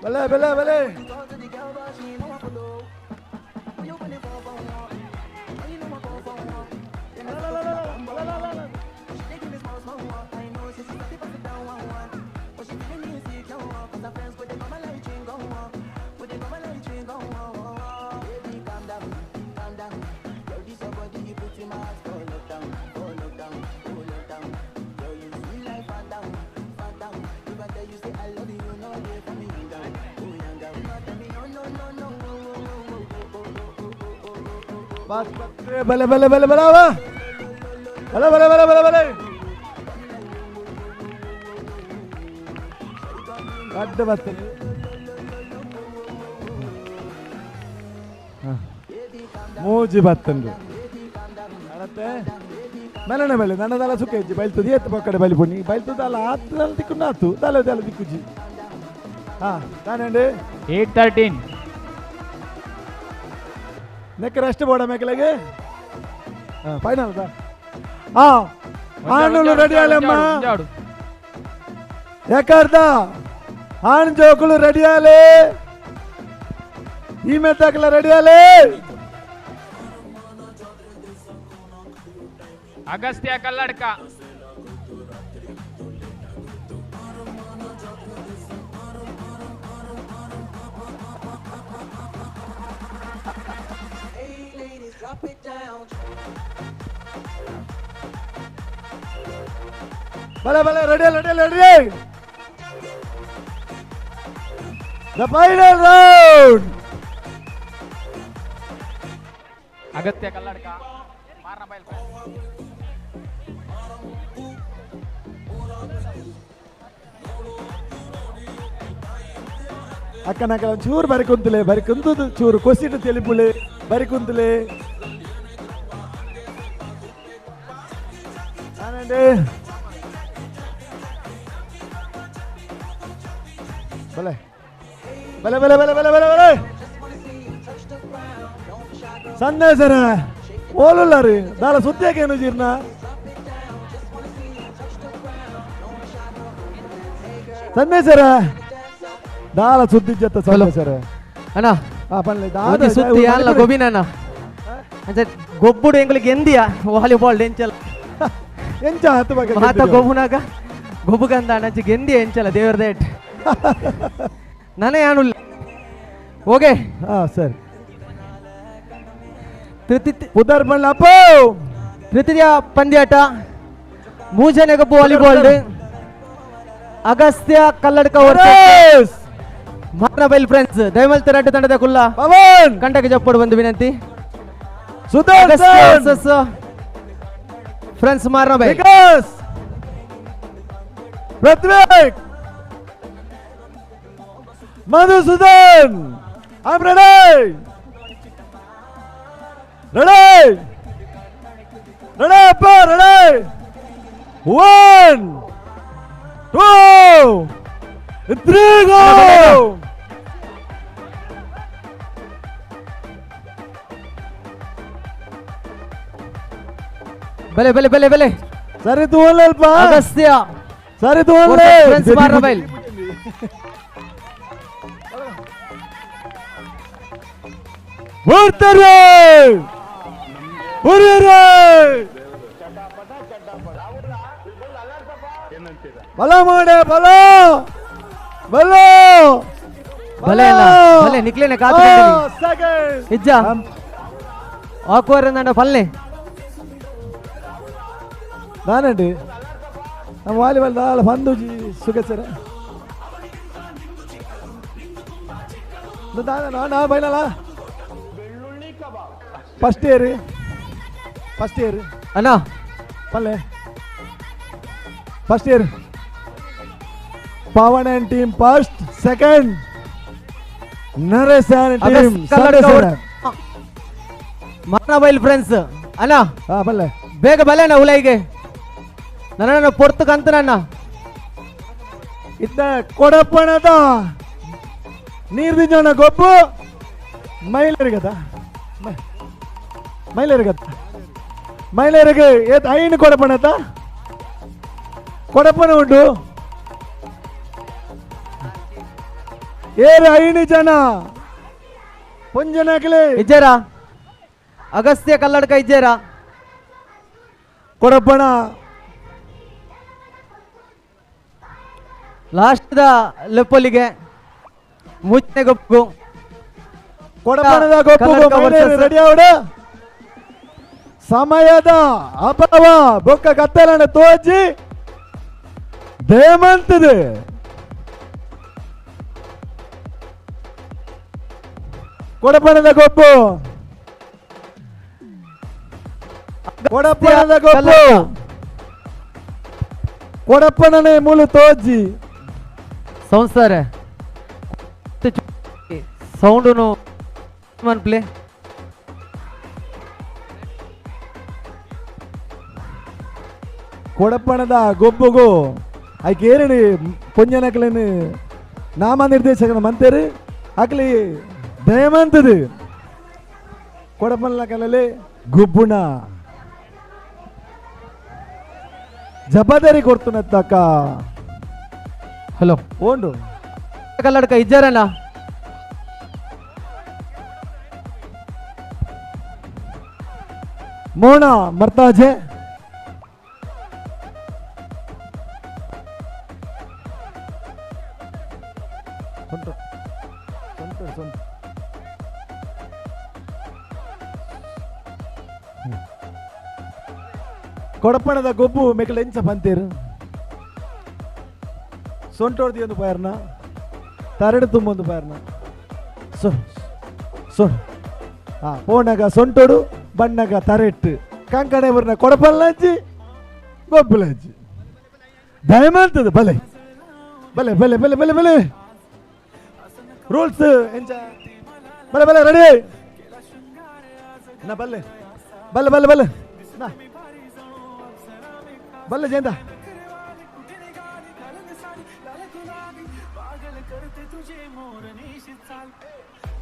Speaker 19: ಬಲ ಬಲ ಬಲ ಬಲೆ ಬಲೆ ಬಲೆ ಬಲ ಬಲ ಬಲ ಬಲ ಬಲ ಬಲೆ ಅಡ್ಡ ಬರ್ತದೆ. ಮೂಜಿ ಬತ್ತಂದು ಅಡತ್ತೆ ಮೆಲನೆ ಬೆಲೆ ನನ್ನದಲ್ಲ ಸುಖ ಇಜ್ಜಿ ಬೈಲ್ತದೆ ಎತ್ತು ಪಕ್ಕಡೆ ಬಲಿ ಪುಣ್ಣಿ ಬೈಲ್ತದಲ್ಲ ಆತದಲ್ಲ ದಿಕ್ಕು ನಾತು ತಲೆ ತಲೆ ದಿಕ್ಕುಜಿ. ಹಾಂ ತಾನೇಂడి
Speaker 10: 8-13
Speaker 19: ನೆಕ್ ರೆಸ್ಟ್ ಬೋಡ ಮೇಕಲೆಗೆ ಫೈನಲ್ ಹಾಂ ಆಣುಲು ರೆಡಿ ಆಲಮ್ಮ ಯಾಕರ್ದ ಆಣ್ ಜೋಕುಲು ರೆಡಿ ಆಲೆ ಈ ಮೆತ್ತಾಕಲ ರೆಡಿ ಆಲೆ.
Speaker 10: ಅಗಸ್ತ್ಯ ಕಲ್ಲಡ್ಕ
Speaker 19: ಬಲೆ ಬಲೆ ready ready ready the final round.
Speaker 10: Agastya Kalladka Maranabail.
Speaker 19: ಅಕ್ಕನಕ್ಕಲ ಚೂರು ಬರಿ ಕುಂತಲೆ ಬರಿ ಕುಂತದ್ದು ಚೂರು ಕೊಸಿಟ್ಟು ತೆಲಿಪುಲೆ ಬರಿ ಕುಂತಲೆ ಬಲೆ ಬಲೆ ಬಲೆ ಬಲೆ ಬಲೆ ಬಲೆ ಬಲೆ ಸಂದೇಶನ ಓಲುಲ್ಲಾರಿ ದಾಲ ಸುದ್ದಿಯಾಕೇನು ಜೀರ್ಣ ಸಂದೇಶರ ದಾಲ ಸುದ್ದಿ ಜತ್ತ ಸಂದೇಶರ
Speaker 17: ಅಣ್ಣ
Speaker 19: ಪನ್ಲೆ
Speaker 17: ಒಂಜಿ ಸುತ್ತಿ ಅಲ್ಲ ಗೊಬಿನಣ್ಣ ಅಂಚ ಗೊಬ್ಬುಡು ಎಂಗ್ಲಿಗೆ ಎಂದಿಯ ವಾಲಿಬಾಲ್ ಎಂಚಲ
Speaker 19: ಎಂಚ ಹತ್ತು ಬಗ್ಗೆ
Speaker 17: ಮಾತ ಗೊಬ್ಬುನಾಗ ಗೊಬ್ಬುಗಂದ ಅಣ್ಣ ಅಂಚ ಗೆಂದಿಯ ಎಂಚಲ ದೇವರ ದೇಟ್ ನಾನೇ ಯಾನುಲ್ಲ ಓಕೆ
Speaker 19: ಹಾ ಸರಿ
Speaker 17: ಉದರ್ ಅಪ್ಪ ತೃತೀಯ ಪಂದ್ಯಾಟ ಮೂಜನೆ ಗೊಬ್ಬು ವಾಲಿಬಾಲ್ ಅಗಸ್ತ್ಯ ಕಲ್ಲಡ್ಕ ಮಾರನಬೈಲ್ ಫ್ರೆಂಡ್ಸ್ ದಯಮಲ್ ತೆರಟು ತಂಡದ ಕುಲ್ಲ
Speaker 19: ಪವನ್
Speaker 17: ಕಂಟಕ ಜಪ್ಪಡು ಬಂದು ವಿನಂತಿ
Speaker 19: Sudarshan
Speaker 17: friends Maranabail
Speaker 19: Vikas Prithvik Madhusudan I am ready ready ready ಅಪ್ಪ ರೆಡಿ 1 2 3 ಗೋ.
Speaker 17: ಬಲೆ ಬಲೆ ಬಲೆ ಬಲೆ
Speaker 19: ಸರಿ ತೂವಲ್ಲಲ್ಪ
Speaker 17: ಅಗಸ್ತ್ಯ
Speaker 19: ಸರಿ ತೂವಲ್ಲೇ
Speaker 17: ಫ್ರೆಂಡ್ಸ್ ಮಾರನಬೈಲ್
Speaker 19: ಬರ್ತಾರೆ ಬರ್ತಾರೆ ಬಲ ಮಾಡೆ ಬಲ ಬಲ
Speaker 17: ಬಲೆ ಅಲ್ಲ ಬಲೆ ನಿಕ್ಲೇನೆ ಕಾತು ಇಜ್ಜ ಆಕ್ವರ್ ಅಂದ ಪಲ್ಲೆ
Speaker 19: ನಾನಂడి ನಮ್ಮ ವಾಲಿಬಾಲ್ ದಾಲ ಬಂದು ಸುಖ ಸರ್ ನಾ ಬೈಲಲ್ಲ ಫಸ್ಟ್ ಇಯರ್ ಫಸ್ಟ್ ಇಯರ್
Speaker 17: ಅಣ್ಣ
Speaker 19: ಪಲ್ಲೆ first year Pavan and team first, second Naresh and team
Speaker 17: Maranabail friends ಅಣ್ಣ
Speaker 19: ಬಲ್ಲೆ
Speaker 17: ಬೇಗ ಬಲೆ ಅಣ್ಣ ಉಲೈಗೆ ನನ್ನ ಪೊರ್ತು ಕಂತನಣ್ಣ
Speaker 19: ಇದ್ದ ಕೊಡಪ್ಪಣದ ನೀರು ದಿಂಜೋಣ ಗೊಬ್ಬು ಮೈಲೇರಿಗದ ಮೈಲೇರಿಗದ ಮಹಿಳೆಯರಿಗೆ ಏತ್ ಐನು ಕೊಡಪಣತ ಕೊಡಪಣ ಉಂಟು ಏರು ಐನು ಜನ ಪೊಂಜನಕ್ಲೆ
Speaker 17: ಇಜ್ಜೇರಾ ಅಗಸ್ತ್ಯ ಕಲ್ಲಡ್ಕ ಇಜ್ಜೇರಾ
Speaker 19: ಕೊಡಪಣ
Speaker 17: ಲಾಸ್ಟ್ the ಲೆಪ್ಪೊಲಿಗೆ ಮುಚ್ಚನೆ ಗೊಪ್ಪು
Speaker 19: ಕೊಡಪಣದ ಗೊಪ್ಪು ರೆಡಿ ಆವಡ ಸಮಯದ ಅಭಾವ ಬೊಕ್ಕ ಕತ್ತಲನ್ನ ತೋಚಿ ದೇಮಂತದೆ ಕೊಡಪಣದ ಗೊಪ್ಪು ಕೊಡಪಣದ ಗೊಪ್ಪು ಕೊಡಪಣನೆ ಮೂಲ ತೋಜಿ
Speaker 17: ಸಂಸಾರ ಸೌಂಡುನು ಪ್ಲೇ
Speaker 19: ಕೊಡಪಣದ ಗೊಬ್ಬುಗು ಐಕೇರಣಿ ಪೊಂಜನಕ್ಲೇನು ನಾಮನಿರ್ದೇಶಕನ ಮಂತೇರು ಅಕ್ಲಿ ದಯಮಂತದು ಕೊಡಪಣಲ ಕಲಲೆ ಗುಬ್ಬುಣ ಜಬಾದಾರಿ ಕೊಡ್ತುನತ್ತಕ್ಕ
Speaker 17: ಹಲೋ
Speaker 19: ಓಂಡು
Speaker 17: ಕಲ್ಲಡ್ಕ ಇಜ್ಜಾರಣ್ಣ
Speaker 19: ಮೋಣ ಮರ್ತಾಜೆ ಕೊಡಪಣದ ಗೊಬ್ಬು ಮೆಕಲ ಎಂಚ ಬಂತೀರು ಸೊಂಟೋಡ್ದಿ ಒಂದು ಬಾರ್ನ ತರಡು ತುಂಬೊಂದು ಬಾರ್ನ ಸೊ ಸೊ ಹಾಂ ಪೋಣಗ ಸೊಂಟೋಡು ಬಣ್ಣಗ ತರೆಟ್ಟು ಕಂಕಣೆ ಬರ್ನ ಕೊಡಪಲ್ಲಂಚಿ ಗೊಬ್ಬುಲಂಚಿ ದಯಮಾಡ್ತದೆ ಬಲೆ ಬಲೆ ಬಲೆ ಬಲೆ ಬಲೆ ಬಲೆ ರೂಲ್ಸ್ ಎಂಚ ಬಲೆ ಬಲೆ ರೆಡಿ ನಾ ಬಲ್ಲೆ ಬಲ್ಲೆ ಬಲ್ಲೆ ಬಲ್ಲೆ ನಾ ಬಲ್ಲೆ Jayantha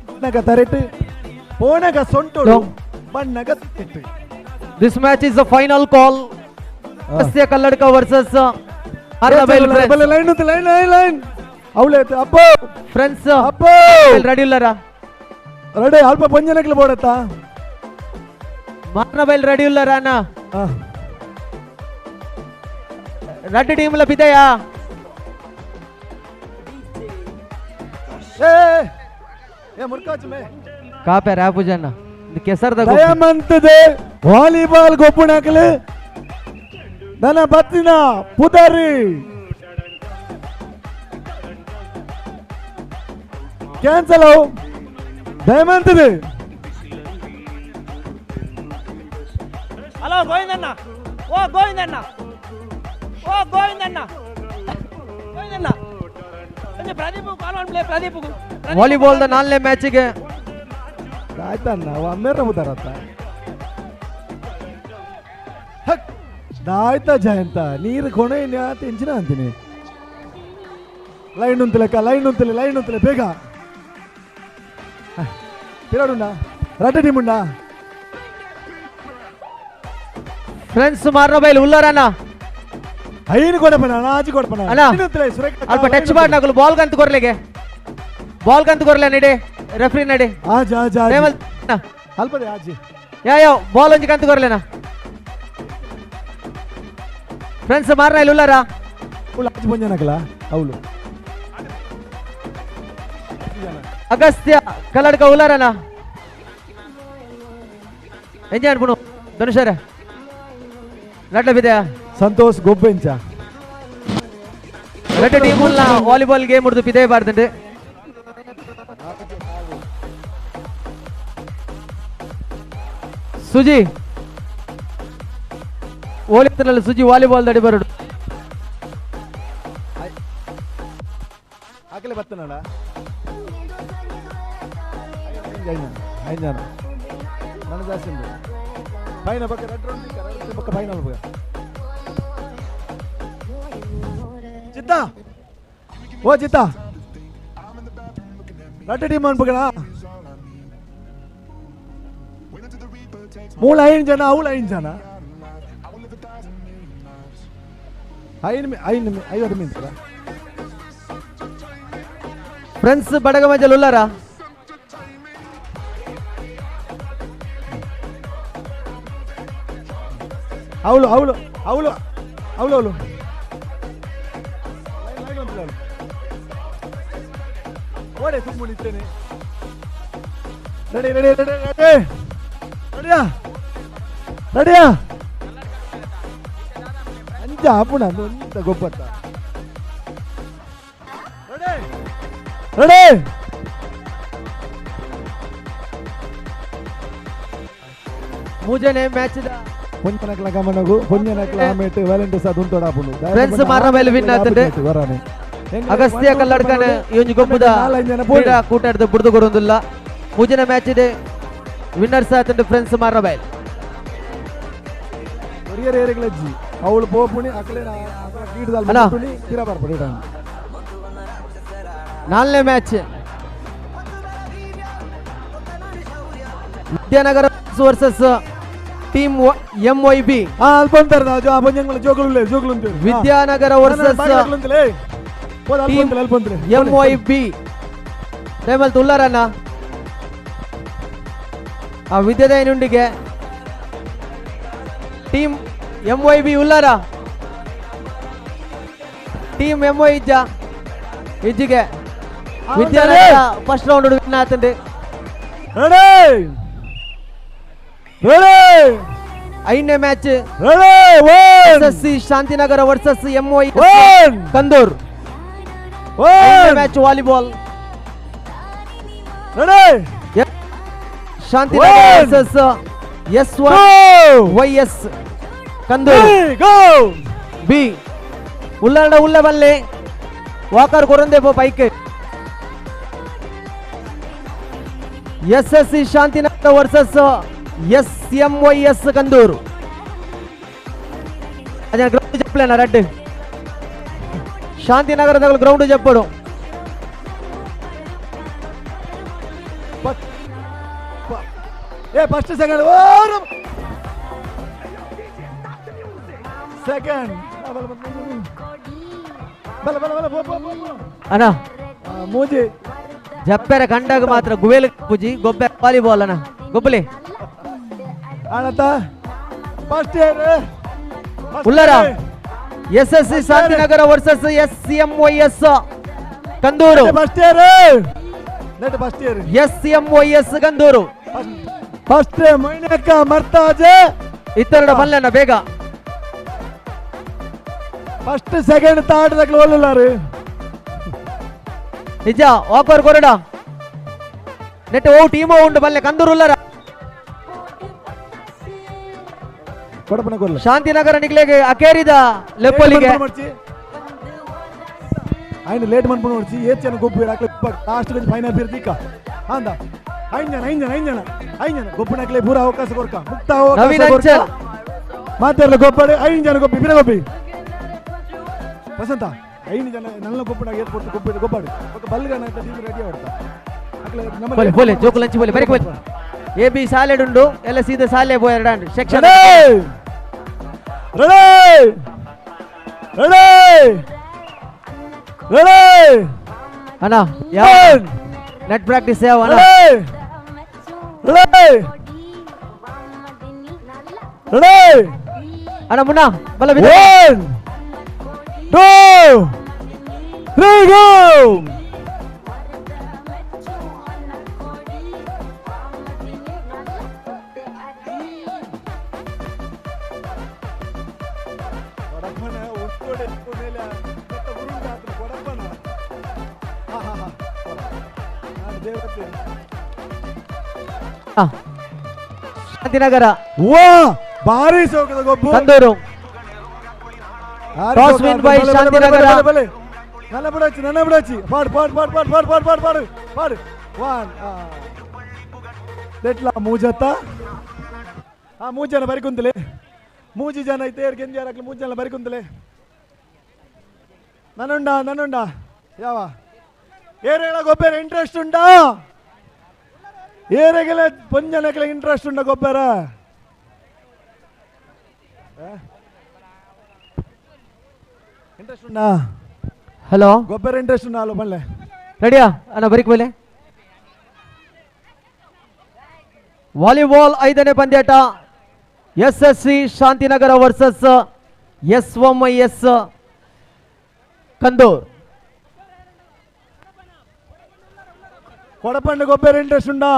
Speaker 19: ಬಣ್ಣಗ ತರೆಟ್ಟು ಪೋಣಗ ಸೊಂಟೋಡು ಬಣ್ಣಗ ತರೆಟ್ಟು
Speaker 17: This match is the final call. Agastya Kalladka versus Arnabail friends.
Speaker 19: ಬಲ್ಲೆ ಲೈನ್ ಉಂಟು ಲೈನ್ ಲೈನ್ ಲೈನ್ ಅವಳೆ ಅಪ್ಪೋ
Speaker 17: ಫ್ರೆಂಡ್ಸ್
Speaker 19: ಅಪ್ಪೋ
Speaker 17: ರೆಡಿ ಇಲ್ಲರ
Speaker 19: ರೆಡಿ ಅಲ್ಪ ಪಂಜನಕ್ಲೆ ಬೋಡತ್ತ
Speaker 17: ಮಾರ್ನಬೈಲ್ ರೆಡಿ ಇಲ್ಲರ ಅಣ್ಣ ரெண்டு டீம்ல பிதையா
Speaker 19: ಏ ಏ ಮುರ್ಕಾಚು ಮೇ
Speaker 17: ಕಾಪೆ ರಾಪುಜಣ್ಣ ಇದು ಕೆಸರ್ದ
Speaker 19: ದಯಮಂತದೆ ವಾಲಿಬಾಲ್ ಗೊಬ್ಬುಣಕಲು ನನ್ನ ಬತ್ತಿನ ಪುದರಿ ಕ್ಯಾನ್ಸಲ್ ಅವು ದಯಮಂತದೆ
Speaker 2: ಹಲೋ ಗೋವಿಂದಣ್ಣ ಓ ಗೋವಿಂದಣ್ಣ ಓ ಗೋವಿಂದಣ್ಣ ಗೋವಿಂದಣ್ಣ కొంచెం Pradeep call on play Pradeep
Speaker 17: volleyball the ನಾಲ್ನೇ ಮ್ಯಾಚಿಗೆ
Speaker 19: ಆಯ್ತಣ್ಣ ಅಮ್ಮೇರ ಬುದಾರತ್ತ ಆಯ್ತಾ ಜಯಂತ ನೀರು ಕೊನೆ ಎಂಚಿನ ಅಂತೀನಿ ಲೈನ್ ಉಂತಲೆಕ್ಕ ಲೈನ್ ಉಂತಲೆ ಲೈನ್ ಉಂತಲೆ ಬೇಗ ತಿರಾಡುಂಡ ರಡ್ಡ ಟೀಮ್ ಉಂಡಾ
Speaker 17: ಫ್ರೆಂಡ್ಸ್ ಮಾರ್ನಬೈಲ್ ಉಲ್ಲಾರಣ್ಣ
Speaker 19: ಐನು ಕೊಡಪಣ ಆಚೆ ಕೊಡಪಣ
Speaker 17: ಅಣ್ಣ ಅಲ್ಪ ಟಚ್ ಮಾಡಿ ನಗಲು ಬಾಲ್ ಕಂತ ಕೊರ್ಲೆಗೆ ಬಾಲ್ ಕಂತ ಕೊರ್ಲೆ ನಡೆ ರೆಫ್ರಿ ನಡೆ
Speaker 19: ಆಜ್ ಆಜ್ ಆಜ್ ಅಲ್ಪದೆ ಆಜಿ
Speaker 17: ಯಾ ಯಾವ ಬಾಲ್ ಒಂಜಿ ಕಂತ ಕೊರ್ಲೆನಾ ಫ್ರೆಂಡ್ಸ್ ಮಾರ್ನ ಇಲ್ಲಿ ಉಲ್ಲಾರ
Speaker 19: ಉಳ್ಳ ಆಜಿ ಬಂಜನಕಲ ಅವಳು
Speaker 17: ಅಗಸ್ತ್ಯ ಕಲ್ಲಡ್ಕ ಉಲ್ಲಾರಣ್ಣ ಎಂಜಾಯ್ ಅನ್ಪುಣು ಧನುಷರ ನಡ್ಲ ಬಿದೆಯಾ
Speaker 19: ಸಂತೋಷ್ ಗೊಬ್ಬೆಂಚ
Speaker 17: ரெண்டு டீமும் வாலிபால் கேம் முடிஞ்சு பிதே பார்த்துட்டு ಸುಜಿ ಓಲಿತ್ತನಲ್ಲಿ ಸುಜಿ ವಾಲಿಬಾಲ್ ದಡಿ ಬರಡು
Speaker 19: ಆಕಲೆ ಬತ್ತನಲ್ಲ ಐದು ಜನ ನನ್ನ ಜಾಸ್ತಿ ಉಂಟು ಫೈನ ಪಕ್ಕ ರೆಡ್ ರೌಂಡ್ ಪಕ್ಕ ಫೈನಲ್ ಪಕ್ಕ ಚಿತ್ತ ಓ ಚಿತ್ತ ರಡ್ಡು ಟೀಮ್ ಅನ್ಪಕಣ ಮೂಲ ಐದು ಜನ ಅವಳು ಐದು ಜನ ಐನ್ 50 ಮಿನಿಟ್
Speaker 17: ಫ್ರೆಂಡ್ಸ್ ಬಡಗ ಮಜಲ್ ಉಲ್ಲಾರ
Speaker 19: ಅವಳು ಅವಳು ಅವಳು ಅವಳು ಅವಳು ಓಡೆ ಸುಮ್ಮನಿದ್ದೇನೆ. ರೆಡಿ ರೆಡಿ ರೆಡಿ ರೆಡಿ ರೆಡಿಯಾ ರೆಡಿಯಾ ಅಂಚ ಆಪುಣ ಒಂತ ಗೊಬ್ಬತ್ತ. ರೆಡಿ ರೆಡಿ
Speaker 17: ಮೂಜನೆ ಮ್ಯಾಚ್
Speaker 19: ಪೊಂಜನಕ್ಲ ಗಮನಗು ಪೊಂಜನಕ್ಲ ಆಮೇಟ್ ವ್ಯಾಲೆಂಟೈನ್ಸ್ ಅದು ಉಂಟು.
Speaker 17: ಫ್ರೆಂಡ್ಸ್ ಮಾರ ಮೇಲೆ ವಿನ್ ಆತಂಡೆ ಅಗಸ್ತ್ಯ ಕಲ್ಲಡ್ಕನ ಈ ಗೊಬ್ಬದ ಕ್ರೀಡಾ ಕೂಟದ ಬುಡ್ದು ಕೊರೊಂದುಲ್ಲ. ಮೂಜನೆ ಮ್ಯಾಚ್ ಇದೆ ವಿನ್ನರ್ಸ್ ಆತಂಡೆ ಫ್ರೆಂಡ್ಸ್ ಮಾರ ಬೈಲ್
Speaker 19: ಕೊರಿಯರ್ ಏರಿಗಳಜ್ಜಿ ಅವಳು ಪೋಪುಣಿ ಅಕಲೆ ಕೀಟದಲ್ ಮುಟ್ಟುನಿ ತೀರ ಬರ್ಪಡಿ.
Speaker 17: ನಾಲ್ನೇ match Vidyanagar versus team M Y B. Vidyanagar versus team M Y B. ಟೈಮಲ್ಲಿ ತುಲ್ಲಾರಣ್ಣ ಆ ವಿದ್ಯಾದಯನುಂಡಿಗೆ ಟೀಮ್ ಎಂ ವೈ ಬಿ ಉಲ್ಲಾರ ಟೀಮ್ ಎಂ ವೈ ಇಜ್ಜ ಇಜ್ಜಿಗೆ ವಿದ್ಯಾನಗರ ಫಸ್ಟ್ ರೌಂಡ್ ವಿನ್ ಆತಂಡೆ. ಐದನೇ match S C Shantinagar versus M Y Kandur. Match volleyball Shantinagar versus S Y S Kandur B. ಉಲ್ಲಾಡ ಉಲ್ಲ ಬಲ್ಲೆ walker ಕೊರಂದೆ bike. S S C Shantinagar versus S M Y S Kandur. Ground చెప్పలేనా red Shantinagar దగ్గర గ్రౌండ్ చెప్పడు.
Speaker 19: ఏ ఫస్ట్ సెకండ్ సెకండ్
Speaker 17: అన్నా
Speaker 19: మూజి
Speaker 17: జప్పార కండకు మాత్రం గువేలు పూజి గొబ్బె వాలీబాల్ అన్న గొబ్బలే
Speaker 19: అన్నత ఫస్ట్ ఇయర్
Speaker 17: ఉల్లరా. SSC Shantinagar versus SMYS Kandur.
Speaker 19: First year net first year
Speaker 17: SMYS Kandur
Speaker 19: first ಮೈನಕ ಮರ್ತಾಜೆ
Speaker 17: ಇತ್ತೆರಡ ಬಲ್ಲಣ್ಣ ಬೇಗ.
Speaker 19: ಫಸ್ಟ್ ಸೆಕೆಂಡ್ ಥರ್ಡ್ దగ్గర ಓಲುಲ್ಲಾರು
Speaker 17: ನಿಜ ವಾಕರ್ ಕೊರಡ ನೆಟ್ ಓ ಟೀಮ್ ಉಂಡು ಬಲ್ಲೆ ಕಂದೂರು ಉಲ್ಲರ. ಶಾಂತಿನಗರ ನಿಗ್ಲೆಗೆ ಅಕೇರಿದ ಲೆಪ್ಪಲಿಗೆ
Speaker 19: ఆయన లేట్ మన్పున వచ్చి ఏచన గొప్ప లాస్ట్ నుంచి ఫైనల్ పేరు దిక్క అంద ఐదు జన ఐదు జన ఐదు జన ఐదు జన గొప్ప నకలే పూరా అవకాశ కొరక ముక్త అవకాశ కొరక మాతేర్ల గొప్పడు ఐదు జన గొప్ప బిన గొప్పి వసంత ఐదు జన నల్ల గొప్ప నాకు ఏర్పడుతు గొప్ప గొప్పడు ఒక బల్లుగా నాకు టీం రెడీ అవడతా
Speaker 17: పోలే పోలే జోకులు లంచి పోలే బరికి పోలే ఏ బి సాలెడ్ ఉండు ಎಲ್ಲ ಸೀದಾ ಸಾಲೆ పోయాడు సెక్షన్.
Speaker 19: Ready ready ready
Speaker 17: అన్నా నెట్ ప్రాక్టీస్ అన్నా
Speaker 19: రెడీ రెడీ
Speaker 17: అన్నా మున్నా బల
Speaker 19: 1 2 3 గో.
Speaker 17: ಶಾಂತಿನಗರ
Speaker 19: ಭಾರಿ ಸೋಕದ ಗೊಬ್ಬು
Speaker 17: Kandur. Toss win by Shantinagar.
Speaker 19: ನನ್ನ ಬಿಡಚ್ಚಿ ನನ್ನ ಬಿಡಚ್ಚಿ ಪಾಡು ಪಾಡು ಪಾಡು ಪಾಡು ಪಾಡು ಪಾಡು ಪಾಡು ಪಾಡು ಪಾಡು ಒನ್ ಎಟ್ಲ ಮೂಜತ್ತ ಆ ಮೂರು ಜನ ಬರಿಕುಂತಲೆ ಮೂಜಿ ಜನ ಐತೆ ಗೆಂಜಾರ ಹಾಕ್ಲಿ ಮೂರು ಜನ ಬರಿಕುಂತಲೆ ನನ್ನುಂಡ ನನ್ನುಂಡ ಯಾವ ಏರೇಳ ಗೊಬ್ಬರ ಇಂಟ್ರೆಸ್ಟ್ ಉಂಟಾ ಏರೆಗೆಲ್ಲ ಪೊಂಜನಕ್ಲೆ ಇಂಟ್ರೆಸ್ಟ್ ಉಂಡ ಗೊಬ್ಬರ Interest ಉಂಡಾ?
Speaker 17: Hello
Speaker 19: ಗೊಬ್ಬರ ಇಂಟ್ರೆಸ್ಟ್ ಉಂಡಾ? ಹಲೋ ಬಲ್ಲೆ
Speaker 17: ರೆಡಿಯಾ ಅಣ್ಣ ಬರಿಕ್ ಮೇಲೆ. ವಾಲಿಬಾಲ್ 5ನೇ ಪಂದ್ಯಾಟ S S C Shantinagar versus S M I S Kandur.
Speaker 19: ಕೊಡಪಂಡ ಗೊಬ್ಬರ ಇಂಟ್ರೆಸ್ಟ್ ಉಂಡಾ?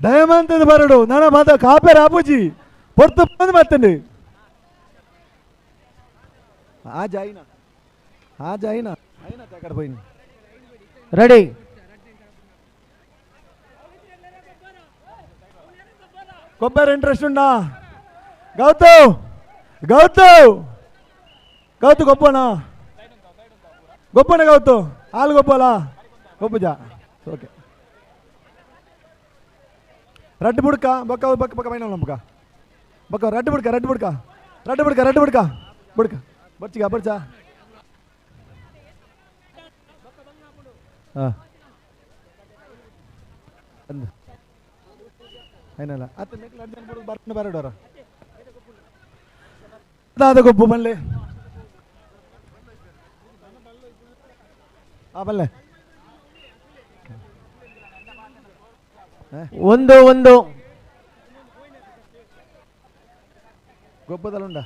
Speaker 19: ದಯಮಂತದ ಬರಡು ನನ್ನ ಮಾತ ಕಾಪೇರ ಆಪುಜಿ ಪೊರ್ತು ಬಂದು ಮತ್ತಂడి ಆ ಜಾಯಿನ ಆ ಜಾಯಿನ అయినా అక్కడ పోయింది.
Speaker 17: రెడీ
Speaker 19: కొబ్బరి ఇంట్రెస్ట్ ఉందా? గౌతమ్ గౌతమ్ గౌతు గొప్పనా గొప్పనా గౌతు ఆలు గొప్పలా గొప్పజా ఓకే రడ్డు బుడక బొక్క బొక్క బొక్క పైన బొక్క బొక్క రడ్డు బుడక రడ్డు బుడక రడ్డు బుడక రడ్డు బుడక బుడక బొచ్చిగా బొచ్చా అయినా అత్త బరడు బరడోరా దాదా గొప్ప పనిలే ఆ పనిలే
Speaker 17: 1-1
Speaker 19: గొప్పదలుండా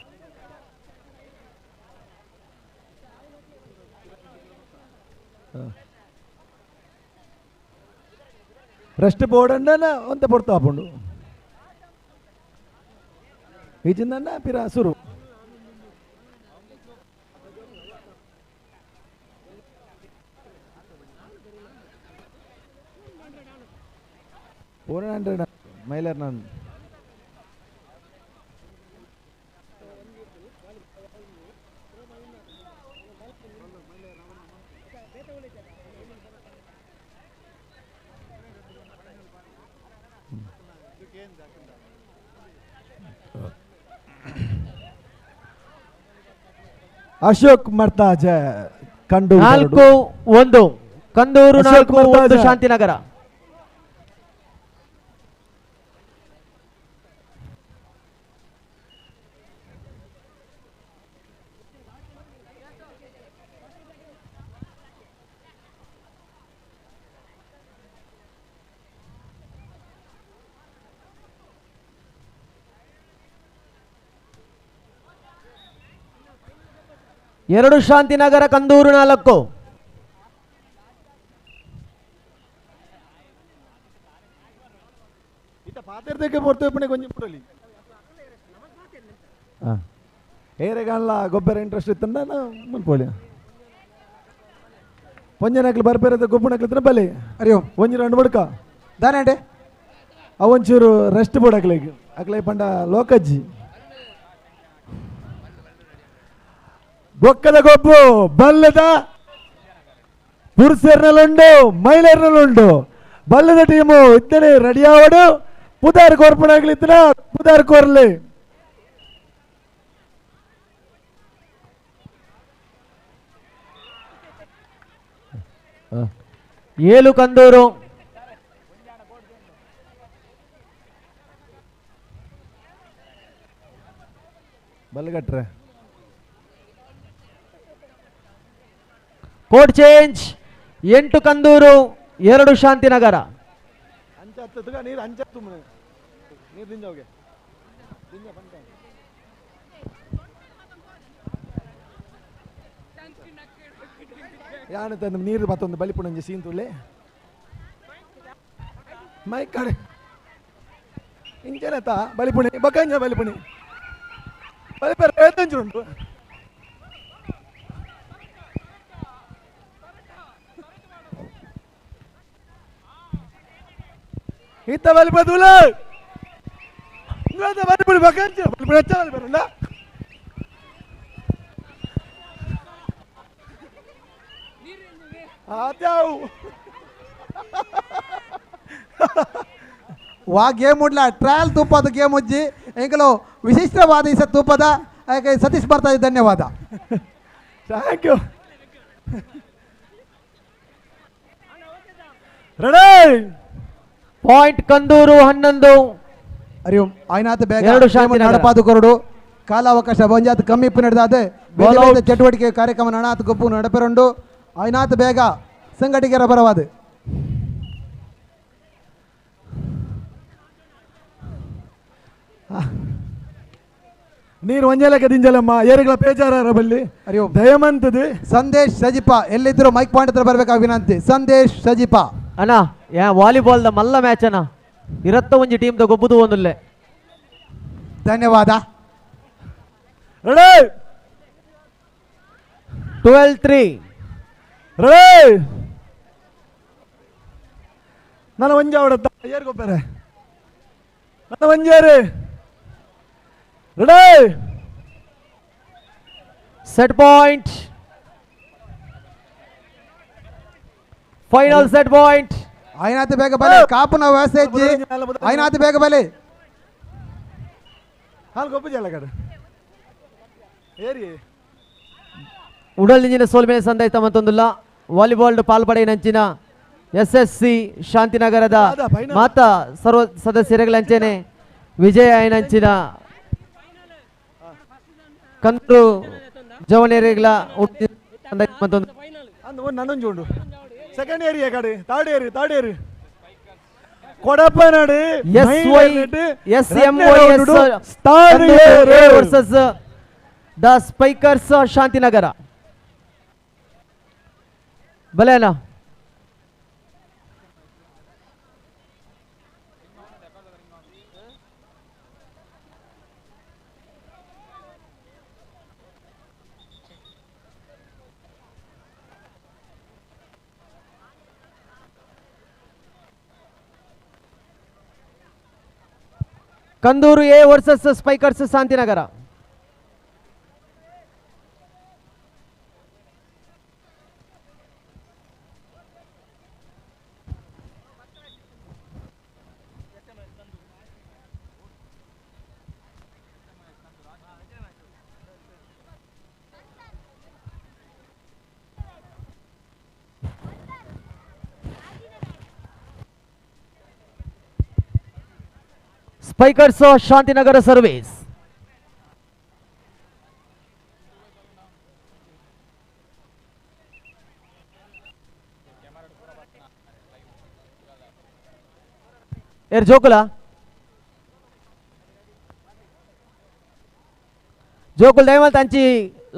Speaker 19: రెస్ట్ పోడండి అంత పొడతా అప్పుడు ఇచ్చిందండ పిరా సురు 400 మైలర్ నన్ను ಅಶೋಕ್ ಮರ್ತಾಜ ಕಂಡು
Speaker 17: 4-1 ಕಂದೂರು 4-1 ಶಾಂತಿನಗರ. 2 ಶಾಂತಿನಗರ ಕಂದೂರು 4.
Speaker 19: ಏರೆಗಾಲ ಗೊಬ್ಬರ ಇಂಟ್ರೆಸ್ಟ್ ಇತ್ತಂದ ಮುನ್ಪೋಳಿ ಒಂಜನಕ್ಲು ಬರ್ಬೇರದ ಗೊಬ್ಬನಕ್ಲು ಬಲೆ
Speaker 21: ಅರಿಯೋ
Speaker 19: ಒಂಜಿ 2 ಬಡ್ಕ
Speaker 21: ದಾನೆ
Speaker 19: ಅವೊಂಚೂರು ರೆಸ್ಟ್ ಬೋಡಕ್ಲೆ ಅಕ್ಲೆ ಪಂಡ ಲೋಕಜ್ಜಿ ಬೊಕ್ಕದ ಗೊಬ್ಬು ಬಲ್ಲದ ಪುರುಷರ್ನಲ್ಲುಂಡು ಮಹಿಳೆಯರ್ನಲ್ಲುಂಡು ಬಲ್ಲದ ಟೀಮು ಇತ್ತನೆ ರೆಡಿ ಆವಡು ಪುದಾರ್ ಕೋರ್ಪಣಾಗ್ಲಿ ಇತ್ತನ ಪುದಾರ್ ಕೋರ್ಲಿ
Speaker 17: 7 ಕಂದೂರು
Speaker 19: ಬಲ್ಲಗಟ್ರೆ
Speaker 17: ಕೋಡ್ ಚೇಂಜ್ 8 ಕಂದೂರು 2 ಶಾಂತಿನಗರ.
Speaker 19: ನೀರು ಮತ್ತೊಂದು ಬಲಿಪುಣಂಜಿ ಸೀನ್ ತುಳ್ಳೆ ಮೈ ಕಡೆ ಇಂಚನತ ಬಲಿಪುಣಿ ಬಕಂಜ ಬಲಿಪುಣಿ ಬಲಿಪರ ಉಂಟು ಇತ್ತ ಬಲಿಪದುಲ ಬಲಿಪುಣಿ ಬಕಂಜ ಬಲಿಪುಣಿ ಹೆಚ್ಚ ಬಲಿಪುಣ
Speaker 21: ವಾ ಗೇಮ್ ಉಡ್ಲ ಟ್ರಯಲ್ ತೂಪದ ಗೇಮ್ ಉಜ್ಜಿ ಎಂಕಲು ವಿಶಿಷ್ಟವಾದ ಈ ತೂಪದ ಸತೀಶ್ ಬರ್ತಾ ಧನ್ಯವಾದ.
Speaker 19: Thank you. Ready
Speaker 17: point Kandur 11.
Speaker 21: ಅರಿಯೋ ಆಯ್ನಾತ ಬೇಗ 2 ಶಾಂತಿ ನಡಪಾದು ಕೊರಡು ಕಾಲಾವಕಾಶ ಬಂಜಾತ ಕಮ್ಮಿ ನಡೆದಾದೆ ಬೇರೆ ಚಟುವಟಿಕೆ ಕಾರ್ಯಕ್ರಮ ನಣಾತ್ ಗೊಬ್ಬು ನಡಪೆರುಂಡು ಐನಾತ್ ಬೇಗ ಸಂಘಟಕರ ಪರವಾದ
Speaker 19: ನೀರು ಒಂಜಲಕ್ಕೆ ದಿಂಜಲಮ್ಮ ಏರುಗಳ ಬೇಜಾರ ಬಲ್ಲಿ ದಯಮಂತದು
Speaker 21: ಸಂದೇಶ್ ಸಜಿಪ ಎಲ್ಲಿದ್ರು ಮೈಕ್ ಪಾಯಿಂಟ್ ಹತ್ರ ಬರಬೇಕಾಗಿ ವಿನಂತಿ. ಸಂದೇಶ್ ಸಜಿಪ
Speaker 17: ಅಣ್ಣ ಯಾ ವಾಲಿಬಾಲ್ the ಮಲ್ಲ ಮ್ಯಾಚ್ ಅಣ್ಣ ಇರತ್ತ ಒಂಜಿ ಟೀಮ್ ದ ಗೊಬ್ಬುದು ಒಂದುಲ್ಲೆ.
Speaker 21: ಧನ್ಯವಾದ.
Speaker 19: ರೆಡಿ
Speaker 17: 12-3
Speaker 19: ರೆಡಿ ನನ್ನ ಒಂಜಿ ಅವಡ ಏರ್ ಗೊಬ್ಬರ ನನ್ನ ಒಂಜೇರು ready
Speaker 17: set point final set point.
Speaker 21: ಐನಾತಿ ಬೇಗ ಬಲೆ ಕಾಪುನ ವ್ಯವಸ್ಥೆ ಇಜ್ಜಿ ಐನಾತಿ ಬೇಗ ಬಲೆ
Speaker 19: ಹಾಲು ಗೊಬ್ಬ ಜಲ್ಲ ಕಡೆ ಏರಿ
Speaker 17: ಉಡಲ್ ಇಂಜಿನ ಸೋಲ್ಮೇಲೆ ಸಂದಾಯ್ತ ಮತ್ತೊಂದಿಲ್ಲ ವಾಲಿಬಾಲ್ ಪಾಲ್ಪಡೆಯಿನಂಚಿನ S S C ಶಾಂತಿನಗರದ ಮಾತಾ ಸರ್ವ ಸದಸ್ಯರುಗಳಂಚನೆ ವಿಜಯ ಐನಂಚಿನ ಕಂದು ಜವನೇರಿಗಳ ಮತ್ತೊಂದು
Speaker 19: ನನ್ನೊಂಜಿ ಉಂಡು ಸೆಕೆಂಡ್ ಏರಿಯಾ ಕಡೆ third area third area Kodappanadu
Speaker 17: S Y S M Y S versus the Spikers Shantinagar ಬಲೇನಾ. Kandur A versus Spikers Shantinagar. Spikers Shantinagar service. ಏರ್ ಜೋಕುಲ ಜೋಕುಲ್ ದಯಮಲ್ ತಂಚಿ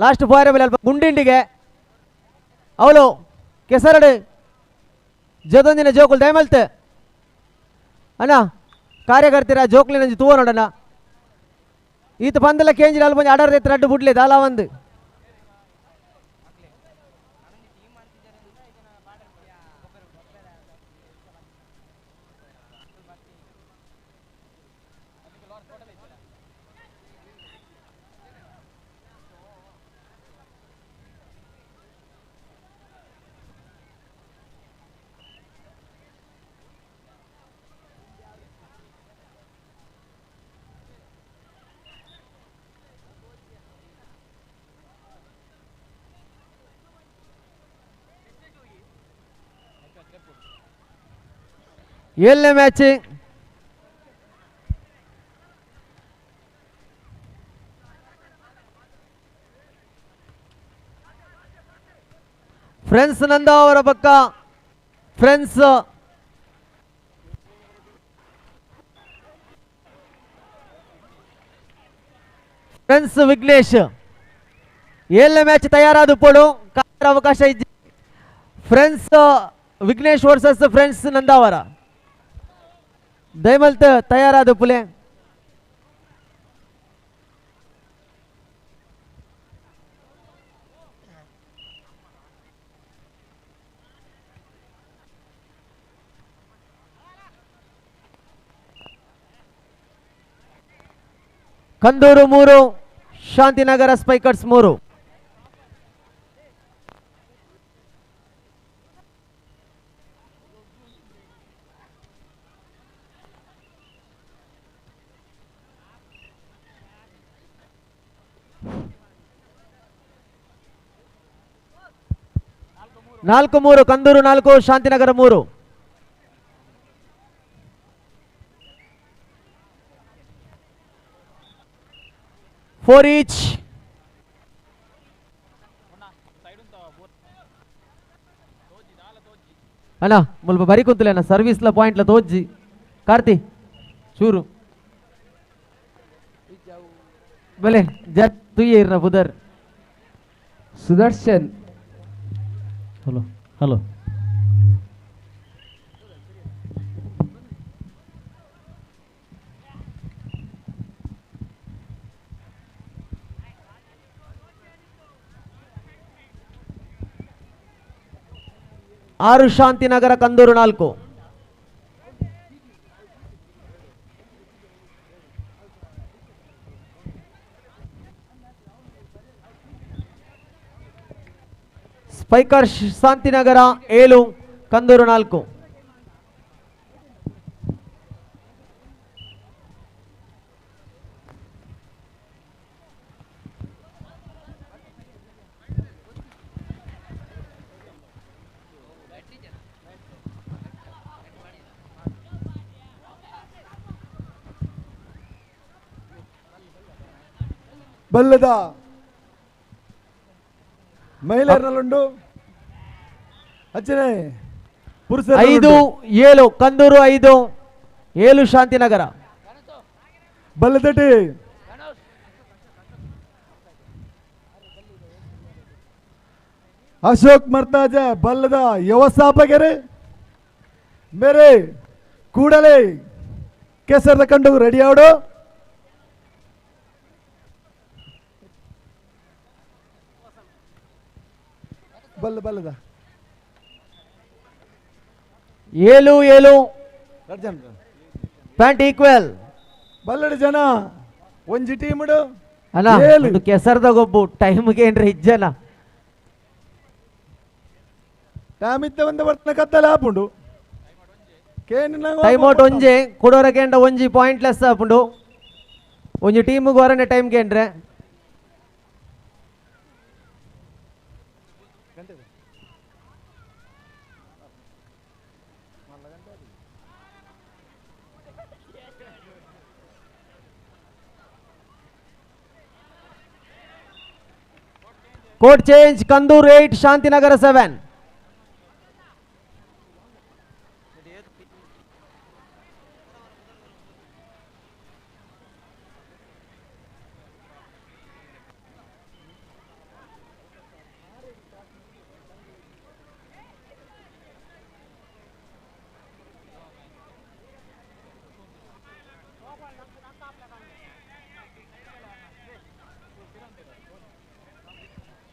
Speaker 17: ಲಾಸ್ಟ್ ಫೋರ್ ಅಲ್ಪ ಗುಂಡಿಂಡಿಗೆ ಅವಳು ಕೆಸರಡು ಜೊತೊಂದಿನ ಜೋಕುಲ್ ದಯಮಲ್ತ್ ಅಣ್ಣ ಕಾರ್ಯಕರ್ತರ ಜೋಕ್ಲಿನಂಜಿ ತೂವ ನೋಡೋಣ ಈತ ಪಂದಲ ಕೇಂದ್ರ ಅಲ್ಪ ಒಂಜಿ ಅಡರ್ ಎತ್ತರ ಅಡ್ಡು ಬುಡ್ಲೆ ದಾಲ ಒಂದು ಏಳನೇ ಮ್ಯಾಚ್ ಫ್ರೆಂಡ್ಸ್ ನಂದ ಅವರ ಪಕ್ಕ ಫ್ರೆಂಡ್ಸ್ ಫ್ರೆಂಡ್ಸ್ ವಿಘ್ನೇಶ್ ಏಳನೇ ಮ್ಯಾಚ್ ತಯಾರಾದ ಪೋಡು ಅವಕಾಶ ಇಜ್ಜಿ. Friends Vignesh versus Friends Nandavara ದಯಮಲ್ತ್ ತಯಾರಾದ ಪುಲೆ. ಕಂದೂರು 3 ಶಾಂತಿನಗರ ಸ್ಪೈಕರ್ಸ್ 3. ನಾಲ್ಕು 3 ಕಂದೂರು 4 ಶಾಂತಿನಗರ 3. 4 each. ಅಣ್ಣ ಮುಲ್ಪ ಬರಿ ಕುಂತಲೆ ಅಣ್ಣ ಸರ್ವಿಸ್ಲ ಪಾಯಿಂಟ್ಲ ತೋಜ್ಜಿ ಕಾರ್ತಿ ಚೂರು ಬಲೆ ಜತ್ ತುಯ್ಯ ಇರ್ನ ಬುದರ್
Speaker 12: Sudarshan.
Speaker 9: Hello hello.
Speaker 17: 6 Shantinagar Kandur 4. Spiker Shantinagar 7 Kandur 4.
Speaker 19: ಬಲ್ಲದ ಮಹಿಳೆಯರಲ್ಲುಂಡು ಅಚ್ಚನೆ ಪುರುಷ
Speaker 17: 5 7 ಕಂದೂರು 5 7 ಶಾಂತಿನಗರ.
Speaker 19: ಬಲ್ಲದಟಿ ಅಶೋಕ್ ಮರ್ತಾಜ ಬಲ್ಲದ ವ್ಯವಸ್ಥಾಪಕರೇ ಮೇರೆ ಕೂಡಲೇ ಕೆಸರದ ಕಂಡು ರೆಡಿ ಆಡು. ಬಲ್ಲ ಬಲ್ಲದ
Speaker 17: 7 7 ಪ್ಯಾಂಟ್ ಈಕ್ವಲ್.
Speaker 19: ಬಲ್ಲಡ ಜನ ಒಂಜಿ ಟೀಮ್
Speaker 17: ಅಲ್ಲ ಒಂದು ಕೆಸರದ ಗೊಬ್ಬು ಟೈಮ್ಗೆ ಏನ್ರಿ ಇಜ್ಜನ
Speaker 19: ಟೈಮ್ ಇದ್ದ ಒಂದು ಬರ್ತನ ಕತ್ತಲೆ ಆಪುಂಡು
Speaker 17: ಟೈಮ್ ಔಟ್ ಒಂಜೆ ಕೊಡೋರ ಕೇಂದ್ರ ಒಂಜಿ ಪಾಯಿಂಟ್ ಲೆಸ್ ಆಪುಂಡು ಒಂಜಿ ಟೀಮ್ಗೆ ಹೊರನೆ ಟೈಮ್ ಕೇಂದ್ರೆ Court change, Kandur 8, Shantinagar 7.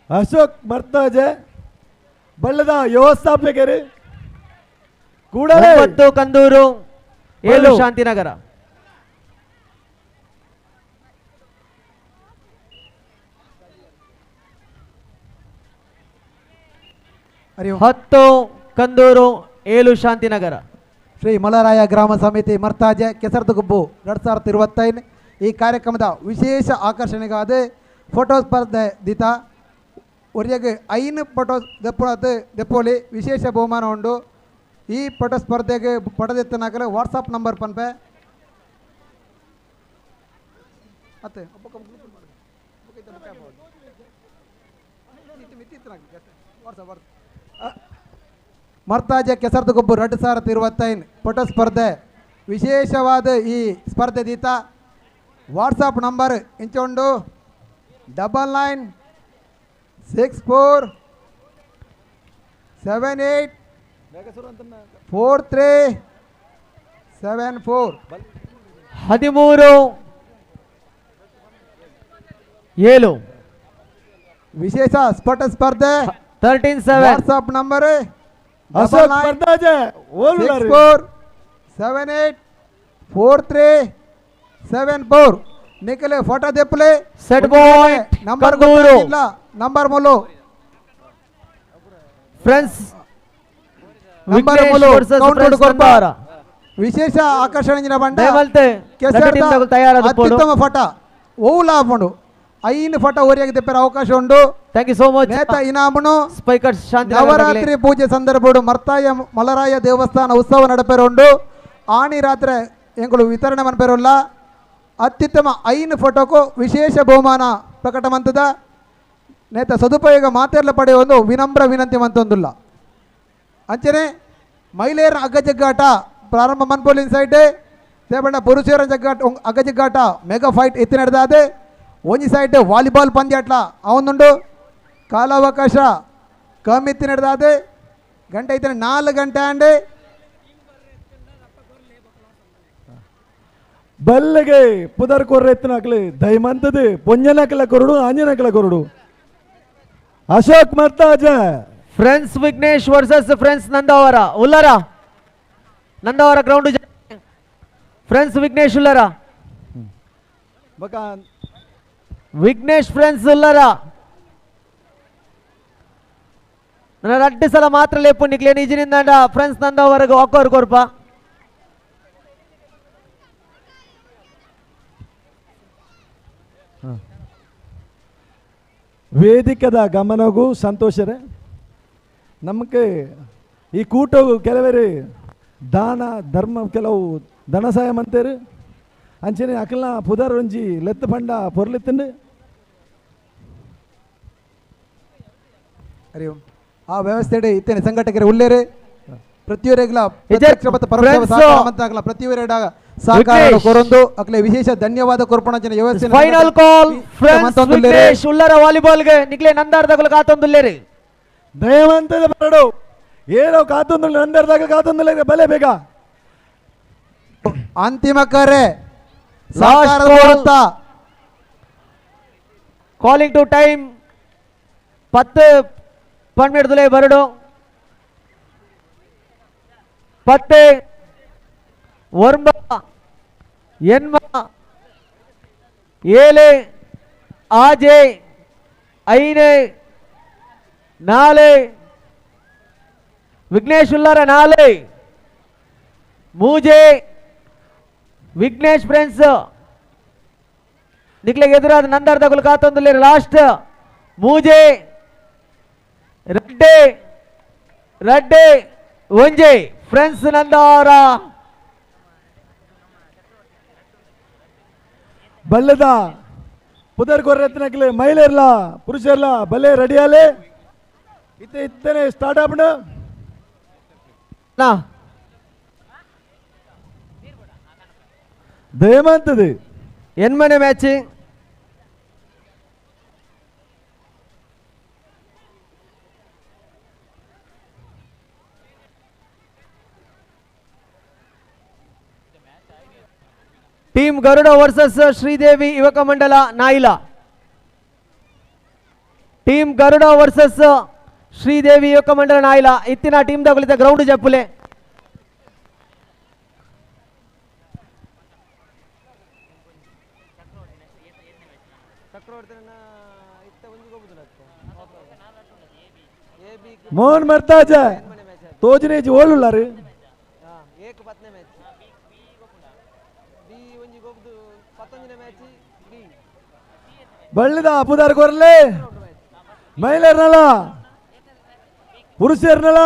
Speaker 19: Ashok Martaje ಬಳ್ಳದ ವ್ಯವಸ್ಥಾಪಕರು ಕೂಡಲೇ
Speaker 17: 9 ಕಂದೂರು 7 ಶಾಂತಿನಗರ. ಹತ್ತು ಕಂದೂರು 7 ಶಾಂತಿನಗರ.
Speaker 21: ಶ್ರೀ ಮಲರಾಯ ಗ್ರಾಮ ಸಮಿತಿ ಮರ್ತಾಜೆ ಕೆಸರದಗುಬ್ಬು 2025 ಈ ಕಾರ್ಯಕ್ರಮದ ವಿಶೇಷ ಆಕರ್ಷಣೆಗಾದ ಫೋಟೋ ಸ್ಪರ್ಧೆ ದಿತ ಒರಿಯಗೆ 5 ಫೋಟೋ ದೆಪ್ಪುಳಾತ್ ದೆಪ್ಪೋಲಿ ವಿಶೇಷ ಬಹುಮಾನ ಉಂಡು. ಈ ಫೋಟೋ ಸ್ಪರ್ಧೆಗೆ ಪಡೆದಿತ್ತನಾಗಲೇ ವಾಟ್ಸಪ್ ನಂಬರ್ ಪನ್ಪೆ ಅತ್ತೆ ಮರ್ತಾಜೆ ಕೆಸರದಗೊಬ್ಬು 2025 ಫೋಟೋ ಸ್ಪರ್ಧೆ ವಿಶೇಷವಾದ ಈ ಸ್ಪರ್ಧೆ ದೀತ ವಾಟ್ಸಪ್ ನಂಬರ್ ಇಂಚುಂಡು 99 6 4 7 8 4 3 7 4.
Speaker 17: 13 7
Speaker 21: ವಿಶೇಷ ಸ್ಫೋಟ ಸ್ಪರ್ಧೆ
Speaker 17: 13 7.
Speaker 21: WhatsApp number
Speaker 19: Ashok Martaje
Speaker 21: 6 4 7 8 4 3 7 4. ನಿಖಲೆ photo ದೆಪ್ಪಲೆ
Speaker 17: set point
Speaker 21: number number ಮುಲು
Speaker 17: friends
Speaker 21: number ಮುಲು counter ಕೊರ್ಪ ವಿಶೇಷ ಆಕರ್ಷಣೆ ಬಂಡ ಅತ್ಯುತ್ತಮ ಫೋಟೋ ಓ ಲಾಭ 5 ಫೋಟೋ ಓರಿಯಾಗಿ ದೆಪ್ಪರ ಅವಕಾಶ ಉಂಟು.
Speaker 17: Thank you so much.
Speaker 21: ನೇತ ಇನಾಮನು
Speaker 17: Spykar ಶಾಂತಿ
Speaker 21: ನವರಾತ್ರಿ ಪೂಜೆ ಸಂದರ್ಭಡು ಮರ್ತಾಯ ಮಲರಾಯ ದೇವಸ್ಥಾನ ಉತ್ಸವ ನಡಪೆರ ಉಂಡು. ಆಣಿ ರಾತ್ರಿ ಎಂಗಳು ವಿತರಣೆ ಮನ್ಪೆರುಲ್ಲ. ಅತ್ಯುತ್ತಮ 5 ಫೋಟೋಕ್ಕೂ ವಿಶೇಷ ಬಹುಮಾನ ಪ್ರಕಟ ಮಂತದ. ನೇತ ಸದುಪಯೋಗ ಮಾತೆರ್ಲ ಪಡೆಯೊಂದು ವಿನಮ್ರ ವಿನಂತಿ ಮಂತೊಂದುಲ್ಲ. ಅಂಚನೆ ಮಹಿಳೆಯರ ಅಗ್ಗಜಗ್ಗಾಟ ಪ್ರಾರಂಭ ಮನ್ಪೋಲಿನ ಸೈಡ್ ದೇಬಣ್ಣ ಪುರುಷರ ಜಗ್ಗಾಟ ಅಗ್ಗಜಗ್ಗಾಟ ಮೆಗಾ ಫೈಟ್ ಎತ್ತಿ ನಡೆದಾದೆ. ಒಂಜಿ ಸೈಡ್ ವಾಲಿಬಾಲ್ ಪಂದ್ಯಾಟ್ಲ ಅವನುಂಡು. ಕಾಲಾವಕಾಶ ಕಮ್ಮಿ ಎತ್ತಿ ನಡೆದಾದೆ. ಗಂಟೆ ಐತನೆ 4 ಗಂಟೆ ಅಂಡೆ.
Speaker 19: ಬಲ್ಲಿಗೆ ಪುದರ್ ಕೊರ್ರೆ ಎತ್ತನಾಕ್ಲೆ ದಯಮಂತದೆ ಪೊಂಜನಕಲ ಕೊರಡು ಆಂಜನಕಲ ಕೊರಡು. Ashok Martaja
Speaker 17: friends Vignesh versus friends Nandavara Ullara Nandavara ground friends Vignesh Ullara Vignesh friends Ullara ನನ್ನ ರಡ್ಡು ಸಲ ಮಾತ್ರ ಲೇಪು ನಿಕ್ಲೆ ನಿಜಿನಿಂದ ಫ್ರೆಂಡ್ಸ್ ನಂದವರೆಗೆ ವಾಕೋರ್ ಕೊರ್ಪ.
Speaker 19: ವೇದಿಕದ ಗಮನಗೂ ಸಂತೋಷರೇ. ನಮಗೆ ಈ ಕೂಟವು ಕೆಲವರು ದಾನ ಧರ್ಮ ಕೆಲವು ಧನ ಸಹಾಯ ಮಂತೇರು ಅಂಚನೆ ಅಕಲ್ನ ಪುದರ್ ಒಂಜಿ ಲೆತ್ತು ಪಂಡ ಪೊರ್ಲೆತ್ತಂಡು.
Speaker 21: ಹರಿ ಓಂ. ಆ ವ್ಯವಸ್ಥೆ ಇತ್ತೇನೆ ಸಂಘಟಕರು ಉಲ್ಲೇರೆ ಪ್ರತಿಯೊರಿಗಳ ಪ್ರತಿಯೊರ ಸಹಕಾರ ಕೊರೊಂದು ಅಕ್ಲೆ ವಿಶೇಷ ಧನ್ಯವಾದ ಕೊರ್ಪಣ ಜನ ವ್ಯವಸ್ಥೆ.
Speaker 17: ಫೈನಲ್ ಕಾಲ್ ಫ್ರೆಂಡ್ಸ್ ವಿಘ್ನೇಶ್ ಉಲ್ಲರ ವಾಲಿಬಾಲ್ ಗೆ ನಿಕ್ಲೆ ನಂದಾರ್ದಗಲು ಕಾತೊಂದುಲ್ಲೇರಿ.
Speaker 19: ದಯವಂತದ ಬರಡು ಏನೋ ಕಾತೊಂದು ನಂದಾರ್ದಾಗ ಕಾತೊಂದುಲ್ಲೇರಿ ಬಲೆ ಬೇಗ.
Speaker 21: ಅಂತಿಮ ಕರೆ
Speaker 17: ಕಾಲಿಂಗ್ ಟು ಟೈಮ್ 10 12 ಬರಡು 10 9 8 7 6 5 4 Vignesh Ullara 4 3 Vignesh friends ನಿಕ್ಲೆಗೆ ಎದುರಾದ ನಂದಾರ್ದಗುಲು ಕಾತೊಂದುಲ್ಲೇರು. ಲಾಸ್ಟ್ 3 2 2 1 ಫ್ರೆಂಡ್ಸ್ ನಂದಾವರ
Speaker 19: ಬಲ್ಲದ ಪುದರ್ ಕೊರ್ರೆತ್ತನಕ್ಲೆ ಮಹಿಳೆಯರ್ಲ ಪುರುಷರ್ಲ ಬಲ್ಲೆ ರೆಡಿಯಾಲೆ ಇತ್ತೆ ಇತ್ತನೆ ಸ್ಟಾರ್ಟ್ ಆಪಣ. ದಯಮಂತದೆ
Speaker 17: ಎನ್ಮನೆ ಮ್ಯಾಚ್ ಟೀಮ್ ಗರುಡ ವರ್ಸಸ್ ಶ್ರೀದೇವಿ ಯುವಕ ಮಂಡಲ ನಾಯಿಲ. ಟೀಮ್ ಗರುಡ ವರ್ಸಸ್ ಶ್ರೀದೇವಿ ಯುವಕ ಮಂಡಲ ನಾಯಿಲ ಇತ್ತಿನ ಟೀಮ್ ದಗುಲಿತ ಗ್ರೌಂಡ್ ಜಪ್ಪುಲೆ.
Speaker 19: ಮೋಹನ್ ಮರ್ತಾಜ ತೋಜನೇಜ್ ಓಳುಲ್ಲಾರು. ಬಳ್ಳಿದ ಅಪುದಾರ್ ಕೊರ್ಲೆ ಮಹಿಳೆಯರ್ನಲ್ಲ ಪುರುಷರ್ನಲ್ಲ.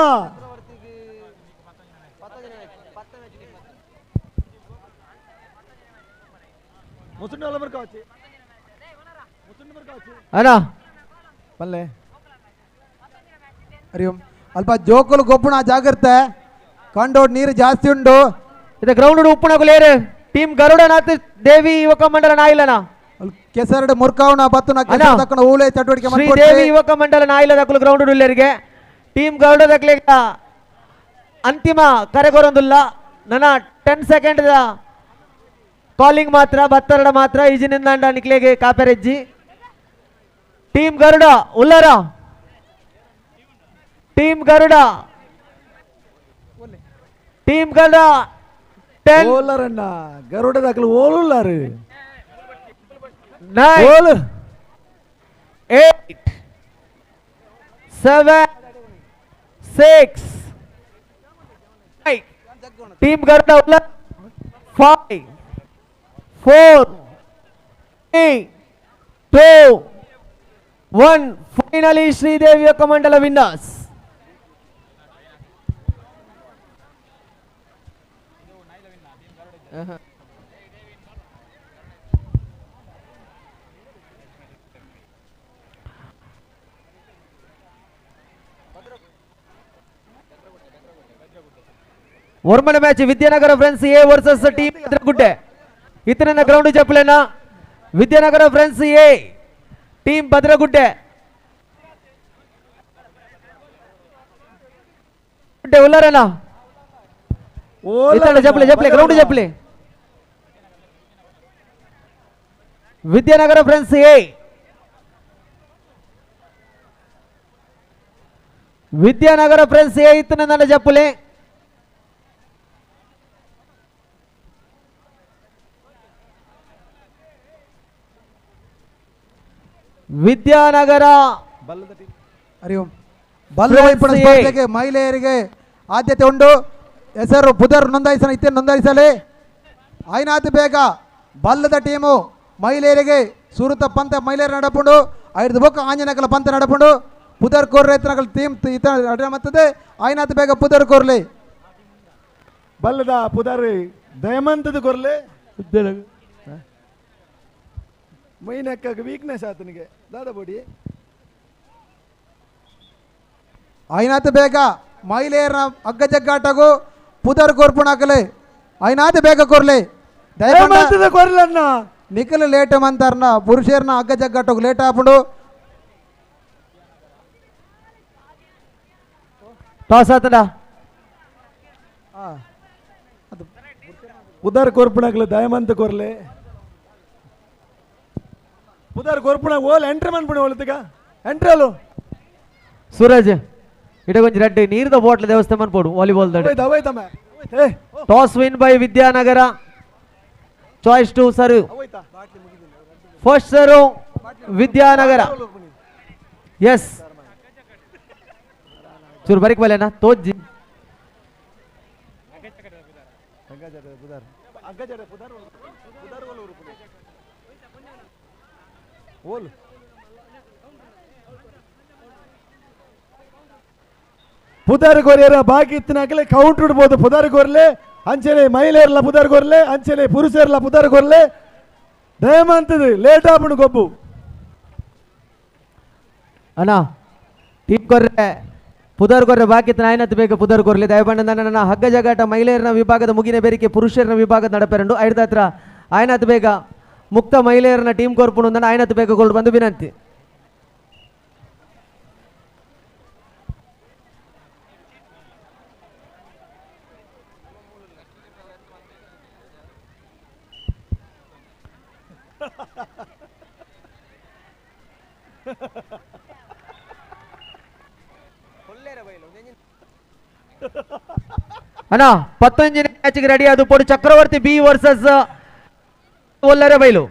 Speaker 17: ಬಲ್ಲೆ
Speaker 21: ಹರಿ ಓಂ. ಅಲ್ಪ ಜೋಕುಲು ಗೊಬ್ಬುಣ ಜಾಗ್ರತೆ ಕಂಡೋಡ್ ನೀರು ಜಾಸ್ತಿ ಉಂಡು.
Speaker 17: ಇದು ಗ್ರೌಂಡ್ ಉಪ್ಪುಣಗುಲೇರು ಟೀಮ್ ಗರುಡನಾಥ ದೇವಿ ಯುವಕ ಮಂಡಲ ನಾಯಿಲನ
Speaker 21: ಕೆಸರಡು ಮುರ್ಕಾವಣ ಬತ್ತುನ ಕೆಸರು ಊಲೆ ಚಟುವಟಿಕೆ
Speaker 17: ಶ್ರೀದೇವಿ ಯುವಕ ಮಂಡಲ ನಾಯಿಲ ದಕ್ಕಲು ಗ್ರೌಂಡ್ ಉಲ್ಲೇರಿಗೆ ಟೀಮ್ ಗರುಡ ದಕ್ಲೆಗ ಅಂತಿಮ ಕರೆಗೊರೊಂದುಲ್ಲ. ನನ್ನ 10 ಸೆಕೆಂಡ್ ಕಾಲಿಂಗ್ ಮಾತ್ರ ಬತ್ತರಡ ಮಾತ್ರ ಈಜಿನಿಂದ ನಿಕ್ಲೆಗೆ ಕಾಪೆರೆಜ್ಜಿ. ಟೀಮ್ ಗರುಡ ಉಲ್ಲರ ಟೀಮ್ ಗರುಡ ಟೀಮ್ ಗರುಡ 10
Speaker 19: ಓಲರಣ್ಣ ಗರುಡ ದಕ್ಕಲು ಓಲುಲ್ಲಾರು.
Speaker 17: 9 8 7 6 5 ಟೀಮ್ ಗರುಡ ಉಲ್ಲರ 5 4 3 2 1 ಫೈನಲಿ ಶ್ರೀದೇವಿ ಯುವಕ ಮಂಡಲ ವಿನ್ನರ್ಸ್. ಒರ್ಮನೆ match Vidyanagara friends A versus team Bhadragudde. ಇತರನ್ನ ground ಜಪ್ಪಲೇನ Vidyanagara friends A team Bhadragudde. ಉಲ್ಲಾರನ ಇತರನ್ನ ಜಪ್ಪಲೆ ಜಪ್ಪಲೆ ಗ್ರೌಂಡ್ ಜಪ್ಪಲೆ. Vidyanagara friends A, Vidyanagara friends A ಇತ್ತನ ಜಪ್ಪಲೆ. ವಿದ್ಯಾನಗರ
Speaker 21: ಹರಿ ಓಂ. ಬಲ್ಲ ವೈಪುಣ ಸ್ಪರ್ಧೆಗೆ ಮಹಿಳೆಯರಿಗೆ ಆದ್ಯತೆ ಉಂಟು. ಹೆಸರು ಪುದರ್ ನೋಂದಾಯಿಸ ಇತ್ತೆ ನೋಂದಾಯಿಸಲಿ. ಐನಾತು ಬೇಗ ಬಲ್ಲದ ಟೀಮು ಮಹಿಳೆಯರಿಗೆ ಸುರುತ ಪಂತ ಮಹಿಳೆಯರು ನಡಪುಂಡು. ಐದು ಬೊಕ್ಕ ಆಂಜನಕಲ ಪಂತ ನಡಪುಂಡು. ಪುದರ್ ಕೋರ್ ರೈತನಕಲ ಟೀಮ್ ಇತ ಮತ್ತದೆ. ಐನಾತು ಬೇಗ ಪುದರ್ ಕೋರ್ಲಿ.
Speaker 19: ಬಲ್ಲದ ಪುದರ್ ದಯಮಂತದ ಕೊರ್ಲೆ. ಮೈನಕ್ಕ ವೀಕ್ನೆಸ್ ಆತನಿಗೆ ದಾದ ಬೋಡಿ.
Speaker 21: ಐನಾತು ಬೇಗ ಮಹಿಳೆಯರ ಹಗ್ಗ ಜಗ್ಗಾಟಗೂ ಪುದರ್ ಕೋರ್ಪುಣಾಕಲೆ. ಐನಾತು ಬೇಗ ಕೋರ್ಲೆ.
Speaker 19: ದಯಮಂತದ ಕೊರ್ಲನ್ನ
Speaker 21: ನಿಖಲ್ ಲೇಟ್ ಮಂತಾರನ ಪುರುಷರನ್ನ ಹಗ್ಗ ಜಗ್ಗಾಟಗೂ ಲೇಟ್ ಆಪುಂಡು.
Speaker 17: ಟಾಸ್ ಆತನ
Speaker 19: ಪುದರ್ ಕೋರ್ಪುಣಾಕಲೆ ದಯಮಂತ ಕೊರ್ಲೆ. ಪುದರ್ ಕೊರ್ಪುಣ ಓಲ್ ಎಂಟ್ರಿ ಮನ್ಪುಣ ಓಲತಿಗ ಎಂಟ್ರಿ ಅಲ್ಲೋ
Speaker 17: ಸೂರಜ್ ಇಡ ಕೊಂಚ ರೆಡ್ ನೀರ್ದ ಬಾಟ್ಲ್ ದೇವಸ್ಥಾನ ಮನ್ಪೋಡು ವಾಲಿಬಾಲ್ ದಡ. Toss win by Vidyanagara. Choice to serve. First serve Vidyanagara. Yes ಚೂರು ಬರಿಕ್ ಬಲ್ಲೇನಾ ತೋಜ್ಜಿ.
Speaker 19: ಪುದರ್ ಕೊರಿಯರ ಬಾಕಿ ಇತ್ತಿನಾಕಲೆ ಕೌಂಟ್ ಇಡ್ಬೋದು. ಪುದರ್ ಕೊರ್ಲೆ ಅಂಚನೆ ಮಹಿಳೆಯರ್ಲ ಪುದರ್ ಕೊರ್ಲೆ ಅಂಚನೆ ಪುರುಷರ್ಲ ಪುದರ್ ಕೊರ್ಲೆ. ದಯಮಂತದ ಲೇಟ್ ಆಪುಂಡು ಗೊಬ್ಬು.
Speaker 17: ಅಣ್ಣ ಟೀಮ್ ಕೊರ್ರೆ ಪುದರ್ ಕೊರ್ರೆ ಬಾಕಿ ನಾಯನತ್ ಬೇಗ ಪುದರ್ ಕೊರ್ಲಿ. ದಯಬಣ್ಣ ನನ್ನ ಹಗ್ಗ ಜಗಾಟ ಮಹಿಳೆಯರನ ವಿಭಾಗದ ಮುಗಿನ ಬೇರಿಕೆ ಪುರುಷರನ ವಿಭಾಗದ ನಡಪೆರಂಡು ಐದು ಹತ್ರ ಆಯನತ್ ಬೇಗ ಮುಕ್ತ ಮಹಿಳೆಯರನ್ನ ಟೀಮ್ ಕೊರ್ಪುಂಡು ನನ್ನ ಆಯನತ್ ಬೇಗ ಗೋಲ್ಡ್ ಬಂದು ವಿನಂತಿ. ಅಣ್ಣ 19 ಮ್ಯಾಚ್ಗೆ ರೆಡಿ ಅದು ಪೋಡು ಚಕ್ರವರ್ತಿ ಬಿ ವರ್ಸಸ್ ಒಲ್ಲರೆ ಬೈಲು.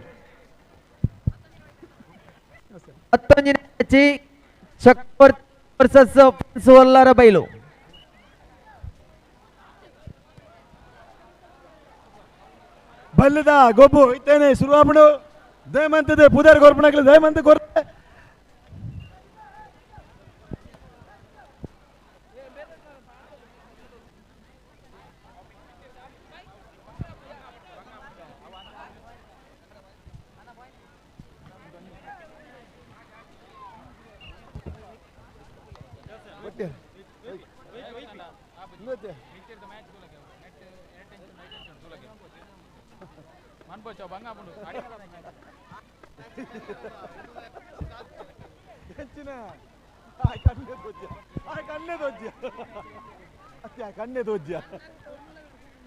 Speaker 17: 19 ಮ್ಯಾಚ್ ಚಕ್ರವರ್ತಿ ವರ್ಸಸ್ ಒಲ್ಲರ ಬೈಲು.
Speaker 19: ಬಲ್ಲದ ಗೊಬ್ಬು ಇತ್ತೇನೆ ಶುರುವಾಪುಂಡು. ದಯಮಂತದೆ ಪುದರ್ ಕೊರ್ಪುಣಾಕಲೆ ದಯಮಂತ ಕೊರ್ಲೆ.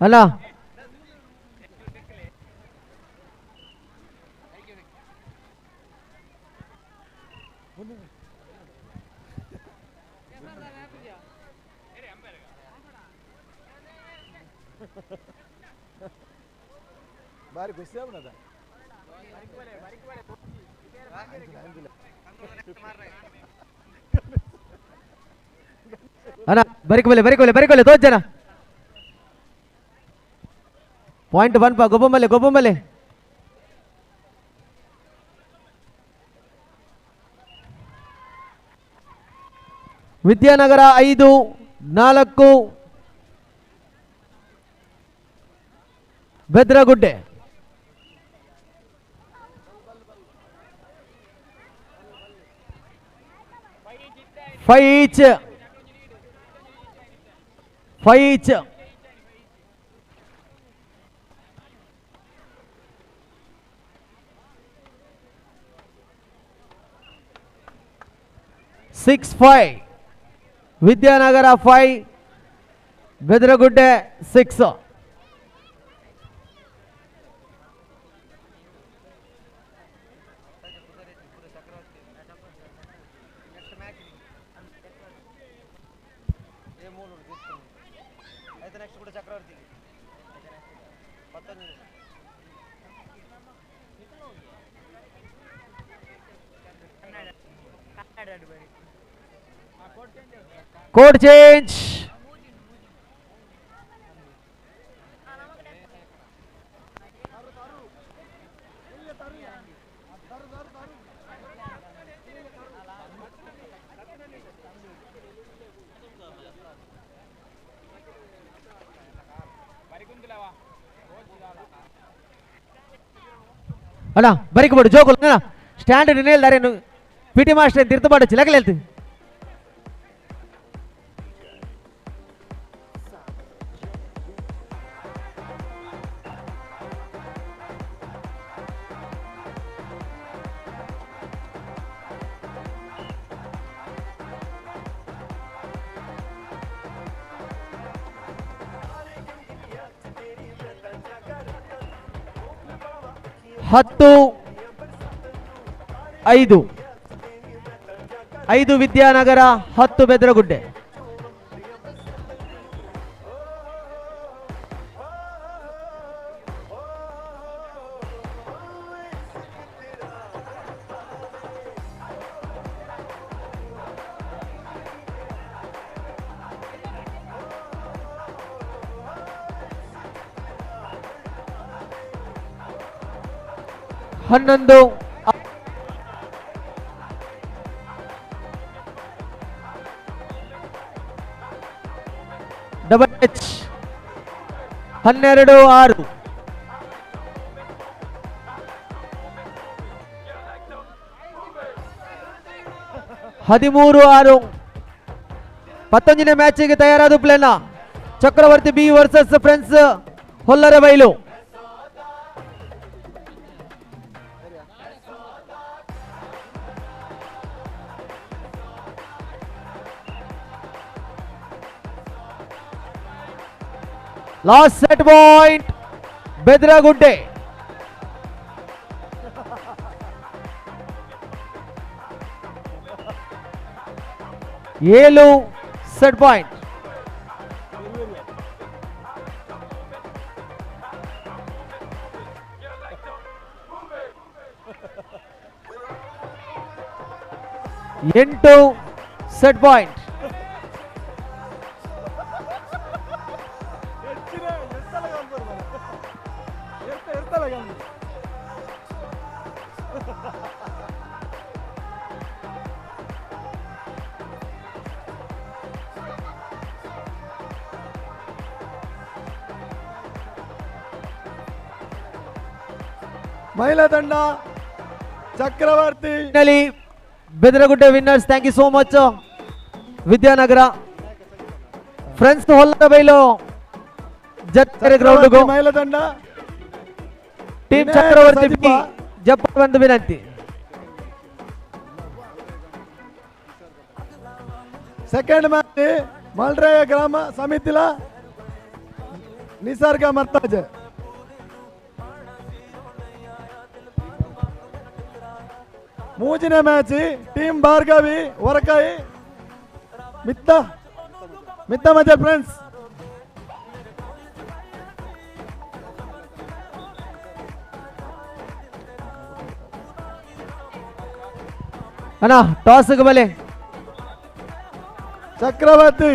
Speaker 17: ಅಲ್ಲ
Speaker 19: ಬಾರಿ ಖುಷಿ ಆಗುಣದ.
Speaker 17: ಅಣ್ಣ ಬರಿಕ್ ಬಲೆ ಬರಿಕ್ ಬಲೆ ಬರಿಕ್ ಬಲೆ ತೋಜ್ ಜನ ಪಾಯಿಂಟ್ ಒನ್ ಪಾ ಗೊಬ್ಬಂಬಲೆ ಗೊಬ್ಬಂಬಲೆ. Vidyanagar 5 4 ಬೆದ್ರಗುಡ್ಡೆ. 5 each. 5 each. 6-5. Vidyanagar 5, Bedragudde 6. Code change. ಅಣ್ಣ ಬರಿಕ್ ಬಿಡು ಜೋಗುಲ್ ಸ್ಟ್ಯಾಂಡ್ ನೇಲ್ದಾರೇನು ಪಿ ಟಿ ಮಾಸ್ಟರ್ ತಿರ್ತುಪಾಡು ಚಿಲಕಲೇಲ್ತು. ಹತ್ತು ಐದು, 5 ವಿದ್ಯಾನಗರ, 10 ಬೆದ್ರಗುಡ್ಡೆ. ಹನ್ನೊಂದು ಡಬಲ್ ಎಚ್, 12-6. 13-6. 19ನೇ ಮ್ಯಾಚಿಗೆ ತಯಾರಾದ ಪ್ಲೇನ Chakravarthy B versus friends Hollarabailu. Last set point Bedragudde. 7 set point. 8 set point.
Speaker 19: ಮಹಿಳಾ ತಂಡ Chakravarthy.
Speaker 17: Bedragudde winners. Thank you so much Vidyanagar friends. Hollarabailu ಜತ್ರೆ ground
Speaker 19: ಮಹಿಳಾ ತಂಡ
Speaker 17: ಟೀಮ್ ಚಕ್ರವರ್ತಿ ಜಪ್ಪ ಒಂದು ವಿನಂತಿ.
Speaker 19: ಸೆಕೆಂಡ್ ಮ್ಯಾಚ್ ಮಲ್ರಾಯ ಗ್ರಾಮ ಸಮಿತಿಲ ನಿಸರ್ಗ ಮರ್ತಾಜೆ. ಮೂಜಿನ ಮ್ಯಾಚ್ ಟೀಮ್ ಭಾರ್ಗವಿ ಹೊರಕಾಯಿ ಮಿತ್ತ ಮಿತ್ತ ಮಜೆ ಫ್ರೆಂಡ್ಸ್.
Speaker 17: ಅಣ್ಣ ಟಾಸ್ ಬಲೆ
Speaker 19: ಚಕ್ರವರ್ತಿ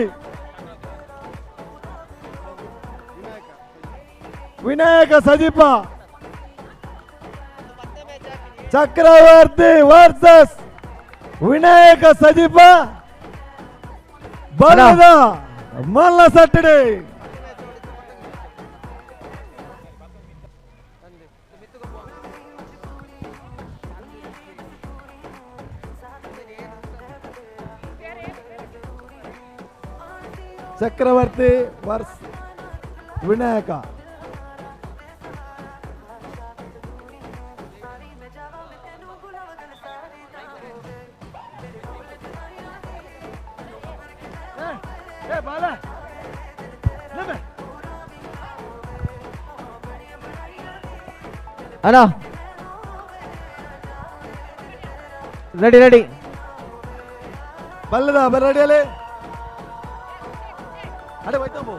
Speaker 19: ವಿನಾಯಕ ಸಜಿಪ. ಚಕ್ರವರ್ತಿ ವರ್ಸಸ್ ವಿನಾಯಕ ಸಜಿಪ ಬಲದ ಮಲ್ಲ ಸ್ಯಾಟರ್ಡೆ. ಚಕ್ರವರ್ತಿ ವರ್ಸ್ ವಿನಾಯಕ.
Speaker 17: ಅಣ್ಣ ರೆಡಿ ರೆಡಿ
Speaker 19: ಬಲ್ಲದ ಬರ ರೆಡಿಯಲ್ಲಿ ಅಡೆ ಹೋಯ್ತಂಬು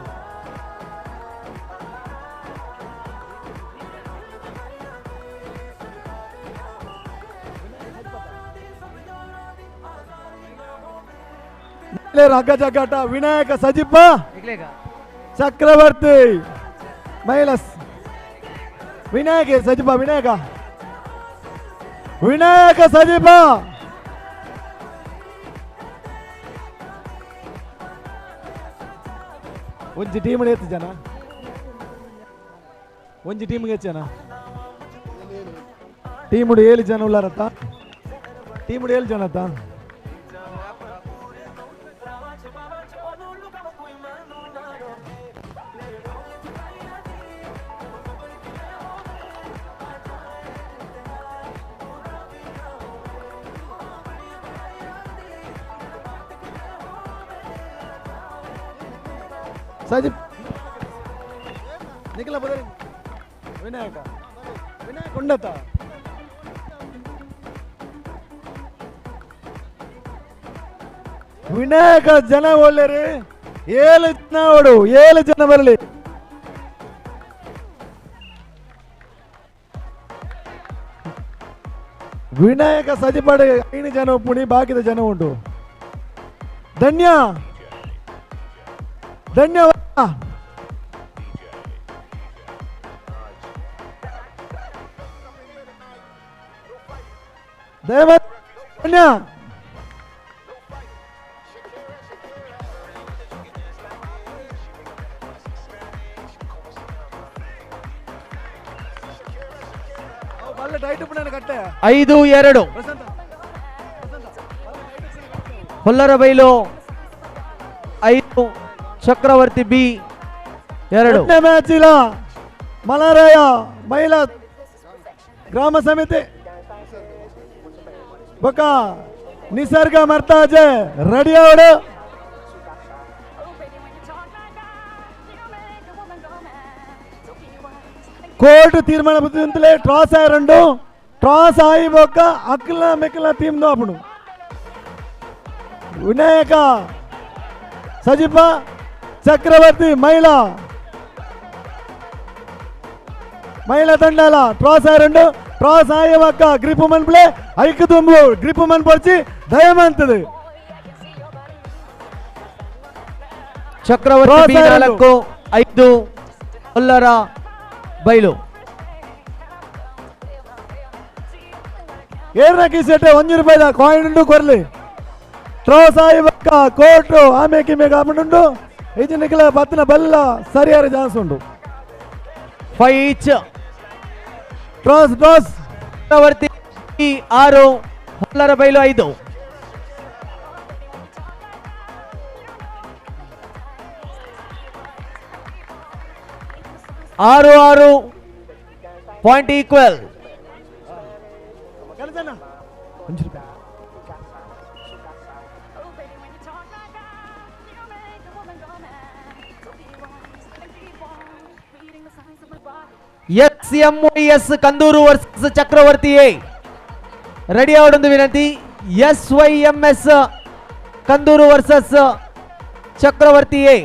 Speaker 19: ರಗ್ಗ ಜಗ್ಗಾಟ ವಿನಾಯಕ ಸಜಿಪ್ಪ ಚಕ್ರವರ್ತಿ ಮೈಲಸ್ ವಿನಾಯಕ ಸಜಿಪ ವಿನಾಯಕ ವಿನಾಯಕ ಸಜಿಪ ಒಂಜಿ ಟೀಮ್ ಎತ್ತು ಜನ ಒಂಜಿ ಟೀಮ್ಗೆ ಹೆಚ್ಚು ಜನ ಟೀಮ್ ಏಳು ಜನ ಉಳ್ಳಾರತ್ತ ಟೀಮ್ ಏಳು ಜನ ಅತ್ತ ಸಜಿಪ್ ನಿಖಿಲ ಬದಲಿ ವಿನಾಯಕ ವಿನಾಯಕ ಉಂಡತ ವಿನಾಯಕ ಜನ ಒಳ್ಳೆರಿ ಏಳು ಜನ ಓಡು ಏಳು ಜನ ಬರಲಿ ವಿನಾಯಕ ಸಜಿಪಾಡೆ ಐದು ಜನ ಪುಣಿ ಬಾಕಿದ ಜನ ಉಂಟು ಧನ್ಯ ಧನ್ಯವಾದ ಧನ್ಯ
Speaker 17: 5-2 ಹೊಲ್ಲರಬೈಲು 5 ಚಕ್ರವರ್ತಿ ಬಿ 2.
Speaker 19: ಮ್ಯಾಚ್ ಇಲ್ಲ ಮಲರಾಯ ಮಹಿಳಾ ಗ್ರಾಮ ಸಮಿತಿ ಬೊಕ್ಕ ನಿಸರ್ಗ ಮರ್ತಾಜೆ ರೆಡಿ ಅವಡು ಕೋರ್ಟ್ ತೀರ್ಮಾನ ಬುದ್ಧಿಂತಲೇ ಟ್ರಾಸ್ ಆಯ రెండు ಟ್ರಾಸ್ ಆಯಿ ಬೊಕ್ಕ ಅಕ್ಲ ಮೆಕ್ಲ ಟೀಮ್ ಅప్పుడు ವಿನಾಯಕ ಸಜಿಪ ಚಕ್ರವರ್ತಿ ಮಹಿಳಾ ಮಹಿಳಾ ತಂಡಲ ಟ್ರಾಸ್ ಆಯ రెండు ಟ್ರಾಸ್ ಆಯ ಬೊಕ್ಕ ಗ್ರಿಪ್ ಮನ್ ಪ್ಲೇ ಐಕ್ ದುಂಬು ಗ್ರಿಪ್ ಮನ್ ಪೊರ್ಚಿ ದಯಮಂತದೆ
Speaker 17: ಚಕ್ರವರ್ತಿ ಬಿ 4 5 ಹೊಲ್ಲರ ಬೈಲು.
Speaker 19: ಏರ್ನ ಕಿಸೆಟ್ಟೆ 1 ರೂಪಾಯಿದ ಕಾಯಿನ್ ಉಂಡು ಕೊರ್ಲಿ ಟ್ರಾಸ್ ಆಯಿ ಬೊಕ್ಕ ಕೋರ್ಟು ಆಮೇಲೆ ಕಿಮೆಗೆ ಆಪುಂಡು ಇಜಿನಿಕಲ ಬತ್ತಿನ ಬಲ್ಲ ಸರಿಯಾದ ಚಾನ್ಸ್ ಉಂಟು.
Speaker 17: 5 ಈಚ್
Speaker 19: ಟ್ರಾಸ್ ಟ್ರಾಸ್
Speaker 17: ಚಕ್ರವರ್ತಿ 6 ಹೊಲ್ಲರ ಬೈಲು 5. ಆರು ಆರು point equal. S M S Kandur versus Chakravarthy A ready ಅವಡೊಂದು ವಿನಂತಿ. S Y M S Kandur versus Chakravarthy A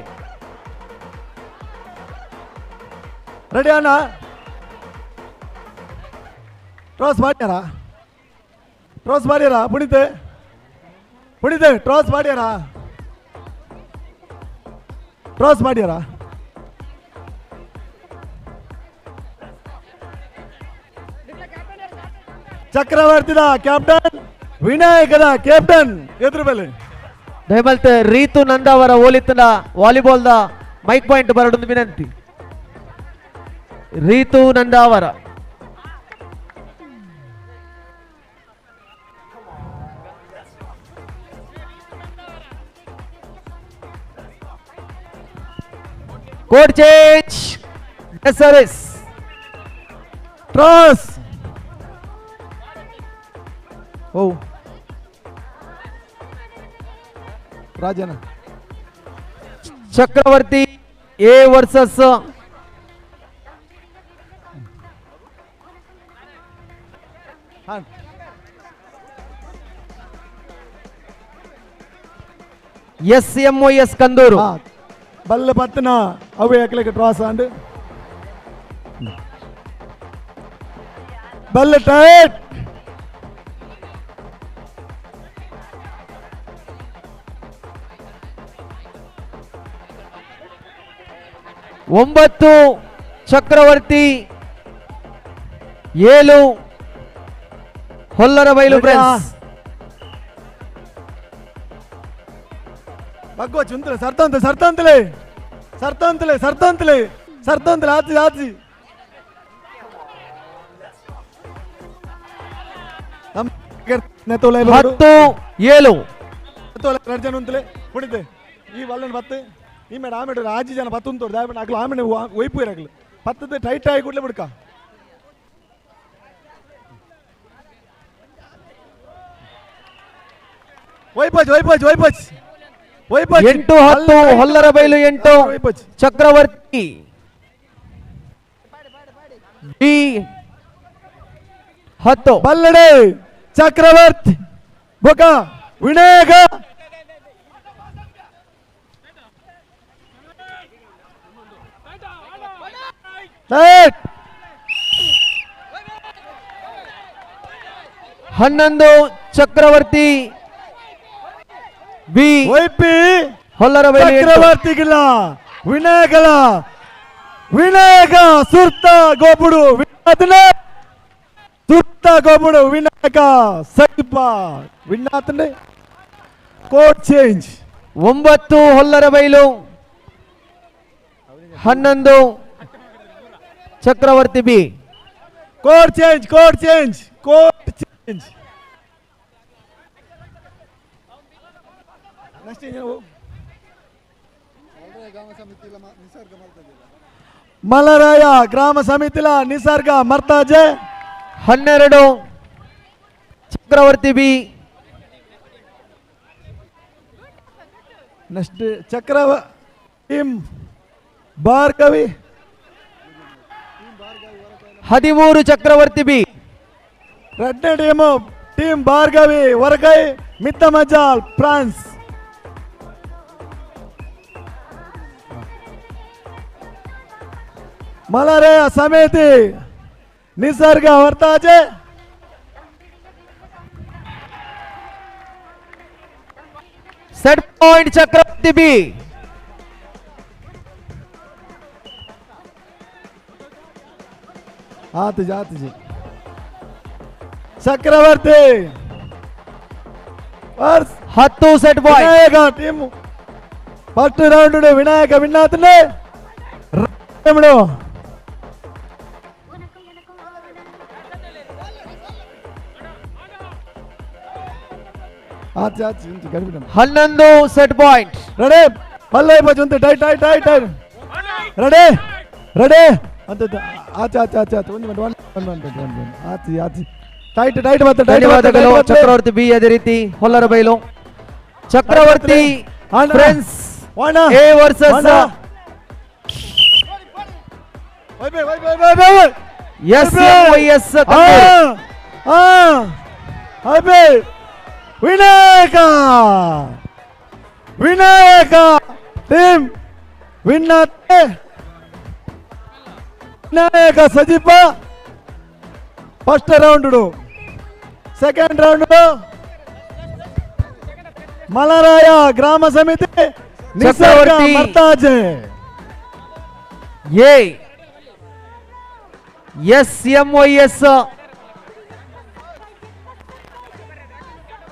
Speaker 19: ready ಅಣ್ಣ ಟ್ರಾಸ್ ಮಾಡ್ಯಾರ ಟ್ರಾಸ್ ಮಾಡ್ಯಾರ ಪುಣಿತೆ ಪುಣಿತೆ ಟ್ರಾಸ್ ಮಾಡ್ಯಾರ ಟ್ರಾಸ್ ಮಾಡ್ಯಾರ ಚಕ್ರವರ್ತಿದ ಕ್ಯಾಪ್ಟನ್ ವಿನಾಯಕದ ಕ್ಯಾಪ್ಟನ್ ಎದುರು ಮೇಲೆ
Speaker 17: ದಯಮಲ್ತ್ ರೀತು ನಂದಾವರ ಓಲಿತನ ವಾಲಿಬಾಲ್ the mic point ಬರಡೊಂದು ವಿನಂತಿ. Ritu Nandavara court change service
Speaker 19: toss ಓ ರಾಜನ
Speaker 17: Chakravarthy A versus S M O S Kandur.
Speaker 19: ಬಲ್ಲೆ ಪತ್ತನ ಅವೆ ಅಕ್ಲೆಗೆ ಟ್ರಾಸ್ ಆಂಡ್ ಬಲ್ಲೆ ಟೈಟ್.
Speaker 17: 9 ಚಕ್ರವರ್ತಿ, 7 ಹೊಲ್ಲರಬೈಲು ಫ್ರೆಂಡ್ಸ್.
Speaker 19: ಬಗ್ಗೋ ಚುಂತಲೆ ಸರ್ತಂತೆ ಸರ್ತಂತಲೆ ಸರ್ತಂತಲೆ ಸರ್ತಂತಲೆ ಸರ್ತಂತಲೆ ಆಚಿ ಆಚಿ
Speaker 17: 10 7
Speaker 19: ಎರಡು ಜನ ಉಂತಲೆ ಕುಣಿತೆ ಈ ವಲ್ಲನ್ ಬತ್ತು ಈ ಮೇಡ ಆಮೇಲೆ ಆಜಿ ಜನ ಬತ್ತು ಉಂಟು ದಾಯಪಂಡ ಅಗ್ಲು ಆಮೇಲೆ ಒಯ್ಪು ಇರಗ್ಲು ಪತ್ತದ ಟೈಟ್ ಆಗಿ ಕೂಡಲೇ ಬಿಡ್ಕ. ಒಯ್ಪಚ್ ಒಯ್ಪಚ್ ಒಯ್ಪಚ್ ಒಯ್ಪಚ್.
Speaker 17: 8 10 ಹೊಲ್ಲರಬೈಲು 8 ಚಕ್ರವರ್ತಿ ಬಿ 10.
Speaker 19: ಬಲ್ಲಡೆ ಚಕ್ರವರ್ತಿ ಬೊಕ ವಿನಾಯಕ ಟೈಟ್.
Speaker 17: 11 ಚಕ್ರವರ್ತಿ ಬಿ
Speaker 19: ಒಯ್ಪಿ
Speaker 17: ಹೊಲ್ಲರಬೈಲು 8.
Speaker 19: ಚಕ್ರವರ್ತಿಗಿಲ್ಲ ವಿನಾಯಕಲ ವಿನಾಯಕ ಸುರ್ತ ಗೋಪುಡು ವಿನಾಥನ ಸುರ್ತ ಗೋಪುಡು ವಿನಾಯಕ ಸೈಪ ವಿನಾಥನೆ court change.
Speaker 17: 9 Hollarabail, 11 Chakravarthy B.
Speaker 19: Court change court change court change. Malaraya ಗ್ರಾಮ ಸಮಿತಿಲ ನಿಸರ್ಗ ಮರ್ತಾಜೆ.
Speaker 17: 12 ಚಕ್ರವರ್ತಿ ಬಿ.
Speaker 19: ನೆಕ್ಸ್ಟ್ ಚಕ್ರವ ಟೀಮ್ ಭಾರ್ಗವಿ.
Speaker 17: 13 ಚಕ್ರವರ್ತಿ ಬಿ.
Speaker 19: ಎರಡನೇ ಟೀಮು ಟೀಮ್ ಭಾರ್ಗವಿ ಹೊರಗೈ ಮಿತ್ತ ಮಜಾಲ್ ಫ್ರಾನ್ಸ್. ಮಲರಾಯ ಸಮಿತಿ ನಿಸರ್ಗ ವರ್ತಾಜೆ.
Speaker 17: Set point Chakravarthy B.
Speaker 19: ಆತಜಿ ಆತಜಿ Chakravarthy
Speaker 17: 10 set point.
Speaker 19: Vinayaka team first round Vinayaka win ಆತನೆ. ಆಚೆ ಆಚೆ
Speaker 17: 11 ಸೆಟ್ ಪಾಯಿಂಟ್.
Speaker 19: ರೆಡಿ ಬಲ್ಲ ಇಪ್ಪತ್ತು tight tight tight tight ready ready ಅಂತ ಆಚೆ ಆಚೆ ಆಚೆ ಆಚೆ ಒಂದು ಒನ್ ಒನ್ ಒನ್ ಒನ್ ಆಚೆ ಆಚೆ ಟೈಟ್ ಟೈಟ್ ಮತ್ತೆ
Speaker 17: ಧನ್ಯವಾದಗಳು ಚಕ್ರವರ್ತಿ ಬಿ. ಅದೇ ರೀತಿ Hollarbailu Chakravarthy friends A versus S M Y S.
Speaker 19: Vinayaka Vinayaka team ವಿನ್ನಾತೆ Vinayaka Sajipa first round second round Malaraya ಗ್ರಾಮ ಸಮಿತಿ Nisarga Martaje
Speaker 17: A S M Y S.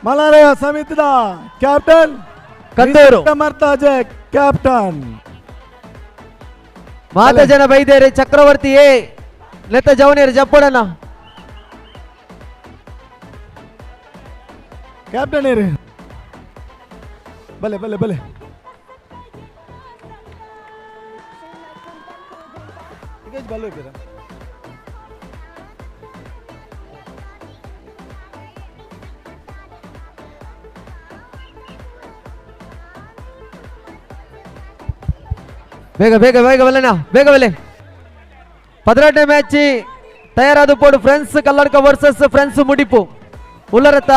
Speaker 19: Malaraya ಸಮಿತಿದ captain
Speaker 17: Kandur
Speaker 19: ಮರ್ತಾಜೆ captain.
Speaker 17: ಮಾತ ಜನ ಬೈದೇರೆ ಚಕ್ರವರ್ತಿ ಎ ನೆತ್ತ ಜವನೇರು ಜಪ್ಪಡನ
Speaker 19: ಕ್ಯಾಪ್ಟನ್ ಏರಿ ಬಲೆ ಬಲೆ ಬಲೆ ಬಲೆ
Speaker 17: ಬೇಗ ಬೇಗ ಬೇಗ ಬಲ್ಲೆನಾ ಬೇಗ ಬಲ್ಲೆ 12ನೇ ಮ್ಯಾಚ್ ತಯಾರಾದ ಪೋಡು ಫ್ರೆಂಡ್ಸ್ ಕಲ್ಲಡ್ಕ ವರ್ಸಸ್ ಫ್ರೆಂಡ್ಸ್ ಮುಡಿಪು ಉಲ್ಲರತ್ತ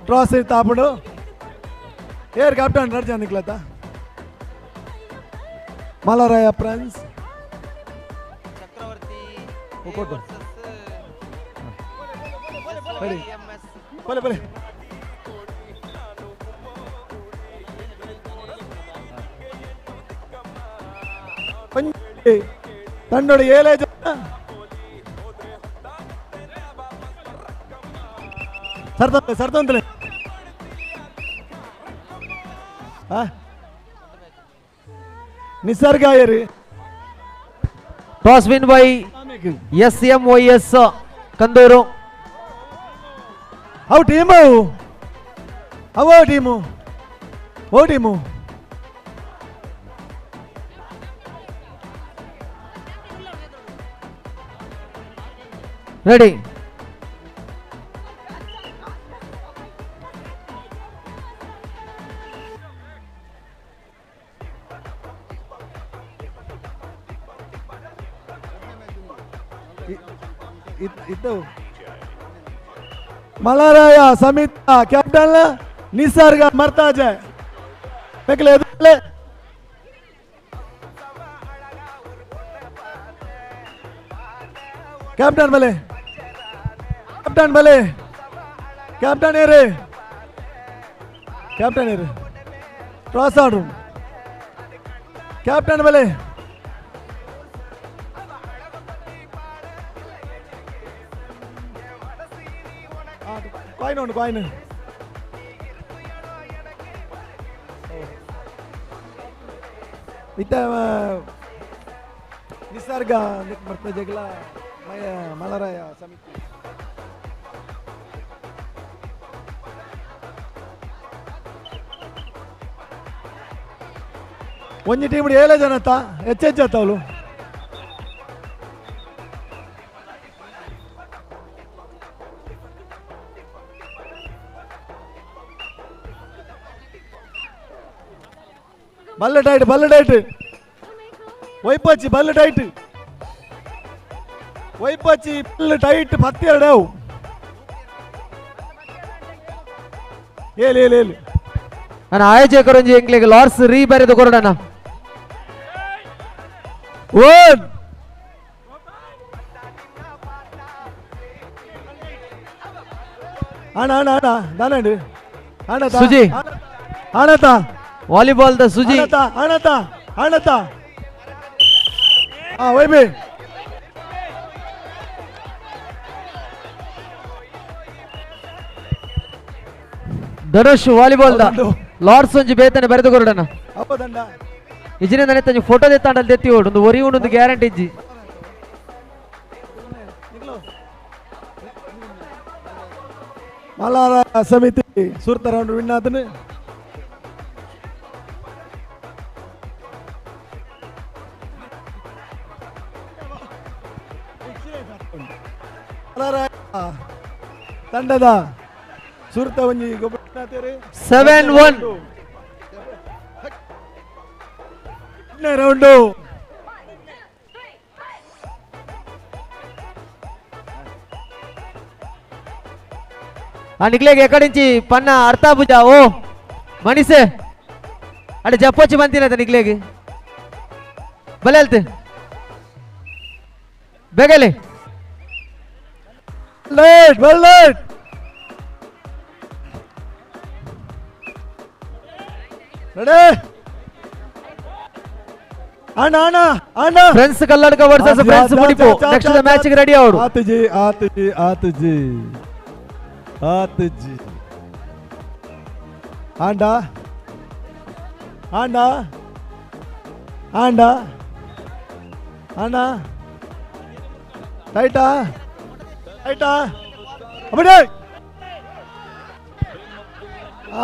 Speaker 19: ಟಾಸ್ ತಾಪಡು ಏರ್ ಕ್ಯಾಪ್ಟನ್ ರಡ್ಜ ನಿಕ್ಲತ್ತ ಮಲರಾಯ ಫ್ರೆಂಡ್ಸ್ ಬಲೆ ಬಲೆ ತಂಡೋಡು ಏಳೇ ಜನ ಸರ್ತಂತೆ ಸರ್ತಂತಲೆ ನಿಸರ್ಗ ಏರಿ
Speaker 17: toss win by S M Y S Kandur.
Speaker 19: ಅವು ಟೀಮು ಅವು ಅವೋ ಟೀಮು ಓ ಟೀಮು
Speaker 17: ರೆಡಿ
Speaker 19: ಇದ್ದವು ಮಲರಾಯ ಸಮಿತ ಕ್ಯಾಪ್ಟನ್ ನಿಸರ್ಗ ಮರ್ತಾಜೆ ಬೇಕಲೆ ಎದುರಲೆ ಕ್ಯಾಪ್ಟನ್ ಬಲೆ ಕ್ಯಾಪ್ಟನ್ ಬಲೆ ಕ್ಯಾಪ್ಟನ್ ಏರಿ ಕ್ಯಾಪ್ಟನ್ ಏರಿ ಕ್ರಾಸ್ ಆರ್ಡ್ರು ಕ್ಯಾಪ್ಟನ್ ಬಲೆ ಕಾಯಿನ್ ಉಂಟು ಕಾಯಿನ್ ಇತ್ತ ನಿಸರ್ಗ ಜಗಳ ಮಲರಾಯ ಸಮಿತಿ ಒಂಜಿ ಟೀಮ್ ಏಳೇ ಜನ ತಾ ಹೆಚ್ಚೆಚ್ಚು ಅವಳು ಬಲ್ಲ ಟೈಟ್ ಬಲ್ಲ ಟೈಟ್ ವೈಪಚ್ಚಿ ಬಲ್ಲ ಟೈಟ್ ವೈಪಚ್ಚಿ ಬಲ್ಲ ಟೈಟ್ ಪತ್ತೆರಡು ಅವು ಏಳು ಏಳು ಏಳು
Speaker 17: ನಾನು ಆಯೋಜಕರೊಂಜಿ ಎಂಕ್ಲೆಗ್ ಲಾರ್ಸ್ ರೀ ಬರೆದು ಕೊರಡಣ
Speaker 19: ಒನ್ ಅಣ್ಣ ಅಣ್ಣ ಅಣ್ಣ ದಾನಂడి ಅಣ್ಣ
Speaker 17: ಸುಜಿ.
Speaker 19: ಅಣ್ಣತ
Speaker 17: ವಾಲಿಬಾಲ್ the ಸುಜಿ
Speaker 19: ಅಣ್ಣತ ಅಣ್ಣತ ಅಣ್ಣತ ಹಾ Y B
Speaker 17: Dhanush volleyball the Lord's ಒಂಜಿ ಬೇತನೆ ಬರೆದು ಕೊರಡಣ
Speaker 19: ಅಪ್ಪದಂಡ
Speaker 17: ಇಜಿನ ನನೆ ಫೋಟೋ ದೆತ್ತಾಂಡಲ್ ದೆತ್ತಿ ಓಡು ಒಂದು ಒರಿ ಒಂದು ಗ್ಯಾರಂಟಿ ಇಜ್ಜಿ
Speaker 19: ಮಲಾರ ಸಮಿತಿ ಸುರ್ತ ರೌಂಡ್ ವಿನ್ ಆತನು ಮಲಾರ ತಂಡದ ಸುರ್ತ ಒಂಜಿ ಗೊಬ್ಬರ
Speaker 17: 7-1
Speaker 19: ರೌಂಡು
Speaker 17: ఆ నిక్లేకి ఎక్కడి నుంచి పన్న అర్థాభుజ ఓ మనిషే అంటే చెప్పొచ్చి మంతినత నిక్లేకి భలే వెళ్తే బేగలే
Speaker 19: ಲೇಟ್ ವೆಲ್ ಲೇಟ್ ರೆಡಿ ಅಣ್ಣ ಅಣ್ಣ ಅಣ್ಣ
Speaker 17: friends Kalladka versus friends Mudipu next match ಗೆ ರೆಡಿ ಅವರು
Speaker 19: ಆತಜಿ ಆತಜಿ ಆತಜಿ ಆತಜಿ ಆಂಡ ಆಂಡ ಆಂಡ ಅಣ್ಣ ಟೈಟಾ ಟೈಟಾ ಅಬ್ಬಡೆ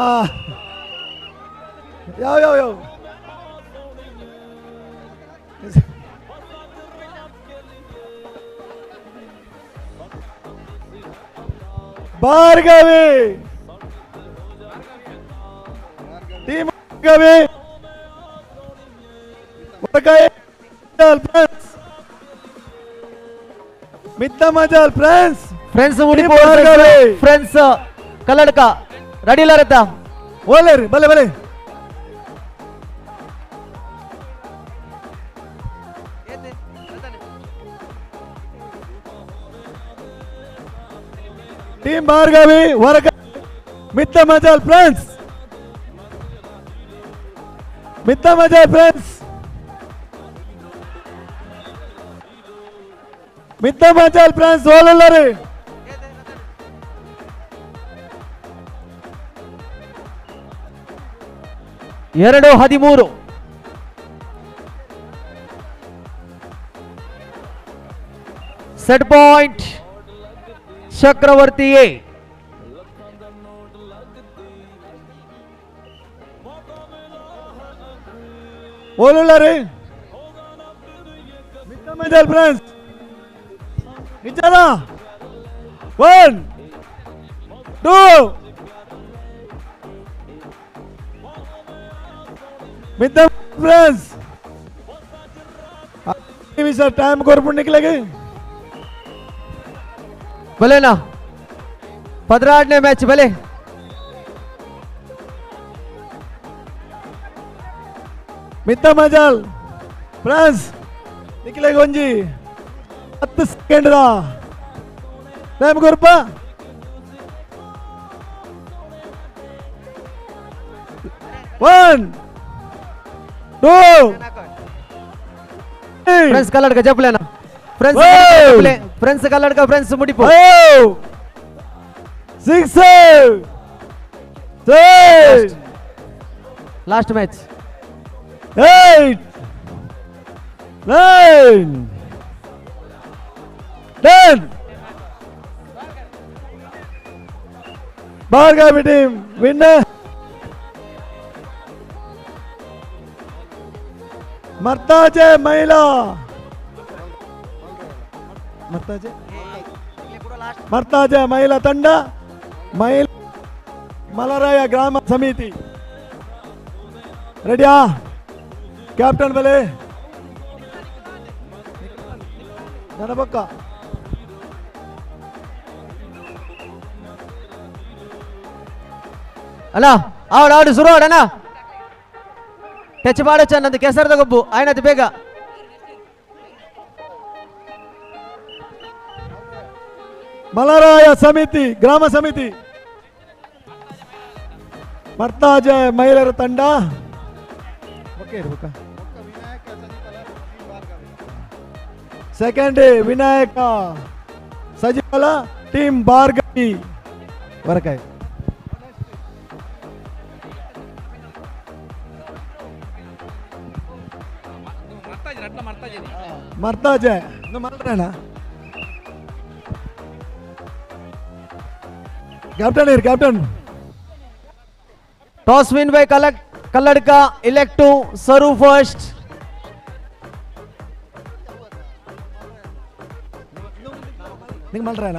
Speaker 19: ಆ ಯಾವ ಯಾವ ಯಾವ ಭಾರ್ಗವಿ ಫ್ರೆಂಡ್ಸ್ ಮಿತ್ತ ಮಜಾಲ್ ಫ್ರೆಂಡ್ಸ್
Speaker 17: ಫ್ರೆಂಡ್ಸ್ ಮುಡಿಪು ಫ್ರೆಂಡ್ಸ್ ಕಲ್ಲಡ್ಕ ರೆಡಿ ಇಲ್ಲ
Speaker 19: ಓಲೇರಿ ಬಲೆ ಬಲೆ ಟೀಮ್ ಭಾರ್ಗವಿ ಹೊರಗ ಮಿತ್ತ ಮಜಾಲ್ ಫ್ರೆಂಡ್ಸ್ ಮಿತ್ತ ಮಜಾಲ್ ಫ್ರೆಂಡ್ಸ್ ಮಿತ್ತ ಮಜಾಲ್ ಫ್ರೆಂಡ್ಸ್ ಓಲಲ್ಲರಿ
Speaker 17: 2-13 ಸೆಟ್ ಪಾಯಿಂಟ್ ಚಕ್ರವರ್ತಿ ಎ.
Speaker 19: ಓಲುಳ್ಳಾರಿ ಮಿತ್ತ ಮಜಾಲ್ ಫ್ರೆಂಡ್ಸ್ ನಿಜಾನ 1 2 ಮಿತ್ತ ಫ್ರೆಂಡ್ಸ್ ನಿಮಿಷ ಟೈಮ್ ಕೊರ್ಪುಂಡು ನಿಕ್ಲೆಗ್
Speaker 17: ಬಲೇನಾ 12ನೇ ಮ್ಯಾಚ್ ಬಲೆ
Speaker 19: ಮಿತ್ತ ಮಜಾಲ್ ಫ್ರೆಂಡ್ಸ್ ನಿಕ್ಲೆಗ್ ಒಂಜಿ 10 second the time ಕೊರ್ಪ 1 2
Speaker 17: friends Kalladka ಜಪ್ಲೇನಾ friends friends Kalladka friends Mudipu
Speaker 19: 6 7
Speaker 17: last match
Speaker 19: 8 9 10 Bhargavi team winner Martaje ಮಹಿಳಾ ಮರ್ತಾಜೆ ಮರ್ತಾಜೆ ಮಹಿಳಾ ತಂಡ ಮಹಿಳಾ ಮಲರಾಯ ಗ್ರಾಮ ಸಮಿತಿ ರೆಡಿಯಾ ಕ್ಯಾಪ್ಟನ್ ಬಲೆ ನನಬಕ್ಕ
Speaker 17: ಅಲ್ಲ ಆಡು ಆಡು ಶುರು ಆಡಣ ಟಚ್ ಮಾಡೋ ನಂದು ಕೆಸರದ ಗೊಬ್ಬು ಆಯ್ನದು ಬೇಗ
Speaker 19: ಮಲರಾಯ ಸಮಿತಿ ಗ್ರಾಮ ಸಮಿತಿ ಮರ್ತಾಜೆ ಮಹಿಳೆಯರ ತಂಡ ಸೆಕೆಂಡ್ ವಿನಾಯಕ ಸಜಿಫಲ ಟೀಮ್ ಭಾರ್ಗವಿ ವರಕಾಯ್ ಮರ್ತಾಜೆ ಮಲ್ರಣ ಕ್ಯಾಪ್ಟನ್ ಇರ್ captain
Speaker 17: toss win by Kalladka elect to serve first.
Speaker 19: ನಿಂಗೆ ಮಲ್ರಣ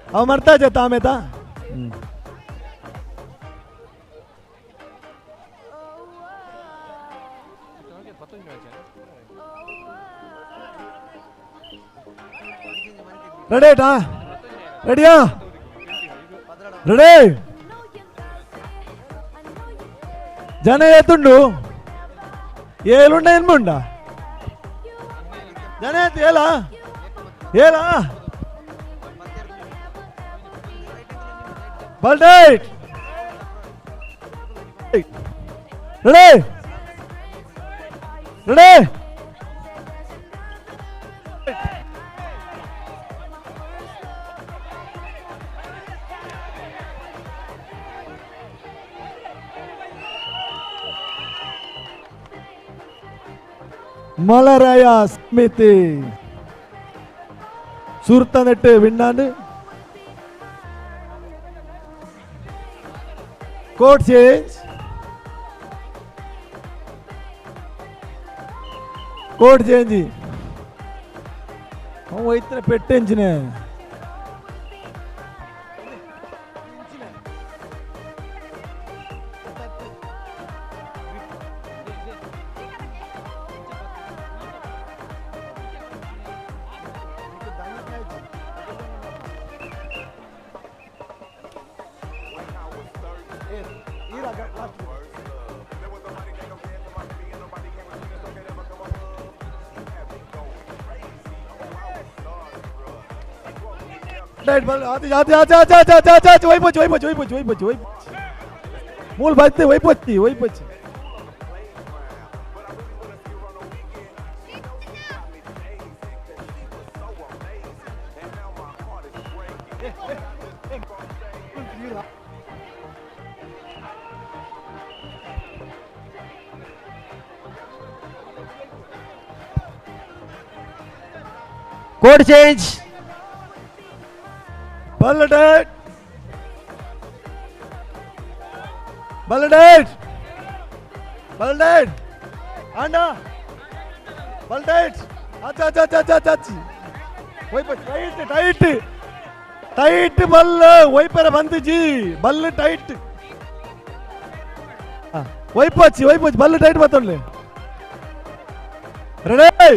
Speaker 19: ಅವ ಮರ್ತಾಜೆ ತಾಮೇತಾ ರೆಡಿ ಆಯ್ತಾ ರೆಡಿಯಾ ರೆಡಿ ಜನ ಏತುಂಡು ಏಳುಂಡ ಎನ್ಮುಂಡ ಜನ ಏತು ಏಲ ಏಲ ಬಲ್ಡೈಟ್ ರೆಡಿ ರೆಡಿ ಮಲರಾಯ ಸಮಿತಿ ಸುರ್ತನೆಟ್ಟು ವಿನ್ನಾಂಡು ಕೋರ್ಟ್ ಚೇಂಜ್ ಕೋರ್ಟ್ ಚೇಂಜ್ ಅವು ಐತನೆ ಪೆಟ್ಟೆಂಚಿನ ಟೈಟ್ ಬಲ್ ಆತಿ ಆತಿ ಆತಿ ಆತಿ ಆತಿ ಆತಿ ಆತಿ ಆತಿ ವೈಪೋಚಿ ವೈಪೋಚಿ ವೈಪೋಚಿ ವೈಪೋಚಿ ವೈಪೋಚಿ ಮೂಲ ಬತ್ತೆ ವೈಪೋಚಿ ವೈಪೋಚಿ
Speaker 17: ಕೋಡ್ ಚೇಂಜ್
Speaker 19: ಬಲ್ ಟೈಟ್ ಬಲ್ ಟೈಟ್ ಬಲ್ ಟೈಟ್ ಅಣ್ಣ ಬಲ್ ಟೈಟ್ ಆಚೆ ಆಚೆ ಆಚೆ ಆಚೆ ಆಚೆ ಆಚೆ ವೈಪ ಟೈಟ್ ಟೈಟ್ ಟೈಟ್ ಬಲ್ ವೈಪರ ಬಂದಿಜಿ ಬಲ್ ಟೈಟ್ ವೈಪೋಚಿ ವೈಪೋಚಿ ಬಲ್ ಟೈಟ್ ಬತ್ತೊಂಡ್ಲೆ ರೆಡಿ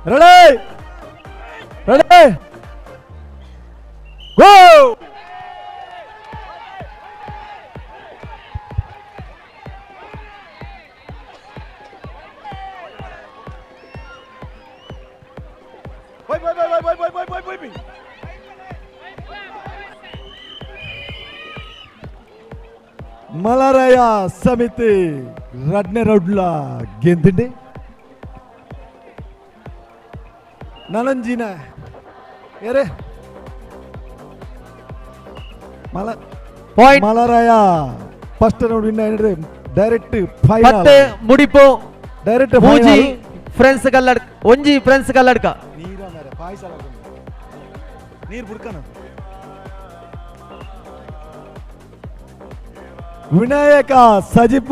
Speaker 19: ready ready ಗೋ Wait, wait, wait, wait, wait, wait, wait, wait, wait. Malaraya ಸಮಿತಿ ರಡ್ನೆ ರೌಡ್ಲ ಗೆದ್ದಿಂಡೆ ನನಂಜಿನ ಏರೆ ಮಲ
Speaker 17: point
Speaker 19: Malaraya first round win ಆಗಿದ್ರೆ ಡೈರೆಕ್ಟ್ ಫೈನಲ್
Speaker 17: ಮತ್ತೆ ಮುಡಿಪು
Speaker 19: ಡೈರೆಕ್ಟ್
Speaker 17: ಮೂಜಿ ಫ್ರೆಂಡ್ಸ್ ಕಲ್ಲಡ್ಕ ಒಂಜಿ ಫ್ರೆಂಡ್ಸ್ ಕಲ್ಲಡ್ಕ
Speaker 19: ನೀರ ಮಾರೆ ಪಾಯಸ ನೀರು ಬುಡ್ಕನ ವಿನಾಯಕ ಸಜಿಪ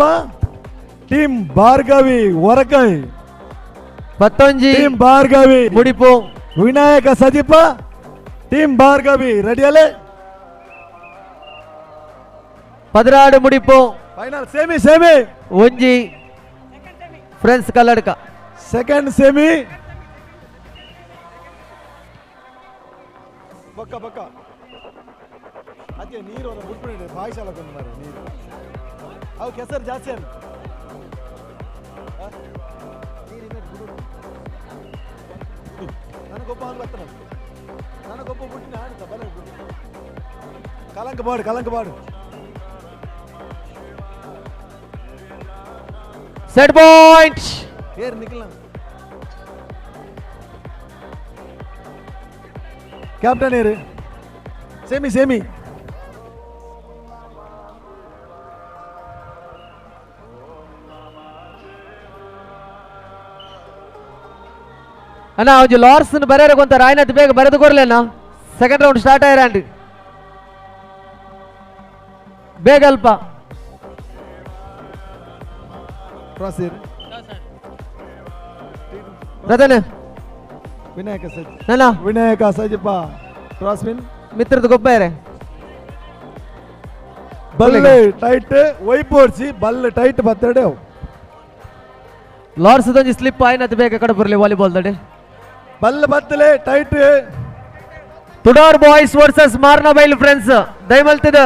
Speaker 19: ಟೀಮ್ ಭಾರ್ಗವಿ ಹೊರಕೈ
Speaker 17: ಪತ್ತೊಂಜಿ
Speaker 19: ಟೀಮ್ ಭಾರ್ಗವಿ
Speaker 17: ಮುಡಿಪು
Speaker 19: ವಿನಾಯಕ ಸಜಿಪ ಟೀಮ್ ಭಾರ್ಗವಿ ರೆಡಿಯಲ್ಲೇ
Speaker 17: ಪದರಾಡು ಮುಡಿಪು
Speaker 19: ಫೈನಲ್ ಸೆಮಿ ಸೆಮಿ
Speaker 17: ಒಂಜಿ ಫ್ರೆಂಡ್ಸ್ ಕಲ್ಲಡ್ಕ
Speaker 19: ಸೆಕೆಂಡ್ ಸೆಮಿ ಬಕ್ಕ ಬಕ್ಕ ಅದೇ ನೀರು ಒಂದು ಬುಟ್ಬಿಡಿ ಪಾಯಸ ಹಾಕೊಂಡು ಮಾರ್ರೆ ನೀರು ಅವು ಕೆಸರು ಜಾಸ್ತಿ ಅಲ್ಲ ನನಗೊಬ್ಬ ಅವ್ನು ಬರ್ತಾನ ನನಗೊಬ್ಬ ಬಿಟ್ಟು ಆಡ್ತ ಬಲ ಕಲಂಕ ಬಾಡು ಕಲಂಕ ಬಾಡು
Speaker 17: ಸೆಟ್ ಪಾಯಿಂಟ್
Speaker 19: ಏರ್ ನಿಖಿಲ ಕ್ಯಾಪ್ಟನ್ ಏರು ಸೆಮಿ ಸೆಮಿ
Speaker 17: ಅಣ್ಣ ಒಂಜಿ ಲಾರ್ಸ್ ಬರೆಯರ ಗೊಂತ ರಾಯನತ್ ಬೇಗ ಬರೆದು ಕೊರ್ಲೆಣ್ಣ ಸೆಕೆಂಡ್ ರೌಂಡ್ ಸ್ಟಾರ್ಟ್ ಆಯ್ರಾಂಡ್ ಬೇಗ ಅಲ್ಪ
Speaker 19: ಕ್ರಾಸ್ ಏರು
Speaker 17: ರತನ್
Speaker 19: ವಿನಾಯಕ ಸಜ್
Speaker 17: ನನ್ನ
Speaker 19: ವಿನಾಯಕ ಸಜಿಪ ಕ್ರಾಸ್ ವಿನ್
Speaker 17: ಮಿತ್ರದ ಗೊಬ್ಬ ಏರೆ
Speaker 19: ಬಲ್ಲೆ ಟೈಟ್ ವೈಪೋರ್ಸಿ ಬಲ್ಲೆ ಟೈಟ್ ಬತ್ತಡೆ ಅವು
Speaker 17: ಲಾರ್ಸ್ ಒಂಜಿ ಸ್ಲಿಪ್ ಆಯ್ನತ್ ಬೇಗ ಕಡೆ ಬರಲಿ ವಾಲಿಬಾಲ್ ದಡೆ
Speaker 19: ಬಲ್ಲೆ ಬತ್ತಲೆ tight
Speaker 17: Tudar boys versus Marnabail friends ದಯಮಲ್ತದ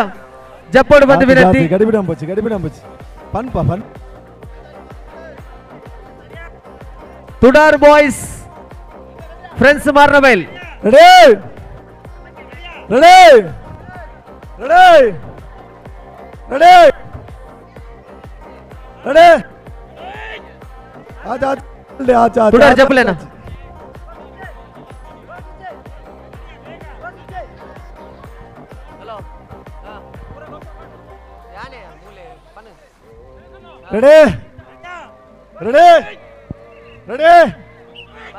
Speaker 17: ಜಪ್ಪೋಡು ಬಂದು ವಿನಂತಿ
Speaker 19: ಗಡಿಬಿಡಂಬಚ್ಚಿ ಗಡಿಬಿಡಂಬಚ್ಚಿ ಪನ್ ಪಾ ಪನ್
Speaker 17: Tudar boys friends Marnabail
Speaker 19: ready ready ready ready ready ಆಚೆ ಆಚೆ ಆಚೆ ಆಚೆ
Speaker 17: ತುಡಾರ್ ಜಪ್ಪಲೇನಾ
Speaker 19: ready ready ready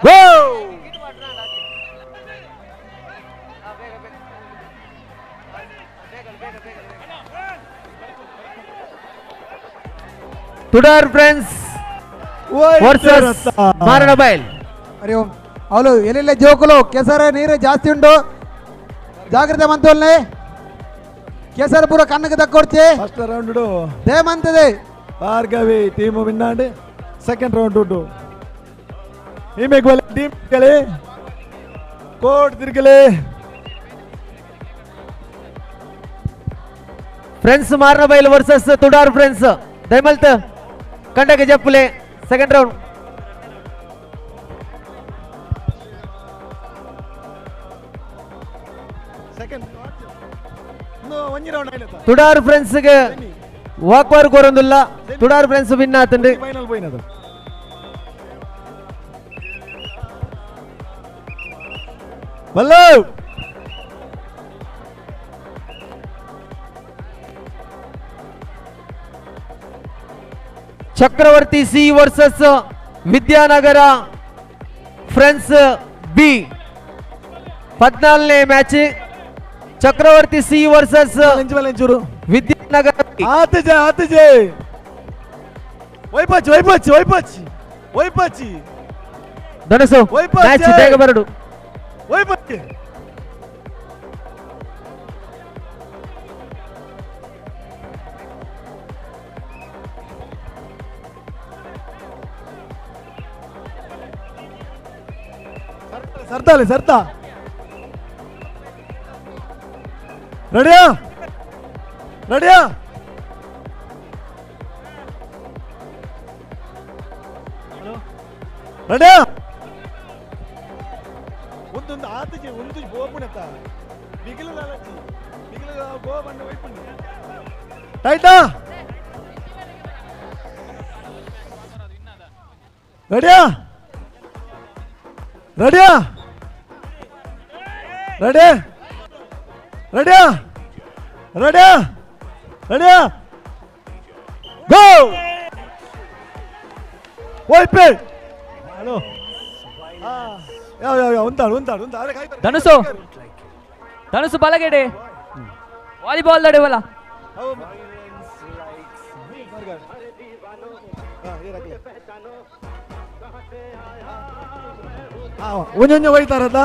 Speaker 19: go
Speaker 17: Tudar friends versus Marnabail
Speaker 21: Hari Om ಅವಳು ಎಲ್ಲೆಲ್ಲ ಜೋಕುಲು ಕೆಸರು ನೀರು ಜಾಸ್ತಿ ಉಂಟು ಜಾಗ್ರತೆ ಮಂತೋಲ್ನೆ ಕೆಸರು ಪೂರ ಕಣ್ಣಗೆ ತಕ್ಕೊಡ್ಚೆ
Speaker 19: ಫಸ್ಟ್ ರೌಂಡ್
Speaker 21: ದೇಮಂತದೆ
Speaker 19: Bhargavi team win and second round ಉಂಟು ಈಮೆಗ್ ಬಲೆ ಟೀಮ್ ತಿರ್ಗಲೆ ಕೋಟ್ ತಿರ್ಗಲೆ
Speaker 17: friends Marnabail versus Tudar friends ದಯಮಲ್ತ್ ಕಂಡಕ್ಕೆ ಜಪ್ಪುಲೆ ಸೆಕೆಂಡ್ ರೌಂಡ್ ತುಡಾರ್ ಫ್ರೆಂಡ್ಸ್ ಗೆ ವಾಕ್ವಾರ್ ಕೋರೊಂದುಲ್ಲ ತುಡಾರ್ ಫ್ರೆಂಡ್ಸ್ ವಿನ್ ಆತಂಡು
Speaker 19: ಫೈನಲ್ ಪೋಯಿನದು ಬಲ್ಲ
Speaker 17: Chakravarthy C versus Vidyanagara friends B 14ನೇ match Chakravarthy C versus Vidyanagara
Speaker 19: ಆತಜೆ ಆತಜೆ ವೈಪಚ್ಚಿ ವೈಪಚ್ಚಿ ವೈಪಚ್ಚಿ ವೈಪಚ್ಚಿ
Speaker 17: ಧನುಸು ಮ್ಯಾಚ್ ಬೇಗ ಬರಡು
Speaker 19: ವೈಪಚ್ಚಿ ಸರ್ತಾಲೆ ಸರ್ತಾ ರೆಡಿಯಾ ರೆಡಿಯಾ ರೆಡಿಯಾ ಒಂದೊಂದು ಆತಜಿ ಒಂದು ಬೋಪುಣತ ಬಿಗಿಲು ಲಾಲಚ್ಚಿ ಬಿಗಿಲು ಗೋ ಬಣ್ಣ ವೈಪುಣಿ ಟೈಟಾ ರೆಡಿಯಾ ರೆಡಿಯಾ ರೆಡಿ ರೆಡಿಯಾ ರೆಡಿಯಾ ರೆಡಿಯಾ ಗೋ ವೈಪೆ ಹಲೋ ಯಾವ ಯಾವ ಯಾವ ಉಂತಾಡು ಉಂತಾಡು ಉಂತಾಡು
Speaker 10: ಧನುಸು ಧನುಸು ಬಲಗಡೆ ವಾಲಿಬಾಲ್ ನಡುವಲ್ಲ
Speaker 19: ಒಂಜೊಂಜೆ ಒಯ್ತಾರದ್ದ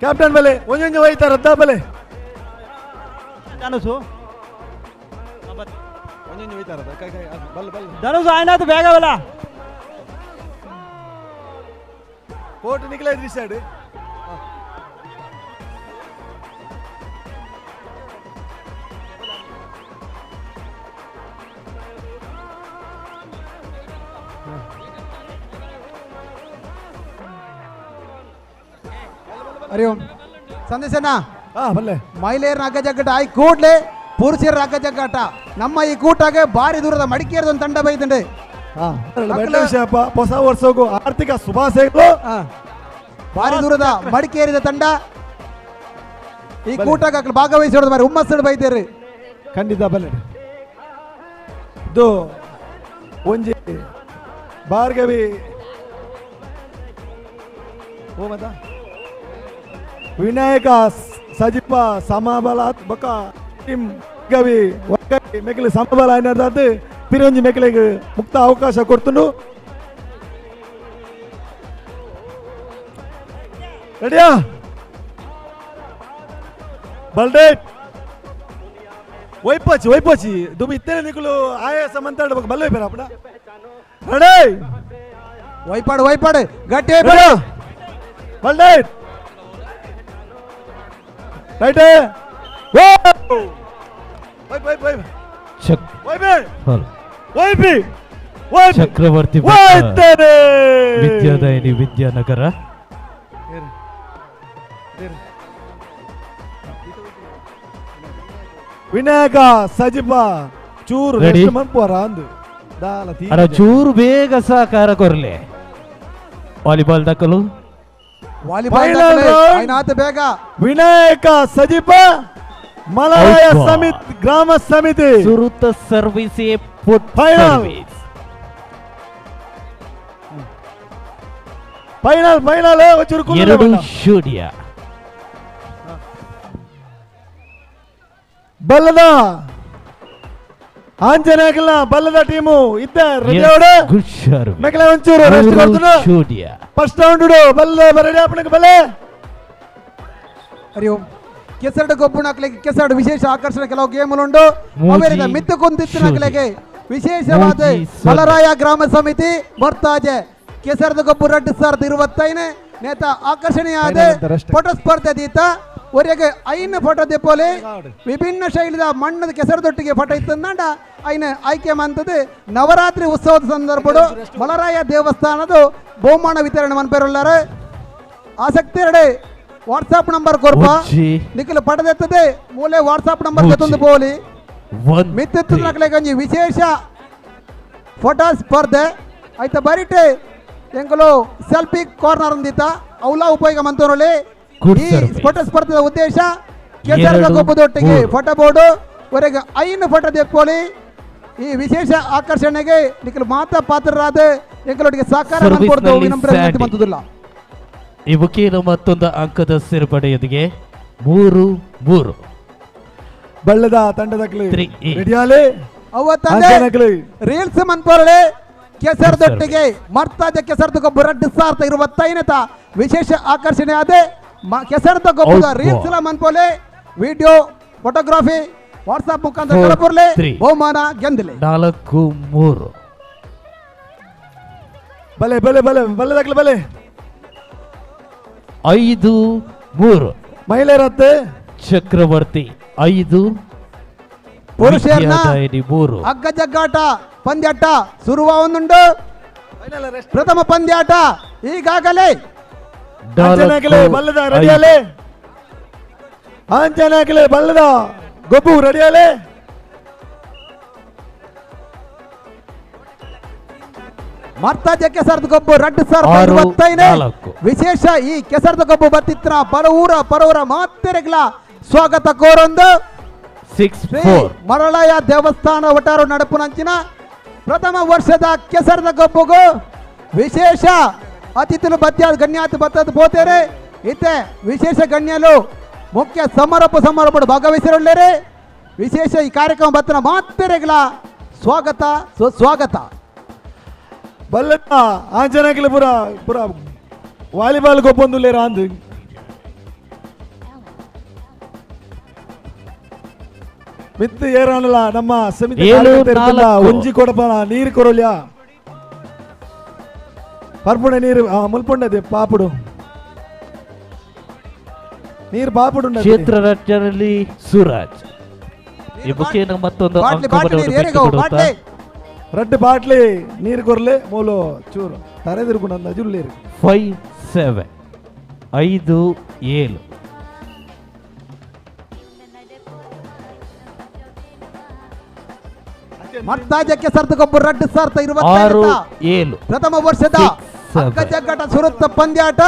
Speaker 19: ಕ್ಯಾಪ್ಟನ್ ಬಲೆ ಒಂಜೊಂಜೆ ಒಯ್ತಾರದ್ದ ಬಲೆ
Speaker 2: ಧನುಸು
Speaker 19: ಒಂಜೊಂಜೆ ಒಯ್ತಾರದ್ದ ಕೈ ಕೈ ಬಲ್ ಬಲ್
Speaker 2: ಧನುಸು ಆಯ್ನಾತು ಬೇಗವಲ್ಲ
Speaker 19: ಕೋರ್ಟ್ ನಿಖಿಲ ಸೈಡ್
Speaker 21: ಹರಿ ಓಂ ಸಂದೇಶಣ್ಣ
Speaker 19: ಬಲ್ಲೆ
Speaker 21: ಮಹಿಳೆಯರ ಅಗ್ಗ ಆಯ್ ಕೂಡ್ಲೆ ಪುರುಷರ ಅಗ್ಗ ಜಗ್ಗಾಟ ನಮ್ಮ ಈ ಕೂಟಾಗೆ ಭಾರಿ ದೂರದ ಮಡಿಕೇರಿದ ಒಂದು ತಂಡ ಬೈತಂಡೆ
Speaker 19: ವಿಷಯಪ್ಪ ಹೊಸ ವರ್ಷಕ್ಕೂ ಆರ್ಥಿಕ ಶುಭಾಶಯಗಳು
Speaker 21: ಭಾರಿ ದೂರದ ಮಡಿಕೇರಿದ ತಂಡ ಈ ಕೂಟಾಗ ಭಾಗವಹಿಸೋದು ಬಾರಿ ಹುಮ್ಮಸ್ಸು ಬೈತೇರಿ
Speaker 19: ಖಂಡಿತ ಬಲ್ಲೆ ಇದು ಒಂಜಿ ಭಾರ್ಗವಿ ಓ ಮತ ವಿನಾಯಕ ಸಜಿಪ ಸಮಬಲ ಬೊಕ ಟೀಮ್ ಗವಿ ಮೆಕ್ಲಿ ಸಮಬಲ అయినదాదు ಪಿರಂಜಿ ಮೆಕ್ಲಿಗೆ ಮುಕ್ತ ಅವಕಾಶ ಕೊಡ್ತುಂಡು ರೆಡಿಯಾ ಬಲ್ಡೇಟ್ ವೈಪಚ್ಚಿ ವೈಪಚ್ಚಿ ದುಮ್ಮಿ ಇತ್ತೇನೆ ನಿಕುಲು ಆಯಾಸ ಮಂತಾಡ ಬೊಕ ಬಲ್ಲೆ ಪೇರ ಅಪ್ಪಡ ರೆಡಿ
Speaker 21: ವೈಪಾಡು ವೈಪಾಡು ಗಟ್ಟಿ ವೈಪಾಡು
Speaker 19: ಬಲ್ಡೇಟ್ right Y Y Y Y Y Y
Speaker 12: Chakravarthy
Speaker 19: ವೈತೇನೆ
Speaker 12: ವಿದ್ಯಾದಾಯಿನಿ ವಿದ್ಯಾನಗರ
Speaker 19: ವಿನಾಯಕ ಸಜಿಪ ಚೂರು
Speaker 12: Ready?
Speaker 19: Rest ಮನ್ಪುವರ ಅಂದು ದಾಲ ತೀ
Speaker 12: ಅರ ಚೂರು ಬೇಗ ಸಹಕಾರ ಕೊರಲೆ ವಾಲಿಬಾಲ್ ದಾಖಲು
Speaker 21: ವಾಲಿಬಾಲ್
Speaker 19: Final round.
Speaker 21: ಆಯ್ನಾತು ಬೇಗ
Speaker 19: ವಿನಾಯಕ ಸಜಿಪ ಮಲಯ
Speaker 12: Out ball.
Speaker 19: ಸಮಿತಿ ಗ್ರಾಮ ಸಮಿತಿ
Speaker 12: ಸುರುತ service put
Speaker 19: Final.
Speaker 12: Service
Speaker 19: final final ಒಂಚೂರು ಕುಲ್ಲುಲೆ
Speaker 12: ಎರಡು
Speaker 19: ಬಣ್ಣ.
Speaker 12: ಶೂನ್ಯ
Speaker 19: ಬಲ್ಲದ ಆಂಜನೇಯಕಲ್ನ ಬಲ್ಲದ ಟೀಮು ಇದ್ದ ರೆಡಿ ಅವಡು
Speaker 12: ಗುಡ್ ಸರ್ವಿಸ್
Speaker 19: ಮೆಕ್ಲೆ ಒಂಚೂರು ರೆಸ್ಟ್ ಕೊಡ್తున్నా
Speaker 12: ಶೂನ್ಯ
Speaker 19: ಫಸ್ಟ್ ರೌಂಡ್ ಬಲ್ಲ ರೆಡಿ ಆಪಣಕ್ಕೆ ಬಲ್ಲೆ
Speaker 21: ಹರಿ ಓಂ ಕೆಸರಡು ಗೊಬ್ಬುಣಕ್ಲಿಗೆ ಕೆಸರಡು ವಿಶೇಷ ಆಕರ್ಷಣೆ ಕೆಲವು ಗೇಮ್ಗಳುಂಟು
Speaker 12: ಮೂಜಿ
Speaker 21: ಅವೇರಿದ ಮಿತ್ತು ಕುಂತಿತ್ತಿನಕ್ಲೆಗೆ ವಿಶೇಷವಾದ
Speaker 12: ಮೂಜಿ ಸೊನ್ನೆ.
Speaker 21: ಮಲರಾಯ ಗ್ರಾಮ ಸಮಿತಿ ಬರ್ತಾಜೆ ಕೆಸರದ ಗೊಬ್ಬು 2025 ನೇತ ಆಕರ್ಷಣೀಯ ಫೋಟೋ ಸ್ಪರ್ಧೆ ದೀತ ಒರೆಗೆ ಐನ ಫೋಟೋ ದೆಪ್ಪೋಲೆ ವಿಭಿನ್ನ ಶೈಲಿದ ಮಣ್ಣದ ಕೆಸರದೊಟ್ಟಿಗೆ ಫೋಟೋ ಇತ್ತಂದಾಂಡ ಐನ ಆಯ್ಕೆ ಮಂತದ್ದು ನವರಾತ್ರಿ ಉತ್ಸವದ ಸಂದರ್ಭಡು ಮಲರಾಯ ದೇವಸ್ಥಾನದ ಬಹುಮಾನ ವಿತರಣೆ ಮನ್ಪೇರುಳ್ಳಾರೆ ಆಸಕ್ತಿ ಎರಡೆ ವಾಟ್ಸಾಪ್ ನಂಬರ್ ಕೊರ್ಪ ನಿಖಿಲ್ ಪಡೆದೆತ್ತದೆ ಮೂಲೆ ವಾಟ್ಸಾಪ್ ನಂಬರ್ ಜೊತೆ ಪೋಲಿ ಮಿತ್ತೆತ್ತುನಕ್ಲೆಗೊಂಜಿ ವಿಶೇಷ ಫೋಟೋ ಸ್ಪರ್ಧೆ ಆಯ್ತ ಬರಿಟೆ ಎಂಕುಲು ಸೆಲ್ಫಿ ಕಾರ್ನರ್ ಅಂದಿತ್ತ ಅವಲ ಉಪಯೋಗ ಮಂತೋರಲ್ಲಿ ಈ ಫೋಟೋ ಸ್ಪರ್ಧೆದ ಉದ್ದೇಶ ಕೆಸರದ ಗೊಬ್ಬದೊಟ್ಟಿಗೆ ಫೋಟೋ ಬೋರ್ಡು ವರೆಗೆ 5 ಫೋಟೋ ತೆಕ್ಕೊಳ್ಳಿ. ಈ ವಿಶೇಷ ಆಕರ್ಷಣೆಗೆ ನಿಖಿಲ್ ಮಾತಾ ಪಾತ್ರರಾದ ಎಂಕಲೊಟ್ಟಿಗೆ ಸಹಕಾರ ಕೊಡ್ತು ವಿನಮ್ರ ವಿನಂತಿ ಮಂತುದಿಲ್ಲ.
Speaker 12: ಈ ಮುಖೇನ ಮತ್ತೊಂದು ಅಂಕದ ಸೇರ್ಪಡೆಯೊಂದಿಗೆ 3-3
Speaker 19: ಬಳ್ಳದ ತಂಡದಕ್ಲಿ ರೆಡಿಯಾಲೆ
Speaker 21: ಅವತ್ತಂದೆ ರೀಲ್ಸ್ ಮನ್ಪೊರಳೆ ಕೆಸರದೊಟ್ಟಿಗೆ ಮರ್ತಾಜ ಕೆಸರದ ಗೊಬ್ಬರ 2025 ವಿಶೇಷ ಆಕರ್ಷಣೆ ಆದ ಕೆಸರದ ಗೊಬ್ಬರದ ರೀಲ್ಸ್ ಲ ಮನ್ಪೊಲೆ ವಿಡಿಯೋ ಫೋಟೋಗ್ರಫಿ ವಾಟ್ಸ್ಆಪ್ ಮುಖಾಂತರ ಕಳಪುರ್ಲೆ ಬಹುಮಾನ ಗೆಂದಲೆ
Speaker 12: 4-3.
Speaker 19: ಬಲೆ ಬಲೆ ಬಲೆ ಬಲ್ಲೆದಕ್ಲಿ ಬಲೆ
Speaker 12: 5-3
Speaker 19: ಮಹಿಳೆಯರತ್ತೆ
Speaker 12: ಚಕ್ರವರ್ತಿ 5
Speaker 21: ಪುರುಷರನ್ನ ಅಗ್ಗ ಜಗ್ಗಾಟ ಪಂದ್ಯಾಟ ಶುರುವಾಗುಂಡು. ಪ್ರಥಮ ಪಂದ್ಯಾಟ ಈಗಾಗಲೇ
Speaker 19: ಬಲ್ಲದ ರೆಡಿಯಾಲೆ ಆಂಜನಾಗಲೇ ಬಲ್ಲದ ಗೊಬ್ಬು ರೆಡಿಯಾಲೆ
Speaker 21: ಮರ್ತಾಜ ಕೆಸರದ ಗೊಬ್ಬು 2025 ವಿಶೇಷ ಈ ಕೆಸರದ ಗೊಬ್ಬು ಬತ್ತಿತ್ರ ಪರವೂರ ಪರವೂರ ಮಾತೆರೆಗ್ಲ ಸ್ವಾಗತ ಕೋರೊಂದು
Speaker 12: 6-4
Speaker 21: ಮರಳಯ ದೇವಸ್ಥಾನ ಒಟ್ಟಾರು ನಡಪುನಂಚಿನ ಪ್ರಥಮ ವರ್ಷದ ಕೆಸರದ ಗೊಬ್ಬುಗು ವಿಶೇಷ ಅತಿಥಿಲು ಬತ್ಯಾದ ಗಣ್ಯಾತಿ ಬತ್ತದ ಪೋತೇರೆ ಇತ್ತೆ ವಿಶೇಷ ಗಣ್ಯಲು ಮುಖ್ಯ ಸಮಾರೋಪ ಸಮಾರೋಪ ಭಾಗವಹಿಸಿರೊಳ್ಳೇರೆ ವಿಶೇಷ ಈ ಕಾರ್ಯಕ್ರಮ ಬತ್ತನ ಮಾತೆರೆಗ್ಲ ಸ್ವಾಗತ ಸುಸ್ವಾಗತ.
Speaker 19: ಬಲ್ಲದ ಆಂಜನಾಗಲಿ ಪುರ ಪುರ ವಾಲಿಬಾಲ್ ಗೊಬ್ಬೊಂದುಲ್ಲೇರ ಅಂದು ಮಿತ್ತು ಏರಾನಲ್ಲ ನಮ್ಮ ಸಮಿತಿ ಒಂಜಿ ಕೊಡಪನ ನೀರು ಕೊರೊಲ್ಯ ಪರ್ಪುಣ ನೀರು ಮುಲ್ಪುಂಡದೆ ಪಾಪುಡು ನೀರು ಪಾಪುಡು.
Speaker 12: ಕ್ಷೇತ್ರ ರಕ್ಷಣೆಯಲ್ಲಿ ಸೂರಜ್ ಈ ಮುಖೇನ ಮತ್ತೊಂದು ಅಂಕವನ್ನು
Speaker 19: ರಡ್ಡು ಬಾಟ್ಲಿ ನೀರು ಕೊರಲೆ ಮೂಲು ಚೂರು ತರೆದಿರುಕೊಂಡು ಜುಳ್ಳೇರು
Speaker 12: 5-7 5-7
Speaker 21: ಮರ್ತಾಜ ಕೆಸರದ ಗೊಬ್ಬರ 2025 ಪ್ರಥಮ ವರ್ಷದ ಅಗ್ಗ ಜಗ್ಗಾಟ ಸುರುತ್ತ ಪಂದ್ಯಾಟ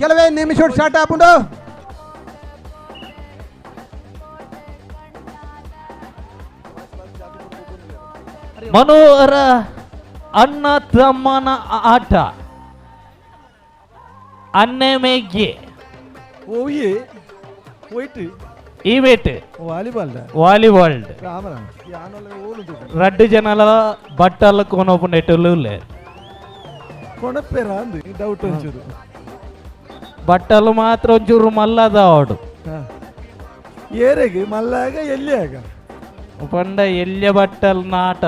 Speaker 21: ಕೆಲವೇ ನಿಮಿಷ ಶಾಟ್ ಹಾಕೊಂಡು
Speaker 12: ಮನೋಹರ ಅಣ್ಣ ತಮ್ಮನ ಆಟ ಅನ್ನಮೆಗೆ ಈವೇಟ್
Speaker 19: ವಾಲಿಬಾಲ್
Speaker 12: ವಾಲಿಬಾಲ್ ರಡ್ಡು ಜನಲ ಬಟ್ಟಲ ಕೊನೊಪುನೆಟುಲು
Speaker 19: ಕೊಣಪೇರ ಅಂದು ಡೌಟ್ ಒಂಚೂರು
Speaker 12: ಬಟ್ಟಲು ಮಾತ್ರ ಒಂಚೂರು ಮಲ್ಲದ ಅವಡು
Speaker 19: ಏರೆಗೆ ಮಲ್ಲಾಗ ಎಲ್ಲಿಯಾಗ
Speaker 12: ಪಂಡ ಎಲ್ಲಿಯ ಬಟ್ಟಲ್ ನಾಟ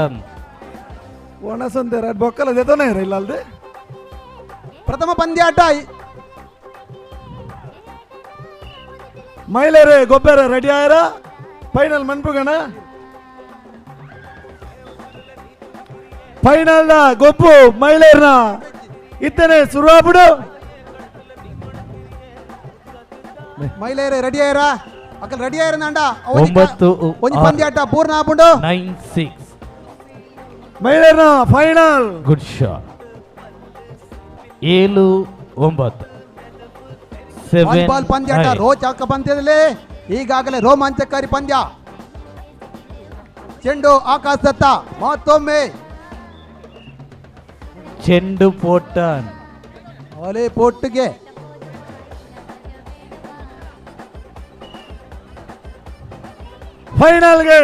Speaker 19: ಒಣಸಂತೆ ಬೊಕ್ಕಲ ಜೊತೆನೇ ಇಲ್ಲ ಅಲ್ದೆ
Speaker 21: ಪ್ರಥಮ ಪಂದ್ಯಾಟ
Speaker 19: ಮಹಿಳೆಯರೇ ಗೊಬ್ಬರ ರೆಡಿ ಆಯರ ಫೈನಲ್ ಮನ್ಪುಗಣ ಫೈನಲ್ ಗೊಬ್ಬು ಮಹಿಳೆಯರ್ನ ಇತ್ತನೆ ಶುರುವಾಗ್ಬಿಡು.
Speaker 21: ಮಹಿಳೆಯರೇ ರೆಡಿ ಆಯರ ಅಕಲ್ ರೆಡಿ ಆಯರ ನಾಂಡ ಒಂದು ಪಂದ್ಯಾಟ ಪೂರ್ಣ ಆಪುಂಡು
Speaker 12: 9-6
Speaker 19: ಮಹಿಳೆಯರ್ನ ಫೈನಲ್
Speaker 12: ಗುಡ್ ಶಾಟ್ 7-9
Speaker 21: ವಾಲಿಬಾಲ್ ಪಂದ್ಯಾಟ ರೋಚಕ ಪಂದ್ಯದಲ್ಲಿ ಈಗಾಗಲೇ ರೋಮಾಂಚಕಾರಿ ಪಂದ್ಯ. ಚೆಂಡು ಆಕಾಶದತ್ತ ಮತ್ತೊಮ್ಮೆ
Speaker 12: ಚೆಂಡು ಪೋಟನ್
Speaker 21: ಒಲೆ ಪೋಟ್ಟಿಗೆ
Speaker 19: ಫೈನಲ್ಗೆ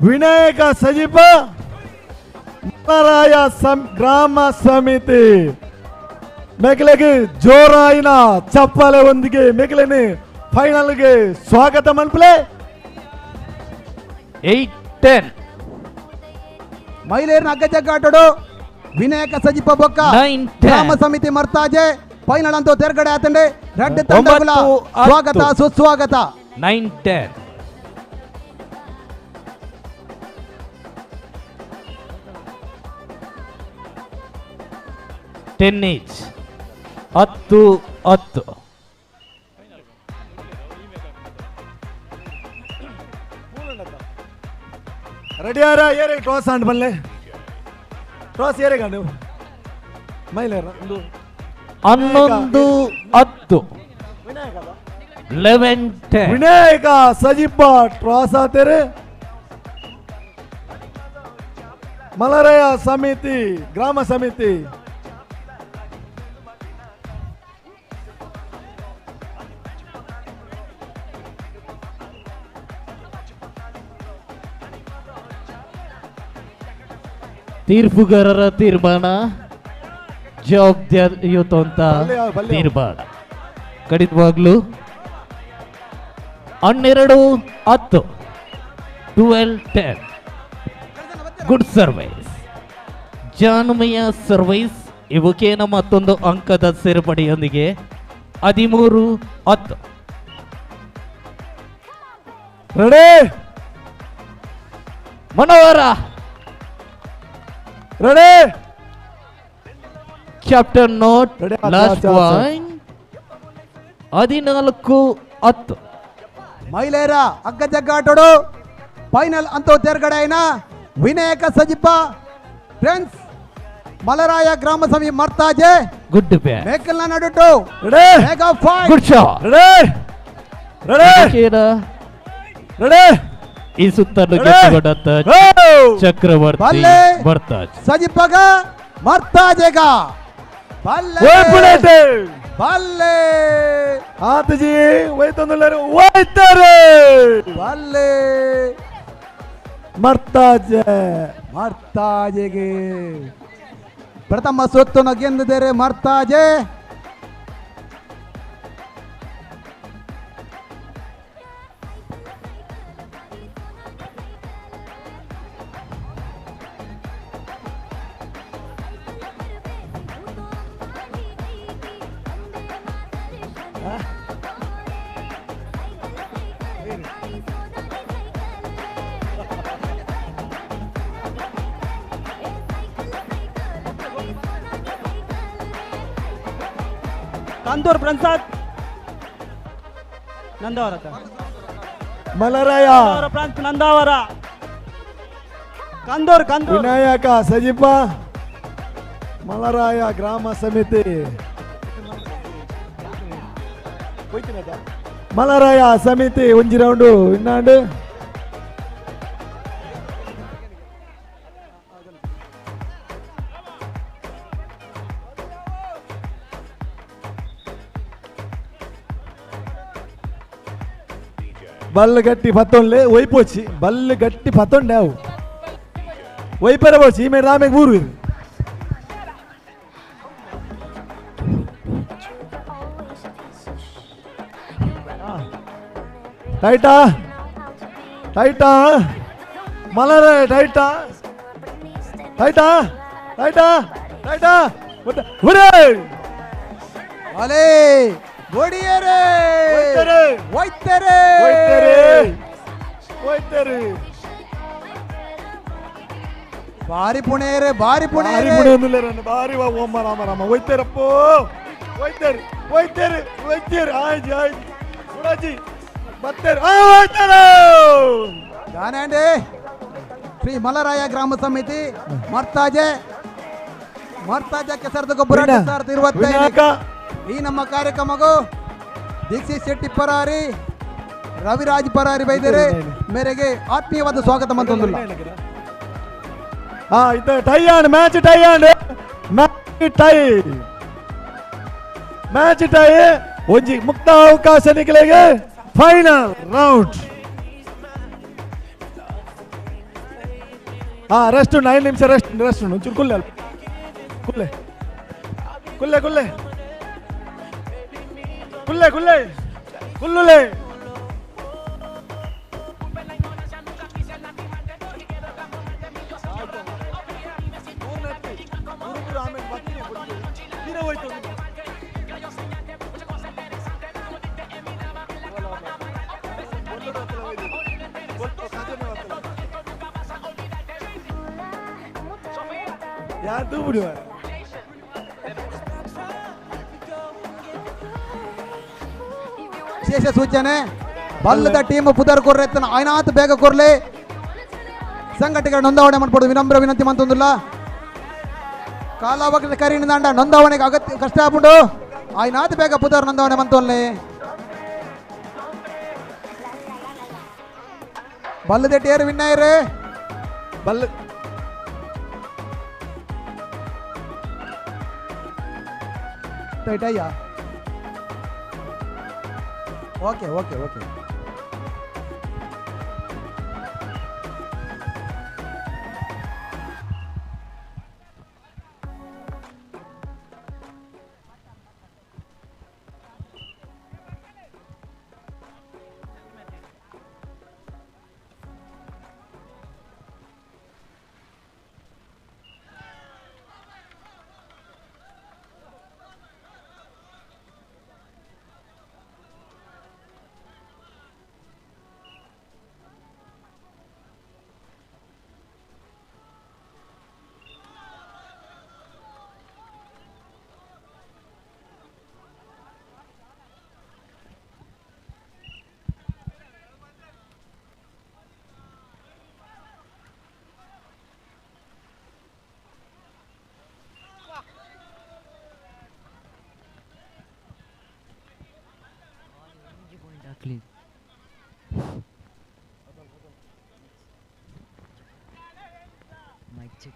Speaker 19: ವಿನಾಯಕ ಸಜಿಪ ಮಲರಾಯ ಗ್ರಾಮ ಸಮಿತಿ ಮೇಖಲೆಗೆ ಜೋರಾಯಿನ ಚಪ್ಪಾಳೆ ಒಂದಿಗೆ ಮೇಖಲೆನೆ ಫೈನಲ್ಗೆ ಸ್ವಾಗತ ಮನ್ಪಲೆ
Speaker 12: 8-10
Speaker 21: ಮಹಿಳೆಯರನ್ನ ಅಗ್ಗಜಗ್ಗಾಟಡು ವಿನಾಯಕ ಸಜಿಪ ಬೊಕ್ಕ ಗ್ರಾಮ ಸಮಿತಿ ಮರ್ತಾಜೆ ಫೈನಲ್ ಅಂತೂ ತೇರ್ಗಡೆ ಆತಂಡೆ ರೆಡ್ ತಂಡಗಳ ಸ್ವಾಗತ ಸುಸ್ವಾಗತ
Speaker 12: 9-10 10 each. 10-10.
Speaker 19: ರೆಡಿ ಆರ ಏರೆ ಟಾಸ್ ಆಂಡ್ ಬಲ್ಲೆ ಟಾಸ್ ಏರೆ ಗಂಡು ಮೈಲೇರ
Speaker 12: 11-10. 11-10.
Speaker 19: ವಿನಾಯಕ ಸಜಿಪ್ಪ ಟಾಸ್ ಆತೇರೆ. ಮಲರಾಯ ಸಮಿತಿ ಗ್ರಾಮ ಸಮಿತಿ
Speaker 12: ತೀರ್ಪುಗಾರರ ತೀರ್ಮಾನ ಜವಾಬ್ದಾರಿಯುತ ತೀರ್ಮಾನ. ಖಂಡಿತವಾಗ್ಲೂ 12-10. 12-10. ಗುಡ್ ಸರ್ವೈಸ್, ಜಾನುಮೆಯ ಸರ್ವೈಸ್. ಇವಕ್ಕೇನ ಮತ್ತೊಂದು ಅಂಕದ ಸೇರ್ಪಡೆಯೊಂದಿಗೆ 13-10.
Speaker 19: Ready
Speaker 12: Manohara.
Speaker 19: Ready
Speaker 12: captain note last point. 14-10.
Speaker 21: ಮಹಿಳೆಯರ ಅಗ್ಗಜಗ್ಗಾಟೋಡು ಫೈನಲ್ ಅಂತ ತೇರ್ಗಡೆ అయిన ವಿನಾಯಕ ಸಜಿಪ್ಪ ಫ್ರೆಂಡ್ಸ್ ಮಲರಾಯ ಗ್ರಾಮ ಸಮಿತಿ ಮರ್ತಾಜೆ
Speaker 12: ಗುಡ್ ಬ್ಯಾಕ್
Speaker 21: ಮೇಕಲ್ನ ನಡುಟು mega fight.
Speaker 12: Good shot.
Speaker 19: Ready ready ready.
Speaker 12: ಈ ಸುತ್ತನ್ನು ಗೆದ್ದುಕೊಂಡಂತ ಚಕ್ರವರ್ತಿ
Speaker 21: ಬಲ್ಲೆ.
Speaker 12: ಮರ್ತಾಜ್.
Speaker 21: ಸಜಿಪ್ಪಗ ಮರ್ತಾಜೆಗ ಬಲ್ಲೆ ಬಲ್ಲೆ
Speaker 19: ಆತಜಿ ಒಯ್ತೊಂದುಲ್ಲಾರು ಒಯ್ತಾರೆ
Speaker 21: ಬಲ್ಲೆ
Speaker 19: ಮರ್ತಾಜೆ
Speaker 21: ಮರ್ತಾಜೆಗೆ ಪ್ರಥಮ ಸುತ್ತನ್ನು ಗೆದ್ದಿದ್ದಾರೆ ಮರ್ತಾಜೆ.
Speaker 2: ಕಂದೂರ್ ಪ್ರಸಾದ್ ನಂದಾವರ
Speaker 19: ಮಲರಾಯ
Speaker 2: ಪ್ರಾಂತ್ ನಂದಾವರ ಕಂದೂರ್ ಕಂದೂರ್
Speaker 19: ವಿನಾಯಕ ಸಜಿಪ ಮಲರಾಯ ಗ್ರಾಮ ಸಮಿತಿ ಮಲರಾಯ ಸಮಿತಿ ಒಂಜಿ ರೌಂಡು ಇನ್ನಾಂಡು ಬಲ್ಲು ಗಟ್ಟಿ ಪತ್ತೊಂಡ್ಲೆ ಒಯ್ಪೋಚಿ ಬಲ್ಲು ಗಟ್ಟಿ ಪತ್ತೊಂಡೆ ಅವು ಒಯ್ಪರ ಪೋಚಿ ಈ ಮೇಲೆ ರಾಮೆಗೆ ಊರು ಇದು ಟೈಟಾ ಟೈಟಾ ಮಲರ ಟೈಟಾ ಟೈಟಾ ಟೈಟಾ ಟೈಟಾ ಹುರೇ
Speaker 21: ಅಲೇ ಒಡಿಯರೇ
Speaker 19: ಒಯ್ತಾರೆ
Speaker 21: ಒಯ್ತಾರೆ
Speaker 19: ಒಯ್ತಾರೆ ಒಯ್ತಾರೆ
Speaker 21: ಭಾರಿ ಪುಣೆಯರೇ ಭಾರಿ
Speaker 19: ಭಾರಿ
Speaker 21: ಪುಣೆಯರೇ
Speaker 19: ಪುಣೆ ಒಂದುಲ್ಲೇರಣ್ಣ ಭಾರಿ ವಾ ಓಮ ರಾಮ ರಾಮ ಒಯ್ತಾರಪ್ಪೋ ಒಯ್ತಾರೆ ಒಯ್ತಾರೆ ಒಯ್ತಾರೆ ಆಯ್ತು ಆಯ್ತು ಗುಡಾಜಿ ಬರ್ತಾರೆ ಆ ಒಯ್ತಾರೆ
Speaker 21: ದಾನಾಂಡೆ ಶ್ರೀ ಮಲರಾಯ ಗ್ರಾಮ ಸಮಿತಿ ಮರ್ತಾಜೆ ಮರ್ತಾಜೆ ಕೆಸರದ ಗೊಬ್ಬರ 2025.
Speaker 19: ವಿನಾಯಕ.
Speaker 21: ಈ ನಮ್ಮ ಕಾರ್ಯಕ್ರಮಕ್ಕೂ ದೀಕ್ಷಿತ್ ಶೆಟ್ಟಿ ಪರಾರಿ ರವಿರಾಜ್ ಪರಾರಿ ಬೈದರೆ ಮೇರೆಗೆ ಆತ್ಮೀಯವಾದ ಸ್ವಾಗತ ಮಂತೊಂದಿಲ್ಲ.
Speaker 19: ಹಾ ಇದು tie and match tie and match tie match tie ಒಂಜಿ ಮುಕ್ತ ಅವಕಾಶ ನಿಖಿಲೆಗೆ ಫೈನಲ್ ರೌಂಡ್. ಹಾ ರೆಸ್ಟ್ ಉಂಟು 5 ನಿಮಿಷ ರೆಸ್ಟ್ ರೆಸ್ಟ್ ಉಂಟು ಒಂಚೂರು ಕುಲ್ಲೆ ಅಲ್ಪ ಕುಲ್ಲೆ ಕುಲ್ಲೆ ಕುಲ್ಲೆ ಕುಲ್ಲೆ ಕುಲ್ಲೆ ಕುಲ್ಲುಲೆ ಯಾರು ಬಿಡುವ.
Speaker 21: ವಿಶೇಷ ಸೂಚನೆ ಬಲ್ಲದ ಟೀಮ್ ಪುದರ್ ಕೊರ್ರೆತ್ತನ ಆಯ್ನಾತ್ ಬೇಗ ಕೊರ್ಲೆ ಸಂಘಟಕರ ನೋಂದಾವಣೆ ಮಾಡ್ಬೋದು ವಿನಮ್ರ ವಿನಂತಿ ಮಂತೊಂದುಲ್ಲ ಕಾಲಾವಕಾಶ ಕರೀನಿಂದ ನೋಂದಾವಣೆಗೆ ಅಗತ್ಯ ಕಷ್ಟ ಆಗ್ಬಿಟ್ಟು ಆಯ್ನಾತ್ ಬೇಗ ಪುದರ್ ನೋಂದಾವಣೆ ಮಂತೊಲ್ಲೆ ಬಲ್ಲದ ಟೇರು ವಿನ್ನಾಯರೇ
Speaker 19: ಬಲ್ಲ
Speaker 21: ಟೈಟ್ ಅಯ್ಯ okay okay okay
Speaker 10: Clean. Mic check.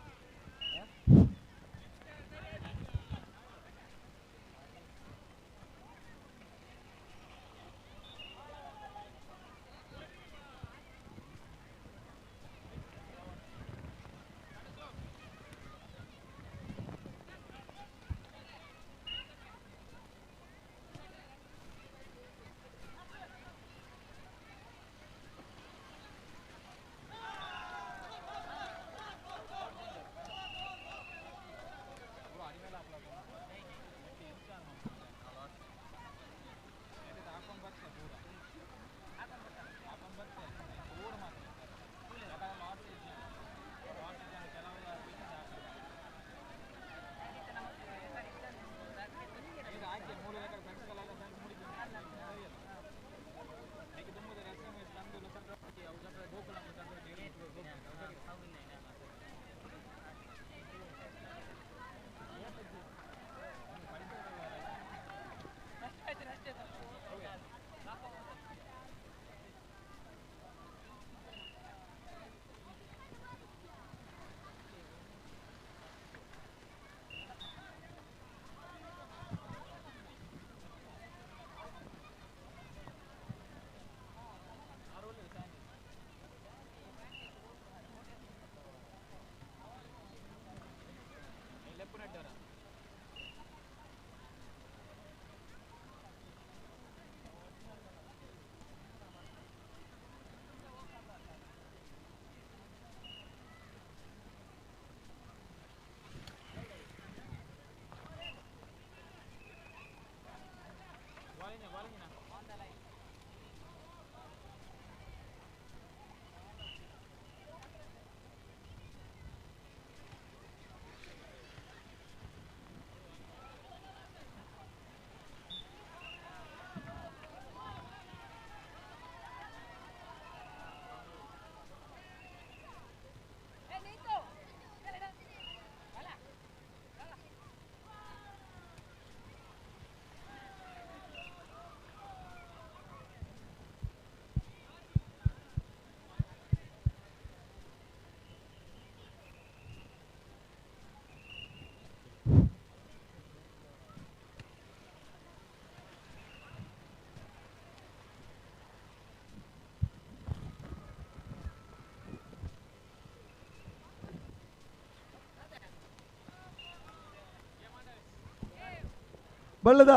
Speaker 19: ಬಳ್ಳದ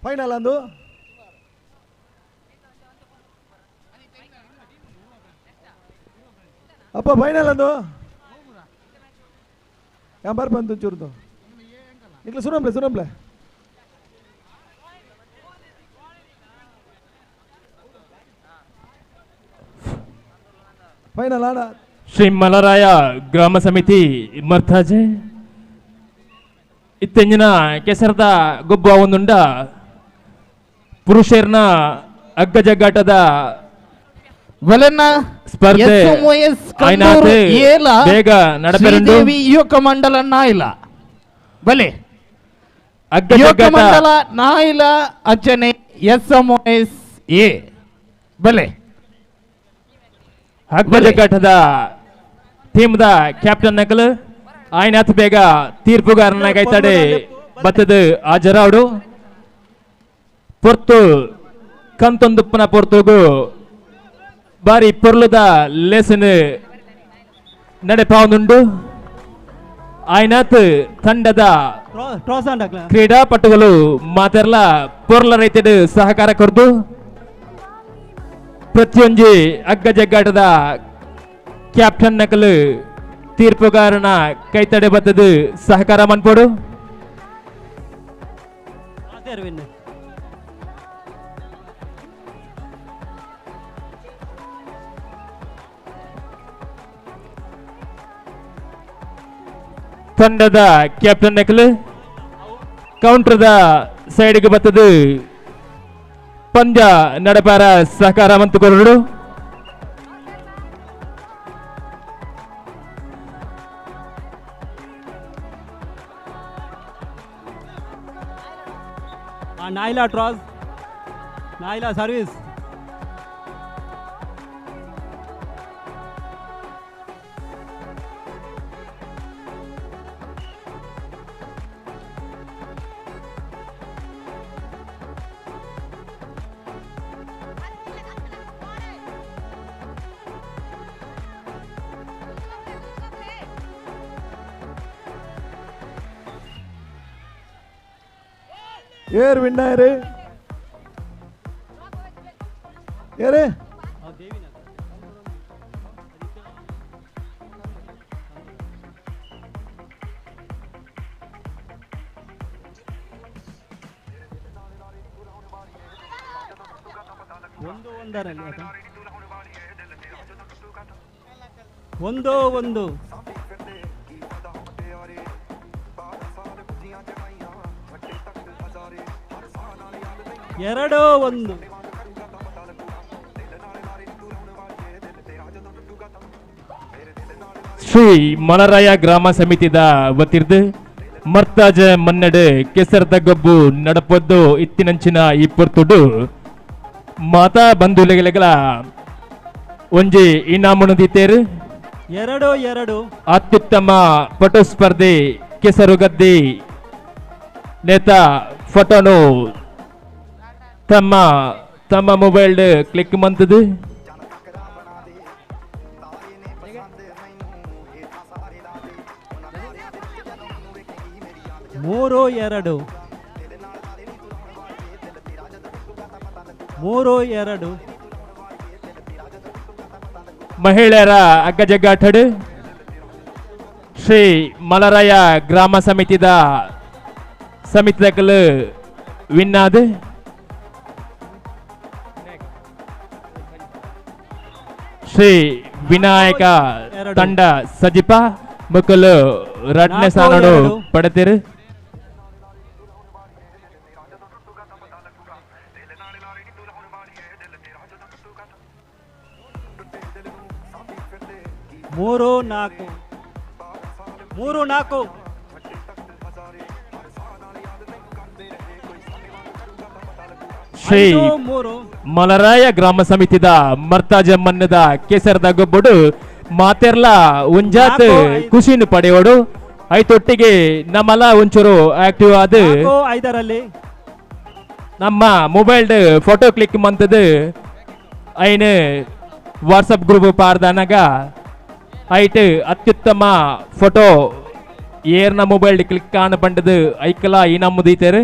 Speaker 19: ಫೈನಲ್ ಅಂದು ಅಪ್ಪ ಫೈನಲ್ ಅಂದು ಎಂಬರ್ ಬಂತು ಚೂರ್ದು ಇಕ್ಲ ಸುರಂಪ್ಲೆ ಸುರಂಪ್ಲೆ ಫೈನಲ್ ಆಡ
Speaker 12: ಶ್ರೀ ಮಲರಾಯ ಗ್ರಾಮ ಸಮಿತಿ ಮರ್ತಾಜೆ ಇತ್ತೆಂಜಿನ ಕೆಸರದ ಗೊಬ್ಬ ಒಂದುಂಡ ಪುರುಷರ್ನ ಅಗ್ಗಜಗ್ಗಾಟದ ಸ್ಪರ್ಧೆ ಬೇಗ ನಡೆಪೆರುಂಡು.
Speaker 13: ಯುವಕ ಮಂಡಲ ನಾಯಿಲ ಬಲೆ ಯುವಕ ಮಂಡಲ ನಾಯಿಲ ಅಂಚನೆ ಎಸ್ಎಂಒಎಸ್ ಎ ಬಲೆ
Speaker 12: ಅಗ್ಗಜಗ್ಗಾಟದ ಟೀಮ್ದ ಕ್ಯಾಪ್ಟನ್ ನಕಲು ಆಯ್ನಾಥ್ ಬೇಗ ತೀರ್ಪುಗಾರನಾಗೈತಾಡೆ ಬತ್ತದ ಹಾಜರಾವಡು. ಪೊರ್ತು ಕಂತೊಂದುಪ್ಪನ ಪೊರ್ತುಗು ಬಾರಿ ಪೊರ್ಲುದ ಲೇಸನ್ ನಡೆಪಾವನುಂಡು. ಆಯ್ನಾಥ್ ತಂಡದ ಕ್ರೀಡಾಪಟುಗಳು ಮಾತೆರ್ಲ ಪೊರ್ಲ ರೈತಡು ಸಹಕಾರ ಕೊರ್ದು ಪ್ರತಿಯೊಂಜಿ ಅಗ್ಗಜಗ್ಗಾಟದ ಕ್ಯಾಪ್ಟನ್ ನಕಲು ತೀರ್ಪುಗಾರನ ಕೈತಡೆ ಬತ್ತದು ಸಹಕಾರ ಮನ್ಪೋಡು. ತಂಡದ ಕ್ಯಾಪ್ಟನ್ ನಕಲು ಕೌಂಟರ್ದ ಸೈಡ್ಗೆ ಬತ್ತದು ಪಂದ್ಯ ನಡೆಪಾರ ಸಹಕಾರ ಮಂತುಕೊರಡು.
Speaker 14: ನಾಯ್ಲಾ ಟ್ರಾಸ್, ನಾಯ್ಲಾ ಸರ್ವಿಸ್.
Speaker 19: ಏರ್ ವಿನ್ನಾಯರೇ ಏರೇ
Speaker 14: ಒಂದು ಒಂದರಲ್ಲಿ ಒಂದು ಒಂದು ಎರಡು ಒಂದು.
Speaker 12: ಶ್ರೀ ಮಲರಾಯ ಗ್ರಾಮ ಸಮಿತಿದ ವತಿರ್ದು ಮರ್ತಾಜ ಮನ್ನಡೆ ಕೆಸರದ ಗೊಬ್ಬು ನಡಪೊದ್ದು ಇತ್ತಿನಂಚಿನ ಈ ಪೊರ್ತುಡು ಮಾತಾ ಬಂಧುಲೆಗಳ ಒಂಜಿ ಇನಾಮುನು ದೀತೇರು.
Speaker 14: ಎರಡು ಎರಡು
Speaker 12: ಅತ್ಯುತ್ತಮ ಫೋಟೋ ಸ್ಪರ್ಧೆ ಕೆಸರು ಗದ್ದೆ ನೇತಾ ಫೋಟೋನು ತಮ್ಮ ತಮ್ಮ ಮೊಬೈಲ್ ಕ್ಲಿಕ್ ಮಂತದು.
Speaker 14: ಮೂರು ಎರಡು ಮೂರು ಎರಡು.
Speaker 12: ಮಹಿಳೆಯರ ಅಗ್ಗಜಗ್ಗಾಟಡು ಶ್ರೀ ಮಲರಾಯ ಗ್ರಾಮ ಸಮಿತಿದ ಸಮಿತಿದಕಲು ವಿನ್ನಾದು. ಶ್ರೀ ವಿನಾಯಕ ತಂಡ ಸಜಿಪ ಮುಕ್ಕಲು ರಡ್ನೆ ಸ್ಥಾನಡು ಪಡೆದಿರು.
Speaker 14: ಮೂರು ನಾಲ್ಕು ಮೂರು ನಾಲ್ಕು.
Speaker 12: ಶ್ರೀ ಮಲರಾಯ ಗ್ರಾಮ ಸಮಿತಿದ ಮರ್ತಾಜಮ್ಮನ್ನದ ಕೇಸರದ ಗೊಬ್ಬಡು ಮಾತೆರ್ಲ ಒಂಜಾತ್ ಖುಷಿನು ಪಡೆಯೋಡು. ಐತೊಟ್ಟಿಗೆ ನಮ್ಮಲ ಒಂಚೂರು ಆಕ್ಟಿವ್ ಆದ
Speaker 14: ಐದರಲ್ಲಿ
Speaker 12: ನಮ್ಮ mobile photo click ಮಂತದ್ದು ಐನು ವಾಟ್ಸಪ್ ಗ್ರೂಪ್ ಪಾರ್ದಾನಾಗ ಐಟ್ ಅತ್ಯುತ್ತಮ ಫೋಟೋ ಏರ್ನ ಮೊಬೈಲ್ ಕ್ಲಿಕ್ ಆನ್ ಪಂಡದು ಐಕಲ ಈ ನಮ್ಮದೀತೇರು.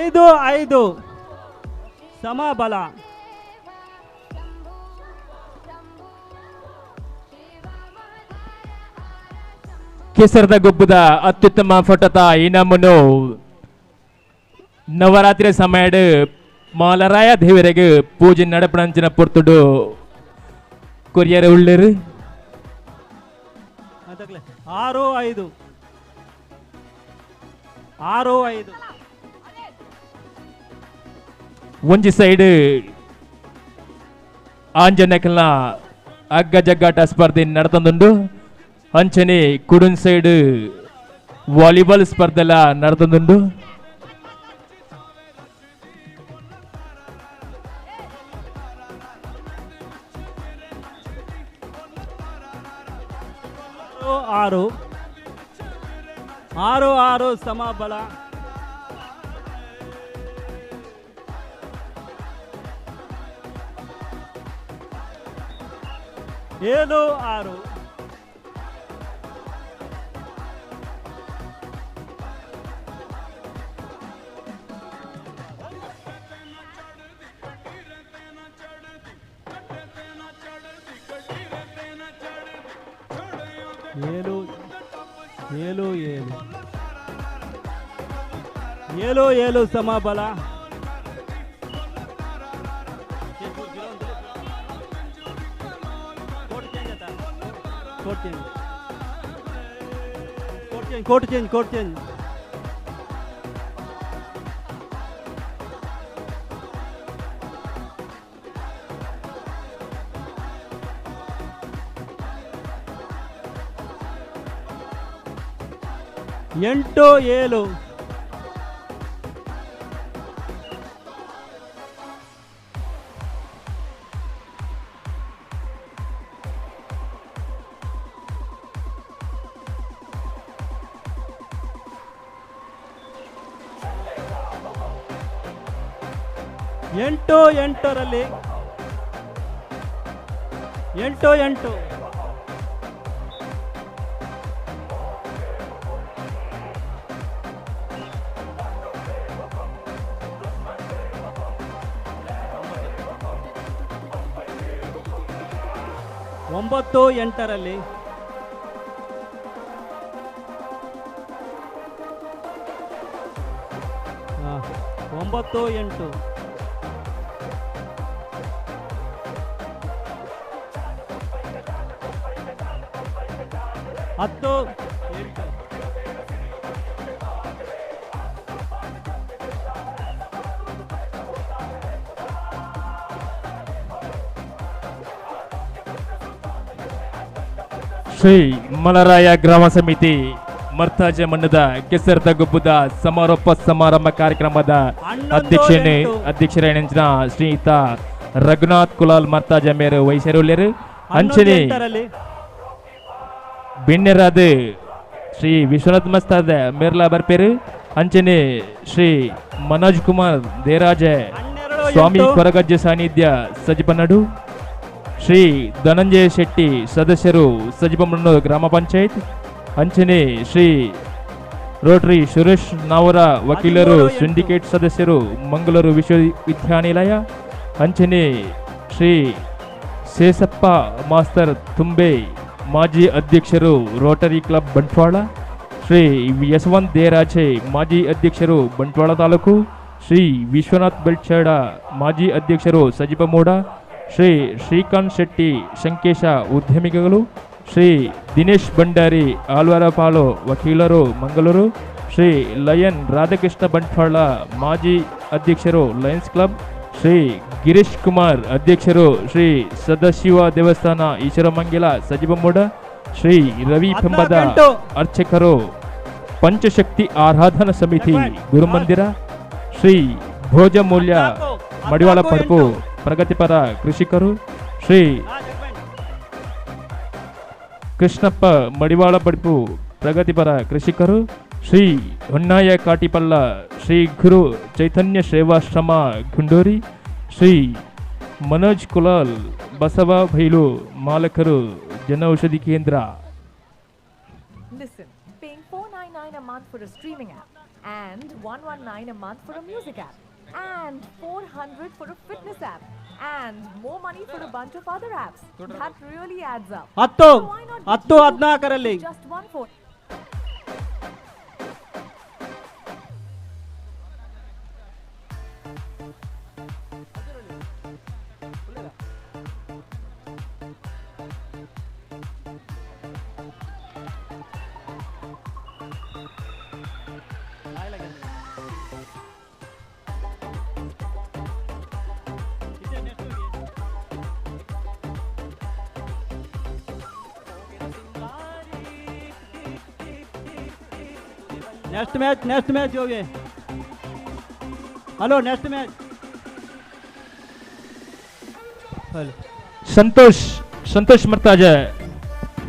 Speaker 14: ಐದು ಐದು ಸಮಬಲ.
Speaker 12: ಕೆಸರದ ಗೊಬ್ಬದ ಅತ್ಯುತ್ತಮ ಫೋಟೋತ ಇನಾಮನ್ನು ನವರಾತ್ರಿ ಸಮಯಡ್ ಮಾಲರಾಯ ದೇವರಿಗೆ ಪೂಜೆ ನಡಪಣಂಚಿನ ಪೊರ್ತುಡು ಕೊರಿಯರ ಉಳ್ಳೇರು.
Speaker 14: 6 5 6 5
Speaker 12: ಒಂಜಿ ಸೈಡ್ ಆಂಜನಕಲ್ನ ಅಗ್ಗ ಜಗ್ಗಾಟ ಸ್ಪರ್ಧೆ ನಡತಂದುಂಡು. ಅಂಚನೆ ಕುಡುನ್ ಸೈಡ್ ವಾಲಿಬಾಲ್ ಸ್ಪರ್ಧೆಲ ನಡತಂದುಂಡು.
Speaker 14: 6 6 6 ಸಮಬಲ. 7 6 7 7 7 7 7 ಸಮಬಲ. Court change court change. 8 7 8 8ರಲ್ಲಿ 8 8 9 8ರಲ್ಲಿ 9 8 10 8
Speaker 12: ಶ್ರೀ ಮಲರಾಯ ಗ್ರಾಮ ಸಮಿತಿ ಮರ್ತಾಜೆ ಮಣ್ಣದ ಕೆಸರದ ಗುಬ್ಬದ ಸಮಾರೋಪ ಸಮಾರಂಭ ಕಾರ್ಯಕ್ರಮದ ಅಧ್ಯಕ್ಷರೇಣಿನ ಶ್ರೀಯುತ ರಘುನಾಥ್ ಕುಲಾಲ್ ಮರ್ತಾಜೆ ಮೇರು ವಹಿಸಿರುಳ್ಳೇರು. ಅಂಚನೆ ಬಿಣ್ಣೆರಾದ ಶ್ರೀ ವಿಶ್ವನಾಥ್ ಮಸ್ತಾದ ಮೇರ್ಲಾ ಬರ್ಪೇರು. ಅಂಚನೆ ಶ್ರೀ ಮನೋಜ್ ಕುಮಾರ್ ದೇರಾಜೆ ಸ್ವಾಮಿ ಕೊರಗಜ್ಜೆ ಸಾನ್ನಿಧ್ಯ ಸಜಿಪನಡು, ಶ್ರೀ ಧನಂಜಯ ಶೆಟ್ಟಿ ಸದಸ್ಯರು ಸಜಿಪಮಣ್ಣೂರು ಗ್ರಾಮ ಪಂಚಾಯತ್, ಅಂಚನೆ ಶ್ರೀ ರೋಟರಿ ಸುರೇಶ್ ನಾವರ ವಕೀಲರು ಸಿಂಡಿಕೇಟ್ ಸದಸ್ಯರು ಮಂಗಳೂರು ವಿಶ್ವವಿದ್ಯಾನಿಲಯ, ಅಂಚನೆ ಶ್ರೀ ಶೇಷಪ್ಪ ಮಾಸ್ತರ್ ತುಂಬೆ ಮಾಜಿ ಅಧ್ಯಕ್ಷರು ರೋಟರಿ ಕ್ಲಬ್ ಬಂಟ್ವಾಳ, ಶ್ರೀ ಯಶವಂತ್ ದೇರಾಜೆ ಮಾಜಿ ಅಧ್ಯಕ್ಷರು ಬಂಟ್ವಾಳ ತಾಲೂಕು, ಶ್ರೀ ವಿಶ್ವನಾಥ್ ಬೆಳ್ಚಡ ಮಾಜಿ ಅಧ್ಯಕ್ಷರು ಸಜಿಪಮೂಡ, ಶ್ರೀ ಶ್ರೀಕಾಂತ್ ಶೆಟ್ಟಿ ಶಂಕೇಶ ಉದ್ಯಮಿಗಳು, ಶ್ರೀ ದಿನೇಶ್ ಭಂಡಾರಿ ಆಳ್ವಾರಪಾಲು ವಕೀಲರು ಮಂಗಳೂರು, ಶ್ರೀ ಲಯನ್ ರಾಧಾಕೃಷ್ಣ ಬಂಟ್ವಾಳ ಮಾಜಿ ಅಧ್ಯಕ್ಷರು ಲಯನ್ಸ್ ಕ್ಲಬ್, ಶ್ರೀ ಗಿರೀಶ್ ಕುಮಾರ್ ಅಧ್ಯಕ್ಷರು ಶ್ರೀ ಸದಾಶಿವ ದೇವಸ್ಥಾನ ಈಶ್ವರಮಂಗಿಲ ಸಜಿಬಮೂಡ, ಶ್ರೀ ರವಿ ಪೆಂಬದ ಅರ್ಚಕರು ಪಂಚಶಕ್ತಿ ಆರಾಧನಾ ಸಮಿತಿ ಗುರುಮಂದಿರ, ಶ್ರೀ ಭೋಜಮೂಲ್ಯ ಮಡಿವಾಳ ಪಡಪು ಪ್ರಗತಿಪರ ಕೃಷಿಕರು, ಶ್ರೀ ಕೃಷ್ಣಪ್ಪ ಮಡಿವಾಳ ಪಡಪು ಪ್ರಗತಿಪರ ಕೃಷಿಕರು, ಶ್ರೀ ಹೊನ್ನಾಯ ಕಾಟಿಪಲ್ಲ ಶ್ರೀ ಗುರು ಚೈತನ್ಯ ಸೇವಾಶ್ರಮ ಗುಂಡೂರಿ, ಶ್ರೀ ಮನೋಜ್ ಕುಲಾಲ್ ಬಸವ ಬೈಲು ಮಾಲಕರು ಜನೌಷಧಿ ಕೇಂದ್ರ.
Speaker 1: Listen, paying $4.99 a month for a streaming app and $119 a month for a music app and $400 for a fitness app and more money for a bunch of other apps. That really adds up.
Speaker 14: 10 10 14ರಲ್ಲಿ
Speaker 1: Just one phone.
Speaker 14: Next match, next match ಹೋಗಿ. Hello, next match. Hello
Speaker 12: Santosh, Santosh Marthaja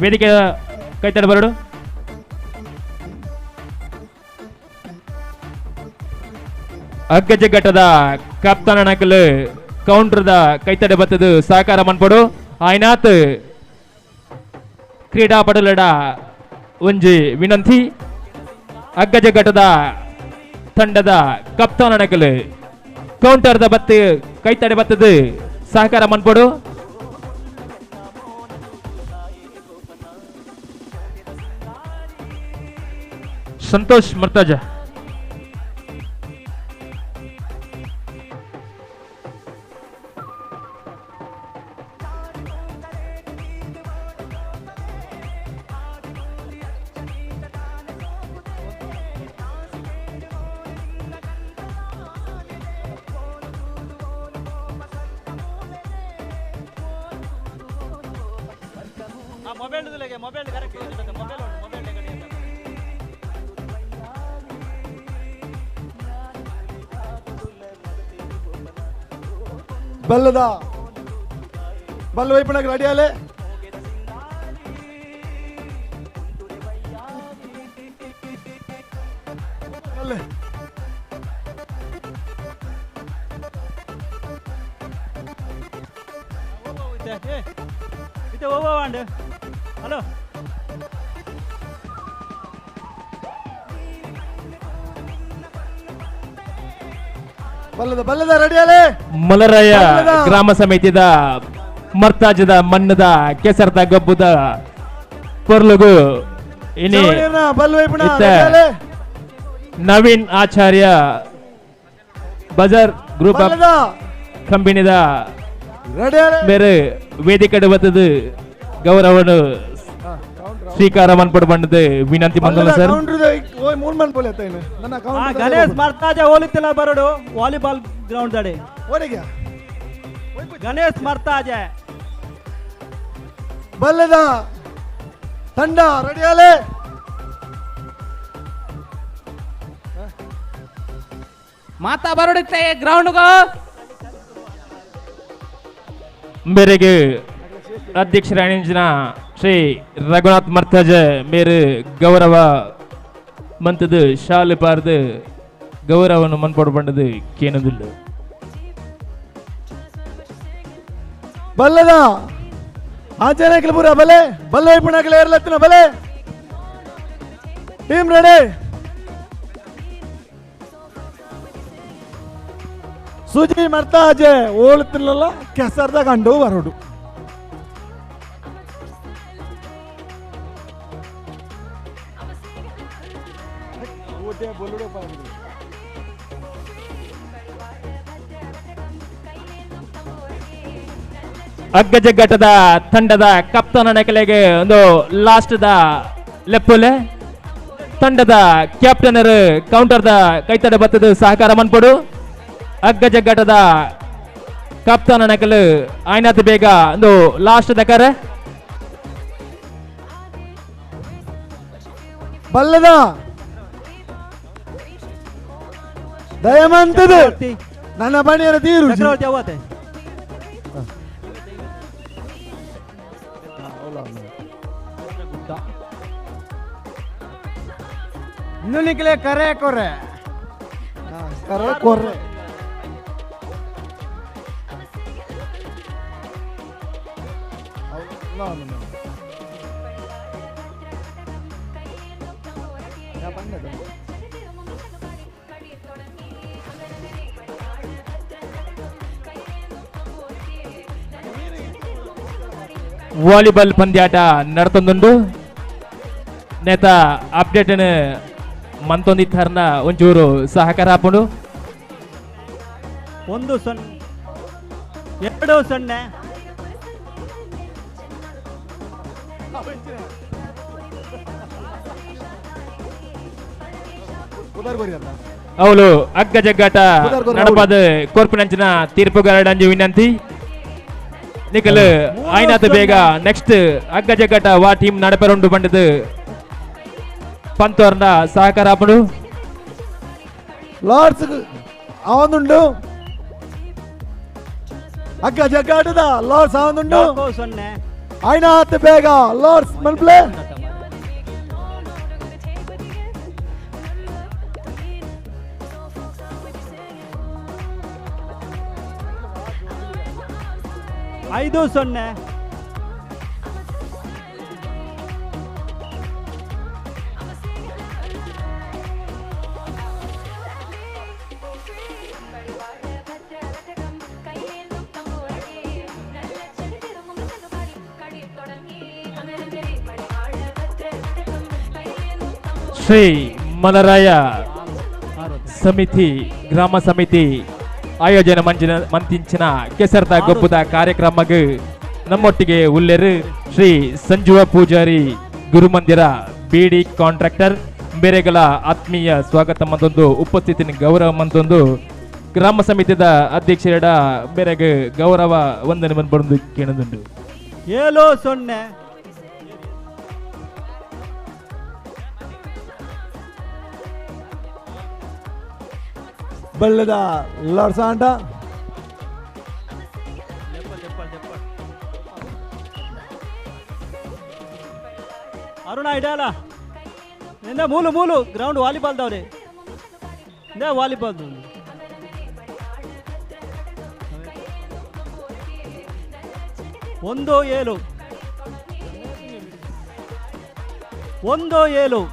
Speaker 12: ವೇದಿಕೆ ಕೈತಡ ಬರಡು. ಅಗ್ಗಜಘಟ್ಟದ ಕಪ್ತಾನ ನಕಲು ಕೌಂಟ್ರದ ಕೈತಡೆ ಬತ್ತದು ಸಹಕಾರ ಮನ್ಪಡು. ಆಯ್ನಾತ್ ಕ್ರೀಡಾಪಟುಲಡ ಒಂಜಿ ವಿನಂತಿ, ಅಗ್ಗಜಘಟ್ಟದ ತಂಡದ ಕಪ್ತಾನ ನಕಲು ಕೌಂಟರ್ದ ಬತ್ತು ಕೈತಡೆ ಬತ್ತದು ಸಹಕಾರ ಮನ್ಪಡು. Santosh ಮರ್ತಾಜ.
Speaker 14: Mobile mobile correct mobile mobile
Speaker 19: ಬಲ್ಲದ ಬಲ್ಲ ವೈಪಣಕ್ಕೆ ರೆಡಿ ಆಲೆ.
Speaker 14: ಹಲೋ
Speaker 19: ಬಲ್ಲದ ಬಲ್ಲದ ರೆಡಿ ಆಲೆ.
Speaker 12: ಮಲರಾಯ ಗ್ರಾಮ ಸಮಿತಿದ ಮರ್ತಾಜದ ಮಣ್ಣದ ಕೆಸರದ ಗಬ್ಬುದ ಪೊರ್ಲುಗು ಇನಿ ನವೀನ್ ಆಚಾರ್ಯ ಬಜಾರ್ ಗ್ರೂಪ್ ಆಫ್ ಕಂಪನಿದ ಬೇರೆ ವೇದಿಕೆ ಬತ್ತದು ಗೌರವನು ಸ್ವೀಕಾರ ಮನ್ಪಡು ಬಂದದ್ದು ವಿನಂತಿ ಮಂದಲ ಸರ್.
Speaker 14: ಗಣೇಶ್ ಮರ್ತಾಜ ಹೋಲಿತಿಲ್ಲ ಬರಡು ವಾಲಿಬಾಲ್ ಗ್ರೌಂಡ್ ದಡೆ ಗಣೇಶ್ ಮರ್ತಾಜ.
Speaker 19: ಬಲ್ಲದ ತಂಡ ರೆಡಿಯಾಲೆ.
Speaker 13: ಮಾತಾ ಬರಡುತ್ತೆ ಗ್ರೌಂಡ್ಗೋ.
Speaker 12: ಮೇರೆಗೆ ಅಧ್ಯಕ್ಷರಾಣಿಂಚಿನ ಶ್ರೀ ರಘುನಾಥ್ ಮರ್ತಾಜ ಮೇರು ಗೌರವ ಮಂತದು ಶಾಲು ಪಾರ್ದು ಗೌರವನು ಮನ್ಪಡು ಬಂಡದು ಕೇನದಿಲ್ಲ.
Speaker 19: ಬಲ್ಲದ ಆಂಜನೇಯ ಪೂರ ಬಲೆ ಬಲ್ಲ ವೈಪುಣಕಲ ಏರ್ಲತ್ತಿನ ಬಲೆ. Team ready. ಸುಜಿ ಮರ್ತಾಜೆ ಓಳುತ್ತಿಲ್ಲ ಕೆಸರ್ದ ಕಂಡು ಬರೋಡು.
Speaker 12: ಅಗ್ಗಜಗ್ಗಟದ ತಂಡದ ಕಪ್ತಾನ ನಕಲೆಗೆ ಒಂದು ಲಾಸ್ಟ್ the ಲೆಪ್ಪುಲೆ ತಂಡದ ಕ್ಯಾಪ್ಟನರ್ ಕೌಂಟರ್ದ ಕೈತಡ ಬತ್ತದು ಸಹಕಾರ ಮನ್ಪಡು. ಅಗ್ಗಜಗ್ಗಟದ ಕಪ್ತಾನ ನಕಲು ಆಯ್ನಾತ್ ಬೇಗ ಒಂದು ಲಾಸ್ಟ್ the ಕರೆ.
Speaker 19: ಬಲ್ಲದ ದಯಮಂತದ ನನ್ನ ಬಣಿಯರ ತೀರು
Speaker 14: ಚಕ್ರವರ್ತಿ
Speaker 7: ನಿಕ್ಲೆ ಕರೆ ಕೊರೆ
Speaker 19: ಕರೆ ಕೊರೆ.
Speaker 12: ವಾಲಿಬಾಲ್ ಪಂದ್ಯಾಟ ನಡತೊಂದುಂಡು. ನೇತ ಅಪ್ಡೇಟ್ ಮಂತೊಂದಿತ್ತಾರನ ಒಂಚೂರು ಸಹಕಾರ ಹಾಪುಂಡು.
Speaker 14: 1-0 2-0.
Speaker 12: ಅವಳು ಅಗ್ಗಜಗ್ಗಾಟ ನಡಪಾದ ಕೋರ್ಪಿನಂಚಿನ ತೀರ್ಪುಗಾರಡಂಜು ವಿನಂತಿ. ನಿಕಲ್ ಆಯ್ನಾತ್ ಬೇಗ ನೆಕ್ಸ್ಟ್ ಅಗ್ಗಜಗ್ಗಾಟ ವಾ ಟೀಮ್ ನಡಪರುಂಡು ಬಂಡದು ಪಂತೋರ್ನ ಸಹಕಾರ ಆಪುಂಡು.
Speaker 19: ಲಾರ್ಡ್ಸ್ ಆವೊಂದುಂಡು ಅಕ್ಕ ಜಗ್ಗಾಟದ ಲಾರ್ಡ್ಸ್ ಆವೊಂದುಂಡು
Speaker 14: 0.
Speaker 19: ಐನಾತ್ ಬೇಗ ಲಾರ್ಡ್ಸ್ ಮನ್ಪ್ಲೆ.
Speaker 14: 5-0.
Speaker 12: ಶ್ರೀ ಮಲರಾಯ ಸಮಿತಿ ಗ್ರಾಮ ಸಮಿತಿ ಆಯೋಜನೆ ಮಂಜಿನ ಮಂತಿಂಚಿನ ಕೆಸರ್ದ ಗೊಬ್ಬದ ಕಾರ್ಯಕ್ರಮಕ್ಕೆ ನಮ್ಮೊಟ್ಟಿಗೆ ಉಲ್ಲೇರು ಶ್ರೀ ಸಂಜುವ ಪೂಜಾರಿ ಗುರುಮಂದಿರ ಬಿಡಿ ಕಾಂಟ್ರಾಕ್ಟರ್ ಬೇರೆಗಳ ಆತ್ಮೀಯ ಸ್ವಾಗತ ಮಂತೊಂದು ಉಪಸ್ಥಿತಿನ ಗೌರವ ಮಂತೊಂದು ಗ್ರಾಮ ಸಮಿತಿದ ಅಧ್ಯಕ್ಷರ ಬೇರೆಗೆ ಗೌರವ ವಂದನೆ ಬಂದು ಕೇಳದುಂಟು.
Speaker 14: 7-0.
Speaker 19: ಬಲ್ಲದ ಲಾರ್ಡ್ಸ್ ಆಂಟ.
Speaker 14: ಅರುಣ ಇಡಾಲ ಇಂದ ಮೂಲು ಮೂಲು ಗ್ರೌಂಡ್ ವಾಲಿಬಾಲ್ ದವ್ರೆ ಇಂದ volleyball 1-7 1-7.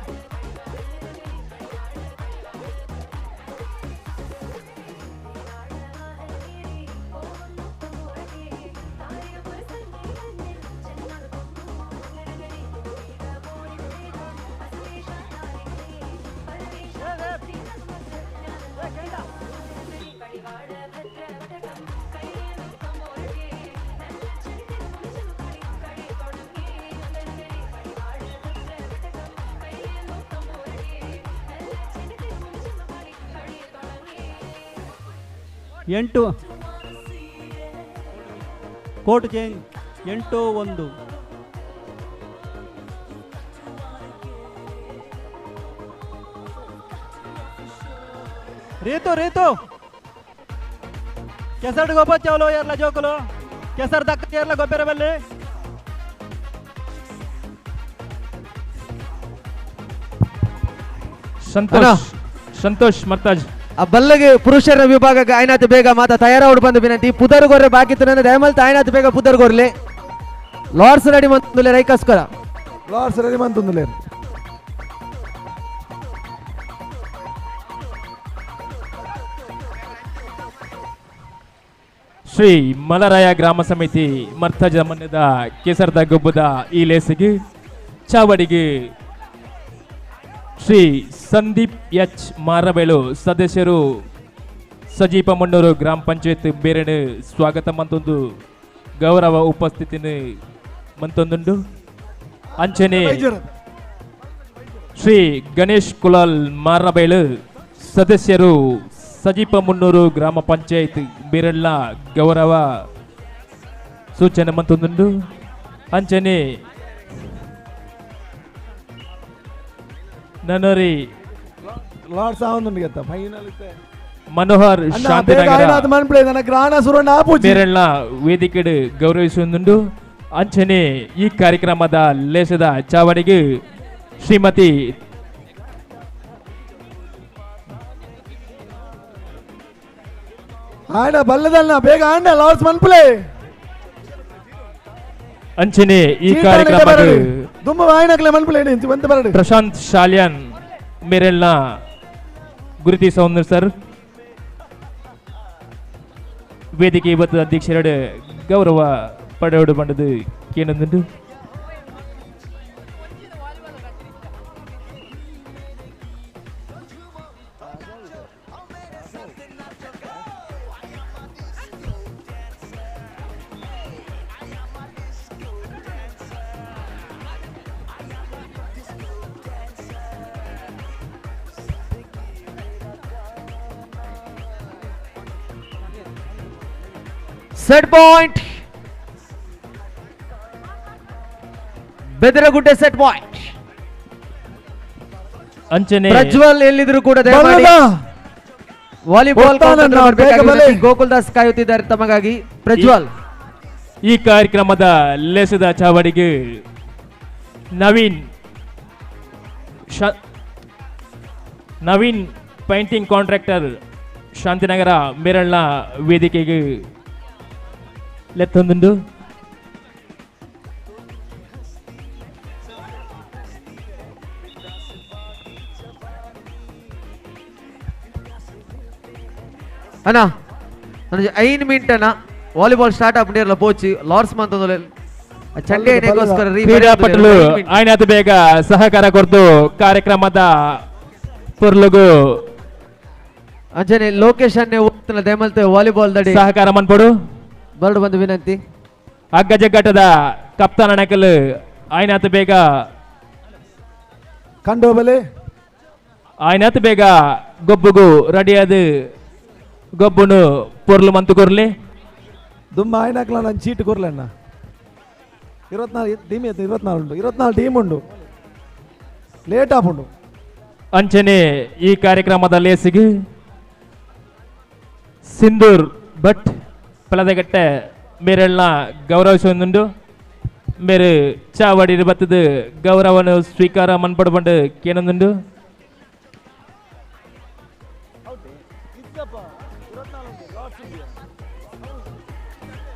Speaker 14: 8 court change 8-1. Ritu Ritu ಕೆಸರ್ಡ್ ಗೊಬ್ಬ ಚಾವಲು ಏರ್ಲ ಜೋಕುಲು ಕೆಸರ್ ದಕ್ಕ ಏರ್ಲ ಗೊಬ್ಬರ ಬಲ್ಲಿ.
Speaker 12: ಸಂತೋಷ್ ಸಂತೋಷ್ ಮರ್ತಾಜ್
Speaker 18: ಆ ಬಲ್ಲಗೆ ಪುರುಷರ ವಿಭಾಗಕ್ಕೆ ಆಯ್ನಾತ್ ಬೇಗ ಮಾತ ತಯಾರಾವಡು ಬಂದು ವಿನಂತಿ. ಪುದರ್ ಗೊರ್ರೆ ಬಾಕಿ ದಯಮಲ್ತ ಆಯ್ನಾತ್ ಬೇಗ ಪುದರ್ ಗೊರ್ಲೆ ಲಾರ್ಡ್ಸ್ ರೆಡಿ ಮಂತುಂದುಲೆ ರೈಕಸ್ಕರ
Speaker 19: ಲಾರ್ಡ್ಸ್ ರೆಡಿ ಮಂತುಂದುಲೆ.
Speaker 12: ಶ್ರೀ ಮಲರಾಯ ಗ್ರಾಮ ಸಮಿತಿ ಮರ್ತಜ ಮನ್ಯದ ಕೇಸರ್ದ ಗೊಬ್ಬದ ಈ ಲೇಸಿಗೆ ಚಾವಡಿಗೆ ಶ್ರೀ ಸಂದೀಪ್ ಎಚ್ ಮಾರಬೇಳು ಸದಸ್ಯರು ಸಜೀಪ ಮಣ್ಣೂರು ಗ್ರಾಮ ಪಂಚಾಯತ್ ಬೇರೆನು ಸ್ವಾಗತ ಮಂತೊಂದು ಗೌರವ ಉಪಸ್ಥಿತಿನ ಮಂತೊಂದುಂಡು. ಅಂಚನೆ ಶ್ರೀ ಗಣೇಶ್ ಕುಲಾಲ್ ಮಾರಬೇಳು ಸದಸ್ಯರು ಸಜೀಪ ಮುನ್ನೂರು ಗ್ರಾಮ ಪಂಚಾಯತ್ ಬೇರೆಲ್ಲ ಗೌರವ ಸೂಚನೆ ಮಂತೊಂದುಂಡು. ಅಂಚನೆ ನನರಿ
Speaker 19: ಲಾರ್ಡ್ಸ್ ಆವೊಂದುಂಡು ಗೆತ್ತ ಫೈನಲ್
Speaker 12: ಮನೋಹರ್ ಶಾಂತಿನಗರ ಬೇರೆಲ್ಲ ವೇದಿಕೆಡು ಗೌರವಿಸುವುದುಂಡು. ಅಂಚನೆ ಈ ಕಾರ್ಯಕ್ರಮದ ಲೇಸದ ಚಾವಡಿಗೆ ಶ್ರೀಮತಿ
Speaker 19: ಆಂಡ ಬಲ್ಲದಲ್ಲ ಬೇಗ ಆಂಡ ಲಾರ್ಡ್ಸ್ ಮನ್ಪುಲೆ.
Speaker 12: ಅಂಚನೆ ಈ ಕಾರ್ಯಕ್ರಮದ ಪ್ರಶಾಂತ್ ಶಾಲ್ಯಾನ್ ಮೇರೆಲ್ಲ ಗುರುತಿಸೌಂದರ್ ಸರ್ ವೇದಿಕೆ ಇವತ್ತು ಅಧ್ಯಕ್ಷರ ಗೌರವ ಪಡೆಯೋಡು ಬಂದದ್ದು ಕೇನಂದುಂಡು.
Speaker 17: Set point Bedaragunte set point.
Speaker 12: ಅಂಚನೆ
Speaker 17: ಪ್ರಜ್ವಲ್ ಎಲ್ಲಿದ್ರು ಕೂಡ ದಯಮಾಡಿ ವಾಲಿಬಾಲ್ ಗೋಕುಲ್ ದಾಸ್ ಕಾಯುತ್ತಿದ್ದಾರೆ ತಮಗಾಗಿ. ಪ್ರಜ್ವಲ್
Speaker 12: ಈ ಕಾರ್ಯಕ್ರಮದ ಲೇಸದ ಚಾವಡಿಗೆ ನವೀನ್ ಪೈಂಟಿಂಗ್ ಕಾಂಟ್ರಾಕ್ಟರ್ ಶಾಂತಿನಗರ ಮೇರಳ್ನ ವೇದಿಕೆಗೆ ಲೆತ್ತೊಂದುಂಡು.
Speaker 17: ಅಣ್ಣ 5 ಮಿನಿಟ್ ಅಣ್ಣ ವಾಲಿಬಾಲ್ ಸ್ಟಾರ್ಟ್ ಆಪುಂಡಿರಲ ಪೋಚಿ ಲಾರ್ಸ್ ಮಂತೊಂದು ಚಂಡೆ ಏನೇಗೋಸ್ಕರ
Speaker 12: ಕ್ರೀಡಾಪಟುಲು ಆಯ್ನಾತ್ ಬೇಗ ಸಹಕಾರ ಕೊರ್ದು ಕಾರ್ಯಕ್ರಮದ ಪೊರ್ಲುಗು
Speaker 17: ಅಂಚನೆ ಲೋಕೇಶ್ ಅನ್ನೆ ಓದ್ತನ ದಯಮಲ್ತೆ ವಾಲಿಬಾಲ್ ದಡಿ
Speaker 12: ಸಹಕಾರ ಮನ್ಪೊಡು
Speaker 17: ಬರಡು ಬಂದು ವಿನಂತಿ.
Speaker 12: ಅಗ್ಗ ಜಗ್ಗಾಟದ ಕಪ್ತಾನ ನಕಲು ಆಯ್ನಾತ್ ಬೇಗ
Speaker 19: ಕಂಡೋಬಲೆ
Speaker 12: ಆಯ್ನಾತ್ ಬೇಗ ಗೊಬ್ಬುಗು ರೆಡಿಯಾದ ಗೊಬ್ಬುನು ಪೊರ್ಲು ಮಂತು ಕೊರ್ಲಿ
Speaker 19: ದುಮ್ಮ ಆಯ್ನಾಕ್ಲ ನಾನು ಚೀಟ್ ಕೊರ್ಲಣ್ಣ. 24 ಟೀಮ್ 24 ಉಂಡು, 24 ಟೀಮ್ ಉಂಡು, ಲೇಟ್ ಆಪುಂಡು.
Speaker 12: ಅಂಚನೆ ಈ ಕಾರ್ಯಕ್ರಮದ ಲೇಸಿಗೆ ಸಿಂಧೂರ್ ಭಟ್ ಪಲದಗಟ್ಟೆ ಮೇರೆಳ್ನ ಗೌರವಿಸೊಂದುಂಡು. ಮೇರು ಚಾವಡಿ ಬತ್ತದ ಗೌರವನು ಸ್ವೀಕಾರ ಮನ್ಪಡುಪಂಡು ಕೇನೊಂದುಂಡು.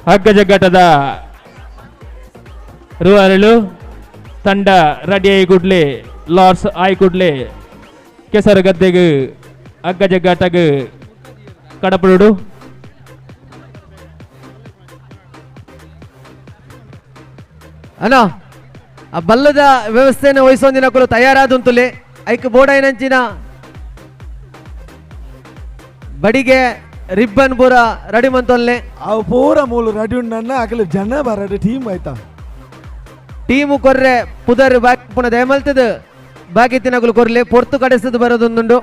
Speaker 12: ಹಗ್ಗ ಜಗ್ಗಾಟದ ರೂವಾರಿಲು ತಂಡ ರೆಡಿ ಆಯಿ ಕೂಡ್ಲೆ ಲಾರ್ಸ್ ಆಯಿ ಕೂಡ್ಲೆ ಕೆಸರು ಗದ್ದೆಗೆ ಹಗ್ಗ ಜಗ್ಗಾಟಗೆ ಕಡಪಡುಡು.
Speaker 17: ಅಣ್ಣ ಆ ಬಲ್ಲದ ವ್ಯವಸ್ಥೆಯನ್ನು ವಹಿಸೊಂದಿನ ಕೂಡ ತಯಾರಾದಂತುಲೆ ಐಕ್ ಬೋಡೈನಂಚಿನ ಬಡಿಗೆ ರಿಬ್ಬನ್ ಪೂರ ರೆಡಿ ಮಂತೊಲ್ಲೆ
Speaker 19: ಅವು ಪೂರ ಮೂಲು ರೆಡಿ ಉಂಡನ್ನ ಅಕಲು ಜನ ಬರಡು ಟೀಮ್ ಆಯ್ತಾ
Speaker 17: ಟೀಮು ಕೊರ್ರೆ ಪುದರ್ ಬಾಕಿ ಪುನಃ ದಯಮಲ್ತದ ಬಾಕಿ ತಿನ್ನಕಲು ಕೊರ್ಲೆ ಪೊರ್ತು ಕಡೆಸದು ಬರೋದೊಂದುಂಡು.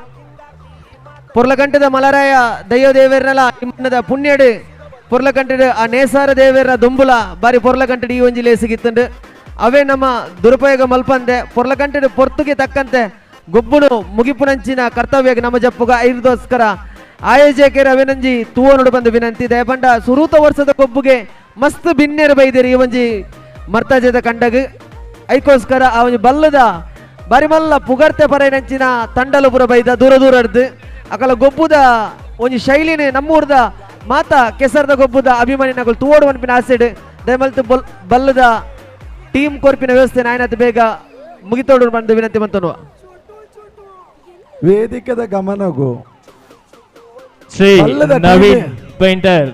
Speaker 17: ಪೊರ್ಲಕಂಠದ ಮಲರಾಯ ದೈವ ದೇವೇರ್ನಲ ಇಮ್ಮನದ ಪುಣ್ಯಡು ಪೊರ್ಲಕಂಠದ ಆ ನೇಸಾರ ದೇವೇರ್ನ ದುಂಬುಲ ಬಾರಿ ಪೊರ್ಲಕಂಠದ ಈ ಒಂಜಿ ಲೇಸಿಗಿತ್ತುಂಡು. ಅವೇ ನಮ್ಮ ದುರುಪಯೋಗ ಮಲ್ಪಂದೆ ಪೊರ್ಲಕಂಠದ ಪೊರ್ತುಗೆ ತಕ್ಕಂತೆ ಗೊಬ್ಬುನು ಮುಗಿಪುನಂಚಿನ ಕರ್ತವ್ಯಕ್ಕೆ ನಮ್ಮ ಜಪ್ಪುಗ ಐದೋಸ್ಕರ ಆಯೋಜಕರ ಅವಿನಂಜಿ ತೂವನುಡು ಬಂದು ವಿನಂತಿ. ದಯಪಂಡ ಸುರೂತ ವರ್ಷದ ಗೊಬ್ಬುಗೆ ಮಸ್ತ್ ಬಿನ್ನೇರು ಬೈದಿರಿ ಈ ಒಂಜಿ ಮರ್ತಾಜದ ಕಂಡಗ್ ಐಕೋಸ್ಕರ ಆ ಒಂಜಿ ಬಲ್ಲದ ಬಾರಿ ಮಲ್ಲ ಪುಗರ್ತೆ ಪರೈನಂಚಿನ ತಂಡಲು ಪುರ ಬೈದ ದೂರ ದೂರ ಅರ್ದು ಅಕಲ ಗೊಬ್ಬುದ ಒಂಜಿ ಶೈಲಿನೇ ನಮ್ಮೂರ್ದ ಮಾತಾ ಕೆಸರ್ದ ಗೊಬ್ಬುದ ಅಭಿಮಾನಿನಗಳು ತೂವೋಡು ಮನ್ಪಿನ ಆಸೆಡ್ ದಯಮಲ್ತು ಬಲ್ಲದ ಟೀಮ್ ಕೊರ್ಪಿನ ವ್ಯವಸ್ಥೆ ನಾಯನತ್ ಬೇಗ ಮುಗಿತೋಡು ಬಂದು ವಿನಂತಿ ಮಂತನು.
Speaker 19: ವೇದಿಕೆದ ಗಮನಗೂ
Speaker 12: ಶ್ರೀ ನವೀನ್ ಪೈಂಟರ್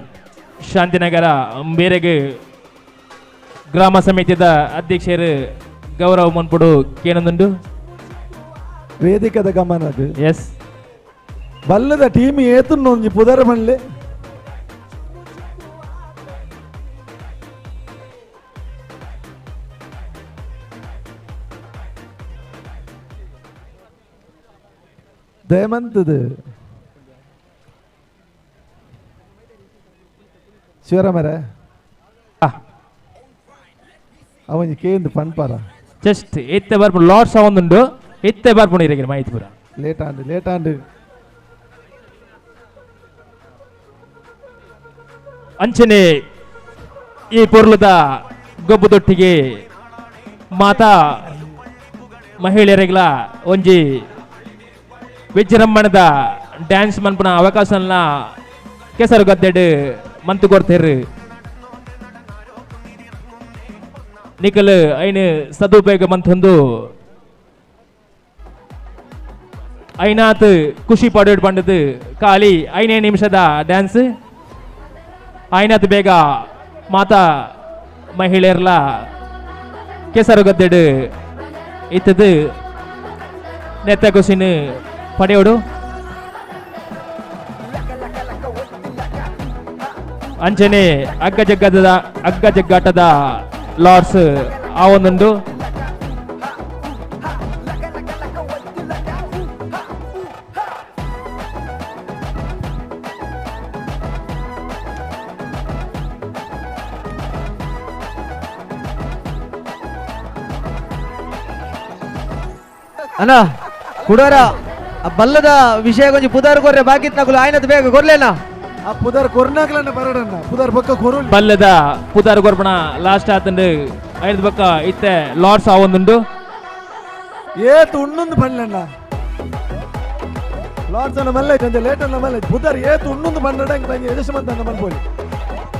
Speaker 12: ಶಾಂತಿನಗರ ಮೇರೆಗೆ ಗ್ರಾಮ ಸಮಿತಿಯ ಅಧ್ಯಕ್ಷರು ಗೌರವ ಮನ್ಪುಡು ಕೇನೊಂದುಂಡು.
Speaker 19: ವೇದಿಕೆದ ಗಮನಗೂ
Speaker 12: ಎಸ್
Speaker 19: ಬಲ್ಲದ ಟೀಮ್ ಏತುಂಡು ಒಂಜಿ ಪುದರ್ ಮಲ್ಲೆ ದಯಮಂತದ ಶಿವರಾಮರ ಅವನ್ ಕೇಂದ್ರ ಪನ್ಪಾರ
Speaker 12: ಜಸ್ಟ್ ಇತ್ತೆ ಬರ್ಪು ಲಾಟ್ಸ್ ಅವೊಂದುಂಡು ಇತ್ತೆ ಬರ್ಪುಂಡು ಇರಗಿನ ಮಾಹಿತಿ ಪೂರ
Speaker 19: ಲೇಟ್ ಆಂಡ್ ಲೇಟ್ ಆಂಡ್.
Speaker 12: ಅಂಚನೆ ಈ ಪೊರ್ಲುದ ಗೊಬ್ಬುದೊಟ್ಟಿಗೆ ಮಾತಾ ಮಹಿಳೆಯರಿಗೆಲ್ಲ ಒಂಜಿ ವಿಜೃಂಭಣದ ಡ್ಯಾನ್ಸ್ ಮನ್ಪುನ ಅವಕಾಶನ ಕೆಸರು ಗದ್ದೆಡು ಮಂತು ಕೊಡ್ತೇರು. ನಿಕಲ್ ಐನು ಸದುಪಯೋಗ ಮಂತೊಂದು ಐನಾತ್ ಖುಷಿ ಪಡೋಡ್ ಪಂಡದು ಖಾಲಿ 5 ನಿಮಿಷದ ಡ್ಯಾನ್ಸ್ ಐನಾತ್ ಬೇಗ ಮಾತಾ ಮಹಿಳೆಯರ್ಲ ಕೆಸರು ಗದ್ದೆಡು ಇತ್ತದು ನೆತ್ತ ಖುಷಿನ ಪಡೆಯೋಡು. ಅಂಚನೆ ಅಗ್ಗ ಜಗ್ಗಾಟದ ಲಾರ್ಡ್ಸ್ ಆ ಒಂದೊಂದು
Speaker 17: ಅಣ್ಣ ಕುಡೋರ ಬಲ್ಲದ ವಿಷಯ ಕೊಂಚ ಪುದಾರ್ ಕೊರ್ರೆ ಬಾಕಿ ನಕುಲು ಆಯ್ನದ ಬೇಗ ಕೊರ್ಲೇನಾ
Speaker 19: ಆ ಪುದಾರ್ ಕೊರ್ನಾಗ್ಲನ್ನ ಬರಡನ್ನ ಪುದಾರ್ ಬೊಕ್ಕ ಕೊರು
Speaker 12: ಬಲ್ಲದ ಪುದಾರ್ ಕೊರ್ಪಣ ಲಾಸ್ಟ್ ಆತಂಡು ಐದು ಬೊಕ್ಕ ಇತ್ತೆ ಲಾರ್ಡ್ಸ್ ಆವೊಂದುಂಡು
Speaker 19: ಏತ್ ಉಣ್ಣೊಂದು ಪಣ್ಣಣ್ಣ ಲಾರ್ಡ್ಸ್ ಅನ್ನ ಮಲ್ಲೆ ಅಂದೆ ಲೇಟ್ ಅನ್ನ ಮಲ್ಲೆ ಪುದಾರ್ ಏತ್ ಉಣ್ಣೊಂದು ಪನ್ನಡ ಯಜಸ್ಮಂತ ಅನ್ನ ಮಲ್ಪೋಲಿ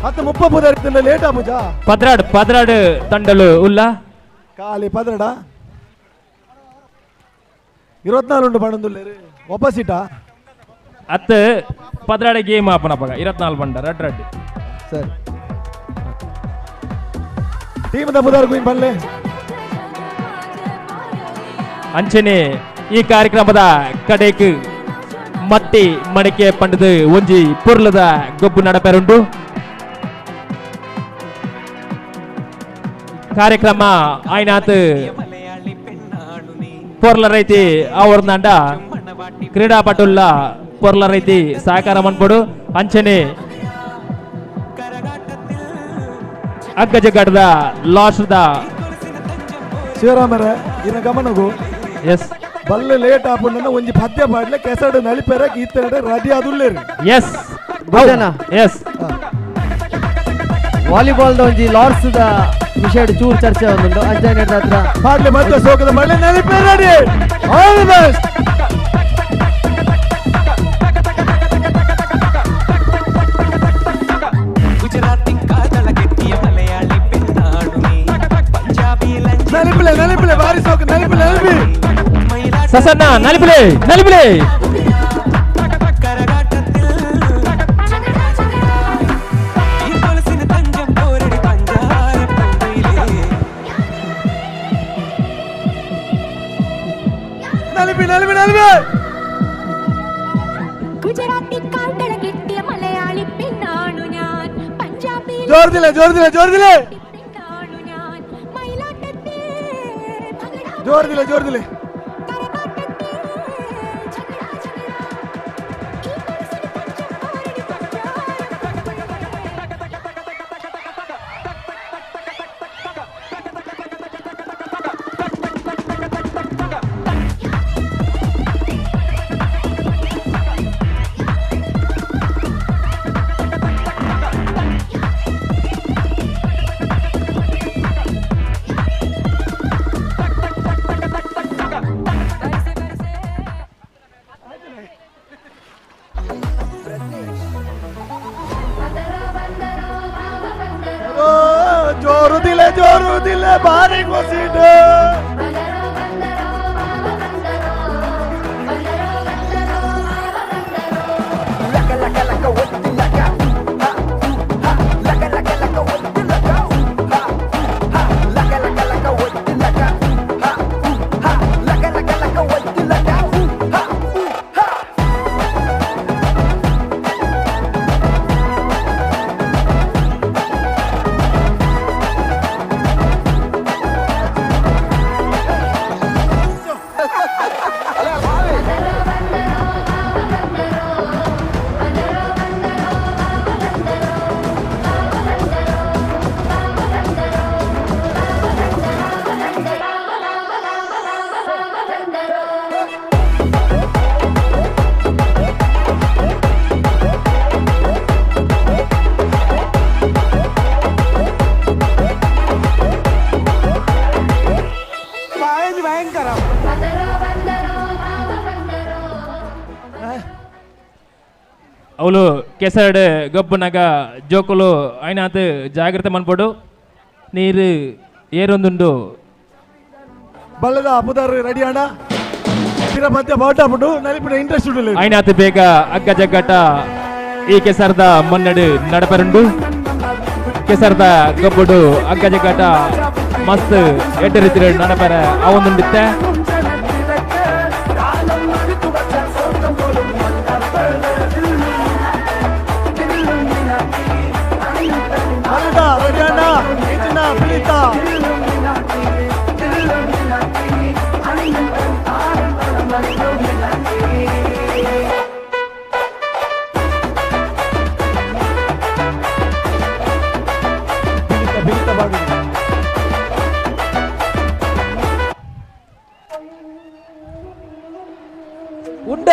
Speaker 19: ಹತ್ತು ಮುಪ್ಪ ಪುದಾರ್ ಇತ್ತಿಲ್ಲ ಲೇಟ್ ಆಪುಜಾ
Speaker 12: ಪದ್ರಾಡ್ ಪದ್ರಾಡ್ ತಂಡಲು ಉಲ್ಲ
Speaker 19: ಖಾಲಿ ಪದ್ರಡ 24 ಉಂಡು ಪಣ್ಣೊಂದುಲ್ಲೇರು ಒಪೋಸಿಟಾ
Speaker 12: ಅತ್ತು ಪದ್ರಾಡ್ ಗೇಮ್ ಆಪನಪಗ 24 ಬಂಡ ರಡ್ ರಡ್
Speaker 19: ಸರಿ ಟೀಮ್ the ಪುದಾರ್ ಗುಯಿನ್ ಪನ್ಲೆ
Speaker 12: ಅಂಚನೆ ಈ ಕಾರ್ಯಕ್ರಮದ ಕಡೆಕ್ ಮಟ್ಟಿ ಮಡಿಕೆ ಪಂಡದು ಒಂಜಿ ಪೊರ್ಲದ ಗೊಬ್ಬು ನಡಪೆರುಂಡು ಕಾರ್ಯಕ್ರಮ ಆಯ್ನಾತ್ ಪೊರ್ಲ ರೈತಿ ಅವರ್ನಾಂಡ ಕ್ರೀಡಾಪಟುಲ್ಲ ಪೊರ್ಲ ರೈತಿ ಸಹಕಾರ ಮನ್ಪೊಡು ಅಂಚನೆ ಅಗ್ಗಜಗಡದ ಲಾಸ್ದ
Speaker 19: ಶಿವರಾಮರ ಇನ ಗಮನಗು
Speaker 12: ಎಸ್
Speaker 19: ಬಲ್ಲೆ ಲೇಟ್ ಆಪುಂಡನ ಒಂಜಿ ಪದ್ಯ ಪಾಡ್ಲೆ ಕೆಸಡು ನಲಿಪೆರ ಗೀತೆರಡೆ ರೆಡಿ ಆದುಲ್ಲೇರು
Speaker 12: ಎಸ್ ಎಸ್
Speaker 17: ವಾಲಿಬಾಲ್ the ಒಂಜಿ ಲಾರ್ಡ್ಸ್ ದ ವಿಷಯ ಚೂರು ಚರ್ಚೆ ಒಂದುಂಡು ಅಂಚನೆ ಹತ್ರ
Speaker 19: ಪಾಡ್ಲೆ ಮತ್ತೆ ಸೋಕದ ಬಲ್ಲೆ ನಲಿಪೆರ ರೆಡಿ ಆಲ್ the best ನಲಿಪಿಲೆ ನಲಿಪಿಲೆ ಬಾರಿ ಸೋಕ ನಲಿಪಿಲೆ ನಲಿಪಿ
Speaker 12: ಸಸನ್ನ ನಲಿಪಿಲೆ ನಲಿಪಿಲೆ
Speaker 19: ನಲಿಪಿ ನಲಿಪಿ ನಲಿಪಿ
Speaker 22: ഗുജറാത്തി കാൽത്തള കെട്ടിയ മലയാളി പെണ്ണാണു ഞാൻ പഞ്ചാബി
Speaker 19: ജോർജിലെ ജോർജിലെ ജോർജിലെ ജോർജിലെ ജോർജിലെ ಜೋರುದಿಲ್ಲ ಬಾರಿ ಕೊಸಿಡು
Speaker 12: ಅವಳು ಕೆಸರಡು ಗೊಬ್ಬುನಗ ಜೋಕುಲು ಐನಾತ್ ಜಾಗ್ರತೆ ಮನ್ಪೊಡು ನೀರು ಏರೊಂದುಂಡು
Speaker 19: ಬಲ್ಲದ ಅಪುದಾರು ರೆಡಿ ಅಣ್ಣ ತಿರ ಮಧ್ಯ ಬಾಟ ಬಿಡು ನಲಿಪಿನ ಇಂಟ್ರೆಸ್ಟ್ ಉಂಟು
Speaker 12: ಐನಾತ್ ಬೇಗ ಅಗ್ಗ ಜಗ್ಗಟ ಈ ಕೆಸರದ ಮನ್ನಡು ನಡಪರುಂಡು ಕೆಸರದ ಗೊಬ್ಬುಡು ಅಗ್ಗ ಜಗ್ಗಟ ಮಸ್ತ್ ಎಡ್ಡೆ ರೀತಿ ನಡಪರ ಅವೊಂದುಂಡಿತ್ತೆ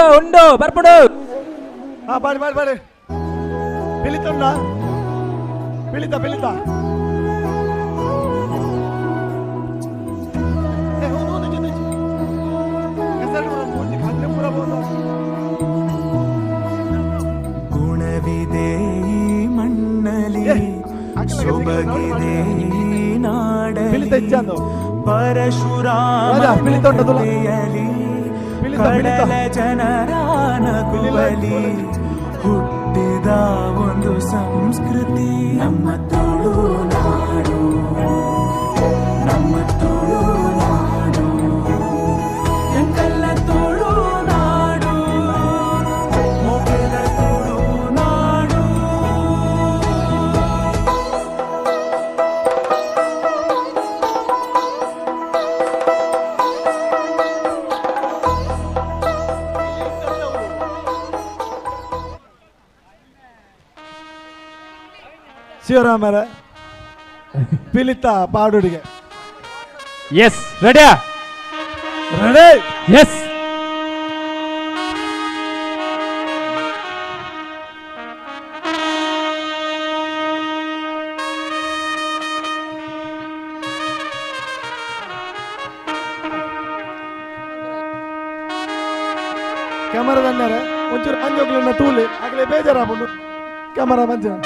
Speaker 12: ಉಂಡು ಉಂಡು ಬರ್ಪುಡು
Speaker 19: ಹಾ ಬಾಡಿ ಬಾಡಿ ಬಾಡಿ ಪಿಲಿತುಂಡ ಪಿಲಿತ ಪಿಲಿತ
Speaker 15: ಗುಣವಿದೆ ಈ ಮಣ್ಣಲಿ ಸೊಬಗಿದೆ ಈ ನಾಡಲಿ ಪರಶುರಾಮ ಕಡಲ ಜನರ ನಗುವಲಿ ಹುಟ್ಟಿದ ಒಂದು ಸಂಸ್ಕೃತಿ ನಮ್ಮ ತುಳುನಾಡು ನಮ್ಮ ತುಳುನಾಡು ಎಂಕಲ್ಲ ತುಳುನಾಡು ಮೊದಲ ತುಳುನಾಡು.
Speaker 19: ಶಿವರಾಮರ ಪಿಲಿತ ಪಾಡುಡಿಗೆ
Speaker 12: ಎಸ್ ರೆಡಿಯಾ
Speaker 19: ರೆಡಿ
Speaker 12: ಎಸ್
Speaker 19: ಕ್ಯಾಮರಾದನ್ನಾರೆ ಒಂಚೂರು ಅಂಜೋಗ್ಲನ್ನ ತೂಲಿ ಆಗಲೇ ಬೇಜಾರಾಪುಂಡು ಕ್ಯಾಮರಾ ಮಂಚಿನ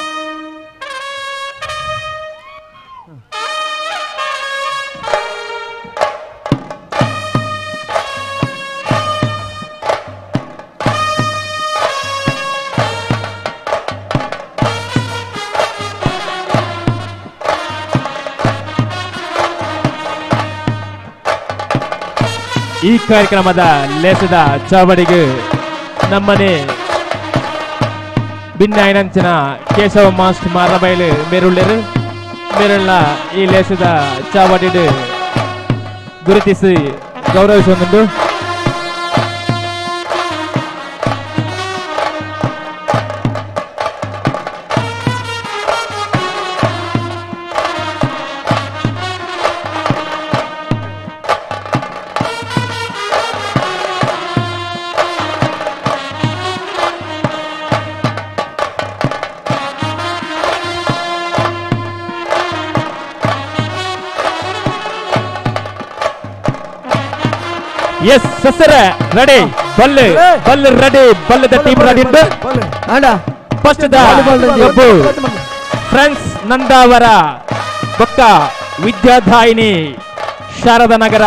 Speaker 12: ಈ ಕಾರ್ಯಕ್ರಮದ ಲೇಸದ ಚಾವಡಿಗೆ ನಮ್ಮನೆ ಭಿನ್ನಾಯನಂಚಿನ ಕೇಶವ ಮಾಸ್ಟ್ ಮಾರಬೈಲು ಮೇರುಳ್ಳರು ಮೇರುಳ್ಳ ಈ ಲೇಸದ ಚಾವಡಿಡು ಗುರುತಿಸಿ ಗೌರವಿಸುವಂದುಂಡು. ಎಸ್ ಸಸರ ರೆಡಿ ಬಲ್ಲೆ ಬಲ್ಲೆ ರೆಡಿ ಬಲ್ಲೆದ ಟೀಮ್ ರೆಡಿ ಉಂಟು. ಫಸ್ಟ್ the ಕಬ್ಬು ಫ್ರೆಂಡ್ಸ್ ನಂದಾವರ ಬೊಕ್ಕ ವಿದ್ಯಾದಾಯಿನಿ ಶಾರದಾ ನಗರ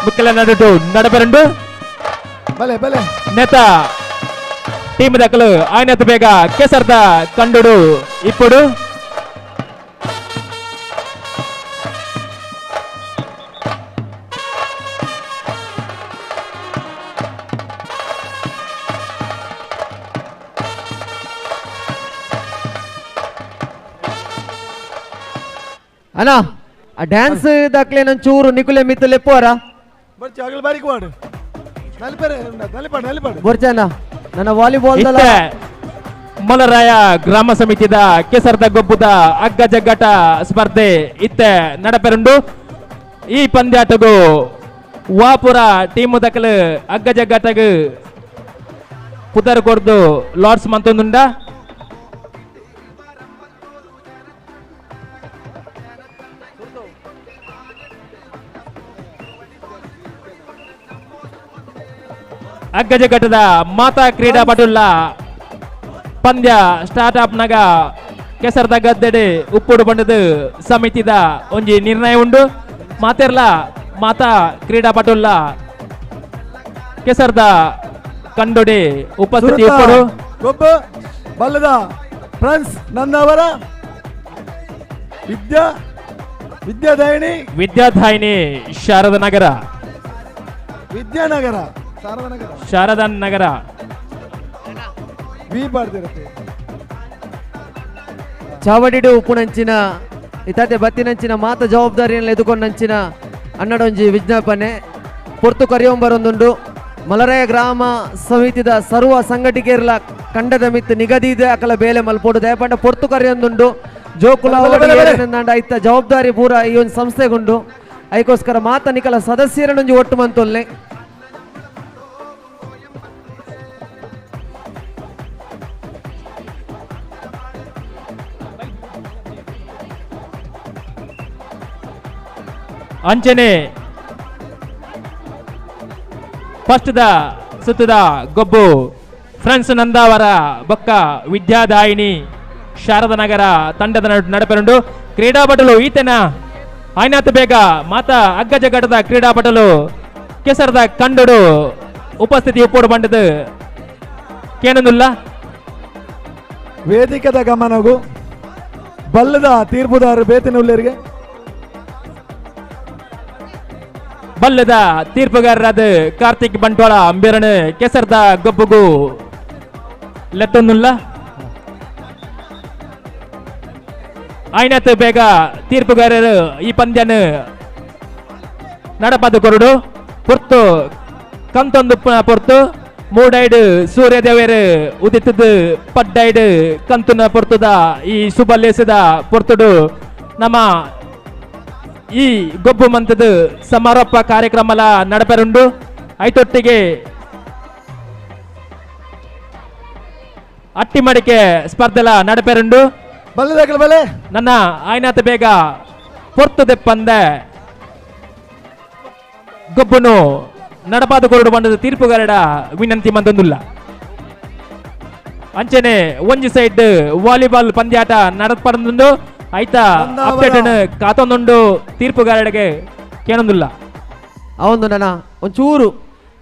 Speaker 12: ಮುಕ್ಕಲ ನಡುಟು ನಡಬೆರಂಡು
Speaker 19: ಬಲೆ ಬಲೆ
Speaker 12: ನೆತ ಟೀಮ್ ದಕಲು ಆಯ್ನತ್ ಬೇಗ ಕೆಸರ್ದ ಕಂಡುಡು ఇప్పుడు
Speaker 17: ಅಣ್ಣ ಆ ಡ್ಯಾನ್ಸ್ ದಾಖಲೆ ಚೂರು ನಿಕುಲೆ ಮಿತ್ತು ಲೆಪ್ಪುವರ ಬೊರ್ಚನ ನನ್ನ ವಾಲಿಬಾಲ್
Speaker 12: ಮಲರಾಯ ಗ್ರಾಮ ಸಮಿತಿದ ಕೆಸರ್ದ ಗೊಬ್ಬುದ ಅಗ್ಗ ಜಗ್ಗಾಟ ಸ್ಪರ್ಧೆ ಇತ್ತೆ ನಡಪೆರುಂಡು. ಈ ಪಂದ್ಯಾಟಗು ವಾಪುರ ಟೀಮು ದಕಲು ಅಗ್ಗ ಜಗ್ಗಾಟಗು ಪುದರ್ ಕೊರ್ದು ಲಾರ್ಡ್ಸ್ ಮಂತೊಂದುಂಡ. ಅಗ್ಗಜಘಟ್ಟದ ಮಾತಾ ಕ್ರೀಡಾಪಟುಲ್ಲ ಪಂದ್ಯ ಸ್ಟಾರ್ಟ್ ಅಪ್ನಾಗ ಕೆಸರ್ದ ಗದ್ದೆಡೆ ಉಪ್ಪುಡು ಬಂಡದು ಸಮಿತಿದ ಒಂಜಿ ನಿರ್ಣಯ ಉಂಡು. ಮಾತೆರ್ಲ ಮಾತಾ ಕ್ರೀಡಾಪಟುಲ್ಲ ಕೆಸರ್ದ ಕಂಡೊಡೆ ಉಪಸ್ಥಿತಿ ಉಪ್ಪುಡು.
Speaker 19: ಗೊಬ್ಬ ಬಲ್ಲದ ಫ್ರೆಂಡ್ಸ್ ನಂದವರ ವಿದ್ಯಾ ವಿದ್ಯಾದಾಯಿನಿ
Speaker 12: ವಿದ್ಯಾದಾಯಿನಿ ಶಾರದಾ ನಗರ
Speaker 19: ವಿದ್ಯಾನಗರ
Speaker 12: ಶಾರದಾ ನಗರ
Speaker 17: ಚಾವಡಿಡು ಉಪ್ಪುನಂಚಿನ ಇತಾತೆ ಬತ್ತಿನಂಚಿನ ಮಾತ ಜವಾಬ್ದಾರಿಯನ್ನು ಎದುಕೊಂಡಂಚಿನ ಅನ್ನಡೊಂಜಿ ವಿಜ್ಞಾಪನೆ ಪೊರ್ತು ಕರಿಯೊಂಬರೊಂದುಂಡು. ಮಲರಾಯ ಗ್ರಾಮ ಸಮಿತಿದ ಸರ್ವ ಸಂಘಟಿಕೆರ್ಲ ಕಂಡದ ಮಿತ್ತು ನಿಗದಿದೆ ಅಕಲ ಬೇಲೆ ಮಲ್ಪೋಡು ದಯಪಂಡ ಪೊರ್ತು ಕರಿಯೊಂದುಂಡು. ಜೋಕುಲ ಐತ ಜವಾಬ್ದಾರಿ ಪೂರ ಈ ಒಂದು ಸಂಸ್ಥೆಗುಂಡು. ಐಕೋಸ್ಕರ ಮಾತ ನಿಕಲ ಸದಸ್ಯರನ್ನೊಂಜಿ ಒಟ್ಟು ಮಂತೊಲ್ಲೆ.
Speaker 12: ಅಂಚನೆ ಫಸ್ಟ್ the ಸುತ್ತದ ಗೊಬ್ಬು ಫ್ರೆಂಡ್ಸ್ ನಂದಾವರ ಬೊಕ್ಕ ವಿದ್ಯಾದಾಯಿನಿ ಶಾರದನಗರ ತಂಡದ ನಡಪೆರುಂಡು. ಕ್ರೀಡಾಪಟುಲು ಈತನ ಆಯ್ನಾತ್ ಬೇಗ ಮಾತಾ ಅಗ್ಗ ಜಗಟದ ಕ್ರೀಡಾಪಟುಲು ಕೆಸರದ ಕಂಡುಡು ಉಪಸ್ಥಿತಿ ಉಪ್ಪೋಡು ಬಂಡದು ಕೇನೊಂದುಲ್ಲ.
Speaker 19: ವೇದಿಕದ ಗಮನಗು ಬಲ್ಲದ ತೀರ್ಪುದಾರರು ಬೇತಿನ ಉಳ್ಳೇರಿಗೆ
Speaker 12: ಬಲ್ಲದ ತೀರ್ಪುಗಾರರಾದ ಕಾರ್ತಿಕ್ ಬಂಟ್ವಾಳ ಅಂಬೇರಣ ಕೆಸರದ ಗೊಬ್ಬುಗು ಲೆತ್ತೊಂದುಲ್ಲ. ಆಯ್ನಾತ್ ಬೇಗ ತೀರ್ಪುಗಾರರು ಈ ಪಂದ್ಯನ ನಡಪದ ಕೊರಡು ಪೊರ್ತು ಕಂತೊಂದು ಪೊರ್ತು ಮೂಡೈಡು ಸೂರ್ಯದೇವರು ಉದಿತದ ಪಡ್ಡೈಡು ಕಂತುನ ಪೊರ್ತುದ ಈ ಶುಭಲೇಸದ ಪೊರ್ತುಡು ನಮ್ಮ ಈ ಗೊಬ್ಬು ಮಂತದ ಸಮಾರೋಪ ಕಾರ್ಯಕ್ರಮಲ ನಡಪರುಂಡು. ಐತೊಟ್ಟಿಗೆ ಅಟ್ಟಿಮಡಿಕೆ ಸ್ಪರ್ಧೆಲ ನಡಪೆರುಂಡು.
Speaker 19: ಬಲೆ
Speaker 12: ನನ್ನ ಆಯ್ನಾಥ ಬೇಗ ಪೊರ್ತು ದೆಪ್ಪಂದೆ ಗೊಬ್ಬನು ನಡಪಾದ ಕೊರಡು ಬಂದದ ತೀರ್ಪುಗಾರಡ ವಿನಂತಿ ಮಂದೊಂದುಲ್ಲ. ಅಂಚನೆ ಒಂಜಿ ಸೈಡ್ ವಾಲಿಬಾಲ್ ಪಂದ್ಯಾಟ ನಡಪಡೊಂದುಂಡು. ಆಯ್ತಾ ಅಪ್ಡೇಟ್ ಕಾತೊಂದುಂಡು ತೀರ್ಪುಗಾರಡಿಗೆ ಕೇಳೊಂದುಲ್ಲ.
Speaker 18: ಅವೊಂದು ನನ್ನ ಒಂಚೂರು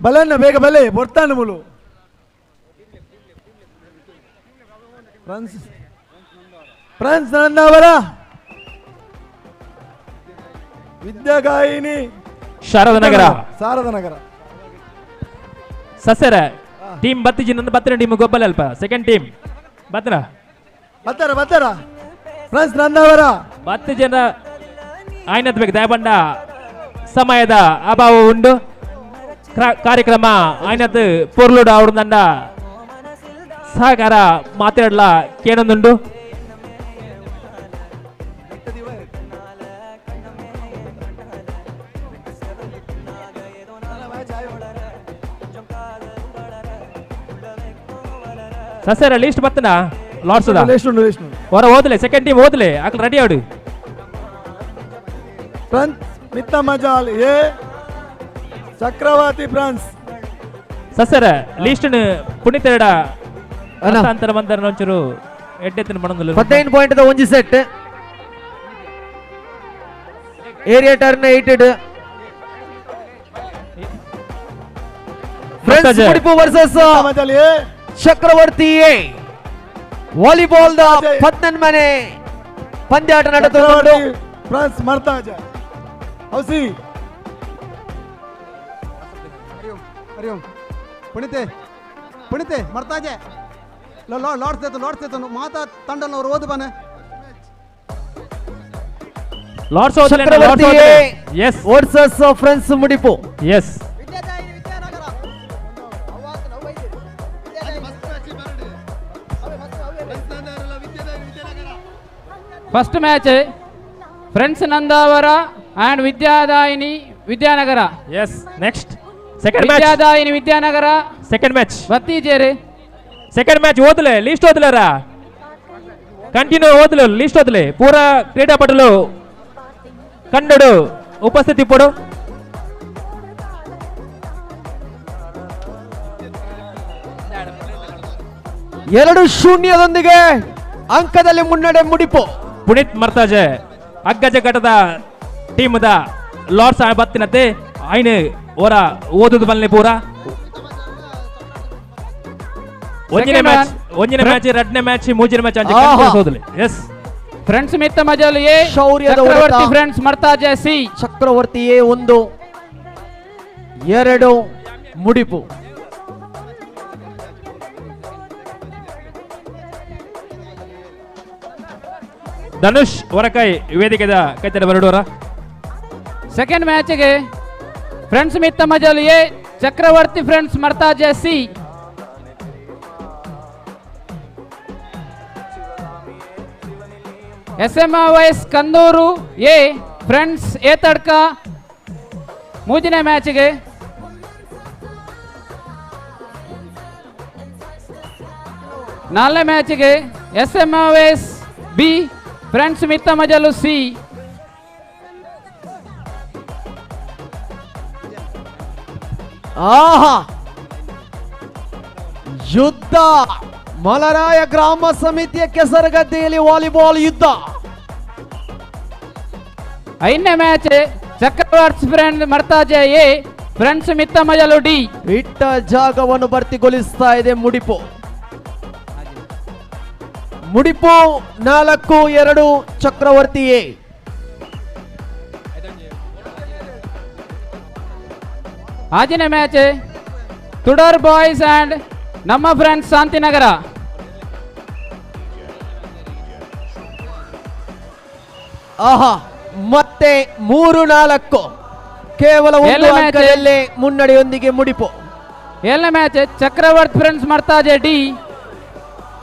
Speaker 19: ಬಲನ್ನ ಬೇಗ ಬಲೆ ಬರ್ತಾನೆ ಮುಲು ಫ್ರಾನ್ಸ್ ನಂದಾವರ ವಿದ್ಯಾಗಾಯಿನಿ
Speaker 12: ಶಾರದನಗರ
Speaker 19: ಶಾರದನಗರ
Speaker 12: ಸಸರ ಟೀಮ್ ಬತ್ತಿಜಿ ನನ್ನ ಬತ್ತಿನ ಟೀಮ್ ಗೊಬ್ಬಲ ಅಲ್ಪ ಸೆಕೆಂಡ್ ಟೀಮ್ ಬತ್ತನ
Speaker 19: ಬತ್ತಾರ ಬತ್ತಾರ ಫ್ರಾನ್ಸ್ ನಂದಾವರ
Speaker 12: ಬತ್ತು ಜನ ಆಯ್ನತ್ ಬೇಕು ದಯಬಂಡ ಸಮಯದ ಅಭಾವ ಉಂಡು. ಕಾರ್ಯಕ್ರಮ ಆಯ್ನತ್ ಪೊರ್ಲುಡು ಅವಡು ಸಹಕಾರ ಮಾತಾಡಲ ಕೇಳೊಂದುಂಡು. ಸಸರ ಲಿಸ್ಟ್ ಬತ್ತನ ಲಾರ್ಡ್ಸ್
Speaker 19: ಲಿಸ್ಟ್
Speaker 12: ಹೊರ ಓದ್ಲೆ ಸೆಕೆಂಡ್ ಟೀಮ್ ಓದ್ಲೆ ಅಕಲ್ ರೆಡಿ ಆಡು.
Speaker 19: ಫ್ರಾನ್ಸ್ ಮಿತ್ತ ಮಜಾಲ್ ಎ ಚಕ್ರವರ್ತಿ ಫ್ರಾನ್ಸ್
Speaker 12: ಸಸರ ಲಿಸ್ಟ್ ಪುನೀತರಡ ಅಂತರ ಬಂದರ ಒಂಚೂರು ಎಡ್ಡೆತ್ತಿನ ಬಣಂದುಲ್ಲ.
Speaker 17: 15 ಪಾಯಿಂಟ್ the ಒಂಜಿ set area turn 8 friends Mudipu versus Chakravarthy A volleyball the 18 ಮನೆ ಪಂದ್ಯಾಟ ನಡೆದುಕೊಂಡು
Speaker 19: ಫ್ರಾನ್ಸ್ ಮರ್ತಾಜ ಹೌಸಿ
Speaker 21: ಹರಿಓಂ ಪುಣಿತೆ ಪುಣಿತೆ ಮರ್ತಾಜೆ ಲಾರ್ಡ್ಸ್ ದೇತು ಲಾರ್ಡ್ಸ್ ದೇತು ಮಾತಾ ತಂಡನವರು ಓದು ಬನ್ನಿ.
Speaker 12: Lords
Speaker 17: Chakravarthy A versus friends Mudipu.
Speaker 12: Yes
Speaker 13: first match friends Nandavara and Vidyadayini Vidyanagara.
Speaker 12: Yes next second match
Speaker 13: Vidyadayini Vidyanagara
Speaker 12: second match
Speaker 13: ಬತ್ತೀಜೇರಿ
Speaker 12: second match ಓದ್ಲೆ list ಓದ್ಲೇರಾ continue ಓದ್ಲೆ list ಓದ್ಲೆ ಪೂರಾ ಕ್ರೀಡಾಪಟುಲು ಕಂಡಡು ಉಪಸ್ಥಿತಿ ಪೊಡು.
Speaker 17: ಎರಡು ಶೂನ್ಯದೊಂದಿಗೆ ಅಂಕದಲ್ಲಿ ಮುನ್ನಡೆ ಮುಡಿಪು.
Speaker 12: ಪುನೀತ್ ಮರ್ತಾಜೆ ಅಗ್ಗಜ ಘಟದ ಟೀಮ್ದ ಲಾರ್ಡ್ಸ್ ಬತ್ತಿನತೆ ಐನು ಓರ ಓದುದು ಬಲ್ಲೆ ಪೂರ ಒಂಜಿನ ಮ್ಯಾಚ್ ಒಂಜಿನ ಮ್ಯಾಚ್ ಎರಡನೇ ಮ್ಯಾಚ್ ಮೂರನೇ ಮ್ಯಾಚ್ ಅಂಚೆ ಹೋದಲೆ. S
Speaker 13: friends Mitta Majalu A Chakravarti friends ಮರ್ತಾಜೆ C
Speaker 17: Chakravarti A 1 2 Mudipu.
Speaker 12: Dhanush ಹೊರಕೈ ವೇದಿಕೆದ ಕೈತಡ ಬರಡೋರ.
Speaker 13: Second ಮ್ಯಾಚ್ಗೆ friends Mitta Majalu A Chakravarthy friends Martaje C. S M Y S Kandur A friends A Tadka ಮೂರನೇ ಮ್ಯಾಚ್ಗೆ. ನಾಲ್ಕನೇ ಮ್ಯಾಚ್ಗೆ S M Y S B friends ಮಿತ್ತ ಮಜಲು ಸಿ.
Speaker 17: ಆಹಾ ಯುದ್ಧ ಮಲರಾಯ ಗ್ರಾಮ ಸಮಿತಿಯ ಕೆಸರಗದ್ದೆಯಲ್ಲಿ ವಾಲಿಬಾಲ್ ಯುದ್ಧ.
Speaker 13: ಐದನೇ match Chakravarthi friend Martaje A, friends Mittamajalu D.
Speaker 17: ಇಟ್ಟ ಜಾಗವನ್ನು ಭರ್ತಿಗೊಳಿಸ್ತಾ ಇದೆ ಮುಡಿಪು. ಮುಡಿಪು 4-2 ಚಕ್ರವರ್ತಿ ಎ.
Speaker 13: ಆಜಿನ match Tudar boys and ನಮ್ಮ ಫ್ರೆಂಡ್ಸ್ ಶಾಂತಿನಗರ.
Speaker 17: ಆಹಾ ಮತ್ತೆ 3-4 ಕೇವಲ ಒಂದು ಅಂಕದಲ್ಲೇ ಮುನ್ನಡೆಯೊಂದಿಗೆ ಮುಡಿಪು.
Speaker 13: ಏಳನೇ match Chakravarthi friends Martaje D,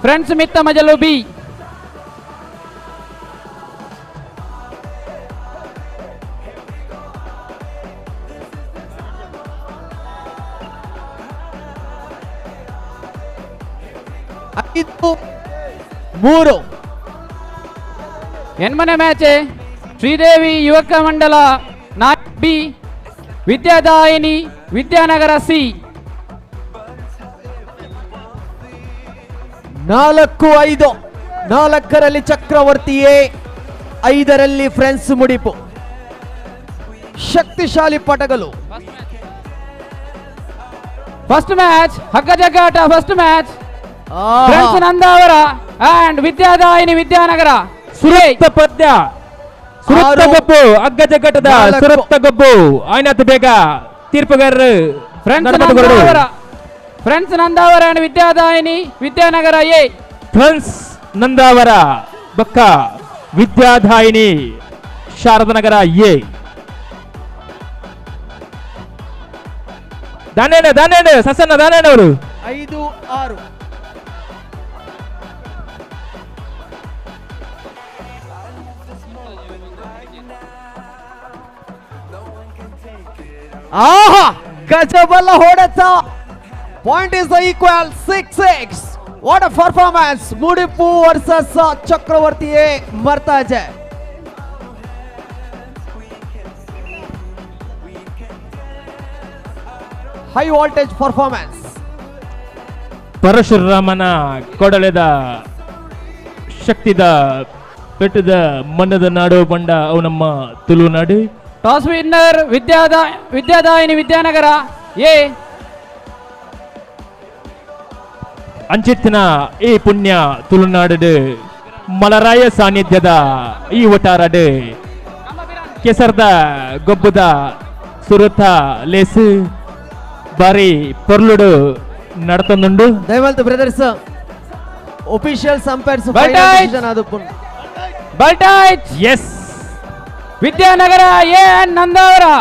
Speaker 13: friends Mittamajalu B.
Speaker 17: 5-3.
Speaker 13: ಎಂಟನೇ match Sridevi Yuvaka Mandala B, Vidyadayini Vidyanagara C.
Speaker 17: 4-5. 4ರಲ್ಲಿ ಚಕ್ರವರ್ತಿ ಎ, 5ರಲ್ಲಿ ಫ್ರೆಂಡ್ಸ್ ಮುಡಿಪು. ಶಕ್ತಿಶಾಲಿ ಪಟಗಳು.
Speaker 13: ಫಸ್ಟ್ ಮ್ಯಾಚ್ ಹಗ್ಗಜಗ್ಗಾಟ. First match friends Nandavara and Vidyadayini Vidyanagar.
Speaker 12: ಸುರತ್ತ ಪದ್ಯ, ಸುರತ್ತ ಗೊಬ್ಬು, ಹಗ್ಗಜಗ್ಗಾಟದ ಸುರತ್ತ ಗೊಬ್ಬು. ಆಯ್ನಾತ್ ಬೇಗ ತೀರ್ಪುಗಾರರು
Speaker 13: friends Nandavara, friends Nandavara and Vidyadayini Vidyanagara A.
Speaker 12: Friends Nandavara ಬಕ್ಕ ವಿದ್ಯಾದಾಯಿನಿ ಶಾರದನಗರ ಎ. ದಾನೇಣ ದಾನೇಣ ಸಸನ್ನ ದಾನೇಣ ಅವರು
Speaker 17: 5-6. ಆಹಾ ಗಜಬಲ್ಲ ಹೊಡೆತ. Point is the equal 6-6. What a performance. Mudipu versus Chakravarthi A Martaje. High voltage performance.
Speaker 12: ಪರಶುರಾಮನ ಕೊಡಲೆದ ಶಕ್ತಿದ ಪೆಟ್ಟದ ಮನ್ನದ ನಾಡು ಬಂಡ ಅವು ನಮ್ಮ Tulunadu.
Speaker 13: Toss winner Vidyadayini Vidyanagara A.
Speaker 12: ಅಂಚಿತ್ತಿನ ಈ ಪುಣ್ಯ ತುಳುನಾಡು ಮಲರಾಯ ಸಾನ್ನಿಧ್ಯದ ಈ ಒಟಾರಡು ಕೆಸರ್ದ ಗೊಬ್ಬದ ಸುರುತ ಲೇಸು ಬಾರಿ ಪೊರ್ಲುಡು ನಡತೊಂದುಂಡು.
Speaker 17: ದಯಮಾಲ್ತು brothers officials umpires
Speaker 12: S.
Speaker 13: Vidyanagara A and Nandavara.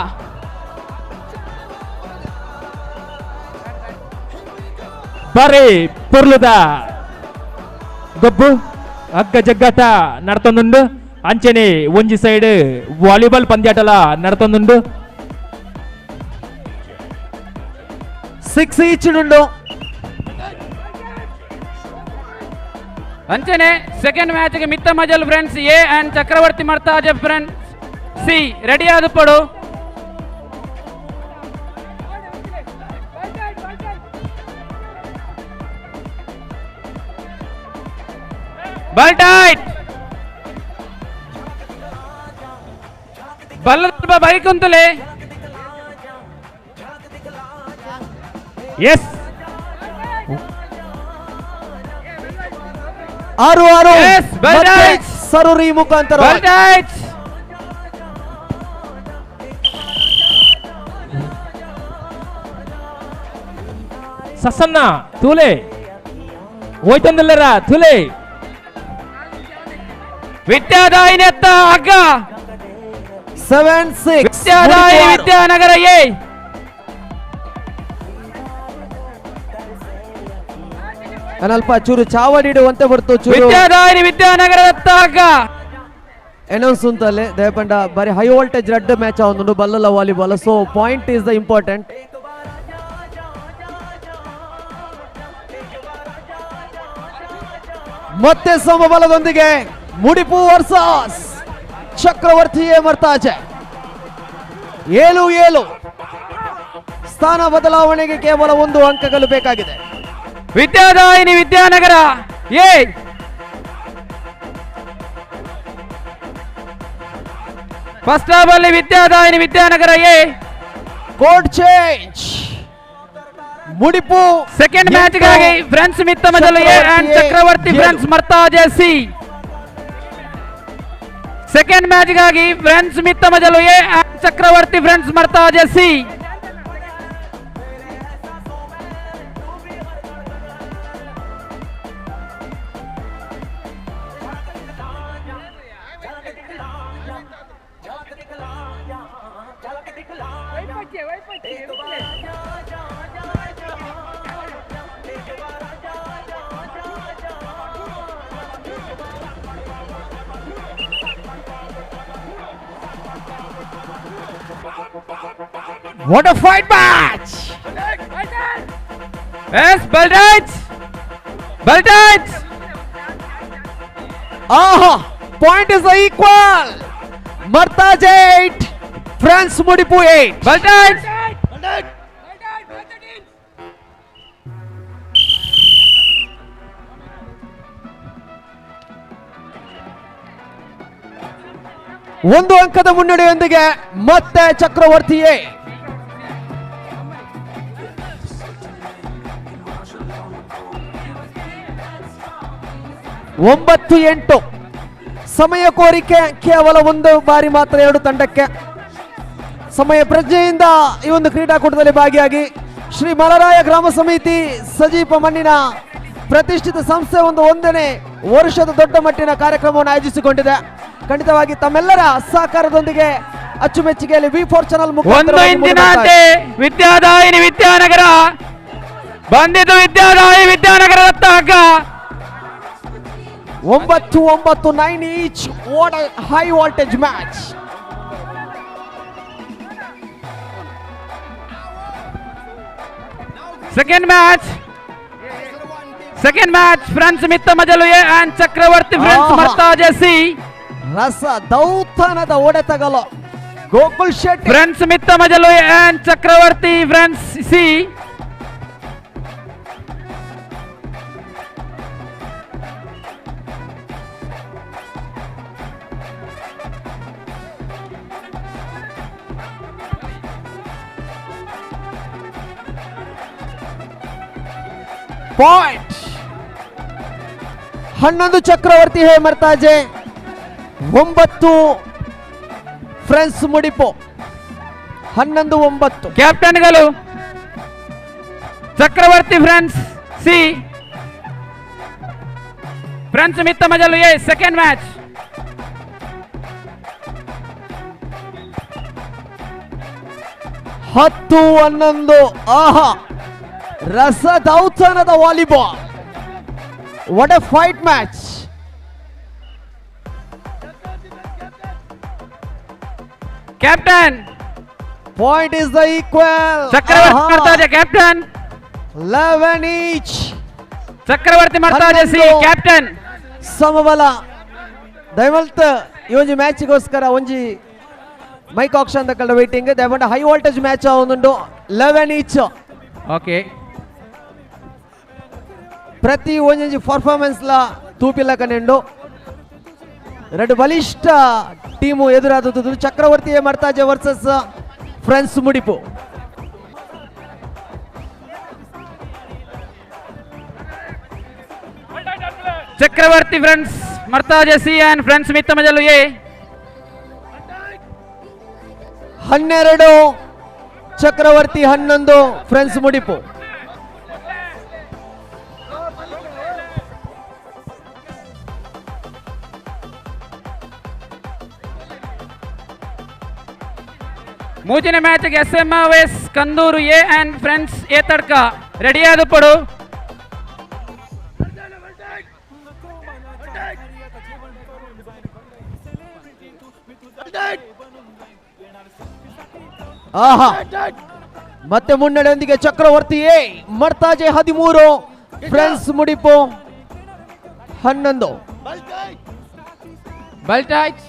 Speaker 12: ಬಾರಿ ಪೊರ್ಲುದ ಗೊಬ್ಬು ಹಗ್ಗ ಜಗ್ಗಾಟ ನಡತೊಂದುಂಡು. ಅಂಚನೆ ಒಂಜಿ ಸೈಡ್ ವಾಲಿಬಾಲ್ ಪಂದ್ಯಾಟಲ ನಡತೊಂದುಂಡು.
Speaker 17: 6 ಈಚ್ ಉಂಡು.
Speaker 13: ಅಂಚನೆ ಸೆಕೆಂಡ್ ಮ್ಯಾಚ್ಗೆ Mittamajalu friends A and Chakravarthi Martaje friends C ready ಆದುಪ್ಪಡು. ಬಲ್ಟೈಟ್ ಬಲ್ಲ ಬೈಕುಂತಲೇ.
Speaker 12: ಎಸ್
Speaker 17: 6-6 ಸರುರಿ ಮುಖಾಂತರ
Speaker 12: ಸಸನ್ನ ತೂಲೆ ಹೋಯ್ತಂದಿಲ್ಲರ ತೂಲೆ.
Speaker 13: ವಿದ್ಯಾದಾಯಿನಿ ಅತ್ತ ಹಗ್ಗ.
Speaker 17: 7-6
Speaker 13: ವಿದ್ಯಾದಾಯಿನಿ ವಿದ್ಯಾನಗರ ಎ.
Speaker 17: ಅಲ್ಪ ಚೂರು ಚಾವಡಿಡುವಂತೆ ಬರ್ತು ಚೂರು.
Speaker 13: ವಿದ್ಯಾದಾಯಿನಿ ವಿದ್ಯಾನಗರದ ಹಗ್ಗ
Speaker 17: ಅನೌನ್ಸ್ ಅಂತಲ್ಲೇ ದಯಪಂಡ ಬಾರಿ ಹೈ ವೋಲ್ಟೇಜ್ ರಡ್ಡ್ ಮ್ಯಾಚ್ ಆವೊಂದುಂಡು ಬಲ್ಲಲ volleyball. So point is the important. ಮತ್ತೆ ಸಮಬಲದೊಂದಿಗೆ ಮುಡಿಪು ವರ್ಸಸ್ ಚಕ್ರವರ್ತಿ ಎ ಮರ್ತಾಜೆ. 7-7 ಸ್ಥಾನ ಬದಲಾವಣೆಗೆ ಕೇವಲ 1 ಅಂಕಗಳು ಬೇಕಾಗಿದೆ.
Speaker 13: ವಿದ್ಯಾದಾಯಿನಿ ವಿದ್ಯಾನಗರ ಎ ಫಸ್ಟ್ ಅಲ್ಲಿ Vidyadayini Vidyanagara A.
Speaker 17: Court change. Mudipu
Speaker 13: second match ಗಾಗಿ friends Mittamajalu A and Chakravarthy friends Martaje C. Second match ಗಾಗಿ friends Mittamajalu A and Chakravarthy friends Martaje C.
Speaker 17: What a fight match!
Speaker 13: Yes, Balraj! Balraj!
Speaker 17: Aha! Point is equal. Martaje 8, Friends Mudipu 8.
Speaker 13: Balraj!
Speaker 17: ಒಂದು ಅಂಕದ ಮುನ್ನಡೆಯೊಂದಿಗೆ ಮತ್ತೆ ಚಕ್ರವರ್ತಿಯೇ. ಒಂಬತ್ತು 8 ಸಮಯ ಕೋರಿಕೆ ಕೇವಲ 1 ಬಾರಿ ಮಾತ್ರ 2 ತಂಡಕ್ಕೆ. ಸಮಯ ಪ್ರಜ್ಞೆಯಿಂದ ಈ ಒಂದು ಕ್ರೀಡಾಕೂಟದಲ್ಲಿ ಭಾಗಿಯಾಗಿ ಶ್ರೀ ಮಲರಾಯ ಗ್ರಾಮ ಸಮಿತಿ ಸಜೀಪ ಮಣ್ಣಿನ ಪ್ರತಿಷ್ಠಿತ ಸಂಸ್ಥೆ ಒಂದು 1ನೇ ವರ್ಷದ ದೊಡ್ಡ ಮಟ್ಟಿನ ಕಾರ್ಯಕ್ರಮವನ್ನು ಆಯೋಜಿಸಿಕೊಂಡಿದೆ. ಖಂಡಿತವಾಗಿ ತಮ್ಮೆಲ್ಲರ ಸಹಕಾರದೊಂದಿಗೆ ಅಚ್ಚುಮೆಚ್ಚುಗೆಯಲ್ಲಿ V4 channel ಮುಖಾಂತರ
Speaker 13: 1 ಇಂಚಿನಂತೆ ವಿದ್ಯಾದಾಯಿನಿ ವಿದ್ಯಾನಗರ ಬಂದಿದ್ದು ವಿದ್ಯಾದಾಯಿನಿ ವಿದ್ಯಾನಗರ ಹಗ್ಗ.
Speaker 17: 9 9 9 each. What a high voltage match.
Speaker 13: Second match. Second match friends Mittamajalu A and Chakravarthy friends Martaje C.
Speaker 17: ರಸ ದೌತನದ ಒಡೆತಗಲು Gokul Shetty.
Speaker 13: Friends Mittamajalu A and Chakravarthy friends C.
Speaker 17: Point 11 Chakravarthy hey Martaje, 9 friends Mudipu. 11 9.
Speaker 13: ಕ್ಯಾಪ್ಟನ್ಗಳು Chakravarthy friends C, friends Mittamajalu A. Second match.
Speaker 17: 10 11. ಆಹಾ, ರಸದೌತಣದ volleyball. What a fight match.
Speaker 13: Captain
Speaker 17: point is the equal.
Speaker 13: Chakravarthy Martaje captain.
Speaker 17: 11 each.
Speaker 13: Chakravarthy Martaje C captain.
Speaker 17: ಸಮಬಲ. ದಯಮಲ್ತ್ ಈ ಒಂಜಿ ಮ್ಯಾಚ್ಗೋಸ್ಕರ ಒಂಜಿ ಮೈಕ್ ಆಕ್ಷನ್ ದಕ್ಕಲ್ಡ ವೇಟಿಂಗ್. ದಯಮಂಟ ಹೈ ವೋಲ್ಟೇಜ್ ಮ್ಯಾಚ್ ಒಂದುಂಡು. 11 ಈಚ್.
Speaker 13: ಓಕೆ.
Speaker 17: ಪ್ರತಿ ಒಂಜೊಂಜಿ ಪರ್ಫಾರ್ಮೆನ್ಸ್ ಲ ತೂಪಿಲ್ಲ ಕನೆಂಡು ಎರಡು ಬಲಿಷ್ಠ ಟೀಮು ಎದುರಾದದ್ದು Chakravarthy Martaje versus friends Mudipu.
Speaker 13: Chakravarthy friends Martaje C and friends Mittamajalu A.
Speaker 17: 12 Chakravarthy, 11 friends Mudipu.
Speaker 13: ಮೂಜಿನ ಮ್ಯಾಚ್ಗೆ S M S Kandur A and friends A Tadka ರೆಡಿಯಾದಪ್ಪಡು.
Speaker 17: ಆಹಾ, ಮತ್ತೆ ಮುನ್ನಡೆಯೊಂದಿಗೆ ಚಕ್ರವರ್ತಿ ಎ ಮರ್ತಾಜೆ 13, ಫ್ರೆಂಡ್ಸ್ ಮುಡಿಪು 11.
Speaker 13: ಬಲ್ಟಾಜ್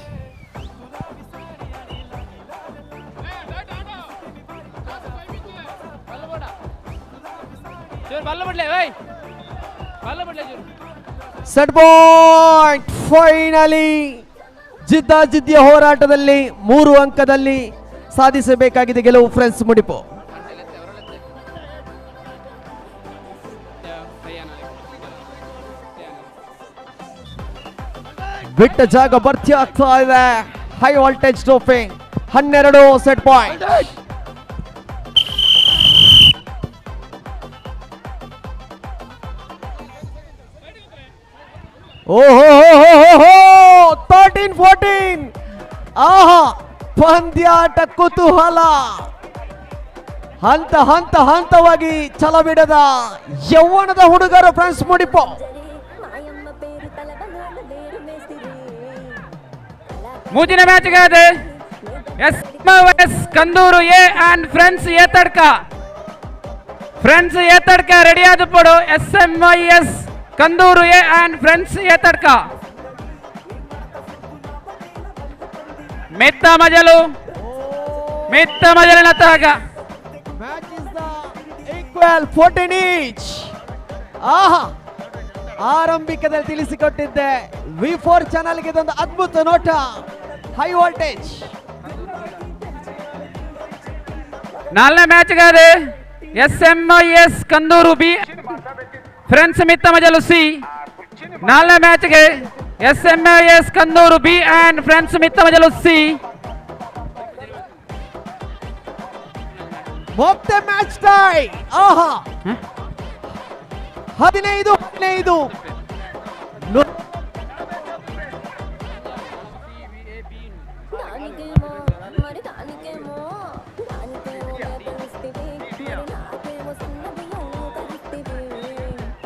Speaker 17: Set point finally ಜಿದ್ದಾಜಿದ್ದಿಯ ಹೋರಾಟದಲ್ಲಿ 3 ಅಂಕದಲ್ಲಿ ಸಾಧಿಸಬೇಕಾಗಿದೆ ಗೆಲುವು ಫ್ರೆಂಡ್ಸ್ ಮುಡಿಪು. ಬಿಟ್ಟ ಜಾಗ ಭರ್ತಿ ಆಗ್ತಾ ಇದೆ. High voltage trophy 12 set point. ಓಹೋ 13-14. ಆಹಾ, ಪಂದ್ಯಾಟ ಕುತೂಹಲ ಹಂತ ಹಂತ ಹಂತವಾಗಿ ಛಲ ಬಿಡದ ಯೌವನದ ಹುಡುಗರು friends Mudipu.
Speaker 13: ಮೂಜಿನ ಮ್ಯಾಚ್ಗಾದ S S Kandur A and friends Etadka. Friends Etadka ready ಆದಪಡು S M I S Kandur A and friends Etadka. Mitta Majalu Mitta ಮಜಲಿನ ತಾಗ
Speaker 17: ಈಕ್ವಲ್ 14 ಈಚ್. ಆಹಾ, ಆರಂಭಿಕದಲ್ಲಿ ತಿಳಿಸಿಕೊಟ್ಟಿದ್ದೆ V4 ಚಾನಲ್ಗೆ ಇದೊಂದು ಅದ್ಭುತ ನೋಟ. High voltage.
Speaker 13: ನಾಲ್ಕನೇ ಮ್ಯಾಚ್ಗಾದ S M I S Kandur B friends ಮಿತ್ತ ಮಜಲು ಸಿ. ನಾಲ್ಕನೇ ಮ್ಯಾಚ್ಗೆ S M I S Kandur B and friends ಮಿತ್ತ ಮಜಲು ಸಿ.
Speaker 17: ಮತ್ತೆ ಮ್ಯಾಚ್ ಟೈ. ಆಹಾ, 15-15.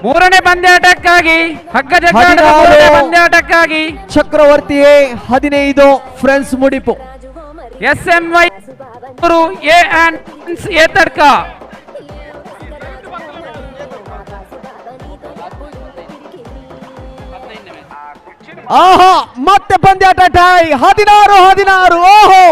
Speaker 13: ಮೂರನೇ ಪಂದ್ಯಾಟಕ್ಕಾಗಿ ಹಗ್ಗ ಜಗ್ಗಾಟದ ಮೂರನೇ ಪಂದ್ಯಾಟಕ್ಕಾಗಿ
Speaker 17: Chakravarthy A 15 friends Mudipu.
Speaker 13: S M Y A and friends Etadka.
Speaker 17: ಆಹಾ, ಮತ್ತೆ ಪಂದ್ಯಾಟ ಟೈ 16-16. ಓಹೋ,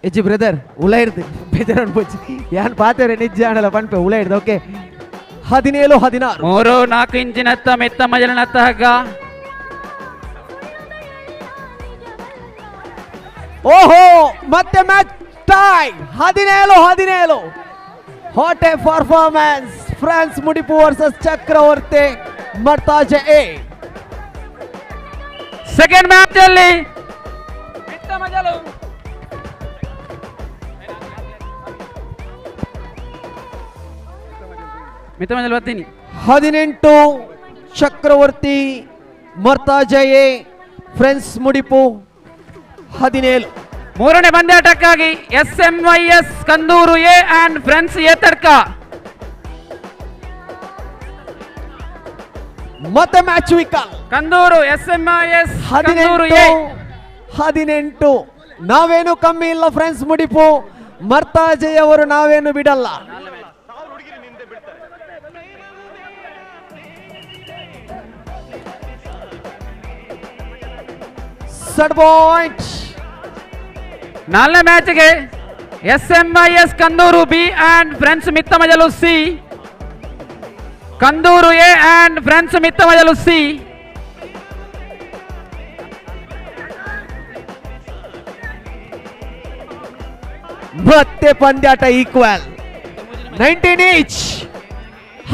Speaker 17: ಎಜ್ಜಿ ಬ್ರದರ್ ಉಲೈರ್ದು ಬೇಜಾರು ಪೋಚಿ ಯಾನ್ ಪಾತೇರೆ ನಿಜ ಆಣಲ ಪನ್ಪೆ ಉಲೈರ್ದು. ಓಕೆ, 17-16.
Speaker 13: 3 4 ಇಂಚಿನತ್ತ ಮೆತ್ತ ಮಜಲಿನತ್ತ ಹಗ್ಗ.
Speaker 17: ಓಹೋ, ಮತ್ತೆ match tie 17-17. What a performance. Friends Mudipu versus Chakravarthy Martaje A.
Speaker 13: Second match ಅಲ್ಲಿ ಮಿತ್ತ ಮಜಲು ಮಿತ್ತ ಮಜಲು ಬರ್ತೀನಿ.
Speaker 17: 18 ಚಕ್ರವರ್ತಿ ಮರ್ತಾಜೆ ಎ, ಫ್ರೆಂಡ್ಸ್ ಮುಡಿಪು 17.
Speaker 13: ಮೂರನೇ ಪಂದ್ಯಾಟಕ್ಕಾಗಿ S M I S Kandur A and friends Etadka.
Speaker 17: ಮತ್ತೆ match Vittal
Speaker 13: Kandur S M I S Kandur A
Speaker 17: 18-18. ನಾವೇನು ಕಮ್ಮಿ ಇಲ್ಲ ಫ್ರೆಂಡ್ಸ್ ಮುಡಿಪು. ಮರ್ತಾಜೆಯವರು ನಾವೇನು ಬಿಡಲ್ಲ. Set point.
Speaker 13: ನಾಲ್ಕನೇ ಮ್ಯಾಚ್ಗೆ S M I S Kandur B and friends ಮಿತ್ತ ಮಜಲು C. Kandur A and friends ಮಿತ್ತ ಮಜಲು ಸಿ.
Speaker 17: ಮತ್ತೆ ಪಂದ್ಯಾಟ equal 19 each.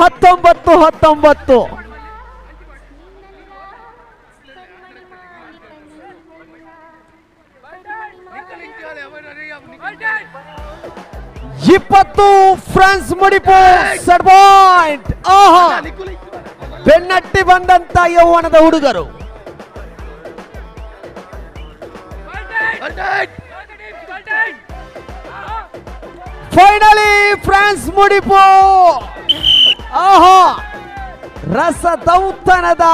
Speaker 17: 19-19. 20 France Mudipu set point. ಆಹಾ, ಬೆನ್ನಟ್ಟಿ ಬಂದಂತ ಯೌವನದ ಹುಡುಗರು. Finally France ಮುಡಿಪು. ಆಹಾ, ರಸ ದೌತನದ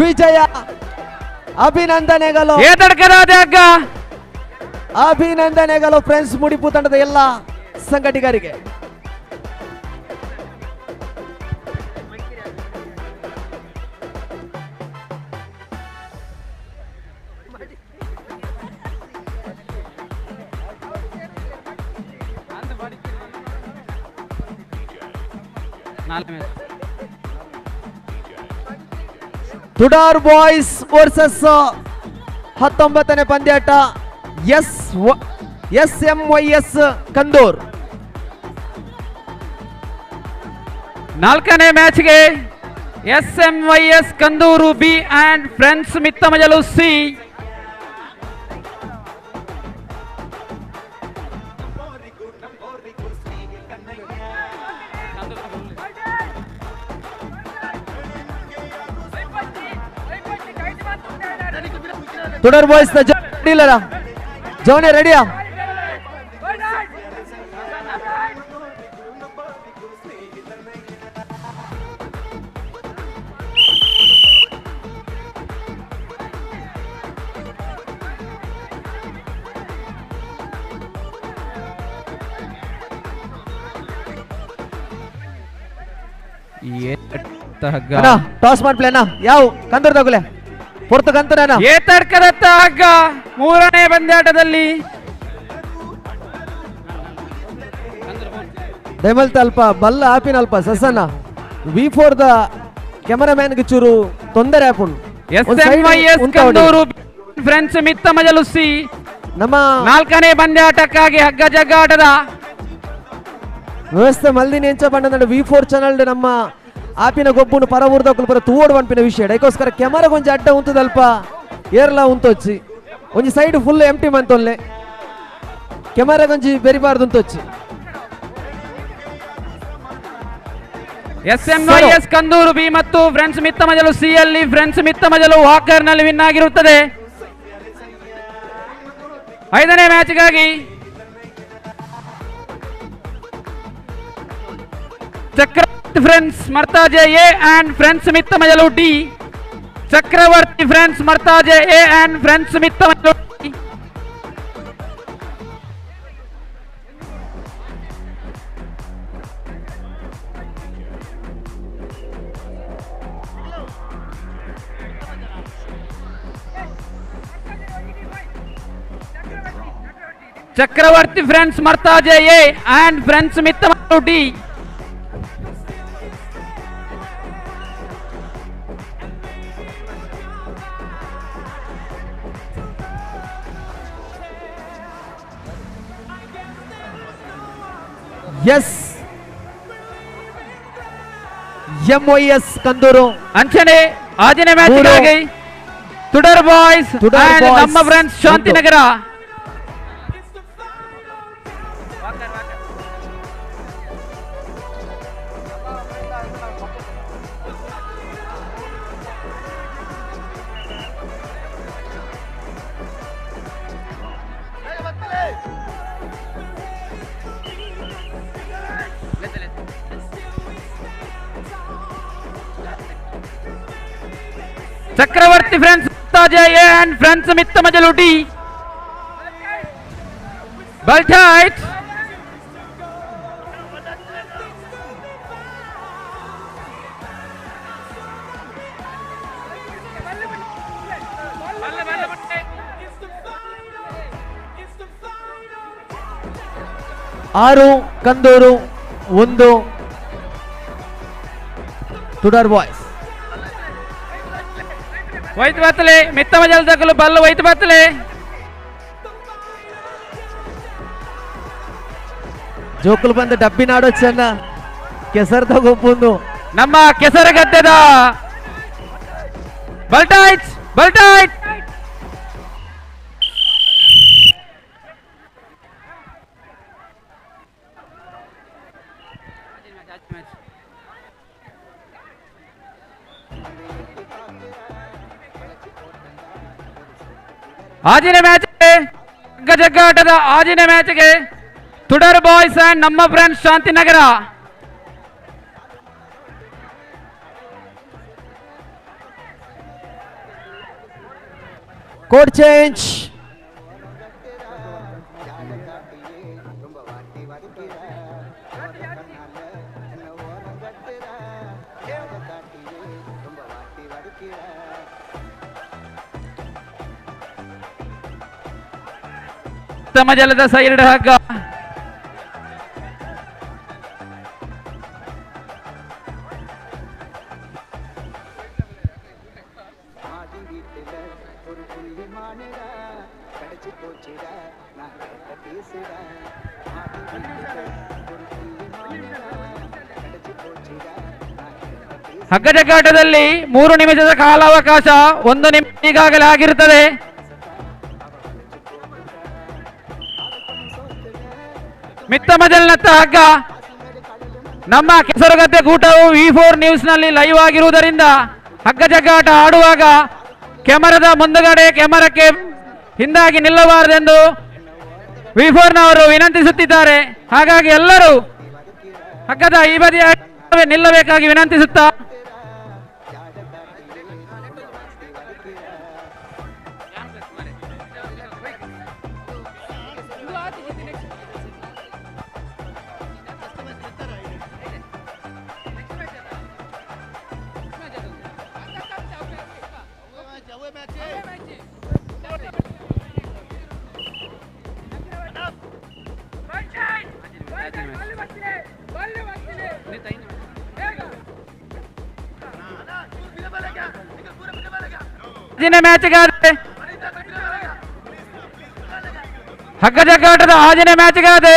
Speaker 17: ವಿಜಯ. ಅಭಿನಂದನೆಗಳು ಅಭಿನಂದನೆಗಳು ಫ್ರೆಂಡ್ಸ್ ಮುಡಿಪು ತಂಡದ ಎಲ್ಲ ಸಂಘಟಕರಿಗೆ. ತುಡಾರ್ ಬಾಯ್ಸ್ ವರ್ಸಸ್ 19ನೇ ಪಂದ್ಯಾಟ S M Y S Kandur.
Speaker 13: ನಾಲ್ಕನೇ ಮ್ಯಾಚ್ಗೆ S M Y S Kandur B and friends Mittamajalu C.
Speaker 17: Tudar boys ನ ಜೋನೆ ರೆಡಿಯಾ? ಟಾಸ್ ಮಾಡ್ಪ್ಲೆ ಅಣ್ಣ, ಯಾವ ಕಂದೂರ್ ತಗೊಲೆ ಪೊರ್ತು ಕಂತನ
Speaker 13: ಏತಡ್ಕದತ್ತ ಹಗ್ಗ ಮೂರನೇ ಪಂದ್ಯಾಟದಲ್ಲಿ
Speaker 17: ದಯಮಲ್ತ ಅಲ್ಪ ಬಲ್ಲ ಆಪಿನ ಅಲ್ಪ ಸಸನ V four the cameraman ಗೆ ಚೂರು ತೊಂದರೆ ಆಪುಂಡು.
Speaker 13: S M Y S Kandur friends Mittamajalu C
Speaker 17: ನಮ್ಮ
Speaker 13: ನಾಲ್ಕನೇ ಪಂದ್ಯಾಟಕ್ಕಾಗಿ ಹಗ್ಗ ಜಗ್ಗಾಟದ
Speaker 17: ವ್ಯವಸ್ಥೆ ಮಲ್ದಿನ ಎಂಚ ಪಂಡ V four channel ನಮ್ಮ ಆಪಿನ ಗೊಬ್ಬುನು ಪರವೂರ್ದ ಪರ ತೂವೋಡು ಪನ್ಪಿನ ವಿಷಯ. ಅದಕ್ಕೋಸ್ಕರ ಕ್ಯಾಮರಾ ಕೊಂಚ ಅಡ್ಡ ಉಂತದಲ್ಪ ಏರ್ಲ ಉಂತೊಚ್ಚಿ ಒಂಜಿ side full empty ಮಂತೊಲ್ಲೆ camera ಕೊಂಚಿ ಬೆರಿಬಾರ್ದು ಉಂತೊಚ್ಚಿ.
Speaker 13: S M Y S Kandur B ಮತ್ತು ಫ್ರೆಂಡ್ಸ್ ಮಿತ್ತಮಜಲು ಸಿ ಅಲ್ಲಿ ಫ್ರೆಂಡ್ಸ್ ಮಿತ್ತಮಜಲು ವಾಕರ್ ನಲ್ಲಿ ವಿನ್ ಆಗಿರುತ್ತದೆ. ಐದನೇ ಮ್ಯಾಚ್ಗಾಗಿ Chakravarthy friends Marthaje A and friends Mittamajalu D. Chakravarthy friends Marthaje A and friends Mittamajalu D. Chakravarthy friends Marthaje A and friends Mittamajalu D.
Speaker 17: S M Y S Kandur
Speaker 13: ಅಂಚನೆ ಆಜನೇ ಮ್ಯಾಚ್ಗಾಗಿ ತುಡರ್ ಬಾಯ್ಸ್ and ನಮ್ಮ friends Shantinagar. Chakravarthy friends A and friends Mittamajalu D. ಬಲ್ಟಾಯ್ಟ್
Speaker 17: 6 Kandur 1 Tudar boys.
Speaker 13: ವೈತ್ ಬತ್ತಲೆ ಮಿತ್ತಮಜಲ್ ದಕಲು Ballu ವೈತ್ ಬತ್ತಲೆ.
Speaker 17: ಜೋಕುಲು ಬಂದ ಡಬ್ಬಿ ನಾಡೊಚ್ಚನ್ನ ಕೆಸರದ ಗೊಬ್ಬುಂದು
Speaker 13: ನಮ್ಮ ಕೆಸರಗದ್ದೆದ ಬಲ್ಟಾಯ್ಟ್ ಬಲ್ಟಾಯ್ಟ್. ಆಜಿನ ಮ್ಯಾಚ್ ಹಗ್ಗ ಜಗ್ಗಾಟದ ಆಜಿನ ಮ್ಯಾಚ್ಗೆ Tudar boys and Namma friends Shantinagar.
Speaker 17: Code change.
Speaker 13: ಜಲದ side ಹಗ್ಗ. ಹಗ್ಗಜಗ್ಗಾಟದಲ್ಲಿ 3 ನಿಮಿಷದ ಕಾಲಾವಕಾಶ, 1 ನಿಮಿಷ ಈಗಾಗಲೇ ಆಗಿರುತ್ತದೆ. ಮಿತ್ತ ಮಜಲ್ನತ್ತ ಹಗ್ಗ. ನಮ್ಮ ಕೆಸರುಗದ್ದೆ ಕೂಟವು V4 ನ್ಯೂಸ್ನಲ್ಲಿ ಲೈವ್ ಆಗಿರುವುದರಿಂದ ಹಗ್ಗಜಗ್ಗಾಟ ಆಡುವಾಗ ಕೆಮರದ ಮುಂದುಗಡೆ ಕೆಮರಕ್ಕೆ ಹಿಂದಾಗಿ ನಿಲ್ಲಬಾರದೆಂದು V4ನವರು ವಿನಂತಿಸುತ್ತಿದ್ದಾರೆ. ಹಾಗಾಗಿ ಎಲ್ಲರೂ ಹಗ್ಗದ ಈ ಬದಿಯ ನಿಲ್ಲಬೇಕಾಗಿ ವಿನಂತಿಸುತ್ತಾ ಮ್ಯಾಚ್ಗಾದ್ರೆ ಹಗ್ಗಜಗ್ಗಾಟದ ಆಜನೇ ಮ್ಯಾಚ್ಗಾದ್ರೆ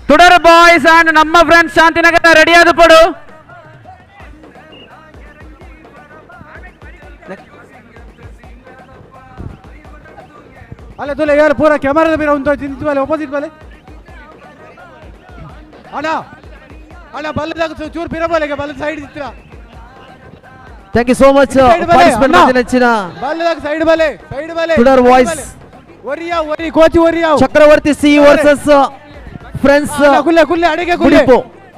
Speaker 13: ತುಡರ್ ಬಾಯ್ಸ್ ಅಂಡ್ ನಮ್ಮ ಫ್ರೆಂಡ್ಸ್ ಶಾಂತಿನಗರ ರೆಡಿಯಾದ ಪಡು.
Speaker 16: ಅಲ್ಲ ತುಲೆ ಯಾರು ಪೂರಾ ಕ್ಯಾಮರಾದ ಬೇರೆ ಒಂದು ಚಿಂತ ಮೇಲೆ ಆಪೋಸಿಟ್ ಮೇಲೆ ಅಣ್ಣ ಅಣ್ಣ ಬಲ್ಲದಾಗ ಚೂರು ಬಿರಬಲೆಗೆ ಬಲ್ಲ ಸೈಡ್ ಇತ್ರ.
Speaker 17: Thank you so much participant ಮಂದಿನಂಚಿನ
Speaker 16: ಬಲ್ಲದಾಗ side ಬಲೆ ಸೈಡ್ ಬಲೆ
Speaker 17: ತುಡರ್ ವಾಯ್ಸ್
Speaker 16: ಒರಿಯಾ ಒರಿ ಕೋಚ್ ಒರಿಯಾ
Speaker 17: ಚಕ್ರವರ್ತಿ C versus friends
Speaker 16: ಕುಲ್ಲೆ ಕುಲ್ಲೆ ಅಡಿಗೆ ಕುಲ್ಲೆ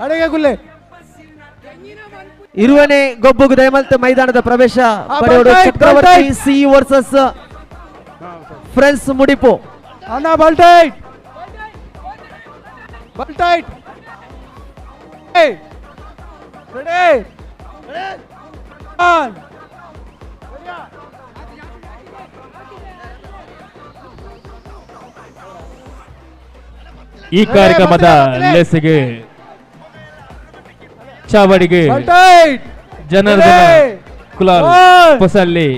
Speaker 16: ಅಡಿಗೆ ಕುಲ್ಲೆ.
Speaker 17: ಇರುವನೆ ಗೊಬ್ಬುಗು ದಯಮಲ್ತ ಮೈದಾನದ ಪ್ರವೇಶ ಪಡೆಯೋಡು Chakravarthy C versus friends Mudipu.
Speaker 16: ಅಣ್ಣ ball tight ball tight ready.
Speaker 12: ಈ ಕಾರ್ಯಕ್ರಮದ ಲೆಸ್ಸಿಗೆ ಚಾವಡಿಗೆ ಜನಾರ್ದನ ಕುಲಾಲ್ ಹೊಸಲ್ಲಿ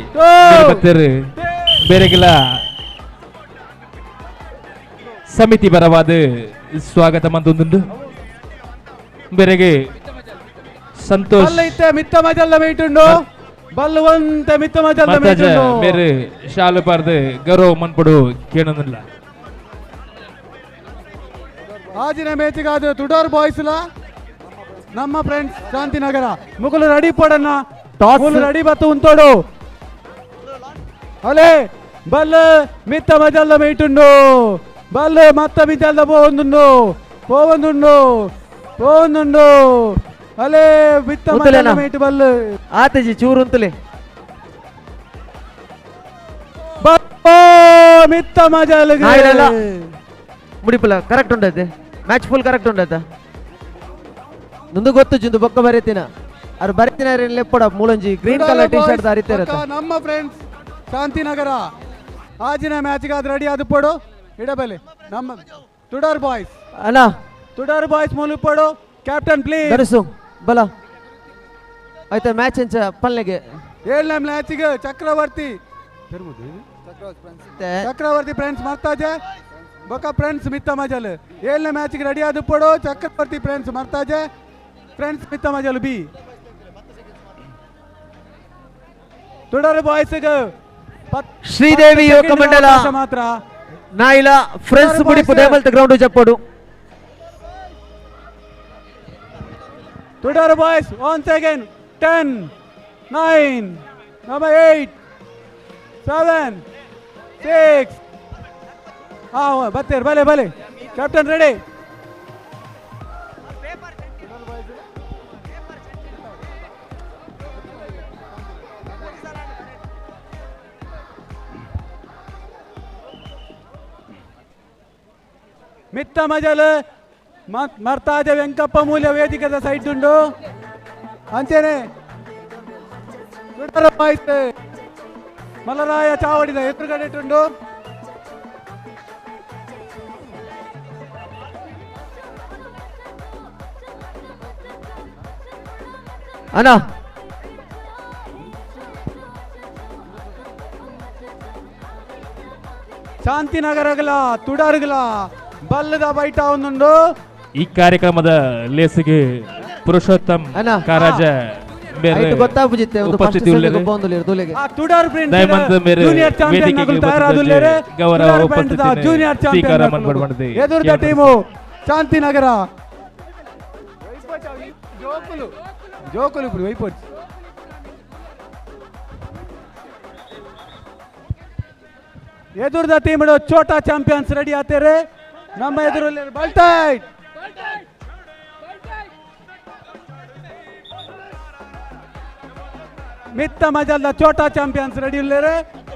Speaker 12: ಬೇರೆಗೆಲ್ಲ ಸಮಿತಿ ಬರವಾದ ಸ್ವಾಗತ ಮಂತೊಂದುಂಡು. ಬೇರೆಗೆ ಸಂತೋಷ್
Speaker 16: ಮಿತ್ತ ಮಜಲ್ಲ ಮೇಟುಂಡು ಬಲ್ಲವಂತ ಮಿತ್ತ ಮಜಲ್ಲ ಮೇಟುಂಡು
Speaker 12: ಬೇರೆ ಶಾಲು ಪಾರ್ದು ಗೌರವ ಮನ್ಪಡು ಕೇಳೋದಿಲ್ಲ.
Speaker 16: ಆಜಿನ ಮೇಚಿಗಾದ ತುಡೋರ್ ಬಾಯ್ಸ್ಲ ನಮ್ಮ ಫ್ರೆಂಡ್ಸ್ ಶಾಂತಿನಗರ ಮುಗುಲು ರೆಡಿ ಪಡನ್ನ ಟಾಸ್ ರೆಡಿ ಬತ್ತು ಉಂತೋಡು ಅಲೆ ಬಲ್ಲ ಮಿತ್ತ ಮಜಲ್ಲ ಮೇಟುಂಡು ಬಲ್ಲ ಮತ್ತ ಮಿತ್ತಲ್ಲ ಪೋವೊಂದುಂಡು ಪೋವೊಂದುಂಡು ಪೋವೊಂದುಂಡು ಅಲೆ ಮಿತ್ತ ಮಜಲ್ಲ ಮೇಟು ಬಲ್ಲ
Speaker 17: ಆತಜಿ ಚೂರು ಉಂತುಲೆ
Speaker 16: ಮಿತ್ತ ಮಜಲ್ಲ
Speaker 17: ಮುಡಿಪುಲ ಕರೆಕ್ಟ್ ಉಂಡತೆ match full correct ಉಂಡತ ನಂದು ಗೊತ್ತು ಜಿಂದು ಬೊಕ್ಕ ಬರೀತಿನ ಅವ್ರು ಬರೀತಿನ ಲೆಪ್ಪಡ ಮೂಲಂಜಿ green colour T shirt ಅರಿತಾರೆ.
Speaker 16: ನಮ್ಮ ಫ್ರೆಂಡ್ಸ್ ಶಾಂತಿನಗರ ಆಜಿನ ಮ್ಯಾಚ್ಗಾದ ರೆಡಿ ಆದ ಪೋಡು ಇಡಬಲೆ ನಮ್ಮ ತುಡಾರ್ ಬಾಯ್ಸ್
Speaker 17: ಅಲ್ಲ
Speaker 16: ತುಡಾರ್ ಬಾಯ್ಸ್ ಮೂಲಪೋಡು ಕ್ಯಾಪ್ಟನ್ ಪ್ಲೀಸ್
Speaker 17: ಗಣಸು ಬಲ ಆಯ್ತಾ ಮ್ಯಾಚ್ ಎಂಚ ಪಲ್ಲೆಗೆ
Speaker 16: ಏಳನೇ ಮ್ಯಾಚಿಗೆ ಚಕ್ರವರ್ತಿ ಚಕ್ರವರ್ತಿ ಫ್ರೆಂಡ್ಸ್ ಮರ್ತಾಜೆ ಬೊಕ್ಕ ಫ್ರೆಂಡ್ಸ್ ಮಿತ್ತ ಮಜಲ್ ಏಳನೇ ಮ್ಯಾಚ್ಗೆ ರೆಡಿ ಆದ ಪೋಡು ಚಕ್ರವರ್ತಿ ಫ್ರೆಂಡ್ಸ್ ಮರ್ತಾಜೆ ಫ್ರೆಂಡ್ಸ್ ಮಿತ್ತ ಮಜಲ್ ಬಿ ತುಡಾರ್ ಬಾಯ್ಸ್
Speaker 17: ಶ್ರೀದೇವಿ ಯುವಕ ಮಂಡಲ
Speaker 16: ಮಾತ್ರ
Speaker 17: ನಾಯಿಲ ಫ್ರೆಂಡ್ಸ್ ಮುಡಿಪು ದೇವಲ್ತ ground ಜಪ್ಪೋಡು.
Speaker 16: Tudar boys once again 10 9 8 7 6 ಬರ್ತೀರಿ ಬಲೆ ಬಲೆ ಕ್ಯಾಪ್ಟನ್ ರೆಡಿ. ಮಿತ್ತ ಮಜಲ್ ಮರ್ತಾಜ ವೆಂಕಪ್ಪ ಮೂಲ್ಯ ವೇದಿಕೆದ ಸೈಡ್ ಉಂಡು ಅಂಚೆನೆ ತುಡರ್ ಮಲರಾಯ ಚಾವಡಿದ ಎದುರುಗಡೆ ಉಂಡು
Speaker 17: ಅಣ್ಣ
Speaker 16: ಶಾಂತಿನಗರಗಳ ತುಡರ್ಗಳ ಬಲ್ಲದ ಬೈಟ ಒಂದುಂಡು.
Speaker 12: ಈ ಕಾರ್ಯಕ್ರಮದ ಲೇಸಿಗೆ ಪುರುಷೋತ್ತಮ್ ಕಾರಾಜ ಉಪಸ್ಥಿತಿ
Speaker 16: ಎದುರುದ ಟೀಮು ಶಾಂತಿನಗರ ಜೋಕುಲು ఇప్పుడు వైపోవచ్చు. ಎದುರುದ ಟೀಮ್ ಛೋಟಾ ಚಾಂಪಿಯನ್ಸ್ ರೆಡಿ ಆತೇರೆ. ನಮ್ಮ ಎದುರು ಬಲ್ಟೈಟ್ ಮಿತ್ತ ಮಜಲ್ದ ಛೋಟಾ ಚಾಂಪಿಯನ್ಸ್ ರೆಡಿ ಉಳ್ಳೇರೆ.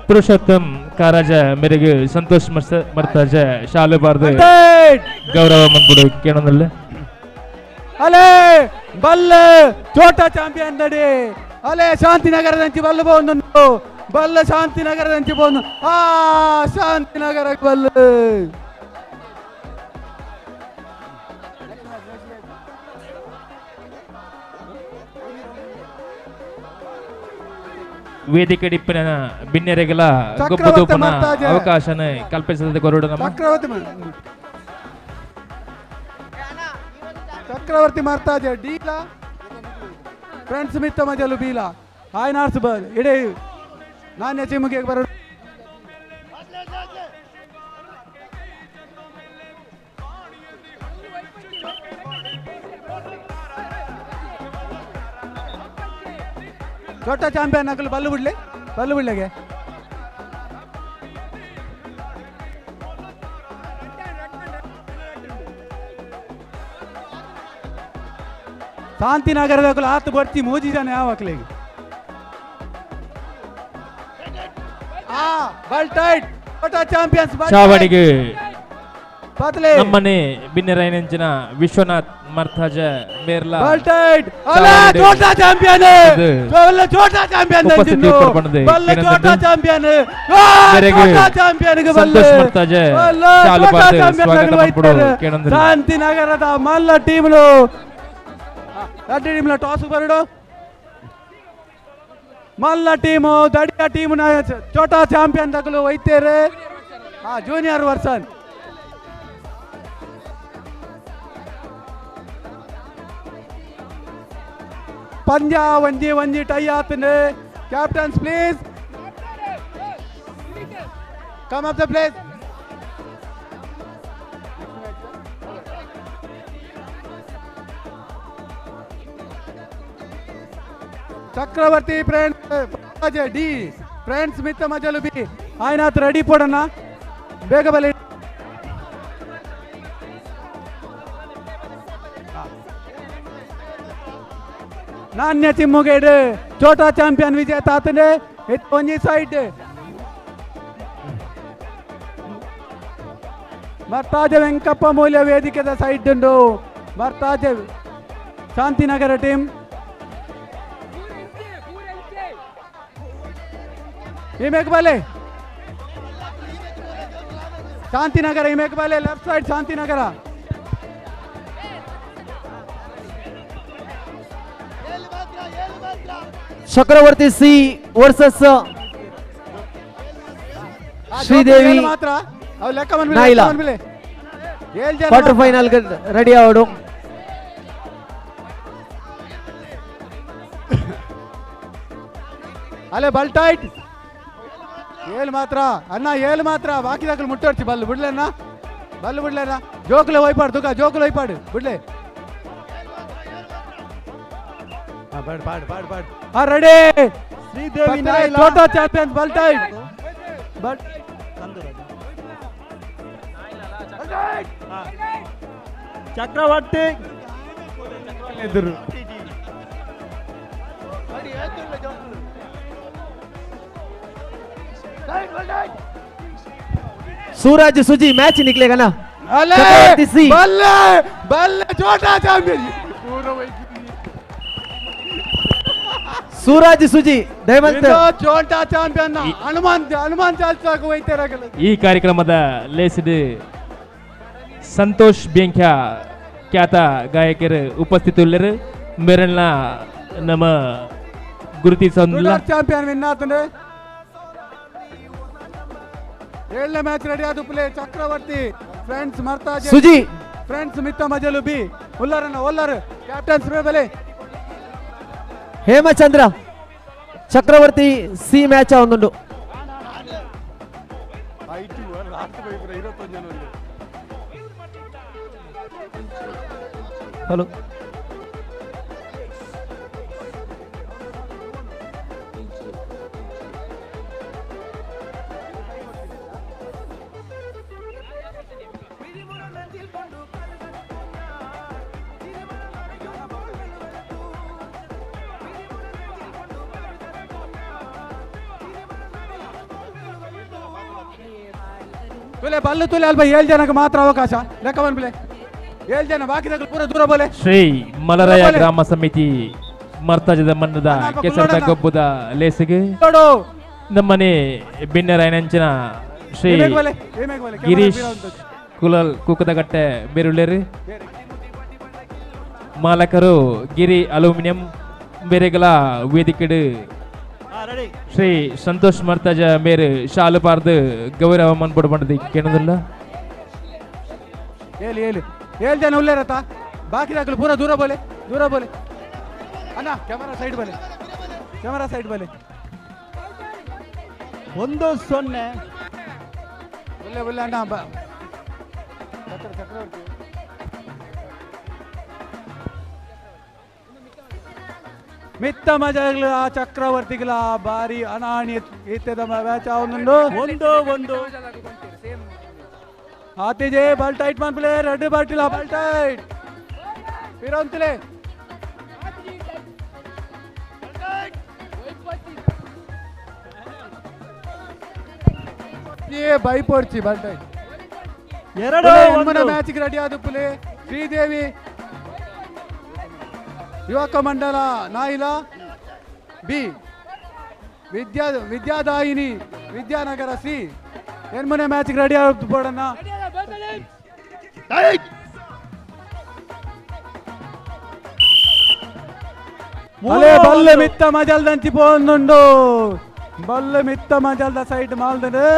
Speaker 12: ಪುರುಷೋತ್ತಮ್ ಕಾರಾಜ ಮೇರೆಗೆ ಸಂತೋಷ್ ಮರ್ತಾಜ ಶಾಲೆ ಬಾರ್ದು ಗೌರವ ಮಂದ್ಬಿಡು ಕೇಳೋದಲ್ಲ.
Speaker 16: ಅಲೆ ಬಲ್ಲೆ ಛೋಟಾ ಚಾಂಪಿಯನ್ ನಡಿ ಅಲೆ ಶಾಂತಿನಗರದಂಚಿ ಬಲ್ಲು ಬೋಂದು ಬಲ್ಲ ಶಾಂತಿನಗರದಂಚಿ ಬೋಂದು ಆ ಶಾಂತಿನಗರ ಬಲ್ಲ
Speaker 12: ವೇದಿಕೆ ಡಿಪ್ಪಿನ ಬಿನ್ನೆರೆಗಳ ಗೊಬ್ಬದೂಪನ ಅವಕಾಶನ ಕಲ್ಪಿಸಿದ ಗರುಡ ನಮ್ಮ
Speaker 16: ಚಕ್ರವರ್ತಿ ಮರ್ತಾಜ ಡೀಲ ಫ್ರೆಂಡ್ಸ್ ಮಿತ್ತ ಮಜಲು ಬೀಲ ಹಾಯ್ ನಾರ್ಸ್ ಬಲ್ ಇಡೇ ನಾನೇ ಚಿಮುಗೆ ಬರೋ ಛೋಟಾ ಚಾಂಪಿಯನ್ ನಕಲು ಬಲ್ಲು ಬಿಡ್ಲೆ ಬಲ್ಲು ಬಿಡ್ಲೆಗೆ ಶಾಂತಿನಗರದ ಆತು ಬರ್ತಿ ಮೋಜಿ ಜನ ಯಾವ ಮಕ್ಕಳಿಗೆ ಆ ಬಲ್ ಟೈಟ್ ಛೋಟಾ ಚಾಂಪಿಯನ್ಸ್
Speaker 12: ಚಾವಡಿಗೆ ನಮ್ಮನೆ ಬಿನ್ನೆರೈನಂಚಿನ ವಿಶ್ವನಾಥ್ ಮರ್ಥಾಜ ಮೇರ್ಲಾ
Speaker 16: ಬಲ್ ಟೈಟ್ ಅಲ್ಲ ಛೋಟಾ ಚಾಂಪಿಯನ್ ಬಲ್ಲ ಛೋಟಾ ಚಾಂಪಿಯನ್ ಬಲ್ಲ ಛೋಟಾ ಚಾಂಪಿಯನ್ ಛೋಟಾ ಚಾಂಪಿಯನ್ ಗೆ ಬಲ್ಲ
Speaker 12: ಸಂತೋಷ್ ಮರ್ಥಾಜ ಶಾಲು ಸ್ವಾಗತ ಮಾಡ್ಬಿಡು ಕೇಳಂದ್ರೆ
Speaker 16: ಶಾಂತಿನಗರದ ಮಲ್ಲ ಟೀಮ್ಲು ರಡ್ಡು ಟೀಮ್ಲ ಟಾಸ್ ಬರಡು ಮಲ್ಲ ಟೀಮು ದಡಿಯ ಟೀಮ್ ಛೋಟಾ ಚಾಂಪಿಯನ್ ತಗಲು ಒಯ್ತೇರೆ ಹಾ ಜೂನಿಯರ್ ವರ್ಸನ್ ಪಂದ್ಯ ಒಂಜಿ ಒಂಜಿ tie ಆತನೆ. Captains please come up the place. Chakravarthy friends D friends ಮಿತ್ತ ಮಜಲು ಬಿ ಆಯ್ನಾಥ್ ರೆಡಿ ಪೋಡಣ್ಣ ಬೇಗ ಬಲಿ. ನಾಣ್ಯ ಚಿಮ್ಮುಗೇಡು ಛೋಟಾ ಚಾಂಪಿಯನ್ ವಿಜೇತ ಆತನೆ ಒಂಜಿ ಸೈಡ್ ಮರ್ತಾಜ ವೆಂಕಪ್ಪ ಮೂಲ್ಯ ವೇದಿಕೆದ ಸೈಡ್ ಉಂಡು ಮರ್ತಾಜ ಶಾಂತಿನಗರ ಟೀಮ್. ಇಮೇಕ್ ಬಲೆ ಶಾಂತಿನಗರ ಇಮೇಕ್ ಬಲೆ left side Shantinagar.
Speaker 17: Chakravarthy C versus Sridevi Naila quarter final ready ಅವಡು.
Speaker 16: ಅಲೆ ಬಲ್ ಟೈಟ್ ಏಳು ಮಾತ್ರ ಅಣ್ಣ ಏಳು ಮಾತ್ರ ಬಾಕಿ ದಾಖಲು ಮುಟ್ಟೋಡ್ಸಿ ಬಲ್ಲು ಬಿಡ್ಲೆಣ್ಣ ಬಲ್ಲು ಬಿಡ್ಲೆಣ್ಣ ಜೋಕುಲೆ ಹೋಯ್ಪಾಡು ತುಕ ಜೋಕುಲೆ ಹೋಯ್ಪಾಡು ಬಿಡ್ಲೆ ಪಾಡು ಪಾಡು ಪಾಡು ಪಾಡು ಆ ರೆಡಿ
Speaker 14: ಶ್ರೀದೇವಿ
Speaker 16: ಛೋಟಾ ಚಾಂಪಿಯನ್ಸ್ ಬಲ್ ಟೈಟ್ ಬಟ್
Speaker 14: ಚಕ್ರವರ್ತಿ
Speaker 16: ಎದುರು
Speaker 17: ಸೂರಜ್ ಸುಜಿ ಮ್ಯಾಚ್ ನಿಕ್ಲೆಗನ Chakravarthy C.
Speaker 16: ಬಲ್ಲೆ ಬಲ್ಲೆ ಚೋಟಾ ಚಾಂಪಿಯನ್
Speaker 17: ಸೂರಾಜ್ ಸುಜಿ ದಯವಂತ
Speaker 16: ಚೋಟಾ ಚಾಂಪಿಯನ್ ಹನುಮಾನ್ ಹನುಮಾನ್ ಚಾಲ್ಸಾಗ ಹೋಯ್ತಾರಗಲ.
Speaker 12: ಈ ಕಾರ್ಯಕ್ರಮದ ಲೇಸಿಡ್ ಸಂತೋಷ್ ಬೇಂಕ್ಯ ಖ್ಯಾತ ಗಾಯಕರು ಉಪಸ್ಥಿತುಳ್ಳರು ಮೇರನ್ನ ನಮ್ಮ ಗುರುತಿಸೊಂದಿಲ್ಲ.
Speaker 16: ಚಾಂಪಿಯನ್ ವಿನ್ ಆತಂದ್ರೆ ಏಳನೇ ಮ್ಯಾಚ್ ರೆಡಿ ಆದ play Chakravarthy friends Martaje
Speaker 17: Suji.
Speaker 16: Friends ಮಿತ್ತ ಮಜಲು ಬಿ ಉಲ್ಲರನ್ನ ಒಲ್ಲರು ಕ್ಯಾಪ್ಟನ್ ಬೆಲೆ
Speaker 17: ಹೇಮಚಂದ್ರ ಚಕ್ರವರ್ತಿ ಸಿ ಮ್ಯಾಚ್ ಒಂದುಂಡು. ಹಲೋ
Speaker 16: ತುಲೆ ಬಲ್ಲು ತುಲೆ ಅಲ್ಪ ಏಳು ಜನಕ್ಕೆ ಮಾತ್ರ ಅವಕಾಶ ಲೆಕ್ಕ ಬಂದ್ಬಿಲೆ ಏಳು ಜನ ಬಾಕಿದಾಗ ಪೂರ ದೂರ ಬೋಲೆ.
Speaker 12: ಶ್ರೀ ಮಲರಾಯ ಗ್ರಾಮ ಸಮಿತಿ ಮರ್ತಾಜದ ಮನ್ನದ ಕೆಸರದ ಗೊಬ್ಬದ ಲೇಸಿಗೆ ನಮ್ಮನೆ ಬಿನ್ನರಾಯನಂಚಿನ ಶ್ರೀ ಗಿರೀಶ್ ಕುಲಲ್ ಕೂಕದಗಟ್ಟೆ ಬೇರುಳ್ಳೇರು ಮಾಲಕರು ಗಿರಿ ಅಲ್ಯೂಮಿನಿಯಂ ಬೇರೆಗಳ ವೇದಿಕೆಡು ಶ್ರೀ ಸಂತೋಷ್ ಮರ್ತಾಜ ಮೇರು ಶಾಲು ಪಾರ್ದು ಗೌರವ ಮನ್ಪೊಡು ಪಂಡದಿ ಕೇಳೋದಿಲ್ಲ.
Speaker 16: ಏಳು ಏಳು ಏಳು ಜನ ಉಳ್ಳೇರತ್ತ ಬಾಕಿ ಪೂರ ದೂರ ಬೋಲೆ ದೂರ ಬೋಲೆ ಅಣ್ಣ ಕ್ಯಾಮರಾ ಸೈಡ್ ಬೋಲೆ ಕ್ಯಾಮರಾ ಸೈಡ್ ಬೋಲೆ.
Speaker 14: 1-0
Speaker 16: ಒಳ್ಳೆ ಒಳ್ಳೆ ಅಣ್ಣ ಬ ಚಕ್ರವರ್ತಿ ಮಿತ್ತ ಮಜಗಳ ಚಕ್ರವರ್ತಿಗಳ ಬಾರಿ ಅನಾಣಿ ಇತ್ತದ ಮ್ಯಾಚ್ ಅವನುಂಡು
Speaker 14: 1-1.
Speaker 16: ಆತಿಜೆ ಬಾಲ್ ಟೈಟ್ ಮಾನ್ಪ್ಲೆ ರೆಡ್ ಬಾಟಿಲ ಬಾಲ್ ಟೈಟ್ ಪಿರಂತಲೆ ಏ ಬೈಪೋರ್ಚಿ ಬಾಲ್ ಟೈಟ್.
Speaker 14: 2-1.
Speaker 16: ಮ್ಯಾಚ್ ರೆಡಿ ಆದ ಪುಲೆ ಶ್ರೀದೇವಿ ಯುವಕ ಮಂಡಲ ನಾಯಿಲ ಬಿ ವಿದ್ಯಾ ವಿದ್ಯಾದಾಯಿನಿ ವಿದ್ಯಾನಗರ ಸಿ ಎನ್ಮನೆ ಮ್ಯಾಚ್ ರೆಡಿ ಆದ ಬೋರ್ಡನ್ನ. ಅಲೆ ಬಲ್ಲೆ ಮಿತ್ತ ಮಜಲ್ದಂಚಿ ಪೋಂದುಂಡು ಬಲ್ಲೆ ಮಿತ್ತ ಮಜಲ್ದ ಸೈಡ್ ಮಾಲ್ದಂಡು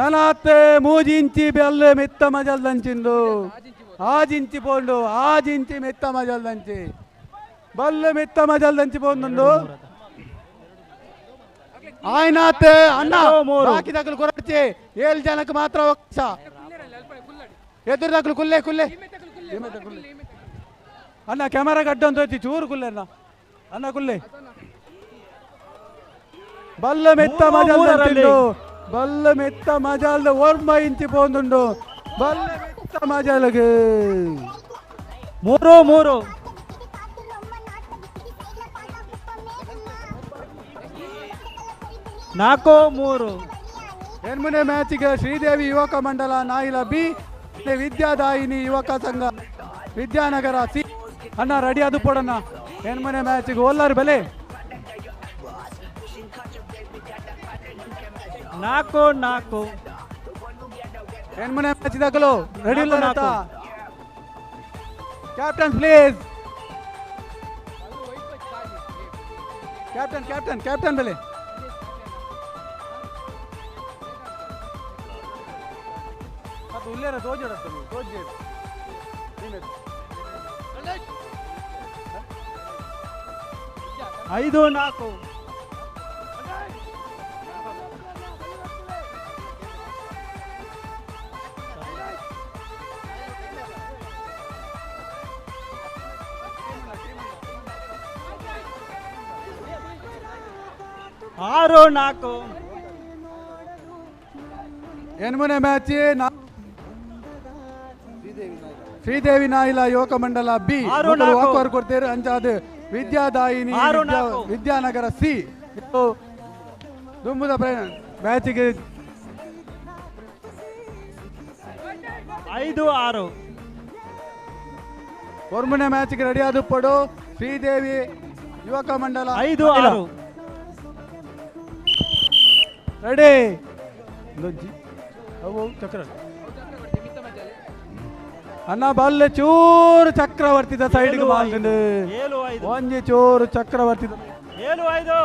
Speaker 16: ನಲಾತೆ ಮೂಜಿಂಚಿ ಬೆಲ್ಲೆ ಮಿತ್ತ ಮಜಲ್ದಂಚಿಂದು ಆಜಿಂಚಿ ಪೋಂಡು ಆಜಿಂಚಿ ಮಿತ್ತ ಮಜಲ್ದಂಚಿ ಬಲ್ಲೆ ಮಿತ್ತ ಮಜಲ್ದಂಚಿ ಪೋಂದುಂಡು ಆಯ್ನಾತೆ ಅಣ್ಣ ಬಾಕಿ ದಕ್ಕಲು ಕೊರಚಿ ಏಳು ಜನಕ್ಕೆ ಮಾತ್ರ ಅವಕಾಶ ಎದುರು ದಕ್ಕಲು ಕುಲ್ಲೆ ಕುಲ್ಲೆ ಅಣ್ಣ ಕ್ಯಾಮರಾ ಗಡ್ಡ ಅಂತ ಹೋಯ್ತಿ ಚೂರು ಕುಲ್ಲೆ ಅಣ್ಣ ಅಣ್ಣ ಕುಲ್ಲೆ ಬಲ್ಲೆ ಮೆತ್ತ ಮಜಲ್ದಂಚಿಂಡು ಬಲ್ಲೆ ಮೆತ್ತ ಮಜಲ್ದ ಓರ್ಮ ಇಂಚಿ ಪೋಂದುಂಡು ಬಲ್ಲೆ ಮೆತ್ತ ಮಜಲ್ಗೆ
Speaker 14: 3-3. 4-3.
Speaker 16: ಎನ್ಮುನೆ ಮ್ಯಾಚಿಗೆ ಶ್ರೀದೇವಿ ಯುವಕ ಮಂಡಲ ನಾಯಿಲ ಬಿ ವಿದ್ಯಾದಾಯಿನಿ ಯುವಕ ಸಂಘ ವಿದ್ಯಾನಗರ ಸಿ ಅಣ್ಣ ರೆಡಿ ಅದು ಪೋಡಣ್ಣ ಎನ್ಮುನೆ ಮ್ಯಾಚಿಗೆ ಓಲಾರು ಬೆಲೆ
Speaker 14: 4-4.
Speaker 16: ಎನ್ಮುನೆ ಮ್ಯಾಚ್ ದಾಖಲು ರೆಡಿ ಇಲ್ಲ captain please captain captain captain ಬೆಲೆ ಅದು ಉಲ್ಲೇರ ತೋಜಡತ್ತ ತೋಜಿ
Speaker 14: 5-4. 6-4.
Speaker 16: ಎನ್ಮುನೆ ಮ್ಯಾಚ್ ಶ್ರೀದೇವಿ ನಾಯಿಲ ಯುವಕ Mandala B walker ಕೊಡ್ತೇರು ಅಂಚಾದ Vidyadayini Vidyanagara C ದುಂಬುದ ಮ್ಯಾಚಿಗೆ
Speaker 14: 5-6.
Speaker 16: ಒರ್ಮನೆ ಮ್ಯಾಚ್ಗೆ ರೆಡಿ ಆದುಪ್ಪಡು ಶ್ರೀದೇವಿ ಯುವಕ ಮಂಡಲ
Speaker 14: 5-6.
Speaker 16: ರೆಡಿ ಅವು ಚಕ್ರ ಅಣ್ಣ ಬಲ್ಲೆ ಚೂರು ಚಕ್ರವರ್ತಿದ ಸೈಡ್ಗೆ ಬಂದು ಒಂಜಿ ಚೂರು ಚಕ್ರವರ್ತಿದ
Speaker 14: 7-5.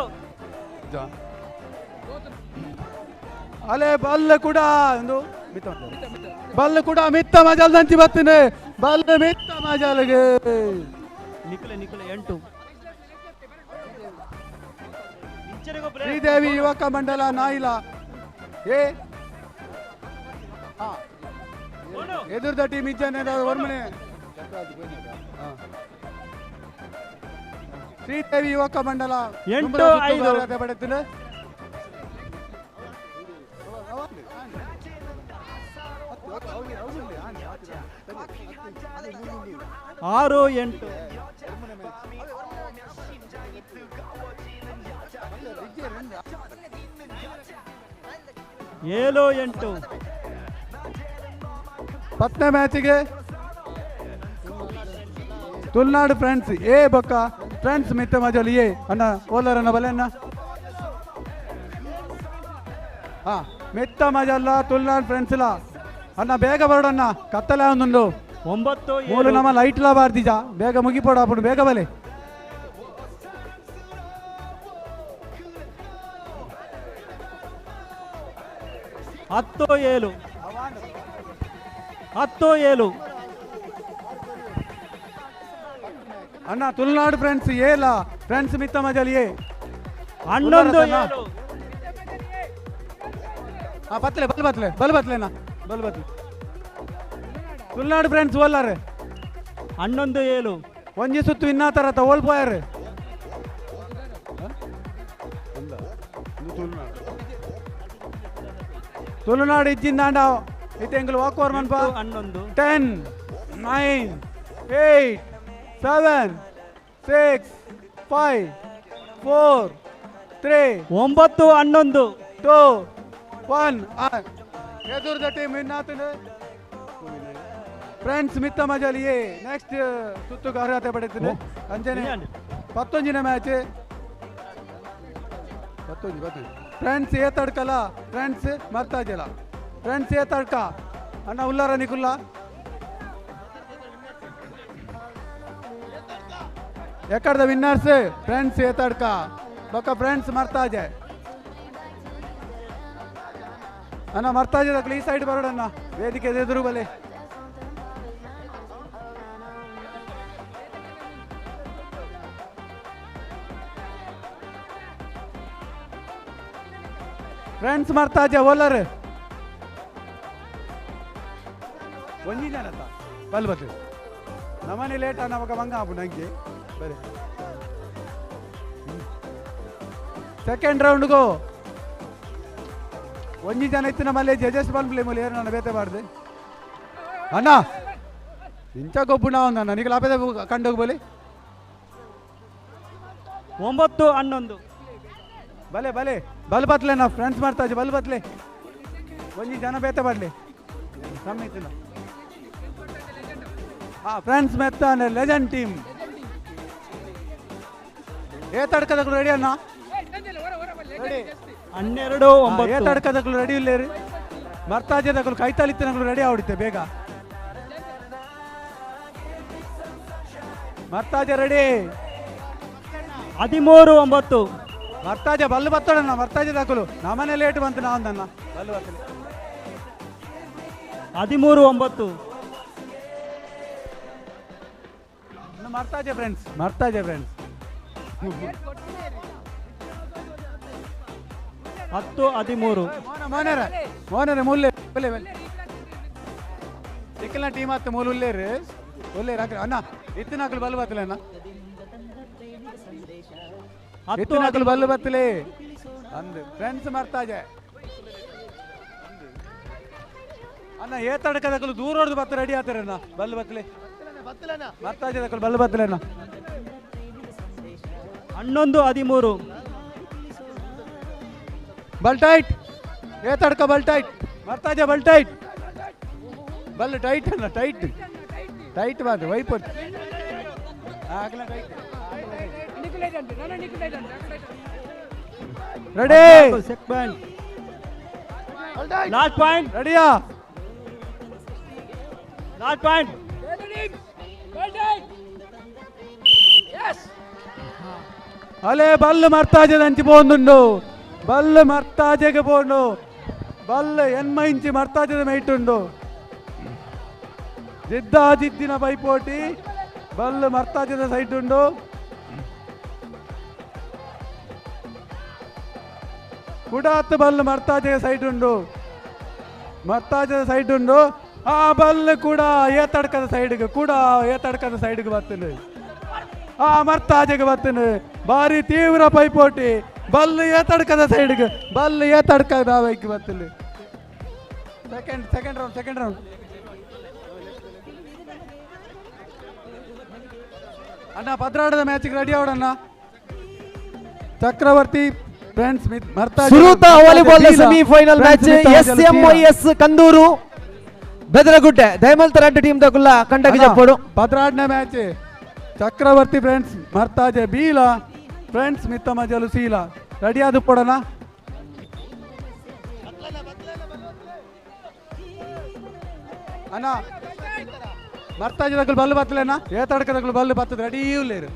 Speaker 16: ಅಲೆ ಬಲ್ಲೆ ಕೂಡ ಒಂದು ಬಲ್ಲೆ ಕೂಡ ಮಿತ್ತ ಮಜಲ್ದಂಚಿ ಬರ್ತೀನಿ ಬಲ್ಲೆ ಮಿತ್ತ ಮಜಲ್ಗೆ
Speaker 14: ನಿಖಲೆ ನಿಖಲೆ 8.
Speaker 16: ಶ್ರೀದೇವಿ ಯುವಕ ಮಂಡಲ ನಾಯಿಲ ಏ ಎದುರ್ದ ಟೀಮ್ ಇಜ್ಜನೆ ವರ್ಮನೆ ಶ್ರೀದೇವಿ ಯುವಕ ಮಂಡಲ
Speaker 14: 8-5
Speaker 16: ಪಡೆತೀನಿ.
Speaker 14: 6-8. 7-8.
Speaker 16: ಪತ್ತನೇ ಮ್ಯಾಚಿಗೆ ತುಳುನಾಡು ಫ್ರೆಂಡ್ಸ್ ಎ ಬೊಕ್ಕ ಫ್ರೆಂಡ್ಸ್ ಮಿತ್ತ ಮಜಲ್ ಎ ಅಣ್ಣ ಓಲರನ್ನ ಬಲೆ ಅಣ್ಣ. ಹಾ ಮಿತ್ತ ಮಜಲ್ಲ ತುಳುನಾಡು ಫ್ರೆಂಡ್ಸ್ ಇಲ್ಲ ಅಣ್ಣ, ಬೇಗ ಬರೋಡಣ್ಣ, ಕತ್ತಲೆ ಒಂದೊಂದು
Speaker 14: 9.
Speaker 16: ಮೂಲು ನಮ್ಮ ಲೈಟ್ ಲಾ ಬಾರ್ದಿಜ, ಬೇಗ ಮುಗಿಪೋಡ ಅప్పుడు ಬೇಗ ಬಲೆ.
Speaker 14: 10-7. 10-7.
Speaker 16: ಅಣ್ಣ ತುಳುನಾಡು ಫ್ರೆಂಡ್ಸ್ ಏಲ ಫ್ರೆಂಡ್ಸ್ ಮಿತ್ತ ಮಜಲ್ ಎ
Speaker 14: 11-7.
Speaker 16: ಹಾ ಬತ್ಲೆ ಬಲ್ ಬತ್ಲೆ ಬಲ್ ಬತ್ಲೆ ಅಣ್ಣ ಬಲ್ ಬತ್ಲೆ. ತುಳುನಾಡು ಫ್ರೆಂಡ್ಸ್ ಓಲಾರೆ
Speaker 14: 11-7.
Speaker 16: ಒಂಜಿ ಸುತ್ತು ಇನ್ನಾತರ ಓಲ್ ಪೋಯಾರೆ. ತುಳುನಾಡು ಇಜ್ಜಿಂದಾಂಡ ಇತ್ತೆ ಎಂಗುಲು ವಾಕ್ ಓವರ್ ಮನ್ಪ.
Speaker 14: 11.
Speaker 16: 10 9 8 7 6 5 4 3
Speaker 14: 9-11.
Speaker 16: 2 1. ಎದುರ್ದ ಟೀಮ್ ಇನ್ನಾತನೆ ಫ್ರೆಂಡ್ಸ್ ಮಿತ್ತ ಮಜಲ್ ಎ ನೆಕ್ಸ್ಟ್ ಸುತ್ತುಗೆ ಅರ್ಹತೆ ಪಡೆಯುತ್ತದೆ. ಅಂಜನೆ 19ನೇ ಮ್ಯಾಚ್ 19 ಫ್ರೆಂಡ್ಸ್ ಏ ತಡ್ಕಲ್ಲ ಫ್ರೆಂಡ್ಸ್ ಮರ್ತಾಜಲ ಫ್ರೆಂಡ್ಸ್ ಏ ತಡ್ಕ ಅಣ್ಣ ಉಲ್ಲಾರ ನಿಕುಲ್ಲ ಎಕ್ಕಡ್ದ ವಿನ್ನರ್ಸ್ ಫ್ರೆಂಡ್ಸ್ ಏ ತಡ್ಕ ಬೊಕ್ಕ ಫ್ರೆಂಡ್ಸ್ ಮರ್ತಾಜೆ ಅಣ್ಣ ಮರ್ತಾಜೆ ದಕ್ಲು ಈ ಸೈಡ್ ಬರೋಡಣ್ಣ ವೇದಿಕೆ ಎದುರು ಬಲೆ. ಫ್ರೆಂಡ್ಸ್ ಮರ್ತಾಜೆ ಓಲರ್ ಒಂಜಿ ಜನತ ಬಲ್ ಬತ್ತು ನಮ್ಮನೆ ಲೇಟ್ ನಮಗ ಮಂಗ ಆಪು ನಂಗೆ ಬರೆ. ಸೆಕೆಂಡ್ ರೌಂಡ್ಗು ಒಂಜಿ ಜನ ಇತ್ತು ನಮ್ಮಲ್ಲಿ ಜಜಸ್ ಬಂದ್ಲಿ ಮೂಲೆ ಏನು ನಾನು ಬೇತೆ ಬಾರ್ದು ಅಣ್ಣ ಇಂಚ ಗೊಬ್ಬು ನಾವು ನನಗೆ ಲಾಭದ ಕಂಡೋಗ್ಬೋಲಿ.
Speaker 14: 9-11.
Speaker 16: ಬಲೆ ಬಲೆ ಬಲ್ ಬತ್ಲೆ ನಾ ಫ್ರೆಂಡ್ಸ್ ಮಾಡ್ತಾ ಬಲ್ ಬತ್ಲೆ ಒಂಜಿ ಜನ ಬೇತೆ ಬಾಡ್ಲಿ ಸಮ್ಮಿತಿಲ್ಲ. ಹಾ ಫ್ರೆಂಡ್ಸ್ ಮೆತ್ತಾನೆ ಲೆಜೆಂಡ್ ಟೀಮ್ ಏ ತಡ್ಕದಕ್ಳು ರೆಡಿ ಅಣ್ಣ?
Speaker 14: 12-9.
Speaker 16: ಏ ತಡ್ಕದಕ್ಳು ರೆಡಿ ಇಲ್ಲೇರಿ ಮರ್ತಾಜದಕ್ಳು ಕೈತಾಲಿತ್ತಿನಕ್ಳು ರೆಡಿ ಆವಡಿತ್ತೆ ಬೇಗ. ಮರ್ತಾಜ ರೆಡಿ.
Speaker 14: 13-9.
Speaker 16: ಮರ್ತಾಜ ಬಲ್ಲು ಬತ್ತೋಡಣ್ಣ ಮರ್ತಾಜ ದಾಕಲು ನಮ್ಮನೆ ಲೇಟ್ ಬಂತು ನಾವೊಂದಣ್ಣ ಬಲ್ಲು ಬತ್ತಲೆ.
Speaker 14: 13-9.
Speaker 16: ಮರ್ತಾಜೆ friends ಮರ್ತಾಜೆ friends.
Speaker 14: 10-13.
Speaker 16: ಮೋನರ ಮೋನರ ಮೂಲೆ ಬಲೆ ಬಲೆ ಚಿಕ್ಕನ ಟೀಮ್ ಆತ ಮೂಲ ಉಲ್ಲೇರು ಉಲ್ಲೇರು ಹಾಕ್ರಿ ಅಣ್ಣ ಇತ್ತಿನಾಕಲು ಬಲ್ಲು ಬತ್ತಲೆ ಅಣ್ಣ ಇತ್ತಿನಾಕಲು ಬಲ್ಲು ಬತ್ತಲೆ ಅಂದು ಫ್ರೆಂಡ್ಸ್ ಮರ್ತಾಜೆ ಅಣ್ಣ ಏ ತಡಕದಕಲು ದೂರ ಹೊಡೆದು ಬತ್ತ ರೆಡಿ ಆತಾರೆ ಅಣ್ಣ ಬಲ್ಲು ಬತ್ತಲೆ ಮರ್ತಾಜೆ ದಕಲು ಬಲ್ಲು ಬತ್ತಲೆ ಅಣ್ಣ.
Speaker 14: 11-13.
Speaker 16: ಬಲ್ ಟೈಟ್ ಏ ತಡ್ಕ ಬಲ್ ಟೈಟ್ ಮರ್ತಾಜೆ ಬಲ್ ಟೈಟ್ ಬಲ್ಲೆ ಟೈಟ್ ಅಲ್ಲ ಟೈಟ್ ಟೈಟ್ ಬಾದು ವೈಪರ್ ಆಗಲ tight ready
Speaker 14: second last point
Speaker 16: ರೆಡಿಯಾ
Speaker 14: last point
Speaker 16: ಅಲೆ ಬಲ್ಲು ಮರ್ತಾಜದ ಅಂಚಿ ಪೋಂದುಂಡು ಬಲ್ಲು ಮರ್ತಾಜೆಗೆ ಪೋಂಡು ಬಲ್ಲು ಎನ್ಮ ಇಂಚಿ ಮರ್ತಾಜದ ಮೈಟುಂಡು ಜಿದ್ದಾ ಜಿದ್ದಿನ ಪೈಪೋಟಿ ಬಲ್ಲು ಮರ್ತಾಜದ ಸೈಟ್ ಉಂಡು ಕುಡಾತ್ ಬಲ್ಲು ಮರ್ತಾಜೆಗೆ ಸೈಟ್ ಉಂಡು ಮರ್ತಾಜದ ಸೈಟ್ ಉಂಡು ಆ ಬಲ್ಲು ಕೂಡ ಏತಡ್ಕದ ಸೈಡ್ಗೆ ಕೂಡ ಏತಡ್ಕದ ಸೈಡ್ಗೆ ಬರ್ತದೆ ಆ ಮರ್ತಾಜೆಗೆ ಬರ್ತದೆ ಭಾರಿ ತೀವ್ರ ಪೈಪೋಟಿ ಬಲ್ಲು ಏತಡ್ಕದ ಸೈಡ್ಗೆ ಬಲ್ಲು ಏತಡ್ಕದ ಬೈಕ್ ಬರ್ತದೆ second second round second round ಅಣ್ಣ ಪದ್ರಾಡದ ಮ್ಯಾಚಿಗೆ ರೆಡಿ ಅವಡಣ್ಣ ಚಕ್ರವರ್ತಿ ಫ್ರೆಂಡ್ಸ್ ಮರ್ತಾಜೆ
Speaker 17: ಸುರೂತ volleyball semifinal match S M Y S Kandur Bedaragudde ದಯಮಲ್ ತರಾಟೆ team ದಕುಲ್ಲ ಕಂಡಕ್ಕೆ ಜಪ್ಪೋಡು
Speaker 16: ಪದ್ರಾಡ್ನ ಮ್ಯಾಚ್ ಚಕ್ರವರ್ತಿ ಫ್ರೆಂಡ್ಸ್ ಮರ್ತಾಜೆ ಬೀಲ ಫ್ರೆಂಡ್ಸ್ ಮಿತ್ತ ಮಜಲು ಸೀಲ ರೆಡಿ ಆದು ಪಡೋಣ ಅಣ್ಣ ಮರ್ತಾಜೆ ದಕ್ಕಲು ಬಲ್ಲು ಬತ್ತಲೇನಾ ಏತಡ್ಕ ದಕ್ಕಲು ಬಲ್ಲು ಬತ್ತದ ರೆಡಿ ಲೇರು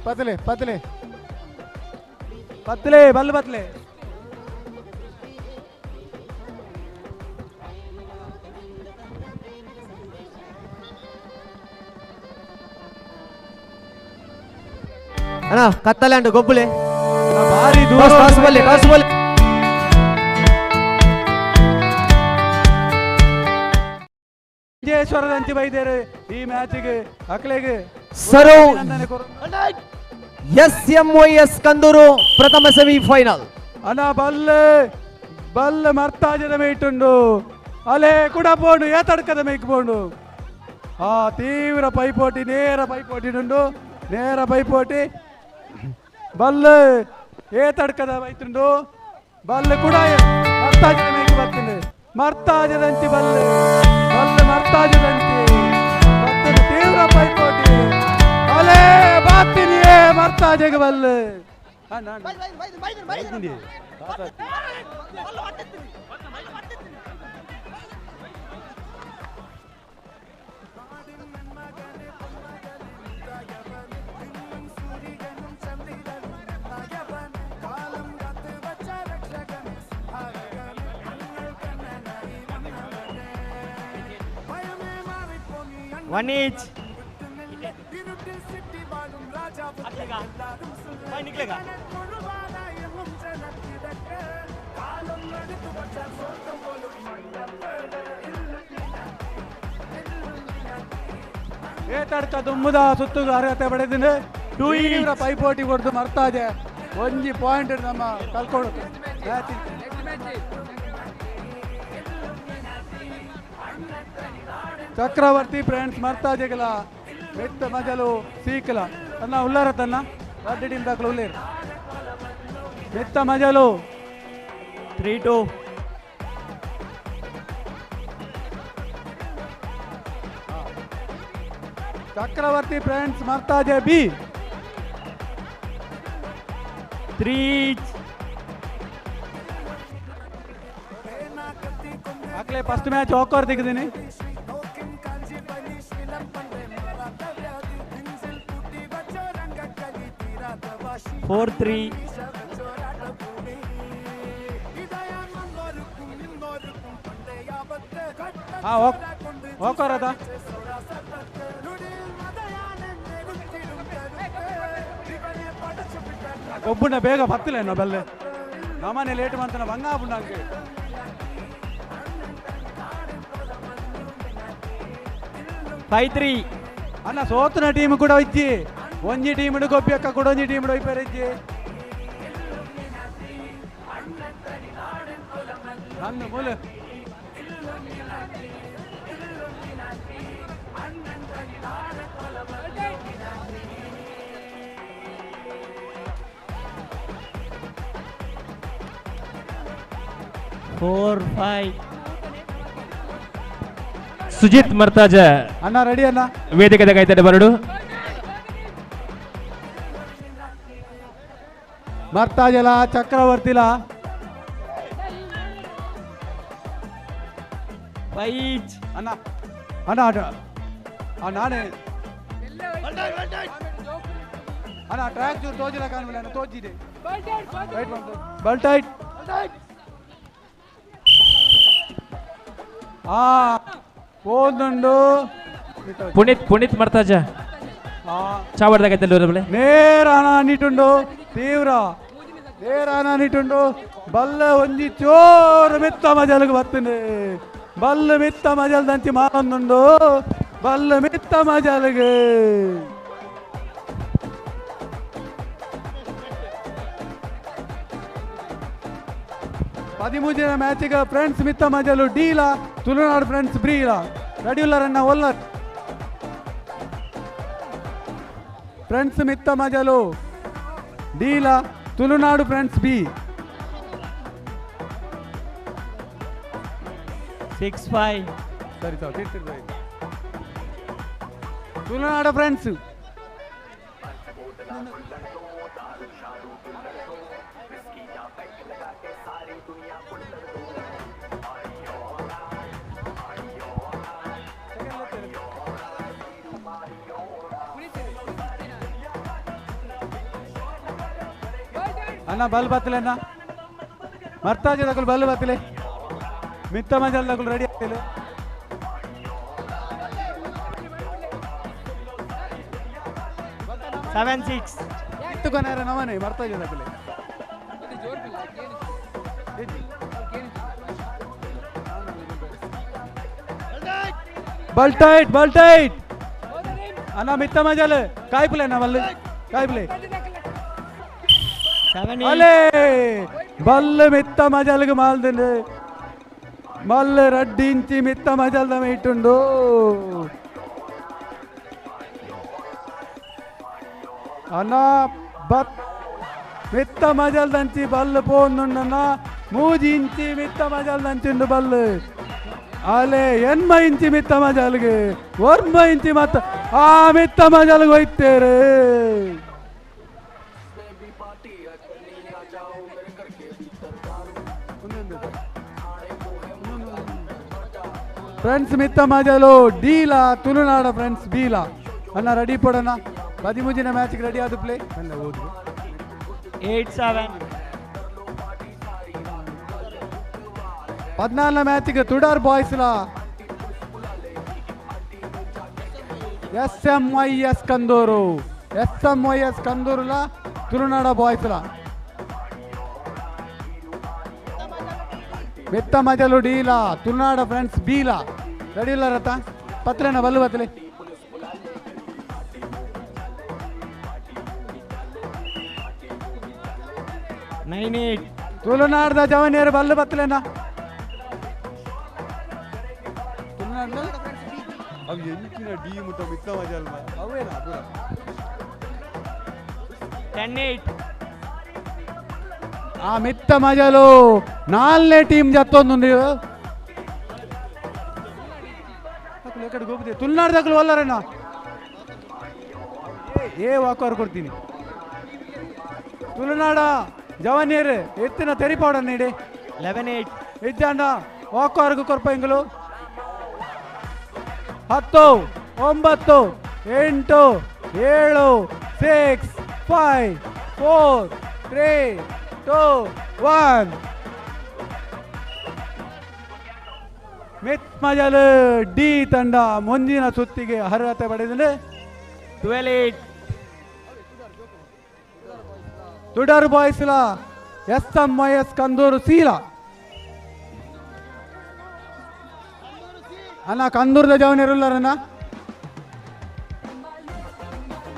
Speaker 16: ಪತ್ತಲೆ ಪತ್ತಲೆ ಪತ್ತಲೆ ಬಲ್ಲು ಬತ್ತಲೆ
Speaker 17: ಅಣ್ಣ ಕತ್ತಲೆ ಅಂಡು ಗೊಬ್ಬುಲೆ
Speaker 16: ಭಾರಿ
Speaker 17: ಟಾಸ್ ಟಾಸ್ ಬಲ್ಲೆ ಟಾಸ್ ಬಲ್ಲೆ
Speaker 16: ವಿಜಯೇಶ್ವರದಂಚಿ ಬೈದೇರು ಈ ಮ್ಯಾಚಿಗೆ ಅಕ್ಲೆಗೆ
Speaker 17: ಸರು S M Y S Kandur ಪ್ರಥಮ ಸೆಮಿಫೈನಲ್
Speaker 16: ಅಣ್ಣ ಬಲ್ಲೆ ಬಲ್ಲೆ ಮರ್ತಾಜದ ಮೇಟುಂಡು ಅಲೆ ಕೂಡ ಪೋಂಡು ಏತಡ್ಕದ ಮೇಕ್ ಪೋಂಡು ಆ ತೀವ್ರ ಪೈಪೋಟಿ ನೇರ ಪೈಪೋಟಿ ಉಂಡು ನೇರ ಪೈಪೋಟಿ ಬಲ್ಲೆ ಏತಡ್ಕದ ಬೈತುಂಡು ಬಲ್ಲೆ ಕೂಡ ಮರ್ತಾಜದ ಮೇಕ್ ಬರ್ತದೆ ಮರ್ತಾಜದಂಚಿ ಬಲ್ಲೆ ಬಲ್ಲೆ ಮರ್ತಾಜದಂಚಿ ಬರ್ತದೆ ತೀವ್ರ ಪೈಪೋಟಿ ಅಲೆ ಬಾತಿನಿಯೇ ಮರ್ತಾಜೆಗೆ ಬಲ್ಲೆ ಅಣ್ಣ, ಅಣ್ಣ. ಬೈದಿನಿ.
Speaker 14: One each.
Speaker 16: ಏತಡ್ಕ ದುಮ್ಮುದ ಸುತ್ತು ಅರ್ಹತೆ ಪಡೆದಿದೆ ತೀವ್ರ ಪೈಪೋಟಿ ಕೊಡ್ದು ಮರ್ತಾಜೆ ಒಂಜಿ ಪಾಯಿಂಟ್ ನಮ್ಮ ಕಲ್ಕೊಂಡು ಮ್ಯಾಚ್ ಚಕ್ರವರ್ತಿ ಫ್ರೆಂಡ್ಸ್ ಮರ್ತಾಜೆಗಲ ಮೆತ್ತ ಮಜಲು ಸೀಕಲ ಅನ್ನ ಉಲ್ಲಾರ ತನ್ನ ರಡ್ಡಿ ಟೀಮ್ ದಾಖಲು ಉಲ್ಲೇರು ಮೆತ್ತ ಮಜಲು
Speaker 14: 3-2.
Speaker 16: ಚಕ್ರವರ್ತಿ ಫ್ರೆಂಡ್ಸ್ ಮರ್ತಾಜೆ ಬಿ
Speaker 14: 3 each.
Speaker 16: ಆಗಲೇ ಫಸ್ಟ್ ಮ್ಯಾಚ್ ಹೋಗೋರ್ ತೆಗೆದೀನಿ
Speaker 14: Four three.
Speaker 16: ಹಾ ಹೋಗೋರ್ ಅದ ಒಬ್ಬನ ಬೇಗ ಬತ್ತಿಲ್ಲ ಬಲ್ಲೆ ನಮ್ಮನೆ ಲೇಟ್ ಮಾಡ್ತಾನೆ ಬಂಗ ಬುಣ್ಣಕ್ಕೆ
Speaker 14: 5-3.
Speaker 16: ಅಣ್ಣ ಸೋತನ ಟೀಮ್ ಕೂಡ ಇಜ್ಜಿ ಒಂಜಿ ಟೀಮ್ ಗೊಬ್ಬಿ ಅಕ್ಕ ಕೂಡ ಒಂಜಿ ಟೀಮ್ ಒಯ್ಪೇರೆ ಇಜ್ಜಿ ನನ್ನ ಮೂಲ
Speaker 14: 4-5.
Speaker 12: ಸುಜಿತ್ ಮರ್ತಾಜ
Speaker 16: ಅಣ್ಣ ರೆಡಿ ಅಣ್ಣ
Speaker 12: ವೇದಿಕೆದ ಕೈತಡೆ ಬರಡು.
Speaker 16: ಮರ್ತಾಜಲ ಚಕ್ರವರ್ತಿಲ
Speaker 2: ಬೈಚ್
Speaker 16: ಅಣ್ಣ ಅಣ್ಣ ನಾನೇ ಅಣ್ಣ ಟ್ರ್ಯಾಕ್ ಚೂರು ತೋಜಿಲ್ಲ ಕಾಣುವಿಲ್ಲ ಅಣ್ಣ ತೋಜಿದೆ. ಬಲ್ ಟೈಟ್ ಆ ಹೋದುಂಡು.
Speaker 12: ಪುನೀತ್ ಪುನೀತ್ ಮರ್ತಾಜ ಚಾವಡ್ದ ಕೈತಲ್ಲಿ
Speaker 16: ನೇರ ನೀಟುಂಡು ತೀವ್ರ ನೇರ ನೀಟುಂಡು. ಬಲ್ಲ ಒಂಜಿ ಚೋರು ಮಿತ್ತ ಮಜಲ್ಗೆ ಬರ್ತದೆ. ಬಲ್ಲ ಮಿತ್ತ ಮಜಲ್ ದಂಚಿ ಮಾರೊಂದುಂಡು. ಬಲ್ಲ ಮಿತ್ತ ಮಜಲ್ಗೆ ಪದಿಮೂಜನ ಮ್ಯಾಚಿಗೆ ಫ್ರೆಂಡ್ಸ್ ಮಿತ್ತ ಮಜಲು ಡೀಲ Tulunadu friends ಬ್ರೀಲ ready ಉಲ್ಲರನ್ನ ಒಲ್ಲ friends Mitta ಮಜಲು ಡೀಲ ತುಳುನಾಡು ಫ್ರೆಂಡ್ಸ್ ಬಿ
Speaker 2: 6-5.
Speaker 16: ಸರಿ ಸರ್ ತುಳುನಾಡು ಫ್ರೆಂಡ್ಸ್ ಅಣ್ಣ ಬಲ್ ಬತ್ತಲೆ ಅಣ್ಣ ಮರ್ತಾಜ ದಕುಲು ಬಲ್ ಬತ್ತಲೆ ಮಿತ್ತ ಮಜಲ್ ದಕುಲು ರೆಡಿ ಆಗ್ತಿಲ್ಲ.
Speaker 2: 7-6.
Speaker 16: ಇತ್ತುಕೊನಾರ ನವನೆ ಮರ್ತಾಜ ದಕುಲೆ ಬಲ್ ಟೈಟ್ ಬಲ್ ಟೈಟ್ ಅಣ್ಣ ಮಿತ್ತ ಮಜಲ್ ಕಾಯ್ಪುಲೆ ಅಣ್ಣ ಬಲ್ ಕಾಯ್ಪುಲೆ ಅಲೆ ಬಲ್ಲು ಮಿತ್ತ ಮಜಲ್ಗೆ ಮಾಲ್ದಿಂಡು ಮಲ್ಲು ರಡ್ಡಿ ಇಂಚಿ ಮಿತ್ತ ಮಜಲ್ದ ಇಟ್ಟುಂಡು. ಅಣ್ಣ ಬತ್ ಮಿತ್ತ ಮಜಲ್ದಂಚಿ ಬಲ್ಲು ಪೋಂದುಂಡಣ್ಣ ಮೂಜಿ ಇಂಚಿ ಮಿತ್ತ ಮಜಲ್ದಂಚಿಂಡು ಬಲ್ಲು ಅಲೆ ಎನ್ಮ ಇಂಚಿ ಮಿತ್ತ ಮಜಲ್ಗೆ ಒರ್ಮ ಇಂಚಿ ಮತ್ತ ಆ ಮಿತ್ತ ಮಜಲ್ಗೆ ಹೋಯ್ತೇರೆ. ಫ್ರೆಂಡ್ಸ್ ಮಿತ್ತ ಮಜಲು ಡೀಲ ತುಳುನಾಡ ಫ್ರೆಂಡ್ಸ್ ಬೀಲ ಅಣ್ಣ ರೆಡಿ ಪಡೋಣ ಪದಿಮೂಜಿನ ಮ್ಯಾಚ್ಗೆ ರೆಡಿ ಆದ ಪ್ಲೇ ಅಲ್ಲ ಓದು
Speaker 2: 8-7.
Speaker 16: 14ನೇ ಮ್ಯಾಚ್ಗೆ ತುಡಾರ್ ಬಾಯ್ಸ್ಲ S M Y S Kandur S M Y S ಕಂದೂರುಲ ತುಳುನಾಡ ಬಾಯ್ಸ್ಲ ಮೆತ್ತ ಮಜಲು ಡೀಲ ತುಳುನಾಡ ಫ್ರೆಂಡ್ಸ್ ಬೀಲ ರೆಡಿ ಇಲ್ಲ ರಥ ಪತ್ರೇನ ಬಲ್ಲು ಬತ್ತಲೆ
Speaker 2: 9-8.
Speaker 16: ತುಳುನಾಡ್ದ ಜವನಿಯರು ಬಲ್ಲು ಬತ್ತಲೇನ
Speaker 19: ಅವು ಎಂಚಿನ ಡಿ ಮುಟ್ಟ ಮಿತ್ತ ಮಜಲ್
Speaker 16: ಅವೇನಾ ಪೂರ
Speaker 2: 10-8.
Speaker 16: ಆ ಮಿತ್ತ ಮಜಲು ನಾಲ್ನೇ ಟೀಮ್ ಜತ್ತೊಂದು ಎಕಡೆ ಗೋಪುದೆ ತುಳುನಾಡು ದಕ್ಕಲು ಒಲ್ಲರಣ್ಣ ಏ ವಾಕರ್ ಕೊಡ್ತೀನಿ ತುಳುನಾಡ ಜವನಿಯರು ಎತ್ತಿನ ತೆರಿಪಾಡನ್ನ ಇಡಿ
Speaker 2: 11-8.
Speaker 16: ಇಜ್ಜಾಂಡ ವಾಕರ್ಗು ಕೊರ್ಪ ಇಂಗಲು 10 9 8 7 6 5 4 3 2 1. ಮಿತ್ ಮಜಲ್ ಡಿ ತಂಡ ಮುಂದಿನ ಸುತ್ತಿಗೆ ಅರ್ಹತೆ ಪಡೆದಿದೆ.
Speaker 2: 12-8.
Speaker 16: ತುಡಾರ್ ಬಾಯ್ಸ್ಲ S M Y S Kanduru ಸೀಲ ಅಣ್ಣ ಕಂದೂರ್ದ ಜವನಿರುಲ್ಲರಣ್ಣ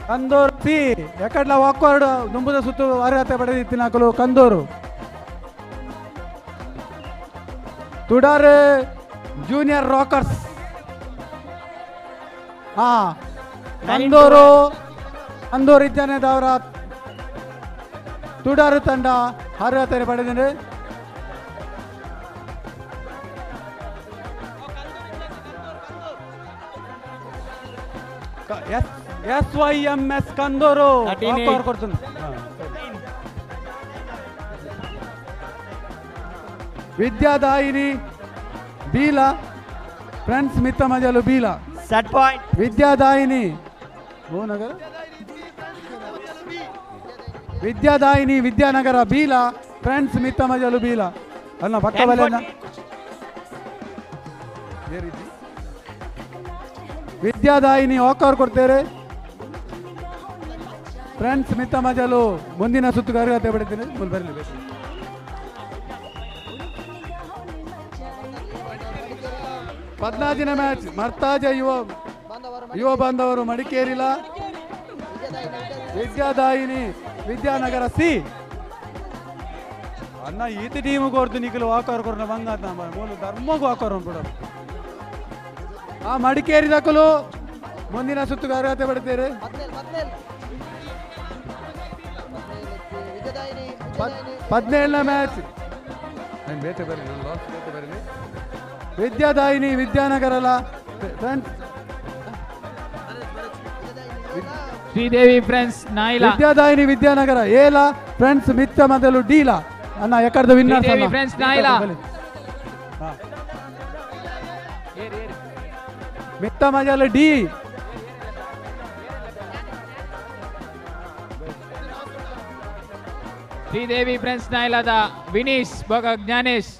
Speaker 16: ಕಂದೂರು ಸಿ ಎಕಡ್ಲ ವಾಕ್ವಾರ್ಡ್ ದುಂಬುದ ಸುತ್ತು ಅರ್ಹತೆ ಪಡೆದಿತ್ತಿನಾಕಲು ಕಂದೂರು ತುಡಾರ್ ಜೂನಿಯರ್ ರಾಕರ್ಸ್ ಹಾ ಕಂದೂರು ಕಂದೂರು ಇದ್ದಾನೆದವರ ತುಡಾರು ತಂಡ ಅರ್ಹತೆ ಪಡೆದಿದೆ. S Y M S Kandur
Speaker 12: 13-8.
Speaker 16: ಕೊಡ್ತೀನಿ. ವಿದ್ಯಾದಾಯಿನಿ ಬೀಲ ಫ್ರೆಂಡ್ಸ್ ಮಿತ್ತ ಮಜಲು ಬೀಲ.
Speaker 2: Set point.
Speaker 16: Vidyadayini Nagar Vidyadayini Vidyanagara Beela friends ಮಿತ್ತ ಮಜಲು ಬೀಲ ಅಲ್ಲ ಪಕ್ಕ ಬಲೆ. ವಿದ್ಯಾದಾಯಿನಿ ವಾಕರ್ ಕೊಡ್ತೇವೆ. ಫ್ರೆಂಡ್ಸ್ ಮಿತ್ತ ಮಜಲು ಮುಂದಿನ ಸುತ್ತು ಅರ್ಹತೆ ಪಡಿತೀನಿ. ಬರಲಿ ಬೇಕು. 14ನೇ ಮ್ಯಾಚ್ ಮರ್ತಾಜ ಯುವ ಯುವ ಬಾಂಧವರು ಮಡಿಕೇರಿಲ ವಿದ್ಯಾದಾಯಿನಿ ವಿದ್ಯಾನಗರ ಸಿ. ಅಣ್ಣ ಈತ ಟೀಮ್ ಕೊಡ್ತು ನಿಖಲು ವಾಕರ್ ಕೊರ್ನ ಬಂಗಾತ ಮೂಲ ಧರ್ಮಗೂ ವಾಕರ್ ಬಿಡ. ಆ ಮಡಿಕೇರಿ ದಕ್ಕಲು ಮುಂದಿನ ಸುತ್ತಿಗೆ ಅರ್ಹತೆ ಪಡಿತೀರಿ. 17ನೇ ಮ್ಯಾಚ್ ಬೇತೆ ಬರಲಿ ಬೇತೆ ಬರಲಿ. ವಿದ್ಯಾದಾಯಿನಿ ವಿದ್ಯಾನಗರಲ ಫ್ರೆಂಡ್ಸ್
Speaker 13: ಶ್ರೀದೇವಿ ಫ್ರೆಂಡ್ಸ್ ನಾಯಿಲ.
Speaker 16: ವಿದ್ಯಾದಾಯಿನಿ ವಿದ್ಯಾನಗರ ಏಲ ಫ್ರೆಂಡ್ಸ್ ಮಿತ್ತ ಮೊದಲು ಡೀಲ ಅಣ್ಣ ಎಕಡ್ದ ವಿನ್ನರ್ಸ್
Speaker 13: ಶ್ರೀದೇವಿ ಫ್ರೆಂಡ್ಸ್ ನಾಯಿಲ.
Speaker 16: ಮಿತ್ತ ಮೊದಲು ಡಿ.
Speaker 13: ಶ್ರೀದೇವಿ ಫ್ರೆಂಡ್ಸ್ ನಾಯಿಲದ ವಿನೀಶ್ ಬೊಕ ಜ್ಞಾನೇಶ್.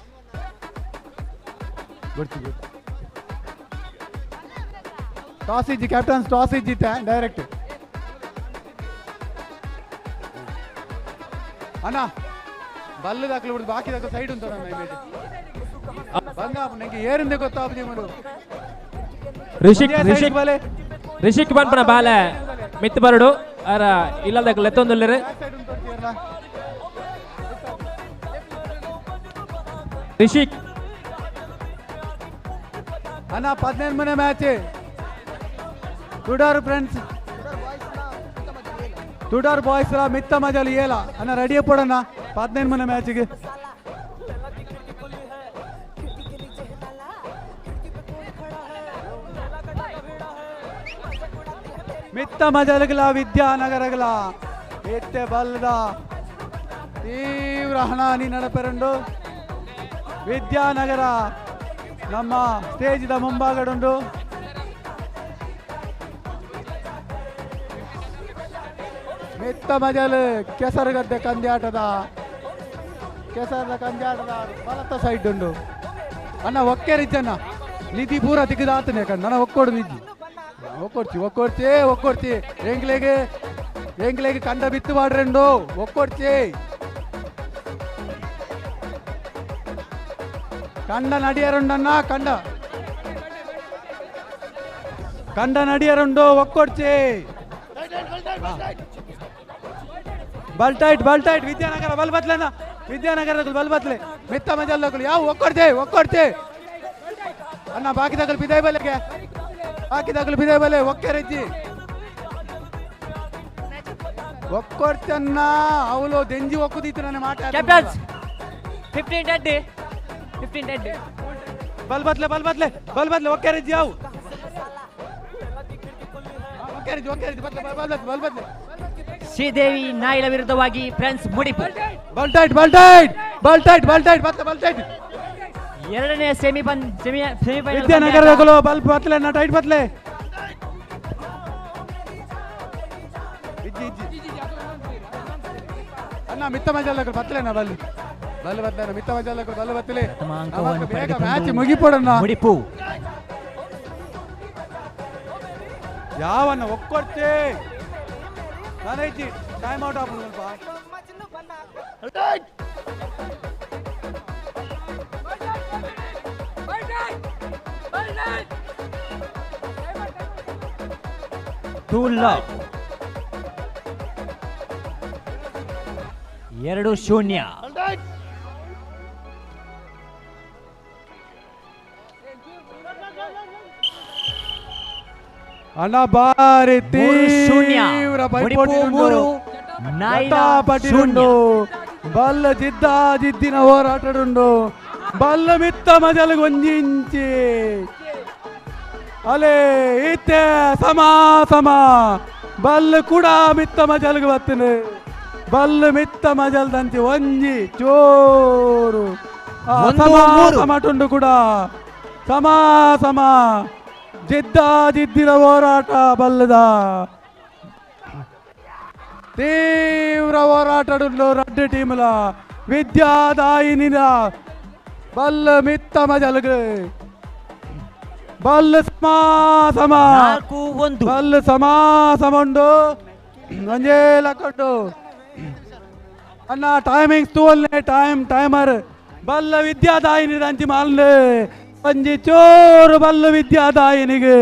Speaker 16: ಟಾಸ್ ಇಜ್ಜಿ ಕ್ಯಾಪ್ಟನ್ಸ್ ಟಾಸ್ ಇಜ್ಜಿತ್ತೆ ಡೈರೆಕ್ಟ್ ಅಣ್ಣ ಬಲ್ಲು ದಾಖಲು ಬಿಡುದು ಬಾಕಿ ದಾಖಲು ಸೈಡ್ ಉಂಟು ನನ್ನ ಇಮೇಜ್ ಬಂಗ ನಂಗೆ ಏರಿಂದ ಗೊತ್ತಾಪುಜಿ ಮಡು.
Speaker 12: ರಿಷಿಕ್ ರಿಷಿಕ್ ರಿಷಿಕ್ ಪನ್ಪನ ಬಾಲೆ ಮಿತ್ ಬರಡು ಅರ ಇಲ್ಲದ ಲೆತ್ತೊಂದುಲ್ಲೆರ್. ರಿಷಿಕ್
Speaker 16: ಅಣ್ಣ 18ನೇ ಮ್ಯಾಚ್ ತುಡಾರ್ ಫ್ರೆಂಡ್ಸ್ ತುಡಾರ್ ಬಾಯ್ಸ್ ಮಿತ್ತ ಮಜಲ್ ಏಲ ಅಣ್ಣ ರೆಡಿ ಅಪ್ಪಡಣ್ಣ 18ನೇ ಮ್ಯಾಚಿಗೆ. ಮಿತ್ತ ಮಜಲ್ಗಳ ವಿದ್ಯಾನಗರಗಳ ಎತ್ತೆ ಬಲ್ಲದ ತೀವ್ರ ಹಣಾನಿ ನಡಪೆರಂಡು. ವಿದ್ಯಾನಗರ ನಮ್ಮ ಸ್ಟೇಜಿದ ಮುಂಭಾಗಡುಂಡು. ಮಿತ್ತ ಮಜಲ್ ಕೆಸರುಗದ್ದೆ ಕಂದ್ಯಾಟದ ಕೆಸರದ ಕಂದ್ಯಾಟದ ಬಲತ್ತ ಸೈಡ್ ಉಂಡು. ಅಣ್ಣ ಒಕ್ಕೇರಿಜ್ಜಣ್ಣ ನಿಧಿ ಪೂರ ತಿಕ್ಕದಾತನೆ ಕಣ್ಣ ನನ್ನ ಒಕ್ಕೋಡು ನಿಧಿ ಒಕ್ಕೊಡ್ಚಿ ಒಕ್ಕೊಡ್ಚಿ ಒಕ್ಕೊಡ್ಚಿ ಎಂಗ್ಲೆಗೆ ಎಂಗ್ಲೆಗೆ ಕಂಡ ಬಿತ್ತು ಮಾಡ್ರೆಂಡು ಒಕ್ಕೊಡ್ಚಿ ಕಂಡ ನಡಿಯರುಂಡಣ್ಣ ಕಂಡ ಕಂಡ ನಡಿಯರುಂಡು ಒಕ್ಕೊಡ್ಚಿ ಬಲ್ಟೈಟ್ ಬಲ್ಟೈಟ್ ವಿದ್ಯಾನಗರ ಬಲ್ ಬತ್ಲೆನ ವಿದ್ಯಾನಗರ ಬಲ್ ಬತ್ಲೆ ಮಿತ್ತ ಮಜಲ್ಲಗಳು ಯಾವ ಒಕ್ಕೊಡ್ಚಿ ಒಕ್ಕೊಡ್ಚಿ ಅಣ್ಣ ಬಾಕಿ ತಗಲು ಬಿದೈ ಬಲೆಗೆ ಬಾಕಿ ತಗಲು ಬಿದೈ ಬಲೆ ಒಕ್ಕೆರೆಜ್ಜಿ ಒಕ್ಕೊಡ್ಚನ್ನ ಅವಳು ದೆಂಜಿ ಒಕ್ಕುದಿತ್ತು ನನ್ನ ಮಾಟ.
Speaker 10: ಕ್ಯಾಪ್ಟನ್ಸ್ 15 ಡೆಡ್ 15 ಡೆಡ್
Speaker 16: ಬಲ್ ಬತ್ಲೆ ಬಲ್ ಬತ್ಲೆ ಬಲ್ ಬತ್ಲೆ ಒಕ್ಕೆರೆಜ್ಜಿ ಅವು ಒಕ್ಕೆರೆಜ್ಜಿ ಒಕ್ಕೆರೆಜ್ಜಿ ಬತ್ಲೆ ಬಲ್ ಬತ್ಲೆ ಬಲ್ ಬತ್ಲೆ.
Speaker 10: ಶ್ರೀದೇವಿ ನಾಯಿಲ ವಿರುದ್ಧವಾಗಿ ಫ್ರೆಂಡ್ಸ್ ಮುಡಿಪು.
Speaker 16: ಬಲ್ ಟೈಟ್ ಬಲ್ ಟೈಟ್ ಬಲ್ ಟೈಟ್ ಬಲ್ ಟೈಟ್ ಬತ್ಲೆ ಬಲ್ ಟೈಟ್.
Speaker 10: ಎರಡನೇ ಸೆಮಿ ಸೆಮಿಫೈನಲ್
Speaker 16: ವಿದ್ಯಾನಗರದಗಳು ಬಲ್ ಬತ್ಲೆ ನಾ ಟೈಟ್ ಬತ್ಲೆ ಇಜ್ಜಿ ಇಜ್ಜಿ ಅಣ್ಣ ಮಿತ್ತ ಮಜಲ್ಲಗಳು ಬತ್ಲೆನ ಬಲ್ ಬಲ್ ಬತ್ಲೆ ಮಿತ್ತ ಮಜಲ್ಲಗಳು ಬಲ್ ಬತ್ಲೆ ಬೇಗ ಮ್ಯಾಚ್ ಮುಗಿಪೋಡಣ್ಣ
Speaker 10: ಮುಡಿಪು
Speaker 16: ಯಾವನ್ನ ಒಕ್ಕೊಡ್ಚೆ ನಾನೈತಿ ಟೈಮ್ ಔಟ್ ಆಪುಂಡು ಸ್ವಲ್ಪ.
Speaker 10: To love 2-0.
Speaker 16: ಅಣ್ಣ ಬಾರಿ
Speaker 10: 3-0.
Speaker 16: ತೀವ್ರ
Speaker 10: ಮುಡಿಪು
Speaker 16: ಪೈಪೋಟಿ
Speaker 10: 3, ನಾಯಿಲ
Speaker 16: ಪಟಿರುಂಡು ಬಲ್ಲ ಜಿದ್ದ ಜಿದ್ದಿನ ಹೋರಾಟಡುಂಡು ಬಲ್ಲ ಮಿತ್ತ ಮಜಲ್ ಒಂಜಿಂಚಿ. ಅಲೆ ಇತ್ತೆ ಸಮ ಸಮ ಬಲ್ಲು ಕೂಡ ಮಿತ್ತ ಮಜಲ್ಗೆ ಬತ್ತನೆ ಬಲ್ಲು ಮಿತ್ತ ಮಜಲ್ದಂತೆ ಒಂಜಿ ಚೋರು ಸಮ ಸಮಟುಂಡು ಕೂಡ ಸಮ ಸಮ ಜಿದ್ದ ಜಿದ್ದಿನ ಹೋರಾಟ ಬಲ್ಲದ ತೀವ್ರ ಹೋರಾಟಡುಂಡು ರಡ್ಡು ಟೀಮ್ಲ ವಿದ್ಯಾದಾಯಿನಿನ ಬಲ್ಲ ಮಿತ್ತ ಮಜಲ್ಗೆ ಬಲ್ಲು ಸಮ ಸಮ
Speaker 10: 4-1
Speaker 16: ಬಲ್ಲು ಸಮ ಸಮ ಉಂಡು ಒಂಜೇ ಲಕ್ಕುಂಡು ಅಣ್ಣ ಟೈಮಿಂಗ್ ತೂವಲ್ನೆ ಟೈಮ್ ಟೈಮರ್ ಬಲ್ಲ ವಿದ್ಯಾದಾಯಿನಿ ದಂಚಿ ಮಾಲ್ನೆ ಒಂಜಿ ಚೋರು ಬಲ್ಲು ವಿದ್ಯಾದಾಯಿನಿಗೆ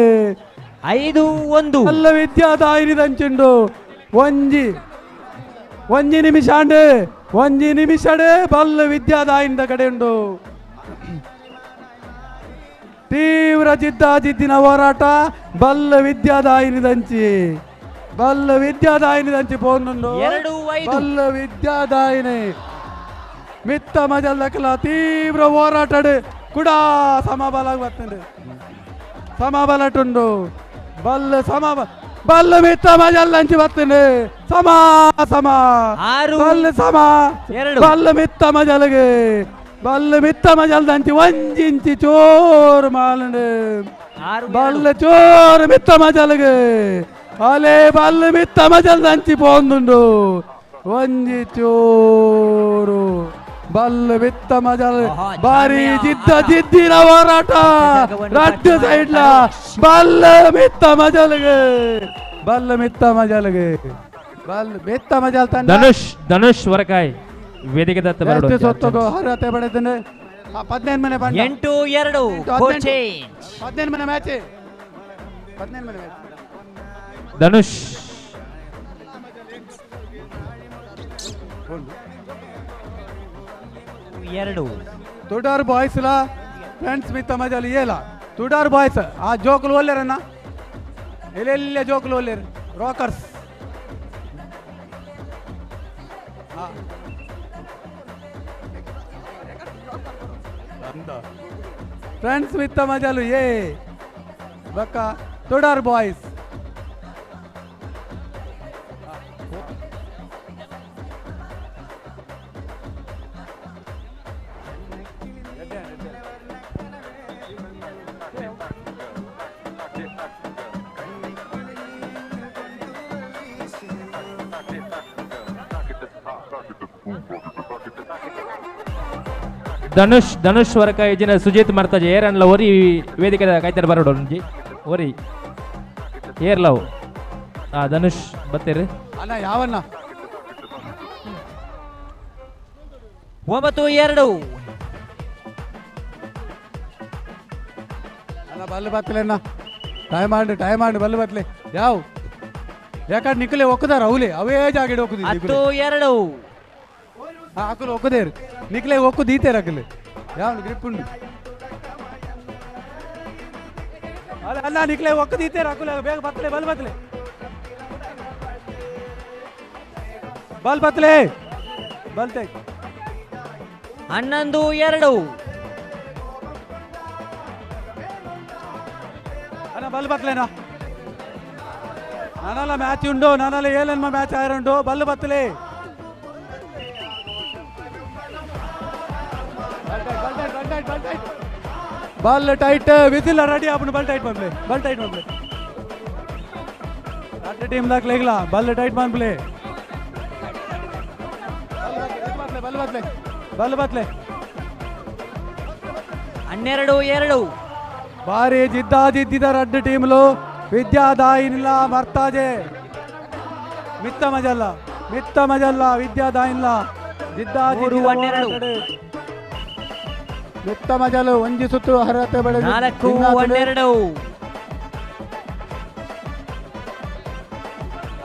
Speaker 10: 5-1
Speaker 16: ಬಲ್ಲ ವಿದ್ಯಾದಾಯಿನಿ ದಂಚುಂಡು ಒಂಜಿ ಒಂಜಿ ನಿಮಿಷ ಅಂಡು ಒಂಜಿ ನಿಮಿಷಡೆ ಬಲ್ಲು ವಿದ್ಯಾದಾಯಿನಿದ ಕಡೆ ಉಂಡು ತೀವ್ರ ಜಿದ್ದಾಜಿದ್ದಿನ ಹೋರಾಟ ಬಲ್ಲ ವಿದ್ಯಾದಾಯಿನಿ ದಂಚಿ ಬಲ್ಲ ವಿದ್ಯಾದಾಯಿನಿ ದಂಚಿ ಪೋನುಂಡು
Speaker 10: 2-5
Speaker 16: ಬಲ್ಲ ವಿದ್ಯಾದಾಯಿನಿ ಮಿತ್ತ ಮಜಲ್ಲಕಲ ತೀವ್ರ ಹೋರಾಟ ಕೂಡ ಸಮಬಲ ಬರ್ತದೆ ಸಮಬಲಟುಂಡು ಬಲ್ಲ ಸಮ ಬಲ್ಲ ಮಿತ್ತ ಮಜಲ್ಲಂಚಿ ಬರ್ತದೆ ಸಮ ಸಮ ಬಲ್ಲ ಸಮ ಬಲ್ಲ ಮಿತ್ತ ಮಜಲಗೆ ಬಲ್ಲ ಮಿತ್ತ ಮಜಲ್ದಂಚಿ ಒಂಜಿಂಚಿ ಚೋರು ಮಾಲಂಡು ಬಲ್ಲ ಚೋರು ಮಿತ್ತ ಮಜಲ್ಗೆ ಅಲೆ ಬಲ್ಲ ಮಿತ್ತ ಮಜಲ್ದಂಚಿ ಪೋಂದುಂಡು ಒಂಜಿ ಚೋರು ಬಲ್ಲ ಮಿತ್ತ ಮಜಲ್ ಬಾರಿ ಜಿದ್ದ ಜಿದ್ದಿನ ಹೋರಾಟ ರಡ್ಡು ಸೈಡ್ಲ ಬಲ್ಲ ಮಿತ್ತ ಮಜಲ್ಗೆ ಬಲ್ಲ ಮಿತ್ತ ಮಜಲ್ಗೆ ಬಲ್ಲ ಮಿತ್ತ ಮಜಲ್ ತಂಡ
Speaker 12: ಧನುಷ್ ಧನುಷ್ ವರಕಾಯ್ ವೇದಿಕೆ ದತ್ತ
Speaker 16: ಎಷ್ಟು ಸೊತ್ತುಗೋ ಅರ್ಹತೆ ಪಡೆದಿದ್ದೇನೆ 15 ಮನೆ ಬಂಡ
Speaker 10: 8-2
Speaker 16: 15 ಮನೆ ಮ್ಯಾಚ್ 15 ಮನೆ ಮ್ಯಾಚ್
Speaker 12: ಧನುಷ್
Speaker 10: ಎರಡು
Speaker 16: ತುಡಾರ್ ಬಾಯ್ಸ್ ಲಾ ಫ್ರೆಂಡ್ಸ್ ಮಿತ್ತ ಮಜಲ್ ಏಲ ತುಡಾರ್ ಬಾಯ್ಸ್ ಆ ಜೋಕುಲು ಒಲ್ಲೇರಣ್ಣ ಎಲ್ಲೆಲ್ಲ ಜೋಕುಲು ಒಲ್ಲೇರು ರಾಕರ್ಸ್ ಫ್ರೆಂಡ್ಸ್ ಮಿತ್ತ ಮಜಲು ಏ ಬಕ್ಕ ತುಡಾರ್ ಬಾಯ್ಸ್
Speaker 12: ಧನುಷ್ ಧನುಷ್ ವರಕ ಇಜಿನ ಸುಜಿತ್ ಮರ್ತಾಜೆ ಏರನ್ಲ ಒರಿ ವೇದಿಕೆ ಕಾಯ್ತಾರೆ ಬರೋಡು ಒಂಜಿ ಒರಿ ಏರ್ಲವು ಆ ಧನುಷ್ ಬತ್ತೀರಿ
Speaker 16: ಅಣ್ಣ ಯಾವಣ್ಣ
Speaker 10: 9-2
Speaker 16: ಅಣ್ಣ ಬಲ್ಲು ಬತ್ತಲೆ ಅಣ್ಣ ಟೈಮ್ ಆಂಡು ಟೈಮ್ ಆಂಡು ಬಲ್ಲು ಬತ್ತಲೆ ಯಾವ ಯಾಕಂದ್ರೆ ನಿಕ್ಕಲೆ ಒಕ್ಕದಾರ ಅವಲೇ ಅವೇ ಜಾಗಿಡ್ ಒಕ್ಕುದಿ
Speaker 10: 10-2
Speaker 16: ಅಕುಲು ಒಕ್ಕದೇರು ನಿಕ್ಲೆ ಒಕ್ಕು ದೀತೇರು ಅಕಲು ಯಾವ ಗ್ರಿಪ್ ಉಂಡು ಅಲ್ಲ ಅಲ್ಲ ನಿಕ್ಲೆ ಒಕ್ಕು ದೀತೇರು ಅಕುಲು ಬೇಗ ಬತ್ತಲೆ ಬಲ್ ಬತ್ತಲೆ ಬಲ್ ಬತ್ತಲೆ ಬಲ್ತೆ
Speaker 10: 11-2
Speaker 16: ಅಣ್ಣ ಬಲ್ ಬತ್ತಲೇನಾ ನಾನಲ್ಲ ಮ್ಯಾಚ್ ಉಂಡು ನಾನಲ್ಲ ಏಲನ್ಮ match ಆಯ್ರುಂಡು Ballu ಬತ್ತಲೆ ball tight whistle ready ಆಪುಂಡು ಬಲ್ ಟೈಟ್ ಮನ್ಪ್ಲೆ ಬಲ್ ಟೈಟ್ ಮನ್ಪ್ಲೆ ರಡ್ಡು ಟೀಮ್ ದಾಕ್ಲೆಗ್ಲ ಬಲ್ ಟೈಟ್ ಮನ್ಪ್ಲೆ ಬಲ್ ಬತ್ಲೆ ಬಲ್ ಬತ್ಲೆ
Speaker 10: 12-2
Speaker 16: ಭಾರಿ ಜಿದ್ದಾಜಿದ್ದಿದ ರಡ್ಡು ಟೀಮ್ಲು ವಿದ್ಯಾದಾಯಿನಿಲ್ಲ ಮರ್ತಾಜೆ ಮಿತ್ತ ಮಜಲ್ಲ ಮಿತ್ತ ಮಜಲ್ಲ ವಿದ್ಯಾದಾಯಿನಿಲ್ಲ ಜಿದ್ದಾಜಿದ್ದಿದ
Speaker 10: 3-12
Speaker 16: ಮಿತ್ತ ಮಜಲು ಒಂಜಿ ಸುತ್ತು ಅರ್ಹತೆ ಪಡೆದು
Speaker 10: 4-12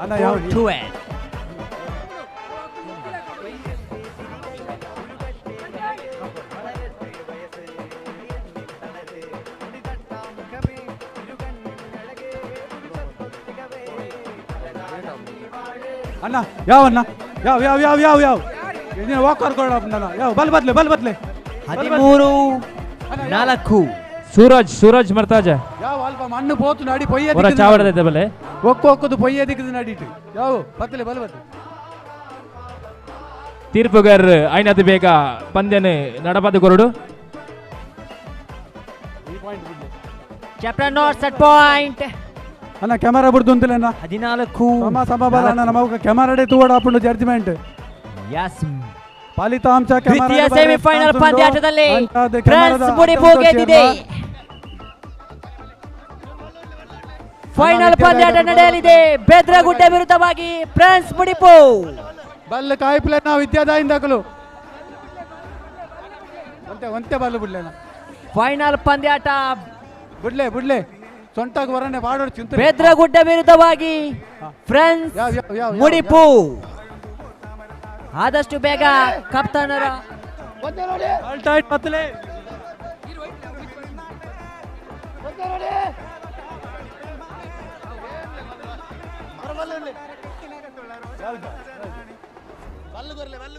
Speaker 16: ಅಣ್ಣ ಯಾವ
Speaker 10: 4-12
Speaker 16: ಅಣ್ಣ ಯಾವಣ್ಣ ಯಾವ ಯಾವ ಯಾವ ಯಾವ ಯಾವ ವಾಕರ್ ಕೊಡ ಯಾವ ಬಲ್ ಬದ್ಲೆ ಬಲ್ ಬದ್ಲೆ
Speaker 10: 13-4
Speaker 12: ಸೂರಜ್ ಸೂರಜ್ ಮರ್ತಾಜ
Speaker 16: ಯಾವ ಅಲ್ಪ ಮಣ್ಣು ಪೋತು ನಡಿ ಪೊಯ್ಯ
Speaker 12: ಹೊರ ಚಾವಡದ ಬಲೆ
Speaker 16: ಒಕ್ಕ ಒಕ್ಕದು ಪೊಯ್ಯ ದಿಕ್ಕದು ನಡೀತು ಯಾವ ಬತ್ತಲೆ ಬಲ ಬತ್ತಲೆ
Speaker 12: ತೀರ್ಪುಗಾರರು ಐನದು ಬೇಗ ಪಂದ್ಯನೆ ನಡಪದ ಕೊರಡು
Speaker 10: ಕ್ಯಾಪ್ಟನ್ not set point
Speaker 16: ಅಣ್ಣ ಕ್ಯಾಮರಾ ಬಿಡ್ದು ಅಂತಿಲ್ಲ ಅಣ್ಣ
Speaker 10: 14
Speaker 16: ಸಮ ಸಮ ಬಲ ಅಣ್ಣ ನಮ್ಮ ಕ್ಯಾಮರಾಡೆ ತೂವಡ ಹಾಕೊಂಡು ಜಡ್ಜ್ಮೆಂಟ್
Speaker 10: ಎಸ್
Speaker 16: ಫಲಿತಾಂಶ
Speaker 10: ದ್ವಿತೀಯ ಸೆಮಿಫೈನಲ್ ಪಂದ್ಯಾಟದಲ್ಲಿ ಫ್ರಾನ್ಸ್ ಮುಡಿಪು ಗೆದ್ದಿದೆ. ಫೈನಲ್ ಪಂದ್ಯಾಟ ನಡೆಯಲಿದೆ ಬೆದ್ರಗುಡ್ಡೆ ವಿರುದ್ಧವಾಗಿ ಫ್ರಾನ್ಸ್ ಮುಡಿಪು.
Speaker 16: ಬಲ್ಲ ಕಾಯಿಪ್ಲೆ ನಾವು ವಿದ್ಯಾದಾಯಿಂದ ದಾಖಲು ಒಂತೆ ಒಂತೆ ಬಲ್ಲ ಬಿಡ್ಲೆ
Speaker 10: ಫೈನಲ್ ಪಂದ್ಯಾಟ
Speaker 16: ಬಿಡ್ಲೆ ಬಿಡ್ಲೆ ಸೊಂಟಾಗ ವರನೆ ಬಾಡೋಡು ಚಿಂತೆ
Speaker 10: ಬೆದ್ರಗುಡ್ಡೆ ವಿರುದ್ಧವಾಗಿ ಫ್ರಾನ್ಸ್ ಮುಡಿಪು. ಆದಷ್ಟು ಬೇಗ ಕಪ್ತಾನರ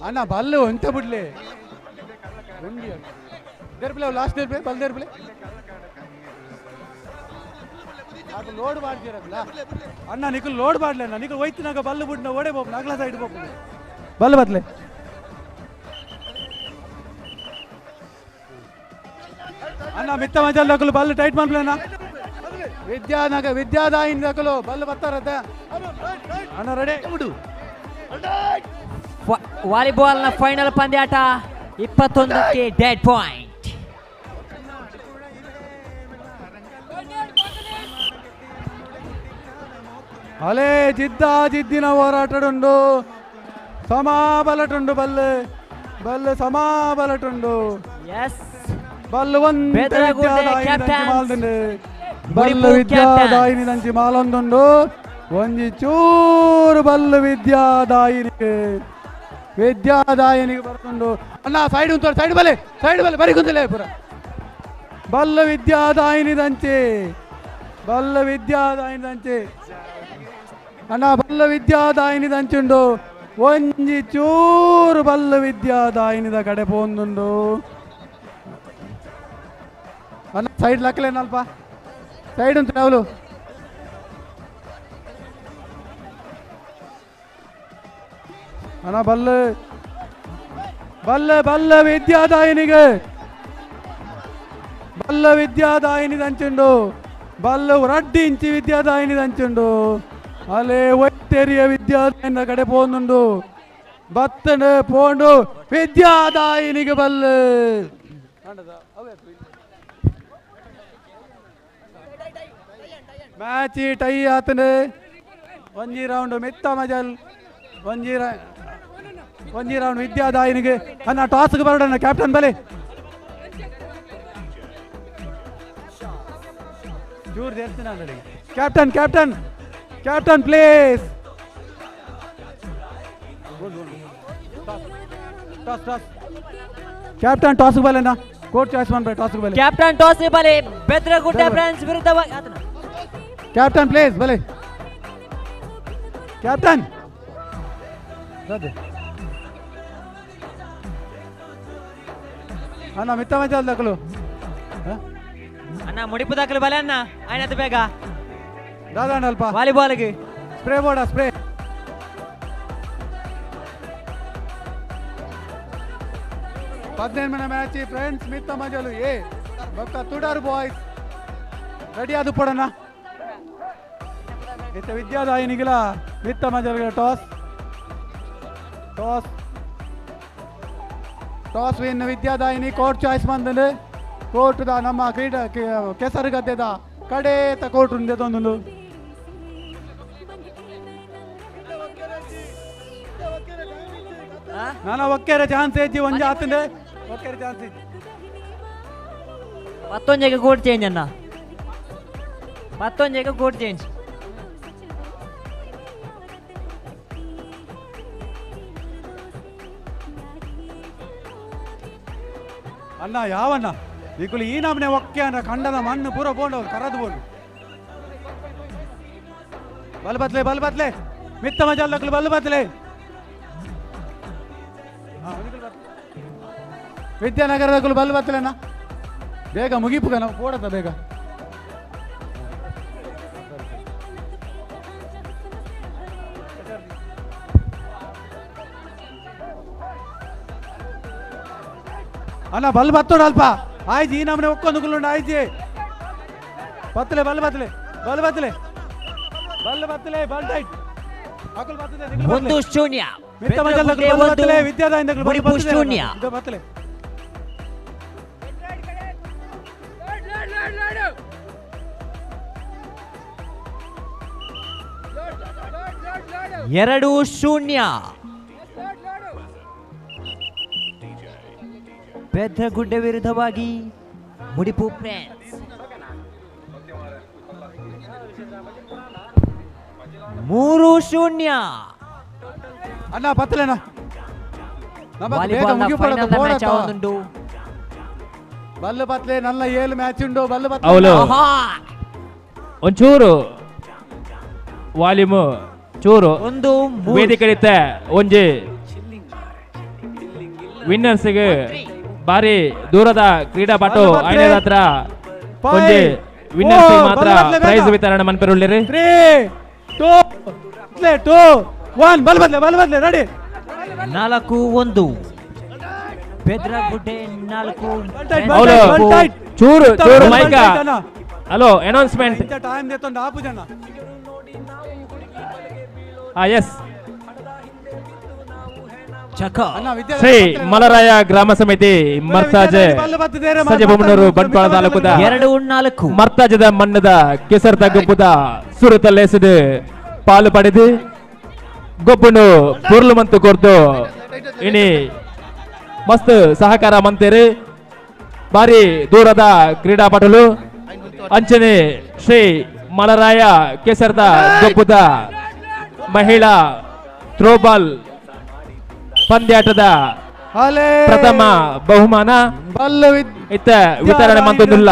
Speaker 16: ಅಣ್ಣ ಬಲ್ಲು ಒಂತೆ ಬಿಡ್ಲಿ ದೇರ್ಪ್ಲೆ ಲಾಸ್ಟ್ ದೇರ್ಪ್ಲೆ ಬಲ್ ದೇರ್ಪ್ಲೆ ಲೋಡ್ ಮಾಡ್ತೀರಲ್ಲ ಅಣ್ಣ ನಿಖಲ್ ಲೋಡ್ ಮಾಡ್ಲೆ ಅಣ್ಣ ನಿಖಲ್ ಒಯ್ತಿನಾಗ ಬಲ್ಲು ಬಿಡ್ನ ಓಡೆ ಬೋಪ್ ನಾಗ್ಲ ಸೈಡ್ ಬೋಪ್ ಬಲ್ಲು ಬತ್ಲೆ ಅಣ್ಣ ಮಿತ್ತ ಮಜಲ್ ದಕಲು ಬಲ್ಲು ಟೈಟ್ ಮಾಡ್ಲೆ ಅಣ್ಣ ವಿದ್ಯಾನಗ ವಿದ್ಯಾದಾಯಿನ ದಕಲು ಬಲ್ಲು ಬತ್ತಾರತ್ತ ಅಣ್ಣ ರೆಡಿ
Speaker 10: ವಾಲಿಬಾಲ್ನ ಫೈನಲ್ ಪಂದ್ಯಾಟ 21ಕ್ಕೆ ಡೆಡ್ ಪಾಯಿಂಟ್.
Speaker 16: ಅಲೇ ಜಿದ್ದ ಜಿದ್ದಿನ ಹೋರಾಟಡುಂಡು ಸಮಾಬಲಟುಂಡು ಬಲ್ಲೆ ಬಲ್ಲೆ ಸಮಾಬಲಟುಂಡು
Speaker 10: ಎಸ್
Speaker 16: ಬಲ್ಲು ಒಂದೇ ಬಲ್ಲು ವಿದ್ಯಾದಾಯಿನಿ ದಂಚಿ ಮಾಲೊಂದುಂಡು ಒಂಜಿ ಚೂರು ಬಲ್ಲು ವಿದ್ಯಾದಾಯಿನಿಗೆ ವಿದ್ಯಾದಾಯಿನಿಗೆ ಬರ್ತುಂಡು ಅಣ್ಣ ಸೈಡ್ ಉಂಟು ಸೈಡ್ ಬಲೆ ಸೈಡ್ ಬಲೆ ಬರಿ ಕುಂತಲೇ ಪುರ ಬಲ್ಲು ವಿದ್ಯಾದಾಯಿನಿ ದಂಚಿ ಬಲ್ಲು ವಿದ್ಯಾದಾಯಿನಿ ದಂಚಿ ಅಣ್ಣ ಬಲ್ಲ ವಿದ್ಯಾದಾಯಿನಿ ದಂಚುಂಡು ಒಂಜಿ ಚೂರು ಬಲ್ಲ ವಿದ್ಯಾದಾಯಿನಿದ ಕಡೆ ಪೋಂದುಂಡು ಅಣ್ಣ ಸೈಡ್ ಲಕ್ಕಲೇನಲ್ಪ ಸೈಡ್ ಉಂಟು ಅವಳು ಅಣ್ಣ ಬಲ್ಲ ಬಲ್ಲ ಬಲ್ಲ ವಿದ್ಯಾದಾಯಿನಿಗೆ ಬಲ್ಲ ವಿದ್ಯಾದಾಯಿನಿ ದಂಚುಂಡು ಬಲ್ಲ ರಡ್ಡಿ ಇಂಚಿ ವಿದ್ಯಾದಾಯಿನಿ ದಂಚುಂಡು ಅಲೆ ಒತ್ತೆರಿಯ ವಿದ್ಯಾದಾಯಿನ ಕಡೆ ಪೋಂದುಂಡು ಬತ್ತಂಡು ಪೋಂಡು ವಿದ್ಯಾದಾಯಿನಿಗೆ ಬಲ್ಲ ಮ್ಯಾಚ್ ಟೈ ಆತನೆ ಒಂಜಿ ರೌಂಡ್ ಮಿತ್ತ ಮಜಲ್ ಒಂಜಿ ಒಂಜಿ ರೌಂಡ್ ವಿದ್ಯಾದಾಯಿನಿಗೆ ಅಣ್ಣ ಟಾಸ್ಗೆ ಬರೋಣ ಕ್ಯಾಪ್ಟನ್ ಬಲೆ ಜೂರ್ ಸೇರ್ತೀನಿ captain captain captain please toss toss captain toss ಬಲೆನಾ court choice ಮಾಡ್ಬೇಡ ಟಾಸ್ ಬಲೆ
Speaker 10: ಕ್ಯಾಪ್ಟನ್ ಟಾಸ್ ಬಲೆ ಬೆದ್ರಗುಡ್ಡೆ ಫ್ರೆಂಡ್ಸ್ ವಿರುದ್ಧವಾಗಿ
Speaker 16: ಕ್ಯಾಪ್ಟನ್ ಪ್ಲೀಸ್ ಬಲೆ ಕ್ಯಾಪ್ಟನ್ ಅಣ್ಣ ಮಿತ್ತ ಮಜಲ್ ದಾಖಲು
Speaker 10: ಅಣ್ಣ ಮುಡಿಪು ದಾಖಲು ಬಲೆ ಅಣ್ಣ ಆಯ್ನದು ಬೇಗ
Speaker 16: ದಾದಾ ಅಲ್ಪ
Speaker 10: ವಾಲಿಬಾಲ್ಗೆ
Speaker 16: ಸ್ಪ್ರೇ ಬೋರ್ಡ spray 15 match friends Mitta Majalu ಎ ಬೊಕ್ಕ ತುಡಾರ್ ಬಾಯ್ಸ್ ರೆಡಿ ಅದು ಪಡೋಣ ಇತ್ತ ವಿದ್ಯಾದಾಯಿನಿಗಿಲ ಮಿತ್ತ ಮಜಲ್ಗೆ toss toss toss win Vidyadayini court choice ಬಂದಂದು ಕೋರ್ಟ್ದ ನಮ್ಮ ಕ್ರೀಡಾ ಕೆಸರುಗದ್ದೆದ ಕಡೇತ ಕೋರ್ಟ್ ಉಂದೆದೊಂದು ನಾನು ಒಕ್ಕೆರೆ ಚಾನ್ಸ್ ಇಜ್ಜಿ ಒಂಜಿ ಆತಂದೆ ಒಕ್ಕೆರೆ ಚಾನ್ಸ್ ಇಜ್ಜಿ
Speaker 10: ಮತ್ತೊಂಜೆಗೆ ಕೋರ್ಟ್ ಚೇಂಜ್ ಅಣ್ಣ ಮತ್ತೊಂಜೆಗೆ ಕೋರ್ಟ್ ಚೇಂಜ್
Speaker 16: ಅಣ್ಣ ಯಾವಣ್ಣ ಈಗಲೂ ಈ ನಮ್ಮನೆ ಒಕ್ಕೆ ಅಣ್ಣ ಕಂಡದ ಮಣ್ಣು ಪೂರ ಬೋಂಡು ಕರದು ಬೋಂಡು ಬಲ್ ಬತ್ಲೆ ಬಲ್ ಬತ್ಲೆ ಮಿತ್ತ ಮಜಾಲ್ ಬಲ್ ಬತ್ಲೆ ವಿದ್ಯಾನಗರದಕ್ಕಲು ಬಲ್ ಬತ್ಲೆಣ್ಣ ಬೇಗ ಮುಗಿಪುಗ ನಾವು ಪೋಡತ ಬೇಗ ಅಣ್ಣ ಬಲ್ ಬತ್ತೋಡು ಅಲ್ಪ ಆಯ್ತು ಈ ನಮ್ಮನೆ ಒಕ್ಕೊಂದು ಕುಲ್ಲುಂಡು ಆಯ್ತು ಬತ್ತಲೆ ಬಲ್ ಬತ್ತಲೆ ಬಲ್ ಬತ್ತಲೆ ಬಲ್ ಬತ್ತಲೆ ಬಲ್ ಟೈಟ್ ಅಕುಲ್ ಬರ್ತದೆ
Speaker 10: 1-0
Speaker 16: ಮಿತ್ತ ಮಜಲ್ ಬಲ್ ಬತ್ತಲೆ ವಿದ್ಯಾದಾಯಿಂದ ಬಲ್ ಬತ್ತಲೆ
Speaker 10: 0
Speaker 16: ಇದು ಬತ್ತಲೆ
Speaker 10: ಎರಡು 0 ಬೆದ್ರಗುಡ್ಡೆ ವಿರುದ್ಧವಾಗಿ ಮುಡಿಪು ಫ್ರೆಂಡ್ಸ್ 3-0
Speaker 16: ಅಣ್ಣ ಬತ್ತಲೆಣ್ಣ ಬಲ್ಲು ಬತ್ತಲೆ ನನ್ನ 7 ಮ್ಯಾಚ್ ಉಂಡು ಬಲ್ಲು ಬತ್ತಲೆ
Speaker 12: ಅವಳು ಒಂಚೂರು ವಾಲ್ಯೂಮ್ ಚೂರು
Speaker 10: ಒಂದು
Speaker 12: ವೇದಿಕೆ ಒಂಜಿ ವಿನ್ನರ್ಸ್ಗೆ ಬಾರಿ ದೂರದ ಕ್ರೀಡಾಪಟು ಐನರ ಹತ್ರ ಒಂಜಿ ವಿನ್ನರ್ಸ್ ಮಾತ್ರ ಪ್ರೈಸ್ ವಿತರಣೆ ಮನ್ಪೆರುಳ್ಳಿರಿ
Speaker 16: 3 2 2 1 ಬಲ್ ಬದಲೆ ಬಲ್ ಬದಲೆ ರೆಡಿ
Speaker 10: 4-1 ಬೆದ್ರಗುಡ್ಡೆ 4
Speaker 12: ಅವಳು ಚೂರು ಚೂರು ಮೈಕ hello announcement
Speaker 16: time ದೇತೊಂದು ಆಪು ಜನ
Speaker 12: ಎಸ್ ಶ್ರೀ ಮಲರಾಯ ಗ್ರಾಮ ಸಮಿತಿ ಮರ್ತಾಜೆ ಸಜಬೊಮ್ಮನೂರು ಬಂಟ್ವಾಳ ತಾಲೂಕುದ
Speaker 10: 2-4
Speaker 12: ಮರ್ತಾಜದ ಮಣ್ಣದ ಕೆಸರ್ದ ಗೊಬ್ಬುದ ಸುರುತಲ್ಲೇಸಿದು ಪಾಲು ಪಡೆದು ಗೊಬ್ಬನು ಪುರ್ಲು ಮಂತು ಕೊರ್ದು ಇನಿ ಮಸ್ತ್ ಸಹಕಾರ ಮಂತೇರಿ ಬಾರಿ ದೂರದ ಕ್ರೀಡಾಪಟುಲು ಅಂಚನೆ ಶ್ರೀ ಮಲರಾಯ ಕೆಸರ್ದ ಗೊಬ್ಬುದ ಮಹಿಳಾ ಥ್ರೋಬಾಲ್ ಪಂದ್ಯಾಟದ ಪ್ರಥಮ ಬಹುಮಾನ ಇತ್ತ ವಿತರಣೆ ಮಂತೊಂದುಲ್ಲ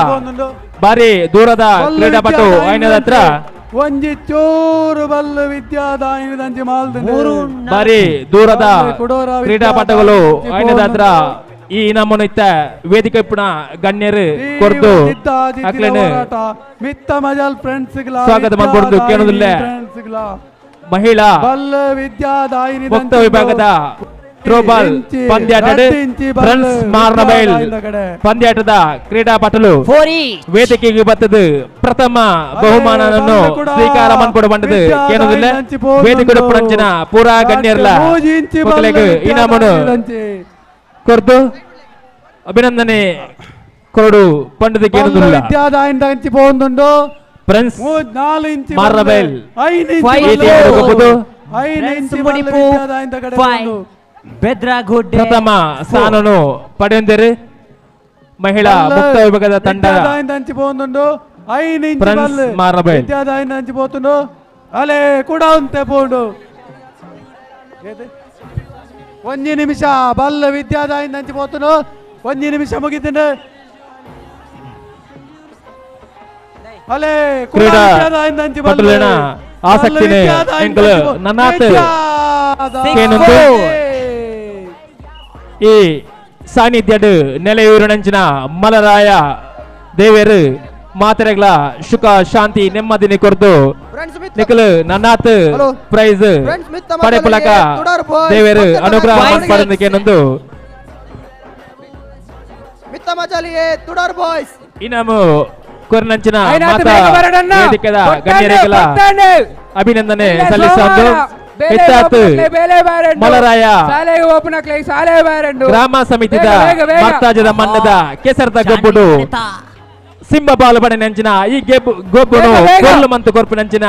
Speaker 12: ಬಾರಿ ದೂರದ ಕ್ರೀಡಾಪಟು ಐನದ ಹತ್ರ
Speaker 16: ಒಂಜಿ ಚೂರು ಬಲ್ಲು ವಿದ್ಯಾದಾಯಿನದಂಚಿ ಮಾಲ್ದಂಡು
Speaker 12: ಬಾರಿ ದೂರದ ಕ್ರೀಡಾಪಟುಗಳು ಐನದ ಹತ್ರ ಈ ಇನಾಮನ್ನು ಇತ್ತ ವೇದಿಕೆ ಪುಣ ಗಣ್ಯರು ಕೊರ್ದು ಅಕ್ಲೇನು
Speaker 16: ಮಿತ್ತ ಮಜಲ್ ಫ್ರೆಂಡ್ಸ್
Speaker 12: ಸ್ವಾಗತ ಮಾಡ್ಕೊಡ್ದು ಕೇಳೋದಿಲ್ಲ ಮಹಿಳಾ ಮುಕ್ತ ವಿಭಾಗದ ಥ್ರೋಬಾಲ್ ಪಂದ್ಯಾಟದ ಫ್ರೆಂಡ್ಸ್ ಮಾರ್ನಬೈಲ್ ಪಂದ್ಯಾಟದ ಕ್ರೀಡಾಪಟುಲು ವೇದಿಕೆಗೆ ಬತ್ತದು ಪ್ರಥಮ ಬಹುಮಾನವನ್ನು ಸ್ವೀಕಾರ ಮನ್ಕೊಡು ಬಂದದು ಕೇಳೋದಿಲ್ಲ ವೇದಿಕೆ ಪುಣಂಚಿನ ಪೂರಾ ಗಣ್ಯರ್ಲ ಇನಾಮನು ಕೊರ್ದು ಅಭಿನಂದನೆ ಕೊರಡು ಪಂಡದ ಕೇಳೋದಿಲ್ಲ
Speaker 16: ಪೋಂದುಂಡು
Speaker 12: ಫ್ರೆಂಡ್ಸ್
Speaker 16: 4 ಇಂಚು
Speaker 12: ಮಾರ್ನಬೈಲ್
Speaker 16: 5 ಇಂಚು
Speaker 10: ಬೆದ್ರಗುಡ್ಡೆ
Speaker 12: ಪ್ರಥಮ ಸ್ಥಾನವನ್ನು ಪಡೆಯುತ್ತಿದ್ದಾರೆ ಮಹಿಳಾ ಮುಕ್ತ ವಿಭಾಗದ ತಂಡ ಫ್ರೆಂಡ್ಸ್ ಮಾರ್ನಬೈಲ್
Speaker 16: ಅಲೆ ಕೂಡ ಉಂತೆ ಪೋಂಡು ಒಂಜಿ ನಿಮಿಷ ಬಲ್ಲ ವಿದ್ಯಾದಾಯಿಂದ ಅಂಚಿ ಪೋತುಂಡು ಒಂಜಿ ನಿಮಿಷ ಮುಗಿತುಂಡು ಅಲೆ
Speaker 12: ಕ್ರೀಡಾ ಪಟುಲೆನ ಆಸಕ್ತಿನೇ ಎಂಕುಲು ನನ್ನಾತ್ ಕೇನೊಂದು ಈ ಸಾನ್ನಿಧ್ಯಡ್ ನೆಲೆಯೂರಿನಂಚಿನ ಮಲರಾಯ ದೇವೇರು ಮಾತೆರೆಗ್ಲ ಸುಖ ಶಾಂತಿ ನೆಮ್ಮದಿನಿ ಕೊರ್ದು ನಿಕಲು ನನ್ನಾತ್ ಪ್ರೈಸ್ ಪಡೆಪುಲಕ ದೇವೇರು ಅನುಗ್ರಹ ಮನ್ಪಡಂದಿಕೇನೊಂದು ಇನಾಮು ಕೊರ್ನಂಚಿನ ಮಾತಾ ವೇದಿಕೆದ ಗಣ್ಯರಿಗೆಲ್ಲ ಅಭಿನಂದನೆ ಸಲ್ಲಿಸುವಂದು ಇತ್ತಾತು ಮಲರಾಯ ಗ್ರಾಮ ಸಮಿತಿದ ಮರ್ತಾಜದ ಮಣ್ಣದ ಕೆಸರದ ಗೊಬ್ಬುಡು ಸಿಂಬ ಬಾಲು ಬಡೆ ನಂಚಿನ ಈ ಗೊಬ್ಬುನು ಕೊರ್ಲು ಮಂತು ಕೊರ್ಪು ನಂಚಿನ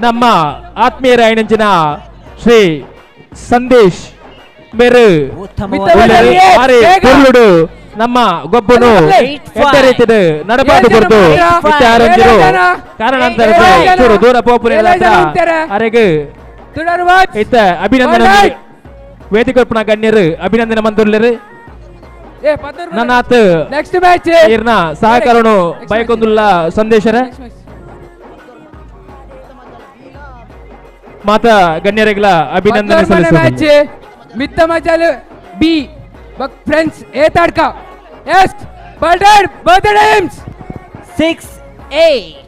Speaker 12: ನಮ್ಮ ಆತ್ಮೀಯರ ನಂಚಿನ ಶ್ರೀ ಸಂದೇಶ್ ಮೇರು ಕೊರ್ಲುಡು ನಮ್ಮ ಗೊಬ್ಬನು ಎಡ್ಡೆ ರೀತಿಡು ನಡಪಾಡು ಕೊರ್ದು ಇತ್ತೆ ಕಾರಣಾಂತರ ಚೂರು ದೂರ ಪೋಪುನ ಅರೆಗ್ ಇತ್ತ ಅಭಿನಂದನೆ ವೇದಿಕೊರ್ಪುನ ಗಣ್ಯರು ಅಭಿನಂದನೆ ಮಂದುರ್ಲೆರು ನನ್ನಾತ್
Speaker 13: ನೆಕ್ಸ್ಟ್ ಮ್ಯಾಚ್
Speaker 12: ಇರ್ನ ಸಹಕಾರನು ಬಯಕೊಂದುಲ್ಲ ಸಂದೇಶರ ಮಾತಾ ಗಣ್ಯರಿಗಳ ಅಭಿನಂದನೆ
Speaker 13: ಮ್ಯಾಚ್
Speaker 12: ಸಲ್ಲಿಸುತ್ತೇನೆ.
Speaker 13: ಮಿತ್ತ ಮಜಲ್ ಬಿ ಬಕ್ friends Etadka yes Balded both teams
Speaker 10: 6-8.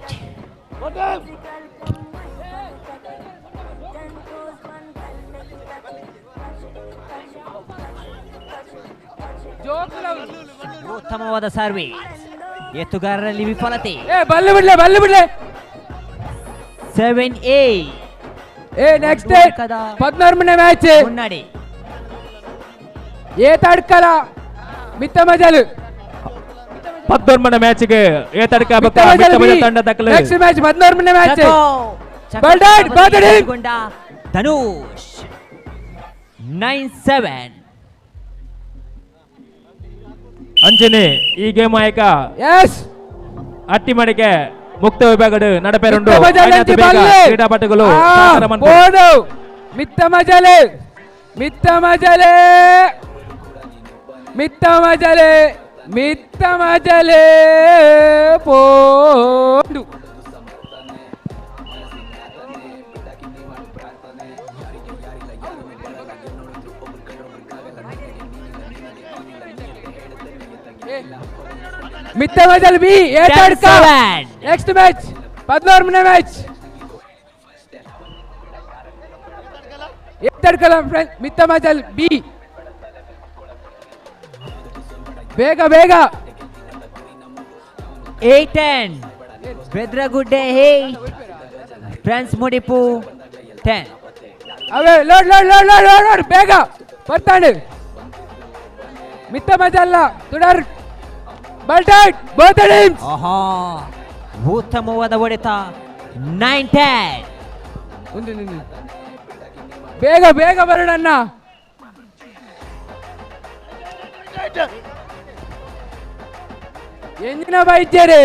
Speaker 10: ಉತ್ತಮವಾದ ಸರ್ವಿಸ್, ಎತ್ತುಗಾರರಲ್ಲಿ ವಿಫಲತೆ.
Speaker 13: ಏ ಬಲ್ಲು ಬಿಡ್ಲೆ ಬಲ್ಲು ಬಿಡ್ಲೆ.
Speaker 10: 7-8.
Speaker 13: ಏ ನೆಕ್ಸ್ಟ್ 16ನೇ ಮ್ಯಾಚ್
Speaker 10: ಮುನ್ನಡೆ
Speaker 13: ಏತಡ್ಕಲ ಮಿತ್ತ ಮಜಲು.
Speaker 12: 19ನೇ ಮ್ಯಾಚ್ಗೆ ಏತಡ್ಕ ತಂಡ ದಾಖಲೆ.
Speaker 13: ನೆಕ್ಸ್ಟ್ ಮ್ಯಾಚ್ 16ನೇ ಮ್ಯಾಚ್. ಬಲ್ಡೆಡ್ ಬಲ್ಡೆಡ್
Speaker 10: ಧನುಷ್ 9-7.
Speaker 12: ಅಂಚನೆ ಈ ಗೇಮ್ ಆಯಕ
Speaker 13: ಎಸ್
Speaker 12: ಅಟ್ಟಿ ಮಡಿಕೆ ಮುಕ್ತ ವಿಭಾಗದ ನಡಪೇರುಂಡು ಕ್ರೀಡಾಪಟುಗಳು.
Speaker 13: ಮಿತ್ತ ಮಜಲೆ ಮಿತ್ತ ಮಜಲೆ ಮಿತ್ತ ಮಜಲೆ ಮಿತ್ತ ಮಜಲೆ ಪೋಂಡು. Mitta Majal B Etadka. Next match 16ನೇ ಮ್ಯಾಚ್ ಏತಡ್ಕಲ ಫ್ರೆಂಡ್ ಮಿತ್ತ ಮಜಲ್ ಬಿ. ಬೇಗ ಬೇಗ.
Speaker 10: 8-10. ಬೆದ್ರಗುಡ್ಡೆ 8, ಫ್ರೆಂಡ್ಸ್ ಮುಡಿಪು 10.
Speaker 13: ಅವೇ load load load load load load ಬೇಗ ಬರ್ತಾನೆ. ಮಿತ್ತ ಮಜಲ್ಲ ತುಡರ್ ಬಲ್ಟೆಡ್ ಬೋತ್ ಟೀಮ್ಸ್.
Speaker 10: ಆಹಾ, ಉತ್ತಮವಾದ ಹೊಡೆತ. 9-10.
Speaker 13: ಬೇಗ ಬೇಗ ಬರೋಣ. ಎಂಜಿನ ಬೈದ್ಯರೇ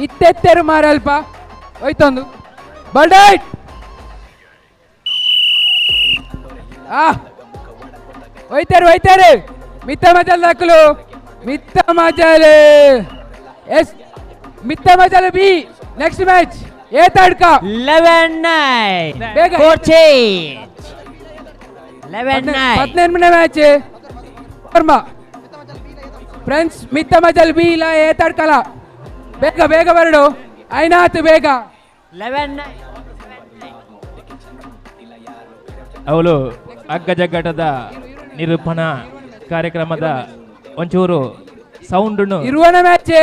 Speaker 13: ಇತ್ತೆತ್ತೆರು ಮಾರಲ್ಪ ಹೋಯ್ತೊಂದು ಬಲ್ಡೈಟ್. ಆ ಹೋಯ್ತಾರೆ ಹೋಯ್ತಾರೆ. ಮಿತ್ತ ಮಜಲ್ ದಾಖಲು ಮಿತ್ತ ಮಜಲ್ ಎಸ್ ಮಿತ್ತ ಮಜಲ್ B. Next match ಏತಡ್ಕ
Speaker 10: 11-9.
Speaker 13: ಬೇಗ
Speaker 10: 11-9.
Speaker 13: 15ನೇ ಮ್ಯಾಚ್ ಫ್ರೆಂಡ್ಸ್ ಮಿತ್ತ ಮಜಲ್ ಬಿ ಇಲ್ಲ ಏತಡ್ಕಲ. ಬೇಗ ಬೇಗ ಬರಡು ಐನಾತು ಬೇಗ.
Speaker 10: 11-9.
Speaker 12: ಅವಳು ಅಗ್ಗಜಗ್ಗಟದ ನಿರೂಪಣಾ ಕಾರ್ಯಕ್ರಮದ ಒಂಚೂರು ಸೌಂಡ್
Speaker 13: ಇರುವನ ಮ್ಯಾಚ್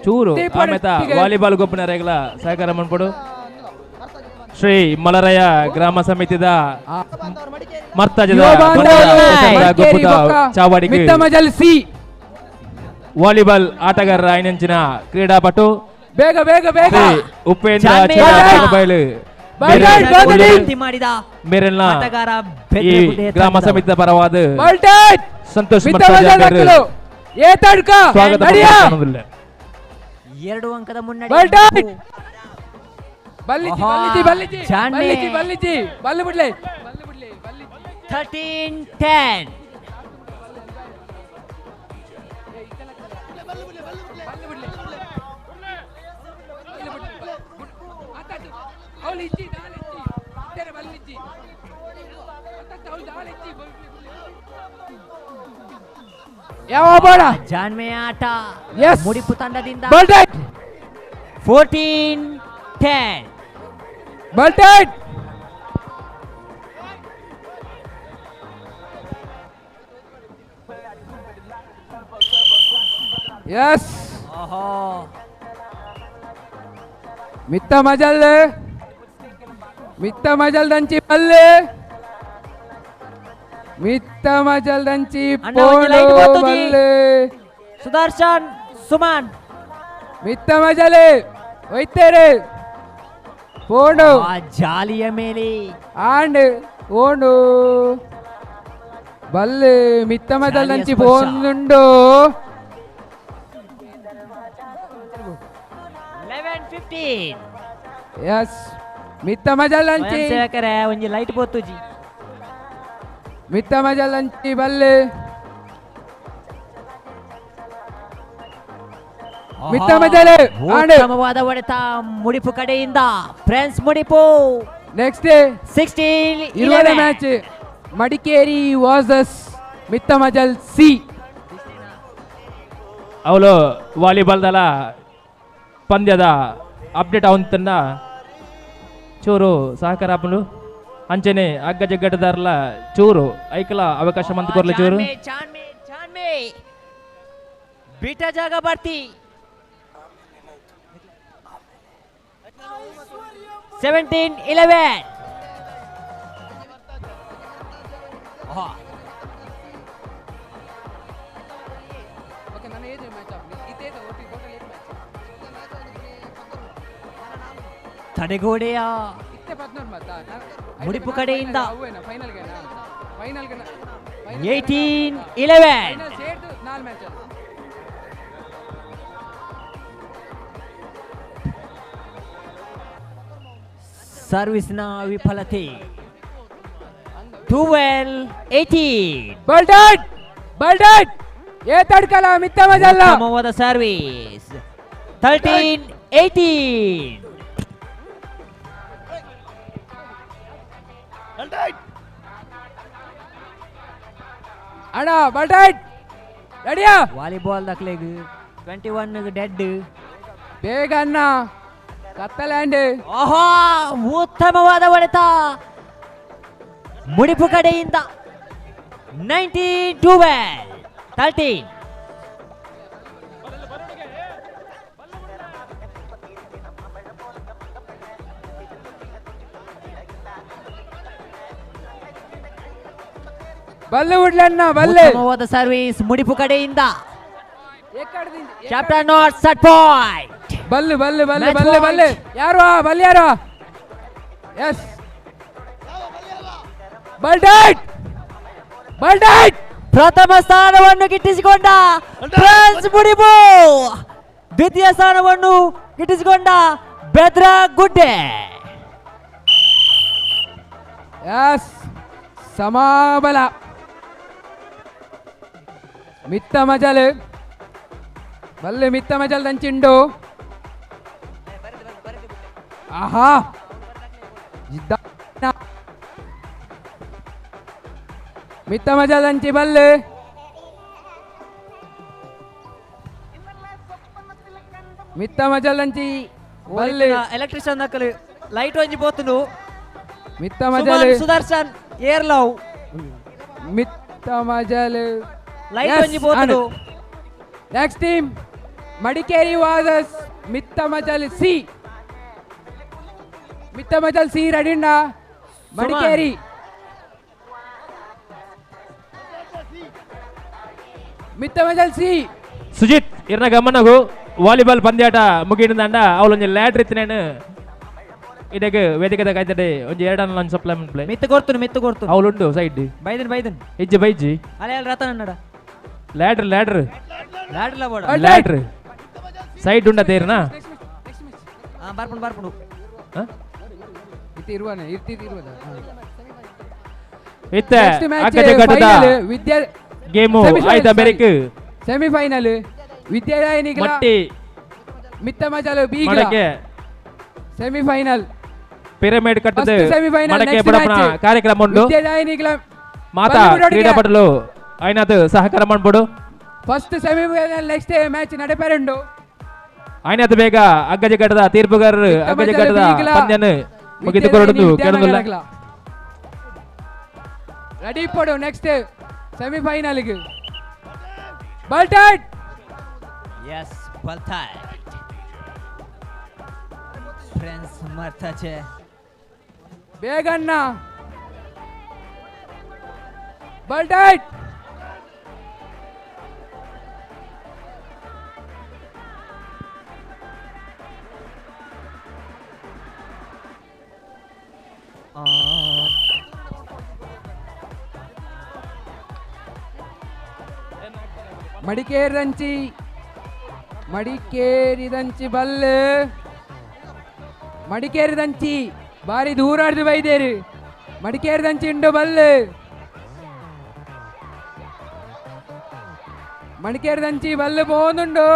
Speaker 12: ಚೂರು ಆಮೇತ ವಾಲಿಬಾಲ್ ಗೊಬ್ಬನ ರೇಗಲ ಸಹಕಾರ ಮನ್ಪಡು. ಶ್ರೀ ಮಲರಯ ಗ್ರಾಮ ಸಮಿತಿದ ಮರ್ತಜದ ಚಾವಾಡಿಗೆ ವಾಲಿಬಾಲ್ ಆಟಗಾರರ ಐನಂಚಿನ ಕ್ರೀಡಾಪಟು
Speaker 13: ಬೇಗ ಬೇಗ ಬೇಗ
Speaker 12: ಉಪೇಂದ್ರ ಈ ಗ್ರಾಮ ಸಮಿತಿಯ ಪರವಾದ ಸಂತೋಷ್ ಸ್ವಾಗತ.
Speaker 10: 2 ಅಂಕದ ಮುನ್ನಡೆ.
Speaker 13: ಬಲ್ಲಿಜಿ ಬಲ್ಲಿಜಿ ಬಲ್ಲಿಜಿ ಬಲ್ಲಿಜಿ ಬಲ್ಲು ಬಿಡ್ಲೆ
Speaker 10: 13-10.
Speaker 13: ಯಾವ ಬಾಳ
Speaker 10: ಜಾನ್ಮೆಯ ಆಟ ಮುಡಿಪು ತಂಡದಿಂದ. 14-10.
Speaker 13: ಬಲ್ಟೆಡ್ ಎಸ್ ಮಿತ್ತ ಮಜಲ್ ಮಿತ್ತ ಮಜಲ್ ದಂಚಿ ಪಲ್ಲೆ ಮಿತ್ತ ಮಜಲ್ ದಂಚಿ ಪೋಡು
Speaker 10: ಸುದರ್ಶನ್ ಸುಮನ್
Speaker 13: ಮಿತ್ತ ಮಜಲೆ ಒಯ್ತೇರೆ ಪೋಡು
Speaker 10: ಜಾಲಿಯ ಮೇಲೆ
Speaker 13: ಆಂಡ್ ಓಡು ಬಲ್ಲೆ ಮಿತ್ತ ಮಜಲ್ ದಂಚಿ ಪೋನುಂಡು.
Speaker 10: 11-15.
Speaker 13: ಎಸ್ ಮಿತ್ತ ಮಜಲ್ ಅಂಚಿ
Speaker 10: ಒಂಜಿ ಲೈಟ್ ಪೋತುಜಿ
Speaker 13: ಮಿತ್ತ ಮಜಲ್ ಅಂಚಿ ಬಲ್ಲೆ ಮಿತ್ತ ಮಜಲೆ
Speaker 10: ಉತ್ತಮವಾದ ಹೊಡೆತ ಮುಡಿಪು ಕಡೆಯಿಂದ friends Mudipu.
Speaker 13: Next
Speaker 10: 16
Speaker 13: 20 match Madikeri versus Mittamajal C.
Speaker 12: ಅವಳು ವಾಲಿಬಾಲ್ದಲ ಪಂದ್ಯದ ಅಪ್ಡೇಟ್ ಅವಂತನ್ನ ಚೂರು ಸಹಕಾರ ಆಪುಂಡು ಅಂಚನೆ ಅಗ್ಗ ಜಗ್ಗಟದಾರಲ ಚೂರು ಐಕಲ ಅವಕಾಶ ಮಂತ್ ಕೊರ್ಲೆ ಚೂರು
Speaker 10: ಬೀಟಾ ಜಾಗ ಬರ್ತಿ 17-11. ತಡೆಗೋಡೆಯ ಮುಡಿಪು ಕಡೆಯಿಂದ 18-11. ಸರ್ವಿಸ್ನ ವಿಫಲತೆ. 12-18.
Speaker 13: ಬಲ್ಡಟ್ ಬಲ್ಡಟ್ ಏ ತಡ್ಕಲ ಮಿತ್ತ ಮಜಲ್ಲ
Speaker 10: ಉತ್ತಮವಾದ ಸರ್ವಿಸ್. 13-18.
Speaker 13: ಅಣ್ಣ ಬಲ್ಡಟ್ ರೆಡಿಯಾ
Speaker 10: ವಾಲಿಬಾಲ್ ದಾಖಲೆಗ್ 21 ಡೆಡ್
Speaker 13: ಬೇಗ ಅಣ್ಣ ಕತ್ತಲ್ಯಾಂಡ್.
Speaker 10: ಓಹೋ ಉತ್ತಮವಾದ ಹೊಡೆತ ಮುಡಿಪು ಕಡೆಯಿಂದ. 19-12 13.
Speaker 13: ಬಲ್ಲೆ ಉಡ್ಲಣ್ಣ ಬಲ್ಲೆ.
Speaker 10: ಉತ್ತಮವಾದ ಸರ್ವಿಸ್ ಮುಡಿಪು ಕಡೆಯಿಂದ. Chapter not set point.
Speaker 13: ಬಲ್ಲೆ ಬಲ್ಲೆ ಬಲ್ಲೆ ಬಲ್ಲೆ ಬಲ್ಲೆ ಯಾರು ಬಲ್ಲೆ ಯಾರು? ಎಸ್ ಬಲ್ಡೈಟ್ ಬಲ್ಡೈಟ್.
Speaker 10: ಪ್ರಥಮ ಸ್ಥಾನವನ್ನು ಗಿಟ್ಟಿಸಿಕೊಂಡ ಫ್ರಾನ್ಸ್ ಮುಡಿಪು, ದ್ವಿತೀಯ ಸ್ಥಾನವನ್ನು ಗಿಟ್ಟಿಸಿಕೊಂಡ ಬೆದ್ರ ಗುಡ್ಡೆ.
Speaker 13: ಎಸ್ ಸಮಾಬಲ ಮಿತ್ತ ಮಜಲ್ ಬಲ್ಲೆ ಮಿತ್ತ ಮಜಲ್ ದಂಚಿಂಡು. ಆಹಾ ಮಿತ್ತ ಮಜಲ್ ದಂಚಿ ಬಲ್ಲೆ. ಮಿತ್ತ ಮಜಲ್ ದಂಚಿ ಬಲ್ಲೆ.
Speaker 10: ಎಲೆಕ್ಟ್ರಿಷಿಯನ್ ನಕಲು ಲೈಟ್ ಒಂಜಿ ಪೋತುಂಡು.
Speaker 13: ಮಿತ್ತ ಮಜಲ್
Speaker 10: ಸುದರ್ಶನ್ ಏರ್ ಲವ್
Speaker 13: ಮಿತ್ತ ಮಜಲ್
Speaker 10: ಲೈಟ್ ಒಂಜಿ ಪೋತುಂಡು.
Speaker 13: ನೆಕ್ಸ್ಟ್ ಟೀಮ್ ಮಡಿಕೇರಿ ವಾಸಸ್ ಮಿತ್ತ ಮಜಲ್ ಸಿ. ಮಿತ್ತ ಮಜಲ್ ಸಿ ರೆಡಿಂಡ ಮಡಿಕೇರಿ. ಮಿತ್ತ ಮಜಲ್ ಸಿ.
Speaker 12: ಸುಜಿತ್ ಇರ್ನ ಗಮನಗು ವಾಲಿಬಾಲ್ ಪಂದ್ಯಾಟ ಮುಗಿದಂಡ ಅವಳೊಂಜಿ ಲ್ಯಾಡ್ರ್ ಇತ್ತಿನೇನು ಇದಕ್ಕೆ ವೇದಿಕೆದ ಕಾಯ್ತಡೆ ಒಂಜಿ ಎರಡನ್ನ ಲಂಚ್ ಸಪ್ಲೈ ಪ್ಲೇ
Speaker 10: ಮಿತ್ತ ಕೊಡ್ತುನು ಮಿತ್ತ ಕೊಡ್ತು
Speaker 12: ಅವಳುಂಡು ಸೈಡ್
Speaker 10: ಬೈದನ್ ಬೈದನ್
Speaker 12: ಇಜ್ಜಿ ಬೈಜಿ
Speaker 10: ಅಲೆ ಅಲ್ಲಿ ರತನ್ ಅನ್ನಡ
Speaker 12: ಲ್ಯಾಡ್ರ್ ಲ್ಯಾಡ್ರ್
Speaker 10: ಲ್ಯಾಡ್ರ್ ಬೋಡ
Speaker 12: ಲ್ಯಾಡ್ರ್ ಸೈಡ್ ಉಂಡ ತೇರ್ನಾ
Speaker 10: ಆ ಬರ್ಪುಂಡು ಬರ್ಪುಂಡು
Speaker 13: ಇತ್ತಿ ಇರುವನೆ ಇರ್ತಿ ಇರುವದ
Speaker 12: ಇತ್ತ ಅಕ್ಕಜಗಟ್ಟದ
Speaker 13: ವಿದ್ಯಾ
Speaker 12: ಗೇಮು ಆಯ್ತಾ ಬೆರಿಕ್
Speaker 13: ಸೆಮಿಫೈನಲ್ ವಿದ್ಯಾದಾಯಿನಿಗಳ
Speaker 12: ಮಟ್ಟಿ
Speaker 13: ಮಿತ್ತ ಮಜಲು ಬೀಗ ಸೆಮಿಫೈನಲ್
Speaker 12: ಪಿರಮಿಡ್ ಕಟ್ಟದ
Speaker 13: ಸೆಮಿಫೈನಲ್
Speaker 12: ಮಡಕೆ ಬಡಪನ ಕಾರ್ಯಕ್ರಮ ಉಂಟು
Speaker 13: ವಿದ್ಯಾದಾಯಿನಿಗಳ
Speaker 12: ಮಾತಾ ಕ್ರೀಡಾಪಟುಲು ಐನಾತ್ ಸಹಕಾರ ಮಾಡ್ಬೋದು.
Speaker 13: ಫಸ್ಟ್ ಸೆಮಿಫೈನಲ್ ನೆಕ್ಸ್ಟ್ ಮ್ಯಾಚ್ ನಡೆಪರುಂಡು.
Speaker 12: ಐನಾತ್ ಬೇಗ ಅಗ್ಗಜಗಟ್ಟದ ತೀರ್ಪುಗಾರರು ಅಗ್ಗಜಗಟ್ಟದ ಪಂದ್ಯನ ಮುಗಿದುಕೊಳ್ಳುವುದು ಕೇಳೋದಿಲ್ಲ.
Speaker 13: ರೆಡಿ ಪಡು ನೆಕ್ಸ್ಟ್ ಸೆಮಿಫೈನಲ್ ಗೆ. ಬಲ್ಟಟ್
Speaker 10: ಎಸ್ ಬಲ್ಟಟ್ ಫ್ರೆಂಡ್ಸ್ ಮರ್ತಚೆ
Speaker 13: ಬೇಗಣ್ಣ ಬಲ್ಟಟ್. ಮಡಿಕೇರಿದಂಚಿ ಮಡಿಕೇರಿದಂಚಿ ಬಲ್ಲೆ ಮಡಿಕೇರಿದಂಚಿ ಬಾರಿ ದೂರಾಡ್ದು ಬೈದೇರು ಮಡಿಕೇರಿದಂಚಿ ಇಂಡು ಬಲ್ಲೆ ಮಡಿಕೇರಿದಂಚಿ ಬಲ್ಲೆ ಪೋಂದುಂಡು.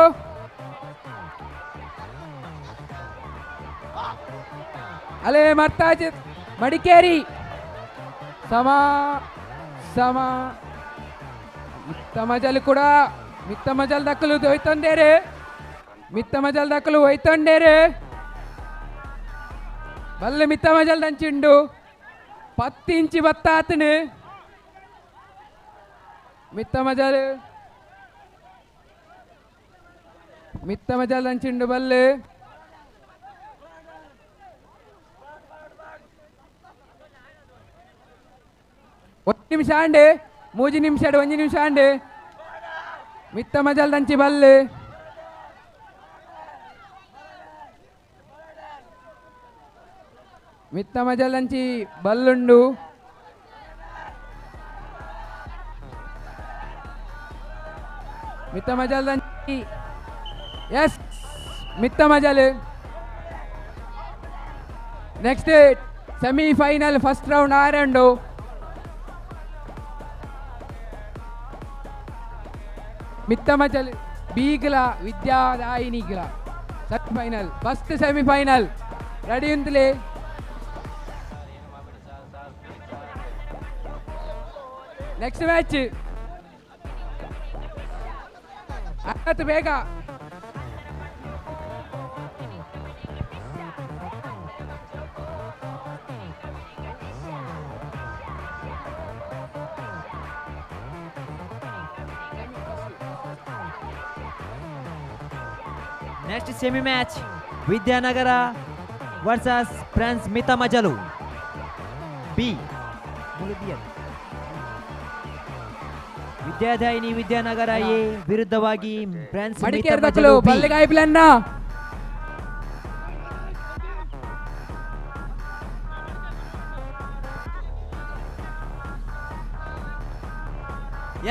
Speaker 13: ಅಲೆ ಮರ್ತಾಜಿ ಮಡಿಕೇರಿ ಸಮ ಸಮ ತಮಜಲ್ ಕೂಡ ಮಿತ್ತ ಮಜಲ್ ದಕ್ಕಲು ಹೋಯ್ತೊಂಡೇರು ಮಿತ್ತ ಮಜಲ್ ದಕ್ಕಲು ಹೋಯ್ತೊಂಡೇರು ಬಲ್ಲೆ ಮಿತ್ತ ಮಜಲ್ ದಂಚಿಂಡು 10 ಇಂಚಿ ಬತ್ತ ಆತನು ಮಿತ್ತ ಮಜಲ್ ಮಿತ್ತ ಮಜಲ್ ದಂಚಿಂಡು ಬಲ್ಲೆ ಒಂದು ನಿಮಿಷ ಅಂಡೆ 3 ನಿಮಿಷ 1 ನಿಮಿಷ ಅಂಡೆ ಮಿತ್ತ ಮಜಲ್ ದಂಚಿ ಬಲ್ಲೆ ಮಿತ್ತ ಮಜಲ್ ದಂಚಿ ಬಲ್ಲುಂಡು ಮಿತ್ತ ಮಜಲ್ ದಂಚಿ yes Mitta Majal next semifinal first round ಆರಂಡು ಮಿತ್ತಮಜಲ್ ಬೀಗ್ಲ ವಿದ್ಯಾದಾಯಿನಿಗ್ಲ ಸೆಮಿಫೈನಲ್ ಫಸ್ಟ್ ಸೆಮಿಫೈನಲ್ ರೆಡಿ ಉಂತಲೇ ನೆಕ್ಸ್ಟ್ ಮ್ಯಾಚ್ ಆಯ್ತು ಬೇಗ
Speaker 10: Next semi match Vidyanagara versus Friends Mittamajalu B Vidyadayini Vidyanagara A ವಿರುದ್ಧವಾಗಿ ಫ್ರೆಂಡ್ಸ್
Speaker 13: ಮಡಿಕೇರಿದಕ್ಕಲು ಬಲ್ಲೆಗಾಯ್ಬ್ಲನ್ನ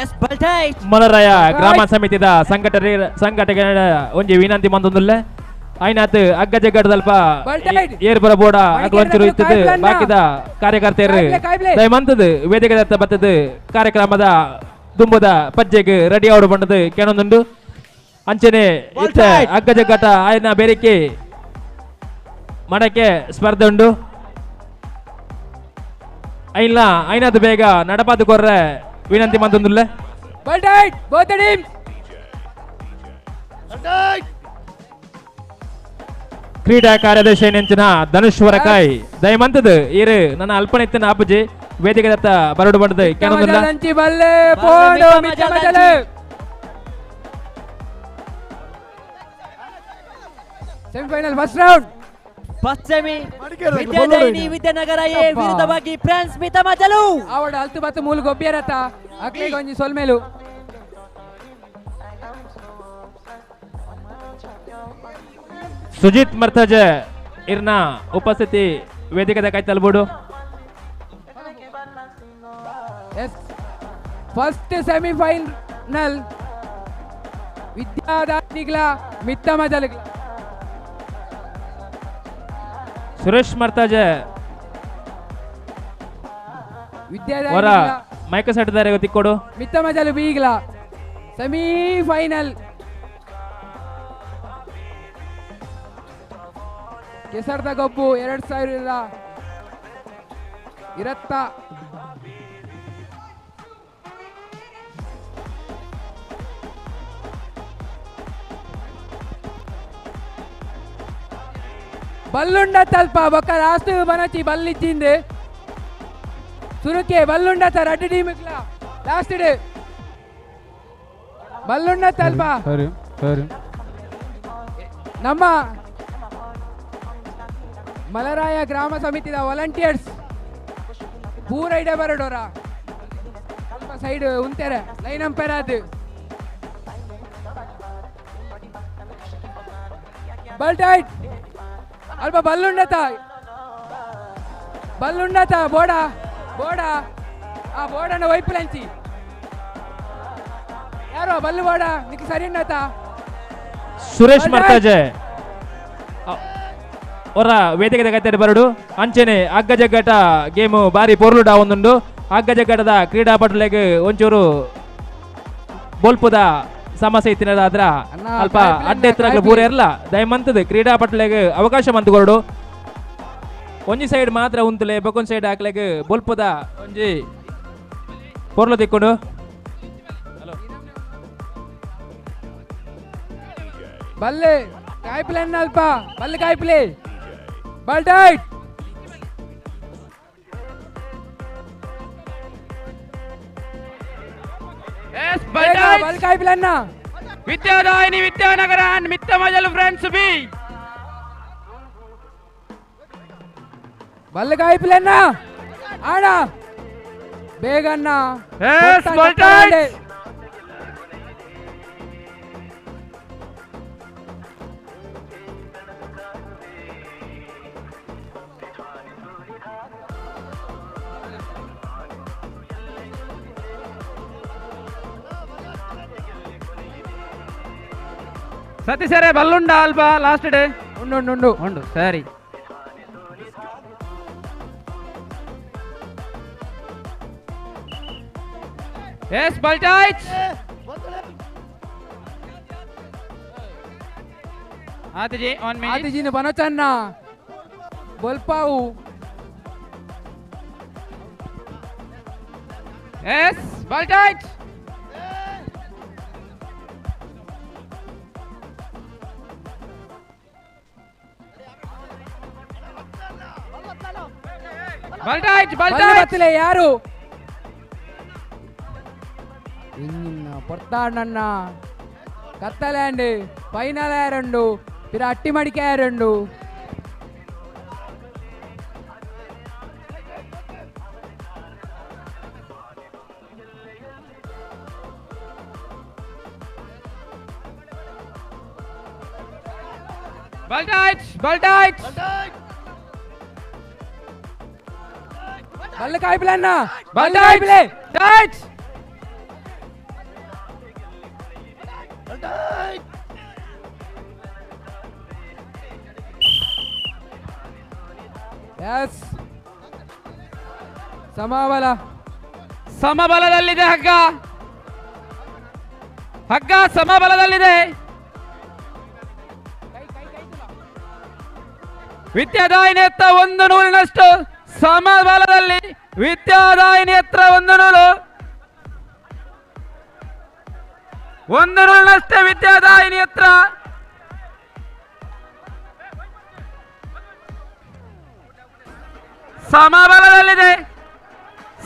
Speaker 10: ಎಸ್ ಬಲ್ಟೈಟ್
Speaker 12: ಮಲರಾಯ ಗ್ರಾಮ ಸಮಿತಿದ ಸಂಘಟಕರ ಒಂಜಿ ವಿನಂತಿ ಮಂದೊಂದುಲ್ಲೆ ಐನಾತ್ ಅಗ್ಗ ಜಗ್ಗಡದಲ್ಪ ಏರ್ ಬರ ಬೋಡ ಅಗ್ಲೊಂಚೂರು ಇತ್ತದು ಬಾಕಿದ ಕಾರ್ಯಕರ್ತೆಯರು ದಯಮಂತದು ವೇದಿಕೆ ದತ್ತ ಬತ್ತದು ಕಾರ್ಯಕ್ರಮದ ದುಂಬದ ಪಜ್ಜೆಗ್ ರೆಡಿ ಅವಡು ಬಂಡದು ಕೆಣೊಂದುಂಡು ಅಂಚನೆ ಇತ್ತ ಅಗ್ಗ ಜಗ್ಗಟ ಆಯನ ಬೇರಿಕೆ ಮಡಕೆ ಸ್ಪರ್ಧೆ ಉಂಡು ಐನ್ಲ ಐನಾತ್ ಬೇಗ ನಡಪಾದು ಕೊರ್ರೆ ವಿನಂತಿ ಮಂದೊಂದುಲ್ಲೆ
Speaker 13: ಬಲ್ಟೈಟ್ ಬೋತ್ ಟೀಮ್ಸ್
Speaker 12: ಕ್ರೀಡಾ ಕಾರ್ಯದರ್ಶಿ ನೆಂಚಿನ ಧನುಷ್ವರ ಕಾಯ್ ದಯಮಂತದು ಈರು ನನ್ನ ಅಲ್ಪನೆತ್ತಿನ ಆಪುಜಿ ವೇದಿಕೆ ದತ್ತ ಬರಡು ಬಂಡದು ಕೆಣೊಂದುಲ್ಲ
Speaker 13: ದಂಚಿ ಬಲ್ಲೆ ಪೋಡು ಮಿತ್ತ ಮಜಲ್ semifinal first round
Speaker 10: first semi Vidyadayini Vidyanagara A ವಿರುದ್ಧವಾಗಿ ಫ್ರೆಂಡ್ಸ್ ಮಿತ್ತಮಜಲು
Speaker 13: ಆವಡ ಅಲ್ತು ಬತ್ತು ಮೂಲು ಗೊಬ್ಬಿಯರತ ಅಕ್ಲಿಗೆ ಒಂಜಿ ಸೊಲ್ಮೇಲು
Speaker 12: ಸುಜಿತ್ ಮರ್ತಜೆ ಇರ್ನ ಉಪಸ್ಥಿತಿ ವೇದಿಕೆದ ಕೈ ತಲುಪುಡು
Speaker 13: ಎಸ್ ಫಸ್ಟ್ ಸೆಮಿಫೈನಲ್ ವಿದ್ಯಾದಾನಿಗ್ಲ ಮಿತ್ತಮಜಲಗ್ಲ
Speaker 12: ಸುರೇಶ್ ಮರ್ತಜೆ
Speaker 13: ವಿದ್ಯಾದಾನಿಗ್ಲ
Speaker 12: ಮೈಕ್ ಸೆಟ್ ದಾರೆ ತಿಕ್ಕೊಡು
Speaker 13: ಮಿತ್ತಮಜಲು ಬೀಗ್ಲ ಸೆಮಿಫೈನಲ್ ಕೆಸರ್ದ ಗೊಬ್ಬು 2000 ಇರತ್ತ ಬಲ್ಲುಂಡ ತಲ್ಪ ಬೊಕ್ಕ ಲಾಸ್ಟ್ ಬನಚಿ ಬಲ್ಲಿಚ್ಚಿಂದು ಸುರುಕೆ ಬಲ್ಲುಂಡ ರಡ್ಡು ಟೀಮ್ ಲಾಸ್ಟ್ ಡೇ ಬಲ್ಲುಂಡ ತಲ್ಪ ನಮ್ಮ ಮಲರಾಯ ಗ್ರಾಮ ಸಮಿತಿದ ವಾಲಂಟಿಯರ್ಸ್ ಪೂರ ಇಡೆ ಬರಡೋರ ಸ್ವಲ್ಪ ಸೈಡ್ ಉಂತೆರೆ ಲೈನ್ ಅಂಪೇರ್ ಅದು ಬಲ್ಟೈಟ್ ಅಲ್ಪ ಬಲ್ಲುಂಡತ ಬಲ್ಲುಂಡತ ಬೋಡ ಬೋಡ ಆ ಬೋಡನ ವೈಪುಲಂಚಿ ಯಾರೋ ಬಲ್ಲು ಬೋಡ ನಿಕ್ ಸರಿ ಉಂಡತ
Speaker 12: ಸುರೇಶ್ ಮರ್ತಾಜೆ ಅವರ ವೇದಿಕೆ ಕತ್ತರಿ ಬರಡು ಅಂಚನೆ ಅಗ್ಗ ಜಗ್ಗಟ ಗೇಮು ಬಾರಿ ಪೊರ್ಲುಡ ಒಂದುಂಡು ಅಗ್ಗ ಜಗ್ಗಟದ ಕ್ರೀಡಾಪಟುಲೆಗ್ ಒಂಚೂರು ಬೋಲ್ಪುದ ಸಮಸ್ಯೆ ಇತ್ತಿನದಾದ್ರ ಅಲ್ಪ ಅಡ್ಡ ಎತ್ತರ ಪೂರ ಇರಲ್ಲ ದಯಮಂತದ ಕ್ರೀಡಾಪಟುಲೆಗ್ ಅವಕಾಶ ಮಂತುಕೊರಡು ಒಂಜಿ ಸೈಡ್ ಮಾತ್ರ ಉಂತುಲೆ ಬೊಕೊಂದ್ ಸೈಡ್ ಹಾಕ್ಲೆಗ್ ಬೋಲ್ಪುದ ಒಂಜಿ ಪೊರ್ಲು ತಿಕ್ಕೊಂಡು.
Speaker 13: ಬಲ್ಲೆ ಕಾಯ್ಪಲೆ ಅಲ್ಪ ಬಲ್ಲೆ ಕಾಯ್ಪಲೆ ಬಲ್ ಟೈಟ್ ಎಸ್ ಬಲ್ ಕಾಯ್ಪಲೆ ಅನ್ನ Vidyadayini Vidyanagara and Mittamajal friends B ಬಲ್ಲೆ ಕಾಯ್ಪಲೆ ಅನ್ನ ಆಣ ಬೇಗ ಅನ್ನ
Speaker 5: ಎಸ್ ಬಲ್ ಟೈಟ್ ಸತೀಶರೇ ಬಲ್ಲುಂಡ ಅಲ್ಪ ಲಾಸ್ಟ್ ಡೇ
Speaker 13: ಉಂಡು ಉಂಡು ಉಂಡು
Speaker 20: ಉಂಡು ಸರಿ
Speaker 13: ಎಸ್ ಬಲ್ಟಾಯ್ಟ್
Speaker 20: ಆತಿಜಿ ಆನ್ ಮಿನಿಟ್
Speaker 13: ಆತಿಜಿನ ಬನೋಚನ್ನ ಬೊಲ್ಪಾವು
Speaker 20: ಎಸ್ ಬಲ್ಟಾಯ್ಟ್
Speaker 13: ಬಲ್ಟಾಯ್ಟ್ ಬಲ್ಟಾಯ್ಟ್ ಬತ್ತಲೆ ಯಾರು ಇನ್ನ ಪೊರ್ತಾಡಣ್ಣ ಕತ್ತಲೆ ಫೈನಲ್ ಎರಡು ಪಿರ ಅಟ್ಟಿ ಮಡಿಕೆ ಎರಡು
Speaker 20: ಬಲ್ಟಾಯ್ಟ್ ಬಲ್ಟಾಯ್ಟ್
Speaker 13: ಬಲ್ಲೆ ಕಾಯ್ಪಲೆ ಅಣ್ಣ ಬಲ್ಲೆ ಕಾಯ್ಪಲೆ ಟೈಟ್ ಎಸ್ ಸಮಬಲ
Speaker 20: ಸಮಬಲದಲ್ಲಿದೆ ಹಗ್ಗ ಹಗ್ಗ ಸಮಬಲದಲ್ಲಿದೆ ವಿದ್ಯಾದಾಯಿನಿ ಹತ್ತ ಒಂದು ನೂಲಿನಷ್ಟು ಸಮಬಲದಲ್ಲಿ ವಿದ್ಯಾದಾಯಿನಿ ಹತ್ರ ಒಂದು ನೂಲು ಒಂದು ನೂಲಿನಷ್ಟೇ ವಿದ್ಯಾದಾಯಿನಿ ಹತ್ರ ಸಮಬಲದಲ್ಲಿದೆ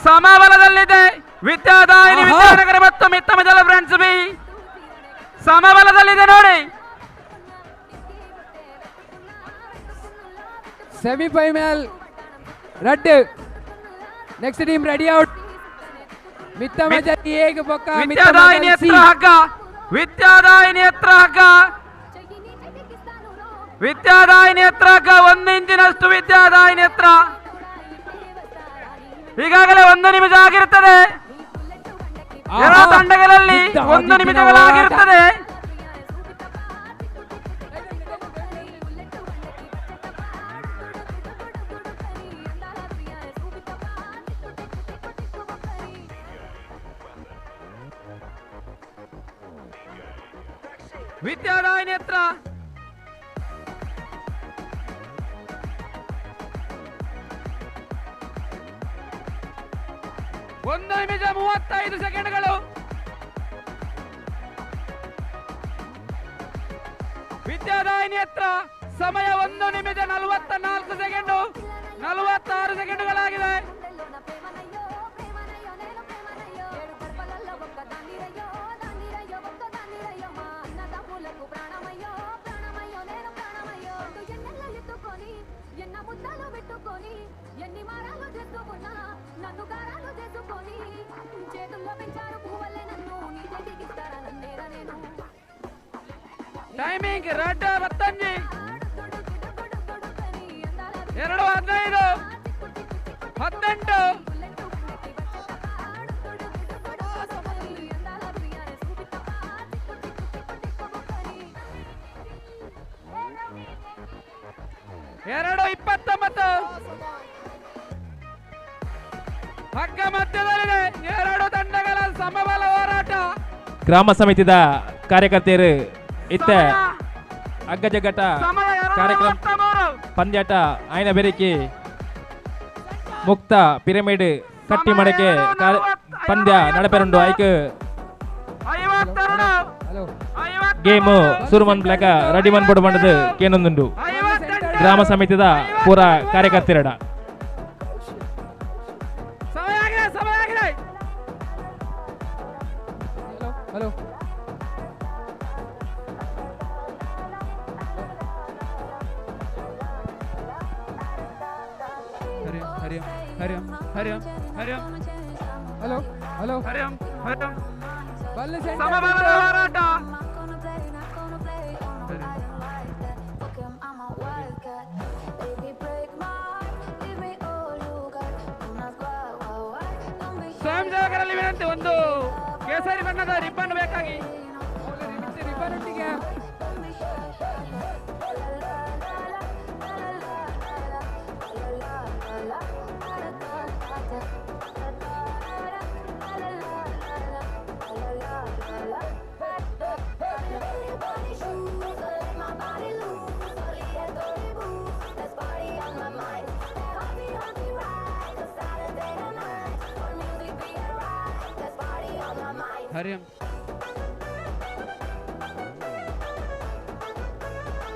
Speaker 20: ಸಮಬಲದಲ್ಲಿದೆ ವಿದ್ಯಾದಾಯಿನಿ ವಿದ್ಯಾನಗರ ಮತ್ತು ಮಿತ್ತಮಜಲ ಫ್ರೆಂಡ್ಸ್ ಬಿ ಸಮಬಲದಲ್ಲಿದೆ ನೋಡಿ
Speaker 13: semifinal red next team ready out Mittamajal ಹೇಗೆ ಬೊಕ್ಕ
Speaker 20: ವಿದ್ಯಾದಾಯಿನಿ ಹತ್ರ ಹಗ್ಗ ವಿದ್ಯಾದಾಯಿನಿ ಹತ್ರ ಹಗ್ಗ ವಿದ್ಯಾದಾಯಿನಿ ಹತ್ರ ಹಗ್ಗ ಒಂದು ಇಂಚಿನಷ್ಟು ವಿದ್ಯಾದಾಯಿನಿ ಹತ್ರ ಈಗಾಗಲೇ ಒಂದು ನಿಮಿಷ ಆಗಿರುತ್ತದೆ ಎರಡು ತಂಡಗಳಲ್ಲಿ ಒಂದು ನಿಮಿಷಗಳಾಗಿರುತ್ತದೆ ವಿದ್ಯಾದಾಯಿನಿ ಹತ್ರ ಒಂದು ನಿಮಿಷ 35 ಸೆಕೆಂಡ್ಗಳು ವಿದ್ಯಾದಾಯಿನಿ ಹತ್ರ ಸಮಯ 1 ನಿಮಿಷ 44 ಸೆಕೆಂಡು 46 ಸೆಕೆಂಡುಗಳಾಗಿದೆ. ಟೈಮಿಂಗ್ ರೆಡ್ 15 2:15 18 2:29 ಹಗ್ಗ ಮಧ್ಯದಲ್ಲಿದೆ. ಎರಡು ತಂಡಗಳ ಸಮಬಲ ಹೋರಾಟ.
Speaker 12: ಗ್ರಾಮ ಸಮಿತಿದ ಕಾರ್ಯಕರ್ತೆಯರು ಇತ್ತ ಅಗ್ಗಜಗ್ಗಟ ಕಾರ್ಯಕ್ರಮ ಪಂದ್ಯಾಟ ಆಯ್ನ ಬೆರಿಕೆ ಮುಕ್ತ ಪಿರಮಿಡ್ ಕಟ್ಟಿ ಮಡಕೆ ಪಂದ್ಯ ನಡಪೆರುಂಡು. ಐಕ್ ಗೇಮ್ ಸುರುಮನ್ ಬ್ಲಾಕ ರೆಡಿ ಮನ್ಪೊಡು ಪಂಡದು ಕೇನೊಂದುಂಡು ಗ್ರಾಮ ಸಮಿತಿದ ಪೂರ ಕಾರ್ಯಕರ್ತರಡ.
Speaker 5: Hello Hari Hari Hari Hari Hari hello hello Hari Hari ಬಲ್ಲೆ ಸಮಬಲದ ಹೋರಾಟ. ಸ್ವಯಂ ಸೇವಕರಲ್ಲಿ ವಿನಂತಿ, ಒಂದು ಕೇಸರಿ ಬಣ್ಣದ ರಿಬ್ಬನ್ ಬೇಕಾಗಿ.
Speaker 13: ರಿಬ್ಬನ್ ಒಟ್ಟಿಗೆ
Speaker 5: ಹರಿ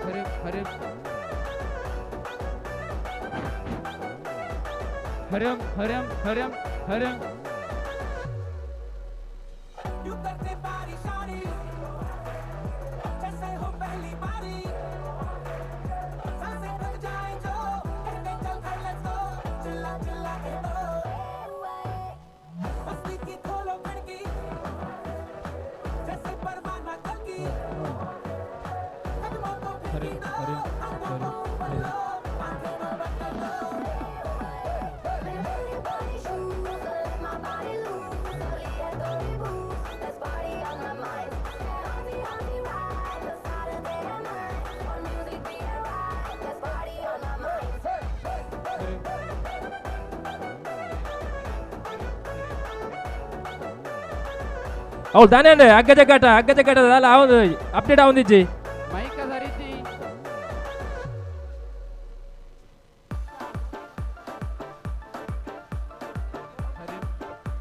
Speaker 5: ಹರಿ ಹರಿ ಹರಿ ಹರಿ ಹರಿ ಹರಿ.
Speaker 12: ಅವ್ಳು ದಾನೆ ಅಂದೆ ಅಗ್ಗ ಜಗ್ಗಾಟ ಅಗ್ಗ ಜಗ್ಗಾಟ ಅಲ್ಲ ಅವನು ಅಪ್ಡೇಟ್ ಆವಂದಿಜ್ಜಿ.
Speaker 5: ಮೈಕ ಸರಿಜಿ.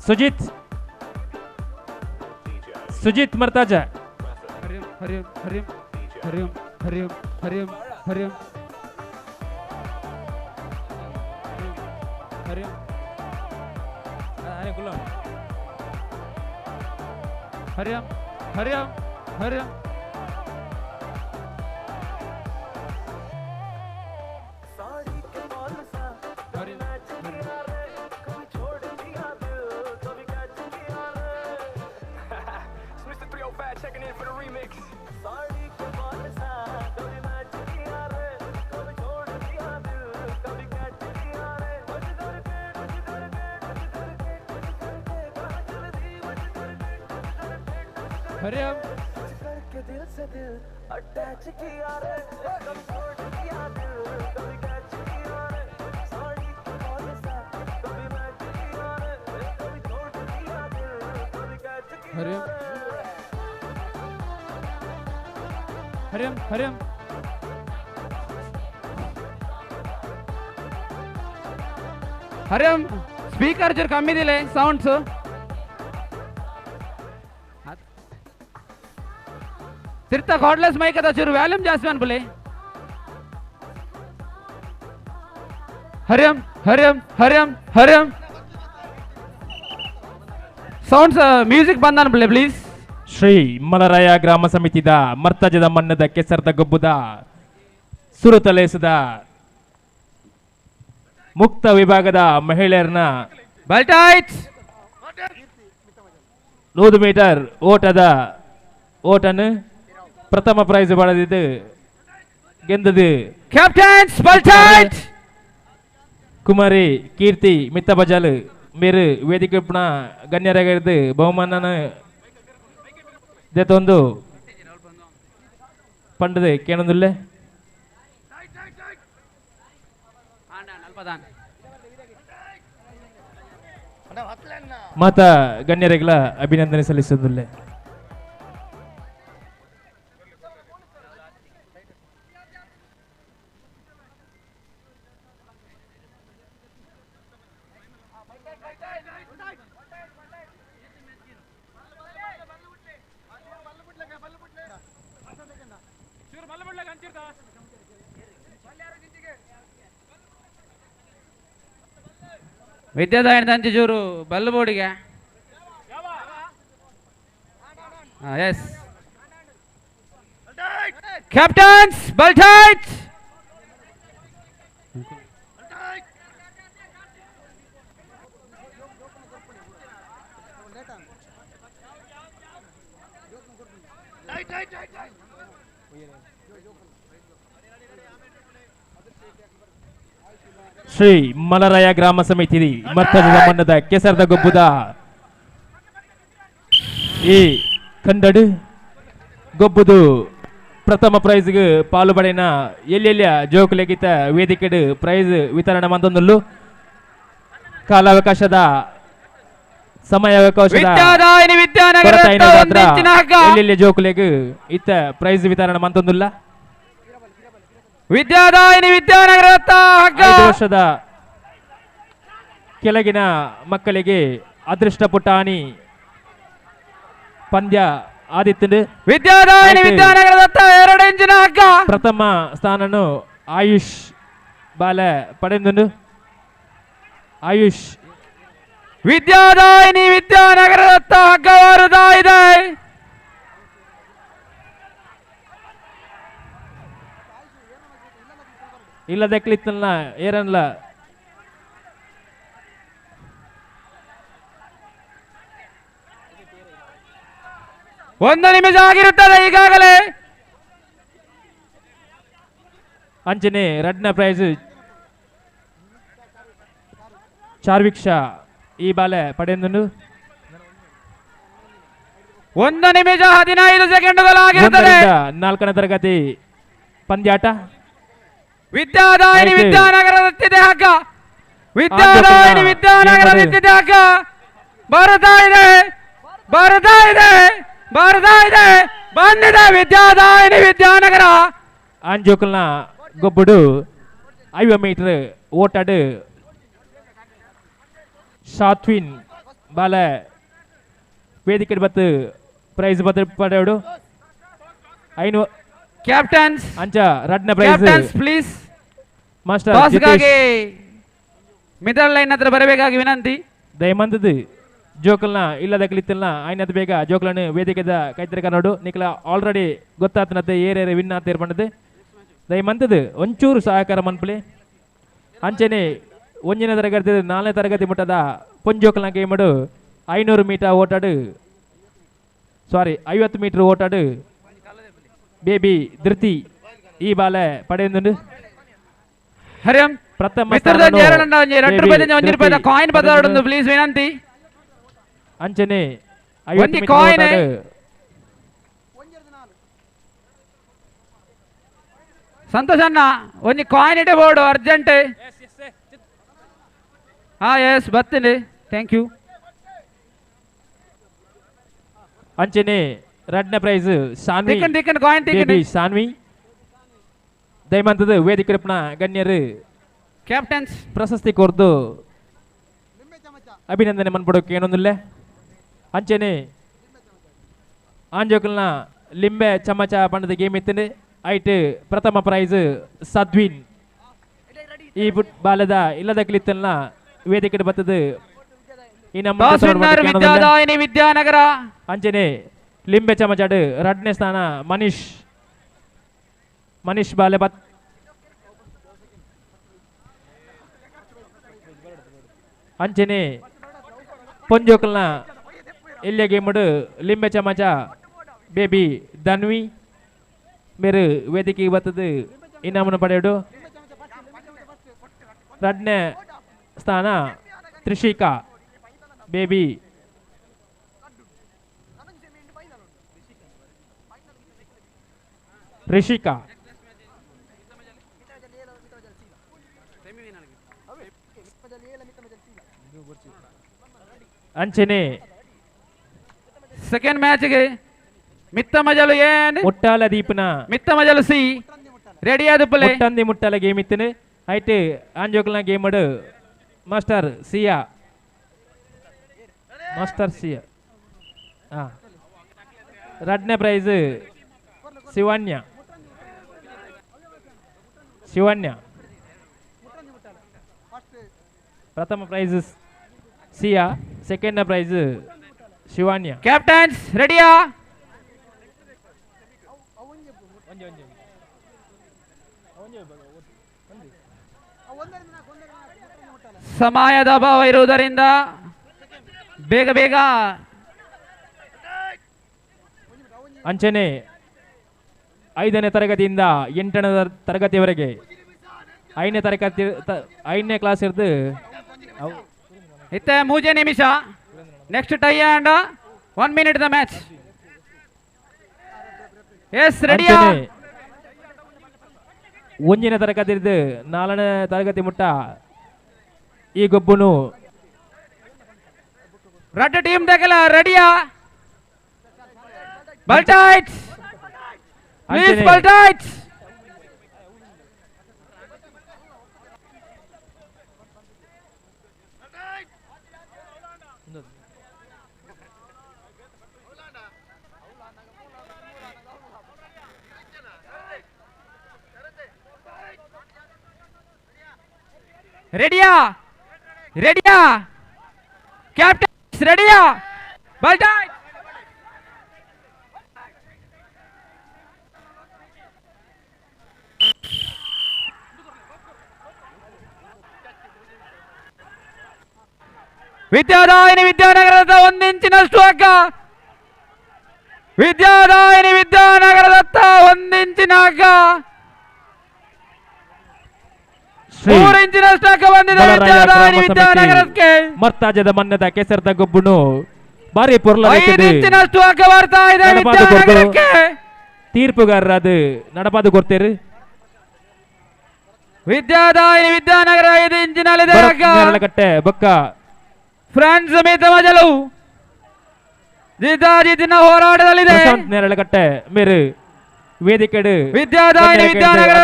Speaker 12: ಸುಜಿತ್ ಸುಜಿತ್ ಮರ್ತಾಜ.
Speaker 5: ಹರಿ ಹರಿ ಹರಿ ಹರಿ ಹರಿ ಹರಿ ಹರಿ ಹರಿ ಹರಿ ಹರಿ ಹರಿ. ಹರಿ ಹರಿ ಹರಿ. ಹರಿ ಸ್ಪೀಕರ್ ಚೂರು ಕಮ್ಮಿ ದಿಲೆ ಸೌಂಡ್ಸ್. ತಿರ್ತ ಕಾರ್ಡ್ಲೆಸ್ ಮೈಕ್ ಅದ ಚೂರು ವ್ಯಾಲ್ಯೂಮ್ ಜಾಸ್ತಿ ಅನ್ಪುಲೆ. ಹರಿಯಂ ಹರಿಯಂ ಹರಿಯಂ ಹರಿಯಂ. ಸೌಂಡ್ಸ್ ಮ್ಯೂಸಿಕ್ ಬಂದ ಅನ್ಪುಲೆ ಪ್ಲೀಸ್.
Speaker 12: ಶ್ರೀ ಮಲರಾಯ ಗ್ರಾಮ ಸಮಿತಿದ ಮರ್ತಜದ ಮಣ್ಣದ ಕೆಸರದ ಗೊಬ್ಬುದ ಸುರುತಲೇಸದ ಮುಕ್ತ ವಿಭಾಗದ ಮಹಿಳೆಯರನ್ನ
Speaker 5: ಬಲ್ಟಾಯ್ತ್
Speaker 12: 100 ಮೀಟರ್ ಓಟದ ಓಟನ್ನು ಪ್ರಥಮ ಪ್ರೈಸ್ ಪಡೆದಿದ್ದು ಗೆದ್ದದು
Speaker 5: ಕ್ಯಾಪ್ಟನ್ಸ್ ಬಲ್ಟಾಯ್ತ್
Speaker 12: ಕುಮಾರಿ ಕೀರ್ತಿ ಮಿತ್ತಬಜಾಲ್ ಮೇರು ವೇದಿಕೆ ಪುನಃ ಗಣ್ಯರಾಗಿದ್ದು ಬಹುಮಾನನ ದೇತೊಂದು ಪಂಡದು ಕೇನೊಂದುಲ್ಲೆ. ಮಾತಾ ಗಣ್ಯರಿಗಳ ಅಭಿನಂದನೆ ಸಲ್ಲಿಸುವುದಿಲ್ಲ.
Speaker 13: ವಿದ್ಯಾದಾಯನ ದಂಚಿ ಜೋರು ಬಲ್ಲು ಬೋಡಿಗೆ. ಎಸ್ ಕ್ಯಾಪ್ಟನ್ಸ್ ಬಲ್ ಟೈಟ್.
Speaker 12: ಶ್ರೀ ಮಲರಾಯ ಗ್ರಾಮ ಸಮಿತಿ ಮತ್ತದ ಮಣ್ಣದ ಕೆಸರದ ಗೊಬ್ಬುದ ಈ ಕಂದಡು ಗೊಬ್ಬುದು ಪ್ರಥಮ ಪ್ರೈಸ್ಗೆ ಪಾಲು ಪಡೆಯನ ಎಲ್ಲೆಲ್ಲಿಯ ಜೋಕುಲೆಗಿತ ವೇದಿಕೆಡು ಪ್ರೈಸ್ ವಿತರಣೆ ಮಂದೊಂದುಲ್ಲು ಕಾಲಾವಕಾಶದ ಸಮಯಾವಕಾಶದ ಎಲ್ಲೆಲ್ಲಿಯ ಜೋಕುಲೆಗ್ ಇತ್ತ ಪ್ರೈಸ್ ವಿತರಣೆ ಮಂತೊಂದುಲ್ಲ.
Speaker 13: ವಿದ್ಯಾದಾಯಿನಿ ವಿದ್ಯಾನಗರ
Speaker 12: 5 ವರ್ಷದ ಕೆಳಗಿನ ಮಕ್ಕಳಿಗೆ ಅದೃಷ್ಟ ಪುಟಾಣಿ ಪಂದ್ಯ ಆದಿತ್ಯಂಡು.
Speaker 13: ವಿದ್ಯಾದಾಯಿನಿ ವಿದ್ಯಾನಗರದತ್ತ 2 ಇಂಚಿನ ಹಗ್ಗ.
Speaker 12: ಪ್ರಥಮ ಸ್ಥಾನನು ಆಯುಷ್ ಬಾಲ ಪಡೆದುಂಡು. ಆಯುಷ್
Speaker 13: ವಿದ್ಯಾದಾಯಿನಿ ವಿದ್ಯಾನಗರದತ್ತ ಹಗ್ಗವಾರುತ್ತಾ ಇದೆ.
Speaker 12: ಇಲ್ಲದೆ ಕ್ಲಿತ್ತಲ್ಲ ಏರನ್ಲ
Speaker 13: ಒಂದು ನಿಮಿಷ ಆಗಿರುತ್ತದೆ ಈಗಾಗಲೇ.
Speaker 12: ಅಂಚನೆ ರಡ್ನ ಪ್ರೈಸ್ ಚಾರ್ವಿಕ್ಷ ಈ ಬಾಲೆ ಪಡೆಯುಂಡು.
Speaker 13: 1 ನಿಮಿಷ 15 ಸೆಕೆಂಡುಗಳಾಗಿರುತ್ತದೆ.
Speaker 12: 4ನೇ ತರಗತಿ ಪಂದ್ಯಾಟ.
Speaker 13: ವಿದ್ಯಾದಾಯಿನಿ ವಿದ್ಯಾನಗರದತ್ತಿದೆ ಹಗ್ಗ. ವಿದ್ಯಾದಾಯಿನಿ ವಿದ್ಯಾನಗರದತ್ತಿದೆ ಹಗ್ಗ. ಬರ್ತಾ ಇದೆ, ಬರ್ತಾ ಇದೆ, ಬರ್ತಾ ಇದೆ, ಬಂದಿದೆ ವಿದ್ಯಾದಾಯಿನಿ ವಿದ್ಯಾನಗರ.
Speaker 12: ಆಂಜೋಕಲ್ನ ಗೊಬ್ಬುಡು 50 ಮೀಟರ್ ಓಟಾಡು ಸಾತ್ವಿನ್ ಬಾಲ ವೇದಿಕೆ ಬತ್ತು ಪ್ರೈಸ್ ಬತ್ತು ಪಡೆಯೋಡು. 5
Speaker 13: ಕ್ಯಾಪ್ಟನ್ಸ್
Speaker 12: ಅಂಚ ರಡ್ನ ಪ್ರೈಸ್.
Speaker 13: ಕ್ಯಾಪ್ಟನ್ಸ್ ಪ್ಲೀಸ್
Speaker 12: ಮಾಸ್ಟರ್
Speaker 13: ಟಾಸ್ಗಾಗಿ ಮಿಡಲ್ ಲೈನ್ ಹತ್ರ ಬರಬೇಕಾಗಿ ವಿನಂತಿ.
Speaker 12: ದಯಮಂದದು ಜೋಕಲ್ನ ಇಲ್ಲದ ಕಲಿತಲ್ನ ಆಯ್ನದ ಬೇಗ ಜೋಕಲನ್ನು ವೇದಿಕೆದ ಕೈತರಿ ಕನ್ನಡು ನಿಕಲ ಆಲ್ರೆಡಿ ಗೊತ್ತಾತನತ್ತೆ ಏರೇರೆ ವಿನ್ ಆತ ಏರ್ಪಂಡದು. ದಯಮಂದದು ಒಂಚೂರು ಸಹಕಾರ ಮನ್ಪುಲೆ. ಅಂಚನೆ 1ನೇ ತರಗತಿ 4ನೇ ತರಗತಿ ಮುಟ್ಟದ ಪೊಂಜೋಕಲ್ನ ಗೇಮಡು 500 ಮೀಟರ್ ಓಟಾಡು, ಸಾರಿ 50 ಮೀಟರ್ ಓಟಾಡು ಬೇಬಿ ಧೃತಿ ಈ ಬಾಲೆ ಪಡೆಯುಂಡು.
Speaker 13: ಹರಿಯಂ
Speaker 12: ಪ್ರಥಮ
Speaker 13: ಕಾಯಿನ್ ಬದಲಾಡೊಂದು ಪ್ಲೀಸ್ ವಿನಂತಿ.
Speaker 12: ಅಂಚನೆ
Speaker 13: ಒಂದು ಕಾಯಿನ್ ಸಂತೋಷ್ ಅಣ್ಣ ಒಂದು ಕಾಯಿನ್ ಇಟ್ಟೆ ಬೋರ್ಡು ಅರ್ಜೆಂಟ್. ಹಾ ಎಸ್ ಬರ್ತೀನಿ, thank you.
Speaker 12: ಅಂಚನೆ ರಡ್ನ ಪ್ರೈಸ್ ಸಾನ್ವಿ
Speaker 13: ಕಾಯಿನ್
Speaker 12: ಬೇಬಿ ಸಾನ್ವಿ. ದಯಮಂತದ ವೇದಿಕೆ ಗಣ್ಯರು
Speaker 13: ಕ್ಯಾಪ್ಟನ್ಸ್
Speaker 12: ಪ್ರಶಸ್ತಿ ಕೋರ್ದು ಅಭಿನಂದನೆ ಮನ್ಪಡೋಕೆ ಏನೊಂದಿಲ್ಲ. ಅಂಚನೆ ಆಂಜೋಕಲ್ನ ಲಿಂಬೆ ಚಮಚ ಬಣ್ಣದ ಗೇಮ್ ಇತ್ತು. ಐಟ್ ಪ್ರಥಮ ಪ್ರೈಸ್ ಸದ್ವಿನ್ ಈ ಬಾಲದ ಇಲ್ಲದ ಕ್ಲಿತ್ತಲ್ನ ವೇದಿಕೆ ಬತ್ತದು. ಈ ನಮ್ಮ
Speaker 13: ವಿದ್ಯಾನಗರ.
Speaker 12: ಅಂಚನೆ ಲಿಂಬೆ ಚಮಚಾಡು ರಡ್ನೇ ಸ್ಥಾನ ಮನೀಶ್ ಮನೀಶ್ ಬಾಲೆ ಬತ್. ಅಂಚನೆ ಪೊಂಜೋಕಲ್ನ ಎಲ್ಲಿಯ ಗೇಮುಡು ಲಿಂಬೆ ಚಮಚ ಬೇಬಿ ಧನ್ವಿ ಮೇರು ವೇದಿಕೆ ಬತ್ತದು ಇನಾಮನ್ನು ಪಡೆಯೋಡು. ರಡ್ನೇ ಸ್ಥಾನ ತ್ರಿಷಿಕಾ ಬೇಬಿ ರಿಷಿಕಾ. ಅಂಚನೆ
Speaker 13: ಸೆಕೆಂಡ್ ಮ್ಯಾಚ್ಗೆ ಮಿತ್ತ ಮಜಲು ಏನ್
Speaker 12: ಮುಟ್ಟಾಲ ದೀಪನ
Speaker 13: ಮಿತ್ತ ಮಜಲು ಸಿ ರೆಡಿ ಆದ ಪುಲೆ
Speaker 12: ಮುಟ್ಟಂದಿ ಮುಟ್ಟಾಲ ಗೇಮ್ ಇತ್ತನೆ ಐಟ್ ಆಂಜೋಕಲ್ನ ಗೇಮ್ ಅಡು ಮಾಸ್ಟರ್ ಸಿಯಾ ಮಾಸ್ಟರ್ ಸಿಯಾ ಹಾ ರಡ್ನೇ ಪ್ರೈಸ್ ಶಿವನ್ಯ. Shivanya. ಪ್ರಥಮ prize Siya, second prize Shivanya.
Speaker 13: Captains ರೆಡಿಯಾ? ಸಮಯದ ಅಭಾವ ಇರುವುದರಿಂದ ಬೇಗ ಬೇಗ.
Speaker 12: ಅಂಚನೆ 5ನೇ ತರಗತಿಯಿಂದ 8ನೇ ತರಗತಿಯವರೆಗೆ 5ನೇ ತರಗತಿ 5ನೇ ಕ್ಲಾಸ್ ಇರ್ದು
Speaker 13: ಇತ್ತೆ 3 ನಿಮಿಷ. Next tie and 1 minute the match. Yes, ರೆಡಿಯಾ?
Speaker 12: 1ನೇ ತರಗತಿ ಇರ್ದು 4ನೇ ತರಗತಿ ಮುಟ್ಟ ಈ ಗೊಬ್ಬನು
Speaker 13: ರಡ್ಡ ಟೀಮ್ ದಗಲ ರೆಡಿಯಾ? ಬಲ್ಟೈಟ್ಸ್ ಪ್ಲೀಸ್, ಬಲ್ಟೈಟ್ಸ್. ರೆಡಿಯಾ? ರೆಡಿಯಾ? ಕ್ಯಾಪ್ಟನ್ಸ್ ರೆಡಿಯಾ? ಬಲ್ಟೈಟ್. ವಿದ್ಯಾದಾಯಿನಿ ವಿದ್ಯಾನಗರದ 1 ಇಂಚಿನಷ್ಟು ಅಗ್ಗ. ವಿದ್ಯಾದಾಯಿನಿ ವಿದ್ಯಾನಗರದತ್ತ 1 ಇಂಚಿನ ಅಗ್ಗ. 3 ಇಂಚಿನಷ್ಟು ಅಗ್ಗ ಬಂದಿದೆ ವಿದ್ಯಾದಾಯಿನಿ ವಿದ್ಯಾನಗರಕ್ಕೆ.
Speaker 12: ಮರ್ತಾಜದ ಮನ್ನದ ಕೆಸರದ ಗೊಬ್ಬುನು ಬಾರಿ ಪೊರ್ಲ
Speaker 13: 5 ಇಂಚಿನಷ್ಟು ಅಗ್ಗ ಬರ್ತಾ ಇದೆ ವಿದ್ಯಾನಗರಕ್ಕೆ.
Speaker 12: ತೀರ್ಪುಗಾರರಾದ ನಡಪಾದು ಕೊಡ್ತೇರು.
Speaker 13: ವಿದ್ಯಾದಾಯಿನಿ ವಿದ್ಯಾನಗರ 5 ಇಂಚಿನಲ್ಲಿದೆ ಅಗ್ಗ.
Speaker 12: ಕಟ್ಟೆ ಬೊಕ್ಕ
Speaker 13: ಫ್ರಾನ್ಸ್ ಸಮೇತ ಮಜಲು ಜಿದ್ದಾಜಿದ್ದಿನ ಹೋರಾಟದಲ್ಲಿದೆ.
Speaker 12: ನೇರಳಕಟ್ಟೆ ಮೇರು ವೇದಿಕೆಡು
Speaker 13: ವಿದ್ಯಾದಾಯಿನಿ ವಿದ್ಯಾನಗರ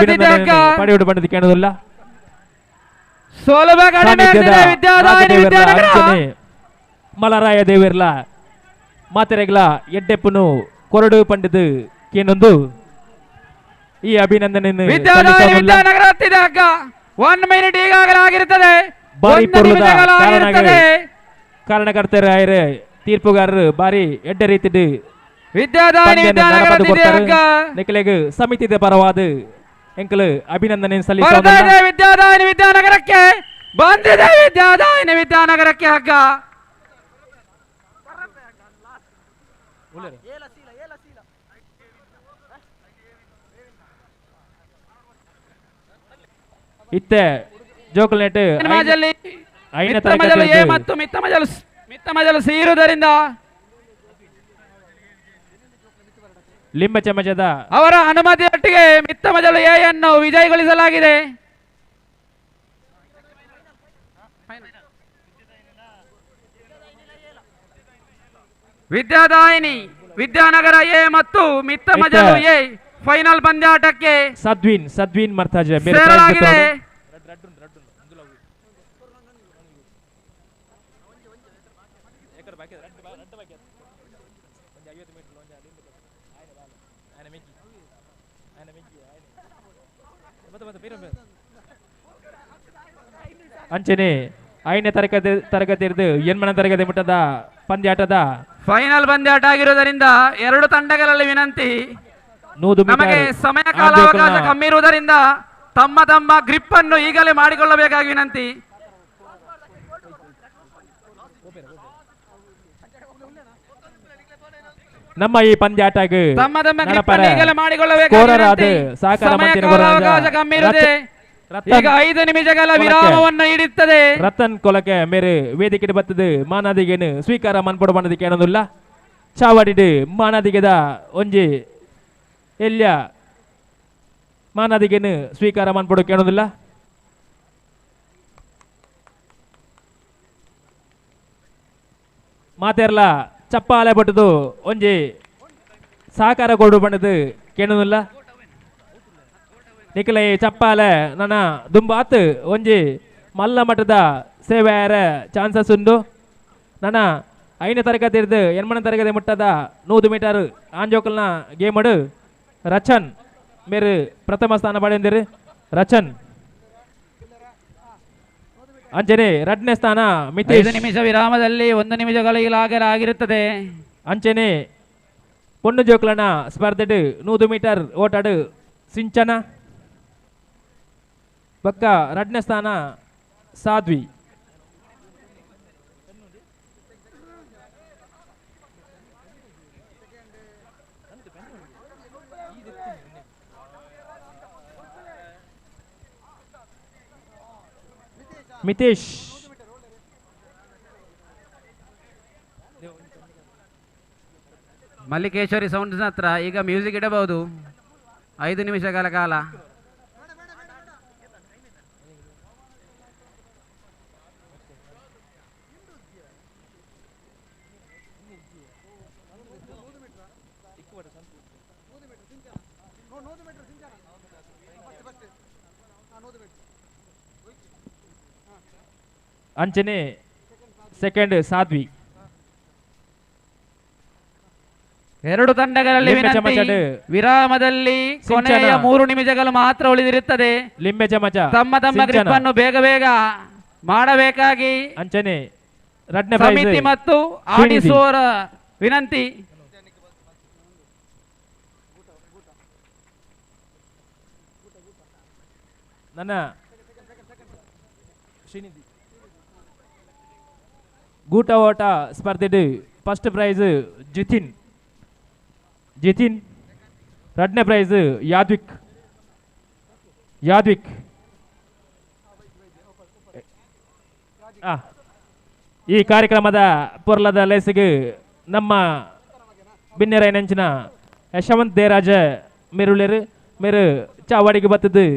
Speaker 12: ಪಡೆಯುಡು ಬಂದದ ಕೇಳುವುದಿಲ್ಲ.
Speaker 13: ಸೋಲಭ ಕಡಿಮೆ ಆಗ್ತಿದೆ ವಿದ್ಯಾದಾಯಿನಿ ವಿದ್ಯಾನಗರ.
Speaker 12: ಮಲರಾಯ ದೇವಿರ್ಲ ಮಾತೆರೆಗ್ಲ ಎಡ್ಡೆಪ್ಪನು ಕೊರಡು ಪಂಡಿದು ಕೇನೊಂದು ಈ ಅಭಿನಂದನೆ.
Speaker 13: ವಿದ್ಯಾದಾಯಿನಿ ವಿದ್ಯಾನಗರ ಹತ್ತಿದೆ ಅಕ್ಕ. 1 ಮಿನಿಟ್ ಈಗಾಗಲೇ ಆಗಿರುತ್ತದೆ.
Speaker 12: ಬಾರಿ ಕಾರಣಕರ್ತರ ತೀರ್ಪುಗಾರರು ಬಾರಿ ಎಡ್ಡೆ ರೀತಿಡು
Speaker 13: ವಿದ್ಯಾದಾಯಿನಿ ವಿದ್ಯಾನಗರ
Speaker 12: ನಿಖಲೆಗ್ ಸಮಿತಿದ ಪರವಾದ ಎಂಕಲ್ ಅಭಿನಂದನೆ ಸಲ್ಲಿಸುತ್ತಾ
Speaker 13: ವಿದ್ಯಾದಾಯಿನಿ ವಿದ್ಯಾನಗರಕ್ಕೆ ಬಂದಿದೆ. ವಿದ್ಯಾದಾಯಿನಿ ವಿದ್ಯಾನಗರಕ್ಕೆ ಹಗ್ಗ.
Speaker 12: ಇತ್ತೆ ಜೋಕಲ್ನೆಟ್
Speaker 13: ಮಿತ್ತಮಜಲು ಎ ಮತ್ತು ಮಿತ್ತಮಜಲು ಸಿ ಇರುವುದರಿಂದ
Speaker 12: ಲಿಂಬ ಚಮಚದ
Speaker 13: ಅವರ ಅನುಮತಿಯೊಟ್ಟಿಗೆ ಮಿತ್ತಮಜಲು ಎ ಅನ್ನು ವಿಜಯಗೊಳಿಸಲಾಗಿದೆ. ವಿದ್ಯಾದಾಯಿನಿ ವಿದ್ಯಾನಗರ ಎ ಮತ್ತು ಮಿತ್ತಮಜಲು ಎ ಫೈನಲ್ ಪಂದ್ಯಾಟಕ್ಕೆ
Speaker 12: ಸದ್ವಿನ್ ಮರ್ತಾಜ
Speaker 13: ಸೇರಲಾಗಿದೆ.
Speaker 12: ಅಂಚನೆ 5ನೇ ತರಗತಿ 8ನೇ ತರಗತಿ ಮಟ್ಟದ ಪಂದ್ಯಾಟದ
Speaker 13: ಫೈನಲ್ ಪಂದ್ಯಾಟ ಆಗಿರುವುದರಿಂದ 2 ತಂಡಗಳಲ್ಲಿ ವಿನಂತಿ, ನಮಗೆ ಸಮಯ ಕಾಲಾವಕಾಶ ಕಮ್ಮಿ ಇರುವುದರಿಂದ ತಮ್ಮ ತಮ್ಮ ಗ್ರಿಪ್ ಅನ್ನು ಈಗಲೇ ಮಾಡಿಕೊಳ್ಳಬೇಕಾಗಿ ವಿನಂತಿ.
Speaker 12: ನಮ್ಮ ಈ ಪಂದ್ಯಾಟ
Speaker 13: ತಮ್ಮ ತಮ್ಮ ಗ್ರಿಪ್ ಅನ್ನು ಈಗಲೇ ಮಾಡಿಕೊಳ್ಳಬೇಕಾಗಿ ಕಾಲಾವಕಾಶ ಕಮ್ಮಿ ಇರುತ್ತದೆ. ಈಗ 5 ನಿಮಿಷಗಳ ವಿರಾಮವನ್ನು ನೀಡುತ್ತದೆ.
Speaker 12: ರತನ್ ಕೊಲಕೆ ಮೇರೆ ವೇದಿಕೆ ಬತ್ತದು ಮಾನಾದಿಗೇನು ಸ್ವೀಕಾರ ಮನ್ಪೊಡು ಮನದಿಗೆ ಏನೊಂದುಲ್ಲ ಚಾವಡಿಡು ಮಾನಾದಿಗೆದ ಒಂಜಿ ಎಲ್ಯ ಮಾನಾದಿಗೇನು ಸ್ವೀಕಾರ ಮನ್ಪೊಡು ಕೇಳೋದಿಲ್ಲ. ಮಾತೆರ್ಲ ಚಪ್ಪಾಲೆ ಬಟ್ಟದು ಒಂಜಿ ಸಹಕಾರ ಕೊಡು ಬಣ್ಣದು ಕೇಳೋದಿಲ್ಲ. ನಿಖಲೆ ಚಪ್ಪಾಲೆ ನನ್ನ ದುಂಬಾತ್ ಒಂಜಿ ಮಲ್ಲ ಮಟ್ಟದ ಸೇವೆ ಚಾನ್ಸಸ್ ಉಂಡು. ನನ್ನ 5ನೇ ತರಗತಿ ಇರ್ದು 8ನೇ ತರಗತಿ ಮುಟ್ಟದ 100 ಮೀಟರ್ ಆಂಜೋಕಲ್ನ ಗೇಮಡು ರಚನ್ ಮೇರು ಪ್ರಥಮ ಸ್ಥಾನ ಪಡೆಯಂದಿರು. Rachan. ಅಂಚನೆ 2ನೇ ಸ್ಥಾನ ಮಿತೇಶ್.
Speaker 13: 5 ನಿಮಿಷ ವಿರಾಮದಲ್ಲಿ 1 ನಿಮಿಷಗಳಿಗಾಗಲಾಗಿರುತ್ತದೆ.
Speaker 12: ಅಂಚನೆ ಪೊಣ್ಣು ಜೋಕ್ಲನ ಸ್ಪರ್ಧೆಡ್ 100 ಮೀಟರ್ ಓಟಾಡು ಸಿಂಚನ. ಬೊಕ್ಕ 2ನೇ ಸ್ಥಾನ ಸಾಧ್ವಿ. ಮಿತೇಶ್.
Speaker 13: ಮಲ್ಲಿಕೇಶ್ವರಿ ಸೌಂಡ್ಸ್ ಹತ್ರ ಈಗ ಮ್ಯೂಸಿಕ್ ಇಡಬಹುದು 5 ನಿಮಿಷಗಳ ಕಾಲ.
Speaker 12: ಅಂಚನೆ ಸೆಕೆಂಡ್ ಸಾಧ್ವಿ.
Speaker 13: 2 ತಂಡಗಳಲ್ಲಿ ವಿನಂತಿ, ವಿರಾಮದಲ್ಲಿ ಕೊನೆಯ 3 ನಿಮಿಷಗಳು ಮಾತ್ರ ಉಳಿದಿರುತ್ತದೆ.
Speaker 12: ಲಿಂಬೆ ಚಮಚ
Speaker 13: ತಮ್ಮ ತಮ್ಮ ಗ್ರಿಪ್ ಅನ್ನು ಬೇಗ ಬೇಗ ಮಾಡಬೇಕಾಗಿ
Speaker 12: ಅಂಚನೆ 2ನೇ ಪ್ರೈಸ್
Speaker 13: ಸಮಿತಿ ಮತ್ತು ಆಡಿಸುವವರ ವಿನಂತಿ.
Speaker 12: ನನ್ನ ಶ್ರೀನಿಧಿ ಗೂಟ ಓಟ ಸ್ಪರ್ಧೆಡ್ ಫಸ್ಟ್ ಪ್ರೈಸ್ ಜಿತಿನ್. ಜಿತಿನ್. 2ನೇ ಪ್ರೈಸ್ ಯಾದ್ವಿಕ್. ಯಾದ್ವಿಕ್. ಈ ಕಾರ್ಯಕ್ರಮದ ಪೊರ್ಲದ ಲೇಸಿಗೆ ನಮ್ಮ ಬಿನ್ನೆರೈನಂಚಿನ ಯಶವಂತ್ ದೇರಾಜ ಮೇರುಳ್ಳೇರು ಮೇರು ಚಾವಾಡಿಗೆ ಬತ್ತದು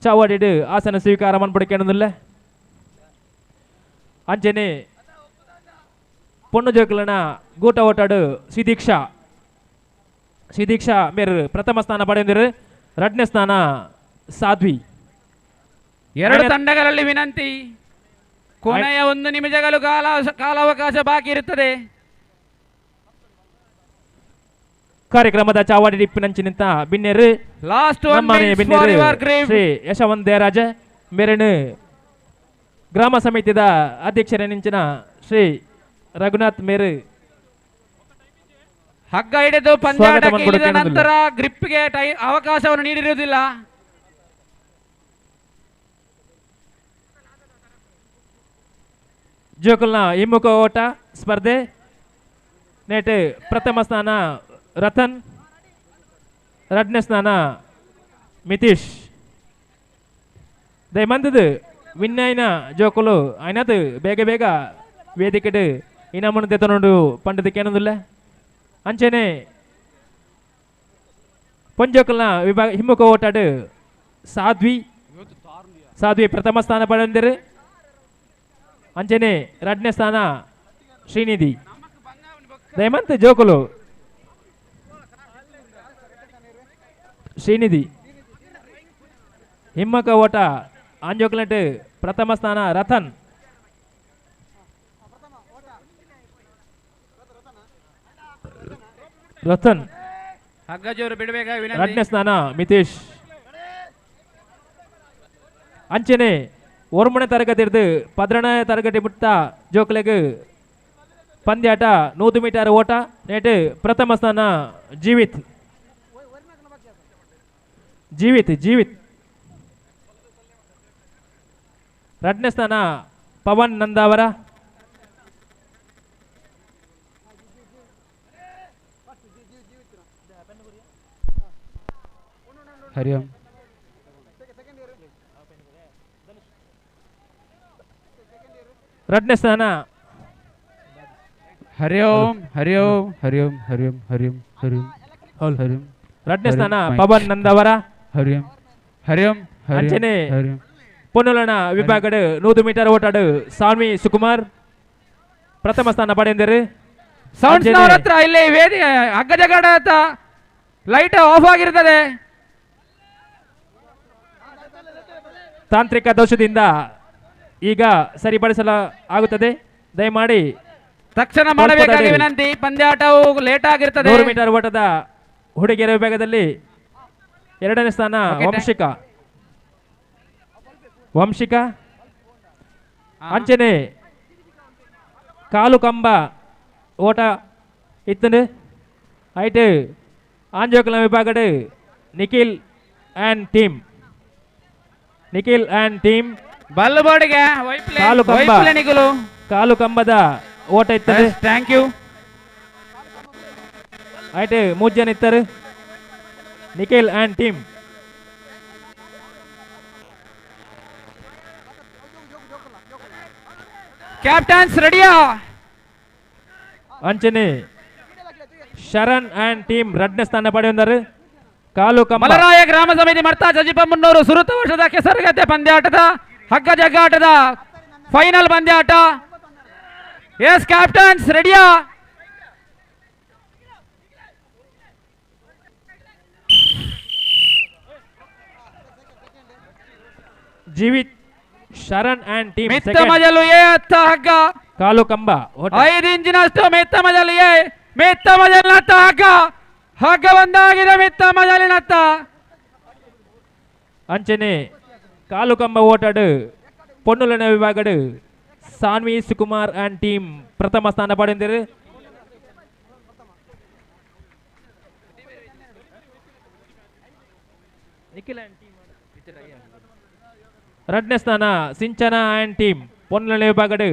Speaker 12: ಚಾವಾಡಿಡು ಆಸನ ಸ್ವೀಕಾರ ಮನ್ಪಡಿಕೆಣದಿಲ್ಲ. ಅಂಚನೆ ಪೊಣ್ಣು ಜೋಕುಲನ ಗೂಟ ಓಟಾಡು ಸಿದೀಕ್ಷಾ. ಸಿದೀಕ್ಷಾ ಮೇರು ಪ್ರಥಮ ಸ್ಥಾನ ಪಡೆದಿರು. 2ನೇ ಸ್ಥಾನ ಸಾಧ್ವಿ.
Speaker 13: 2 ತಂಡಗಳಲ್ಲಿ ವಿನಂತಿ, ಕೊನೆಯ 1 ನಿಮಿಷಗಳು ಕಾಲಾವಕಾಶ ಬಾಕಿ ಇರುತ್ತದೆ.
Speaker 12: ಕಾರ್ಯಕ್ರಮದ ಚಾವಾಡಿ ಡಿಪ್ಪಿನಂಚಿನಿಂತ ಬಿನ್ನೆರು
Speaker 13: ಲಾಸ್ಟ್
Speaker 12: ಬಿನ್ನೆರು ಶ್ರೀ ಯಶವಂತ್ ದೇರಾಜ ಮೇರನು ಗ್ರಾಮ ಸಮಿತಿದ ಅಧ್ಯಕ್ಷರ ಶ್ರೀ ರಘುನಾಥ್ ಮೇರು
Speaker 13: ಹಗ್ಗ ಹಿಡಿದು ಪಂದ್ಯಾಟಕ್ಕೆ ಇಳಿದ ನಂತರ ಗ್ರಿಪ್ಗೆ ಅವಕಾಶವನ್ನು ನೀಡಿರುವುದಿಲ್ಲ.
Speaker 12: ಜೋಕುಲ್ನ ಹಿಮ್ಮುಖ ಓಟ ಸ್ಪರ್ಧೆ ನೇಟ್ ಪ್ರಥಮ ಸ್ಥಾನ ರತನ್, 2ನೇ ಸ್ಥಾನ ಮಿತೀಶ್. ದಯಮಂದದು ವಿನ್ನೈನ ಜೋಕುಲು అయినದು ಬೇಗ ಬೇಗ ವೇದಿಕೆಡು ಇನಾಮನ್ನು ತೆತ್ತೊಂಡು ಪಂಡದಕ್ಕೇನೊಂದಿಲ್ಲ. ಅಂಚನೆ ಪೊಂಜೋಕಲ್ನ ವಿಭಾಗ ಹಿಮ್ಮುಖ ಓಟಾಡು ಸಾಧ್ವಿ. ಸಾಧ್ವಿ ಪ್ರಥಮ ಸ್ಥಾನ ಪಡೆದರು. ಅಂಚನೆ 2ನೇ ಸ್ಥಾನ ಶ್ರೀನಿಧಿ. ದಯಮಂತ್ ಜೋಕುಲು ಶ್ರೀನಿಧಿ. ಹಿಮ್ಮಕ ಓಟ ಆಂಜೋಕ್ಲೆಟ್ ಪ್ರಥಮ ಸ್ಥಾನ ರತನ್. ರತನ್. 2ನೇ ಸ್ಥಾನ ಮಿತೇಶ್. ಅಂಚನೆ 1ನೇ ತರಗತಿ ಹಿಡಿದು 12ನೇ ತರಗತಿ ಮುಟ್ಟ ಜೋಕ್ಲೆಗ್ ಪಂದ್ಯಾಟ 100 ಮೀಟರ್ ಓಟ ನೇಟ್ ಪ್ರಥಮ ಸ್ಥಾನ ಜೀವಿತ್. ಜೀವಿತ್ ಜೀವಿತ್. 2ನೇ ಸ್ಥಾನ ಪವನ್ ನಂದಾವರ.
Speaker 20: ಹರಿಓಂ.
Speaker 12: 2ನೇ ಸ್ಥಾನ
Speaker 20: ಹರಿ ಓಂ ಹರಿ ಓಂ ಹರಿ ಓಂ ಹರಿ ಓಂ ಹರಿ ಓಂ ಹರಿ ಓಂ ಹರಿ ಓಂ.
Speaker 12: 2ನೇ ಸ್ಥಾನ ಪವನ್ ನಂದಾವರ.
Speaker 20: ಹರಿ ಓಂ ಹರಿ ಓಂ.
Speaker 12: ಅಂಚನೆ ಪೊನ್ನುಲನ ವಿಭಾಗಡು 100 ಮೀಟರ್ ಓಟಾಡು ಸಾನ್ವಿ ಸುಕುಮಾರ್ ಪ್ರಥಮ ಸ್ಥಾನ ಪಡೆದರು.
Speaker 13: ಸೌಂಡ್ಸ್ ಹತ್ರ ಇಲ್ಲಿ ವೇದಿ ಹಗ್ಗಜಗಡ ಲೈಟ್ ಆಫ್ ಆಗಿರುತ್ತದೆ.
Speaker 12: ತಾಂತ್ರಿಕ ದೋಷದಿಂದ ಈಗ ಸರಿಪಡಿಸಲ ಆಗುತ್ತದೆ. ದಯಮಾಡಿ
Speaker 13: ತಕ್ಷಣ ಮಾಡಬೇಕಾಗಿ ವಿನಂತಿ. ಪಂದ್ಯಾಟವು ಲೇಟ್ ಆಗಿರುತ್ತದೆ.
Speaker 12: 100 ಮೀಟರ್ ಓಟದ ಹುಡುಗಿಯರ ವಿಭಾಗದಲ್ಲಿ ಎರಡನೇ ಸ್ಥಾನ ವಂಶಿಕಾ ವಂಶಿಕಾ. ಅಂಚನೆ ಕಾಲು ಕಂಬ ಓಟ ಇತ್ತಂಡು. ಐಟ್ ಆಂಜೋಕಲ ವಿಭಾಗಡು Nikhil and team, Nikhil and team.
Speaker 13: Ballu ಬೋರ್ಡ್ಗೆ
Speaker 12: ಕಾಲು ಕಂಬ, ಕಾಲು ಕಂಬದ ಓಟ ಇತ್ತಂಡು.
Speaker 13: Thank you.
Speaker 12: ಐಟ್ ಮೂರು ಜನ ಇತ್ತಾರೆ, ನಿಖಿಲ್ and team.
Speaker 13: Captains ರೆಡಿಯಾ?
Speaker 12: ಅಂಚನೆ ಶರಣ್ ಅಂಡ್ ಟೀಮ್ ರಡ್ನೇ ಸ್ಥಾನ ಪಡೆಯುತ್ತಾರೆ. ಕಾಲು ಕಂಬ.
Speaker 13: ಮಲರಾಯ ಗ್ರಾಮ ಸಮಿತಿ ಮರ್ತಾ ಸಜಿಪ ಮುನ್ನೂರು ಸುರುತ ವರ್ಷದ ಕೆಸರುಗದ್ದೆ ಪಂದ್ಯಾಟದ ಹಗ್ಗ ಜಗ್ಗಾಟದ ಫೈನಲ್ ಪಂದ್ಯಾಟ. ಎಸ್ ಕ್ಯಾಪ್ಟನ್ಸ್ ರೆಡಿಯಾ?
Speaker 12: ಜೀವಿತ್ ಶರಣ್ ಅಂಡ್ ಟೀಮ್
Speaker 13: ಮಿತ್ತ ಮಜಲು ಎ ಅತ್ತ ಹಗ್ಗ
Speaker 12: ಕಾಲು ಕಂಬ
Speaker 13: 5 ಇಂಚಿನಷ್ಟು ಮಿತ್ತ ಮಜಲು ಎ ಮಿತ್ತ ಮಜಲಿನತ್ತ ಹಗ್ಗ ಹಗ್ಗ ಒಂದಾಗಿದೆ ಮಿತ್ತ ಮಜಲಿನತ್ತ.
Speaker 12: ಅಂಚನೆ ಕಾಲು ಕಂಬ ಓಟಾಡು ಪೊನ್ನುಲನ ವಿಭಾಗಡು ಸಾನ್ವಿ ಸುಕುಮಾರ್ ಅಂಡ್ ಟೀಮ್ ಪ್ರಥಮ ಸ್ಥಾನ ಪಡೆದಿರು. ನಿಖಿಲ್ ಅಂಡ್ ಟೀಮ್ ರಡ್ನೇ ಸ್ಥಾನ ಸಿಂಚನ ಅಂಡ್ ಟೀಮ್ ಪೊನ್ನುಲನ ವಿಭಾಗಡು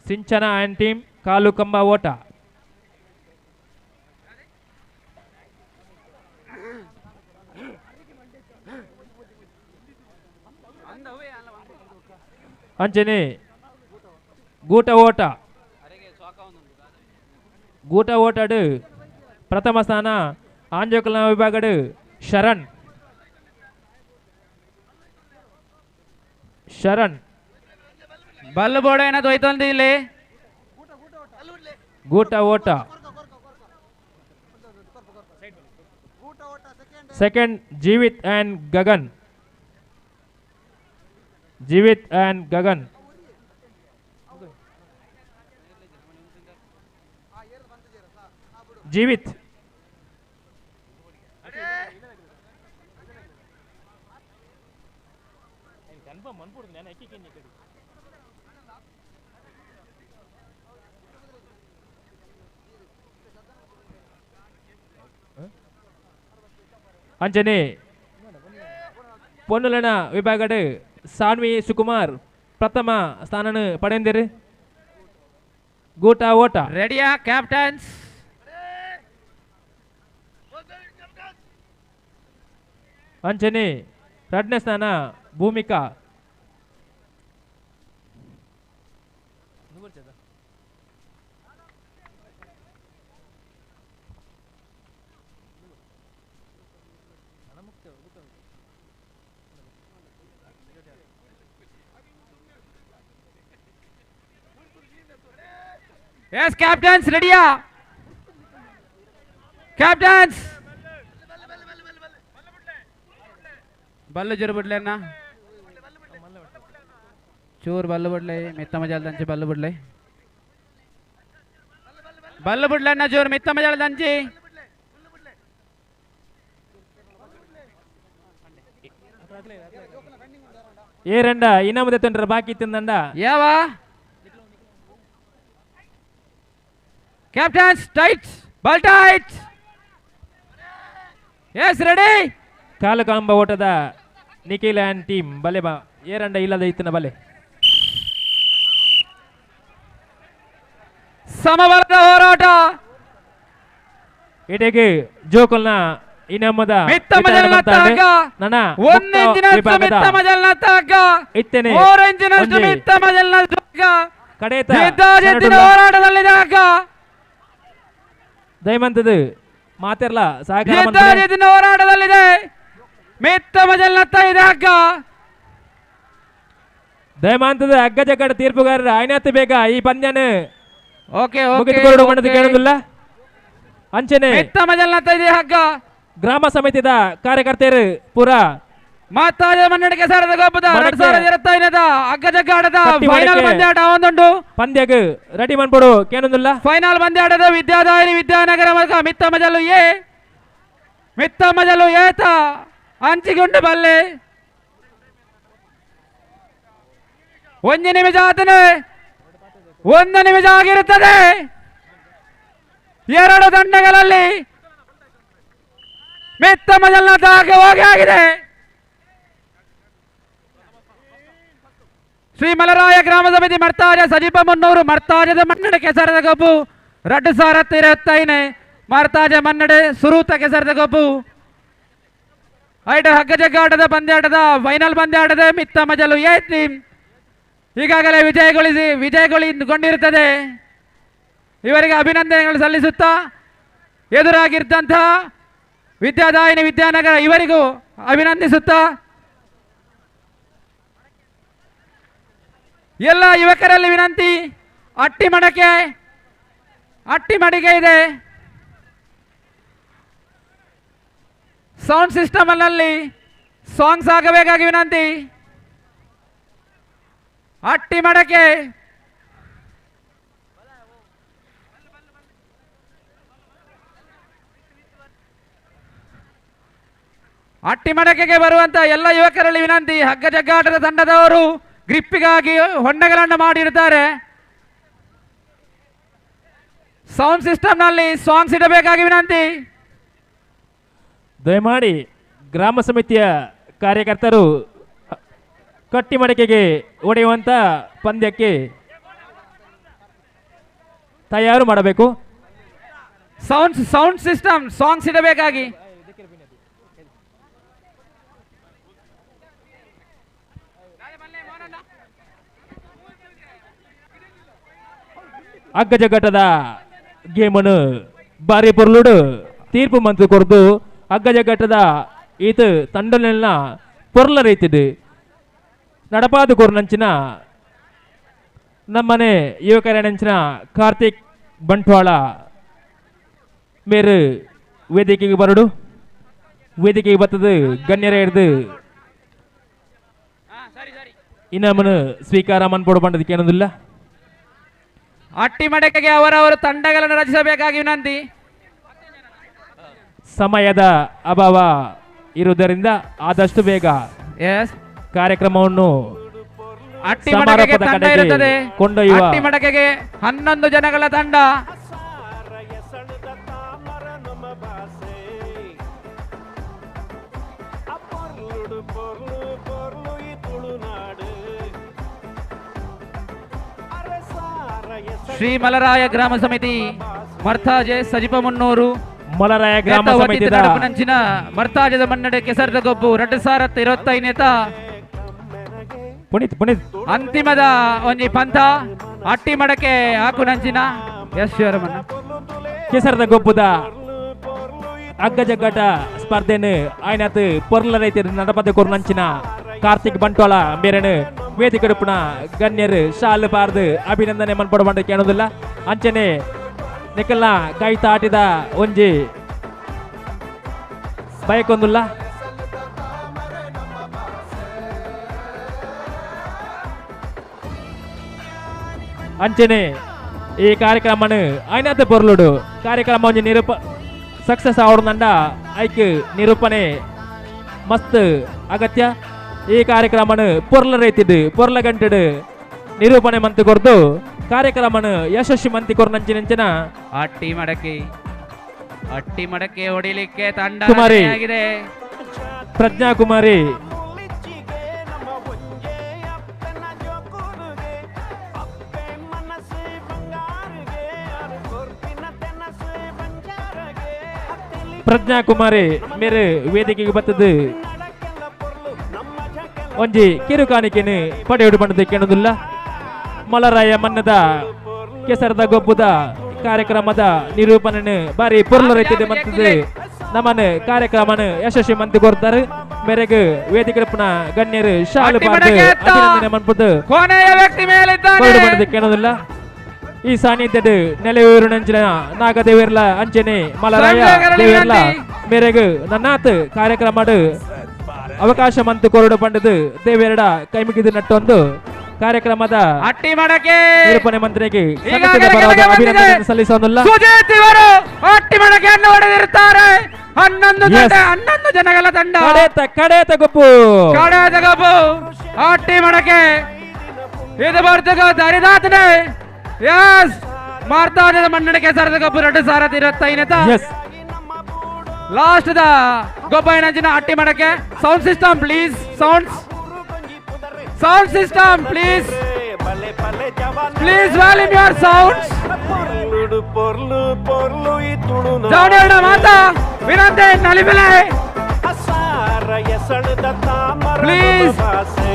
Speaker 12: ಸಿಂಚನ ಅಂಡ್ ಟೀಮ್ ಕಾಲು ಕಂಬ ಓಟ. ಅಂಚನೆ ಗೂಟ ಓಟ, ಗೂಟ ಓಟಾಡು ಪ್ರಥಮ ಸ್ಥಾನ ಆಂಜೋಕಲ ವಿಭಾಗಡು ಶರಣ್ ಶರಣ್.
Speaker 13: ಬಲ್ಲು ಬೋರ್ಡ್ ಏನೋ ಹೋಯ್ತು ಇಲ್ಲಿ.
Speaker 12: ಗೂಟ ಓಟ second Jeevith and Gagan, Jeevith and Gagan. Jeevith ಅಂಚನೆ ಪೊನ್ನುಲನ ವಿಭಾಗಡು ಸಾನ್ವಿ ಸುಕುಮಾರ್ ಪ್ರಥಮ ಸ್ಥಾನನು ಪಡೆಂದಿರು. ಗೂಟ ಓಟ
Speaker 13: ರೆಡಿಯಾ ಕ್ಯಾಪ್ಟನ್ಸ್?
Speaker 12: ಅಂಚನೆ ಎರಡನೇ ಸ್ಥಾನ ಭೂಮಿಕಾ.
Speaker 13: ಎಸ್ ಕ್ಯಾಪ್ಟನ್ಸ್ ರೆಡಿಯಾ? ಕ್ಯಾಪ್ಟನ್ಸ್ ಬಲ್ಲು ಜರುಬಿಡ್ಲೇನ ಚೂರು ಬಲ್ಲು ಬಿಡ್ಲೆ ಮಿತ್ತ ಮಜಾಲದಂಚಿ ಬಲ್ಲು ಬಿಡ್ಲೆ ಬಲ್ಲು ಬಿಡ್ಲನ್ನ ಚೂರು ಮಿತ್ತ ಮಜಾಲದಂಚಿ.
Speaker 12: ಏರಂಡ ಇನಾಮದ ತೊಂದ್ರೆ ಬಾಕಿ ತಿಂದಂಡ
Speaker 13: ಯಾವ captains tight ball tight. Yes ready.
Speaker 12: ಕಾಲು ಕಂಬ ಓಟದ ನಿಖಿಲ್ ಅಂಡ್ ಟೀಮ್ ಬಲೆ ಬಾ ಏರಂಡ ಇಲ್ಲದ ಇತ್ತನ ಬಲೆ.
Speaker 13: ಸಮಬಲದ ಹೋರಾಟ.
Speaker 12: ಇಡೆಗೆ ಜೋಕಲ್ನ ಇನಾಮದ
Speaker 13: ಮಿತ್ತ ಮಜಲಿನತ್ತ ಹಗ್ಗ 1 ಇಂಚಿನಷ್ಟು ಮಿತ್ತ ಮಜಲಿನತ್ತ ಹಗ್ಗ
Speaker 12: ಇತ್ತನೆ
Speaker 13: 3 ಇಂಚಿನಷ್ಟು ಮಿತ್ತ ಮಜಲಿನ ಹಗ್ಗ
Speaker 12: ಕಡೇತ
Speaker 13: ಜಿದ್ದಾಜಿದ್ದಿನ ಹೋರಾಟದಲ್ಲಿದೆ ಹಗ್ಗ.
Speaker 12: ದಯಮಂತದ್ದು ಮಾತಿರ್ಲ ಸಹಕಾರ
Speaker 13: ಜಿದ್ದಾಜಿದ್ದಿನ ಹೋರಾಟದಲ್ಲಿದೆ ಮಿತ್ತ ಮಜಲಿನತ್ತ ಇದೆ ಹಗ್ಗ.
Speaker 12: ದಯಮಾಂತದ ಹಗ್ಗ ಜಗ್ಗಡ ತೀರ್ಪುಗಾರರ ಆಯ್ನಾತ್ ಬೇಗ ಈ ಪಂದ್ಯನ
Speaker 13: ಓಕೆ
Speaker 12: ಮುಗಿದುಕೊರಡು ಮಣ್ಣದು ಕೇಳೋದಿಲ್ಲ. ಅಂಚನೆ
Speaker 13: ಮಿತ್ತ ಮಜಲಿನತ್ತ ಇದೆ ಹಗ್ಗ.
Speaker 12: ಗ್ರಾಮ ಸಮಿತಿದ ಕಾರ್ಯಕರ್ತೆಯರು ಪೂರ
Speaker 13: ಮಾತಾದ ಮನ್ನಡಿಗೆ ಸಾರದ ಗೊಬ್ಬದ 2025ದ ಹಗ್ಗ ಜಗ್ಗಾಟದ final ಪಂದ್ಯಾಟ ಒಂದುಂಟು.
Speaker 12: ಪಂದ್ಯಗ್ ready ಮನ್ಪೊಡು ಕೇನೊಂದುಲ್ಲ.
Speaker 13: Final ಪಂದ್ಯಾಟದ Vidyadayini Vidyanagar ಮಗ ಮಿತ್ತ ಮಜಲು ಎ ಮಿತ್ತ ಮಜಲು ಏತ ಅಂಚಿಗುಂಡು ಬಲ್ಲೆ 1 ನಿಮಿಷ ಆತನೆ 1 ನಿಮಿಷ ಆಗಿರುತ್ತದೆ. 2 ತಂಡಗಳಲ್ಲಿ ಮಿತ್ತ ಮಜಲ್ನ ದಾಖವಾಗಿ ಆಗಿದೆ. ಶ್ರೀ ಮಲರಾಯ ಗ್ರಾಮ ಸಮಿತಿ ಮರ್ತಾಜ ಸಜೀಪ ಮುನ್ನೂರು ಮರ್ತಾಜದ ಮನ್ನಡೆ ಕೆಸರದ ಗೊಬ್ಬು 2025 ಮರ್ತಾಜ ಮನ್ನಡೆ ಸುರೂತ ಕೆಸರದ ಗೊಬ್ಬು ಐಟ ಹಗ್ಗಜಗ್ಗಾಟದ ಪಂದ್ಯಾಟದ ಫೈನಲ್ ಪಂದ್ಯಾಟದ ಮಿತ್ತ ಮಜಲು ಎ ಟೀಮ್ ಈಗಾಗಲೇ ವಿಜಯಗೊಳಿಸಿಕೊಂಡಿರುತ್ತದೆ. ಇವರಿಗೆ ಅಭಿನಂದನೆಗಳು ಸಲ್ಲಿಸುತ್ತಾ ಎದುರಾಗಿದ್ದಂತಹ ವಿದ್ಯಾದಾಯಿನಿ ವಿದ್ಯಾನಗರ ಇವರಿಗೂ ಅಭಿನಂದಿಸುತ್ತಾ ಎಲ್ಲ ಯುವಕರಲ್ಲಿ ವಿನಂತಿ, ಅಟ್ಟಿ ಮಡಿಕೆ ಇದೆ. ಸೌಂಡ್ ಸಿಸ್ಟಮ್ ನಲ್ಲಿ ಸಾಂಗ್ಸ್ ಆಗಬೇಕಾಗಿ ವಿನಂತಿ. ಅಟ್ಟಿ ಮಡಕೆ ಅಟ್ಟಿ ಮಡಕೆಗೆ ಬರುವಂತ ಎಲ್ಲ ಯುವಕರಲ್ಲಿ ವಿನಂತಿ. ಹಗ್ಗ ಜಗ್ಗಾಟದ ತಂಡದವರು ಗ್ರಿಪ್ಪಿಗಾಗಿ ಹೊಂಡಗಳನ್ನು ಮಾಡಿರುತ್ತಾರೆ. ಸೌಂಡ್ ಸಿಸ್ಟಮ್ನಲ್ಲಿ ಸಾಂಗ್ಸ್ ಇಡಬೇಕಾಗಿ ವಿನಂತಿ.
Speaker 12: ದಯಮಾಡಿ ಗ್ರಾಮ ಸಮಿತಿಯ ಕಾರ್ಯಕರ್ತರು ಕಟ್ಟಿಮಡಿಕೆಗೆ ಒಡೆಯುವಂಥ ಪಂದ್ಯಕ್ಕೆ ತಯಾರು ಮಾಡಬೇಕು.
Speaker 13: Sound system songs ಇಡಬೇಕಾಗಿ.
Speaker 12: ಅಗ್ಗಜಗಟ್ಟದ ಗೇಮನ್ನು ಬಾರಿ ಪೊರ್ಲುಡು ತೀರ್ಪು ಮಂತು ಕೊರ್ದು ಅಗ್ಗಜಗಟ್ಟದ ಈತ ತಂಡನೆಲ್ಲ ಪೊರ್ಲ ರೈತಿಡು ನಡಪಾದು ಕೊರ್ನಂಚಿನ ನಮ್ಮನೆ ಯುವಕರ ಕಾರ್ತಿಕ್ ಬಂಟ್ವಾಳ ಮೇರು ವೇದಿಕೆಗೆ ಬರಡು. ವೇದಿಕೆಗೆ ಬರ್ತದೆ ಗಣ್ಯರ ಹಿಡಿದು ಇನ್ನಾಮನು ಸ್ವೀಕಾರ ಮನ್ಪೋಡು ಬಂದದಕ್ಕೆ ಏನೊಂದಿಲ್ಲ.
Speaker 13: ಅಟ್ಟಿ ಮಡಕೆಗೆ ಅವರವರು ತಂಡಗಳನ್ನು ರಚಿಸಬೇಕಾಗಿ ವಿನಂತಿ.
Speaker 12: ಸಮಯದ ಅಭಾವ ಇರುವುದರಿಂದ ಆದಷ್ಟು ಬೇಗ ಕಾರ್ಯಕ್ರಮವನ್ನು
Speaker 13: ಅಟ್ಟಿ ಮಡಕೆಗೆ ತಂಡ ಇರುತ್ತದೆ.
Speaker 12: ಕೊಂಡೊಯ್ಯುವ
Speaker 13: ಅಟ್ಟಿ ಮಡಕೆಗೆ 11 ಜನಗಳ ತಂಡ. ಶ್ರೀ ಮಲರಾಯ ಗ್ರಾಮ ಸಮಿತಿ ಮರ್ತಾಜೆ ಸಜಿಪ ಮುನ್ನೂರು
Speaker 12: ಮಲರಾಯ ಗ್ರಾಮ ಸಮಿತಿ
Speaker 13: ನಂಚಿನ ಮರ್ತಾಜದ ಮನ್ನಡೆ ಕೆಸರದ ಗೊಬ್ಬು 2025
Speaker 12: ಪುನೀತ್ ಪುನೀತ್
Speaker 13: ಅಂತಿಮದ ಒಂಜಿ ಪಂಥ ಅಟ್ಟಿ ಮಡಕೆ ಹಾಕು ನಂಚಿನ ಎಸ್ ಶಿವರಮಣ್ಣ
Speaker 12: ಕೆಸರದ ಗೊಬ್ಬುದ ಅಗ್ಗಜಗ್ಗಾಟ ಸ್ಪರ್ಧೆನು ಆಯ್ನಾತ್ ಪೊರ್ಲ ರೈತರು ನಡಪದ ಕೊರು ನಂಚಿನ ಕಾರ್ತಿಕ್ ಬಂಟ್ವಾಳ ಮೇರನು ವೇದಿಕೆ ಗಣ್ಯರು ಶಾಲು ಬಾರ್ದು ಅಭಿನಂದನೆ ಮನ್ಪಡ ಬಂಡ ಕೇಳೋದಿಲ್ಲ. ಅಂಚನೆ ನಿಕಲ್ನ ಕೈ ತಾಟಿದ ಒಂಜಿ ಬಯಕೊಂದುಲ್ಲ. ಅಂಚನೆ ಈ ಕಾರ್ಯಕ್ರಮನು ಆಯ್ನಾತ ಪೊರ್ಲುಡು ಕಾರ್ಯಕ್ರಮ ಒಂಜಿ ನಿರೂಪ ಸಕ್ಸಸ್ ಆವಡಂಡ ಐಕ್ ನಿರೂಪಣೆ ಮಸ್ತ್ ಅಗತ್ಯ. ಈ ಕಾರ್ಯಕ್ರಮನು ಪೊರ್ಲ ರೈತಿಡು ಪೊರ್ಲ ಗಂಟೆಡು ನಿರೂಪಣೆ ಮಂತಿ ಕೊರ್ದು ಕಾರ್ಯಕ್ರಮನು ಯಶಸ್ವಿ ಮಂತಿ ಕೊರ್ನಂಚಿನಂಚಿನ
Speaker 13: ಅಟ್ಟಿ ಮಡಕೆ ಅಟ್ಟಿ ಮಡಕೆ ಹೊಡಿಲಿಕ್ಕೆ ತಂಡ
Speaker 12: ಕುಮಾರಿ
Speaker 13: ಆಗಿದೆ.
Speaker 12: ಪ್ರಜ್ಞಾ ಕುಮಾರಿ ಪ್ರಜ್ಞಾ ಕುಮಾರಿ ಮೇರೆ ವೇದಿಕೆಗೆ ಬತ್ತದು ಒಂಜಿ ಕಿರುಕಾಣಿಕೆನು ಪಡೆಯುಡು ಬಂಡದ ಕೇಳೋದಿಲ್ಲ. ಮಲರಾಯ ಮನ್ನದ ಕೆಸರದ ಗೊಬ್ಬದ ಕಾರ್ಯಕ್ರಮದ ನಿರೂಪಣೆ ಬಾರಿ ಪೊರ್ಲ ರೈತಿದೆ ಮಂತದೆ ನಮ್ಮನ ಕಾರ್ಯಕ್ರಮನ ಯಶಸ್ವಿ ಮಂತಿ ಕೊರ್ತಾರೆ. ಮೇರೆಗೆ ವೇದಿಕೆ ಗಣ್ಯರು ಶಾಲು ಅಭಿನಂದನೆ ಮನ್ಪುದು
Speaker 13: ಕೊನೆಯ ವ್ಯಕ್ತಿ ಮೇಲಿದ್ದಾನೆ
Speaker 12: ಬಂಡದ ಕೇಳೋದಿಲ್ಲ. ಈ ಸಾನ್ನಿಧ್ಯದ ನೆಲೆಯೂರು ನಂಚಿನ ನಾಗದೇವಿರ್ಲ ಅಂಚನೆ ಮಲರಾಯ ದೇವಿರ್ಲ ಮೇರೆಗೆ ನನ್ನಾತ್ ಕಾರ್ಯಕ್ರಮ ಅವಕಾಶ ಮಂತು ಕೊರಡು ಪಂಡದು ದೇವೆರಡ ಕೈ ಮುಗಿದು ನಟ್ಟೊಂದು ಕಾರ್ಯಕ್ರಮದ
Speaker 13: ಅಟ್ಟಿ ಮಡಕೆ
Speaker 12: ನಿರೂಪಣೆ ಮಂತ್ರಿಗೆ ಅಭಿನಂದನೆ ಸಲ್ಲಿಸೋದಿಲ್ಲ.
Speaker 13: ಸುಜಿತ್ ಇವರು ಅಟ್ಟಿ ಮಡಕೆಯನ್ನು ಹೊಡೆದಿರುತ್ತಾರೆ. 11 ತಂಡ, 11 ಜನಗಳ ತಂಡ.
Speaker 12: ಕಡೆತ ಗೊಬ್ಬು,
Speaker 13: ಕಡೆತ ಗೊಬ್ಬು ಅಟ್ಟಿ ಮಡಕೆ. ಇದು ಬರ್ತಗ ದರಿದಾತನೆ. ಎಸ್, ಮಾರ್ತಾದ ಮನ್ನಡಿಕೆ ಸರದ ಗೊಬ್ಬು 2025 ಲಾಸ್ಟ್ the ಗೊಬ್ಬ ಏನಂಚಿನ ಅಟ್ಟಿ ಮಡಕೆ. Sound system please, sounds sound system please, please volume your sounds. ಜವನಿಯಣ್ಣ ಮಾತಾ ವಿನಂತಿ ನಲಿಬೆಲೆ, please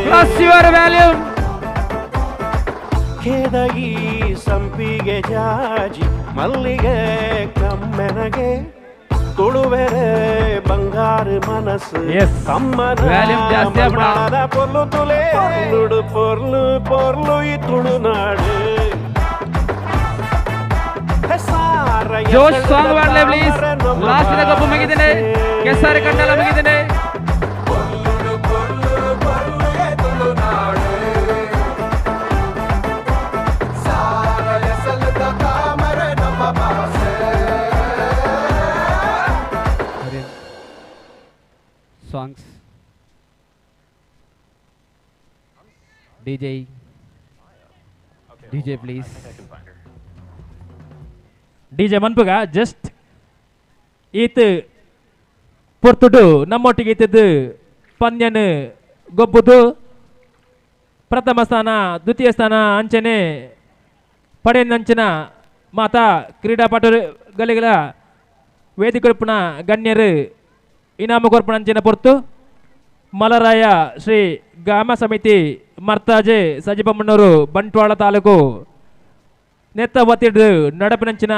Speaker 13: plus your volume.
Speaker 3: ಕೇದಗಿ ಸಂಪಿಗೆ ಜಾಜಿ ಮಲ್ಲಿಗೆ ಕಮ್ಮೆನಗೆ ತುಳುವೆರೆ ಬಂಗಾರ ಮನಸ್ಸು ತಮ್ಮನ ಪೊರ್ಲು ತುಲೆ ಪೊರ್ಲುಡು ಪೊರ್ಲು ಪೊರ್ಲು ಈ ತುಳುನಾಡು.
Speaker 13: ಜೋಶ್ ಸಾಂಗ್ ಮಾಡಲೆ ಪ್ಲೀಸ್. ಲಾಸ್ಟ್ the ಕಪ್ಪು ಮುಗಿದಿದೆ, ಕೆಸರು ಕಂಡಲ ಮುಗಿದಿದೆ. Songs DJ DJ please.
Speaker 12: DJ ಮನ್ಪುಗ just ಈತ್ ಪೊರ್ತುಡು ನಮ್ಮೊಟ್ಟಿಗೆ ಇತ್ತದ್ದು ಪಂದ್ಯನು ಗೊಬ್ಬುದು ಪ್ರಥಮ ಸ್ಥಾನ ದ್ವಿತೀಯ ಸ್ಥಾನ ಅಂಚನೆ ಪಡೆಯಂಚಿನ ಮಾತಾ ಕ್ರೀಡಾಪಟುಗಳಿಗಳ ವೇದಿಕೊರ್ಪುನ ಗಣ್ಯರು ಇನಾಮು ಕೊರ್ಪುನ ಅಂಚಿನ ಪೊರ್ತು ಮಲರಾಯ ಶ್ರೀ ಗ್ರಾಮ ಸಮಿತಿ ಮರ್ತಾಜೆ ಸಜಿಬಮ್ಮನೂರು ಬಂಟ್ವಾಳ ತಾಲೂಕು ನೆತ್ತ ಒತ್ತಿಡು ನಡಪಿನಂಚಿನ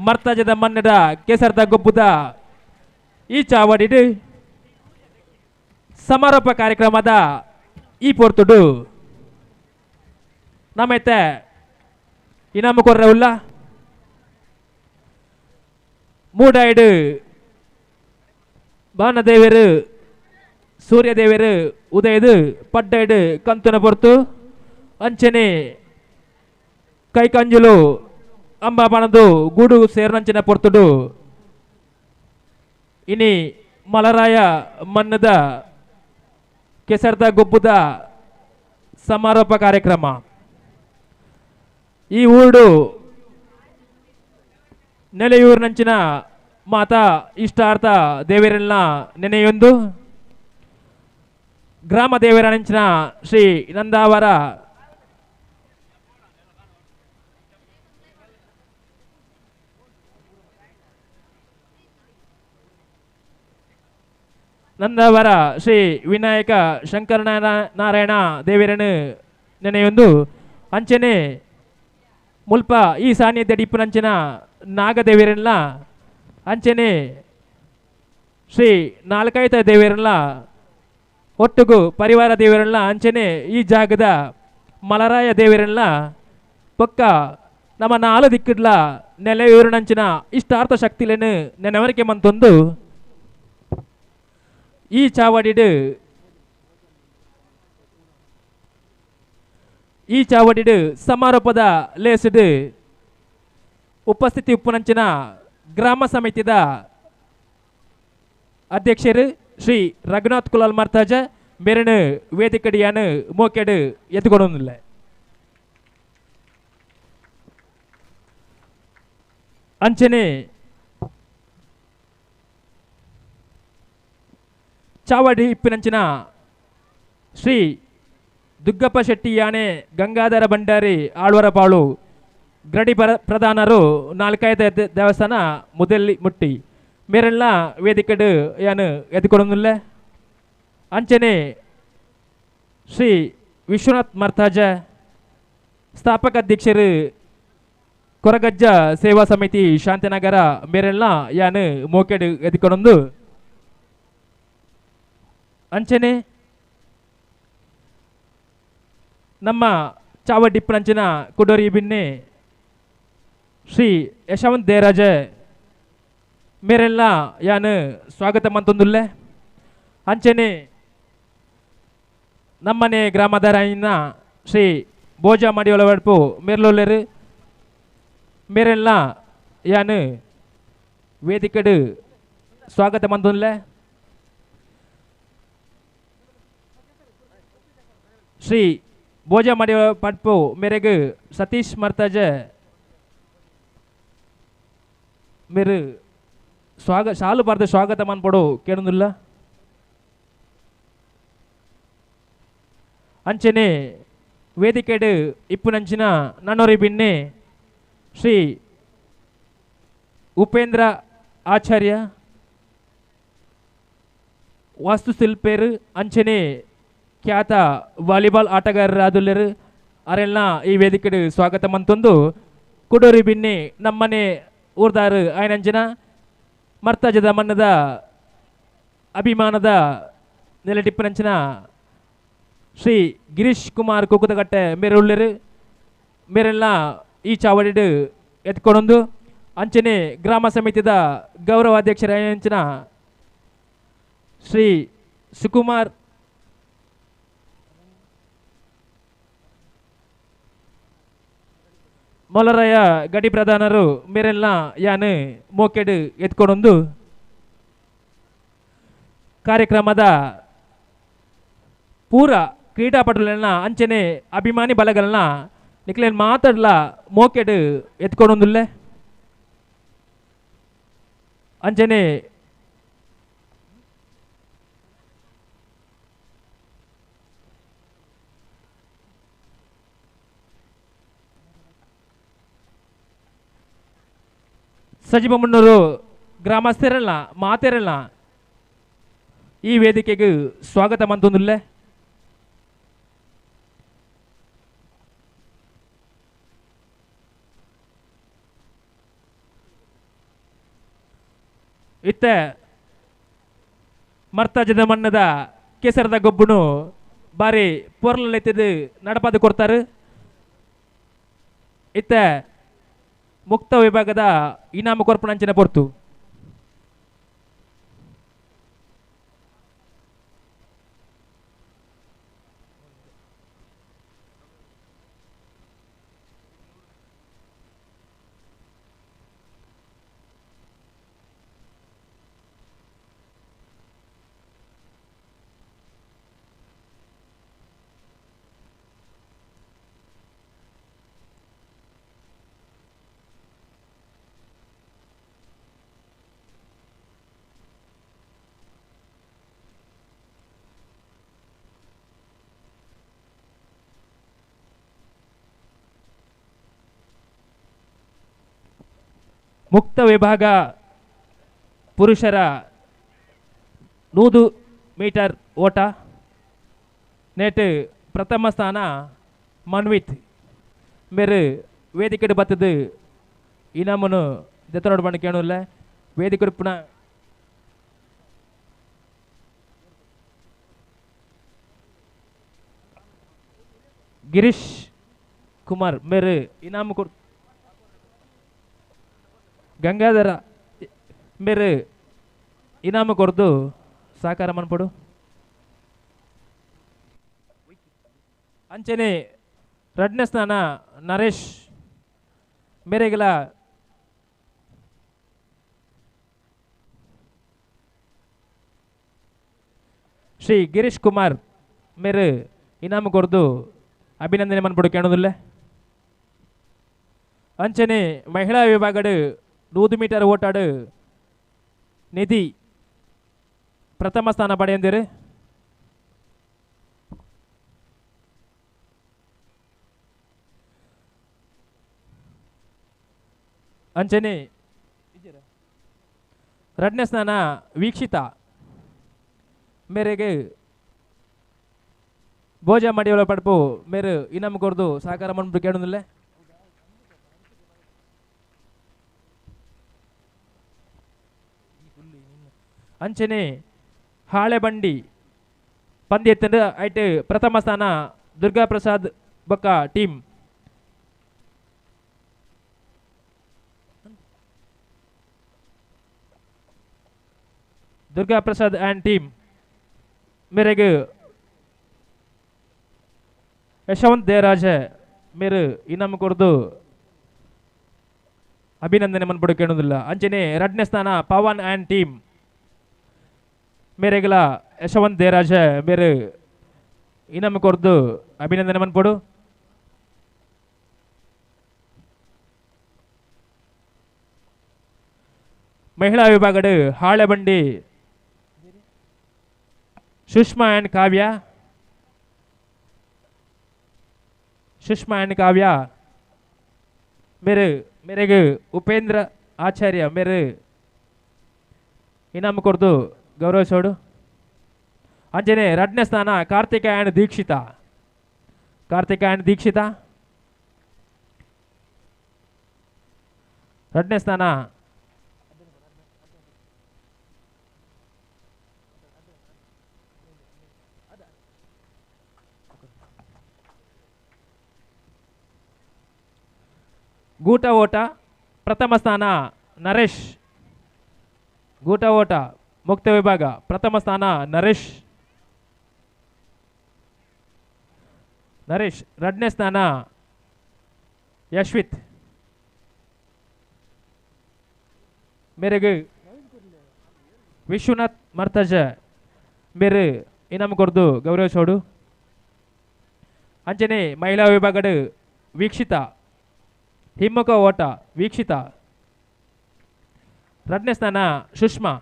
Speaker 12: ಮರ್ತಾಜದ ಮನ್ನಡ ಕೇಸರದ ಗೊಬ್ಬುದ ಈ ಚಾವಡಿಡು ಸಮಾರೋಪ ಕಾರ್ಯಕ್ರಮದ ಈ ಪೊರ್ತುಡು ನಮ್ಮೈತೆ ಇನಾಮು ಕೊರ್ರೆ ಉಲ್ಲ ಮೂಡಾಯ್ಡು ಬಾನದೇವರು ಸೂರ್ಯದೇವರು ಉದಯದು ಪಡ್ಡೈಡು ಕಂತುನ ಪೊರ್ತು ಅಂಚನೆ ಕೈಕಂಜುಲು ಅಂಬಾಪಣದು ಗೂಡು ಸೇರ್ನಂಚಿನ ಪೊರ್ತುಡು ಇನಿ ಮಲರಾಯ ಮನ್ನದ ಕೆಸರ್ದ ಗೊಬ್ಬುದ ಸಮಾರೋಪ ಕಾರ್ಯಕ್ರಮ. ಈ ಊರು ನೆಲೆಯೂರಿನಂಚಿನ ಮಾತಾ ಇಷ್ಟಾರ್ಥ ದೇವರನ್ನ ನೆನೆಯೊಂದು ಗ್ರಾಮ ದೇವರನಂಚಿನ ಶ್ರೀ ನಂದಾವರ ನಂದಾವರ ಶ್ರೀ ವಿನಾಯಕ ಶಂಕರನಾರಾಯಣ ದೇವರನ್ನು ನೆನೆಯೊಂದು ಅಂಚನೆ ಮುಲ್ಪ ಈ ಸಾನ್ನಿಧ್ಯ ಡಿಪ್ಪುನಂಚಿನ ನಾಗದೇವರನ್ನ ಅಂಚನೆ ಶ್ರೀ ನಾಲ್ಕೈತ ದೇವರನ್ನ ಒಟ್ಟುಗು ಪರಿವಾರ ದೇವರನ್ನ ಅಂಚನೆ ಈ ಜಾಗದ ಮಲರಾಯ ದೇವರನ್ನ ಪಕ್ಕ ನಮ್ಮ ನಾಲು ದಿಕ್ಕಿಡ್ಲ ನೆಲೆಯೂರಿನಂಚಿನ ಇಷ್ಟಾರ್ಥ ಶಕ್ತಿಲೇನು ನೆನವರಿಕೆ ಮಂತೊಂದು ಈ ಚಾವಡಿಡು ಸಮಾರೋಪದ ಲೇಸಿಡು ಉಪಸ್ಥಿತಿ ಉಪ್ಪುನಂಚಿನ ಗ್ರಾಮ ಸಮಿತಿದ ಅಧ್ಯಕ್ಷರು ಶ್ರೀ ರಘುನಾಥ್ ಕುಲಾಲ್ ಮರ್ತಾಜ ಮೇರನು ವೇದಿಕಡಿಯಾನು ಮೋಕೆಡು ಎತ್ತುಕೊಡೊಂದಿಲ್ಲ. ಅಂಚನೆ ಚಾವಡಿ ಇಪ್ಪಿನಂಚಿನ ಶ್ರೀ ದುಗ್ಗಪ್ಪ ಶೆಟ್ಟಿ ಯಾನೆ ಗಂಗಾಧರ ಭಂಡಾರಿ ಆಳ್ವರಪಾಳು ಗಡಿ ಪ್ರಧಾನರು ನಾಲ್ಕೈದ ದೇವಸ್ಥಾನ ಮುದೆಲ್ಲಿ ಮುಟ್ಟಿ ಮೇರೆಲ್ಲ ವೇದಿಕೆಡು ಯಾನು ಎದ್ಕೊಡೊಂದಿಲ್ಲ. ಅಂಚನೆ ಶ್ರೀ ವಿಶ್ವನಾಥ್ ಮರ್ತಾಜ ಸ್ಥಾಪಕ ಅಧ್ಯಕ್ಷರು ಕೊರಗಜ್ಜ ಸೇವಾ ಸಮಿತಿ ಶಾಂತಿನಗರ ಮೇರೆಲ್ಲ ಯಾನು ಮೋಕೆಡು ಎದ್ಕೊಡೊಂದು. ಅಂಚನೆ ನಮ್ಮ ಚಾವಡಿಪ್ಪನಂಚಿನ ಕುಡೋರಿ ಬಿನ್ನೆ ಶ್ರೀ ಯಶವಂತ್ ದೇರಾಜ ಮೇರೆಲ್ಲ ಯಾನು ಸ್ವಾಗತ ಮಂತೊಂದುಲ್ಲೆ. ಅಂಚನೆ ನಮ್ಮನೆ ಗ್ರಾಮದ ರಾಯಿನ ಶ್ರೀ ಭೋಜ ಮಡಿಯೊಳವಡ್ಪು ಮೇರ್ಲೊಲ್ಲೆರು ಮೇರೆಲ್ಲ ಯಾನು ವೇದಿಕೆಡು ಸ್ವಾಗತ ಮಂದುನ್ಲೆ ಶ್ರೀ ಭೋಜ ಮಡಿಯ ಪಡ್ಪು ಮೇರೆಗು ಸತೀಶ್ ಮರ್ತಾಜ ಮೇರು ಸ್ವಾಗತ ಶಾಲು ಬಾರ್ದು ಸ್ವಾಗತ ಮನ್ಪೊಡು ಕೇಳುದಿಲ್ಲ. ಅಂಚನೆ ವೇದಿಕೆಡು ಇಪ್ಪುನಂಚಿನ ನನ್ನೊರಿ ಬಿನ್ನೆ ಶ್ರೀ ಉಪೇಂದ್ರ ಆಚಾರ್ಯ ವಾಸ್ತುಶಿಲ್ಪೇರು ಅಂಚನೆ ಖ್ಯಾತ ವಾಲಿಬಾಲ್ ಆಟಗಾರರಾದುಲ್ಲೆರು ಅರೆಲ್ಲ ಈ ವೇದಿಕೆಡು ಸ್ವಾಗತ ಮಂತೊಂದು ಕುಡೋರಿ ಬಿನ್ನೆ ನಮ್ಮನೆ ಊರ್ದಾರು ಆಯನಂಚಿನ ಮರ್ತಜದ ಮನ್ನದ ಅಭಿಮಾನದ ನೆಲಟಿಪ್ಪನಂಚಿನ ಶ್ರೀ ಗಿರೀಶ್ ಕುಮಾರ್ ಕುಕ್ಕುದಗಟ್ಟೆ ಮೇರುಳ್ಳೆರು ಮೇರೆಲ್ಲ ಈ ಚಾವಡಿಡು ಎತ್ಕೊಂಡೊಂದು ಅಂಚನೆ ಗ್ರಾಮ ಸಮಿತಿದ ಗೌರವಾಧ್ಯಕ್ಷರಾಯಂಚಿನ ಶ್ರೀ ಸುಕುಮಾರ್ ಮೊಲರಾಯ ಗಡಿ ಪ್ರಧಾನರು ಮೇರೆಲ್ಲ ಯಾನು ಮೋಕೆಡು ಎತ್ಕೊಂಡೊಂದು ಕಾರ್ಯಕ್ರಮದ ಪೂರ ಕ್ರೀಡಾಪಟುಗಳನ್ನ ಅಂಚನೆ ಅಭಿಮಾನಿ ಬಲಗಳನ್ನ ನಿಕ್ಲೇನ್ ಮಾತಾಡ್ಲ ಮೋಕೆಡು ಎತ್ಕೊಂಡೊಂದುಲ್ಲೆ ಅಂಚನೆ ಸಜೀವ ಮುನ್ನೂರು ಗ್ರಾಮಸ್ಥರಲ್ಲ ಮಾತೆರಲ್ಲ ಈ ವೇದಿಕೆಗೆ ಸ್ವಾಗತ ಮಂತೊಂದುಲ್ಲೆ. ಇತ್ತ ಮರ್ತಜದ ಮಣ್ಣದ ಕೇಸರದ ಗೊಬ್ಬುನು ಬಾರಿ ಪೊರ್ಲಲೆತ್ತಿದ್ದು ನಡಪಾದು ಕೊಡ್ತಾರೆ. ಇತ್ತ ಮುಕ್ತ ವಿಭಾಗದ ಇನಾಮು ಕೊರ್ಪಣಂಚಿನ ಪೊರ್ತು. ಮುಕ್ತ ವಿಭಾಗ ಪುರುಷರ 100 ಮೀಟರ್ ಓಟ ನೇಟ್ ಪ್ರಥಮ ಸ್ಥಾನ ಮನ್ವಿತ್ ಮೇರು ವೇದಿಕೆಡು ಬತ್ತದು ಇನಾಮನು ದೆತ್ತನೋಡು ಬಣ್ಣ ಕೇಳಲ್ಲ ವೇದಿಕೆ ಪುನಃ ಗಿರೀಶ್ ಕುಮಾರ್ ಮೇರು ಇನಾಮು ಕೊಡ್ ಗಂಗಾಧರ ಮೇರು ಇನಾಮು ಕೊರ್ದು ಸಹಕಾರ ಮನ್ಪಡು. ಅಂಚನೆ ರಡ್ನ ಸ್ಥಾನ ನರೇಶ್ ಮೇರೆಗೆಲ ಶ್ರೀ ಗಿರೀಶ್ ಕುಮಾರ್ ಮೇರು ಇನಾಮು ಕೊರ್ದು ಅಭಿನಂದನೆ ಮನ್ಪಡು ಕೇಳೋದಿಲ್ಲ. ಅಂಚನೆ ಮಹಿಳಾ ವಿಭಾಗಡು 100 ಮೀಟರ್ ಓಟಾಡು ನಿಧಿ ಪ್ರಥಮ ಸ್ಥಾನ ಪಡೆಯಂದಿರು. ಅಂಚನೆ ರಡ್ನ ಸ್ಥಾನ ವೀಕ್ಷಿತಾ ಮೇರೆಗೆ ಭೋಜ ಮಡಿಯವಳ ಪಡ್ಪು ಮೇರು ಇನಾಮು ಕೊರ್ದು ಸಹಕಾರ ಮನ್ಪು ಕೇಳೋದಿಲ್ಲ. ಅಂಚನೆ ಹಾಳೆಬಂಡಿ ಪಂದ್ಯ ಐಟ್ ಪ್ರಥಮ ಸ್ಥಾನ ದುರ್ಗಾ ಪ್ರಸಾದ್ ಬೊಕ್ಕ team. Durga Prasad and team ಮೇರೆಗೆ ಯಶವಂತ್ ದೇವರಾಜ ಮೇರು ಇನಾಮ ಕೊರ್ದು ಅಭಿನಂದನೆ ಮನ್ಪಡು ಕೇಳೋದಿಲ್ಲ. ಅಂಚನೆ ರಡ್ನೇ ಸ್ಥಾನ ಪವನ್ ಆ್ಯಂಡ್ ಟೀಮ್ ಮೇರೆಗಲ ಯಶವಂತ್ ದೇರಾಜ ಮೇರು ಇನಾಮ ಕೊರ್ದು ಅಭಿನಂದನೆ ಮನ್ಪಡು. ಮಹಿಳಾ ವಿಭಾಗಡು ಹಾಳೆಬಂಡಿ ಸುಷ್ಮಾ ಆ್ಯಂಡ್ ಕಾವ್ಯ, ಸುಷ್ಮಾ ಆ್ಯಂಡ್ ಕಾವ್ಯ ಮೇರು ಮೇರೆಗೆ ಉಪೇಂದ್ರ ಆಚಾರ್ಯ ಮೇರು ಇನಾಮ ಕೊರ್ದು ಗೌರವಿಸೋಡು. ಅಂಚನೆ ರಡ್ನೇ ಸ್ಥಾನ ಕಾರ್ತಿಕ ಆ್ಯಂಡ್ ದೀಕ್ಷಿತಾ, ಕಾರ್ತಿಕ ಆ್ಯಂಡ್ ದೀಕ್ಷಿತಾ ರಡ್ನೇ ಸ್ಥಾನ. ಗೂಟ ಓಟ ಪ್ರಥಮ ಸ್ಥಾನ ನರೇಶ್, ಗೂಟ ಓಟ ಮುಕ್ತ ವಿಭಾಗ ಪ್ರಥಮ ಸ್ಥಾನ ನರೇಶ್, ನರೇಶ್ ಎರಡನೇ ಸ್ಥಾನ ಯಶ್ವಿತ್ ಮೇರೆಗೆ ವಿಶ್ವನಾಥ್ ಮರ್ತಜ ಮೇರೆ ಇನಾಮ ಕೊರ್ದು ಗೌರವಿಸೋಡು. ಅಂಚನೆ ಮಹಿಳಾ ವಿಭಾಗಡು ವೀಕ್ಷಿತಾ ಹಿಮ್ಮುಖ ಓಟ ವೀಕ್ಷಿತಾ ಎರಡನೇ ಸ್ಥಾನ ಸುಷ್ಮಾ.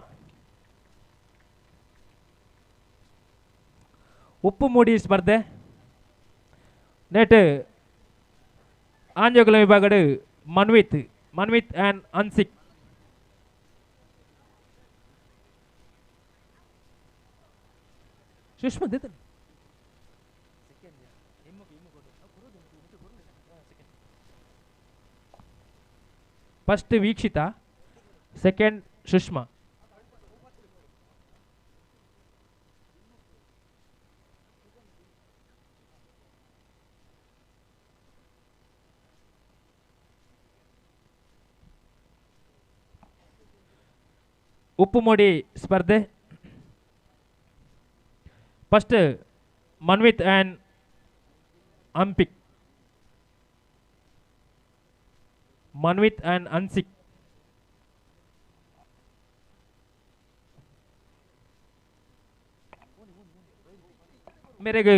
Speaker 12: ಉಪ್ಪು ಮೂಡಿ ಸ್ಪರ್ಧೆ ನೆಟ್ ಆಂಜೋಗಲ ವಿಭಾಗಡು ಮನ್ವಿತ್, ಮನ್ವಿತ್ ಆ್ಯಂಡ್ ಅನ್ಸಿಕ್. ಸುಷ್ಮಾ ದೇತನೆ ಫಸ್ಟ್ ವೀಕ್ಷಿತಾ, ಸೆಕೆಂಡ್ ಸುಷ್ಮಾ. ಉಪ್ಪುಮೋಡಿ ಸ್ಪರ್ಧೆ ಫಸ್ಟ್ ಮನ್ವಿತ್ ಆ್ಯಂಡ್ ಅಂಪಿಕ್, ಮನ್ವಿತ್ ಆ್ಯಂಡ್ ಅನ್ಸಿಕ್. ಮೇರೆಗೆ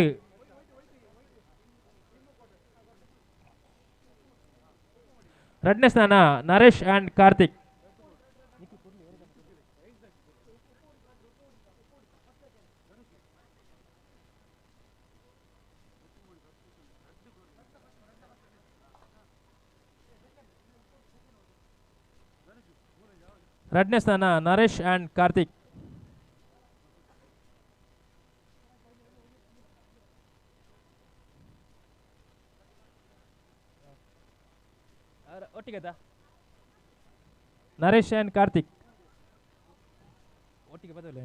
Speaker 12: ಎರಡನೇ ಸ್ಥಾನ ನರೇಶ್ ಆ್ಯಂಡ್ ಕಾರ್ತಿಕ್. ಎರಡನೇ ಸ್ಥಾನ ನರೇಶ್ ಆ್ಯಂಡ್ ಕಾರ್ತಿಕ್. ಒಟ್ಟಿಗೆ ನರೇಶ್ ಆ್ಯಂಡ್ ಕಾರ್ತಿಕ್ ಒಟ್ಟಿಗೆ ಬದಲ.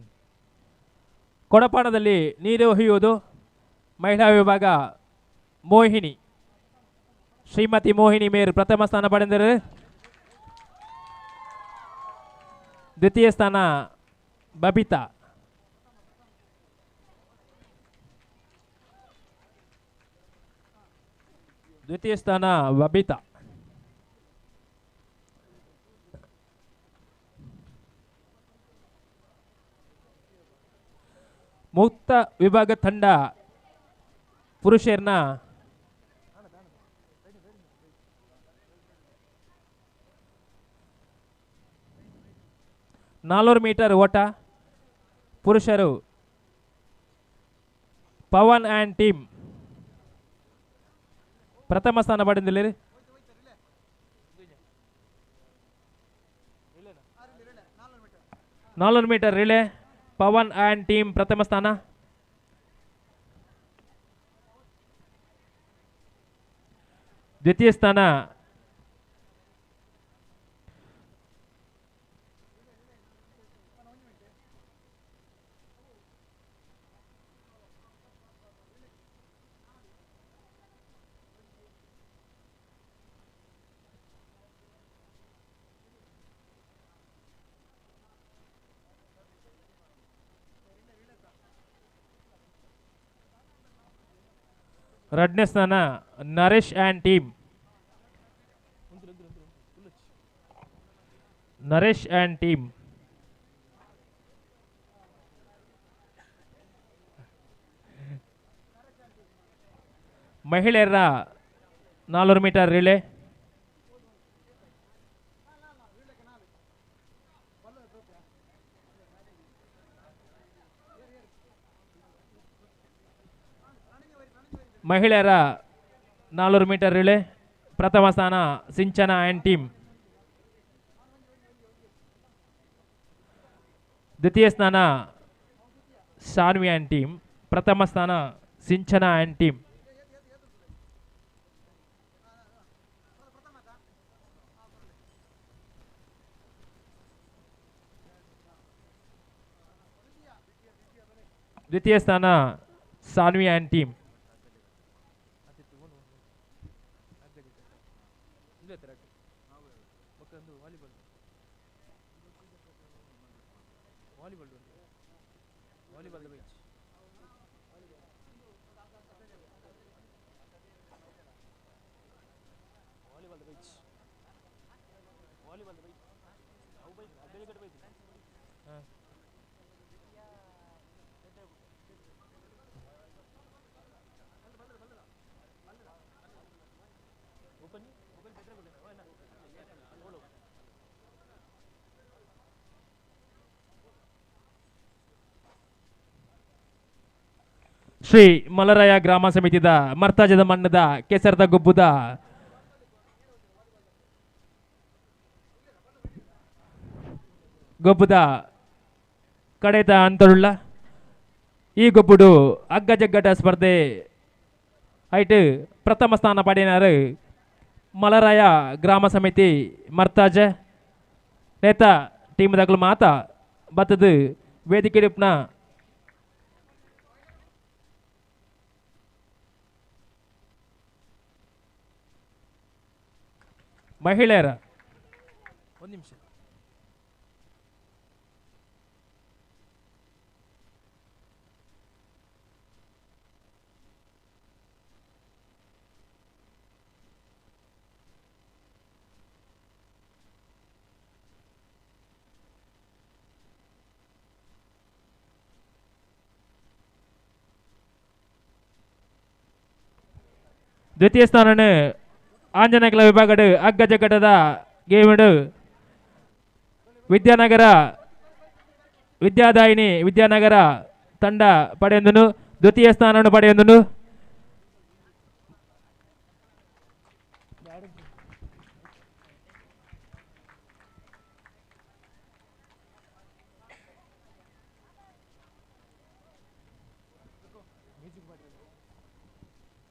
Speaker 12: ಕೊಡಪಾಡದಲ್ಲಿ ನೀರು ಹೊಯ್ಯುವುದು ಮಹಿಳಾ ವಿಭಾಗ ಮೋಹಿನಿ, ಶ್ರೀಮತಿ ಮೋಹಿನಿ ಮೇರು ಪ್ರಥಮ ಸ್ಥಾನ ಪಡೆದರು. ದ್ವಿತೀಯ ಸ್ಥಾನ ಬಬಿತಾ. ದ್ವಿತೀಯ ಸ್ಥಾನ ಬಬಿತಾ. ಮುಕ್ತ ವಿಭಾಗ ತಂಡ ಪುರುಷರನ್ನ 400 ಮೀಟರ್ ಓಟ ಪುರುಷರು ಪವನ್ ಆ್ಯಂಡ್ ಟೀಮ್ ಪ್ರಥಮ ಸ್ಥಾನ ಪಡೆದಿಲ್ಲ. 400 metre relay Pavan and team ಪ್ರಥಮ ಸ್ಥಾನ. ದ್ವಿತೀಯ ಸ್ಥಾನ ರಡ್ಡನೇ ಸ್ಥಾನ Naresh and team. Naresh and team. ಮಹಿಳೆಯರ 400 ಮೀಟರ್ ರಿಲೇ. ಮಹಿಳೆಯರ 400 ಮೀಟರ್ ರಿಲೇ ಪ್ರಥಮ ಸ್ಥಾನ ಸಿಂಚನ ಆ್ಯಂಡ್ ಟೀಮ್. ದ್ವಿತೀಯ ಸ್ಥಾನ ಶಾನ್ವಿ ಆ್ಯಂಡ್ ಟೀಮ್. ಪ್ರಥಮ ಸ್ಥಾನ ಸಿಂಚನ ಆ್ಯಂಡ್ ಟೀಮ್. ದ್ವಿತೀಯ ಸ್ಥಾನ ಸಾನ್ವಿ ಆ್ಯಂಡ್ ಟೀಮ್. ಶ್ರೀ ಮಲರಾಯ ಗ್ರಾಮ ಸಮಿತಿದ ಮರ್ತಾಜದ ಮಣ್ಣದ ಕೆಸರದ ಗೊಬ್ಬುದ ಗೊಬ್ಬುದ ಕಡೆತ ಅಂತರುಳ್ಳ ಈ ಗೊಬ್ಬುಡು ಅಗ್ಗ ಜಗ್ಗಟ ಸ್ಪರ್ಧೆ ಐಟ್ ಪ್ರಥಮ ಸ್ಥಾನ ಪಡೆಯಿನಾರು ಮಲರಾಯ ಗ್ರಾಮ ಸಮಿತಿ ಮರ್ತಾಜ ನೇತ ಟೀಮ್ ಮಾತ ಬತ್ತದು ವೇದಿಕೆ ಮಹಿಳೆಯರ ಒಂದು ನಿಮಿಷ ದ್ವಿತೀಯ ಸ್ಥಾನ ಆಂಜನಕಲ ವಿಭಾಗಡು ಅಗ್ಗ ಜಗ್ಗಟದ ಗೇಮಿಡು ವಿದ್ಯಾನಗರ ವಿದ್ಯಾದಾಯಿನಿ ವಿದ್ಯಾನಗರ ತಂಡ ಪಡೆಯೊಂದನು ದ್ವಿತೀಯ ಸ್ಥಾನವನ್ನು ಪಡೆಯೊಂದನು.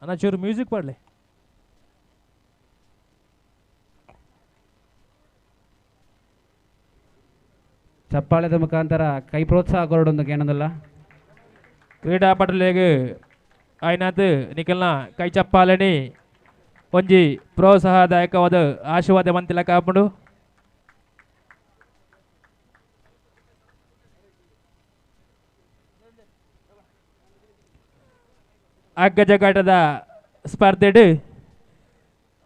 Speaker 12: ಅಣ್ಣ ಚೂರು ಮ್ಯೂಸಿಕ್ ಪಾಡ್ಲೆ.
Speaker 20: ಚಪ್ಪಾಳೆದ ಮುಖಾಂತರ ಕೈ ಪ್ರೋತ್ಸಾಹ ಕೊರಡೊಂದು ಏನಂದಲ್ಲ
Speaker 12: ಕ್ರೀಡಾಪಟುಲೆಗ್ ಆಯ್ನಾತ್ ನಿಕಲ್ನ ಕೈ ಚಪ್ಪಾಳೆನಿ ಒಂಜಿ ಪ್ರೋತ್ಸಾಹದಾಯಕವಾದ ಆಶೀರ್ವಾದ ಮಂತಿಲ ಕಾಪುಂಡು. ಅಗ್ಗಜಗಾಟದ ಸ್ಪರ್ಧೆಡ್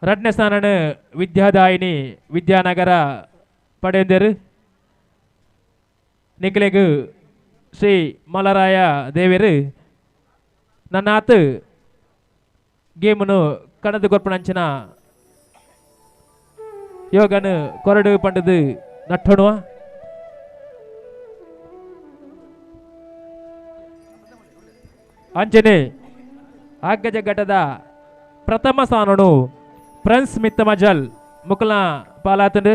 Speaker 12: ರಡ್ಡನೇ ಸ್ಥಾನನು ವಿದ್ಯಾದಾಯಿನಿ ವಿದ್ಯಾನಗರ ಪಡೆಯಂದರು. ನಿಖಲೆಗು ಶ್ರೀ ಮಲರಾಯ ದೇವರು ನನ್ನಾತ್ ಗೇಮನು ಕಣದು ಕೊರ್ಪಣಂಚಿನ ಯೋಗನು ಕೊರಡು ಪಂಡದು ನಟ್ಟಣುವ. ಅಂಚನೆ ಅಗ್ಗಜಘಟದ ಪ್ರಥಮ ಸ್ಥಾನನು ಪ್ರಿನ್ಸ್ ಮಿತ್ತಮಜಲ್ ಮುಕುಲ ಪಾಲಾತಂಡು.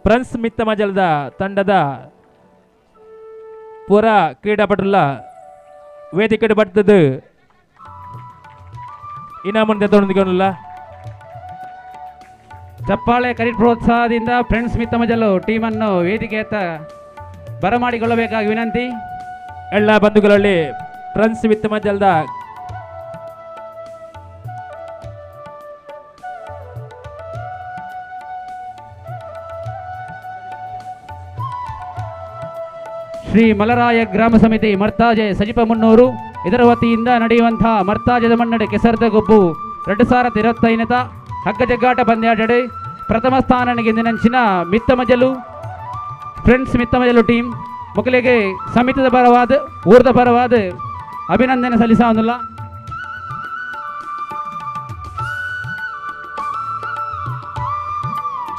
Speaker 12: ಪ್ರಿನ್ಸ್ ಮಿತ್ತಮಜಲ್ದ ತಂಡದ ಪೂರ ಕ್ರೀಡಾಪಟುಲ ವೇದಿಕೆ ಬರ್ತದ್ದು ಇನಾಮನ್ನು ತೆಗೆದುಕೊಂಡಿಲ್ಲ.
Speaker 20: ಚಪ್ಪಾಳೆ ಕರಿ ಪ್ರೋತ್ಸಾಹದಿಂದ ಫ್ರೆಂಡ್ಸ್ ಮಿತ್ತಮಜಲು ಟೀಮನ್ನು ವೇದಿಕೆಯತ್ತ ಬರಮಾಡಿಕೊಳ್ಳಬೇಕಾಗಿ ವಿನಂತಿ.
Speaker 12: ಎಲ್ಲ ಬಂಧುಗಳಲ್ಲಿ ಫ್ರೆಂಡ್ಸ್ ಮಿತ್ತಮಜಲ್ದ
Speaker 20: ಶ್ರೀ ಮಲರಾಯ ಗ್ರಾಮ ಸಮಿತಿ ಮರ್ತಾಜೆ ಸಜಿಪ ಮುನ್ನೂರು ಇದರ ವತಿಯಿಂದ ನಡೆಯುವಂತಹ ಮರ್ತಾಜದ ಮನ್ನಡೆ ಕೆಸರದ ಗೊಬ್ಬು 2025 ಹಗ್ಗ ಜಗ್ಗಾಟ ಪಂದ್ಯಾಟಡೆ ಪ್ರಥಮ ಸ್ಥಾನನಿಗೆ ನಂಚಿನ ಮಿತ್ತಮಜಲು ಫ್ರೆಂಡ್ಸ್ ಮಿತ್ತಮಜಲು ಟೀಮ್ ಮಕ್ಕಳಿಗೆ ಸಮಿತಿದ ಪರವಾದ ಊರದ ಪರವಾದ ಅಭಿನಂದನೆ ಸಲ್ಲಿಸೋದಿಲ್ಲ.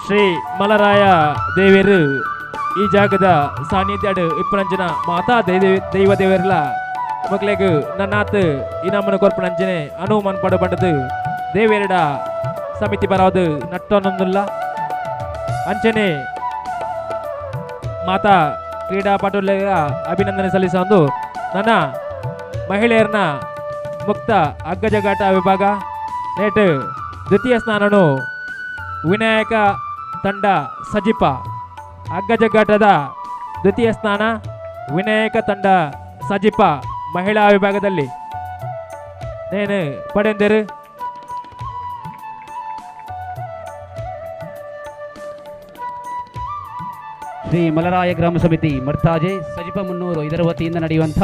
Speaker 12: ಶ್ರೀ ಮಲರಾಯ ದೇವರು ಈ ಜಾಗದ ಸಾನ್ನಿಧ್ಯ ಇಪ್ಪನಂಚಿನ ಮಾತಾ ದೈವ ದೇವರಲ್ಲ ಮಕ್ಕಳಿಗೆ ನನ್ನಾತ್ ಇನಾಮನ ಕೊರ್ಪಣಂಚನೆ ಅನು ಮನ್ಪಡು ಪಂಡದು ದೇವೇರಡ ಸಮಿತಿ ಬರೋದು ನಟ್ಟೊಂದೊಂದುಲ್ಲ. ಅಂಚನೆ ಮಾತಾ ಕ್ರೀಡಾಪಟುಗಳ ಅಭಿನಂದನೆ ಸಲ್ಲಿಸೊಂದು ನನ್ನ ಮಹಿಳೆಯರನ್ನ ಮುಕ್ತ ಹಗ್ಗಜಗಾಟ ವಿಭಾಗ ನೇಟ್ ದ್ವಿತೀಯ ಸ್ಥಾನನು ವಿನಾಯಕ ತಂಡ ಸಜಿಪ. ಹಗ್ಗಜಗ್ಗಾಟದ ದ್ವಿತೀಯ ಸ್ಥಾನ ವಿನಾಯಕ ತಂಡ ಸಜಿಪ ಮಹಿಳಾ ವಿಭಾಗದಲ್ಲಿ ನೇನು ಪಡೆಂದರು.
Speaker 20: ಶ್ರೀ ಮಲರಾಯ ಗ್ರಾಮ ಸಮಿತಿ ಮರ್ತಾಜೆ ಸಜಿಪ 300 ಇದರ ವತಿಯಿಂದ ನಡೆಯುವಂಥ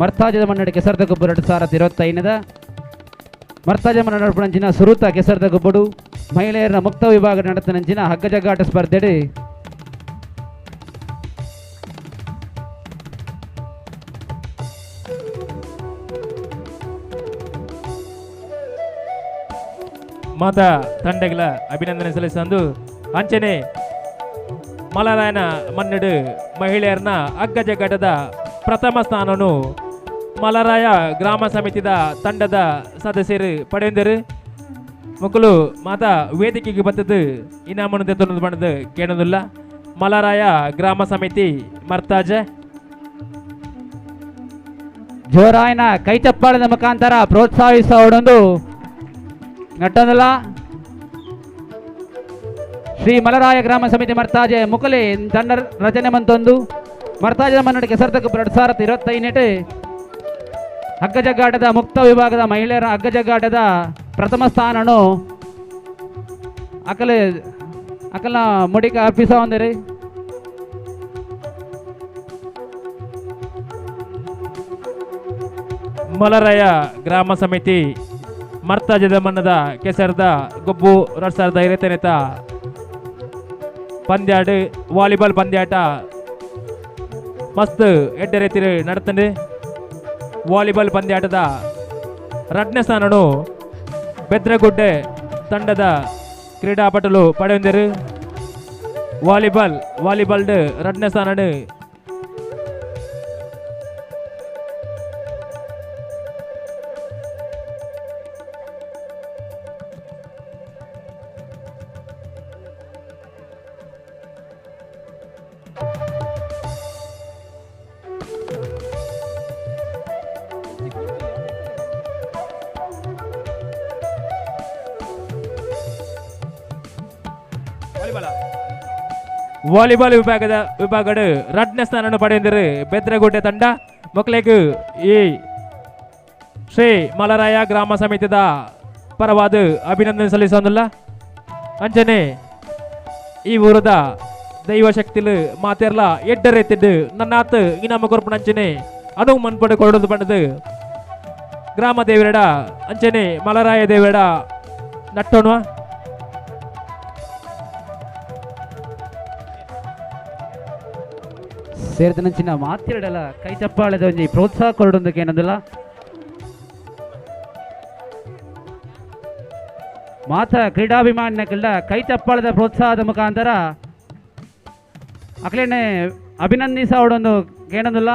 Speaker 20: ಮರ್ತಾಜದ ಮನ್ನಡೆ ಕೆಸರದ ಗೊಬ್ಬರ 2025 ಮರ್ತಾಜ ಮನ್ನಡ ಸುರುತ ಕೆಸರದ ಗೊಬ್ಬಡು ಮಹಿಳೆಯರ ಮುಕ್ತ ವಿಭಾಗ ನಡೆದ ಹಗ್ಗಜಗ್ಗಾಟ ಸ್ಪರ್ಧೆ
Speaker 12: ಮಾತಾ ತಂಡಗಳ ಅಭಿನಂದನೆ ಸಲ್ಲಿಸಂದು ಅಂಚನೆ ಮಲರಾಯನ ಮನ್ನಡು ಮಹಿಳೆಯರನ್ನ ಹಗ್ಗಜಗ್ಗಾಟದ ಪ್ರಥಮ ಸ್ಥಾನವನ್ನು ಮಲರಾಯ ಗ್ರಾಮ ಸಮಿತಿದ ತಂಡದ ಸದಸ್ಯರು ಪಡೆಯುವರು. ಮಕ್ಕಳು ಮಾತಾ ವೇದಿಕೆಗೆ ಬತ್ತದು ಇನಾಮನ್ನು ತೆತ್ತೊಂದು ಬಣ್ಣದ ಕೇಳೋದಿಲ್ಲ. ಮಲರಾಯ ಗ್ರಾಮ ಸಮಿತಿ ಮರ್ತಾಜ
Speaker 20: ಜೋರಾಯನ ಕೈ ಚಪ್ಪಾಳದ ಮುಖಾಂತರ ಪ್ರೋತ್ಸಾಹಿಸೋಡೊಂದು ನಟ್ಟೊಂದಲ್ಲ. ಶ್ರೀ ಮಲರಾಯ ಗ್ರಾಮ ಸಮಿತಿ ಮರ್ತಾಜೆ ಮುಕಲೆ ತಂಡ ರಚನೆ ಮಂತೊಂದು ಮರ್ತಾಜ ಮನ್ನಡಿಗೆ ಕೆಸರದ ಗೊಬ್ಬರ 2025 ಹಗ್ಗಜಗ್ಗಾಟದ ಮುಕ್ತ ವಿಭಾಗದ ಮಹಿಳೆಯರ ಹಗ್ಗಜಗ್ಗಾಟದ ಪ್ರಥಮ ಸ್ಥಾನನು ಅಕಲ ಅಕಲ ಮುಡಿಕ ಅರ್ಪಿಸ ಒಂದಿರಿ.
Speaker 12: ಮಲರಾಯ ಗ್ರಾಮ ಸಮಿತಿ ಮರ್ತಾಜದ ಮನ್ನದ ಕೆಸರದ ಗೊಬ್ಬು 2025 ಪಂದ್ಯಾಡು ವಾಲಿಬಾಲ್ ಪಂದ್ಯಾಟ ಮಸ್ತ್ ಎಡ್ಡೆ ರೀತಿ ನಡತಂಡು. ವಾಲಿಬಾಲ್ ಪಂದ್ಯಾಟದ ರಡ್ನೇ ಸ್ಥಾನನು ಬೆದ್ರಗುಡ್ಡೆ ತಂಡದ ಕ್ರೀಡಾಪಟುಲು ಪಡೆಯುವರು. ವಾಲಿಬಾಲ್ ರಡ್ನೇ ಸ್ಥಾನನು ವಾಲಿಬಾಲ್ ವಿಭಾಗದ ರಡ್ನೇ ಸ್ಥಾನವನ್ನು ಪಡೆಯುವರು ಬೆದ್ರಗುಡ್ಡೆ ತಂಡ. ಮಕ್ಕಳಿಗೆ ಈ ಶ್ರೀ ಮಲರಾಯ ಗ್ರಾಮ ಸಮಿತಿದ ಪರವಾದ ಅಭಿನಂದನೆ ಸಲ್ಲಿಸೋದಿಲ್ಲ. ಅಂಚನೆ ಈ ಊರದ ದೈವಶಕ್ತಿಲು ಮಾತೆರ್ಲ ಎಡ್ಡರೆತ್ತಿದ್ದು ನನ್ನಾತ್ ಇನಾಮ ಕೊರ್ಪಣ ಅಂಚನೆ ಅನು ಮನ್ಪಡೆ ಕೊಡೋದು ಬಣ್ಣದು ಗ್ರಾಮ ದೇವರಡ ಅಂಚನೆ ಮಲರಾಯ ದೇವರಡ ನಟ್ಟೋಣುವ.
Speaker 20: ಸೇರಿದ ಮಾತಿರಡಲ ಕೈ ಚಪ್ಪಾಳೆದ ಒಂಜಿ ಪ್ರೋತ್ಸಾಹ ಕೊರಡೊಂದಕ್ಕೆ ಏನಂದಿಲ್ಲ. ಮಾತ್ರ ಕ್ರೀಡಾಭಿಮಾನಿಗಳ ಕೈ ಚಪ್ಪಾಳದ ಪ್ರೋತ್ಸಾಹದ ಮುಖಾಂತರ ಅಕ್ಲೇನೆ ಅಭಿನಂದಿಸೋಡೊಂದು ಏನಂದಿಲ್ಲ.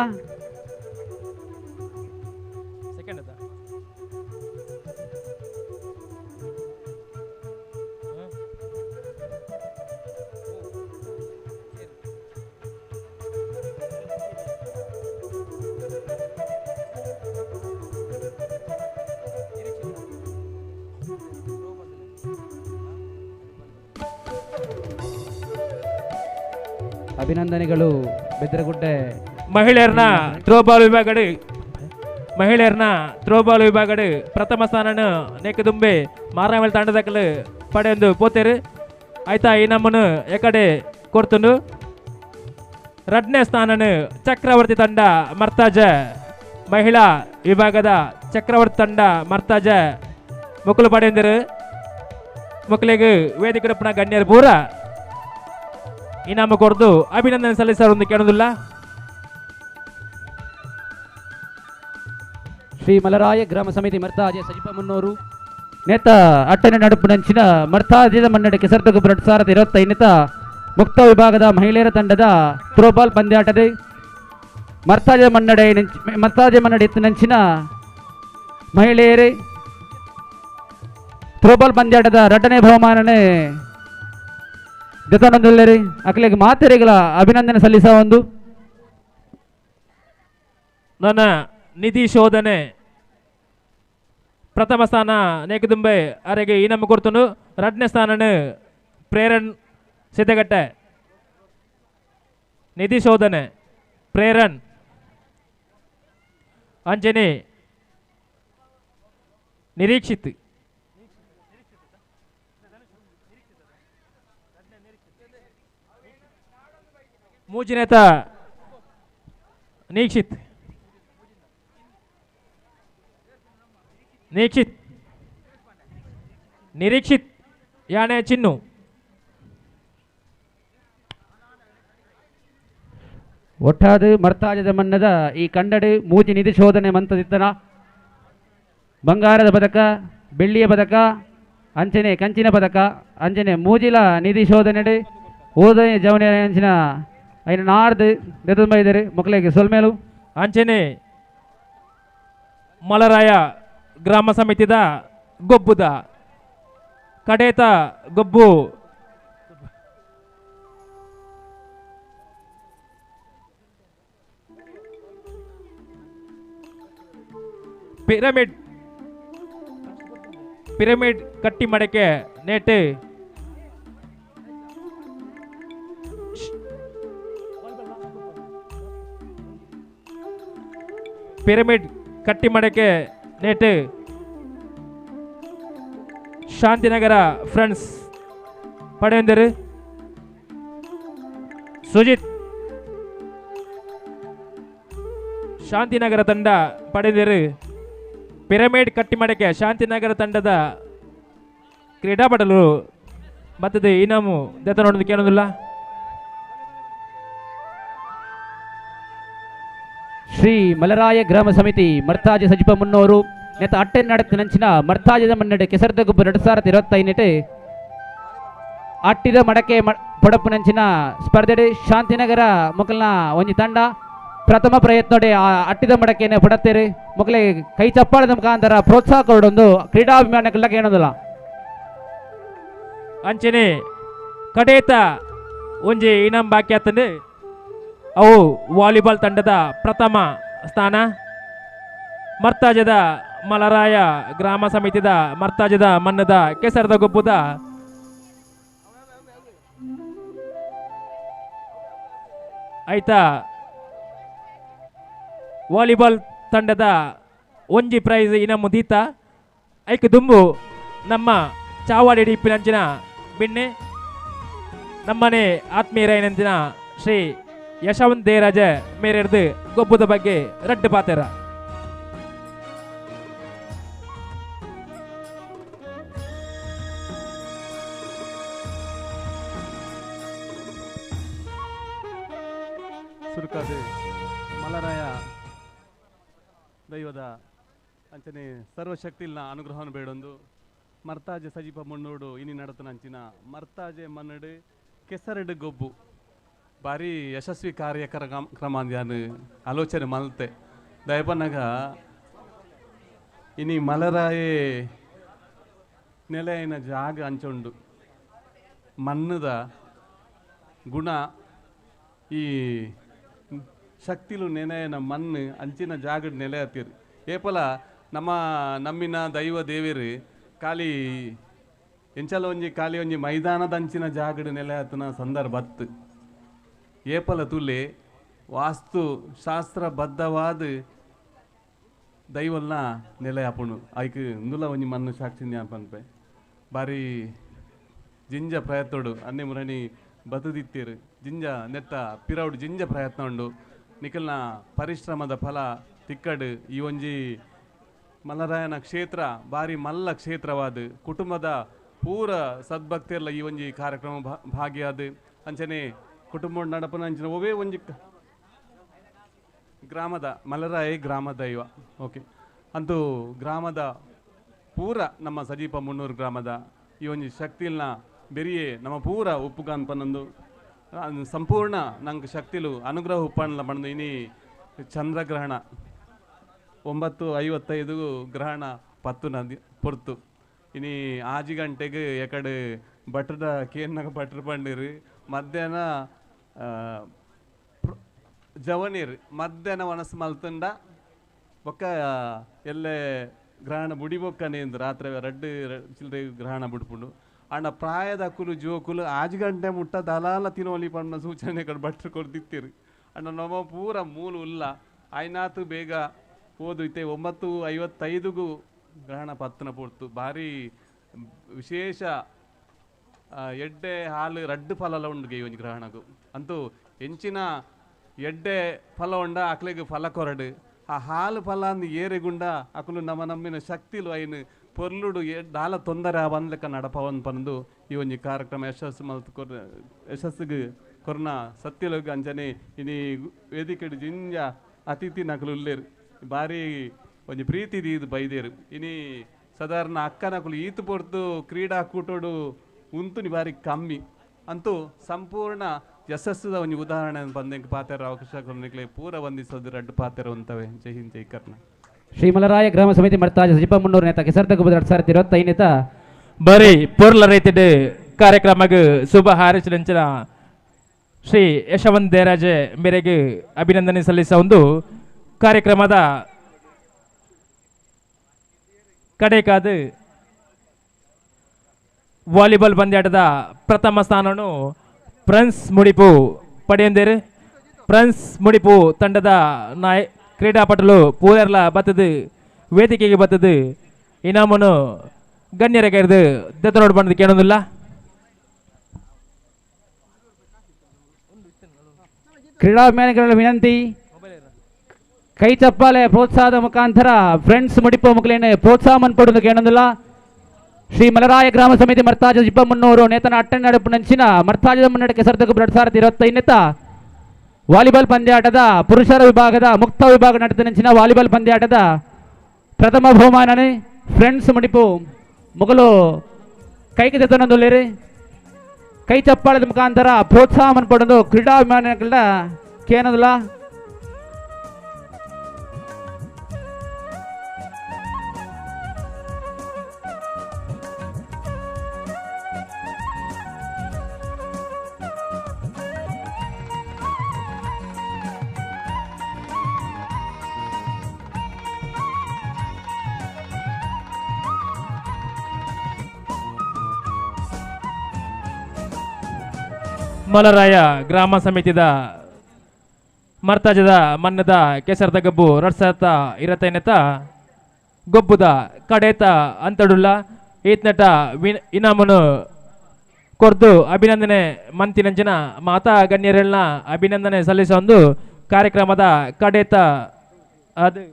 Speaker 20: ಅಭಿನಂದನೆಗಳು ಬೆದ್ರಗುಡ್ಡೆ
Speaker 12: ಮಹಿಳೆಯರನ್ನ ಥ್ರೋಬಾಲ್ ವಿಭಾಗಡು ಪ್ರಥಮ ಸ್ಥಾನನು ನೇಕದುಂಬೆ ಮಾರಾಮೇಲ್ ತಂಡದಕಲು ಪಡೆಯೊಂದು ಪೋತೇರು ಆಯ್ತಾ ಈ ನಮ್ಮನ್ನು ಎಕಡೆ ಕೊಡ್ತುಂಡು. ರಡ್ನೇ ಸ್ಥಾನನು ಚಕ್ರವರ್ತಿ ತಂಡ ಮರ್ತಾಜ ಮಹಿಳಾ ವಿಭಾಗದ ಚಕ್ರವರ್ತಿ ತಂಡ ಮರ್ತಾಜ ಮುಕುಲು ಪಡೆಯಂದರು. ಮಕ್ಕಳಿಗೆ ವೇದಿಕೆ ಗಣ್ಯರು ಪೂರ ಇನಾಮ ಕೊರ್ದು ಅಭಿನಂದನೆ ಸಲ್ಲಿಸಲು ಕೇಳೋದಿಲ್ಲ.
Speaker 20: ಶ್ರೀ ಮಲರಾಯ ಗ್ರಾಮ ಸಮಿತಿ ಮರ್ತಾಜೆ ಸಜಿಪ ಮುನ್ನೂರು ನೇತ ಅಟ್ಟನೆ ನಡುಪು ನಂಚಿನ ಮರ್ತಾಜದ ಮನ್ನಡೆ ಕೆಸರ್ದ ಗೊಬ್ಬರ 2025 ಮುಕ್ತ ವಿಭಾಗದ ಮಹಿಳೆಯರ ತಂಡದ ಥ್ರೋಬಾಲ್ ಪಂದ್ಯಾಟದ ಮರ್ತಾಜ ಮನ್ನಡೆ ಮರ್ತಾಜೆ ಮನ್ನಡೆ ನಂಚಿನ ಮಹಿಳೆಯರೇ ಥ್ರೋಬಾಲ್ ಪಂದ್ಯಾಟದ ರಡ್ಡನೇ ಬಹುಮಾನನೆ ಜತನೊಂದುಲ್ಲೇರಿ ಅಕ್ಲೆಗ್ ಮಾತೆರೆಗಳ ಅಭಿನಂದನೆ ಸಲ್ಲಿಸ ಒಂದು
Speaker 12: ನನ್ನ ನಿಧಿ ಶೋಧನೆ ಪ್ರಥಮ ಸ್ಥಾನ ನೇಕದುಂಬೆ ಅರೆಗೆ ಇನಾಮ ಕೊಡ್ತನು. ರಡ್ಡನೇ ಸ್ಥಾನನ ಪ್ರೇರಣ್ ಸಿದ್ದಗಟ್ಟೆ. ನಿಧಿ ಶೋಧನೆ ಪ್ರೇರಣ್ ಅಂಜನಿ ನಿರೀಕ್ಷಿತ್. ಮೂಜಿನೇತ ನೀಕ್ಷಿತ್ ನೀಕ್ಷಿತ್ ನಿರೀಕ್ಷಿತ್ ಯಾನೆ ಚಿನ್ನು.
Speaker 20: ಒಟ್ಟಾದ ಮರ್ತಾಜದ ಮನ್ನದ ಈ ಕಂಡಡು ಮೂಜಿ ನಿಧಿ ಶೋಧನೆ ಮಂತದಿತ್ತನ ಬಂಗಾರದ ಪದಕ, ಬೆಳ್ಳಿಯ ಪದಕ, ಅಂಚನೆ ಕಂಚಿನ ಪದಕ, ಅಂಚನೆ ಮೂಜಿಲ ನಿಧಿ ಶೋಧನೆಡು ಓದನೆ ಜವನೆ ಅಂಚಿನ ಐನ ನಾರ್ದು ದೆತುಂಬೈದರು ಮಕ್ಕಳಿಗೆ ಸೊಲ್ಮೇಲು.
Speaker 12: ಅಂಚನೆ ಮಲರಾಯ ಗ್ರಾಮ ಸಮಿತಿದ ಗೊಬ್ಬುದ ಕಡೇತ ಗೊಬ್ಬು ಪಿರಮಿಡ್ ಪಿರಮಿಡ್ ಕಟ್ಟಿ ಮಡಕೆ ನೇಟು ಪಿರಮಿಡ್ ಕಟ್ಟಿ ಮಡಕೆ ನೇಟು ಶಾಂತಿನಗರ ಫ್ರೆಂಡ್ಸ್ ಪಡೆಯಂದರು. ಸುಜಿತ್ ಶಾಂತಿನಗರ ತಂಡ ಪಡೆದರು. ಪಿರಮಿಡ್ ಕಟ್ಟಿಮಡಕೆ ಶಾಂತಿನಗರ ತಂಡದ ಕ್ರೀಡಾಪಟಲು ಮತ್ತದು ಇನಾಮು ದತ್ತ ನೋಡೋದು ಕೇಳೋದಿಲ್ಲ.
Speaker 20: ಶ್ರೀ ಮಲರಾಯ ಗ್ರಾಮ ಸಮಿತಿ ಮರ್ತಾಜ ಸಜಿಪ ಮುನ್ನೋರು ನೆತ ಅಟ್ಟೆ ನಡತ್ತ ನಂಚಿನ ಮರ್ತಾಜದ ಮನ್ನಡೆ ಕೆಸರ್ದ ಗೊಬ್ಬರ 2025 ಅಟ್ಟಿದ ಮಡಕೆ ಪೊಡಪು ನಂಚಿನ ಸ್ಪರ್ಧೆ ಶಾಂತಿನಗರ ಮೊಕಲ್ನ ಒಂಜಿ ತಂಡ ಪ್ರಥಮ ಪ್ರಯತ್ನೋಡೆ ಆ ಅಟ್ಟಿದ ಮಡಕೆನೆ ಪಡತ್ತೇರಿ ಮೊಕಲೆ ಕೈ ಚಪ್ಪಾಳದ ಮುಖಾಂತರ ಪ್ರೋತ್ಸಾಹ ಕೊಡೊಂದು ಕ್ರೀಡಾಭಿಮಾನಕ್ಕೆಲ್ಲ ಏನೋದಿಲ್ಲ.
Speaker 12: ಅಂಚನೆ ಕಡೇತ ಒಂಜಿ ಇನಾಮ್ ಬಾಕಿ ಆತಂದು ಅವು ವಾಲಿಬಾಲ್ ತಂಡದ ಪ್ರಥಮ ಸ್ಥಾನ ಮರ್ತಾಜದ ಮಲರಾಯ ಗ್ರಾಮ ಸಮಿತಿದ ಮರ್ತಾಜದ ಮನ್ನದ ಕೆಸರದ ಗೊಬ್ಬುದ ಆಯ್ತಾ ವಾಲಿಬಾಲ್ ತಂಡದ ಒಂಜಿ ಪ್ರೈಸ್ ಇನಾಮು ದೀತ ಐಕ್ ದುಂಬು ನಮ್ಮ ಚಾವಾಡಿ ಡಿಪ್ಪಿನಂಚಿನ ಬಿಣ್ಣೆ ನಮ್ಮನೆ ಆತ್ಮೀಯರೈನಂಚಿನ ಶ್ರೀ ಯಶವಂತ್ ದೇರಾಜ ಮೇರೆಡ್ದು ಗೊಬ್ಬದ ಬಗ್ಗೆ ರಡ್ಡು ಪಾತೆರ.
Speaker 4: ಸುರುಕಾದ ಮಲರಾಯ ದೈವದ ಅಂಚನೆ ಸರ್ವಶಕ್ತಿಲ್ನ ಅನುಗ್ರಹವನ್ನು ಬೇಡೊಂದು ಮರ್ತಾಜೆ ಸಜೀಪ ಮುನ್ನೋಡು ಇನಿ ನಡತನ ಅಂಚಿನ ಮರ್ತಾಜೆ ಮನ್ನಡು ಕೆಸರಡು ಗೊಬ್ಬು ಭಾರಿ ಯಶಸ್ವಿ ಕಾರ್ಯಕ್ರಮ ಅಂದ್ಯಾನು ಆಲೋಚನೆ ಮಲ್ತೆ ದಯಪನಗ ಇನಿ ಮಲರಾಯೇ ನೆಲೆಯಿನ ಜಾಗ ಅಂಚೊಂಡು ಮಣ್ಣದ ಗುಣ ಈ ಶಕ್ತಿಲು ನೆನೆಯನ ಮಣ್ಣು ಅಂಚಿನ ಜಾಗಡ್ ನೆಲೆ ಹತ್ತಿರು ಏಪಲ ನಮ್ಮ ನಮ್ಮಿನ ದೈವ ದೇವೇರು ಖಾಲಿ ಎಂಚಲ ಒಂಜಿ ಖಾಲಿ ಒಂಜಿ ಮೈದಾನದ ಅಂಚಿನ ಜಾಗಡ್ ನೆಲೆ ಹತ್ತನ ಸಂದರ್ಭ ಹತ್ತು ಏಪಲ ತುಲೆ ವಾಸ್ತು ಶಾಸ್ತ್ರಬದ್ಧವಾದ ದೈವಲ್ನ ನೆಲೆ ಅಪುಣು ಐಕ್ ಇಂದುಲ ಒಂಜಿ ಮಣ್ಣು ಸಾಕ್ಷಿ ಪನ್ಪೆ ಭಾರಿ ಜಿಂಜ ಪ್ರಯತ್ನೋಡು ಅನ್ನೆ ಮುರಣಿ ಬದುದಿತ್ತೀರು ಜಿಂಜ ನೆತ್ತ ಪಿರೌಡು ಜಿಂಜ ಪ್ರಯತ್ನ ಉಂಡು ನಿಖಲ್ನ ಪರಿಶ್ರಮದ ಫಲ ತಿಕ್ಕಡು ಈ ಒಂಜಿ ಮಲರಾಯನ ಕ್ಷೇತ್ರ ಬಾರಿ ಮಲ್ಲ ಕ್ಷೇತ್ರವಾದ ಕುಟುಂಬದ ಪೂರ ಸದ್ಭಕ್ತಿಯಲ್ಲ ಈ ಒಂಜಿ ಕಾರ್ಯಕ್ರಮ ಭಾಗಿಯಾದ ಅಂಚನೆ ಕುಟುಂಬ ನಡಪನ ಅಂಚನೆ ಒವೇ ಒಂಜಿ ಗ್ರಾಮದ ಮಲರಾಯ ಗ್ರಾಮ ದೈವ ಓಕೆ ಅಂತೂ ಗ್ರಾಮದ ಪೂರ ನಮ್ಮ ಸಜೀಪ ಮುನ್ನೂರು ಗ್ರಾಮದ ಈ ಒಂಜಿ ಶಕ್ತಿಲ್ನ ಬೆರಿಯೇ ನಮ್ಮ ಪೂರ ಉಪ್ಪುಗಾನ್ ಪನ್ನೊಂದು ಸಂಪೂರ್ಣ ನಂಗೆ ಶಕ್ತಿಲು ಅನುಗ್ರಹ ಉಪ್ಪಣ್ಣ ಬಂದು ಇನಿ ಚಂದ್ರಗ್ರಹಣ 9:55 ಗ್ರಹಣ ಪತ್ತು ನದಿ ಪೊರ್ತು ಇನಿ 6 ಗಂಟೆಗೆ ಎಕಡೆ ಬಟ್ರದ ಕೇನ್ನಾಗ ಬಟ್ರ್ ಪಂಡಿರು ಮಧ್ಯಾಹ್ನ ಜವನೀರು ಮಧ್ಯಾಹ್ನ ವನಸು ಮಲ್ತುಂಡ ಬೊಕ್ಕ ಎಲ್ಲೆ ಗ್ರಹಣ ಬುಡಿಬೊಕ್ಕನೆ ಎಂದು ರಾತ್ರಿ ರಡ್ಡು ಚಿಲ್ಲರೆ ಗ್ರಹಣ ಬುಡ್ಪುಂಡು ಅಂಡ ಪ್ರಾಯದ ಅಕುಲು ಜೋಕುಲು 6 ಗಂಟೆ ಮುಟ್ಟ ದಲಾಲ ತಿನ್ನೋಲಿ ಪಣ್ಣ ಸೂಚನೆ ಕಡೆ ಭಟ್ರು ಕೊಡ್ದಿತ್ತೀರು ಅಂಡ ನಮ್ಮ ಪೂರ ಮೂಲ ಉಲ್ಲ ಆಯ್ನಾತು ಬೇಗ ಓದುತ್ತೆ 9:55 ಗ್ರಹಣ ಪತ್ತನ ಪೊರ್ತು ಭಾರಿ ವಿಶೇಷ ಎಡ್ಡೆ ಹಾಲು ರಡ್ಡು ಫಲಲ ಉಂಡುಗೆ ಈ ಒಂಜಿ ಗ್ರಹಣಗು ಅಂತೂ ಎಂಚಿನ ಎಡ್ಡೆ ಫಲ ಉಂಡ ಅಕ್ಲೆಗ್ ಫಲ ಕೊರಡು ಆ ಹಾಲು ಫಲ ಅಂದ್ ಏರೆಗುಂಡ ಅಕುಲು ನಮ್ಮ ನಮ್ಮಿನ ಶಕ್ತಿಲು ಐನು ಪೊರ್ಲುಡು ದಾಲ ತೊಂದರೆ ಬಂದ್ಲೆಕ್ಕ ನಡಪವನ್ ಪಂದು ಈ ಒಂಜಿ ಕಾರ್ಯಕ್ರಮ ಯಶಸ್ಸು ಮಲ್ತ್ ಕೊರ್ ಯಶಸ್ಸಿಗೆ ಕೊರ್ನ ಸತ್ಯಲೋಗ ಅಂಚನೆ ಇನಿ ವೇದಿಕೆ ಜಿಂಜ ಅತಿಥಿ ನಕಲು ಉಲ್ಲೇರು ಭಾರಿ ಒಂಜಿ ಪ್ರೀತಿ ದೀದ್ ಬೈದೇರು ಇನಿ ಸಾಧಾರಣ ಅಕ್ಕನಕುಲು ಈತು ಪೊರ್ತು ಕ್ರೀಡಾಕೂಟೋಡು ಉಂತುನಿ ಭಾರಿ ಕಮ್ಮಿ ಅಂತೂ ಸಂಪೂರ್ಣ ಯಶಸ್ಸುದ ಒಂಜಿ ಉದಾಹರಣೆ ಬಂದೆಂಕ್ ಪಾತೆರ ಅವಕಾಶ ಕೊರ್ನಿಕ್ಲೆ ಪೂರ ವಂದಿಸೋದು ರಡ್ಡು ಪಾತೆರ ಉಂತವೆ. ಜೈ ಹಿಂದ್, ಜೈ ಕರ್ನ.
Speaker 20: ಶ್ರೀ ಮಲರಾಯ ಗ್ರಾಮ ಸಮಿತಿ ಮರ್ತಾಜ ಸಜಿಪ ಮುನ್ನೂರು ನೇತ ಕೆಸರ್ದ ಗುಬ್ಬದ 2025
Speaker 12: ಬರೀ ಪೊರ್ಲ ರೈತಡು ಕಾರ್ಯಕ್ರಮಕ್ಕೆ ಶುಭ ಹಾರೈಸಿದಂಚಿನ ಶ್ರೀ ಯಶವಂತ್ ದೇರಾಜೆ ಮೇರೆಗೆ ಅಭಿನಂದನೆ ಸಲ್ಲಿಸ ಒಂದು ಕಾರ್ಯಕ್ರಮದ ಕಡೆಕಾದ ವಾಲಿಬಾಲ್ ಪಂದ್ಯಾಟದ ಪ್ರಥಮ ಸ್ಥಾನವನ್ನು ಫ್ರೆನ್ಸ್ ಮುಡಿಪು ಪಡೆಯೊಂದೇರು. ಫ್ರೆನ್ಸ್ ಮುಡಿಪು ತಂಡದ ನಾಯ ಕ್ರೀಡಾಪಟುಲು ಪೂರೆರ್ಲ ಬತ್ತದು ವೇದಿಕೆಗೆ ಬತ್ತದು ಇನಾಮನು ಗಣ್ಯರ ಕರೆದು ದೆತ್ತನೋಡು ಬಂದದ್ದು ಕೇಳೋದಿಲ್ಲ.
Speaker 20: ಕ್ರೀಡಾಭಿಮಾನಿಗಳ ವಿನಂತಿ, ಕೈ ಚಪ್ಪಾಳೆ ಪ್ರೋತ್ಸಾಹದ ಮುಖಾಂತರ ಫ್ರೆಂಡ್ಸ್ ಮುಡಿಪು ಮುಖಲೇನೆ ಪ್ರೋತ್ಸಾಹ ಮನ್ಪಡುವುದು ಕೇಳೋದಿಲ್ಲ. ಶ್ರೀ ಮಲರಾಯ ಗ್ರಾಮ ಸಮಿತಿ ಮರ್ತಾಜ ಜಿಬ್ಬ ಮುನ್ನೂರು ನೇತನ ಅಟ್ಟಣ ನಡುಪು ನಂಚಿನ ಮರ್ತಾಜದ ಮುನ್ನಡೆ ಕೆಸರ್ದ ಗೊಬ್ಬರ 2025 ವಾಲಿಬಾಲ್ ಪಂದ್ಯಾಟದ ಪುರುಷರ ವಿಭಾಗದ ಮುಕ್ತ ವಿಭಾಗ ನಡೆದ ನಂಚಿನ ವಾಲಿಬಾಲ್ ಪಂದ್ಯಾಟದ ಪ್ರಥಮ ಬಹುಮಾನನೆ ಫ್ರೆಂಡ್ಸ್ ಮುಡಿಪು ಮೊಗಲು ಕೈಗೆ ತೆತ್ತನೊಂದುಲ್ಲೇರಿ. ಕೈ ಚಪ್ಪಾಳದ ಮುಖಾಂತರ ಪ್ರೋತ್ಸಾಹ ಮನ್ಪಡೋದು ಕ್ರೀಡಾಭಿಮಾನಿಗಳ ಕೇನದಲ್ಲ.
Speaker 12: ಮಲರಾಯ ಗ್ರಾಮ ಸಮಿತಿದ ಮರ್ತಾಜದ ಮನ್ನದ ಕೆಸರದ ಗಬ್ಬು 2025 ಗೊಬ್ಬುದ ಕಡೇತ ಅಂತಡುಲ್ಲ ಈತ್ನಟ ಇನಾಮನು ಕೊರ್ದು ಅಭಿನಂದನೆ ಮಂತಿನಂಚಿನ ಮಾತಾ ಗಣ್ಯರೆಲ್ಲ ಅಭಿನಂದನೆ ಸಲ್ಲಿಸೋ ಒಂದು ಕಾರ್ಯಕ್ರಮದ ಕಡೇತ ಅದು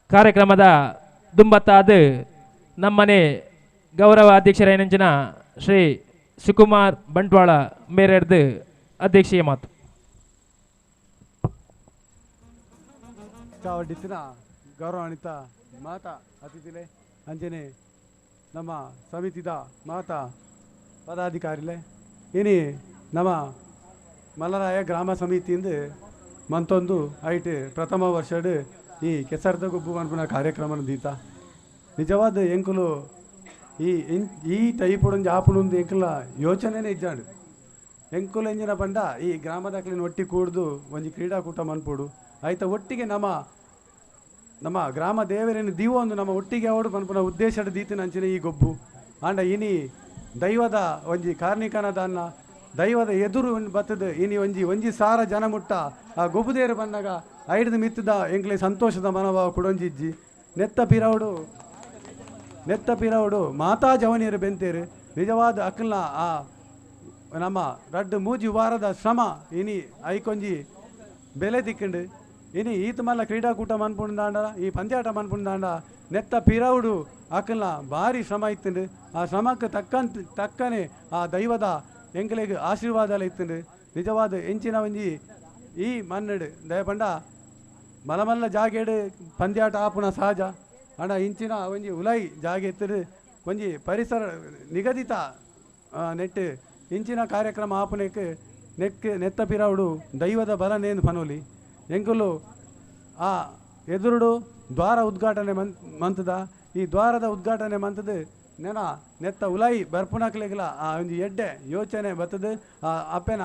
Speaker 12: ಕಾರ್ಯಕ್ರಮದ ದುಂಬತ್ತಾದ ನಮ್ಮನೆ ಗೌರವ ಅಧ್ಯಕ್ಷರೇನಂಚಿನ ಶ್ರೀ ಸುಕುಮಾರ್ ಬಂಟ್ವಾಳ ಮೇರೆರ್ದು ಅಧ್ಯಕ್ಷೀಯ ಮಾತು.
Speaker 16: ಚಾವಡಿತ್ತಿನ ಗೌರವಾನ್ವಿತ ಮಾತಾ ಅತಿಥಿಲೆ ಅಂಜನೆ ನಮ್ಮ ಸಮಿತಿದ ಮಾತಾ ಪದಾಧಿಕಾರಿಲೆ ಇನಿ ನಮ್ಮ ಮಲರಾಯ ಗ್ರಾಮ ಸಮಿತಿಯಿಂದ ಮಂತೊಂದು ಐಟ್ ಪ್ರಥಮ ವರ್ಷಡ್ ಈ ಕೆಸರ್ದ ಗೊಬ್ಬು ಮನ್ಪುನ ಕಾರ್ಯಕ್ರಮ ದೀತ ನಿಜವಾದ ಎಂಕುಲು ಈ ಈ ಟೈಪುಡೊಂಜಿ ಆಪುಣೊಂದು ಎಂಕುಲ ಯೋಚನೆನೇ ಇಜ್ಜಾಂಡ್ ಎಂಕುಲು ಎಂಜಿನ ಪಂಡ ಈ ಗ್ರಾಮದಕ್ಲಿನ ಒಟ್ಟಿ ಕೂಡ್ದು ಒಂಜಿ ಕ್ರೀಡಾಕೂಟ ಮನ್ಪೊಡು ಆಯ್ತ ಒಟ್ಟಿಗೆ ನಮ್ಮ ನಮ್ಮ ಗ್ರಾಮ ದೇವರೇನು ದೀವ ಒಂದು ನಮ್ಮ ಒಟ್ಟಿಗೆ ಅವಡು ಪನ್ಪುನ ಉದ್ದೇಶದ ದೀತಿನ ಅಂಚಿನ ಈ ಗೊಬ್ಬು ಆಂಡ ಇನಿ ದೈವದ ಒಂಜಿ ಕಾರ್ಣಿಕನದನ್ನ ದೈವದ ಎದುರು ಬತ್ತದ ಇನಿ ಒಂಜಿ ಒಂಜಿ ಸಾರ ಜನ ಮುಟ್ಟ ಆ ಗೊಬ್ಬುದೇರು ಬಂದಾಗ ಐಡ್ದು ಮಿತ್ತದ ಎಂಕ್ಲೆ ಸಂತೋಷದ ಮನೋಭಾವ ಕುಡೊಂಜಿಜ್ಜಿ ನೆತ್ತ ಪಿರವಡು ನೆತ್ತ ಪಿರವಡು ಮಾತಾ ಜವನಿಯರು ಬೆಂತೇರು ನಿಜವಾದ ಅಕ್ಕಲ್ನ ಆ ನಮ್ಮ ರಡ್ಡು ಮೂಜಿ ವಾರದ ಶ್ರಮ ಇನಿ ಐಕೊಂಜಿ ಬೆಲೆ ತಿಕ್ಕಂಡು ಇನಿ ಈತ ಮಲ್ಲ ಕ್ರೀಡಾಕೂಟ ಮನ್ಪುಂದಾಂಡ ಈ ಪಂದ್ಯಾಟ ಮನ್ಪುಂದಾಂಡ ನೆತ್ತ ಪಿರವುಡು ಅಕಲ್ನ ಭಾರಿ ಶ್ರಮ ಇತ್ತುಂಡು. ಆ ಶ್ರಮಕ್ಕೆ ತಕ್ಕನೆ ಆ ದೈವದ ಎಂಕಲೆಗ್ ಆಶೀರ್ವಾದಲ ಇತ್ತುಂಡು. ನಿಜವಾದ ಎಂಚಿನ ಒಂಜಿ ಈ ಮಣ್ಣಡು ದಯಪಂಡ ಮಲಮಲ್ಲ ಜಾಗೆಡು ಪಂದ್ಯಾಟ ಆಪುನ ಸಹಜ. ಆಂಡ ಇಂಚಿನ ಒಂಜಿ ಉಲೈ ಜಾಗೆ ಇತ್ತುಂಡು ಒಂಜಿ ಪರಿಸರ ನಿಗದಿತ ನೆಟ್ಟು ಇಂಚಿನ ಕಾರ್ಯಕ್ರಮ ಆಪುನೆಕ್ ನೆಕ್ ನೆತ್ತ ಪಿರವುಡು ದೈವದ ಬಲನೇನು ಪನೋಲಿ. ಎಂಕುಲು ಆ ಎದುರುಡು ದ್ವಾರ ಉದ್ಘಾಟನೆ ಮಂತದ ಈ ದ್ವಾರದ ಉದ್ಘಾಟನೆ ಮಂತದ ನೆನ ನೆತ್ತ ಉಲೈ ಬರ್ಪುನಕ್ಲೆಗ್ಲ ಆ ಒಂಜಿ ಎಡ್ಡೆ ಯೋಚನೆ ಬತ್ತದ. ಆ ಅಪ್ಪೆನ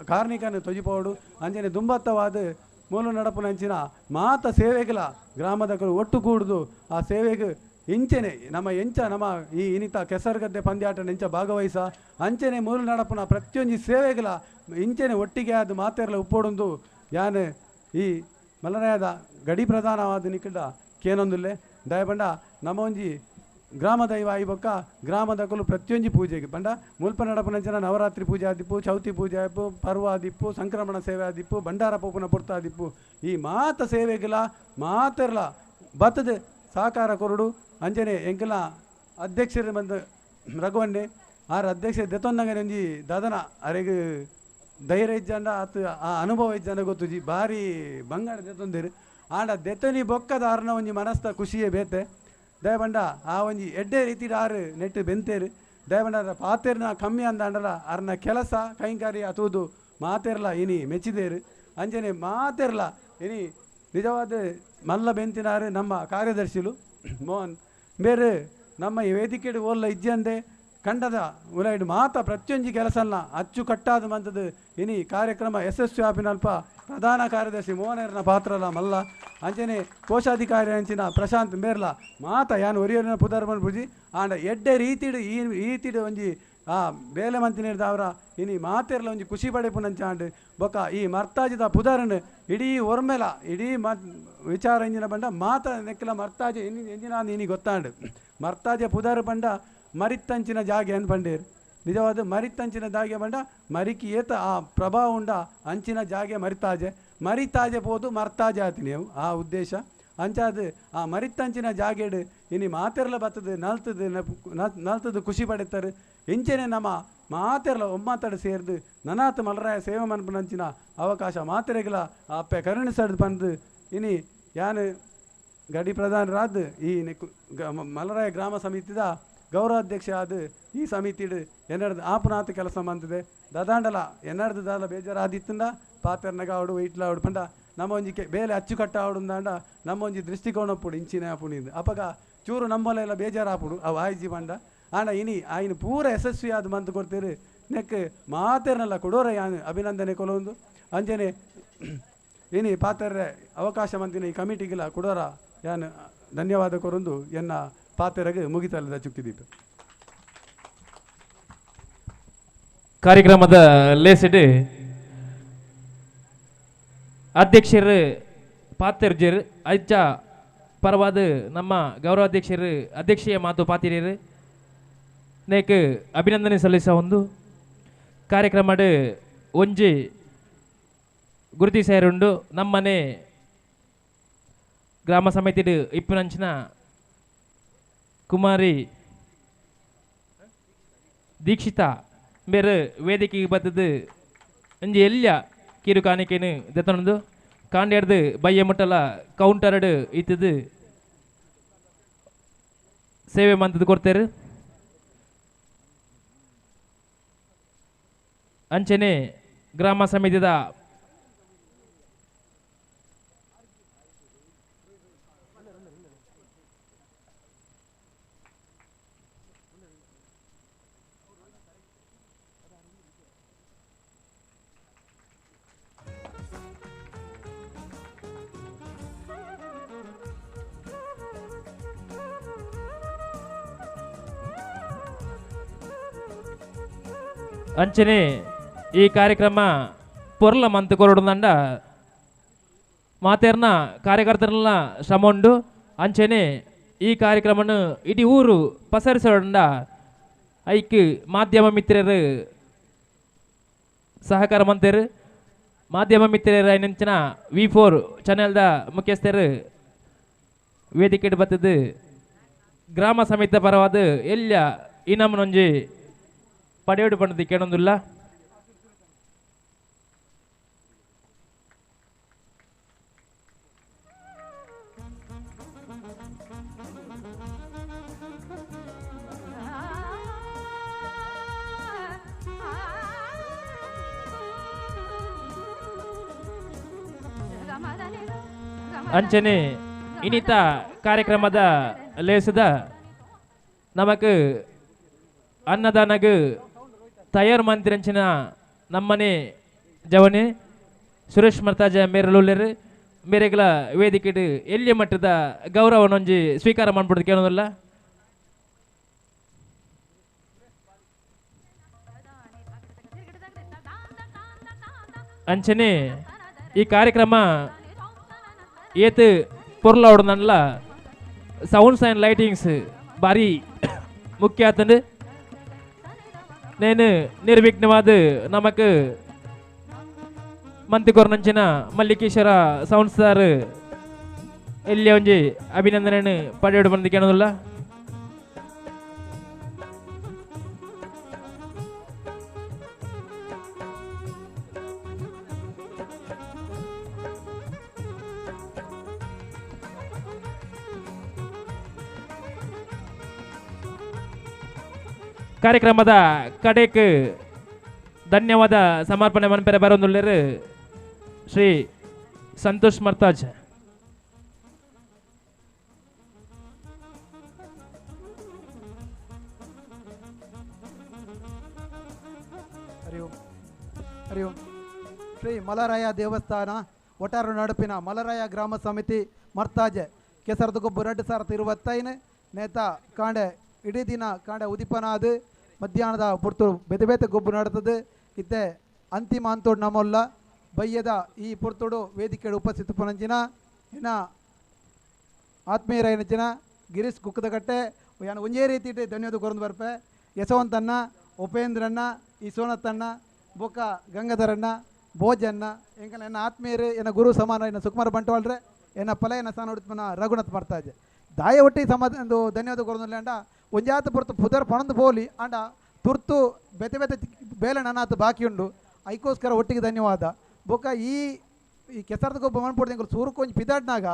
Speaker 16: ಕಾರ್ಣಿಕನ ತೊಜಿಪೋಡು ಅಂಚನೆ ದುಂಬತ್ತವಾದ ಮೂಲು ನಡಪುನಂಚಿನ ಮಾತ ಸೇವೆಗಳ ಗ್ರಾಮದಕಲು ಒಟ್ಟು ಕೂಡುದು ಆ ಸೇವೆಗೆ ಇಂಚೆನೆ ನಮ್ಮ ಎಂಚ ನಮ್ಮ ಈ ಇನಿತ ಕೆಸರುಗದ್ದೆ ಪಂದ್ಯಾಟ ನೆಂಚ ಭಾಗವಹಿಸ ಅಂಚನೆ ಮೂಲು ನಡಪುನ ಪ್ರತಿಯೊಂಜಿ ಸೇವೆಗಳ ಇಂಚೆನೆ ಒಟ್ಟಿಗೆ ಅದು ಮಾತೆರ್ಲ ಉಪ್ಪೋಡೊಂದು ಯಾನ್ ಈ ಮಲರಾಯದ ಗಡಿ ಪ್ರಧಾನವಾದ ನಿಕಟ ಕೇನೊಂದುಲ್ಲೆ. ದಯಪಂಡ ನಮ್ಮ ಒಂಜಿ ಗ್ರಾಮ ದೈವ ಈ ಬೊಕ್ಕ ಗ್ರಾಮದಕಲು ಪ್ರತಿಯೊಂಜಿ ಪೂಜೆಗೆ ಪಂಡ ಮುಲ್ಪ ನಡಪುನಂಚಿನ ನವರಾತ್ರಿ ಪೂಜೆ ಆದಿಪ್ಪು, ಚೌತಿ ಪೂಜೆ ಆದಿಪ್ಪು, ಪರ್ವ ಆದಿಪ್ಪು, ಸಂಕ್ರಮಣ ಸೇವೆ ಆದಿಪ್ಪು, ಭಂಡಾರ ಪೋಪುನ ಪೊರ್ತ ಆದಿಪ್ಪು, ಈ ಮಾತ ಸೇವೆಗಳ ಮಾತೆರ್ಲ ಬತ್ತದ ಸಹಕಾರ ಕೊರಡು. ಅಂಜನೆ ಎಂಕಲ ಅಧ್ಯಕ್ಷರು ಬಂದ ರಘುವಣ್ಣೆ ಆರ್ ಅಧ್ಯಕ್ಷ ದೆತೊನ್ನಗನೆ ಒಂಜಿ ದಾದನ ಅರೆಗ್ ಧೈರ್ಯ ಇಜ್ಜಂಡ ಆತ ಆ ಅನುಭವ ಇಜ್ಜಂಡ ಗೊತ್ತುಜಿ ಭಾರಿ ಬಂಗಾರ ದೆತೊಂದಿರು. ಆಂಡ ದೆತನಿ ಬೊಕ್ಕದ ಆರ್ನ ಒಂಜಿ ಮನಸ್ತ ಖುಷಿಯೇ ಬೇತೆ. ದಯಬಂಡ ಆ ಒಂಜಿ ಎಡ್ಡೆ ರೀತಿ ಆರು ನೆಟ್ಟು ಬೆಂತೇರು. ದಯಬಂಡ ಪಾತೆರ್ನ ಕಮ್ಮಿ ಅಂದಾಂಡಲ ಆರ್ನ ಕೆಲಸ ಕೈಂಕಾರ್ಯ ತೂದು ಮಾತೆರ್ಲ ಇನಿ ಮೆಚ್ಚಿದೇರು. ಅಂಜನೆ ಮಾತೆರ್ಲ ಇನಿ ನಿಜವಾದ ಮಲ್ಲ ಬೆಂತಿನಾರು ನಮ್ಮ ಕಾರ್ಯದರ್ಶಿಲು ಮೋಹನ್ ಬೇರೆ ನಮ್ಮ ಈ ವೇದಿಕೆಡು ಓಲ್ಲ ಇಜ್ಜಂದೆ ಕಂಡದ ಉಲೈಡ್ ಮಾತ ಪ್ರತಿಯೊಂಜಿ ಕೆಲಸನ ಅಚ್ಚುಕಟ್ಟಾದ ಮಂತದ್ದು ಇನಿ ಕಾರ್ಯಕ್ರಮ ಯಶಸ್ವಿ ಆಪಿನಲ್ಪ ಪ್ರಧಾನ ಕಾರ್ಯದರ್ಶಿ ಮೋಹನರ್ನ ಪಾತ್ರಲ ಮಲ್ಲ ಅಂಚನೆ ಕೋಶಾಧಿಕಾರಿ ಅಂಚಿನ ಪ್ರಶಾಂತ್ ಮೇರ್ಲ ಮಾತ ಯಾನ್ ಒರಿಯರ್ನ ಪುದರ್ಮನ್ ಬುಜಿ ಆಂಡ ಎಡ್ಡೆ ರೀತಿಡು ಈ ರೀತಿಡು ಒಂಜಿ ಆ ಬೇಲೆ ಮಂತಿನಿರ್ದವರ ಇನಿ ಮಾತೆರ್ಲ ಒಂಜಿ ಖುಷಿ ಪಡೆಪುನಂಚಾಂಡ್ ಬೊಕ್ಕ ಈ ಮರ್ತಾಜಿದ ಪುದರ್ನ್ ಇಡೀ ಒರ್ಮೆಲ ಇಡೀ ವಿಚಾರ ಇಂಜಿನ ಬಂಡ ಮಾತ ನೆಕ್ಕಲ ಮರ್ತಾಜೆ ಎಂಜಿನ ಇನಿ ಗೊತ್ತಾಂಡ್ ಮರ್ತಾಜೆ ಪುದರ್ ಬಂಡ ಮರಿತ್ತಂಚಿನ ಜಾಗೆ ಅನ್ ಪಂಡೇರ್. ನಿಜವಾದ ಮರಿತ್ತಂಚಿನ ಜಾಗೆ ಬಂಡ ಮರಿಕಿ ಏತ ಆ ಪ್ರಭಾವ ಉಂಡ ಅಂಚಿನ ಜಾಗೆ ಮರಿತಾಜೆ ಮರಿತಾಜೆ ಪೋದು ಮರ್ತಾಜೆ ಆತಿ ನೀವು ಆ ಉದ್ದೇಶ ಅಂಚಾದ ಆ ಮರಿತ್ತಂಚಿನ ಜಾಗೆಡು ಇನಿ ಮಾತೆರ್ಲ ಬತ್ತದು ನಲ್ತದು ನಲ್ತದು ಖುಷಿ ಪಡೆತಾರೆ. ಇಂಚೆನೆ ನಮ್ಮ ಮಾತೆರ್ಲ ಒಮ್ಮಾತಡು ಸೇರ್ದು ನನಾತ್ ಮಲರಾಯ ಸೇವೆ ಮನ್ಪುನಂಚಿನ ಅವಕಾಶ ಮಾತೆರೆಗ್ಲ ಅಪ್ಪೆ ಕರುಣಿಸಡ್ ಪಂದು ಇನಿ ಯಾನ್ ಗಡಿ ಪ್ರಧಾನರಾದ ಈ ಮಲರಾಯ ಗ್ರಾಮ ಸಮಿತಿದ ಗೌರವಾಧ್ಯಕ್ಷ ಆದ ಈ ಸಮಿತಿಡು ಎನ್ನರ್ದು ಆಪುನಾಥ ಕೆಲಸ ಮಂತದೆ. ದದಾಂಡಲ ಎನ್ನರ್ದು ದಾಲ ಬೇಜಾರಾದಿತ್ತಂದ ಪಾತೆರ್ನಗ ಆವಡು ಇಟ್ಲ ಆವಡು ಪಂಡ ನಮ್ಮ ಒಂಜಿ ಬೇಲೆ ಅಚ್ಚುಕಟ್ಟ ಆವಡುಂದಾಂಡ ನಮ್ಮ ಒಂಜಿ ದೃಷ್ಟಿಕೋನ ಪುಡು ಇಂಚಿನ ಪುಣಿಂದು ಅಪಗ ಚೂರು ನಮ್ಮಲೆಲ್ಲ ಬೇಜಾರಾಪುಡು ಅವು ಆಯ್ಜಿ ಪಂಡ ಆಂಡ ಇನಿ ಆಯ್ನ ಪೂರ ಯಶಸ್ವಿ ಆದ ಮಂತ್ ಕೊಡ್ತೀರಿ ನೆಕ್ ಮಾತೆರ್ನಲ್ಲ ಕೊಡೋರ ಯಾನ್ ಅಭಿನಂದನೆ ಕೊಲೊಂದು ಅಂಜನೆ ಇನಿ ಪಾತೆರ್ರೆ ಅವಕಾಶ ಮಂತಿನ ಈ ಕಮಿಟಿಗಿಲ್ಲ ಕೊಡೋರ ಯಾನ್ ಧನ್ಯವಾದ ಕೊರೊಂದು ಎನ್ನ ಪಾತೆರಗೆ ಮುಗಿತಲ್ಲದ ಚುಕ್ಕಿದೀಪ.
Speaker 12: ಕಾರ್ಯಕ್ರಮದ ಲೇಸಿಡ್ ಅಧ್ಯಕ್ಷರು ಪಾತೆರ್ಜರ್ ಅಜ್ಜ ಪರವಾದ ನಮ್ಮ ಗೌರವಾಧ್ಯಕ್ಷರು ಅಧ್ಯಕ್ಷೀಯ ಮಾತು ಪಾತಿರಿಯರು ನೇಕ್ ಅಭಿನಂದನೆ ಸಲ್ಲಿಸ ಒಂದು ಕಾರ್ಯಕ್ರಮಡ್ ಒಂಜಿ ಗುರುತಿ ಸೇರುಂಡು ನಮ್ಮನೆ ಗ್ರಾಮ ಸಮಿತಿಡ್ ಇಪ್ಪುನಂಚಿನ ಕುಮಾರಿ ದೀಕ್ಷಿತಾ ಬೇರೆ ವೇದಿಕೆಗೆ ಬತ್ತದು ಒಂಜಿ ಎಲ್ಯ ಕಿರು ಕಾಣಿಕೆನು ದೆತ್ತೊಂದು ಕಾಂಡ್ಯಾಡ್ದು ಬಯ್ಯ ಮುಟ್ಟಲ ಕೌಂಟರ್ಡ್ ಇತ್ತದು ಸೇವೆ ಮಂತದ್ದು ಕೊಡ್ತಾರೆ. ಅಂಚನೆ ಗ್ರಾಮ ಸಮಿತಿದ ಅಂಚನೆ ಈ ಕಾರ್ಯಕ್ರಮ ಪೊರ್ಲ ಮಂತ್ ಕೊರಡುಂದಂಡ ಮಾತೇರ್ನ ಕಾರ್ಯಕರ್ತರನ್ನ ಶ್ರಮ ಉಂಡು. ಅಂಚನೆ ಈ ಕಾರ್ಯಕ್ರಮನ ಇಡೀ ಊರು ಪಸರಿಸೋಡ ಐಕ್ ಮಾಧ್ಯಮ ಮಿತ್ರರು ಸಹಕಾರ ಮಂತೇರು. ಮಾಧ್ಯಮ ಮಿತ್ರರ ವಿ4 ಚಾನೆಲ್ದ ಮುಖ್ಯಸ್ಥರು ವೇದಿಕೆ ಬತ್ತದು ಗ್ರಾಮ ಸಮಿತಿ ಪರವಾದ ಎಲ್ಲ ಇನಾಮನೊಂಜಿ ಪಡೆಯೋಡು ಪಂಡದಿ ಕೇಳೊಂದುಲ್ಲ. ಅಂಚನೆ ಇನ್ನಿತ ಕಾರ್ಯಕ್ರಮದ ಲೇಸದ ನಮಕ್ ಅನ್ನದಾನಗ ತಯಾರು ಮಂತ್ರಂಚಿನ ನಮ್ಮನೆ ಜವನೆ ಸುರೇಶ್ ಮರ್ತಾಜ ಮೇರಲುಲ್ಲೆರು ಮೇರೆಗಳ ವೇದಿಕೆಡು ಎಲ್ಲಿಯ ಮಟ್ಟದ ಗೌರವನೊಂಜಿ ಸ್ವೀಕಾರ ಮಾಡ್ಬಿಡ್ದು ಕೇಳೋದಲ್ಲ. ಅಂಚನೆ ಈ ಕಾರ್ಯಕ್ರಮ ಏತ್ ಪೊರ್ಲವಡನಲ್ಲ ಸೌಂಡ್ಸ್ ಆ್ಯಂಡ್ ಲೈಟಿಂಗ್ಸ್ ಭಾರಿ ಮುಖ್ಯ ಆತಂಡು. నేను ನಿರ್ವಿಘ್ನವಾದ ನಮಕ್ ಮಂತಿಕೊರ್ನಂಚಿನ ಮಲ್ಲಿಕೇಶ್ವರ ಸೌಂಡ್ ಸಾರ್ ಎಲ್ಲಿ ಒಂಜಿ ಅಭಿನಂದನೆ ಪಡೆಯೋಡು ಬಂದು ಕೇಳೋದಿಲ್ಲ. ಕಾರ್ಯಕ್ರಮದ ಕಡೆಕ್ ಧನ್ಯವಾದ ಸಮರ್ಪಣೆ ಮನ್ಪೆರೆ ಬರೋದುಳ್ಳರು ಶ್ರೀ ಸಂತೋಷ್ ಮರ್ತಾಜ್.
Speaker 21: ಹರಿ ಓಂ ಹರಿ ಓಂ. ಶ್ರೀ ಮಲರಾಯ ದೇವಸ್ಥಾನ ಒಟಾರು ನಡುಪಿನ ಮಲರಾಯ ಗ್ರಾಮ ಸಮಿತಿ ಮರ್ತಾಜೆ ಕೆಸರದು ಗೊಬ್ಬು 2025 ನೇತ ಕಾಂಡೆ ಇಡೀ ದಿನ ಕಾಂಡೆ ಉದಿಪನ ಅದು ಮಧ್ಯಾಹ್ನದ ಪುರ್ತು ಬೇತೆ ಬೇತೆ ಗೊಬ್ಬು ನಡತದೆ. ಇತ್ತೆ ಅಂತಿಮ ಅಂತೋಡು ನಮ್ಮಲ್ಲ ಬಯ್ಯದ ಈ ಪುರ್ತುಡು ವೇದಿಕೆ ಉಪಸ್ಥಿತ ಪನಂಚಿನ ಇನ್ನ ಆತ್ಮೀಯರೈನಂಚಿನ ಗಿರೀಶ್ ಕುಕ್ಕದಕಟ್ಟೆ ಯಾನು ಒಂದೇ ರೀತಿ ಧನ್ಯವಾದ ಕೊರಂದು ಬರ್ಪೆ. ಯಶವಂತಣ್ಣ, ಉಪೇಂದ್ರಣ್ಣ, ಈ ಸೋನತ್ತಣ್ಣ, ಬೊಕ್ಕ ಗಂಗಾಧರಣ್ಣ, ಭೋಜಣ್ಣ, ಎಂಕಲ್ ಎನ್ನ ಆತ್ಮೀಯರು, ಎನ್ನ ಗುರು ಸಮಾನ ಎನ್ನ ಸುಕುಮಾರ್ ಬಂಟ್ವಾಳ್ರೆ, ಎನ್ನ ಪಲಯನ ಸಾನ ಉಡುಪನ ರಘುನಾಥ್ ಮರ್ತಾಜೆ ದಾಯ ಒಟ್ಟಿ ಸಮಾಧ ಒಂದು ಧನ್ಯವಾದ ಕೊರಂದು ಅಂಡ ಒಂಜಾತ ಪೊರ್ತು ಪುದರ್ ಪಣಂದು ಪೋಲಿ ಅಂಡ ತುರ್ತು ಬೇತೆ ಬೇತೆ ಬೇಲೆ ನನ್ನಾತು ಬಾಕಿ ಉಂಡು ಐಕೋಸ್ಕರ ಒಟ್ಟಿಗೆ ಧನ್ಯವಾದ. ಬೊಕ್ಕ ಈ ಈ ಕೆಸರದ ಗೊಬ್ಬ ಮನ್ಪೊಡ್ದು ಎಂಕುಲು ಸುರುಕು ಒಂಜಿ ಪಿದಾಡ್ನಾಗ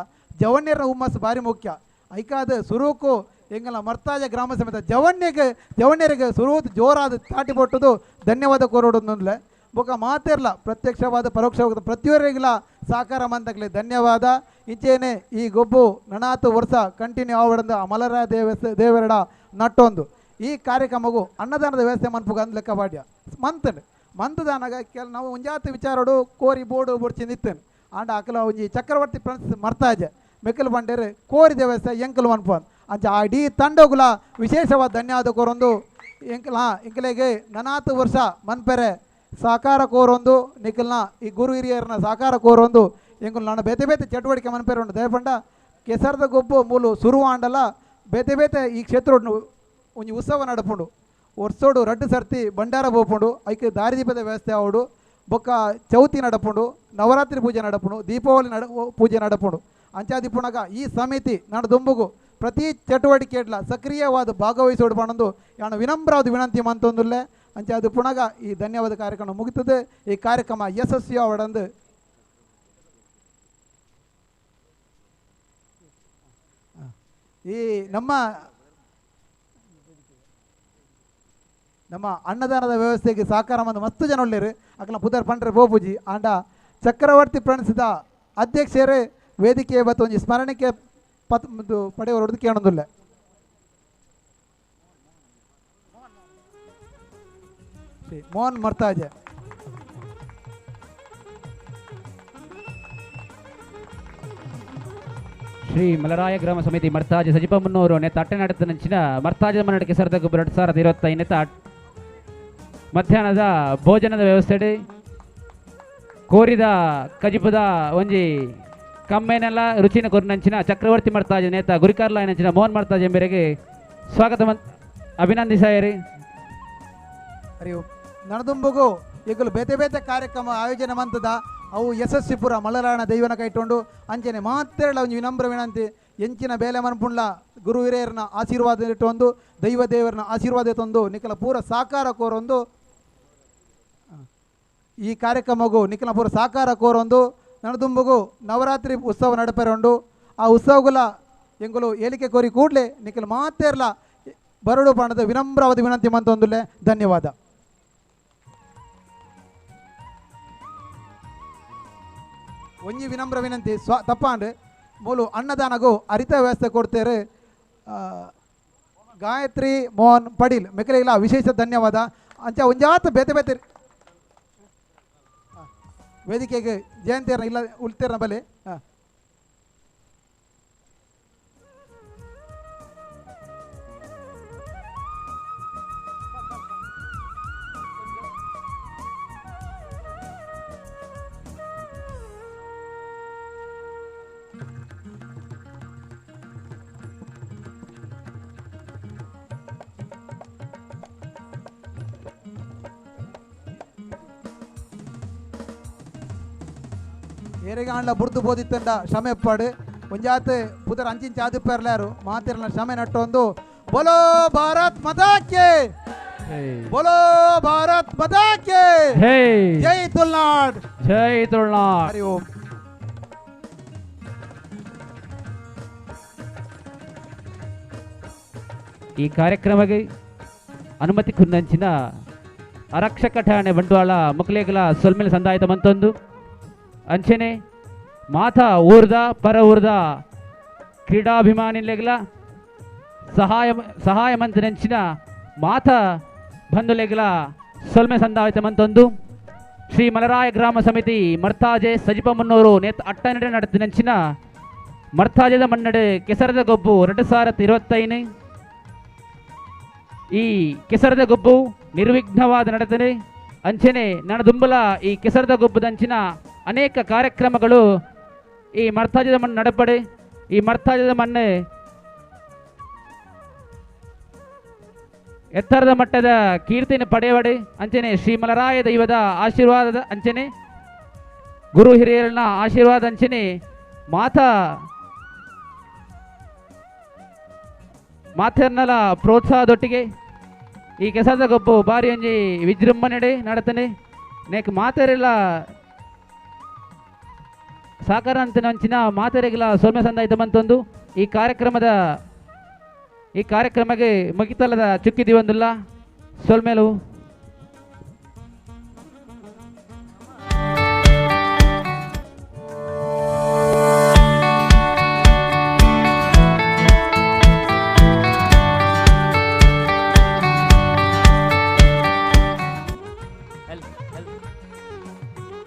Speaker 21: ಜವಣ್ಯರ ಹುಮ್ಮಸ್ಸು ಭಾರಿ ಮುಖ್ಯ. ಐಕಾದ ಸುರುಕು ಎಂಗಲ ಮರ್ತಾಜ ಗ್ರಾಮ ಸಮೇತ ಜವಣ್ಯಗೆ ಜವಣ್ಯರಿಗೆ ಸುರುವು ಜೋರಾದ ತಾಟಿ ಪೊಟ್ಟುದು ಧನ್ಯವಾದ ಕೋರೋಡೊಂದೊಂದ್ಲೆ. ಬೊಕ್ಕ ಮಾತಿರ್ಲ ಪ್ರತ್ಯಕ್ಷವಾದ ಪರೋಕ್ಷವಾದ ಪ್ರತಿಯೊರಿಗಿಲ ಸಹಕಾರ ಮಂತಕ್ಲೆ ಧನ್ಯವಾದ. ಇಂಚೇನೆ ಈ ಗೊಬ್ಬು ನನಾತು ವರ್ಷ ಕಂಟಿನ್ಯೂ ಆವಡಂದು ಅಮಲರ ದೇವರಡ ನಟ್ಟೊಂದು ಈ ಕಾರ್ಯಕ್ರಮಗೂ ಅನ್ನದಾನದ ವ್ಯವಸ್ಥೆ ಮನ್ಪುಗ ಅಂದ್ ಲೆಕ್ಕ ಪಾಡ್ಯ ಮಂತನ್ ಮಂತದಾನಾಗ ಕೆಲ ನಾವು ಒಂಜಾತ ವಿಚಾರೋಡು ಕೋರಿ ಬೋಡು ಬೊಡ್ಚಿ ನಿತ್ತನ್ ಆಂಡ ಅಕಲ ಒಂಜಿ ಚಕ್ರವರ್ತಿ ಪ್ರಿನ್ಸ್ ಮರ್ತಾಜೆ ಮೆಕ್ಕಲು ಬಂಡೇರು ಕೋರಿ ದೇವಸ್ಥೆ ಎಂಕಲ್ ಮನ್ಪನ್ ಅಂಚ ಆ ಇಡೀ ತಂಡಗುಲ ವಿಶೇಷವಾದ ಧನ್ಯವಾದ ಕೋರೊಂದು ಎಂಕಲ್ ಎಂಕಲೆಗೆ ನನಾತು ವರ್ಷ ಮನ್ಪೆರೆ ಸಹಕಾರ ಕೋರೊಂದು ನಿಖಲ್ನ ಈ ಗುರು ಹಿರಿಯರನ್ನ ಸಹಕಾರ ಕೋರೊಂದು ಎಂಕುಲು ನಾನು ಬೇತೆ ಬೇತೆ ಚಟುವಟಿಕೆ ಮನ್ಪೆರೆ ಉಂಡು ದಯಪಂಡ ಕೆಸರದ ಗೊಬ್ಬು ಮೂಲು ಸುರುವಾಂಡಲ ಬೇತೆ ಬೇತೆ ಈ ಕ್ಷೇತ್ರ ಒಂಜಿ ಉತ್ಸವ ನಡಪುಂಡು ವರ್ಷೋಡು ರಡ್ಡು ಸರ್ತಿ ಭಂಡಾರ ಬೋಪುಂಡು ಐಕ್ ದಾರಿದೀಪದ ವ್ಯವಸ್ಥೆ ಆವಡು ಬೊಕ್ಕ ಚೌತಿ ನಡಪುಂಡು ನವರಾತ್ರಿ ಪೂಜೆ ನಡಪುಂಡು ದೀಪಾವಳಿ ಪೂಜೆ ನಡಪುಂಡು ಅಂಚಾದಿಪುಣಗ ಈ ಸಮಿತಿ ನಾನು ದುಂಬುಗು ಪ್ರತಿ ಚಟುವಟಿಕೆ ಸಕ್ರಿಯವಾದ ಭಾಗವಹಿಸೋಡು ಪಣಂದು ಯಾನು ವಿನಮ್ರವಾದ ವಿನಂತಿ ಮಂತೊಂದುಲ್ಲೆ ಅಂಚಾದ ಪುಣಗ ಈ ಧನ್ಯವಾದ ಕಾರ್ಯಕ್ರಮ ಮುಗಿತದೆ. ಈ ಕಾರ್ಯಕ್ರಮ ಯಶಸ್ವಿ ಅವಡಂದು ಈ ನಮ್ಮ ನಮ್ಮ ಅನ್ನದಾನದ ವ್ಯವಸ್ಥೆಗೆ ಸಹಕಾರ ಮಂದು ಮಸ್ತು ಜನ ಉಳ್ಳೇರು ಅಕಲ ಪುದರ್ ಪಂಡ್ರೆ ಬೋಪುಜಿ ಆಂಡ ಚಕ್ರವರ್ತಿ ಪ್ರಣಸಿದ ಅಧ್ಯಕ್ಷರೇ ವೇದಿಕೆ ಬತ್ತು ಒಂಜಿ ಸ್ಮರಣಿಕೆ ಪತ್ ಪಡೆಯವರೊಡ್ದು ಕೇಳೊಂದುಲ್ಲೆ. ಮೋಹನ್ ಮರ್ತಾಜೆ
Speaker 20: ಶ್ರೀ ಮಲರಾಯ ಗ್ರಾಮ ಸಮಿತಿ ಮರ್ತಾಜೆ ಸಜಿಪ ಮುನ್ನೂರು ನೇತ ಅಟ್ಟೆ ನಡೆದ ನಂಚಿನ ಮರ್ತಾಜೆ ಮನ್ನಡ ಕೆಸರದ ಗೊಬ್ಬರ 2025 ನೇತ ಮಧ್ಯಾಹ್ನದ ಭೋಜನದ ವ್ಯವಸ್ಥೆ ಕೋರಿದ ಕಜಿಪದ ಒಂಜಿ ಕಮ್ಮೇನೆಲ್ಲ ರುಚಿನ ಕೊರಿನಂಚಿನ ಚಕ್ರವರ್ತಿ ಮರ್ತಾಜೆ ನೇತ ಗುರಿಕಾರ್ಲ ನಂಚಿನ ಮೋಹನ್ ಮರ್ತಾಜೆ ಎಂಬರಿಗೆ ಸ್ವಾಗತ ಅಭಿನಂದಿಸಾಯರಿ.
Speaker 21: ಹರಿ ಓಂ. ನಡದುಂಬುಗು ಈಗಲೂ ಬೇತೆ ಬೇತೆ ಕಾರ್ಯಕ್ರಮ ಆಯೋಜನೆ ಮಂತದ ಅವು ಯಶಸ್ವಿಪುರ ಮಲರಾಣ ದೈವನ ಕೈಟೊಂಡು ಅಂಚನೆ ಮಾತೆರಳ ಒಂಜಿ ವಿನಮ್ರ ವಿನಂತಿ ಎಂಚಿನ ಬೇಲೆ ಮನ್ಪುಂಡ್ಲ ಗುರು ಹಿರಿಯರನ ಆಶೀರ್ವಾದ ಇಟ್ಟೊಂದು ದೈವ ದೇವರನ ಆಶೀರ್ವಾದ ತಂದು ನಿಖಲ ಪೂರ ಸಾಕಾರ ಕೋರೊಂದು ಈ ಕಾರ್ಯಕ್ರಮಗೂ ನಿಖಲ ಪೂರ ಸಾಕಾರ ಕೋರೊಂದು ನಡದುಂಬುಗು ನವರಾತ್ರಿ ಉತ್ಸವ ನಡಪೆರೊಂಡು ಆ ಉತ್ಸವಗುಲ ಎಂಗುಲು ಏಲಿಕೆ ಕೋರಿ ಕೂಡಲೇ ನಿಖಲ ಮಾತೇರ್ಲ ಬರಡು ಪಣದ ವಿನಮ್ರವಾದ ವಿನಂತಿ ಮಂತೊಂದುಲ್ಲೆ ಧನ್ಯವಾದ. ಒಂಜಿ ವಿನಮ್ರ ವಿನಂತಿ ಸ್ವ ತಪ್ಪಾಂಡ್ ಮೂಲು ಅನ್ನದಾನಗೂ ಅರಿತ ವ್ಯವಸ್ಥೆ ಕೊಡ್ತೇರೆ ಗಾಯತ್ರಿ ಮೋಹನ್ ಪಡೀಲ್ ಮೆಕಲಿಲ್ಲ ವಿಶೇಷ ಧನ್ಯವಾದ. ಅಂಚ ಒಂಜಾತ ಬೇತೆ ಬೇತೆ ವೇದಿಕೆಗೆ ಜಯಂತಿಯರ್ನ ಇಲ್ಲ ಉಳ್ತೇರ್ನ ಬಲೆ ಏರೆಗಾಂಡ್ಲ ಬುರ್ದು ಬೋದಿತ್ತಂಡ ಶ್ರಮೆಪ್ಪಾಡು ಒಂಜಾತ್ ಪುದರ್ ಅಂಚಿಂಚ ಆದಿಪ್ಪರ್ಲಾರು ಮಾತಿರಲ ಶ್ರಮೆ ನಟ್ಟೊಂದು ಬೋಲೋ ಭಾರತ್ ಮತಾಕ್ಕೆ ಬೋಲೋ ಭಾರತ್ ಮತಾಕ್ಕೆ ಜೈ ತುಳ್ನಾಡ್
Speaker 20: ಜೈ ತುಳ್ನಾಡ್.
Speaker 21: ಹರಿ ಓಂ.
Speaker 20: ಈ ಕಾರ್ಯಕ್ರಮಕ್ಕೆ ಅನುಮತಿ ಕುಂದಂಚಿನ ಆರಕ್ಷಕ ಠಾಣೆ ಬಂಟ್ವಾಳ ಮುಕ್ಲೇಗಲ ಸೊಲ್ಮೆಲ್ ಸಂದಾಯಿತ ಮಂತೊಂದು ಅಂಚನೆ ಮಾತಾ ಊರ್ದ ಪರ ಊರ್ದ ಕ್ರೀಡಾಭಿಮಾನಿಲೆಗ್ಲ ಸಹಾಯ ಸಹಾಯ ಮಂತ್ರಂಚಿನ ಮಾತಾ ಬಂಧುಲೆಗ್ಲ ಸೊಲ್ಮೆ ಸಂದಾಯಿತ ಮಂತೊಂದು ಶ್ರೀ ಮಲರಾಯ ಗ್ರಾಮ ಸಮಿತಿ ಮರ್ತಾಜೆ ಸಜಿಪ ಮುನ್ನೂರು ನೇತ್ ಅಟ್ಟನಡೆ ನಡೆದಿನಂಚಿನ ಮರ್ತಾಜದ ಮನ್ನಡೆ ಕೆಸರದ ಗೊಬ್ಬು 2025 ಈ ಕೆಸರದ ಗೊಬ್ಬು ನಿರ್ವಿಘ್ನವಾದ ನಡೆತನೆ. ಅಂಚನೆ ನನದುಂಬಲ ಈ ಕೆಸರದ ಗೊಬ್ಬದಂಚಿನ ಅನೇಕ ಕಾರ್ಯಕ್ರಮಗಳು ಈ ಮರ್ತಾಜದ ಮಣ್ಣು ನಡಪಡೆ. ಈ ಮರ್ತಾಜದ ಮಣ್ಣು ಎತ್ತರದ ಮಟ್ಟದ ಕೀರ್ತಿಯನ್ನು ಪಡೆಯವಡೆ. ಅಂಚನೆ ಶ್ರೀ ಮಲರಾಯ ದೈವದ ಆಶೀರ್ವಾದದ ಅಂಚನೆ ಗುರು ಹಿರಿಯರನ್ನ ಆಶೀರ್ವಾದ ಅಂಚನೆ ಮಾತಾ ಮಾತೆರ್ನಲ ಪ್ರೋತ್ಸಾಹದೊಟ್ಟಿಗೆ ಈ ಕೆಸರದ ಗೊಬ್ಬು ಬಾರಿ ಒಂಜಿ ವಿಜೃಂಭಣೆ ನಡತನೆ. ನೇಕ್ ಮಾತೆರೆಲ್ಲ ಸಾಕಾರ ಅಂತ ಅಂಚಿನ ಮಾತೆರೆಗಿಲ ಸೌಮ್ಯ ಸಂದಾಯಿತ ಮಂತೊಂದು ಈ ಕಾರ್ಯಕ್ರಮಕ್ಕೆ ಮುಗಿತಲದ ಚುಕ್ಕಿ ದಿವಂದುಲ್ಲ ಸೊಲ್ಮೇಲು.